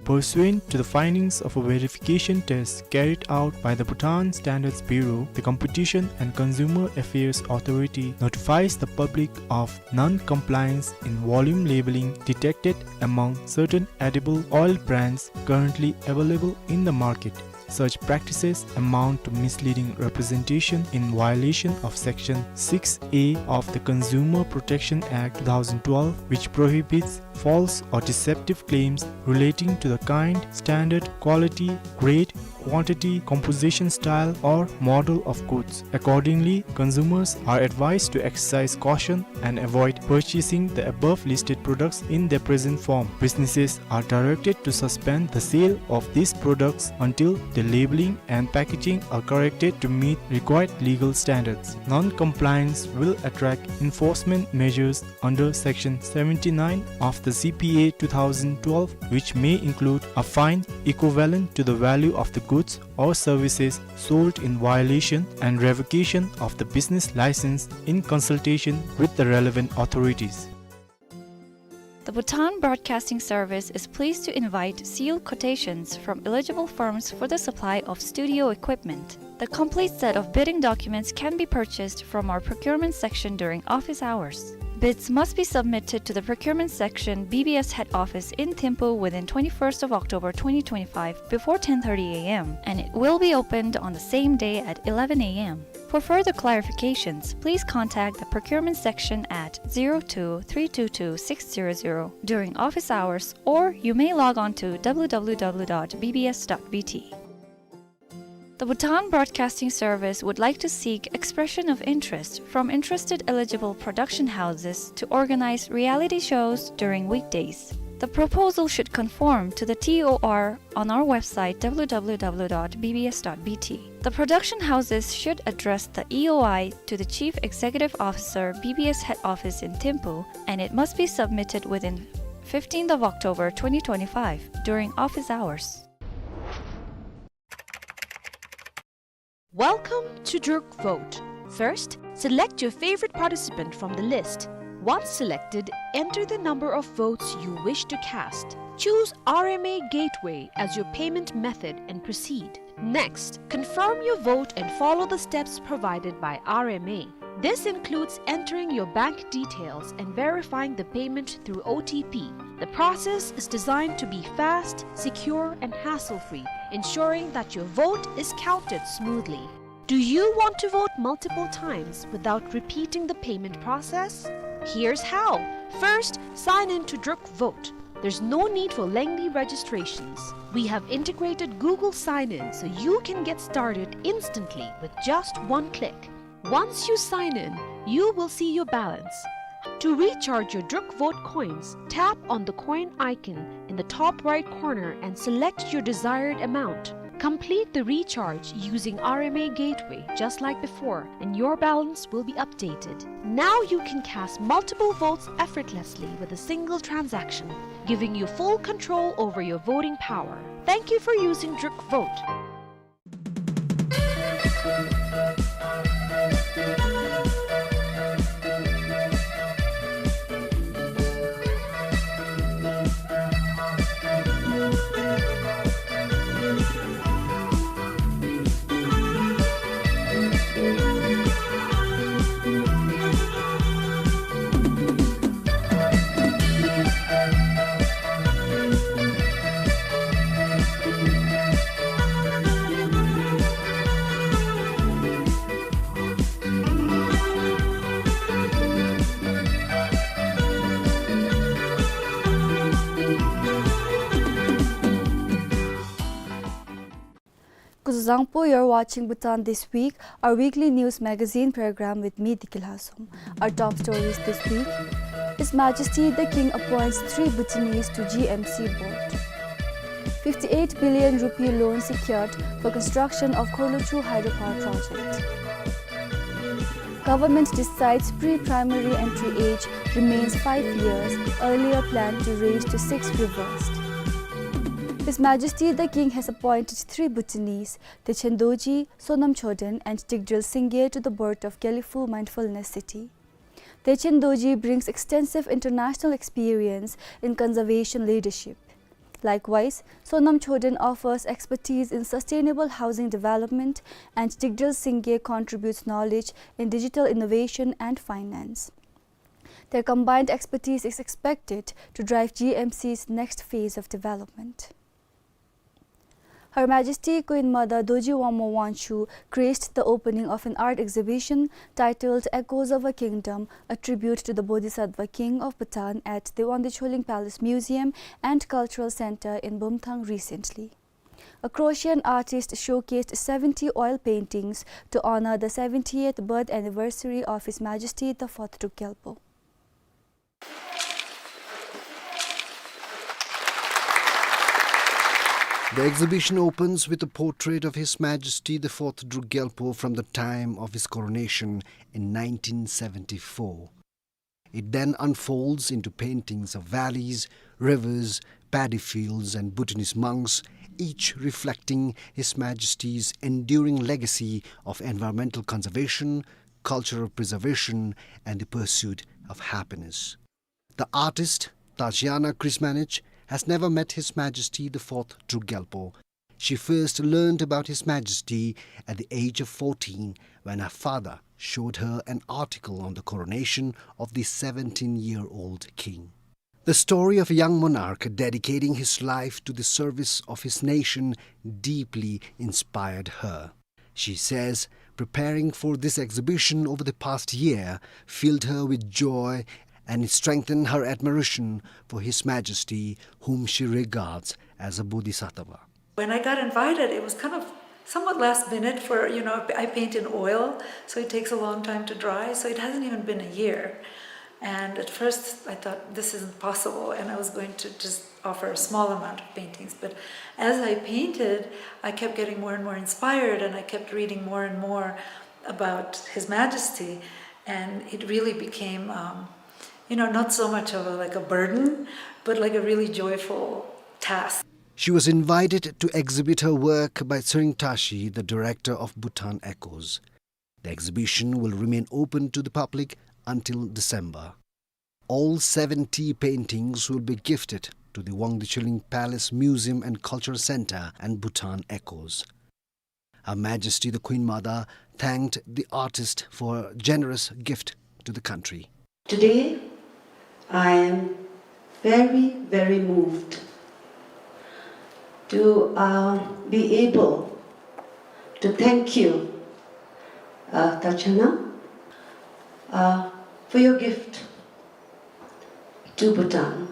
Pursuant to the findings of a verification test carried out by the Bhutan Standards Bureau, the Competition and Consumer Affairs Authority notifies the public of non-compliance in volume labeling detected among certain edible oil brands currently available in the market. Such practices amount to misleading representation in violation of Section six A of the Consumer Protection Act two thousand twelve, which prohibits false or deceptive claims relating to the kind, standard, quality, grade, quantity, composition, style, or model of goods. Accordingly, consumers are advised to exercise caution and avoid purchasing the above listed products in their present form. Businesses are directed to suspend the sale of these products until the labeling and packaging are corrected to meet required legal standards. Non-compliance will attract enforcement measures under Section seventy-nine of the C P A two thousand twelve, which may include a fine equivalent to the value of the goods or services sold in violation and revocation of the business license in consultation with the relevant authorities. The Bhutan Broadcasting Service is pleased to invite sealed quotations from eligible firms for the supply of studio equipment. The complete set of bidding documents can be purchased from our procurement section during office hours. Bids must be submitted to the procurement section, B B S head office in Thimphu within twenty-first of October twenty twenty-five before ten thirty A M, and it will be opened on the same day at eleven A M. For further clarifications, please contact the procurement section at zero two three two two six zero zero during office hours, or you may log on to W W W dot B B S dot B T. The Bhutan Broadcasting Service would like to seek expression of interest from interested eligible production houses to organize reality shows during weekdays. The proposal should conform to the T O R on our website, W W W dot B B S dot B T. The production houses should address the E O I to the Chief Executive Officer, B B S head office in Thimphu, and it must be submitted within fifteenth of October twenty twenty-five during office hours. Welcome to Druk Vote. First, select your favorite participant from the list. Once selected, enter the number of votes you wish to cast. Choose R M A Gateway as your payment method and proceed. Next, confirm your vote and follow the steps provided by R M A. This includes entering your bank details and verifying the payment through O T P. The process is designed to be fast, secure, and hassle-free, ensuring that your vote is counted smoothly. Do you want to vote multiple times without repeating the payment process? Here's how. First, sign in to Druk Vote. There's no need for lengthy registrations. We have integrated Google Sign-In so you can get started instantly with just one click. Once you sign in, you will see your balance. To recharge your Druk Vote coins, tap on the coin icon in the top right corner and select your desired amount. Complete the recharge using R M A Gateway just like before, and your balance will be updated. Now you can cast multiple votes effortlessly with a single transaction, giving you full control over your voting power. Thank you for using Druk Vote. Zangpo, you're watching Bhutan This Week, our weekly news magazine program with me, Diki Lhasum. Our top stories this week: His Majesty the King appoints three Bhutanese to G M C board. Fifty-eight billion rupee loan secured for construction of Khorluchu hydropower project. Government decides pre-primary entry age remains five years, earlier plan to raise to six reversed. His Majesty the King has appointed three Bhutanese, Dechen Dorji, Sonam Chodron and Tikdrel Singye, to the board of Gelephu Mindfulness City. Dechen Dorji brings extensive international experience in conservation leadership. Likewise, Sonam Chodron offers expertise in sustainable housing development, and Tikdrel Singye contributes knowledge in digital innovation and finance. Their combined expertise is expected to drive G M C's next phase of development. Her Majesty Queen Mother Dorji Wangmo Wangchuck graced the opening of an art exhibition titled Echoes of a Kingdom, a tribute to the Bodhisattva King of Bhutan at the Wangdue Choling Palace Museum and Cultural Center in Bumthang recently. A Croatian artist showcased seventy oil paintings to honor the seventieth birth anniversary of His Majesty the Fourth Druk Gyalpo. The exhibition opens with a portrait of His Majesty the Fourth Druk Gyalpo from the time of his coronation in nineteen seventy-four. It then unfolds into paintings of valleys, rivers, paddy fields, and Bhutanese monks, each reflecting His Majesty's enduring legacy of environmental conservation, cultural preservation, and the pursuit of happiness. The artist, Tatiana Krsmanic, has never met His Majesty the Fourth Druk Gyalpo. She first learned about His Majesty at the age of fourteen, when her father showed her an article on the coronation of the seventeen-year-old king. The story of a young monarch dedicating his life to the service of his nation deeply inspired her. She says preparing for this exhibition over the past year filled her with joy, and it strengthened her admiration for His Majesty, whom she regards as a bodhisattva. When I got invited, it was kind of somewhat last minute for, you know, I paint in oil, so it takes a long time to dry, so it hasn't even been a year. And at first, I thought, "This isn't possible," and I was going to just offer a small amount of paintings. But as I painted, I kept getting more and more inspired, and I kept reading more and more about His Majesty, and it really became, um, you know, not so much of a, like, a burden, but, like, a really joyful task. She was invited to exhibit her work by Tshering Tashi, the director of Bhutan Echoes. The exhibition will remain open to the public until December. All seventy paintings will be gifted to the Wangdue Choling Palace Museum and Cultural Center and Bhutan Echoes. Her Majesty the Queen Mother thanked the artist for her generous gift to the country. Today, I am very, very moved to, uh, be able to thank you, uh, Tatiana, uh, for your gift to Bhutan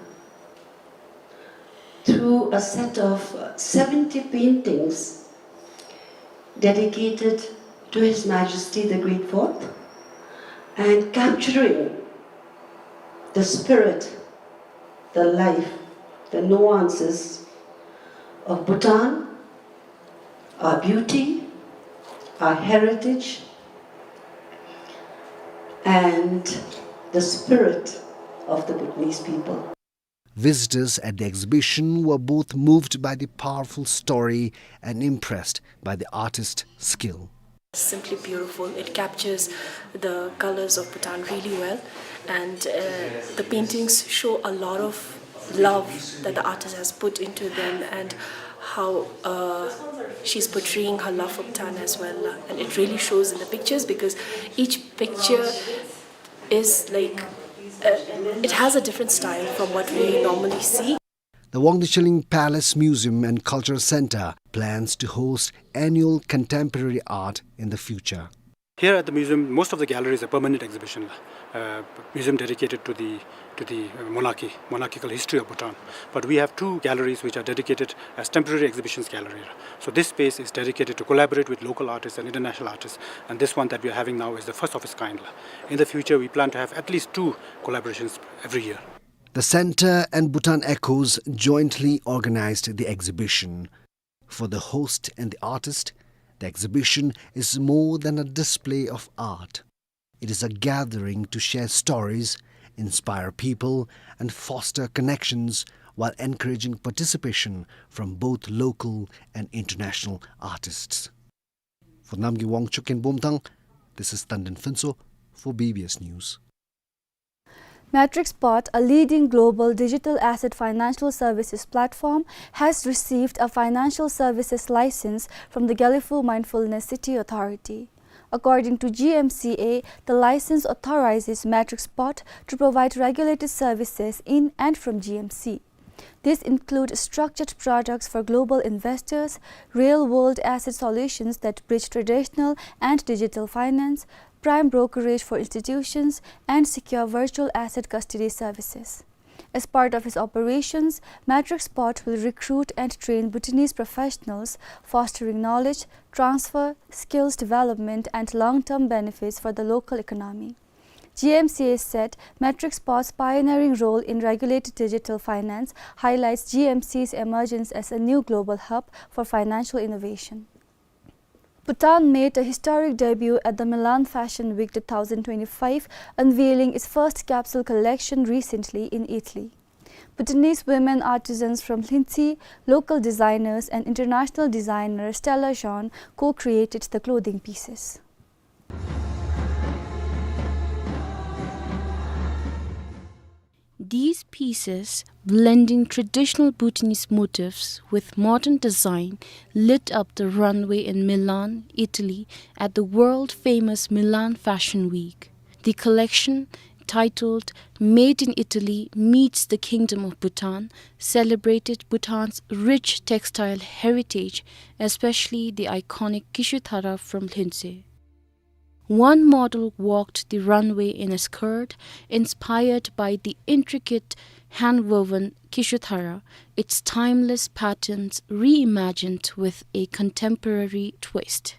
through a set of, uh, seventy paintings dedicated to His Majesty the Great Fourth, and capturing the spirit, the life, the nuances of Bhutan, our beauty, our heritage, and the spirit of the Bhutanese people. Visitors at the exhibition were both moved by the powerful story and impressed by the artist's skill. Simply beautiful. It captures the colors of Bhutan really well, and, uh, the paintings show a lot of love that the artist has put into them, and how, uh, she's portraying her love for Bhutan as well. And it really shows in the pictures, because each picture is like, uh, it has a different style from what we normally see. The Wangdue Choling Palace Museum and Cultural Center plans to host annual contemporary art in the future. Here at the museum, most of the galleries are permanent exhibition, uh, museum dedicated to the, the monarchy, monarchical history of Bhutan. But we have two galleries which are dedicated as temporary exhibitions gallery. So this space is dedicated to collaborate with local artists and international artists, and this one that we are having now is the first of its kind. In the future, we plan to have at least two collaborations every year. The Center and Bhutan Echoes jointly organized the exhibition. For the host and the artist, the exhibition is more than a display of art. It is a gathering to share stories, inspire people, and foster connections while encouraging participation from both local and international artists. For Namgay Wangchuk in Bumthang, this is Tandon Phuntsho for B B S News. Matrixport, a leading global digital asset financial services platform, has received a financial services license from the Gelephu Mindfulness City Authority. According to G M C A, the license authorizes Matrixport to provide regulated services in and from G M C. These include structured products for global investors, real-world asset solutions that bridge traditional and digital finance, prime brokerage for institutions, and secure virtual asset custody services. As part of its operations, Matrixport will recruit and train Bhutanese professionals, fostering knowledge transfer, skills development, and long-term benefits for the local economy. G M C A said Matrixport's pioneering role in regulated digital finance highlights G M C's emergence as a new global hub for financial innovation. Bhutan made a historic debut at the Milan Fashion Week two thousand twenty-five, unveiling its first capsule collection recently in Italy. Bhutanese women artisans from Lhuentse, local designers, and international designer Stella Jean co-created the clothing pieces. These pieces, blending traditional Bhutanese motifs with modern design, lit up the runway in Milan, Italy, at the world-famous Milan Fashion Week. The collection, titled Made in Italy Meets the Kingdom of Bhutan, celebrated Bhutan's rich textile heritage, especially the iconic Kishuthara from Lhuentse. One model walked the runway in a skirt inspired by the intricate hand-woven Kishuthara, its timeless patterns reimagined with a contemporary twist.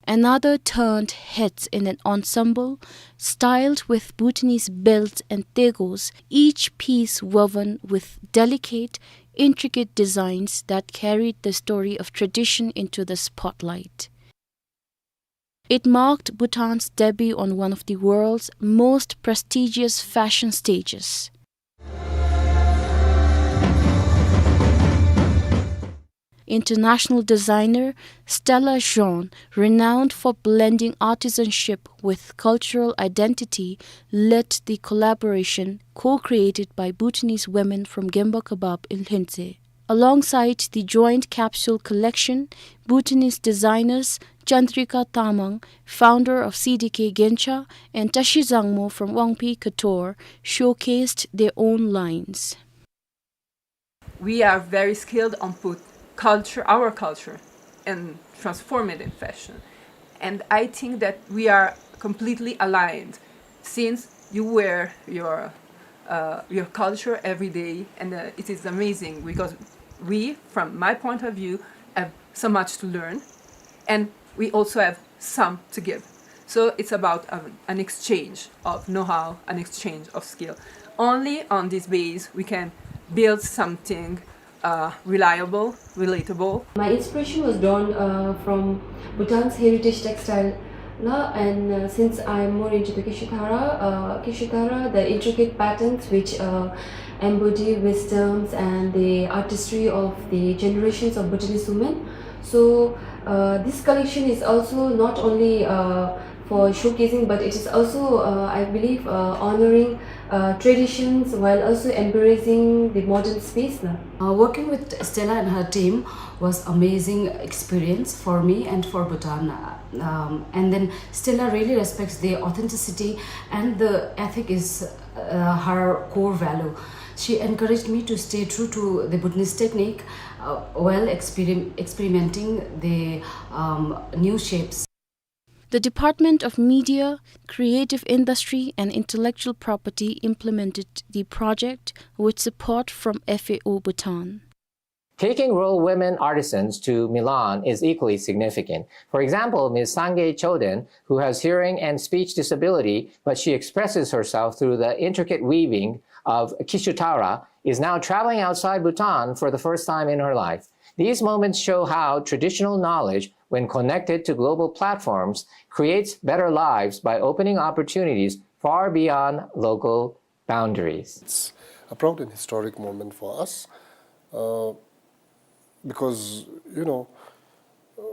Another turned heads in an ensemble styled with Bhutanese belts and tegos, each piece woven with delicate, intricate designs that carried the story of tradition into the spotlight. It marked Bhutan's debut on one of the world's most prestigious fashion stages. International designer Stella Jean, renowned for blending artisanship with cultural identity, led the collaboration co-created by Bhutanese women from Gemba Kebab in Lhuentse. Alongside the joint capsule collection, Bhutanese designers Chandrika Tamang, founder of C D K Gencha, and Tashi Zangmo from Wangpei Couture, showcased their own lines. We are very skilled on put culture, our culture, and transform it in fashion. And I think that we are completely aligned, since you wear your, uh, your culture every day, and, uh, it is amazing because we, from my point of view, have so much to learn, and we also have some to give. So it's about, um, an exchange of know-how, an exchange of skill. Only on this base we can build something, uh, reliable, relatable. My inspiration was drawn, uh, from Bhutan's heritage textile, na, and, uh, since I'm more into the Kishuthara, uh, Kishuthara, the intricate patterns which, uh, embody wisdoms and the artistry of the generations of Bhutanese women. So, uh, this collection is also not only, uh, for showcasing, but it is also, uh, I believe, uh, honoring, uh, traditions while also embracing the modern space, na. Uh, working with Stella and her team was amazing experience for me and for Bhutan. Uh, um, and then Stella really respects the authenticity and the ethic is, uh, her core value. She encouraged me to stay true to the Bhutanese technique, uh, while experim-, experimenting the, um, new shapes. The Department of Media, Creative Industry and Intellectual Property implemented the project with support from F A O Bhutan. Taking rural women artisans to Milan is equally significant. For example, Miz Sangay Choden, who has hearing and speech disability, but she expresses herself through the intricate weaving of Kishutara, is now traveling outside Bhutan for the first time in her life. These moments show how traditional knowledge, when connected to global platforms, creates better lives by opening opportunities far beyond local boundaries. It's a proud and historic moment for us, uh, because, you know, uh,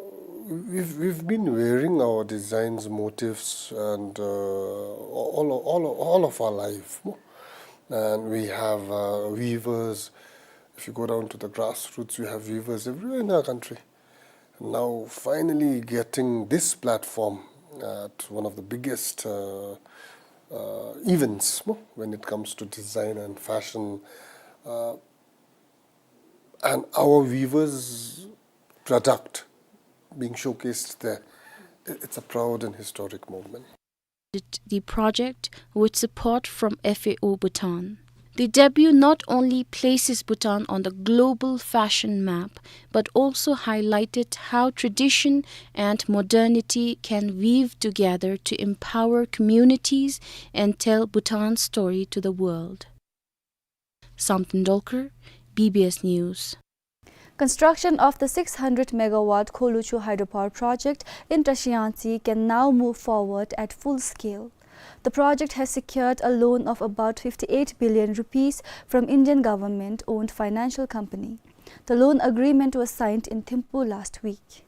we've, we've been wearing our designs, motifs, and, uh, all, all, all of our life. And we have, uh, weavers. If you go down to the grassroots, we have weavers everywhere in our country. Now, finally getting this platform at one of the biggest, uh, uh, events, no, when it comes to design and fashion, uh, and our weavers' product being showcased there, i-, it's a proud and historic moment. The project with support from F A O Bhutan. The debut not only places Bhutan on the global fashion map, but also highlighted how tradition and modernity can weave together to empower communities and tell Bhutan's story to the world. Samten Dolkar, B B S News. Construction of the six hundred megawatt Khorlochhu hydropower project in Trashiyangtse can now move forward at full scale. The project has secured a loan of about fifty-eight billion rupees from Indian government-owned financial company. The loan agreement was signed in Thimphu last week.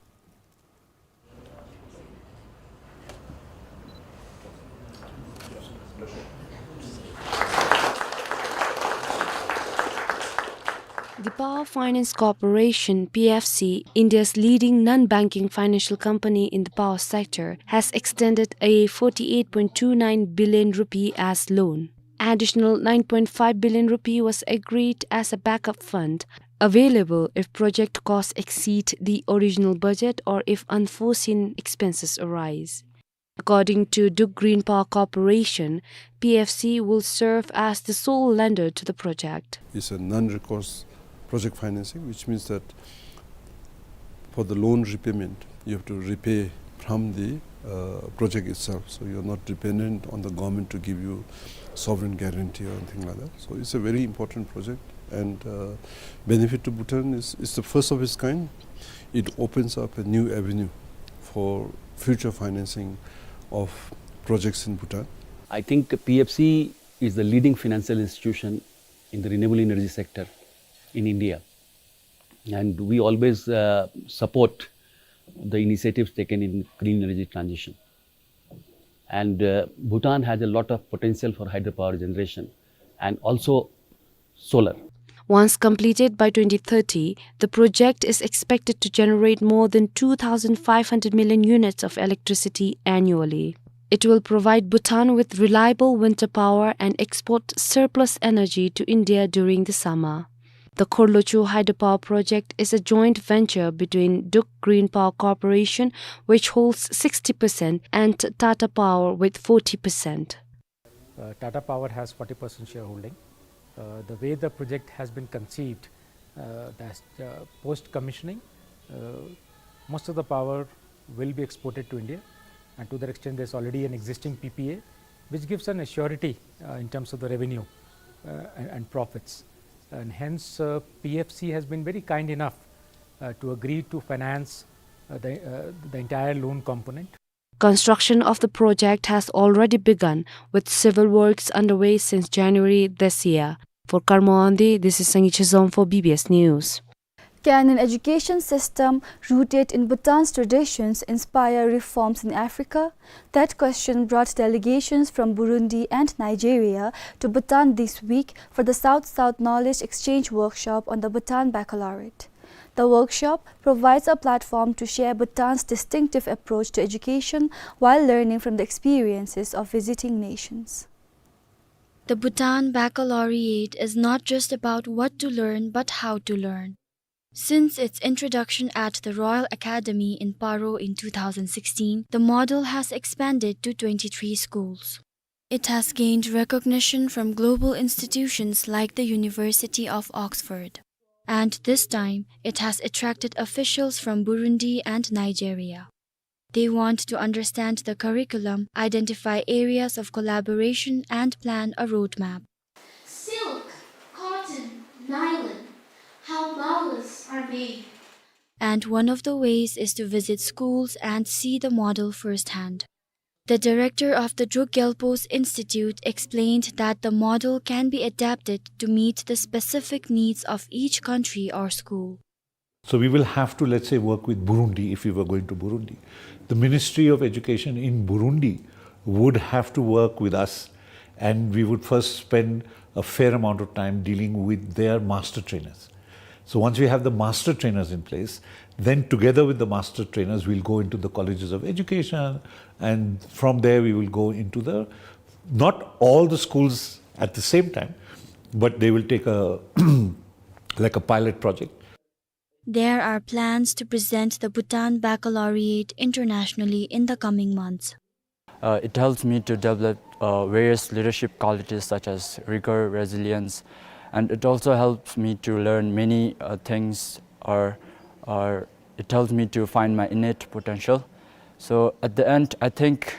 The Power Finance Corporation, P F C, India's leading non-banking financial company in the power sector, has extended a forty-eight point two nine billion rupee as loan. Additional nine point five billion rupee was agreed as a backup fund, available if project costs exceed the original budget or if unforeseen expenses arise. According to Dukh Green Power Corporation, P F C will serve as the sole lender to the project. It's a non-recourse project financing, which means that for the loan repayment, you have to repay from the, uh, project itself. So you're not dependent on the government to give you sovereign guarantee or anything like that. So it's a very important project, and, uh, benefit to Bhutan is, is the first of its kind. It opens up a new avenue for future financing of projects in Bhutan. I think P F C is the leading financial institution in the renewable energy sector in India. And we always, uh, support the initiatives taken in green energy transition. And, uh, Bhutan has a lot of potential for hydropower generation and also solar. Once completed by twenty thirty, the project is expected to generate more than two thousand five hundred million units of electricity annually. It will provide Bhutan with reliable winter power and export surplus energy to India during the summer. The Khorlochhu hydropower project is a joint venture between Dukh Green Power Corporation, which holds sixty percent, and Tata Power with forty percent. Uh, Tata Power has forty percent shareholding. Uh, the way the project has been conceived, uh, that's, uh, post-commissioning, uh, most of the power will be exported to India, and to that extent, there's already an existing P P A, which gives an assurity, uh, in terms of the revenue, uh, and, and profits. And hence, uh, P F C has been very kind enough, uh, to agree to finance, uh, the, uh, the entire loan component. Construction of the project has already begun, with civil works underway since January this year. For Karmo Andi, this is Sangi Chizom for B B S News. Can an education system rooted in Bhutan's traditions inspire reforms in Africa? That question brought delegations from Burundi and Nigeria to Bhutan this week for the South-South Knowledge Exchange Workshop on the Bhutan Baccalaureate. The workshop provides a platform to share Bhutan's distinctive approach to education while learning from the experiences of visiting nations. The Bhutan Baccalaureate is not just about what to learn, but how to learn. Since its introduction at the Royal Academy in Paro in two thousand sixteen, the model has expanded to twenty-three schools. It has gained recognition from global institutions like the University of Oxford. And this time, it has attracted officials from Burundi and Nigeria. They want to understand the curriculum, identify areas of collaboration, and plan a roadmap. Silk, cotton, nylon, how malas are made. And one of the ways is to visit schools and see the model firsthand. The director of the Druk Gyalpo's Institute explained that the model can be adapted to meet the specific needs of each country or school. So we will have to, let's say, work with Burundi if we were going to Burundi. The Ministry of Education in Burundi would have to work with us, and we would first spend a fair amount of time dealing with their master trainers. So once we have the master trainers in place, then together with the master trainers, we'll go into the colleges of education, and from there we will go into the, not all the schools at the same time, but they will take a, like a pilot project. There are plans to present the Bhutan Baccalaureate internationally in the coming months. Uh, it helps me to develop, uh, various leadership qualities such as rigor, resilience, and it also helps me to learn many, uh, things, or, or it helps me to find my innate potential. So at the end, I think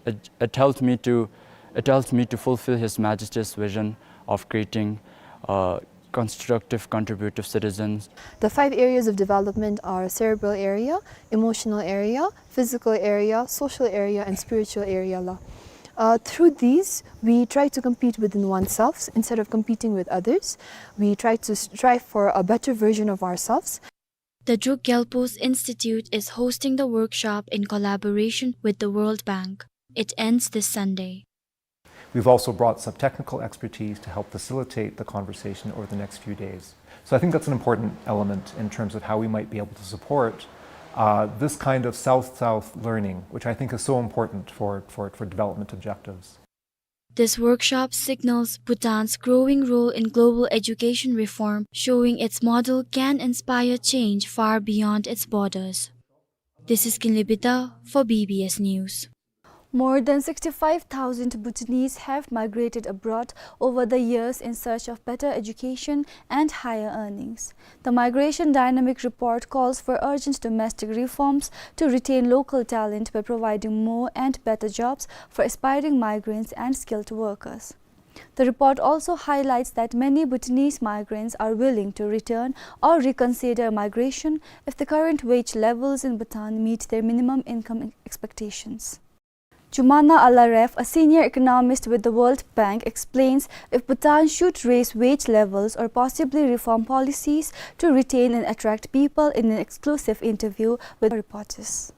it, it helps me to, it helps me to fulfill His Majesty's vision of creating, uh, constructive, contributive citizens. The five areas of development are cerebral area, emotional area, physical area, social area, and spiritual area la. Uh, through these, we try to compete within oneself instead of competing with others. We try to strive for a better version of ourselves. The Druk Gyalpo's Institute is hosting the workshop in collaboration with the World Bank. It ends this Sunday. We've also brought some technical expertise to help facilitate the conversation over the next few days. So I think that's an important element in terms of how we might be able to support, uh, this kind of South-South learning, which I think is so important for, for, for development objectives. This workshop signals Bhutan's growing role in global education reform, showing its model can inspire change far beyond its borders. This is Kinley Bida for B B S News. More than sixty-five thousand Bhutanese have migrated abroad over the years in search of better education and higher earnings. The Migration Dynamic Report calls for urgent domestic reforms to retain local talent by providing more and better jobs for aspiring migrants and skilled workers. The report also highlights that many Bhutanese migrants are willing to return or reconsider migration if the current wage levels in Bhutan meet their minimum income expectations. Jumana Alaref, a senior economist with the World Bank, explains if Bhutan should raise wage levels or possibly reform policies to retain and attract people in an exclusive interview with reporters.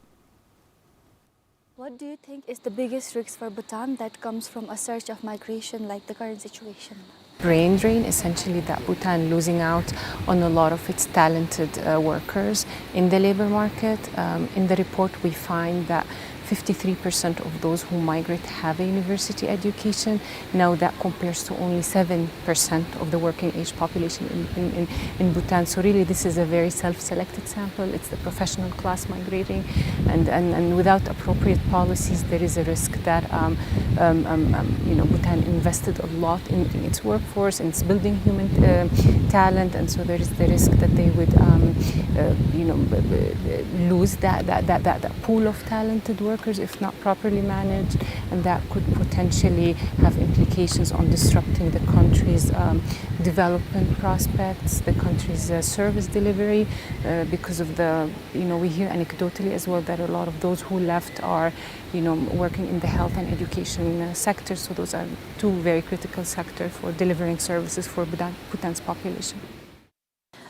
What do you think is the biggest risk for Bhutan that comes from a surge of migration like the current situation? Brain drain, essentially, that Bhutan losing out on a lot of its talented, uh, workers in the labor market. Um, in the report, we find that fifty-three percent of those who migrate have a university education. Now that compares to only seven percent of the working age population in, in, in, in Bhutan. So really, this is a very self-selected sample. It's the professional class migrating, and, and, and without appropriate policies, there is a risk that, um, um, um, um, you know, Bhutan invested a lot in, in its workforce, in its building human, uh, talent, and so there is the risk that they would, um, uh, you know, b-, b-, lose that, that, that, that, that pool of talented workers if not properly managed, and that could potentially have implications on disrupting the country's, um, development prospects, the country's, uh, service delivery, uh, because of the, you know, we hear anecdotally as well that a lot of those who left are, you know, working in the health and education, uh, sector. So those are two very critical sectors for delivering services for Bhutan, Bhutan's population.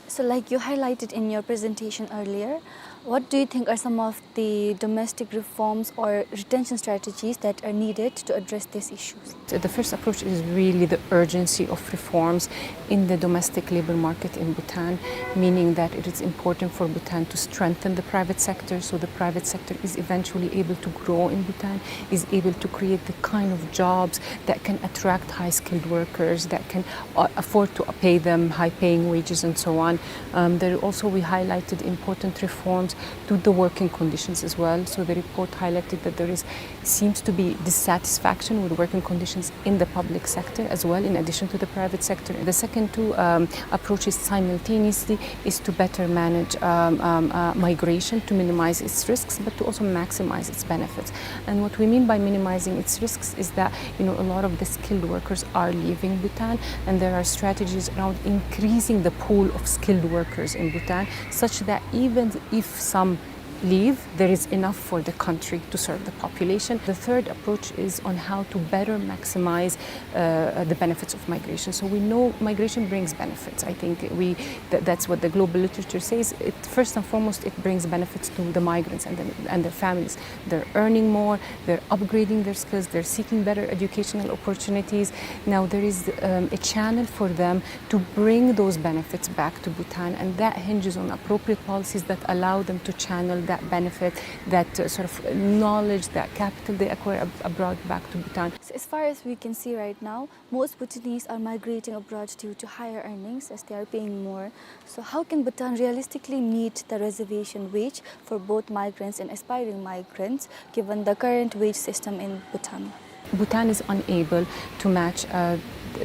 So, like you highlighted in your presentation earlier, What do you think are some of the domestic reforms or retention strategies that are needed to address these issues? So the first approach is really the urgency of reforms in the domestic labor market in Bhutan, meaning that it is important for Bhutan to strengthen the private sector, so the private sector is eventually able to grow in Bhutan, is able to create the kind of jobs that can attract high-skilled workers, that can, uh, afford to pay them high-paying wages and so on. Um, there also we highlighted important reforms to the working conditions as well. So the report highlighted that there is, seems to be dissatisfaction with working conditions in the public sector as well, in addition to the private sector. The second two, um, approaches simultaneously is to better manage, um, um, uh, migration to minimize its risks, but to also maximize its benefits. And what we mean by minimizing its risks is that, you know, a lot of the skilled workers are leaving Bhutan, and there are strategies around increasing the pool of skilled workers in Bhutan, such that even if some leave, there is enough for the country to serve the population. The third approach is on how to better maximize, uh, the benefits of migration. So we know migration brings benefits. I think we, that, that's what the global literature says. It, first and foremost, it brings benefits to the migrants and the, and their families. They're earning more, they're upgrading their skills, they're seeking better educational opportunities. Now there is, um, a channel for them to bring those benefits back to Bhutan, and that hinges on appropriate policies that allow them to channel that benefit, that, uh, sort of knowledge, that capital they acquire ab-, abroad back to Bhutan. So as far as we can see right now, most Bhutanese are migrating abroad due to higher earnings as they are paying more. So how can Bhutan realistically meet the reservation wage for both migrants and aspiring migrants, given the current wage system in Bhutan? Bhutan is unable to match, uh,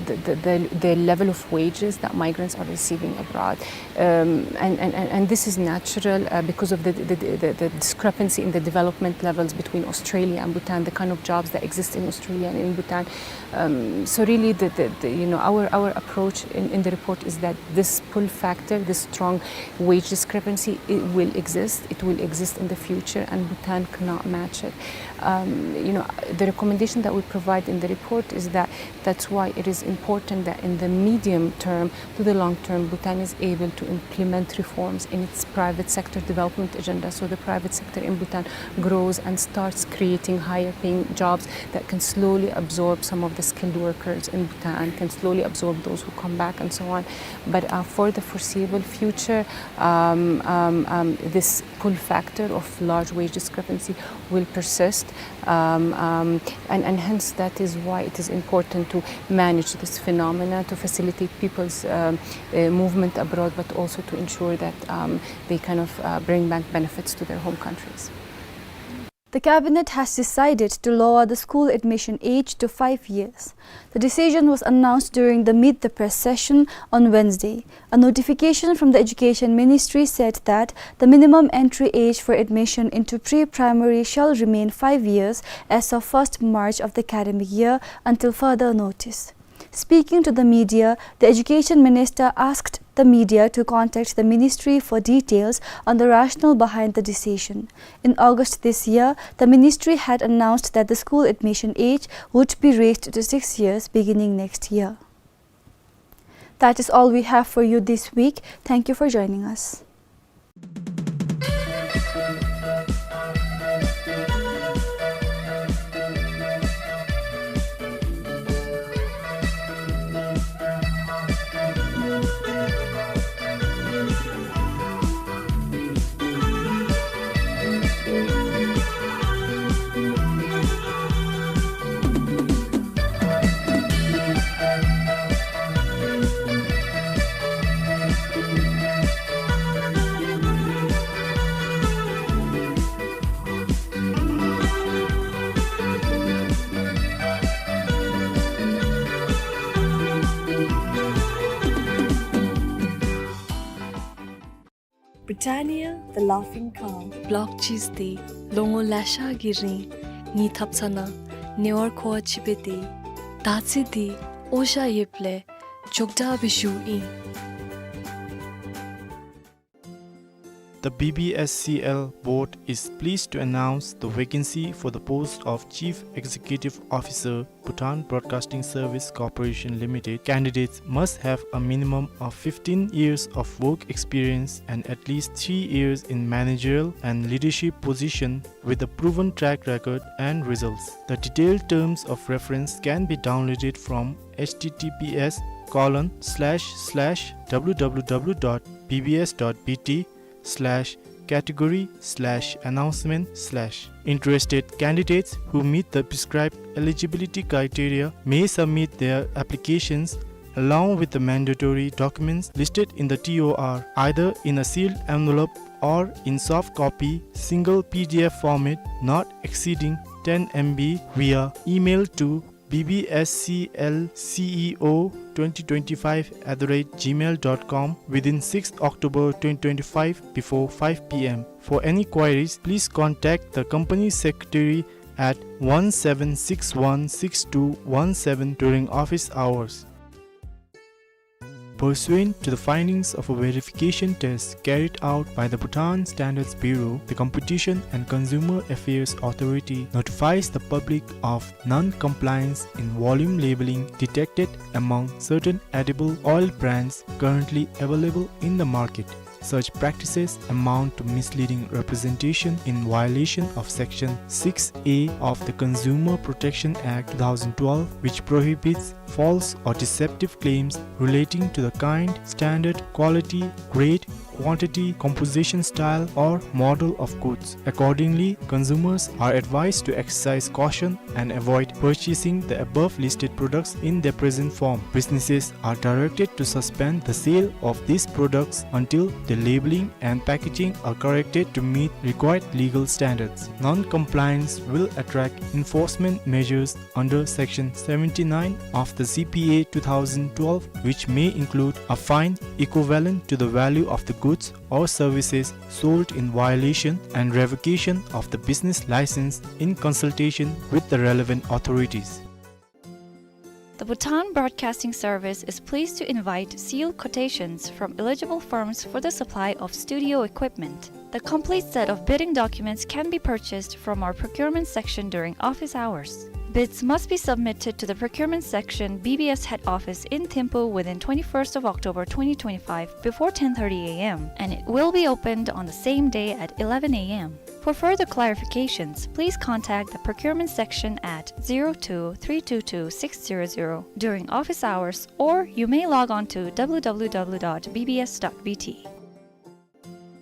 the, the, the, the level of wages that migrants are receiving abroad. Um, and, and, and, and this is natural, uh, because of the, the, the, the, the discrepancy in the development levels between Australia and Bhutan, the kind of jobs that exist in Australia and in Bhutan. Um, so really, the, the, the, you know, our, our approach in, in the report is that this pull factor, this strong wage discrepancy, it will exist. It will exist in the future, and Bhutan cannot match it. Um, you know, the recommendation that we provide in the report is that that's why it is important that in the medium term to the long term, Bhutan is able to implement reforms in its private sector development agenda. So the private sector in Bhutan grows and starts creating higher paying jobs that can slowly absorb some of the skilled workers in Bhutan, can slowly absorb those who come back and so on. But, uh, for the foreseeable future, um, um, um, this pull factor of large wage discrepancy will persist. Um, um, and, and hence that is why it is important to manage this phenomena, to facilitate people's, um, uh, movement abroad, but also to ensure that, um, they kind of, uh, bring back benefits to their home countries. The cabinet has decided to lower the school admission age to five years. The decision was announced during the Meet the Press session on Wednesday. A notification from the Education Ministry said that the minimum entry age for admission into pre-primary shall remain five years as of first March of the academic year until further notice. Speaking to the media, the Education Minister asked the media to contact the ministry for details on the rationale behind the decision. In August this year, the ministry had announced that the school admission age would be raised to six years beginning next year. That is all we have for you this week. Thank you for joining us. Britannia, the Laughing Cow. Block cheese འདི་ལོ་ངོ་ལེ་ཤ་གི་རིང་ངེའི་ཐབ་ཚང་ནང་ཉེ་བར་མཁོ་བ་ཅིག་སྦེ་སྡོད། ད་ཅི་འདི་ཨོ་ཞ་ཡོདཔ་ལས་ཅོག་འཐདཔ་སྦེ་བཞུགས་ཡི། ད་ The B B S C L board is pleased to announce the vacancy for the post of Chief Executive Officer, Bhutan Broadcasting Service Corporation Limited. Candidates must have a minimum of fifteen years of work experience and at least three years in managerial and leadership position with a proven track record and results. The detailed terms of reference can be downloaded from H T T P S colon slash slash W W W dot B B S dot B T slash category slash announcement slash. Interested candidates who meet the prescribed eligibility criteria may submit their applications along with the mandatory documents listed in the T O R, either in a sealed envelope or in soft copy, single P D F format, not exceeding ten M B, via email to B B S C L C E O twenty twenty-five at the rate gmail dot com within sixth October twenty twenty-five before five P M. For any queries, please contact the company secretary at one seven six one six two one seven during office hours. Pursuant to the findings of a verification test carried out by the Bhutan Standards Bureau, the Competition and Consumer Affairs Authority notifies the public of non-compliance in volume labeling detected among certain edible oil brands currently available in the market. Such practices amount to misleading representation in violation of Section six A of the Consumer Protection Act two thousand twelve, which prohibits false or deceptive claims relating to the kind, standard, quality, grade, quantity, composition, style, or model of goods. Accordingly, consumers are advised to exercise caution and avoid purchasing the above listed products in their present form. Businesses are directed to suspend the sale of these products until the labeling and packaging are corrected to meet required legal standards. Non-compliance will attract enforcement measures under Section seventy-nine of the C P A two thousand twelve, which may include a fine equivalent to the value of the goods or services sold in violation and revocation of the business license in consultation with the relevant authorities. The Bhutan Broadcasting Service is pleased to invite sealed quotations from eligible firms for the supply of studio equipment. The complete set of bidding documents can be purchased from our procurement section during office hours. Bids must be submitted to the procurement section, B B S head office in Thimphu, within twenty-first of October twenty twenty-five before ten thirty A M, and it will be opened on the same day at eleven A M. For further clarifications, please contact the procurement section at zero two three two two six zero zero during office hours, or you may log on to W W W dot B B S dot B T.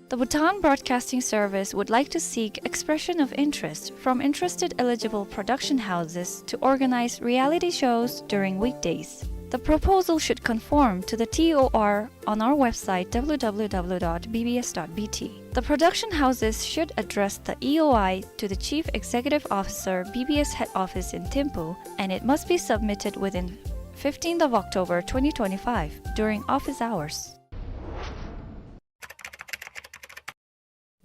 The Bhutan Broadcasting Service would like to seek expression of interest from interested eligible production houses to organize reality shows during weekdays. The proposal should conform to the T O R on our website, W W W dot B B S dot B T. The production houses should address the E O I to the Chief Executive Officer, B B S head office in Thimphu, and it must be submitted within fifteenth of October twenty twenty-five during office hours.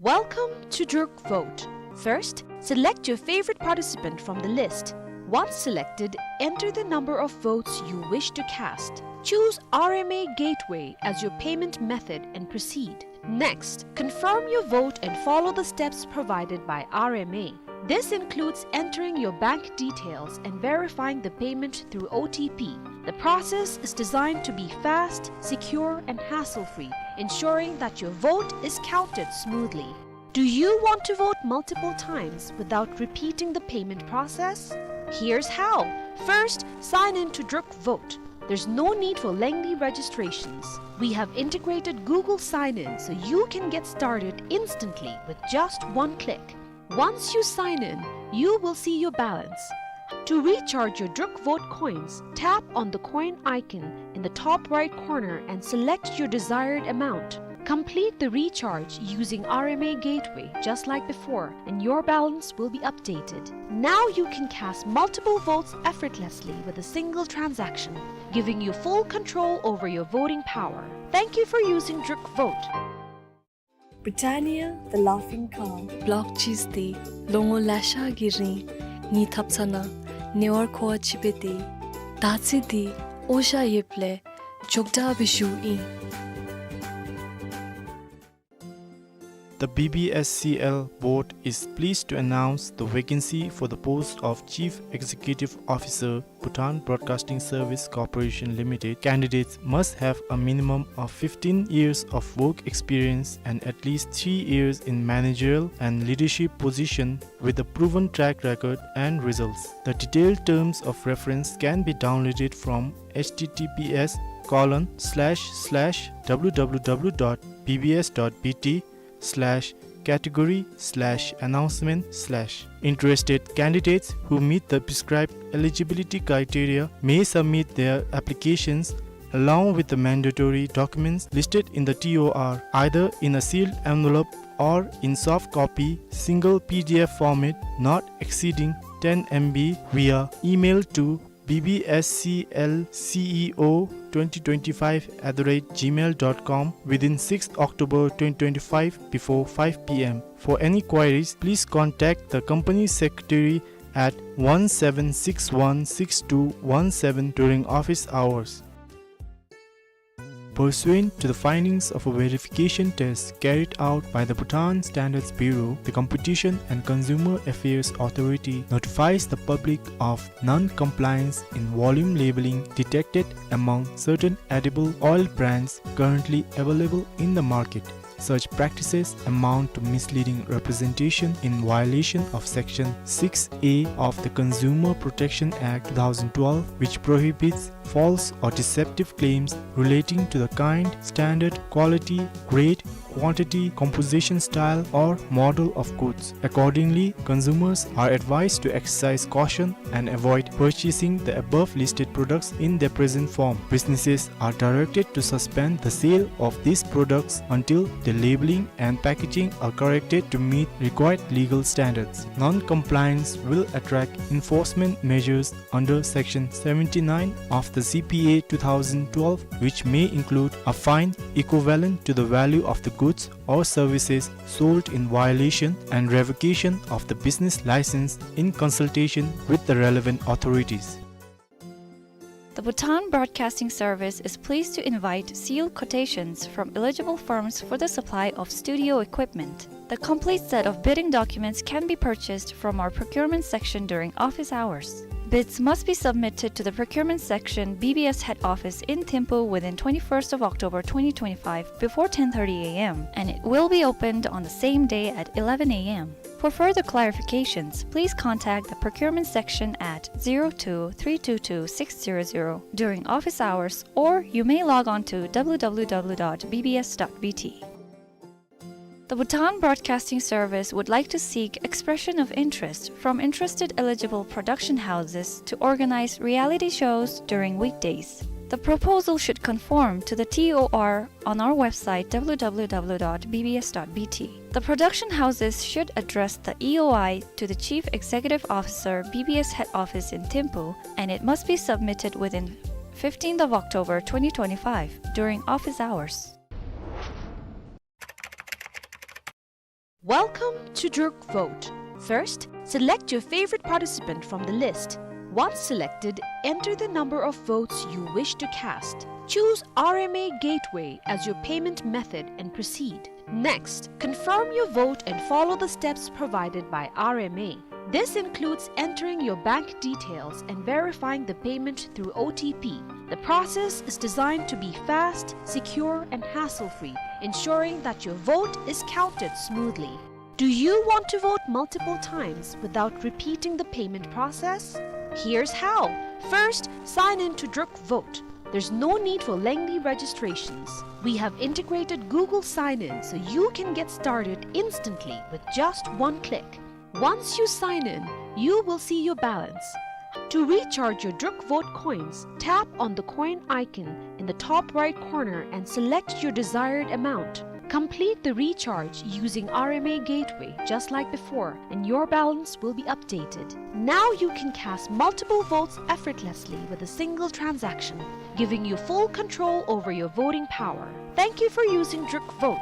Welcome to Druk Vote. First, select your favorite participant from the list. Once selected, enter the number of votes you wish to cast. Choose R M A Gateway as your payment method and proceed. Next, confirm your vote and follow the steps provided by R M A. This includes entering your bank details and verifying the payment through O T P. The process is designed to be fast, secure, and hassle-free, ensuring that your vote is counted smoothly. Do you want to vote multiple times without repeating the payment process? Here's how. First, sign in to Druk Vote. There's no need for lengthy registrations. We have integrated Google Sign-In so you can get started instantly with just one click. Once you sign in, you will see your balance. To recharge your Druk Vote coins, tap on the coin icon in the top right corner and select your desired amount. Complete the recharge using R M A Gateway just like before, and your balance will be updated. Now you can cast multiple votes effortlessly with a single transaction, giving you full control over your voting power. Thank you for using Druk Vote. Britannia, the laughing cow. Block cheese འདི་ལོ་ངོ་ལེ་ཤ་གི་རིང་ངེའི་ཐབ་ཚང་ནང་ཉེ་བར་མཁོ་བ་ཅིག་སྦེ་སྟེ། ད་ཚེ་འདི་འོ་ཞ་ཡོདཔ་ལས་འཇོག་དྲགས་སྦེ་ཞུཝ་ཨིན། The B B S C L board is pleased to announce the vacancy for the post of Chief Executive Officer, Bhutan Broadcasting Service Corporation Limited. Candidates must have a minimum of fifteen years of work experience and at least three years in managerial and leadership position with a proven track record and results. The detailed terms of reference can be downloaded from H T T P S colon slash slash W W W dot B B S dot B T slash category slash announcement slash. Interested candidates who meet the prescribed eligibility criteria may submit their applications along with the mandatory documents listed in the T O R, either in a sealed envelope or in soft copy, single P D F format, not exceeding ten M B, via email to B B S C L C E O twenty twenty-five at the rate gmail dot com within sixth October twenty twenty-five before five P M. For any queries, please contact the company secretary at one seven six one six two one seven during office hours. Pursuant to the findings of a verification test carried out by the Bhutan Standards Bureau, the Competition and Consumer Affairs Authority notifies the public of non-compliance in volume labeling detected among certain edible oil brands currently available in the market. Such practices amount to misleading representation in violation of Section six A of the Consumer Protection Act two thousand twelve, which prohibits false or deceptive claims relating to the kind, standard, quality, grade, quantity, composition, style, or model of goods. Accordingly, consumers are advised to exercise caution and avoid purchasing the above listed products in their present form. Businesses are directed to suspend the sale of these products until the labeling and packaging are corrected to meet required legal standards. Non-compliance will attract enforcement measures under Section seventy-nine of the C P A two thousand twelve, which may include a fine equivalent to the value of the goods or services sold in violation and revocation of the business license in consultation with the relevant authorities. The Bhutan Broadcasting Service is pleased to invite sealed quotations from eligible firms for the supply of studio equipment. The complete set of bidding documents can be purchased from our procurement section during office hours. Bids must be submitted to the procurement section, B B S head office in Thimphu within twenty-first of October twenty twenty-five before ten thirty A M, and it will be opened on the same day at eleven A M. For further clarifications, please contact the procurement section at zero two three two two six zero zero during office hours, or you may log on to W W W dot B B S dot B T. The Bhutan Broadcasting Service would like to seek expression of interest from interested eligible production houses to organize reality shows during weekdays. The proposal should conform to the T O R on our website, W W W dot B B S dot B T. The production houses should address the E O I to the Chief Executive Officer, B B S Head Office in Thimphu, and it must be submitted within fifteenth of October twenty twenty-five during office hours. Welcome to Druk Vote. First, select your favorite participant from the list. Once selected, enter the number of votes you wish to cast. Choose R M A Gateway as your payment method and proceed. Next, confirm your vote and follow the steps provided by R M A. This includes entering your bank details and verifying the payment through O T P. The process is designed to be fast, secure, and hassle-free, ensuring that your vote is counted smoothly. Do you want to vote multiple times without repeating the payment process? Here's how. First, sign in to Druk Vote. There's no need for lengthy registrations. We have integrated Google Sign-In, so you can get started instantly with just one click. Once you sign in, you will see your balance. To recharge your Druk Vote coins, tap on the coin icon in the top right corner and select your desired amount. Complete the recharge using R M A Gateway just like before, and your balance will be updated. Now you can cast multiple votes effortlessly with a single transaction, giving you full control over your voting power. Thank you for using Druk Vote.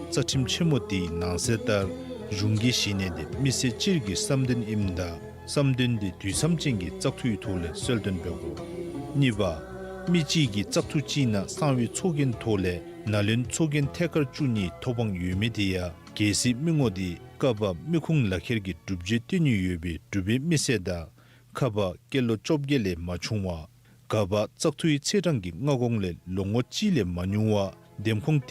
རྩ་ཁྲིམས་ཆེན་མོ་དེའི་ནང་གསལ་ལྟར་གཞུང་གི་གཞི་གནས་དེ་མི་སེར་སྤྱིར་གྱི་བསམ་དོན་ཨིནམ་ད་བསམ་དོན་དེ་དུས་མཚམས་ཅན་གྱི་བཙག་འཐུའི་ཐོག་ལས་གསལ་སྟོན་འབད་དགོ། གཉིས་པ། མི་གཅིག་གིས་བཙག་འཐུ་ཅིག་ནང་གསང་བའི་ཚོགས་རྒྱན་ཐོག་ལས་ནཱ་ལེནྡྲ་ཚོགས་རྒྱན་ཐད་ཀར་བཅུ་གཉིས་ཐོབ་དབང་ཡོད་མི་དེ་ཡང་གལ་སྲིད་མི་ངོ་དེ་ཀ་པ་མི་ཁུངས་ལག་ཁྱེར་གྱི་གྲུབ་ཆ་བཏོན་ནི་ཡོད་པའི་འབྲུག་པའི་མི་སེར་དང་ཁ་པ་སྐྱེས་ལོ་བཅོ་བརྒྱད་ལས་མ་ཆུང་བ། ག་པ་བཙག་འཐུའི་ཚེས་གྲངས་ཀྱི་སྔ་གོང་ལས་ལོ་ངོ་གཅིག་ལས་མ་ཉུང་བ་འདེམས་ཁོངས་